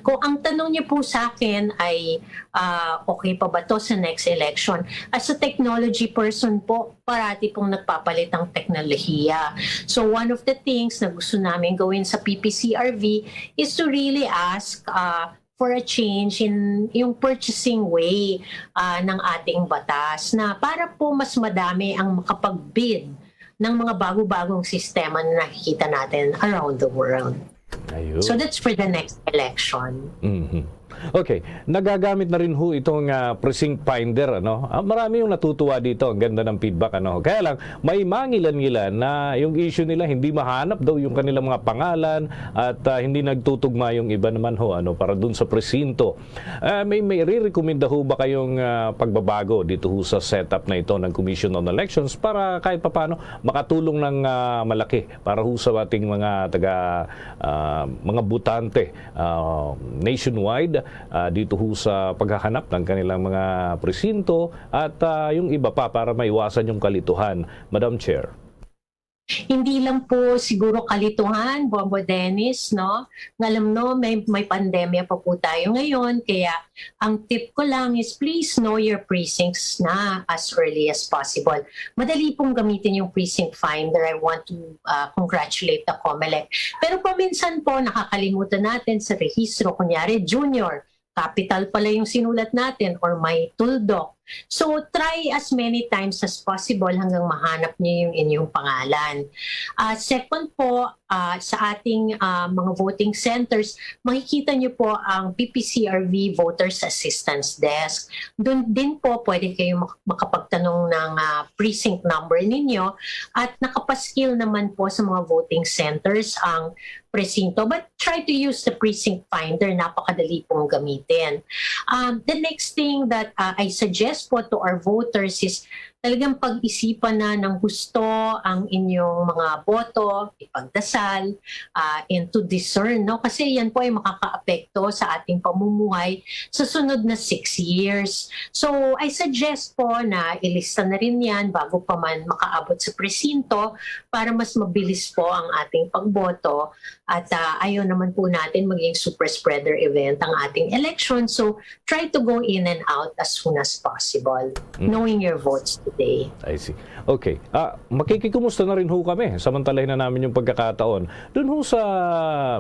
Kung ang tanong niyo po sa akin ay, ah, okay pa ba to sa next election, as a technology person po, parati pong nagpapalit ang teknolohiya. So one of the things na gusto namin gawin sa P P C R V is to really ask, ah, for a change in yung purchasing way, ah, ng ating batas na para po mas madami ang makapag-bid ng mga bago-bagong sistema na nakikita natin around the world. Ayun. So that's for the next election. Mhm. Okay, nagagamit na rin ho itong, ah, precinct finder, ano? Ah, marami yung natutuwa dito, ang ganda ng feedback, ano? Kaya lang, may mangilan-ngilan na yung issue nila, hindi mahanap daw yung kanilang mga pangalan at, ah, hindi nagtutugma yung iba naman ho, ano, para dun sa presinto. Ah, may, may re-recommenda ho ba kayong, ah, pagbabago dito ho sa setup na ito ng Commission on Elections para kahit papaano makatulong ng, ah, malaki para ho sa ating mga taga, ah, mga botante, ah, nationwide, ah, dito ho sa paghahanap ng kanilang mga presinto at, ah, yung iba pa para maiwasan yung kalituhan, Madam Chair? Hindi lang po siguro kalituhan, Bombo Dennis, no? Ng alam no, may, may pandemya pa po tayo ngayon, kaya ang tip ko lang is please know your precincts na as early as possible. Madali pong gamitin yung precinct finder. I want to uh, congratulate the COMELEC. Pero paminsan po, nakakalimutan natin sa rehistro. Kunyari, junior, capital pala yung sinulat natin or may tuldok. So, try as many times as possible hanggang mahanap niyo yung inyong pangalan. Uh, second po, uh, sa ating uh, mga voting centers, makikita niyo po ang P P C R V Voters Assistance Desk. Doon din po pwede kayo makapagtanong ng uh, precinct number ninyo at nakapaskil naman po sa mga voting centers ang presinto, but try to use the precinct finder. Napakadali pong gamitin. Um, the next thing that uh, I suggest po to our voters is talagang pag-isipan na ng gusto ang inyong mga boto, ipagdasal, uh, and to discern, no? Kasi yan po ay makakaapekto sa ating pamumuhay sa sunod na six years. So, I suggest po na ilista na rin yan bago pa man makaabot sa presinto para mas mabilis po ang ating pagboto. At uh, ayaw naman po natin maging super spreader event ang ating election. So, try to go in and out as soon as possible, mm. knowing your votes today. I see. Okay. Ah, makikikumusta na rin ho kami. Samantalahin na namin yung pagkakataon. Doon ho sa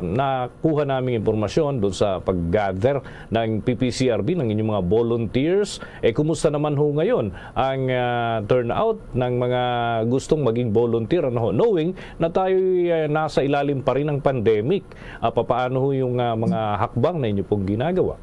nakuha naming impormasyon, doon sa pag-gather ng P P C R V, ng inyong mga volunteers, eh, kumusta naman ho ngayon ang uh, turnout ng mga gustong maging volunteer? Ano ho? Knowing na tayo uh, nasa ilalim pa rin ng pandemic, uh, papaano ho yung uh, mga hakbang na inyo pong ginagawa?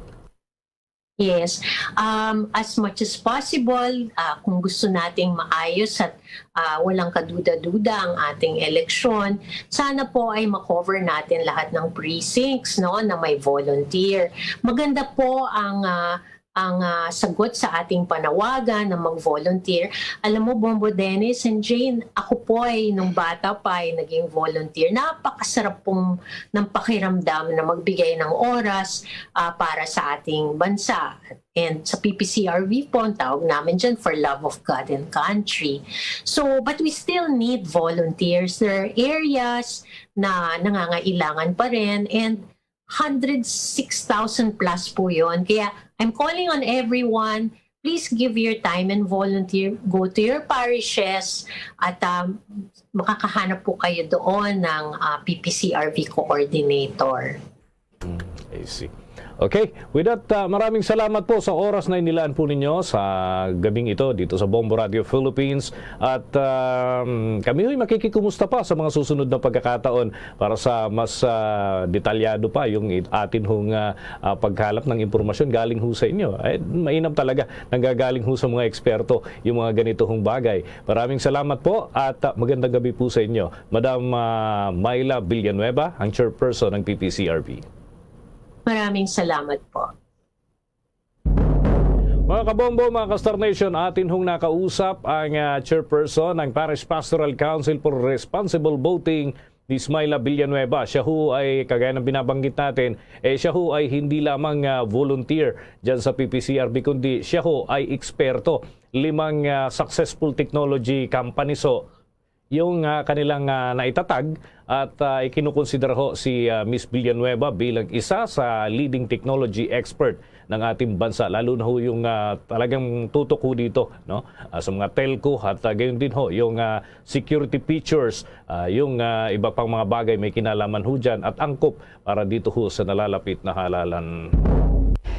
Yes. Um, as much as possible, uh, kung gusto nating maayos at uh, walang kaduda-duda ang ating eleksyon, sana po ay makover natin lahat ng precincts, no, na may volunteer. Maganda po ang uh, ang uh, sagot sa ating panawagan na mag-volunteer. Alam mo, Bombo Dennis and Jane, ako po ay nung bata pa ay naging volunteer. Napakasarap pong ng pakiramdam na magbigay ng oras uh, para sa ating bansa. And sa P P C R V po, ang tawag namin dyan for love of God and country. So, but we still need volunteers. There are areas na nangangailangan pa rin and one hundred six thousand plus po yun. Kaya I'm calling on everyone, please give your time and volunteer. Go to your parishes at um, makakahanap po kayo doon ng uh, P P C R V coordinator. Mm, I see. Okay, with that, uh, maraming salamat po sa oras na inilaan po ninyo sa gabing ito dito sa Bombo Radio Philippines. At um, kami ho'y makikikumusta pa sa mga susunod na pagkakataon para sa mas uh, detalyado pa yung atin hong uh, uh, pagkalap ng impormasyon galing ho sa inyo. Eh, mainam talaga, nanggagaling ho sa mga eksperto yung mga ganito hong bagay. Maraming salamat po at uh, magandang gabi po sa inyo. Madam uh, Myla Villanueva, ang chairperson ng P P C R V. Maraming salamat po. Mga kabombo, mga ka-Star Nation, atin hong nakausap ang uh, chairperson ng Parish Pastoral Council for Responsible Voting, Miss Myla Villanueva. Siya ho ay, kagaya ng binabanggit natin, eh, siya ho ay hindi lamang uh, volunteer dyan sa P P C R V, kundi siya ho ay eksperto. Limang uh, successful technology companies ho yung uh, kanilang uh, naitatag at uh, ikinukonsidera ho si uh, Miss Villanueva bilang isa sa leading technology expert ng ating bansa, lalo na ho yung uh, talagang tutok ho dito, no? Uh, sa mga telco at uh, gayon din ho yung uh, security features, uh, yung uh, iba pang mga bagay may kinalaman ho dyan at angkop para dito ho sa nalalapit na halalan.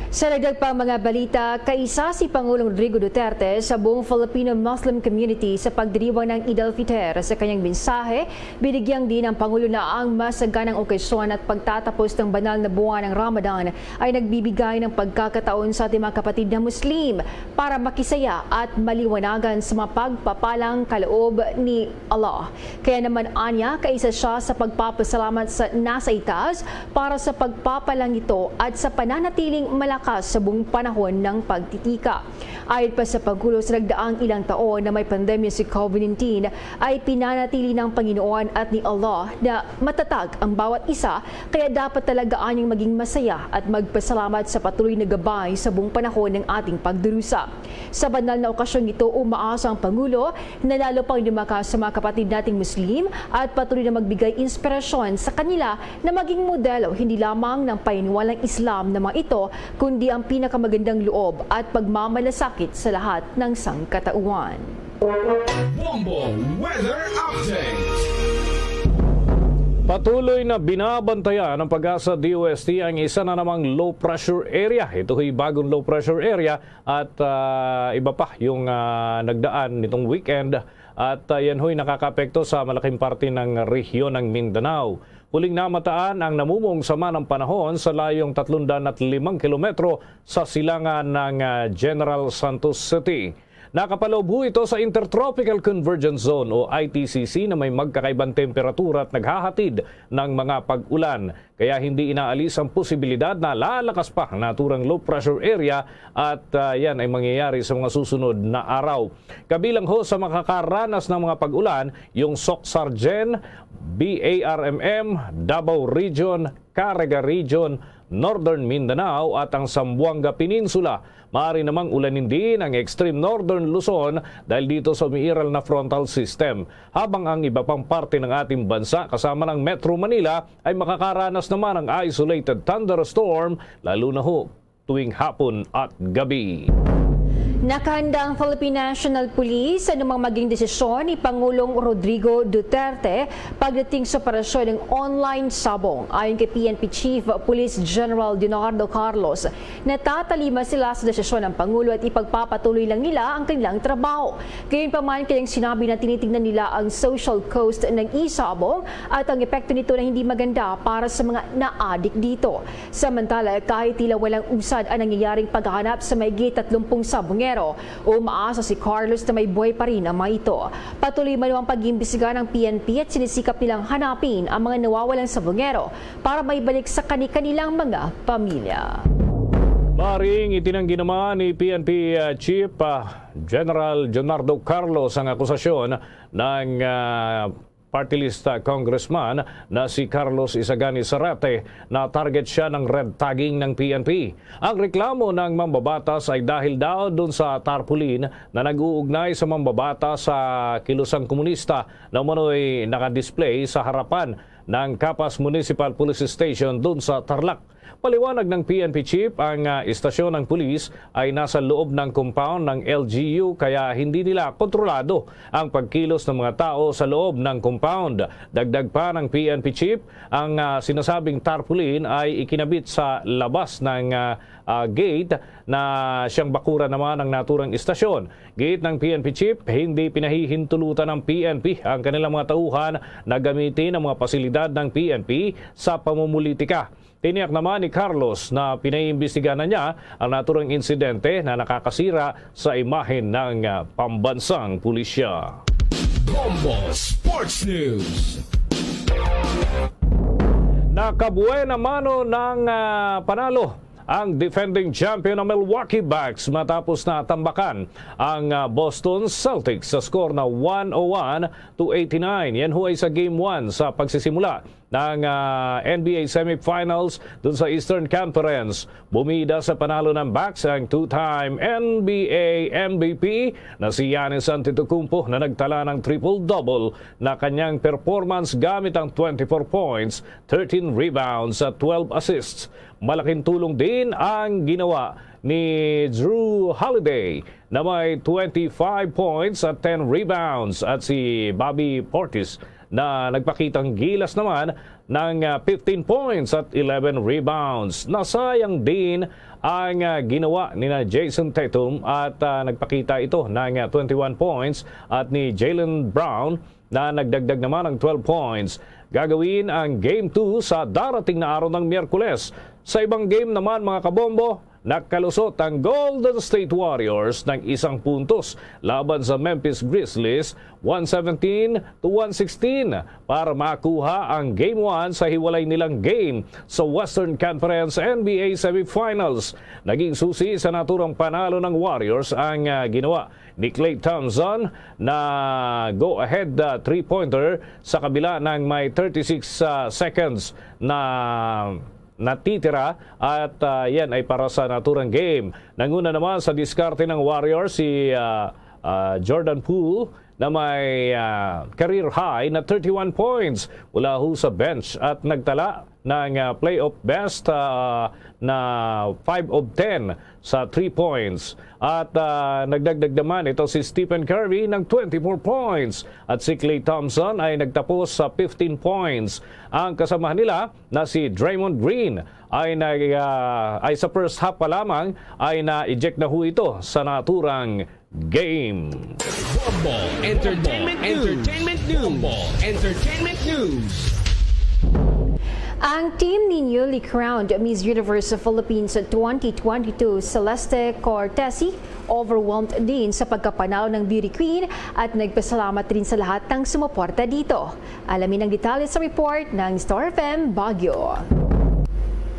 Sa dagdag pang mga balita, kaisa si Pangulong Rodrigo Duterte sa buong Filipino Muslim community sa pagdiriwang ng Eid al-Fitr. Sa kanyang mensahe, binigyang din ang Pangulo na ang masaganang okasyon at pagtatapos ng banal na buwan ng Ramadan ay nagbibigay ng pagkakataon sa ating mga kapatid na Muslim para makisaya at maliwanagan sa mga pagpapalang kaloob ni Allah. Kaya naman anya, kaisa siya sa pagpapasalamat sa nasa itaas para sa pagpapalangito at sa pananatiling malakas sa buong panahon ng pagtitika. Ayon pa sa Pangulo, sa nagdaang ilang taon na may pandemya si COVID nineteen, ay pinanatili ng Panginoon at ni Allah na matatag ang bawat isa, kaya dapat talaga anyang maging masaya at magpasalamat sa patuloy na gabay sa buong panahon ng ating pagdurusa. Sa banal na okasyong ito, umaasa ang Pangulo na lalo pang lumakas sa mga kapatid nating Muslim at patuloy na magbigay inspirasyon sa kanila na maging modelo hindi lamang ng paniniwalang Islam na mga ito, kundi ang pinakamagandang loob at pagmamalasakit sa lahat ng sangkatauhan. Bombo Weather Update. Patuloy na binabantayan ng PAGASA DOST ang isa na namang low pressure area. Ito ay bagong low pressure area at ah, iba pa yung ah, nagdaan nitong weekend. At ah, yan ho'y nakakaapekto sa malaking parte ng rehiyon ng Mindanao. Huling namataan ang namumong sama ng panahon sa layong tatlong daan at limang kilometro sa silangan ng ah, General Santos City. Nakapaloob ho ito sa Intertropical Convergence Zone o I T C C na may magkakaibang temperatura at naghahatid ng mga pag-ulan. Kaya hindi inaalis ang posibilidad na lalakas pa ang naturang low pressure area at ah, yan ay mangyayari sa mga susunod na araw. Kabilang ho sa makakaranas ng mga pag-ulan, yung Soc-Sargen, B A R M M, Davao Region, Caraga Region, Northern Mindanao at ang Zamboanga Peninsula. Maaari namang ulanin din ang extreme northern Luzon dahil dito sa umiiral na frontal system, habang ang iba pang parte ng ating bansa kasama ng Metro Manila ay makakaranas naman ng isolated thunderstorm, lalo na ho tuwing hapon at gabi. Nakahanda ang Philippine National Police sa anumang maging desisyon ni Pangulong Rodrigo Duterte pagdating sa operasyon ng online sabong. Ayon kay P N P Chief Police General Leonardo Carlos, natatalima sila sa desisyon ng Pangulo at ipagpapatuloy lang nila ang kanilang trabaho. Gayunpaman, kanyang sinabi na tinitingnan nila ang social cost ng e-sabong at ang epekto nito na hindi maganda para sa mga naadik dito. Samantala, kahit tila walang usad ang nangyayaring paghahanap sa mahigit tatlumpung sabongero, umaasa si Carlos na may buhay pa rin ang mga ito. Patuloy man ang pag-iimbestiga ng P N P at sinisikap nilang hanapin ang mga nawawalang sabongero para maibalik sa kani-kanilang mga pamilya. Maring itinanggi naman ni P N P uh, Chief uh, General Leonardo Carlos ang akusasyon ng uh, party list uh, congressman na si Carlos Isagani Zarate na target siya ng red tagging ng P N P. Ang reklamo ng mambabatas ay dahil daw dun sa tarpaulin na nag-uugnay sa mambabatas sa kilusang komunista na umano'y nakadisplay sa harapan ng Capas Municipal Police Station dun sa Tarlac. Paliwanag ng P N P chief, ang ah, istasyon ng pulis ay nasa loob ng compound ng L G U, kaya hindi nila kontrolado ang pagkilos ng mga tao sa loob ng compound. Dagdag pa ng P N P chief, ang ah, sinasabing tarpaulin ay ikinabit sa labas ng ah, ah, gate na siyang bakuran naman ng naturang istasyon. Giit ng P N P chief, hindi pinahihintulutan ng P N P ang kanilang mga tauhan na gamitin ang mga pasilidad ng P N P sa pamumulitika. Tiniyak naman ni Carlos na pinaiimbestigahan niya ang naturang insidente na nakakasira sa imahen ng ah, pambansang pulisya. Bombo Sports News. Nakabuena mano ng ah, panalo ang defending champion na Milwaukee Bucks matapos na tambakan ang ah, Boston Celtics sa score na one oh one to eighty-nine. Yan ho ay sa Game one sa pagsisimula ng ah, N B A Semifinals dun sa Eastern Conference. Bumida sa panalo ng Bucks ang two-time N B A M V P na si Giannis Antetokounmpo na nagtala ng triple-double na kanyang performance gamit ang twenty-four points, thirteen rebounds at twelve assists. Malaking tulong din ang ginawa ni Jrue Holiday na may twenty-five points at ten rebounds at si Bobby Portis na nagpakitang gilas naman ng, ah, fifteen points at eleven rebounds. Nasayang din ang, ah, ginawa ni na Jayson Tatum at, ah, nagpakita ito ng, ah, twenty-one points at ni Jaylen Brown na nagdagdag naman ng twelve points. Gagawin ang Game two sa darating na araw ng Miyerkules. Sa ibang game naman, mga kabombo, nakalusot ang Golden State Warriors ng isang puntos laban sa Memphis Grizzlies, one seventeen to one sixteen, para makuha ang Game one sa hiwalay nilang game sa Western Conference N B A Semifinals. Naging susi sa naturang panalo ng Warriors ang, ah, ginawa ni Klay Thompson na go-ahead, ah, three-pointer sa kabila ng may thirty-six, ah, seconds na natitira at, ah, yan ay para sa naturang game. Nanguna naman sa diskarte ng Warriors si, ah, ah, Jordan Poole na may, ah, career high na thirty-one points mula ho sa bench at nagtala ng, ah, playoff best, ah, na five of ten sa three points. At, ah, nagdagdag naman ito si Stephen Curry ng twenty-four points at si Klay Thompson ay nagtapos sa fifteen points. Ang kasamahan nila na si Draymond Green ay nag-, ah, ay sa first half pa lamang ay na-eject na ho ito sa naturang game. Bombo Entertainment News. Entertainment News. Bombo Entertainment News. Ang team ni newly crowned Miss Universe Philippines twenty twenty-two, Celeste Cortesi, overwhelmed din sa pagkapanalo ng beauty queen at nagpasalamat rin sa lahat ng sumuporta dito. Alamin ang detalye sa report ng Star F M Baguio.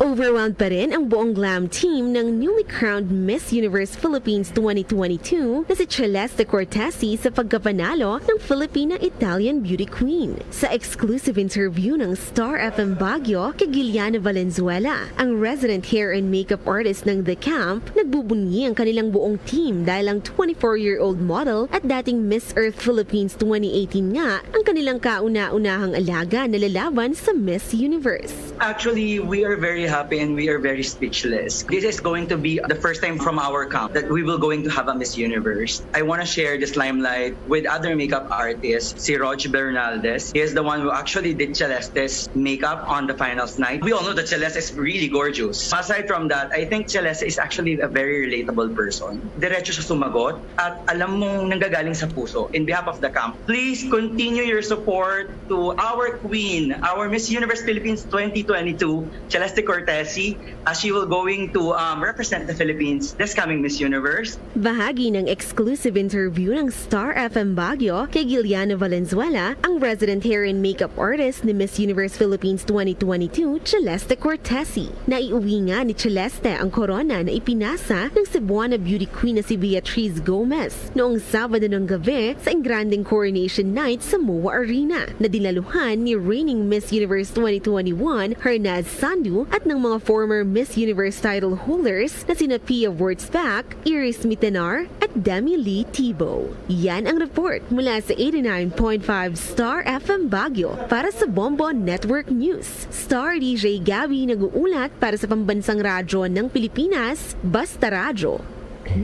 Overwhelmed pa rin ang buong glam team ng newly crowned Miss Universe Philippines twenty twenty-two na si Celeste Cortesi sa pagkapanalo ng Filipina-Italian Beauty Queen. Sa exclusive interview ng Star F M Baguio kay Giliana Valenzuela, ang resident hair and makeup artist ng The Camp, nagbubunyi ang kanilang buong team dahil ang twenty-four-year-old model at dating Miss Earth Philippines twenty eighteen nga ang kanilang kauna-unahang alaga na lalaban sa Miss Universe. Actually, we are very happy and we are very speechless. This is going to be the first time from our camp that we will going to have a Miss Universe. I wanna share this limelight with other makeup artists, si Rog Bernaldez. He is the one who actually did Celeste's makeup on the finals night. We all know that Celeste is really gorgeous. Aside from that, I think Celeste is actually a very relatable person. Diretso siya sumagot at alam mong nanggagaling sa puso. In behalf of the camp, please continue your support to our queen, our Miss Universe Philippines twenty twenty-two, Celeste Cortesi, as she will going to, um, represent the Philippines this coming Miss Universe. Bahagi ng exclusive interview ng Star F M Baguio kay Giliana Valenzuela, ang resident hair and makeup artist ni Miss Universe Philippines twenty twenty-two, Celeste Cortesi. Naiuwi nga ni Celeste ang korona na ipinasa ng Cebuana beauty queen na si Beatriz Gomez noong Sabado ng gabi sa engrandeng coronation night sa MOA Arena, na dinaluhan ni reigning Miss Universe twenty twenty-one, Hernaz Sandu, at ng mga former Miss Universe title holders na sina Pia Wurtzbach, Iris Mitenar, at Demi Lee Tibo. Yan ang report mula sa eighty-nine point five Star F M Baguio para sa Bombo Network News. Star D J Gabby nag-uulat para sa Pambansang Radyo ng Pilipinas, Basta Radyo.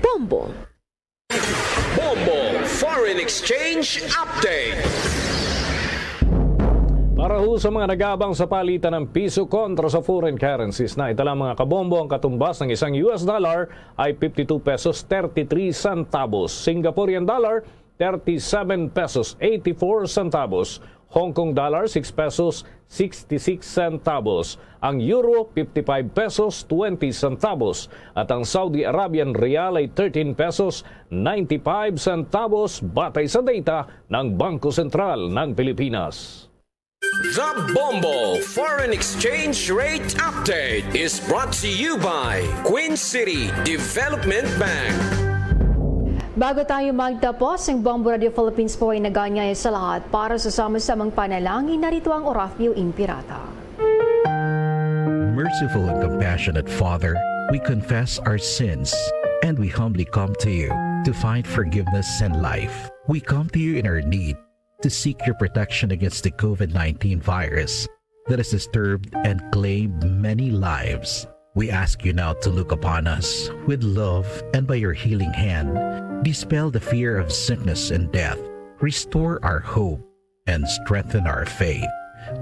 Bombo! Bombo Foreign Exchange Update. Para ho sa mga nag-aabang sa palitan ng piso kontra sa foreign currencies, naitala, mga kabombo, ang katumbas ng isang U S dollar ay fifty-two pesos thirty-three centavos, Singaporean dollar thirty-seven pesos eighty-four centavos, Hong Kong dollar six pesos sixty-six centavos, ang euro fifty-five pesos twenty centavos, at ang Saudi Arabian riyal ay thirteen pesos ninety-five centavos, batay sa data ng Bangko Sentral ng Pilipinas. The Bombo Foreign Exchange Rate Update is brought to you by Queen City Development Bank. Bago tayo magtapos, ang Bombo Radio Philippines po ay nag-aanyaya sa lahat para sa sama-samang panalangin. Narito ang Oratio Imperata. Merciful and compassionate Father, we confess our sins and we humbly come to you to find forgiveness and life. We come to you in our need to seek your protection against the COVID nineteen virus that has disturbed and claimed many lives. We ask you now to look upon us with love and by your healing hand, dispel the fear of sickness and death, restore our hope, and strengthen our faith.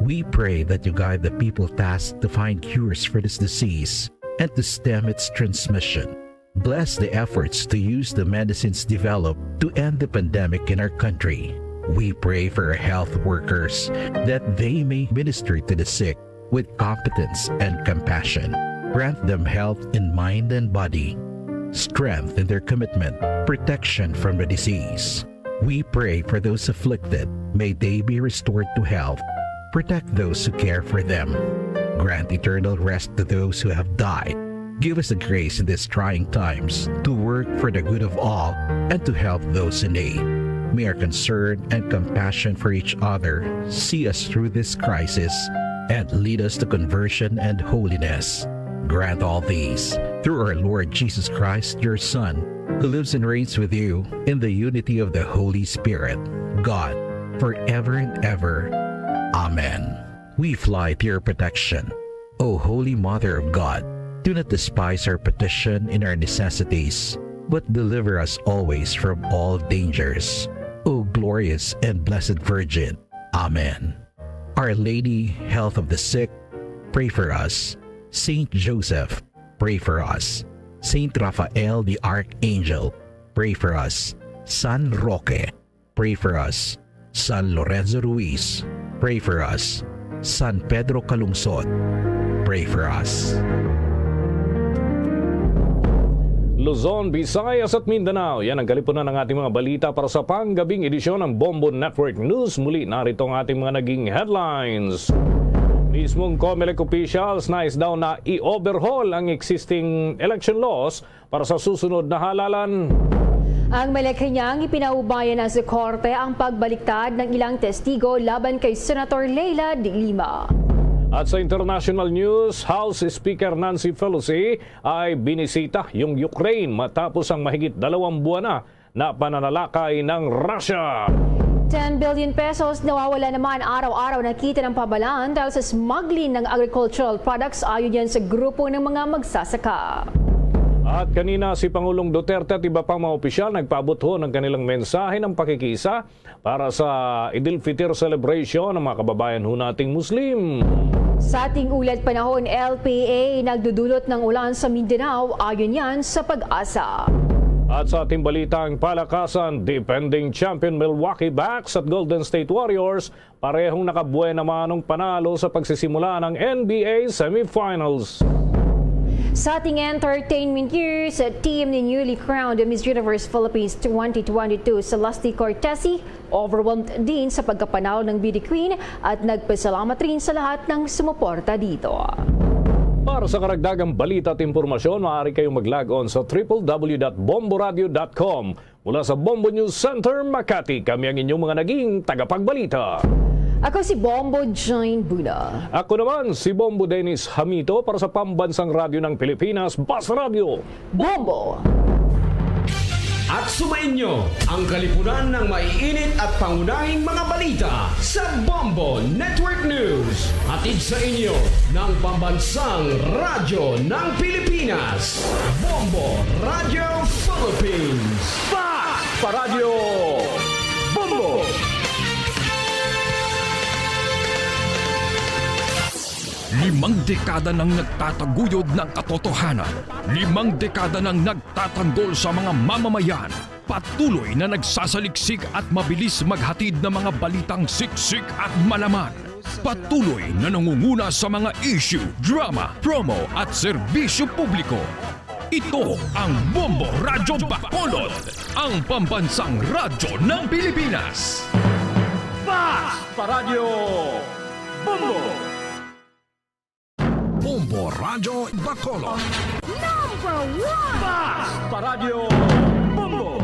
We pray that you guide the people tasked to find cures for this disease and to stem its transmission. Bless the efforts to use the medicines developed to end the pandemic in our country. We pray for our health workers that they may minister to the sick with competence and compassion. Grant them health in mind and body, strength in their commitment, protection from the disease. We pray for those afflicted. May they be restored to health. Protect those who care for them. Grant eternal rest to those who have died. Give us the grace in these trying times to work for the good of all and to help those in need. May our concern and compassion for each other see us through this crisis and lead us to conversion and holiness. Grant all these through our Lord Jesus Christ, your Son, who lives and reigns with you in the unity of the Holy Spirit, God, forever and ever. Amen. We fly to your protection. O Holy Mother of God, do not despise our petition in our necessities, but deliver us always from all dangers. O glorious and blessed Virgin. Amen. Our Lady, Health of the Sick, pray for us. Saint Joseph, pray for us. Saint Raphael the Archangel, pray for us. San Roque, pray for us. San Lorenzo Ruiz, pray for us. San Pedro Calungsod, pray for us. Luzon, Visayas at Mindanao, yan ang kalipunan ng ating mga balita para sa panggabing edisyon ng Bombo Network News. Muli, narito ang ating mga naging headlines. Mismong Comelec officials nais daw na i-overhaul ang existing election laws para sa susunod na halalan. Ang Malacañang, ipinaubaya na sa korte ang pagbaliktad ng ilang testigo laban kay Senator Leila de Lima. At sa international news, House Speaker Nancy Pelosi ay binisita yung Ukraine matapos ang mahigit dalawang buwan na na pananalakay ng Russia. Ten billion pesos nawawala naman araw-araw, nakita ng pamahalaan dahil sa smuggling ng agricultural products, ayon yan sa grupo ng mga magsasaka. At kanina, si Pangulong Duterte at iba pang mga opisyal nagpaabot ho ng kanilang mensahe ng pakikisa para sa Idil Fitr celebration ng mga kababayan ho nating Muslim. Sa ating ulat panahon, L P A nagdudulot ng ulan sa Mindanao, ayon yan sa PAGASA. At sa ating balitang palakasan, defending champion Milwaukee Bucks at Golden State Warriors parehong nakabuena manong panalo sa pagsisimula ng N B A semifinals. Sa ating entertainment news, team ni newly crowned Miss Universe Philippines twenty twenty-two, Celeste Cortesi, overwhelmed din sa pagkapanalo ng Beauty Queen at nagpasalamat rin sa lahat ng sumuporta dito. Para sa karagdagang balita at impormasyon, maaari kayong mag-log on sa triple W dot bomboradio dot com. Mula sa Bombo News Center, Makati, kami ang inyong mga naging tagapagbalita. Ako si Bombo Jane Buna. Ako naman si Bombo Dennis Hamito para sa Pambansang Radyo ng Pilipinas, Basta Radyo. Bombo! At sumainyo ang kalipunan ng maiinit at pangunahing mga balita sa Bombo Network News. Hatid sa inyo ng Pambansang Radyo ng Pilipinas, Bombo Radio Philippines. Fast Paradyo Bombo! Limang dekada nang nagtataguyod ng katotohanan. Limang dekada nang nagtatanggol sa mga mamamayan. Patuloy na nagsasaliksik at mabilis maghatid ng mga balitang siksik at malaman. Patuloy na nangunguna sa mga issue, drama, promo at serbisyo publiko. Ito ang Bombo Radyo Bacolod, ang pambansang radyo ng Pilipinas. Fast Paradyo Bombo! Bombo Radyo Bacolod. Number one! Fast Paradyo Bombo!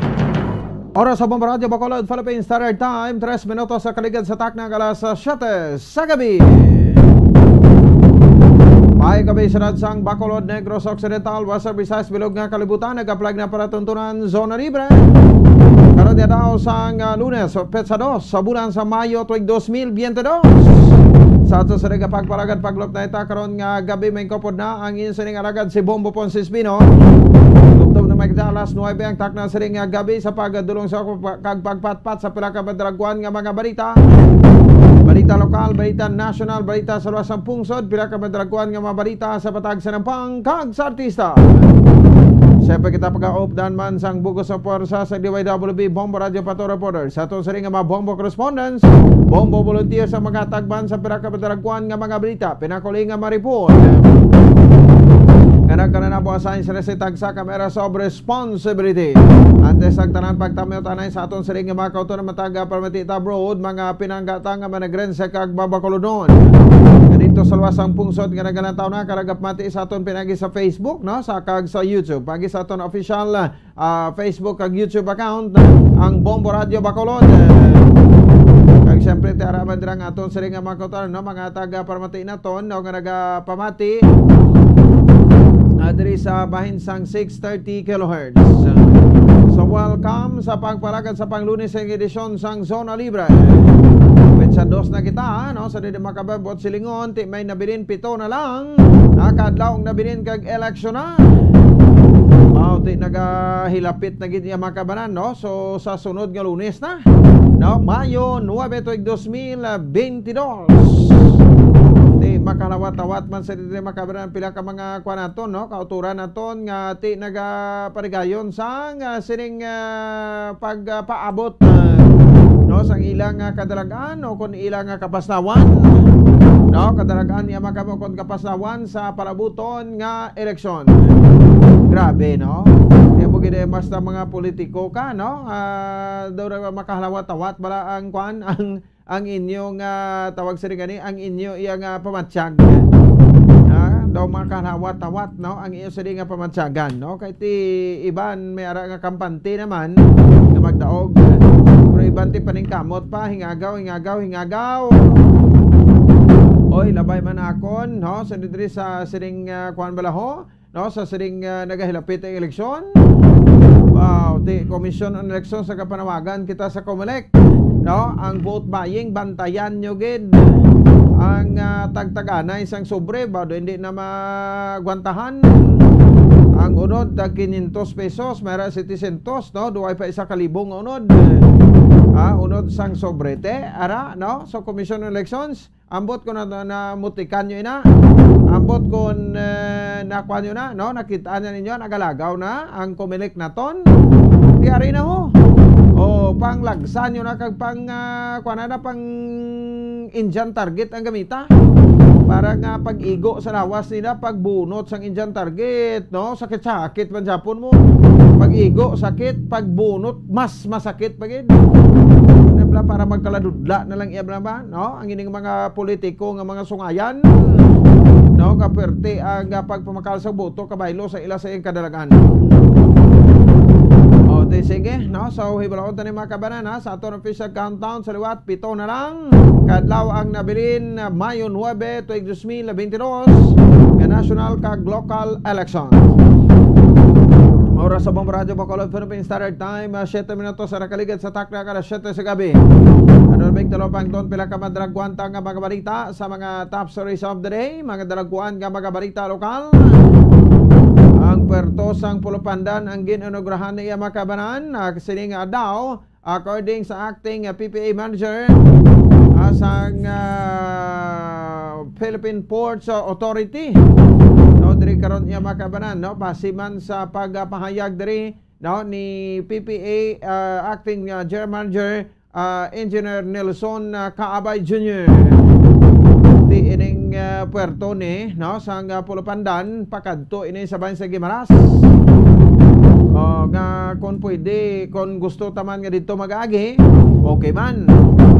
Oras sa Bombo Radyo Bacolod, Philippine Standard Time, tres minutos sa kaligad sa takna nga alas siyete sa gabi. Maayong gabi sa Nansang Bacolod, Negros Occidental, Western Visayas, bilog nga kalibutan, nag-apply na para tuntunan, zona libre. Karon nga daw sang, ah, Lunes, petsa dos sa bulan sa Mayo tuig dos mil biyente dos. Sa ato sa nga pagpalagad, paglop na ita karon nga gabi, may kupod na ang inyo sining alagad si Bombo Ponce Espino. Tubtob na may alas nuebe ang takna sining nga gabi sa pagdulong sa kag pagpatpat sa pila ka madragwan nga mga balita. Balita lokal, balita nasyonal, balita sa luwas sang pungsod, pila ka madalaguan nga mga balita sa patag sa nampang kag sa artista. Siyempre kita pagaupdan man sang bugos sa pwersa sa D Y W B Bombo Radio Pato Reporter, sa aton siring nga mga Bombo correspondents, Bombo volunteer sa mga tagban sa pila ka madalaguan nga mga balita, pinakuli nga mga report. Nga nagkananabo assign sila sa tagsa ka may era sa responsibility. Antes ang tanan, pagtamyot anay sa aton siring nga mga kauturan, matag, ah, permit abroad, mga pinanggata nga managrense kag babakulodon. Nga dito sa luwas sang pungsod nga nagalantaw na, karagap mati sa aton pinagi sa Facebook, no, sa kag sa YouTube. Pagi sa aton official, ah, Facebook kag YouTube account, ang Bombo Radio Bacolod. Kag siyempre, ti ara man dira ang aton siring nga mga kauturan, no, mga taga permit naton, no, nga nagapamati, ah, diri sa bahin sang six thirty kilohertz. So, welcome sa pagpalagad sa panglunes nga edisyon sang Zona Libre. Petsa dos na kita, no? Sa dili makababot silingon, ti may nabilin pito na lang. Nakadlaw ang nabilin kag eleksyon na. Wow, ti nagahilapit na gid niya mga kabanan, no? So, sa sunod nga lunes na, no? Mayo nuebe tuig dos mil bentidós. Ti makalawat-lawat man sa dili makabanan pila ka mga kuan naton, no? Kauturan naton nga ti nagaparigayon sang, ah, sining, ah, pag, ah, paabot, ah, no, sang ilang, ah, kadalagan o kon ilang, ah, kapaslawan, no? Kadalagan niya makamo kon kapaslawan sa palabuton nga eleksyon. Grabe, no? Kaya mo gid, eh, basta mga politiko ka, no? Ah, daw na makahalawat-tawat bala ang kwan, ang, ang inyo nga tawag sa gani, ang inyo iya nga pamatyag. Ha? Daw makahalawat-tawat, no? Ang inyo sa nga pamatyagan, no? Kay ti iban may ara nga kampante naman nga magdaog. Pero iban ti paningkamot pa, hingagaw, hingagaw, hingagaw. Oy, labay man akon, no? Sa diri sa siring, ah, kuan bala ho, no? Sa siring, ah, nagahilapit ang eleksyon. Wow, ti Commission on Elections, nagapanawagan kita sa Comelec, no? Ang vote buying, bantayan nyo gid ang, ah, tagtaganay sang sobre, ba, do hindi na magwantahan. Ang unod, tag quinientos pesos, may ra setecientos, no? Duway pa isa ka libo nga unod. Ah, unod sang sobre, te, ara, no? So, Commission on Elections, ambot ko na, na mutikan nyo ina. Ambot kon, eh, nakuha nyo na, no? Nakita na ninyo, nagalagaw na ang Comelec naton. Ti ari na ho. O, panglagsa nyo na kag pang, ah, kuha na na, pang Indian target ang gamita. Para nga pag-igo sa lawas nila, pagbunot sang Indian target, no? Sakit-sakit man gyapon mo. Pag-igo, sakit. Pagbunot, mas masakit pa gid. Ano bala, para magkaladudla na lang iya bala ba, no? Ang ining mga politiko nga mga sungayan, no? Kaperte ang, ah, pagpamakal sa boto, kabaylo sa ila sa iyang kadalagan. O, ti sige, no? So, hibalaon ta ni mga kabanan, ha? Sa aton official countdown, sa liwat, pito na lang kadlaw ang nabilin, Mayo nuebe, tuig dos mil bentidós, nga national kag local election. Oras sa Bombo Radyo Bacolod, Philippine Standard Time, ah, siyete minutos sa nakaligid sa takna ka alas siyete sa gabi. Ano na big talopang doon, pila ka madragwanta nga mga balita sa mga top stories of the day, mga dalagwan nga mga balita lokal. Ang puerto sang Pulupandan ang gin-inaugurahan niya mga kabanan, ah, sini nga adlaw, according sa acting, ah, P P A manager, ah, sang, ah, Philippine Ports Authority. No, diri karon niya mga kabanan, no, base man sa pagpahayag diri, no, ni P P A, ah, acting, ah, general manager, ah, Engineer Nelson, ah, Kaabay Junior. Ti ining, ah, puerto ni, no, sang, ah, Pulupandan, pakadto ini sa bahin sa Guimaras. O, nga kung pwede, kung gusto ta man nga dito mag-agi, okay man.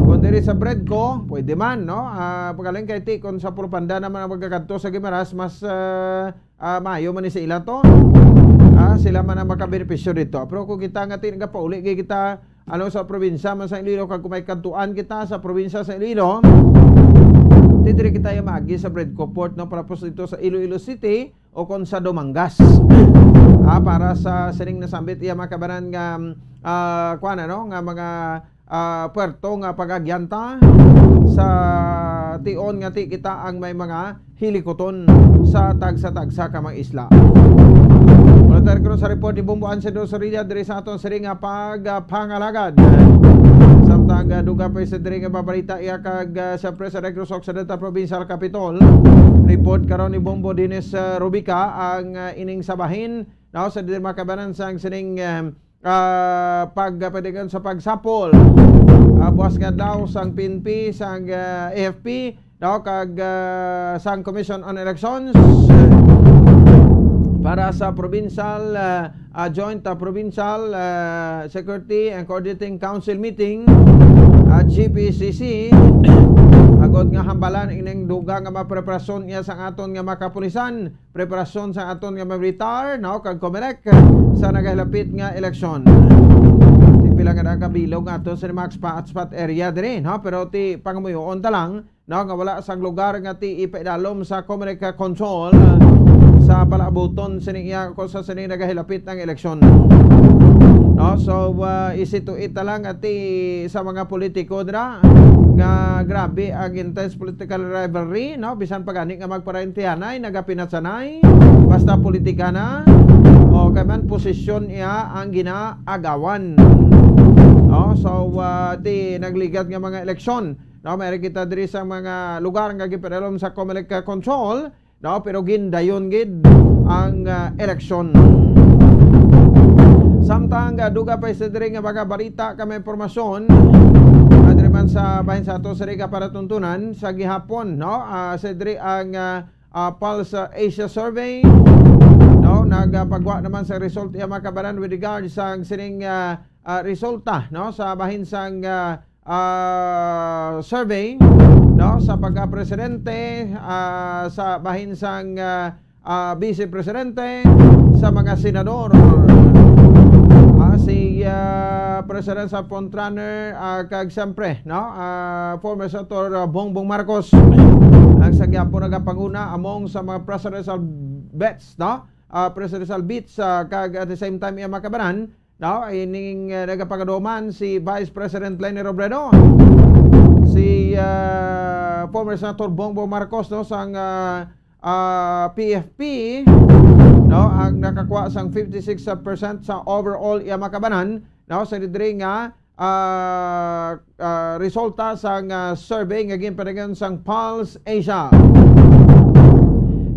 Kung diri sa Bredco, pwede man, no? Ah, pagaling kay ti, kung sa Pulupandan naman ang magkakadto sa Guimaras, mas, ah, ah, maayo man ni sa ila to. Ah, sila man ang makabenepisyo dito. Pero kung kita nga ti nagapauli kay kita, ano, sa probinsya man sa Iloilo, kag kung may kadtuan kita sa probinsya sa Iloilo, ti diri kita yung maagi sa Bredco Port, no? Para po dito sa Iloilo City o kon sa Dumangas. Ah, para sa sining nasambit iya mga kabanan nga, ah, kuwan, ano, nga mga, ah, puerto nga pag-agyanta sa tion nga ti kita ang may mga hilikuton sa tagsa-tagsa ka mga isla. Mula tayo karon sa report ni Bombo Ansido Sorilla diri sa aton siring nga pagpangalagad. Samtang Ang, ah, dugang pa sa diri nga mga balita, iya kag, ah, siyempre sa Negros Occidental Provincial Capitol. Report karon ni Bombo Dennis, ah, Rubica ang, ah, ining sa bahin, no, sa diri mga kabanan sang sining, ah, ah, pag, ah, pwede sa pagsapol, ah, buwas nga daw sang P N P, sang, ah, A F P, no, kag, ah, sang Commission on Elections, eh, para sa provincial, ah, ah, joint, ah, provincial, ah, security and coordinating council meeting, ah, G P C C, agod nga hambalan ining dugang nga mga preparasyon niya sa aton nga mga kapulisan, preparasyon sa aton nga mga militar, no, kag COMELEC sa nagahilapit nga eleksyon. Di pila nga nagabilog nga ato sa mga spot, spot area diri, no, pero ti pangamuyoon ta lang, no, nga wala sang lugar nga ti ipaidalom sa COMELEC control, ah, sa palaabuton sini iya ko sa sini nagahilapit ang eleksyon. No, so, ah, isi to it lang ati sa mga politiko dira nga grabe ang intense political rivalry, no, bisan pa gani nga magparentihanay, nagapinatsanay, basta politika na, o kay man posisyon iya ang ginaagawan. No, so, ah, ti nagligad nga mga eleksyon, no, may kita diri sa mga lugar nga gipadalom sa COMELEC control, no, pero gindayon gid ang, ah, eleksyon. Samtang, ah, dugang pa sa diri nga mga balita kag mga impormasyon, ah, diri man sa bahin sa ato sa Riga para tuntunan sa gihapon, no, ah, sa diri ang, ah, ah, Pulse, ah, Asia Survey, no, nagapagwa naman sa result iya mga kabanan with regard sa sining, ah, ah, resulta, no, sa bahin sang, ah, ah, survey, no, sa pagka-presidente, ah, sa bahin sang, ah, ah, vice presidente, sa mga senador. Ah, si, ah, President sa frontrunner, ah, kag siyempre, no, ah, former Senator, ah, Bongbong Marcos ang sa gyapon nagapanguna among sa mga presidential bets, no? Ah, presidential beats, ah, kag at the same time iya mga kabanan, no, ining, ah, nagapangaduman si Vice President Leni Robredo, si, ah, former Senator Bongbong Marcos, no, sang, ah, ah, P F P, no, ang nakakuha sang fifty-six percent sa overall iya mga kabanan, no, sa diri nga, ah, ah, resulta sang, ah, survey nga ginpahigayon sang Pulse Asia.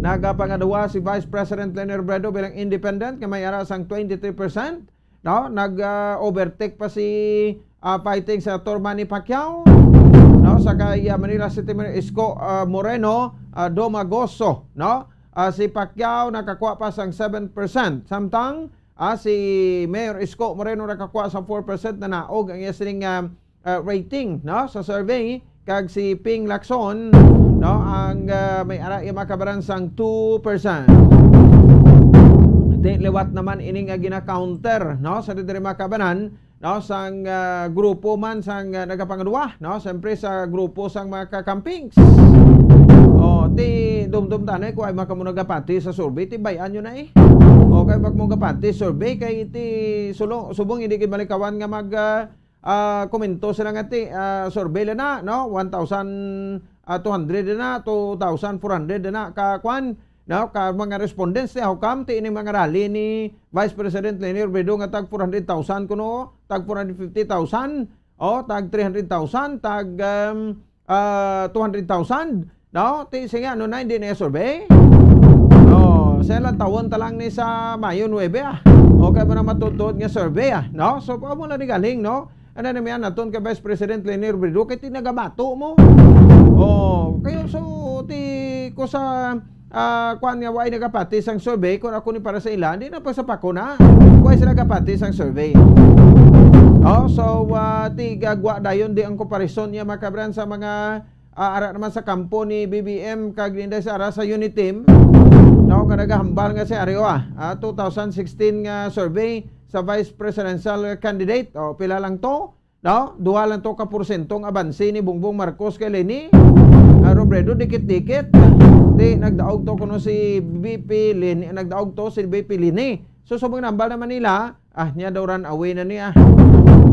Nagapangaduwa si Vice President Leni Robredo bilang independent nga may ara sang twenty-three percent, no? Nag, ah, overtake pa si, ah, fighting Senator Manny Pacquiao, no? Sa kay, ah, Manila City Mayor Isko, ah, Moreno, ah, Domagoso, no? Ah, si Pacquiao nakakuha pa sang seven percent. Samtang, ah, si Mayor Isko Moreno nakakuha sa four percent, nanaog ang iya sining, ah, ah, rating, no, sa survey, kag si Ping Lacson, no, ang, ah, may ara iya mga kabanan sang two percent. Di liwat naman ini nga gina-counter, no, sa diri mga kabanan, no, sang, ah, grupo man sang, ah, nagapangaduwa, no, siyempre sa grupo sang mga kakampings. O, ti dumdum tanay ko ay maka mo nagapati sa survey, ti bay-an nyo na eh. O, kay mag mo gapati survey, kay ti sulo-, subong hindi gid malikawan nga mag, ah, ah, komento sila nga ti, ah, survey lang na, no? One thousand, ah, two hundred na, two thousand four hundred na ka kwan, no? Ka mga respondents ni, how come ti ining mga rally ni Vice President Leni Robredo nga tag four hundred thousand kuno, tag four hundred fifty thousand, o, tag three hundred thousand, tag, um, ah, two hundred thousand, no? Ti, sige, ano na, hindi na survey? No, sa ilang taon ta lang ni sa Mayo nuebe, ah. O, kaya mo na matutuod nga survey, ah, no? So, amo na ni galing, no? Ano na miyan naton kay Vice President Leni Robredo, kay ti nagabato mo. O, kayo, so, ti, ko sa, ah, kuan nga, wa ay nagapati sang survey, kung ako ni para sa ila, di na pa sa pako na. Wa ay sila gapati sang survey. O, so, ah, ti gagwa dayon di ang comparison niya, mga kabran, sa mga, ah, ara naman sa kampo ni B B M kag ninday sa ara sa Uniteam. No, nga nagahambal nga si Ario, ah, ah, two thousand sixteen nga survey sa vice presidential candidate. O, pila lang to? No? Duha lang to ka porsyento ang abanse ni Bongbong Marcos kay Leni, ah, Robredo, dikit-dikit. Ti, nagdaog to kuno si V P Leni, nagdaog to si V P Leni. So, subong nambal naman nila, ah, niya daw run away na niya.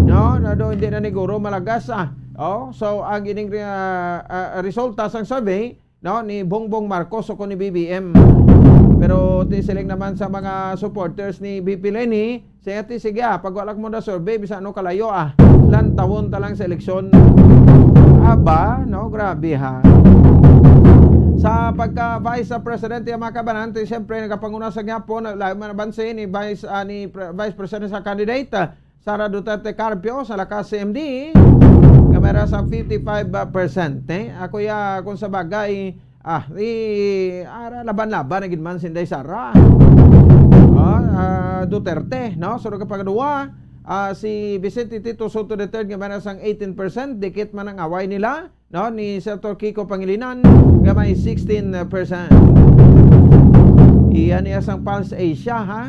No? Na daw, hindi na ni guro malagas, ah. Oh, so, ang ining, ah, ah, resulta sang survey, no, ni Bongbong Marcos o ni B B M. Pero ti siling naman sa mga supporters ni V P Leni, siya ti, sige, ah, pag wala mo na survey, bisa ano kalayo, ah. La, Tawon ta lang sa eleksyon. Aba, no? Grabe, ha? Sa pagka-vice presidente, mga kabanan, ti, siyempre, nagapanguna sa gihapon, layo man ang banse ni Vice, ah, ni Pre-, Vice Presidential Candidate, ah, Sara Duterte Carpio sa Lakas C M D, nga may ra sa fifty-five percent, eh. Ako ya, kung sa bagay, ah, di, ara, laban-laban na gid man si Inday Sara. Ah, ah, Duterte, no? So, nagapagaduwa, ah, si Vicente Tito Sotto the third nga may ra sang eighteen percent, dikit man ang away nila, no, ni Senator Kiko Pangilinan nga may sixteen percent. Iya niya sang Pulse Asia, ha?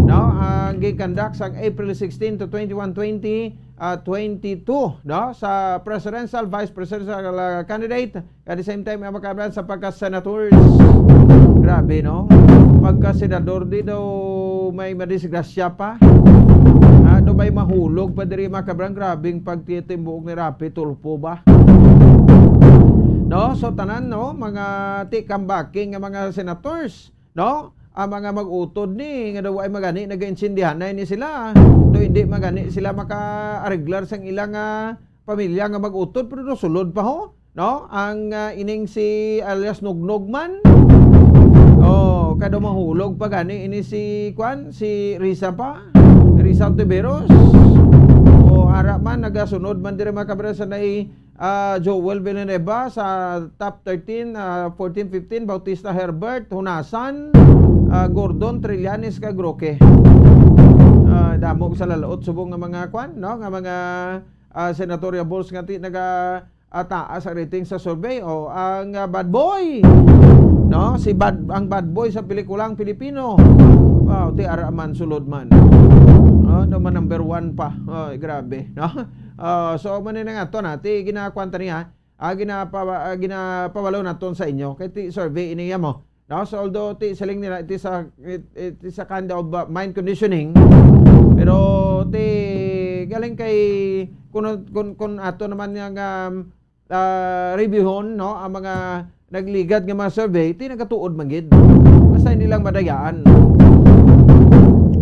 No, ang gikandak sang April sixteen to twenty-one twenty, ah, twenty-two, no, sa presidential, vice presidential, ah, candidate. At the same time, ang mga kabanan sa pagka-senators. Grabe, no? Pagka-senador, di daw may madisgrasya pa. Ah, daw may mahulog pa diri, mga kabanan. Grabing pagtitimbuk ni Rapi Tulfo ba? No? So, tanan, no? Mga tikambaki nga mga senators, no? Ang mga mag-utod ni, nga daw ay magani, nag-insindihan na ini sila. Do hindi magani sila maka-arreglar sang ilang, ah, pamilya nga mag-utod, pero sulod pa ho, no? Ang, ah, ining si alias Nugnog man. Oh, kado mahulog pa gani ini si, kwan, si Risa pa. Risa Ontiveros. O, ara man, nagasunod man diri, mga kabanan, sa nay, ah, Joel Villanueva sa top thirteen, ah, fourteen, fifteen, Bautista Herbert, Hunasan, ah, Gordon, Trillanes, kag Roque. Ah, damo sa lalaot subong nga mga, kwan, no? Nga mga, ah, senatorial balls nga ti-, naga-, ah, taas ang rating sa survey. O, ang, ah, bad boy, no? Si bad, ang bad boy sa pelikulang Pilipino. Wow, ti ara man, sulod man. Oh, naman number one pa. Oh, grabe, no? Ah, so, man na nga to na, ti ginakwanta niya, ah, ginapa-, ah, ginapawalo naton sa inyo. Kay ti survey ini ya mo. No? So, although ti siling nila, it is a, it, it is a kind of, uh, mind conditioning. Pero ti galing kay kun, kun, kun ato naman nga, um, ah, reviewhon, no, ang mga nagligad nga mga survey, ti nagatuod man gid. Basta hindi lang madayaan.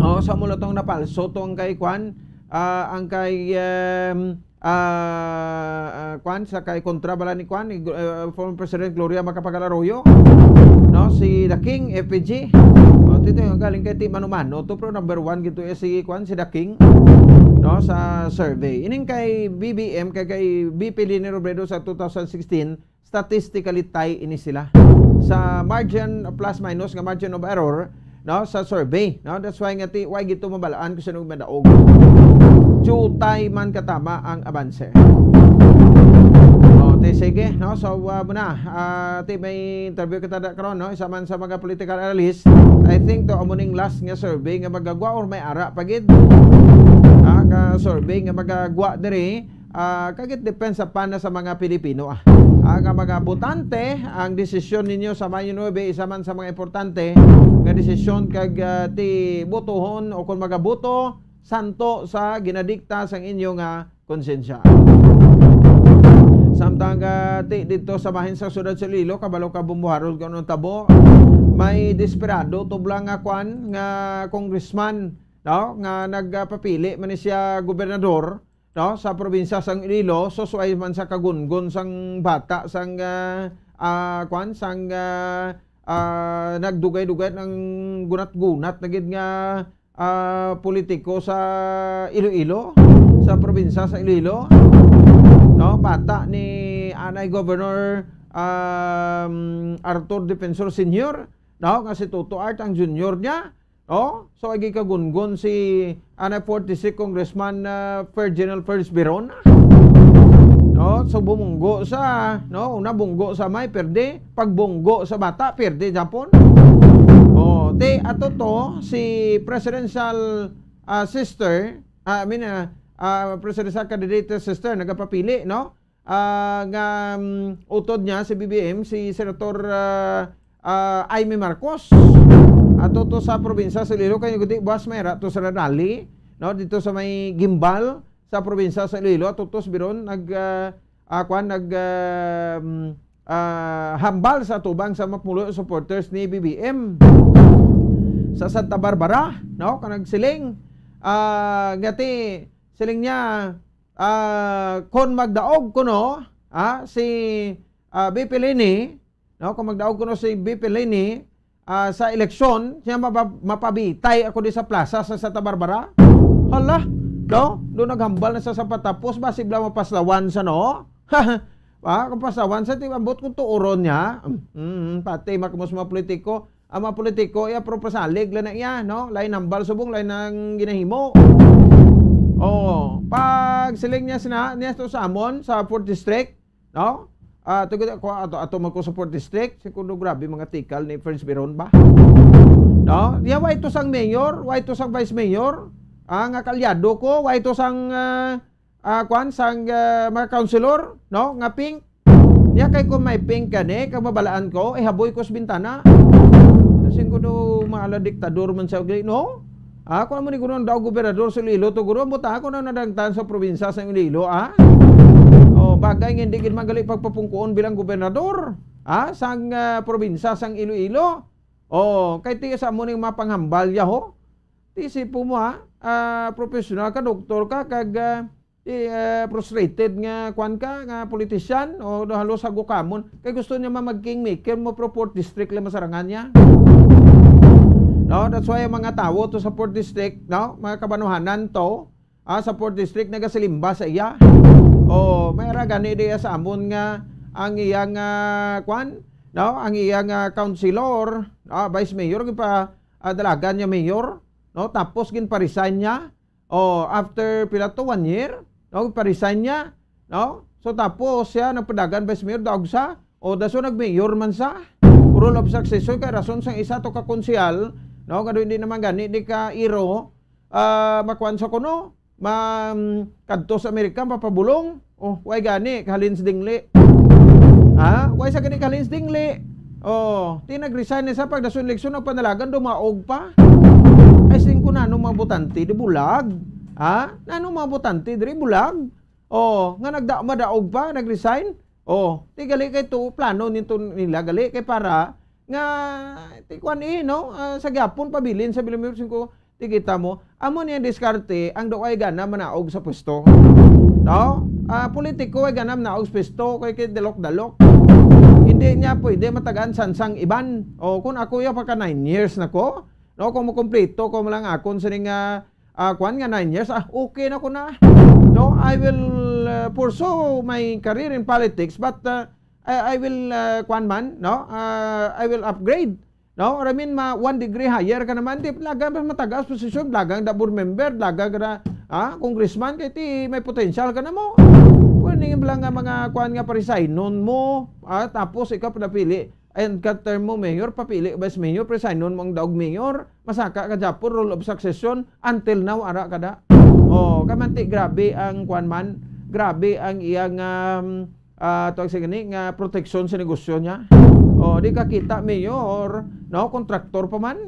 Oh, sa mula tong napalso tong kay kwan, ah, ang kay, um, ah, ah, kwan, sa kay kontra bala ni kwan, ni, uh, former President Gloria Macapagal Arroyo, no, si The King, F P G. O, tito, yung galing kay ti mano-mano to, pero number one gito, eh, si kwan, si The King, no, sa survey. Ining kay B B M, kay, kay B P Leni Robredo sa two thousand sixteen, statistically tie ini sila sa margin, plus minus nga margin of error, no, sa survey, no? That's why nga ti, why gito mabalaan kung sino madaog. Jutay man katama ang abanse. O, ti, sige, no? So, uh, muna, uh, ti, may interview kita da karon, no? Isa man sa mga political analyst. I think to, amo ning last nga survey nga magagwa or may ara pa gid. Ah, ka survey nga magagwa diri. Ah, kag it depends sa pana sa mga Pilipino, ah. Ang mga botante, ang desisyon ninyo sa Mayo nuebe, isa man sa mga importante nga desisyon kag, ah, ti botohon o kung magaboto, santo sa ginadikta sang inyo nga konsensya. Samtang, ah, ti dito sa bahin sa siyudad sa Iloilo, kabalo ka bumbuharol kung anong tabo, may desperado tublang nga kwan nga congressman, no, nga nagpapili man ni siya gobernador, no, sa probinsya sang Iloilo, susuway man sa kagungon sang bata sang, ah, ah, kwan, sang, ah, ah, nagdugay-dugay ng gunat-gunat na gid nga, ah, politiko sa Iloilo, sa probinsya sa Iloilo, no, bata ni anay Governor, um, Arthur Defensor Senior, no, nga si Toto Art ang junior niya. Oh, so agi kagungon si anay forty-six Congressman, ah, Ferdinand Ferds Berona. No, so bumunggo sa, no, una bunggo sa may perde, pagbunggo sa bata, perde japon. Oh, ti ato to si presidential, ah, sister, ah, I mean, ah, ah, presidential candidate sister nagapapili, no? Ah, nga, mm, utod niya si B B M, si Senator, ah, ah, Imee Marcos. Ato to sa probinsya sa Iloilo, kay gudi buwas may ara to sa rally, no, dito sa may Guimbal sa probinsya sa Iloilo. Ato to sa Biron nag, ah, ah, kwan, nag, ah, mm, ah, hambal sa tubang sa mga pulo supporters ni B B M sa Santa Barbara, no, ka nagsiling, ah, nga ti, siling niya, ah, kon magdaog kuno, ah, si, ah, V P Leni, no, kung magdaog kuno si V P Leni, ah, sa eleksyon, siya mapa-, mapabitay ako di sa plaza sa Santa Barbara. Hala, no? Doon naghambal na sa, sa patapos, ba, sibla mapaslawan sa, no? Ah, kung paslawan sa, ti, ambot kung tuuron niya. Mm, pati makamos mga politiko. Ang mga politiko, iya, pero pasalig lang na iya, no? Lain hambal subong, lain ang ginahimo. Oh, pag siling niya sina, niya to sa amon, sa fourth District, no? Ah, ato, ato, ato man ko sa fourth District, si kuno grabe mga tikal ni Friends Biron ba? No? Diya, wa ito sang mayor, wa ito sang vice mayor, ah, nga kaalyado ko, wa ito sang, ah, ah, kwan, sang, ah, mga councilor, no? Nga pink. Niya kay kung may pink ka ni, kag mabalaan ko, ihaboy ko sa bintana. Sing ko do, maala diktador man siya, ugli, no? Ah, kung amo ni guro ang daw gobernador sa Iloilo, to guro, ang buta ko na nadangtan sa probinsya sa Iloilo, ah? Oh, bagay nga hindi gid man gali pagpapungkuon bilang gobernador, ah, sang, ah, probinsya sang Iloilo. Oh, kay tiya sa amo ning mga panghambalya, ho? Ti sipo mo, ha? Ah, professional ka, doktor ka, kag, ah, ti, ah, frustrated nga kwan ka, nga politician, o halos hagukamon. Kay gusto niya ma-, mag-kingmaker mo, pero fourth district lang masarangan niya. No, that's why ang mga tawo to sa fourth district, no, mga kabanuhanan to, ah, sa fourth district nagasilimba sa iya. O, may ara gani diya sa amon nga ang iyang, ah, kwan, no, ang iyang, ah, councilor, ah, vice mayor, gipa, ah, dalagan niya mayor, no, tapos ginpa-resign niya. O, after pila to, one year, no, pa-resign niya, no? So, tapos siya nagpadagan vice mayor, daog sa, o, daso nag-mayor man sa, rule of succession, kay rason sang isa to ka konsehal, no, nga daw hindi naman gani, di ka iro, ah, makuan sa kuno, ma-, kadto sa Amerika, mapabulong. Oh, way gani, kahalin sa dingli. Ha? Way sa gani kahalin sa dingli. Oh, ti nag-resign na sa pagdason eleksyon, nagpanalagan, dumaog pa. Ay, sing ko, nano mga botante, di bulag? Ha? Nano mga botante, diri bulag? Oh, nga nagda-, madaog pa, nag-resign? Oh, ti gali kay to, plano nito nila, gali kay para nga, ti kwan eh, no? Ah, sa gyapon, pabilin sa Bilamir, sing ko, Ti kita mo, amo ni ang diskarte, ang daw ay gana manaog sa pwesto. No? Ah, politiko ay gana manaog sa pwesto, kay, kay dalok-dalok. Hindi niya pwede matagaan sansang iban. O, kung ako ya, pagka nine years na ko, no, kung makumpleto ko man lang akon sining, ah, ah, kwan nga nine years, ah, okay na ko na. No, I will, ah, pursue my career in politics, but, ah, I, I will, ah, kwan man, no, ah, I will upgrade. No, I mean, ma, one degree higher ka naman, di, laga mas matagas posisyon, laga ang board member, laga ka na, ah, congressman, kay ti may potential ka na mo. Pwede nga bala nga mga kuan nga paresignon mo, ah, tapos ikaw pinapili. And ka term mo mayor, papili vice mayor, paresignon mo ang daog mayor, masaka ka japon, rule of succession, until now, ara ka da. Oh, kamanti, grabe ang kuan man, grabe ang iyang, um, ah, tawag sa gani, nga proteksyon sa negosyo niya. O, di ka kita, mayor, no? Kontraktor pa man.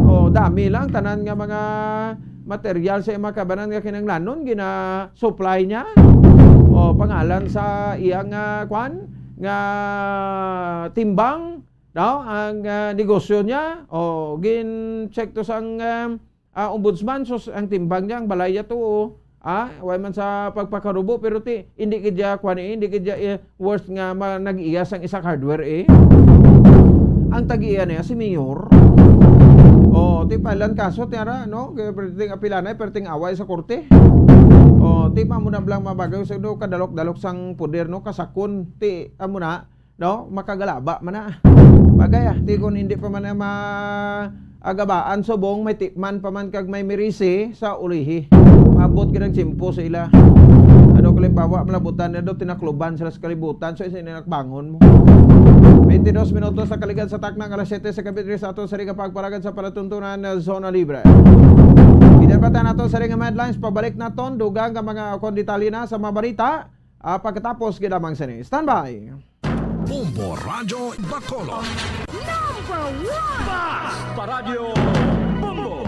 O, dami lang, tanan nga mga material sa mga kabanan nga kinahanglanon, gina-supply niya. O, pangalan sa iyang, ah, kwan, nga timbang, no? Ang, ah, negosyo niya. O, gin-check to sang, um, ah, ombudsman, sus, ang timbang niya, ang balay niya to, oh. Ah, way man sa pagpakarubo, pero ti, hindi gid ya, kuwan, eh, hindi gid ya, eh, worth nga ma-, nag-iya sang isa ka hardware, eh. Ang tag-iya niya, si Mayor. Oh, ti, file-an kaso, ti, ara, no? Kaya perting apilanay, perting away sa korte. Oh, ti, amo na bala ang mga bagay, sa do, kadalok-dalok sang poder, no? Kasakon, ti, amo na, no? Makagalaba man na. Bagay, ah, ti kon hindi pa man na ma-, agabaan subong, may tikman pa man kag may mirisi sa ulihi. Maabot gid ang tiyempo sa ila. Ano, kalimbawa, malabutan na do, tinakloban sila sa kalibutan, so isa na nakbangon mo. Twenty-dos minutos na kaligad sa taknang alas siyete sa gabi diri sa aton sa ring pagpalagad sa palatuntunan na Zona Libre. Pinapatan nato sa ring headlines, pabalik naton, dugang nga mga akon detalye na sa mga balita, ah, pagkatapos gid lamang sini. Standby! Bombo Radyo Bacolod. Number one! Basta Radyo Bombo!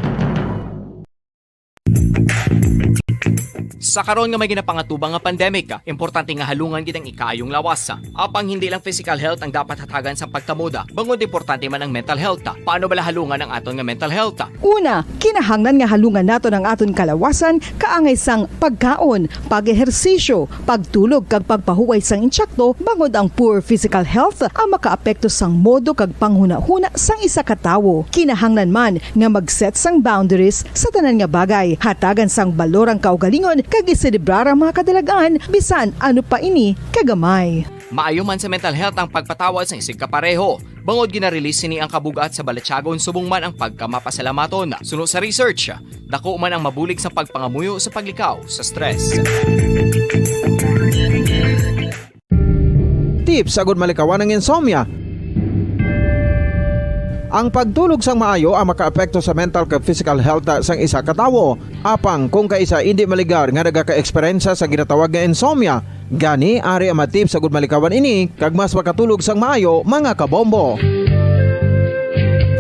Sa karon nga may ginapangatubang nga pandemic, importante nga halungan gid ang ikaayong lawas. Apang hindi lang physical health ang dapat hatagan sa pagkamoda, bangod importante man ang mental health. Paano bala halungan ang aton nga mental health? Una, kinahanglan nga halungan naton ang aton kalawasan kaangay sang pagkaon, pag-ehersisyo, pagtulog kag pagpahuway sang insakto, bangod ang poor physical health ang makaapekto sang modo kag panghunahuna sang isa ka tawo. Kinahanglan man nga mag-set sang boundaries sa tanan nga bagay. Hatagan sang balor ang kaugalingon kag iselebrar ang mga kadalag-an, bisan ano pa ini kagamay. Maayo man sa mental health ang pagpatawad sang isigkapareho, bangod gina-release sini ang kabug-at sa balatyagon subong man ang pagkamapasalamaton. Suno sa research, dako man ang mabulig sa pagpangamuyo sa paglikaw sa stress. Tips agud malikawan ang insomnia. Ang pagtulog sang maayo ang makaapekto sa mental kag physical health sang isa ka tawo. Apang kung kaisa indi maligar nga nagaka-eksperyensya sa ginatawag nga insomnia, gani ari ang mga tips agud malikawan ini kag mas makatulog sang maayo, mga kabombo.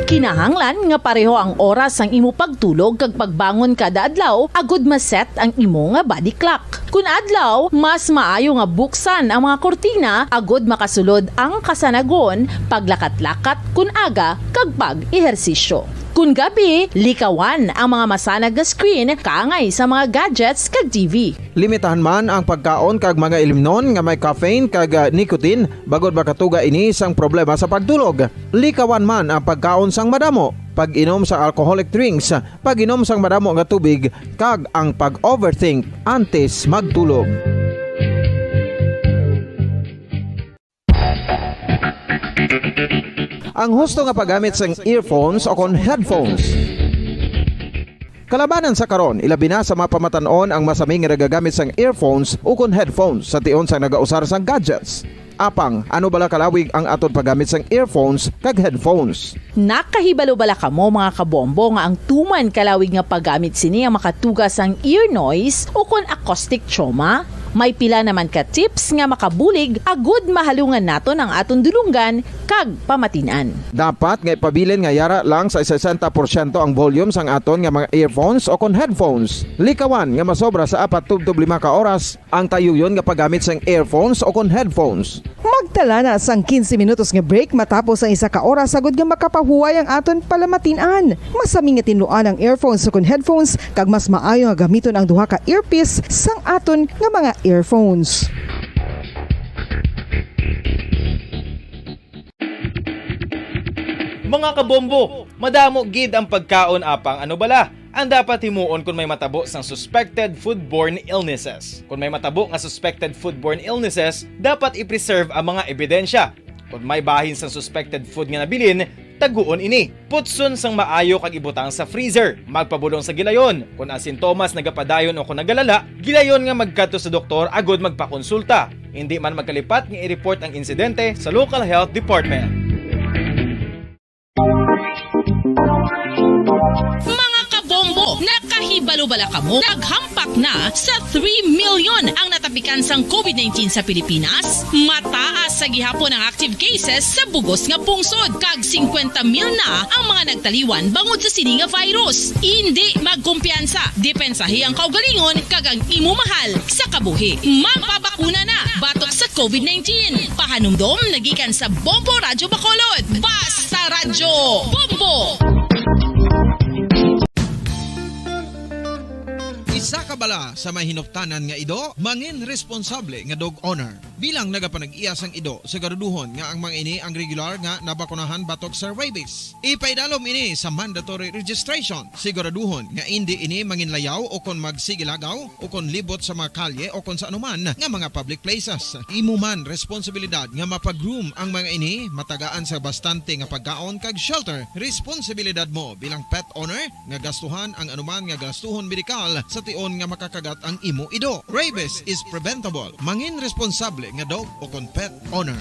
Kinahanglan nga pareho ang oras sang imo pagtulog kag pagbangon kada adlaw agud ma-set ang imo nga body clock. Kun adlaw, mas maayo nga buksan ang mga kurtina agud makasulod ang kasanagon, paglakat-lakat kun aga, kag pag-ehersisyo. Kun gabi, likawan ang mga masanag nga screen kaangay sa mga gadgets kag T V. Limitahan man ang pagkaon kag mga ilimnon nga may caffeine kag, ah, nicotine, bangod makatuga ini sang problema sa pagtulog. Likawan man ang pagkaon sang madamo, pag-inom sa alcoholic drinks, pag-inom sang madamo nga tubig, kag ang pag-overthink antes magtulog. Ang husto nga paggamit sang earphones o kon headphones. Kalabanan sa karon, ilabi na sa mga pamatan-on ang masami nga nagagamit sang earphones o kon headphones sa tion sang nagausar sang gadgets. Apang, ano bala kalawig ang aton paggamit sang earphones kag headphones? Nakahibalo bala kamo, mga kabombo, nga ang tuman kalawig nga paggamit sini ang makatuga sang ear noise o kon acoustic trauma? May pila naman ka tips nga makabulig agud mahalungan naton ang aton dulonggan kag pamatin-an. Dapat nga ipabilin nga yara lang sa sesenta porsyento ang volume sang aton nga mga earphones o kon headphones. Likawan nga masobra sa apat tubtob lima ka oras ang tayuyon nga paggamit sang earphones o kon headphones. Magtala na sang quince minutos nga break matapos ang isa ka oras agud nga makapahuway ang aton palamatin-an. Masami nga tinluan ang earphones ukon headphones, kag mas maayo nga gamiton ang duha ka earpiece sang aton nga mga earphones. Mga kabombo, madamo gid ang pagkaon, apang ano bala ang dapat himuon kon may matabo sang suspected foodborne illnesses? Kon may matabo nga suspected foodborne illnesses, dapat i-preserve ang mga ebidensya. Kon may bahin sang suspected food nga nabilin, taguon ini. Putson sang maayo kag ibutang sa freezer. Magpabulong sa gilayon. Kon ang sintomas nagapadayon o kon nagalala, gilayon nga magkadto sa doktor agud magpakonsulta. Indi man magkalipat nga i-report ang insidente sa local health department. Mga kabombo, nakahibalo bala kamo? Naghampak na sa three million ang natapikan sang covid nineteen sa Pilipinas. Mataas sa gihapon ang active cases sa bugos nga pungsod, kag singkwenta mil na ang mga nagtaliwan bangod sa sini nga virus. Indi magkumpiyansa, depensahi ang kaugalingon kag ang imo mahal sa kabuhi. Magpabakuna na batok sa covid nineteen. Pahanumdom na gikan sa Bombo Radyo Bacolod. Basta Radyo Bombo! Isa ka bala sa may hinuptanan nga ido, mangin responsable nga dog owner. Bilang nagapanag-iya sang ido, siguraduhon nga ang mga ini ang regular nga nabakunahan batok sa rabies. Ipaidalom ini sa mandatory registration. Siguraduhon nga indi ini manginlayaw o kon magsigilagaw o kon libot sa mga kalye o kon sa anuman nga mga public places. Imo man responsibilidad nga mapa-groom ang mga ini, matagaan sa bastante nga pagkaon kag shelter. Responsibilidad mo bilang pet owner nga gastuhan ang anuman nga gastuhon medikal sa tion nga makakagat ang imo ido. Rabies is preventable. Mangin responsable nga dog o kon pet owner.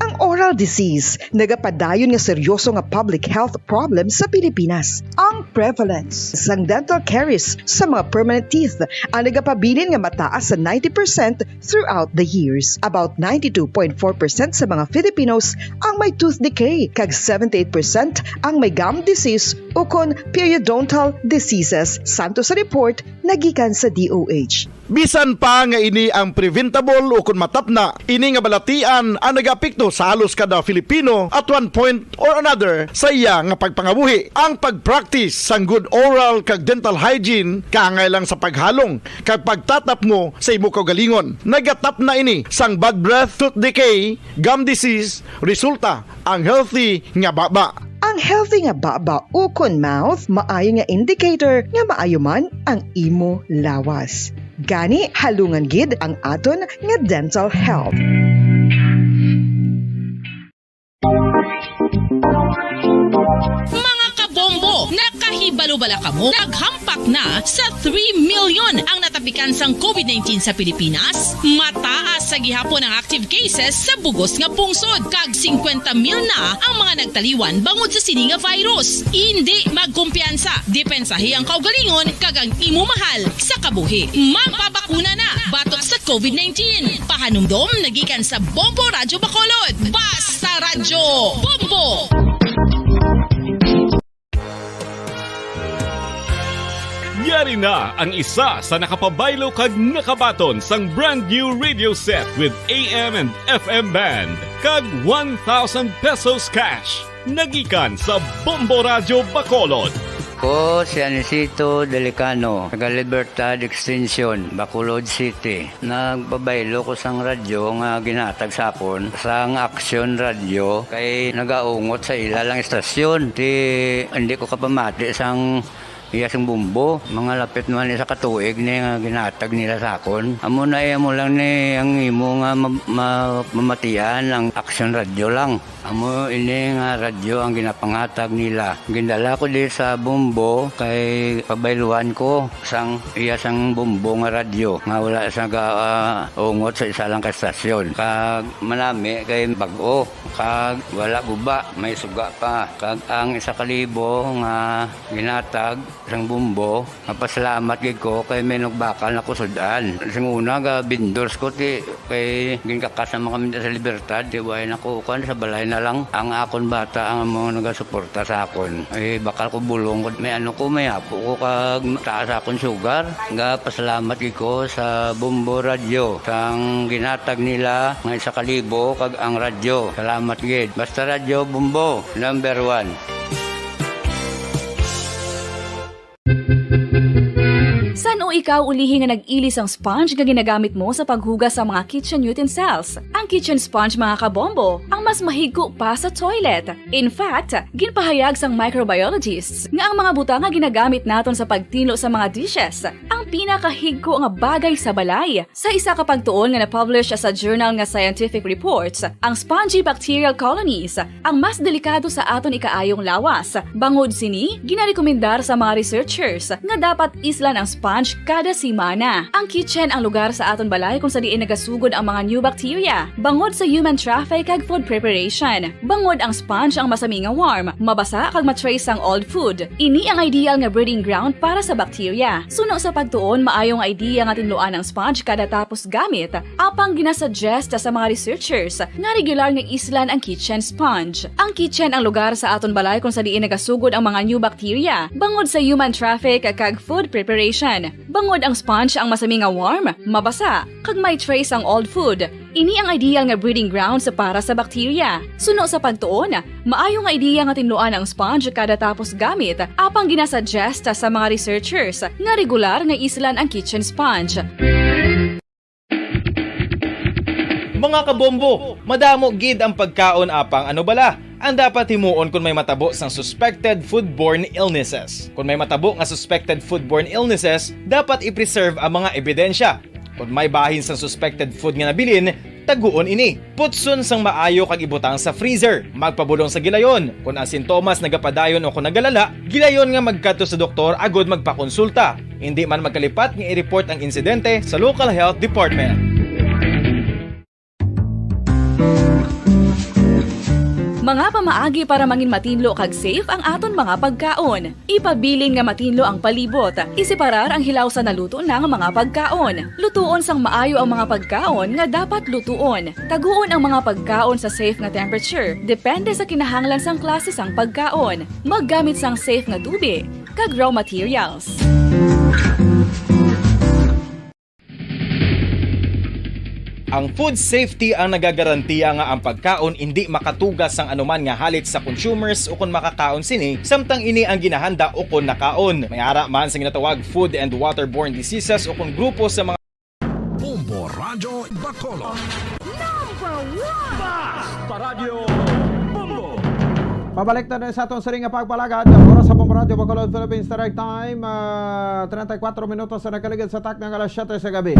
Ang oral disease, nagapadayon nga seryoso nga public health problem sa Pilipinas. Ang prevalence sang dental caries sa mga permanent teeth ang nagapabilin nga mataas sa ninety percent throughout the years. About ninety-two point four percent sa mga Filipinos ang may tooth decay, kag seventy-eight percent ang may gum disease ukon periodontal diseases, santo sa report nagikan sa D O H. Bisan pa nga ini ang preventable ukon matapna, ini nga balatian ang nagaapekto sa halos kada Filipino at one point or another sa iya nga pagpangabuhi. Ang pag-practice sang good oral kag dental hygiene kaangay lang sa paghalong kag pagtatapmo sa imo kaugalingon. Nagatapna ini sang bad breath, tooth decay, gum disease, resulta ang healthy nga baba. Ang healthy nga baba ukon mouth maayo nga indicator nga maayo man ang imo lawas. Gani, halungan gid ang aton nga dental health. Mga kabombo, nakahibalo bala kamo? Naghampak na sa three million ang natapikan sang covid nineteen sa Pilipinas. Mataas sa gihapon ang active cases sa bugos nga pungsod, kag singkwenta mil na ang mga nagtaliwan bangod sa sini nga virus. Indi magkumpiyansa, depensahi ang kaugalingon kag ang imo mahal sa kabuhi. Magpabakuna na batok sa covid nineteen. Pahanumdom nagikan sa Bombo Radyo Bacolod. Basta Radyo Bombo! Yari na ang isa sa nakapabaylo kag nakabaton sang brand new radio set with A M and F M band kag one thousand pesos cash. Nagikan sa Bombo Radyo Bacolod. Ko si Anisito Delicano, taga Libertad Extension, Bacolod City. Nagpabaylo ko sang radyo nga ginhatag sa akon sang Aksyon Radyo, kay nagaungot sa ila lang istasyon. Ti, hindi ko kapamati sang iya sing bumbo. Mga lapit naman isa ka tuig ni nga ginhatag nila sa akon. Amo na, eh, amo lang ni ang imo nga ma-, ma-, mamatian ang Aksyon Radyo lang. Amo ini nga radyo ang ginapanghatag nila. Gindala ko di sa Bombo kay pabayluhan ko sang iya sang Bombo nga radyo nga wala sa ga-, ah, ungot sa isa lang ka estasyon. Kag manami kay bag-o, kag wala guba, may suga pa. Kag ang isa ka libo nga ginhatag sang Bombo, mapasalamat gid ko kay may nagbakal na ko sud-an. Sing una, ga-vendors ko, ti, kay ginkakas naman kami sa Libertad, ti, way na ko, kuwan, sa balay na lang. Ang akon bata ang mga nagasuporta sa akon. Eh, bakal ko bulong ko, may ano ko, may apo ko, kag taas akon sugar. Ga-pasalamat gid ko sa Bombo Radyo, sang ginhatag nila nga isa ka libo, kag ang radyo. Salamat gid. Basta Radyo Bombo, number one. San-o ikaw ulihi nga nag-ili sang sponge nga ginagamit mo sa paghugas sa mga kitchen utensils? Ang kitchen sponge, mga kabombo, ang mas mahigko pa sa toilet. In fact, ginpahayag sang microbiologists nga ang mga butang nga ginagamit naton sa pagtinlo sa mga dishes ang pinakahigko nga bagay sa balay. Sa isa ka pagtuon nga na-publish sa journal nga Scientific Reports, ang spongy bacterial colonies ang mas delikado sa aton ikaayong lawas. Bangod sini, ginarekomendar sa mga researchers nga dapat islan ang sponge kada semana. Ang kitchen ang lugar sa aton balay kung sa diin nagasugod ang mga new bacteria, bangod sa human traffic kag food preparation. Bangod ang sponge ang masami nga warm, mabasa kag ma-trace sang old food. Ini ang ideal nga breeding ground para sa bacteria. Suno sa pagtuon, maayo nga idea nga tinluan ang sponge kada tapos gamit, apang ginasuggest sa mga researchers nga regular nga islan ang kitchen sponge. Ang kitchen ang lugar sa aton balay kung sa diin nagasugod ang mga new bacteria, bangod sa human traffic kag food preparation. Bangod ang sponge ang masami nga warm, mabasa, kag may trace ang old food. Ini ang ideal nga breeding grounds para sa bacteria. Suno sa pagtuon, maayo nga idea nga tinluan ang sponge kada tapos gamit, apang ginasuggest sa mga researchers nga regular nga islan ang kitchen sponge. Mga kabombo, madamo gid ang pagkaon, apang ano bala ang dapat himuon kon may matabo sang suspected foodborne illnesses? Kon may matabo nga suspected foodborne illnesses, dapat i-preserve ang mga ebidensya. Kon may bahin sang suspected food nga nabilin, taguon ini. Putson sang maayo kag ibutang sa freezer. Magpabulong sa gilayon. Kon ang sintomas nagapadayon o kon nagalala, gilayon nga magkadto sa doktor agud magpakonsulta. Indi man magkalipat nga i-report ang insidente sa local health department. Mga pamaagi para mangin matinlo kag safe ang aton mga pagkaon. Ipabilin nga matinlo ang palibot. Iseparar ang hilaw sa naluto na nga mga pagkaon. Lutuon sang maayo ang mga pagkaon nga dapat lutuon. Taguon ang mga pagkaon sa safe nga temperature, depende sa kinahanglan sang klase sang pagkaon. Maggamit sang safe nga tubi kag raw materials. Ang food safety ang nagagarantiya nga ang pagkaon indi makatuga sang anuman nga halit sa consumers ukon makakaon sini, samtang ini ang ginahanda ukon nakaon. May ara man sa ginatawag food and waterborne diseases ukon grupo sa mga Bombo Radyo Bacolod. Number one! Basta Radyo Bombo! Pabalik na sa atong siring nga pagpalagad. Oras sa Bombo Radyo Bacolod, Philippines Direct Time. ah, treinta y cuatro minutos na nakaligid sa takna nga alas siyete sa gabi.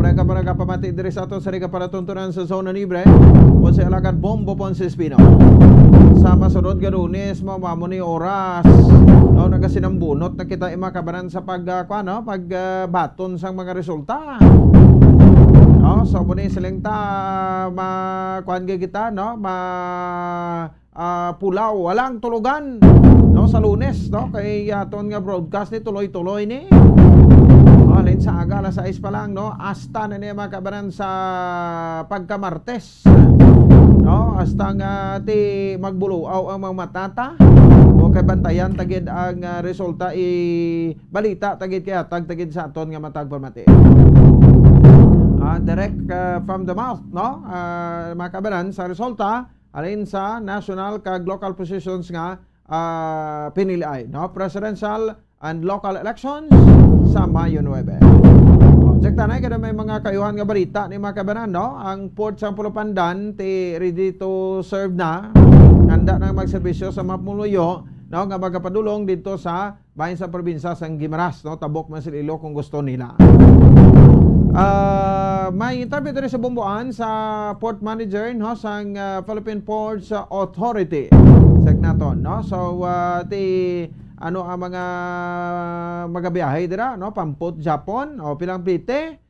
Ang ka pa nagapamati diri sa atong siring nga palatuntunan sa Zona Libre. O sa alagad Bombo Ponce Espino. Sa masunod nga Lunes, mao mo ni oras. No, nagasinambunot na kita, mga kabanan, sa pag ah, kuwan, no? pag ah, baton sang mga resulta. No, so muni siling ta ma kuan gyud kita, no, ma ah, pulaw, walang tulugan, no, sa Lunes, no, kay aton nga broadcast ni tuloy-tuloy ni. Halin sa aga alas sais pa lang, no, hasta na niya, mga kabanan, sa pagka-Martes, no, hasta nga ti magbuluaw ang mga matata. O kay bantayan tagid ang ah, resulta, i balita tagid kay hatag tagid sa aton nga matag pamati. Ah, direct ah, from the mouth, no? Ah, mga kabanan, sa resulta alin sa national kag local positions nga ah, piniliay, no? Presidential and local elections sa Mayo nuebe. O, check tanay kada may mga kayuhan nga balita ni, mga kabanan, no? Ang port sa Pulupandan ti ready to serve na. Handa na magserbisyo sa mga pumuluyo, no, nga magapadulong dito sa bahin sa probinsya sang Guimaras, no? Tabok man sila ilo kung gusto nila. Ah, may interview diri sa Bumbuan sa port manager, no, sang ah, Philippine Ports Authority. Check naton, no? So, ah, ti ano ang mga magabiyahe dira, no? Pampot Japon o pilang plite?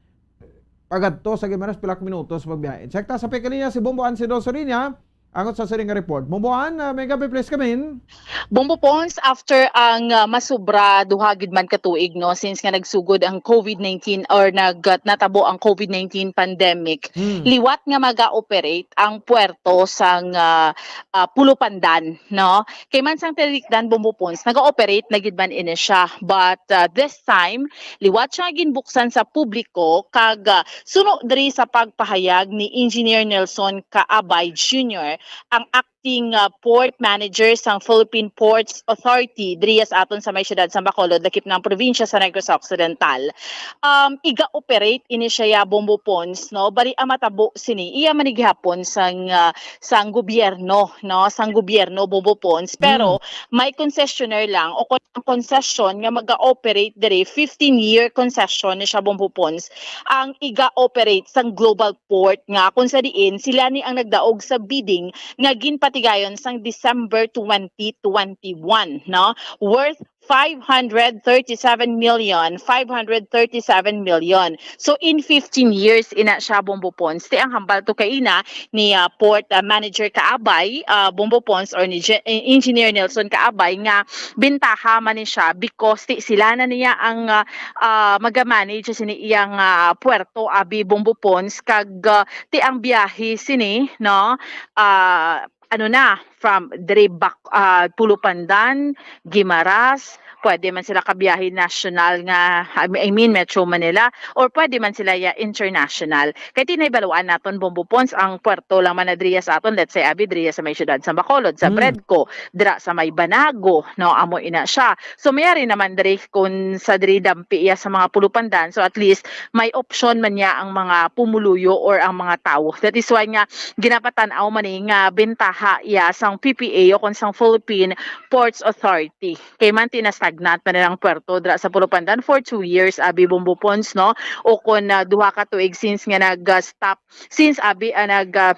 Pagadto sa Guimaras, pila ka minutos magbiyahe. Check ta sa pikilinya si Bombo Ansido Solinia. Angot sa siring nga report. Bombo An, ah, may gabi, please come in. Bombo Pons, after ang ah, masubra duha gid man ka tuig, no, since nga nagsugod ang COVID nineteen or nag natabo ang COVID nineteen pandemic, Hmm. liwat nga maga-operate ang puerto sang ah, ah, Pulupandan, no? Kay man sang tinikdan, Bombo Pons, naga-operate na gid man ini siya, but ah, this time liwat siya ginbuksan sa publiko kag ah, suno diri sa pagpahayag ni Engineer Nelson Kaabay Junior, ang acting ah, port manager sang Philippine Ports Authority diri sa aton sa may siyudad sa Bacolod, lakip na ang probinsya sa Negros Occidental. Um, iga-operate ini siya ya, Bombo Pons, no? Bali ang matabo sini, iya man ni gihapon sang ah, sang gobyerno, no? Sang gobyerno, Bombo Pons, pero may concessionaire lang, o kung ang concession nga maga-operate diri, fifteen year concession ni siya, Bombo Pons, ang iga-operate sang Global Port, nga kung sa diin sila ni ang nagdaog sa bidding nga ginpatigayon sang December twenty twenty-one, no? Worth five hundred thirty-seven million, five hundred thirty-seven million. So, in fifteen years, ina siya, Bombo Pons. Ti ang hambal to kaina ni ah, port ah, manager Kaabay, ah, Bombo Pons, or ni Je- eh, Engineer Nelson Kaabay, nga bentaha man ni siya because ti sila na niya ang ah, ah, maga-manage sini iyang ah, puerto, abi, Bombo Pons, kag ah, ti ang biyahe sini, no, ah, ano na, from diri bak ah, Pulupandan, Guimaras, pwede man sila kabiyahe national nga, I mean, Metro Manila, or pwede man sila ya international. Kay ti nahibaluan naton, Bombo Pons, ang puerto lang man na driya sa aton, let's say, abi, driya sa may siyudad sa Bacolod, sa Mm. Bredco, dira sa may Banago, no, amo ina siya. So, mayari naman diri kung sa diri dampi iya sa mga Pulupandan, so at least may option man niya ang mga pumuluyo or ang mga tawo. That is why nga ginapatan-aw man ni nga bentaha iya sang P P A o kon sang Philippine Ports Authority. Kay man ti na-stagnant man ang puerto dira sa Pulupandan for two years, abi, Bombo Pons, no? O kon ah, duha ka tuig since nga nag-stop, since, abi, ah, nag ah,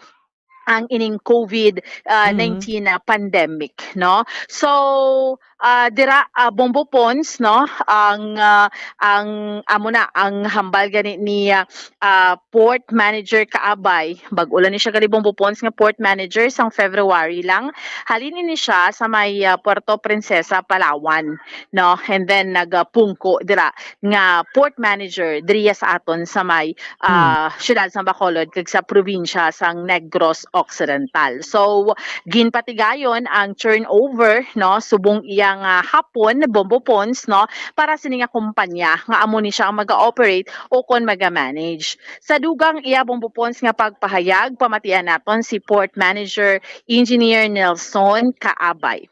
ang ining COVID, ah, Mm. nineteen na pandemic, no? So, ah, dira, ah, Bombo Pons, no, ang, ah, ang amo na ang hambal gani ni, ah, ah, port manager Kaabay. Bag-o lang ni siya gali Bombo Pons nga port manager, sang February lang. Halin ini siya sa may, ah, Puerto Princesa, Palawan, no? And then nagapungko dira nga port manager diriya sa aton sa may, ah, siyudad sang Bacolod kag sa probinsya sang Negros Occidental. So, ginpatigayon ang turnover, no, subong iya nga hapon, Bombo Pons, no, para sini nga kumpanya nga amo ni siya ang maga-operate o kon maga-manage. Sa dugang iya, Bombo Pons, nga pagpahayag, pamatian naton si Port Manager Engineer Nelson Kaabay.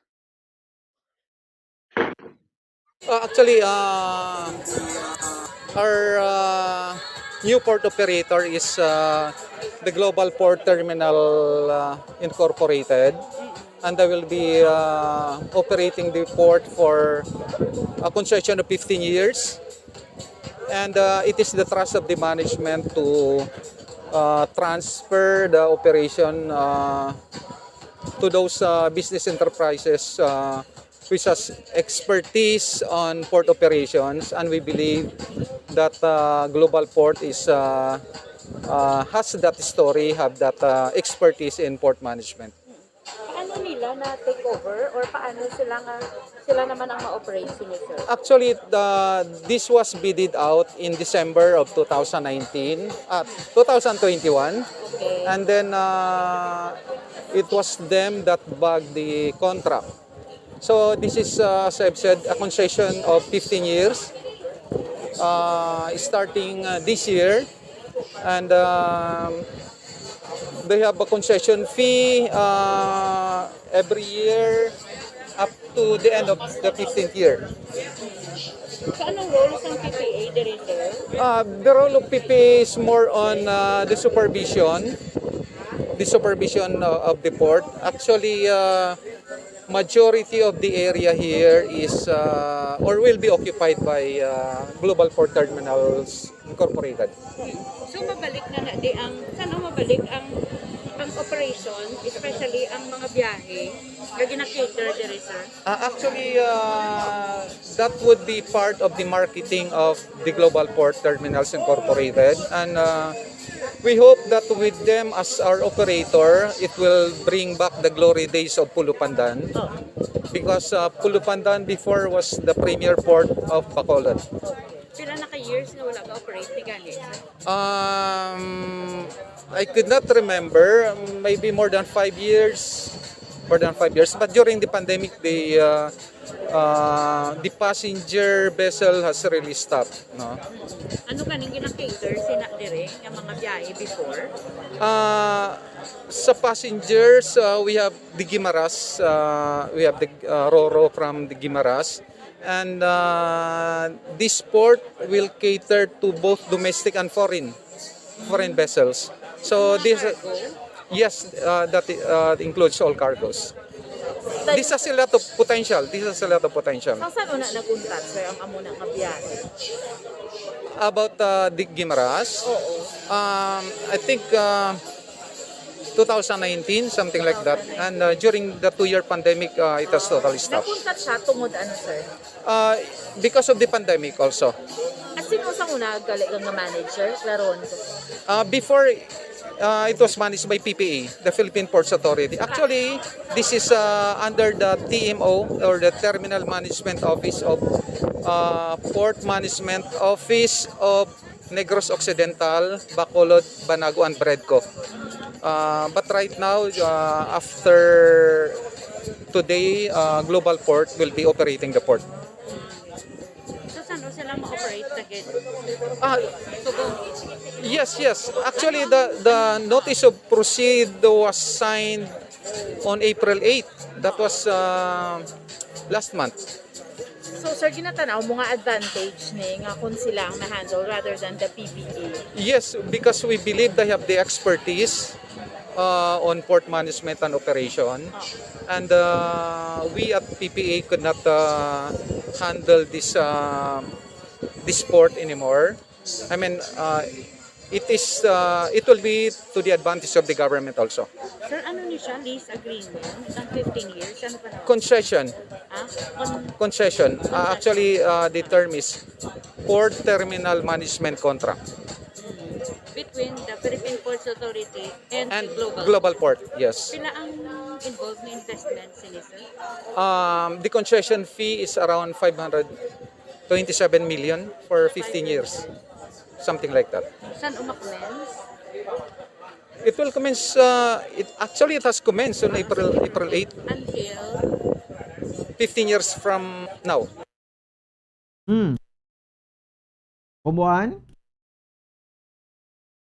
Uh, actually, uh, our uh, new port operator is uh, the Global Port Terminal uh, Incorporated, and they will be uh, operating the port for a concession of fifteen years. And uh, it is the trust of the management to uh, transfer the operation uh, to those uh, business enterprises uh, which has expertise on port operations, and we believe that uh, Global Port is uh, uh, has that story, have that uh, expertise in port management. Paano nila na take over or paano sila nga sila naman ang ma-operate sini, sir? Actually, the, this was bidded out in December of two thousand nineteen, uh, two thousand twenty-one. Okay. And then uh, it was them that bagged the contract. So this is, uh, as I've said, a concession of fifteen years, uh, starting uh, this year. And um, they have a concession fee uh, every year up to the end of the fifteenth year. So, anong role sang P P A diri, sir? Uh, the role of P P A is more on uh, the supervision, the supervision uh, of the port. Actually, uh, majority of the area here is uh, or will be occupied by uh, Global Port Terminals Incorporated. So, mabalik na na di ang, saan mabalik ang, ang operation, especially ang mga biyahe nga gina-cater diri, sir? Uh, actually, uh, that would be part of the marketing of the Global Port Terminals Incorporated, and uh, we hope that with them as our operator, it will bring back the glory days of Pulupandan. Oh. Because uh, Pulupandan before was the premier port of Bacolod. Pila na ka years nga wala ka-operate ni gani, sir? Um, I could not remember. Maybe more than five years. More than five years. But during the pandemic, the uh, uh, the passenger vessel has really stopped. No. Ano kaning gina-cater sina dire nga mga biyahe before? Uh, sa passengers, uh, we have the Guimaras. Uh, we have the uh, Roro from the Guimaras. And uh, this port will cater to both domestic and foreign foreign vessels. So this, yes, uh, that uh, includes all cargos. This has a lot of potential. This has a lot of potential. Sa saan una nag-untat, sir, ang amo na nga biyahe? About uh, the Guimaras? Oo. Um, I think uh, two thousand nineteen, something like that. And uh, during the two-year pandemic, uh, it has totally stopped. Nag-untat siya tungod ano, sir? Uh, because of the pandemic also. At sino sa una gali nga manager? Klaron ko. Uh, before, uh, it was managed by P P A, the Philippine Ports Authority. Actually, this is uh, under the T M O or the Terminal Management Office of uh, Port Management Office of Negros Occidental, Bacolod, Banago, and Bredco. Uh, but right now, uh, after today, uh, Global Port will be operating the port. So, saan sila ma-operate again? Ah, Subo. Yes, yes. Actually, the the notice of proceed was signed on April eight. That was uh, last month. So, sir, ginatanaw mo nga advantage ni nga kung sila ang na-handle rather than the P P A? Yes, because we believe they have the expertise uh, on port management and operation. And uh, we at P P A could not uh, handle this uh, this port anymore. I mean, uh, It is, uh, it will be to the advantage of the government also. Sir, ano ni siya? Lease agreement? Isang fifteen years? Ano pa na? Concession. Ah, con- Concession. Uh, actually, uh, the term is Port Terminal Management Contract between the Philippine Ports Authority and, and the global. Global Port. Yes. Pila ang involved na investment sini, sir? Um, the concession fee is around five hundred twenty-seven million for fifteen years, something like that. Saan umakommense? It will commence, uh, it, actually, it has commenced on April, April eight, Until fifteen years from now. Hmm. Bomboan?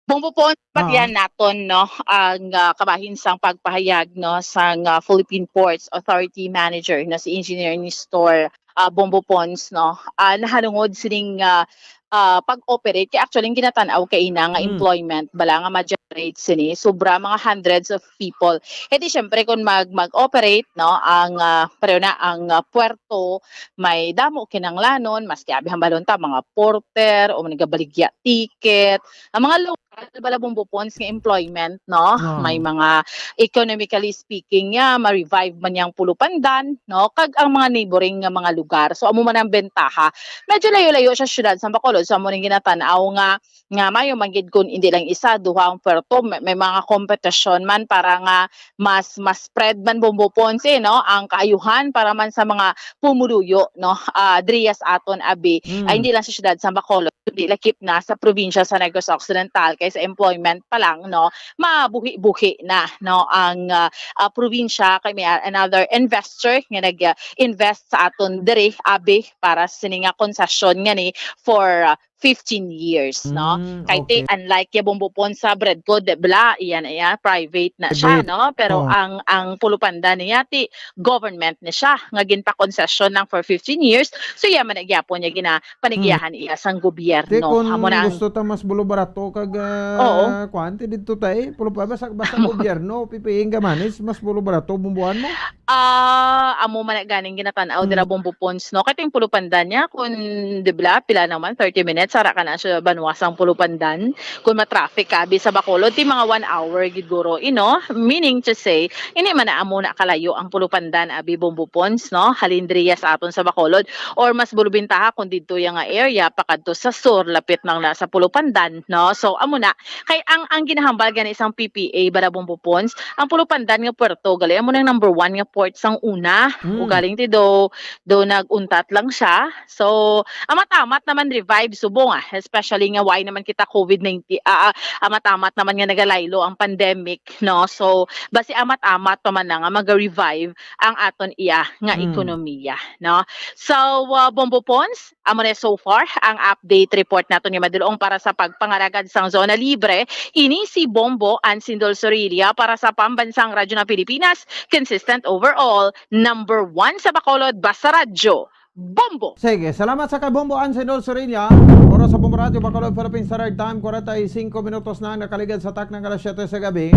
Bumbo po, Ah. patihan naton, no, ang ah, kabahin sang pagpahayag, no, sang ah, Philippine Ports Authority Manager, no, si Engineer Nestor ah, Bombo Pons, no, ah, nahalungod sining ah, ah, pag-operate. Kay actually, ang ginatan-aw kay ina nga Mm. employment bala nga ma-generate sini, sobra mga hundreds of people. E di syempre, kung mag mag-operate, no, ang ah, pareho na ang ah, puerto, may damo kinanglanon, maski abi hambalon ta mga porter o nagabaligya ticket, ang mga local bala, Bombo Pons, nga employment, no? Ah. May mga, economically speaking, nga ma-revive man yang Pulupandan, no? Kag ang mga neighboring nga mga lugar. So amo man ang bentaha. Medyo layo-layo siya syudad sa Bacolod, so amo ning ginatan-aw nga nga mayo man gid kun hindi lang isa, duha ang puerto, may, may mga kompetisyon man para nga mas mas spread man, Bombo Pons, eh, no, ang kaayuhan para man sa mga pumuluyo, no, ah, diriya sa aton abi, Mm. ay hindi lang sa syudad sa Bacolod, kundi lakip na sa probinsya sa Negros Occidental, kay sa employment pa lang, no, mabuhi-buhi na, no, ang ah, ah, probinsya, kay may another investor nga nag-invest sa aton diri abi para sini nga konsesyon nga ni for ah, fifteen years, no? Mm, Kay ti, okay. Unlike ya, Bombo Pons, sa Bredco, di bla, iyan, iya, private na siya, Private. No? Pero Oh. ang ang Pulupandan niya ti government ni siya nga ginpakonsesyon lang for fifteen years. So iya man na gyapon niya gina panigiyahan iya sang Ti gobyerno. kung Amo na ang gusto ta mas bulo barato kag Oo. ah, kuan, ti didto tay Pulupa, basta, basta gobyerno, P P A nga manage, mas bulo barato, Bomboan, mo? Ah, amo man na ganing ginatan-aw dira, Bombo Pons, no? Kay ting Pulupandan niya, kun, di bla, pila naman, thirty minutes, ara ka na siya banwa sang Pulupandan. Kun ma-traffic ka abi sa Bacolod, ti mga one hour gid guro, ino? Meaning to say, hindi man na amo na kalayo ang Pulupandan abi, Bombo Pons, no? Halin diriya sa aton sa Bacolod, or mas bulubintaha kung didto ya nga area pakadto sa sur, lapit nang na sa Pulupandan, no? So amo na, kay ang ang ginahambal gani sang P P A, bala, Bombo Pons, ang Pulupandan nga puerto, gali amo nang number one nga port sang una. Mm. Ugaling ti do do nag-untat lang siya. So amat-amat naman revive subong, ah, especially nga why naman kita covid nineteen, ah, ah, amat-amat naman nga nagalaylo ang pandemic, no? So basi amat-amat pa man na nga maga-revive ang aton iya nga Mm. ekonomiya, no? So uh, Bombo Pons, amo na so far ang update report naton nga madulong para sa pagpangaragad sang Zona Libre. Ini si Bombo Ansindol Sorilla para sa Pambansang Radyo ng Pilipinas, consistent overall, number one sa Bacolod, basta radyo, Bombo! Sige, salamat sa kay Bombo Ansenol Sorilla. Oras sa Bombo Radyo Bacolod, Philippine Standard Time, forty-five minutos na ang nakaligad sa takna nga alas siyete sa gabi.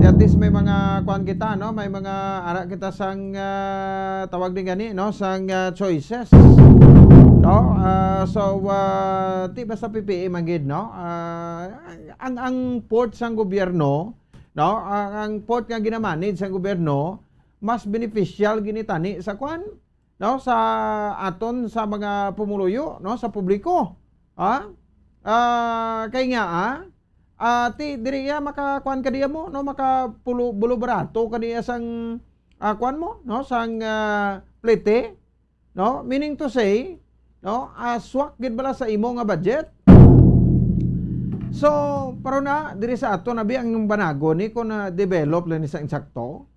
Di at least may mga kuan kita, no? May mga ara kita sang ah, tawag din gani, no? Sang ah, choices. No? Ah, so ah, ti basta P P A man gid, no? Ah, ang ang port sang gobyerno, no? Ang, ang port nga ginamanage sang gobyerno mas beneficial gini tani sa kuan, no, sa aton sa mga pumuluyo, no, sa publiko. Ha? Ah, kay nga ah, ah, ti diri iya makakuan ka diya mo, no, makapulo bulo barato ka diya sang ah, kuan mo, no, sang ah, plete, no? Meaning to say, no, ah, swak gid bala sa imo nga budget. So, pero na diri sa ato nabi ang banago ni kung na develop lang ni sa insakto.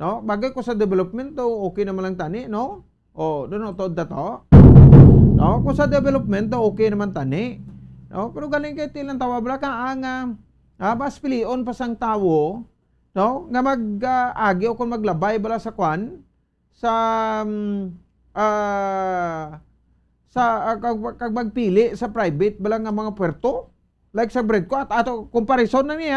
No? Bagay ko sa development daw okay naman lang tani, no? O, doon no, tuod na to. No? Kung sa development daw okay naman tani. No? Pero galing kay tilang tawa bala ka ang ah, ah, mas pilion pa sang tawo, no? Nga mag ah, agi o kung maglabay bala sa kwan sa mm, ah, sa ah, kag, kag magpili sa private bala nga mga puerto, like sa Bredco at ato comparison na niya.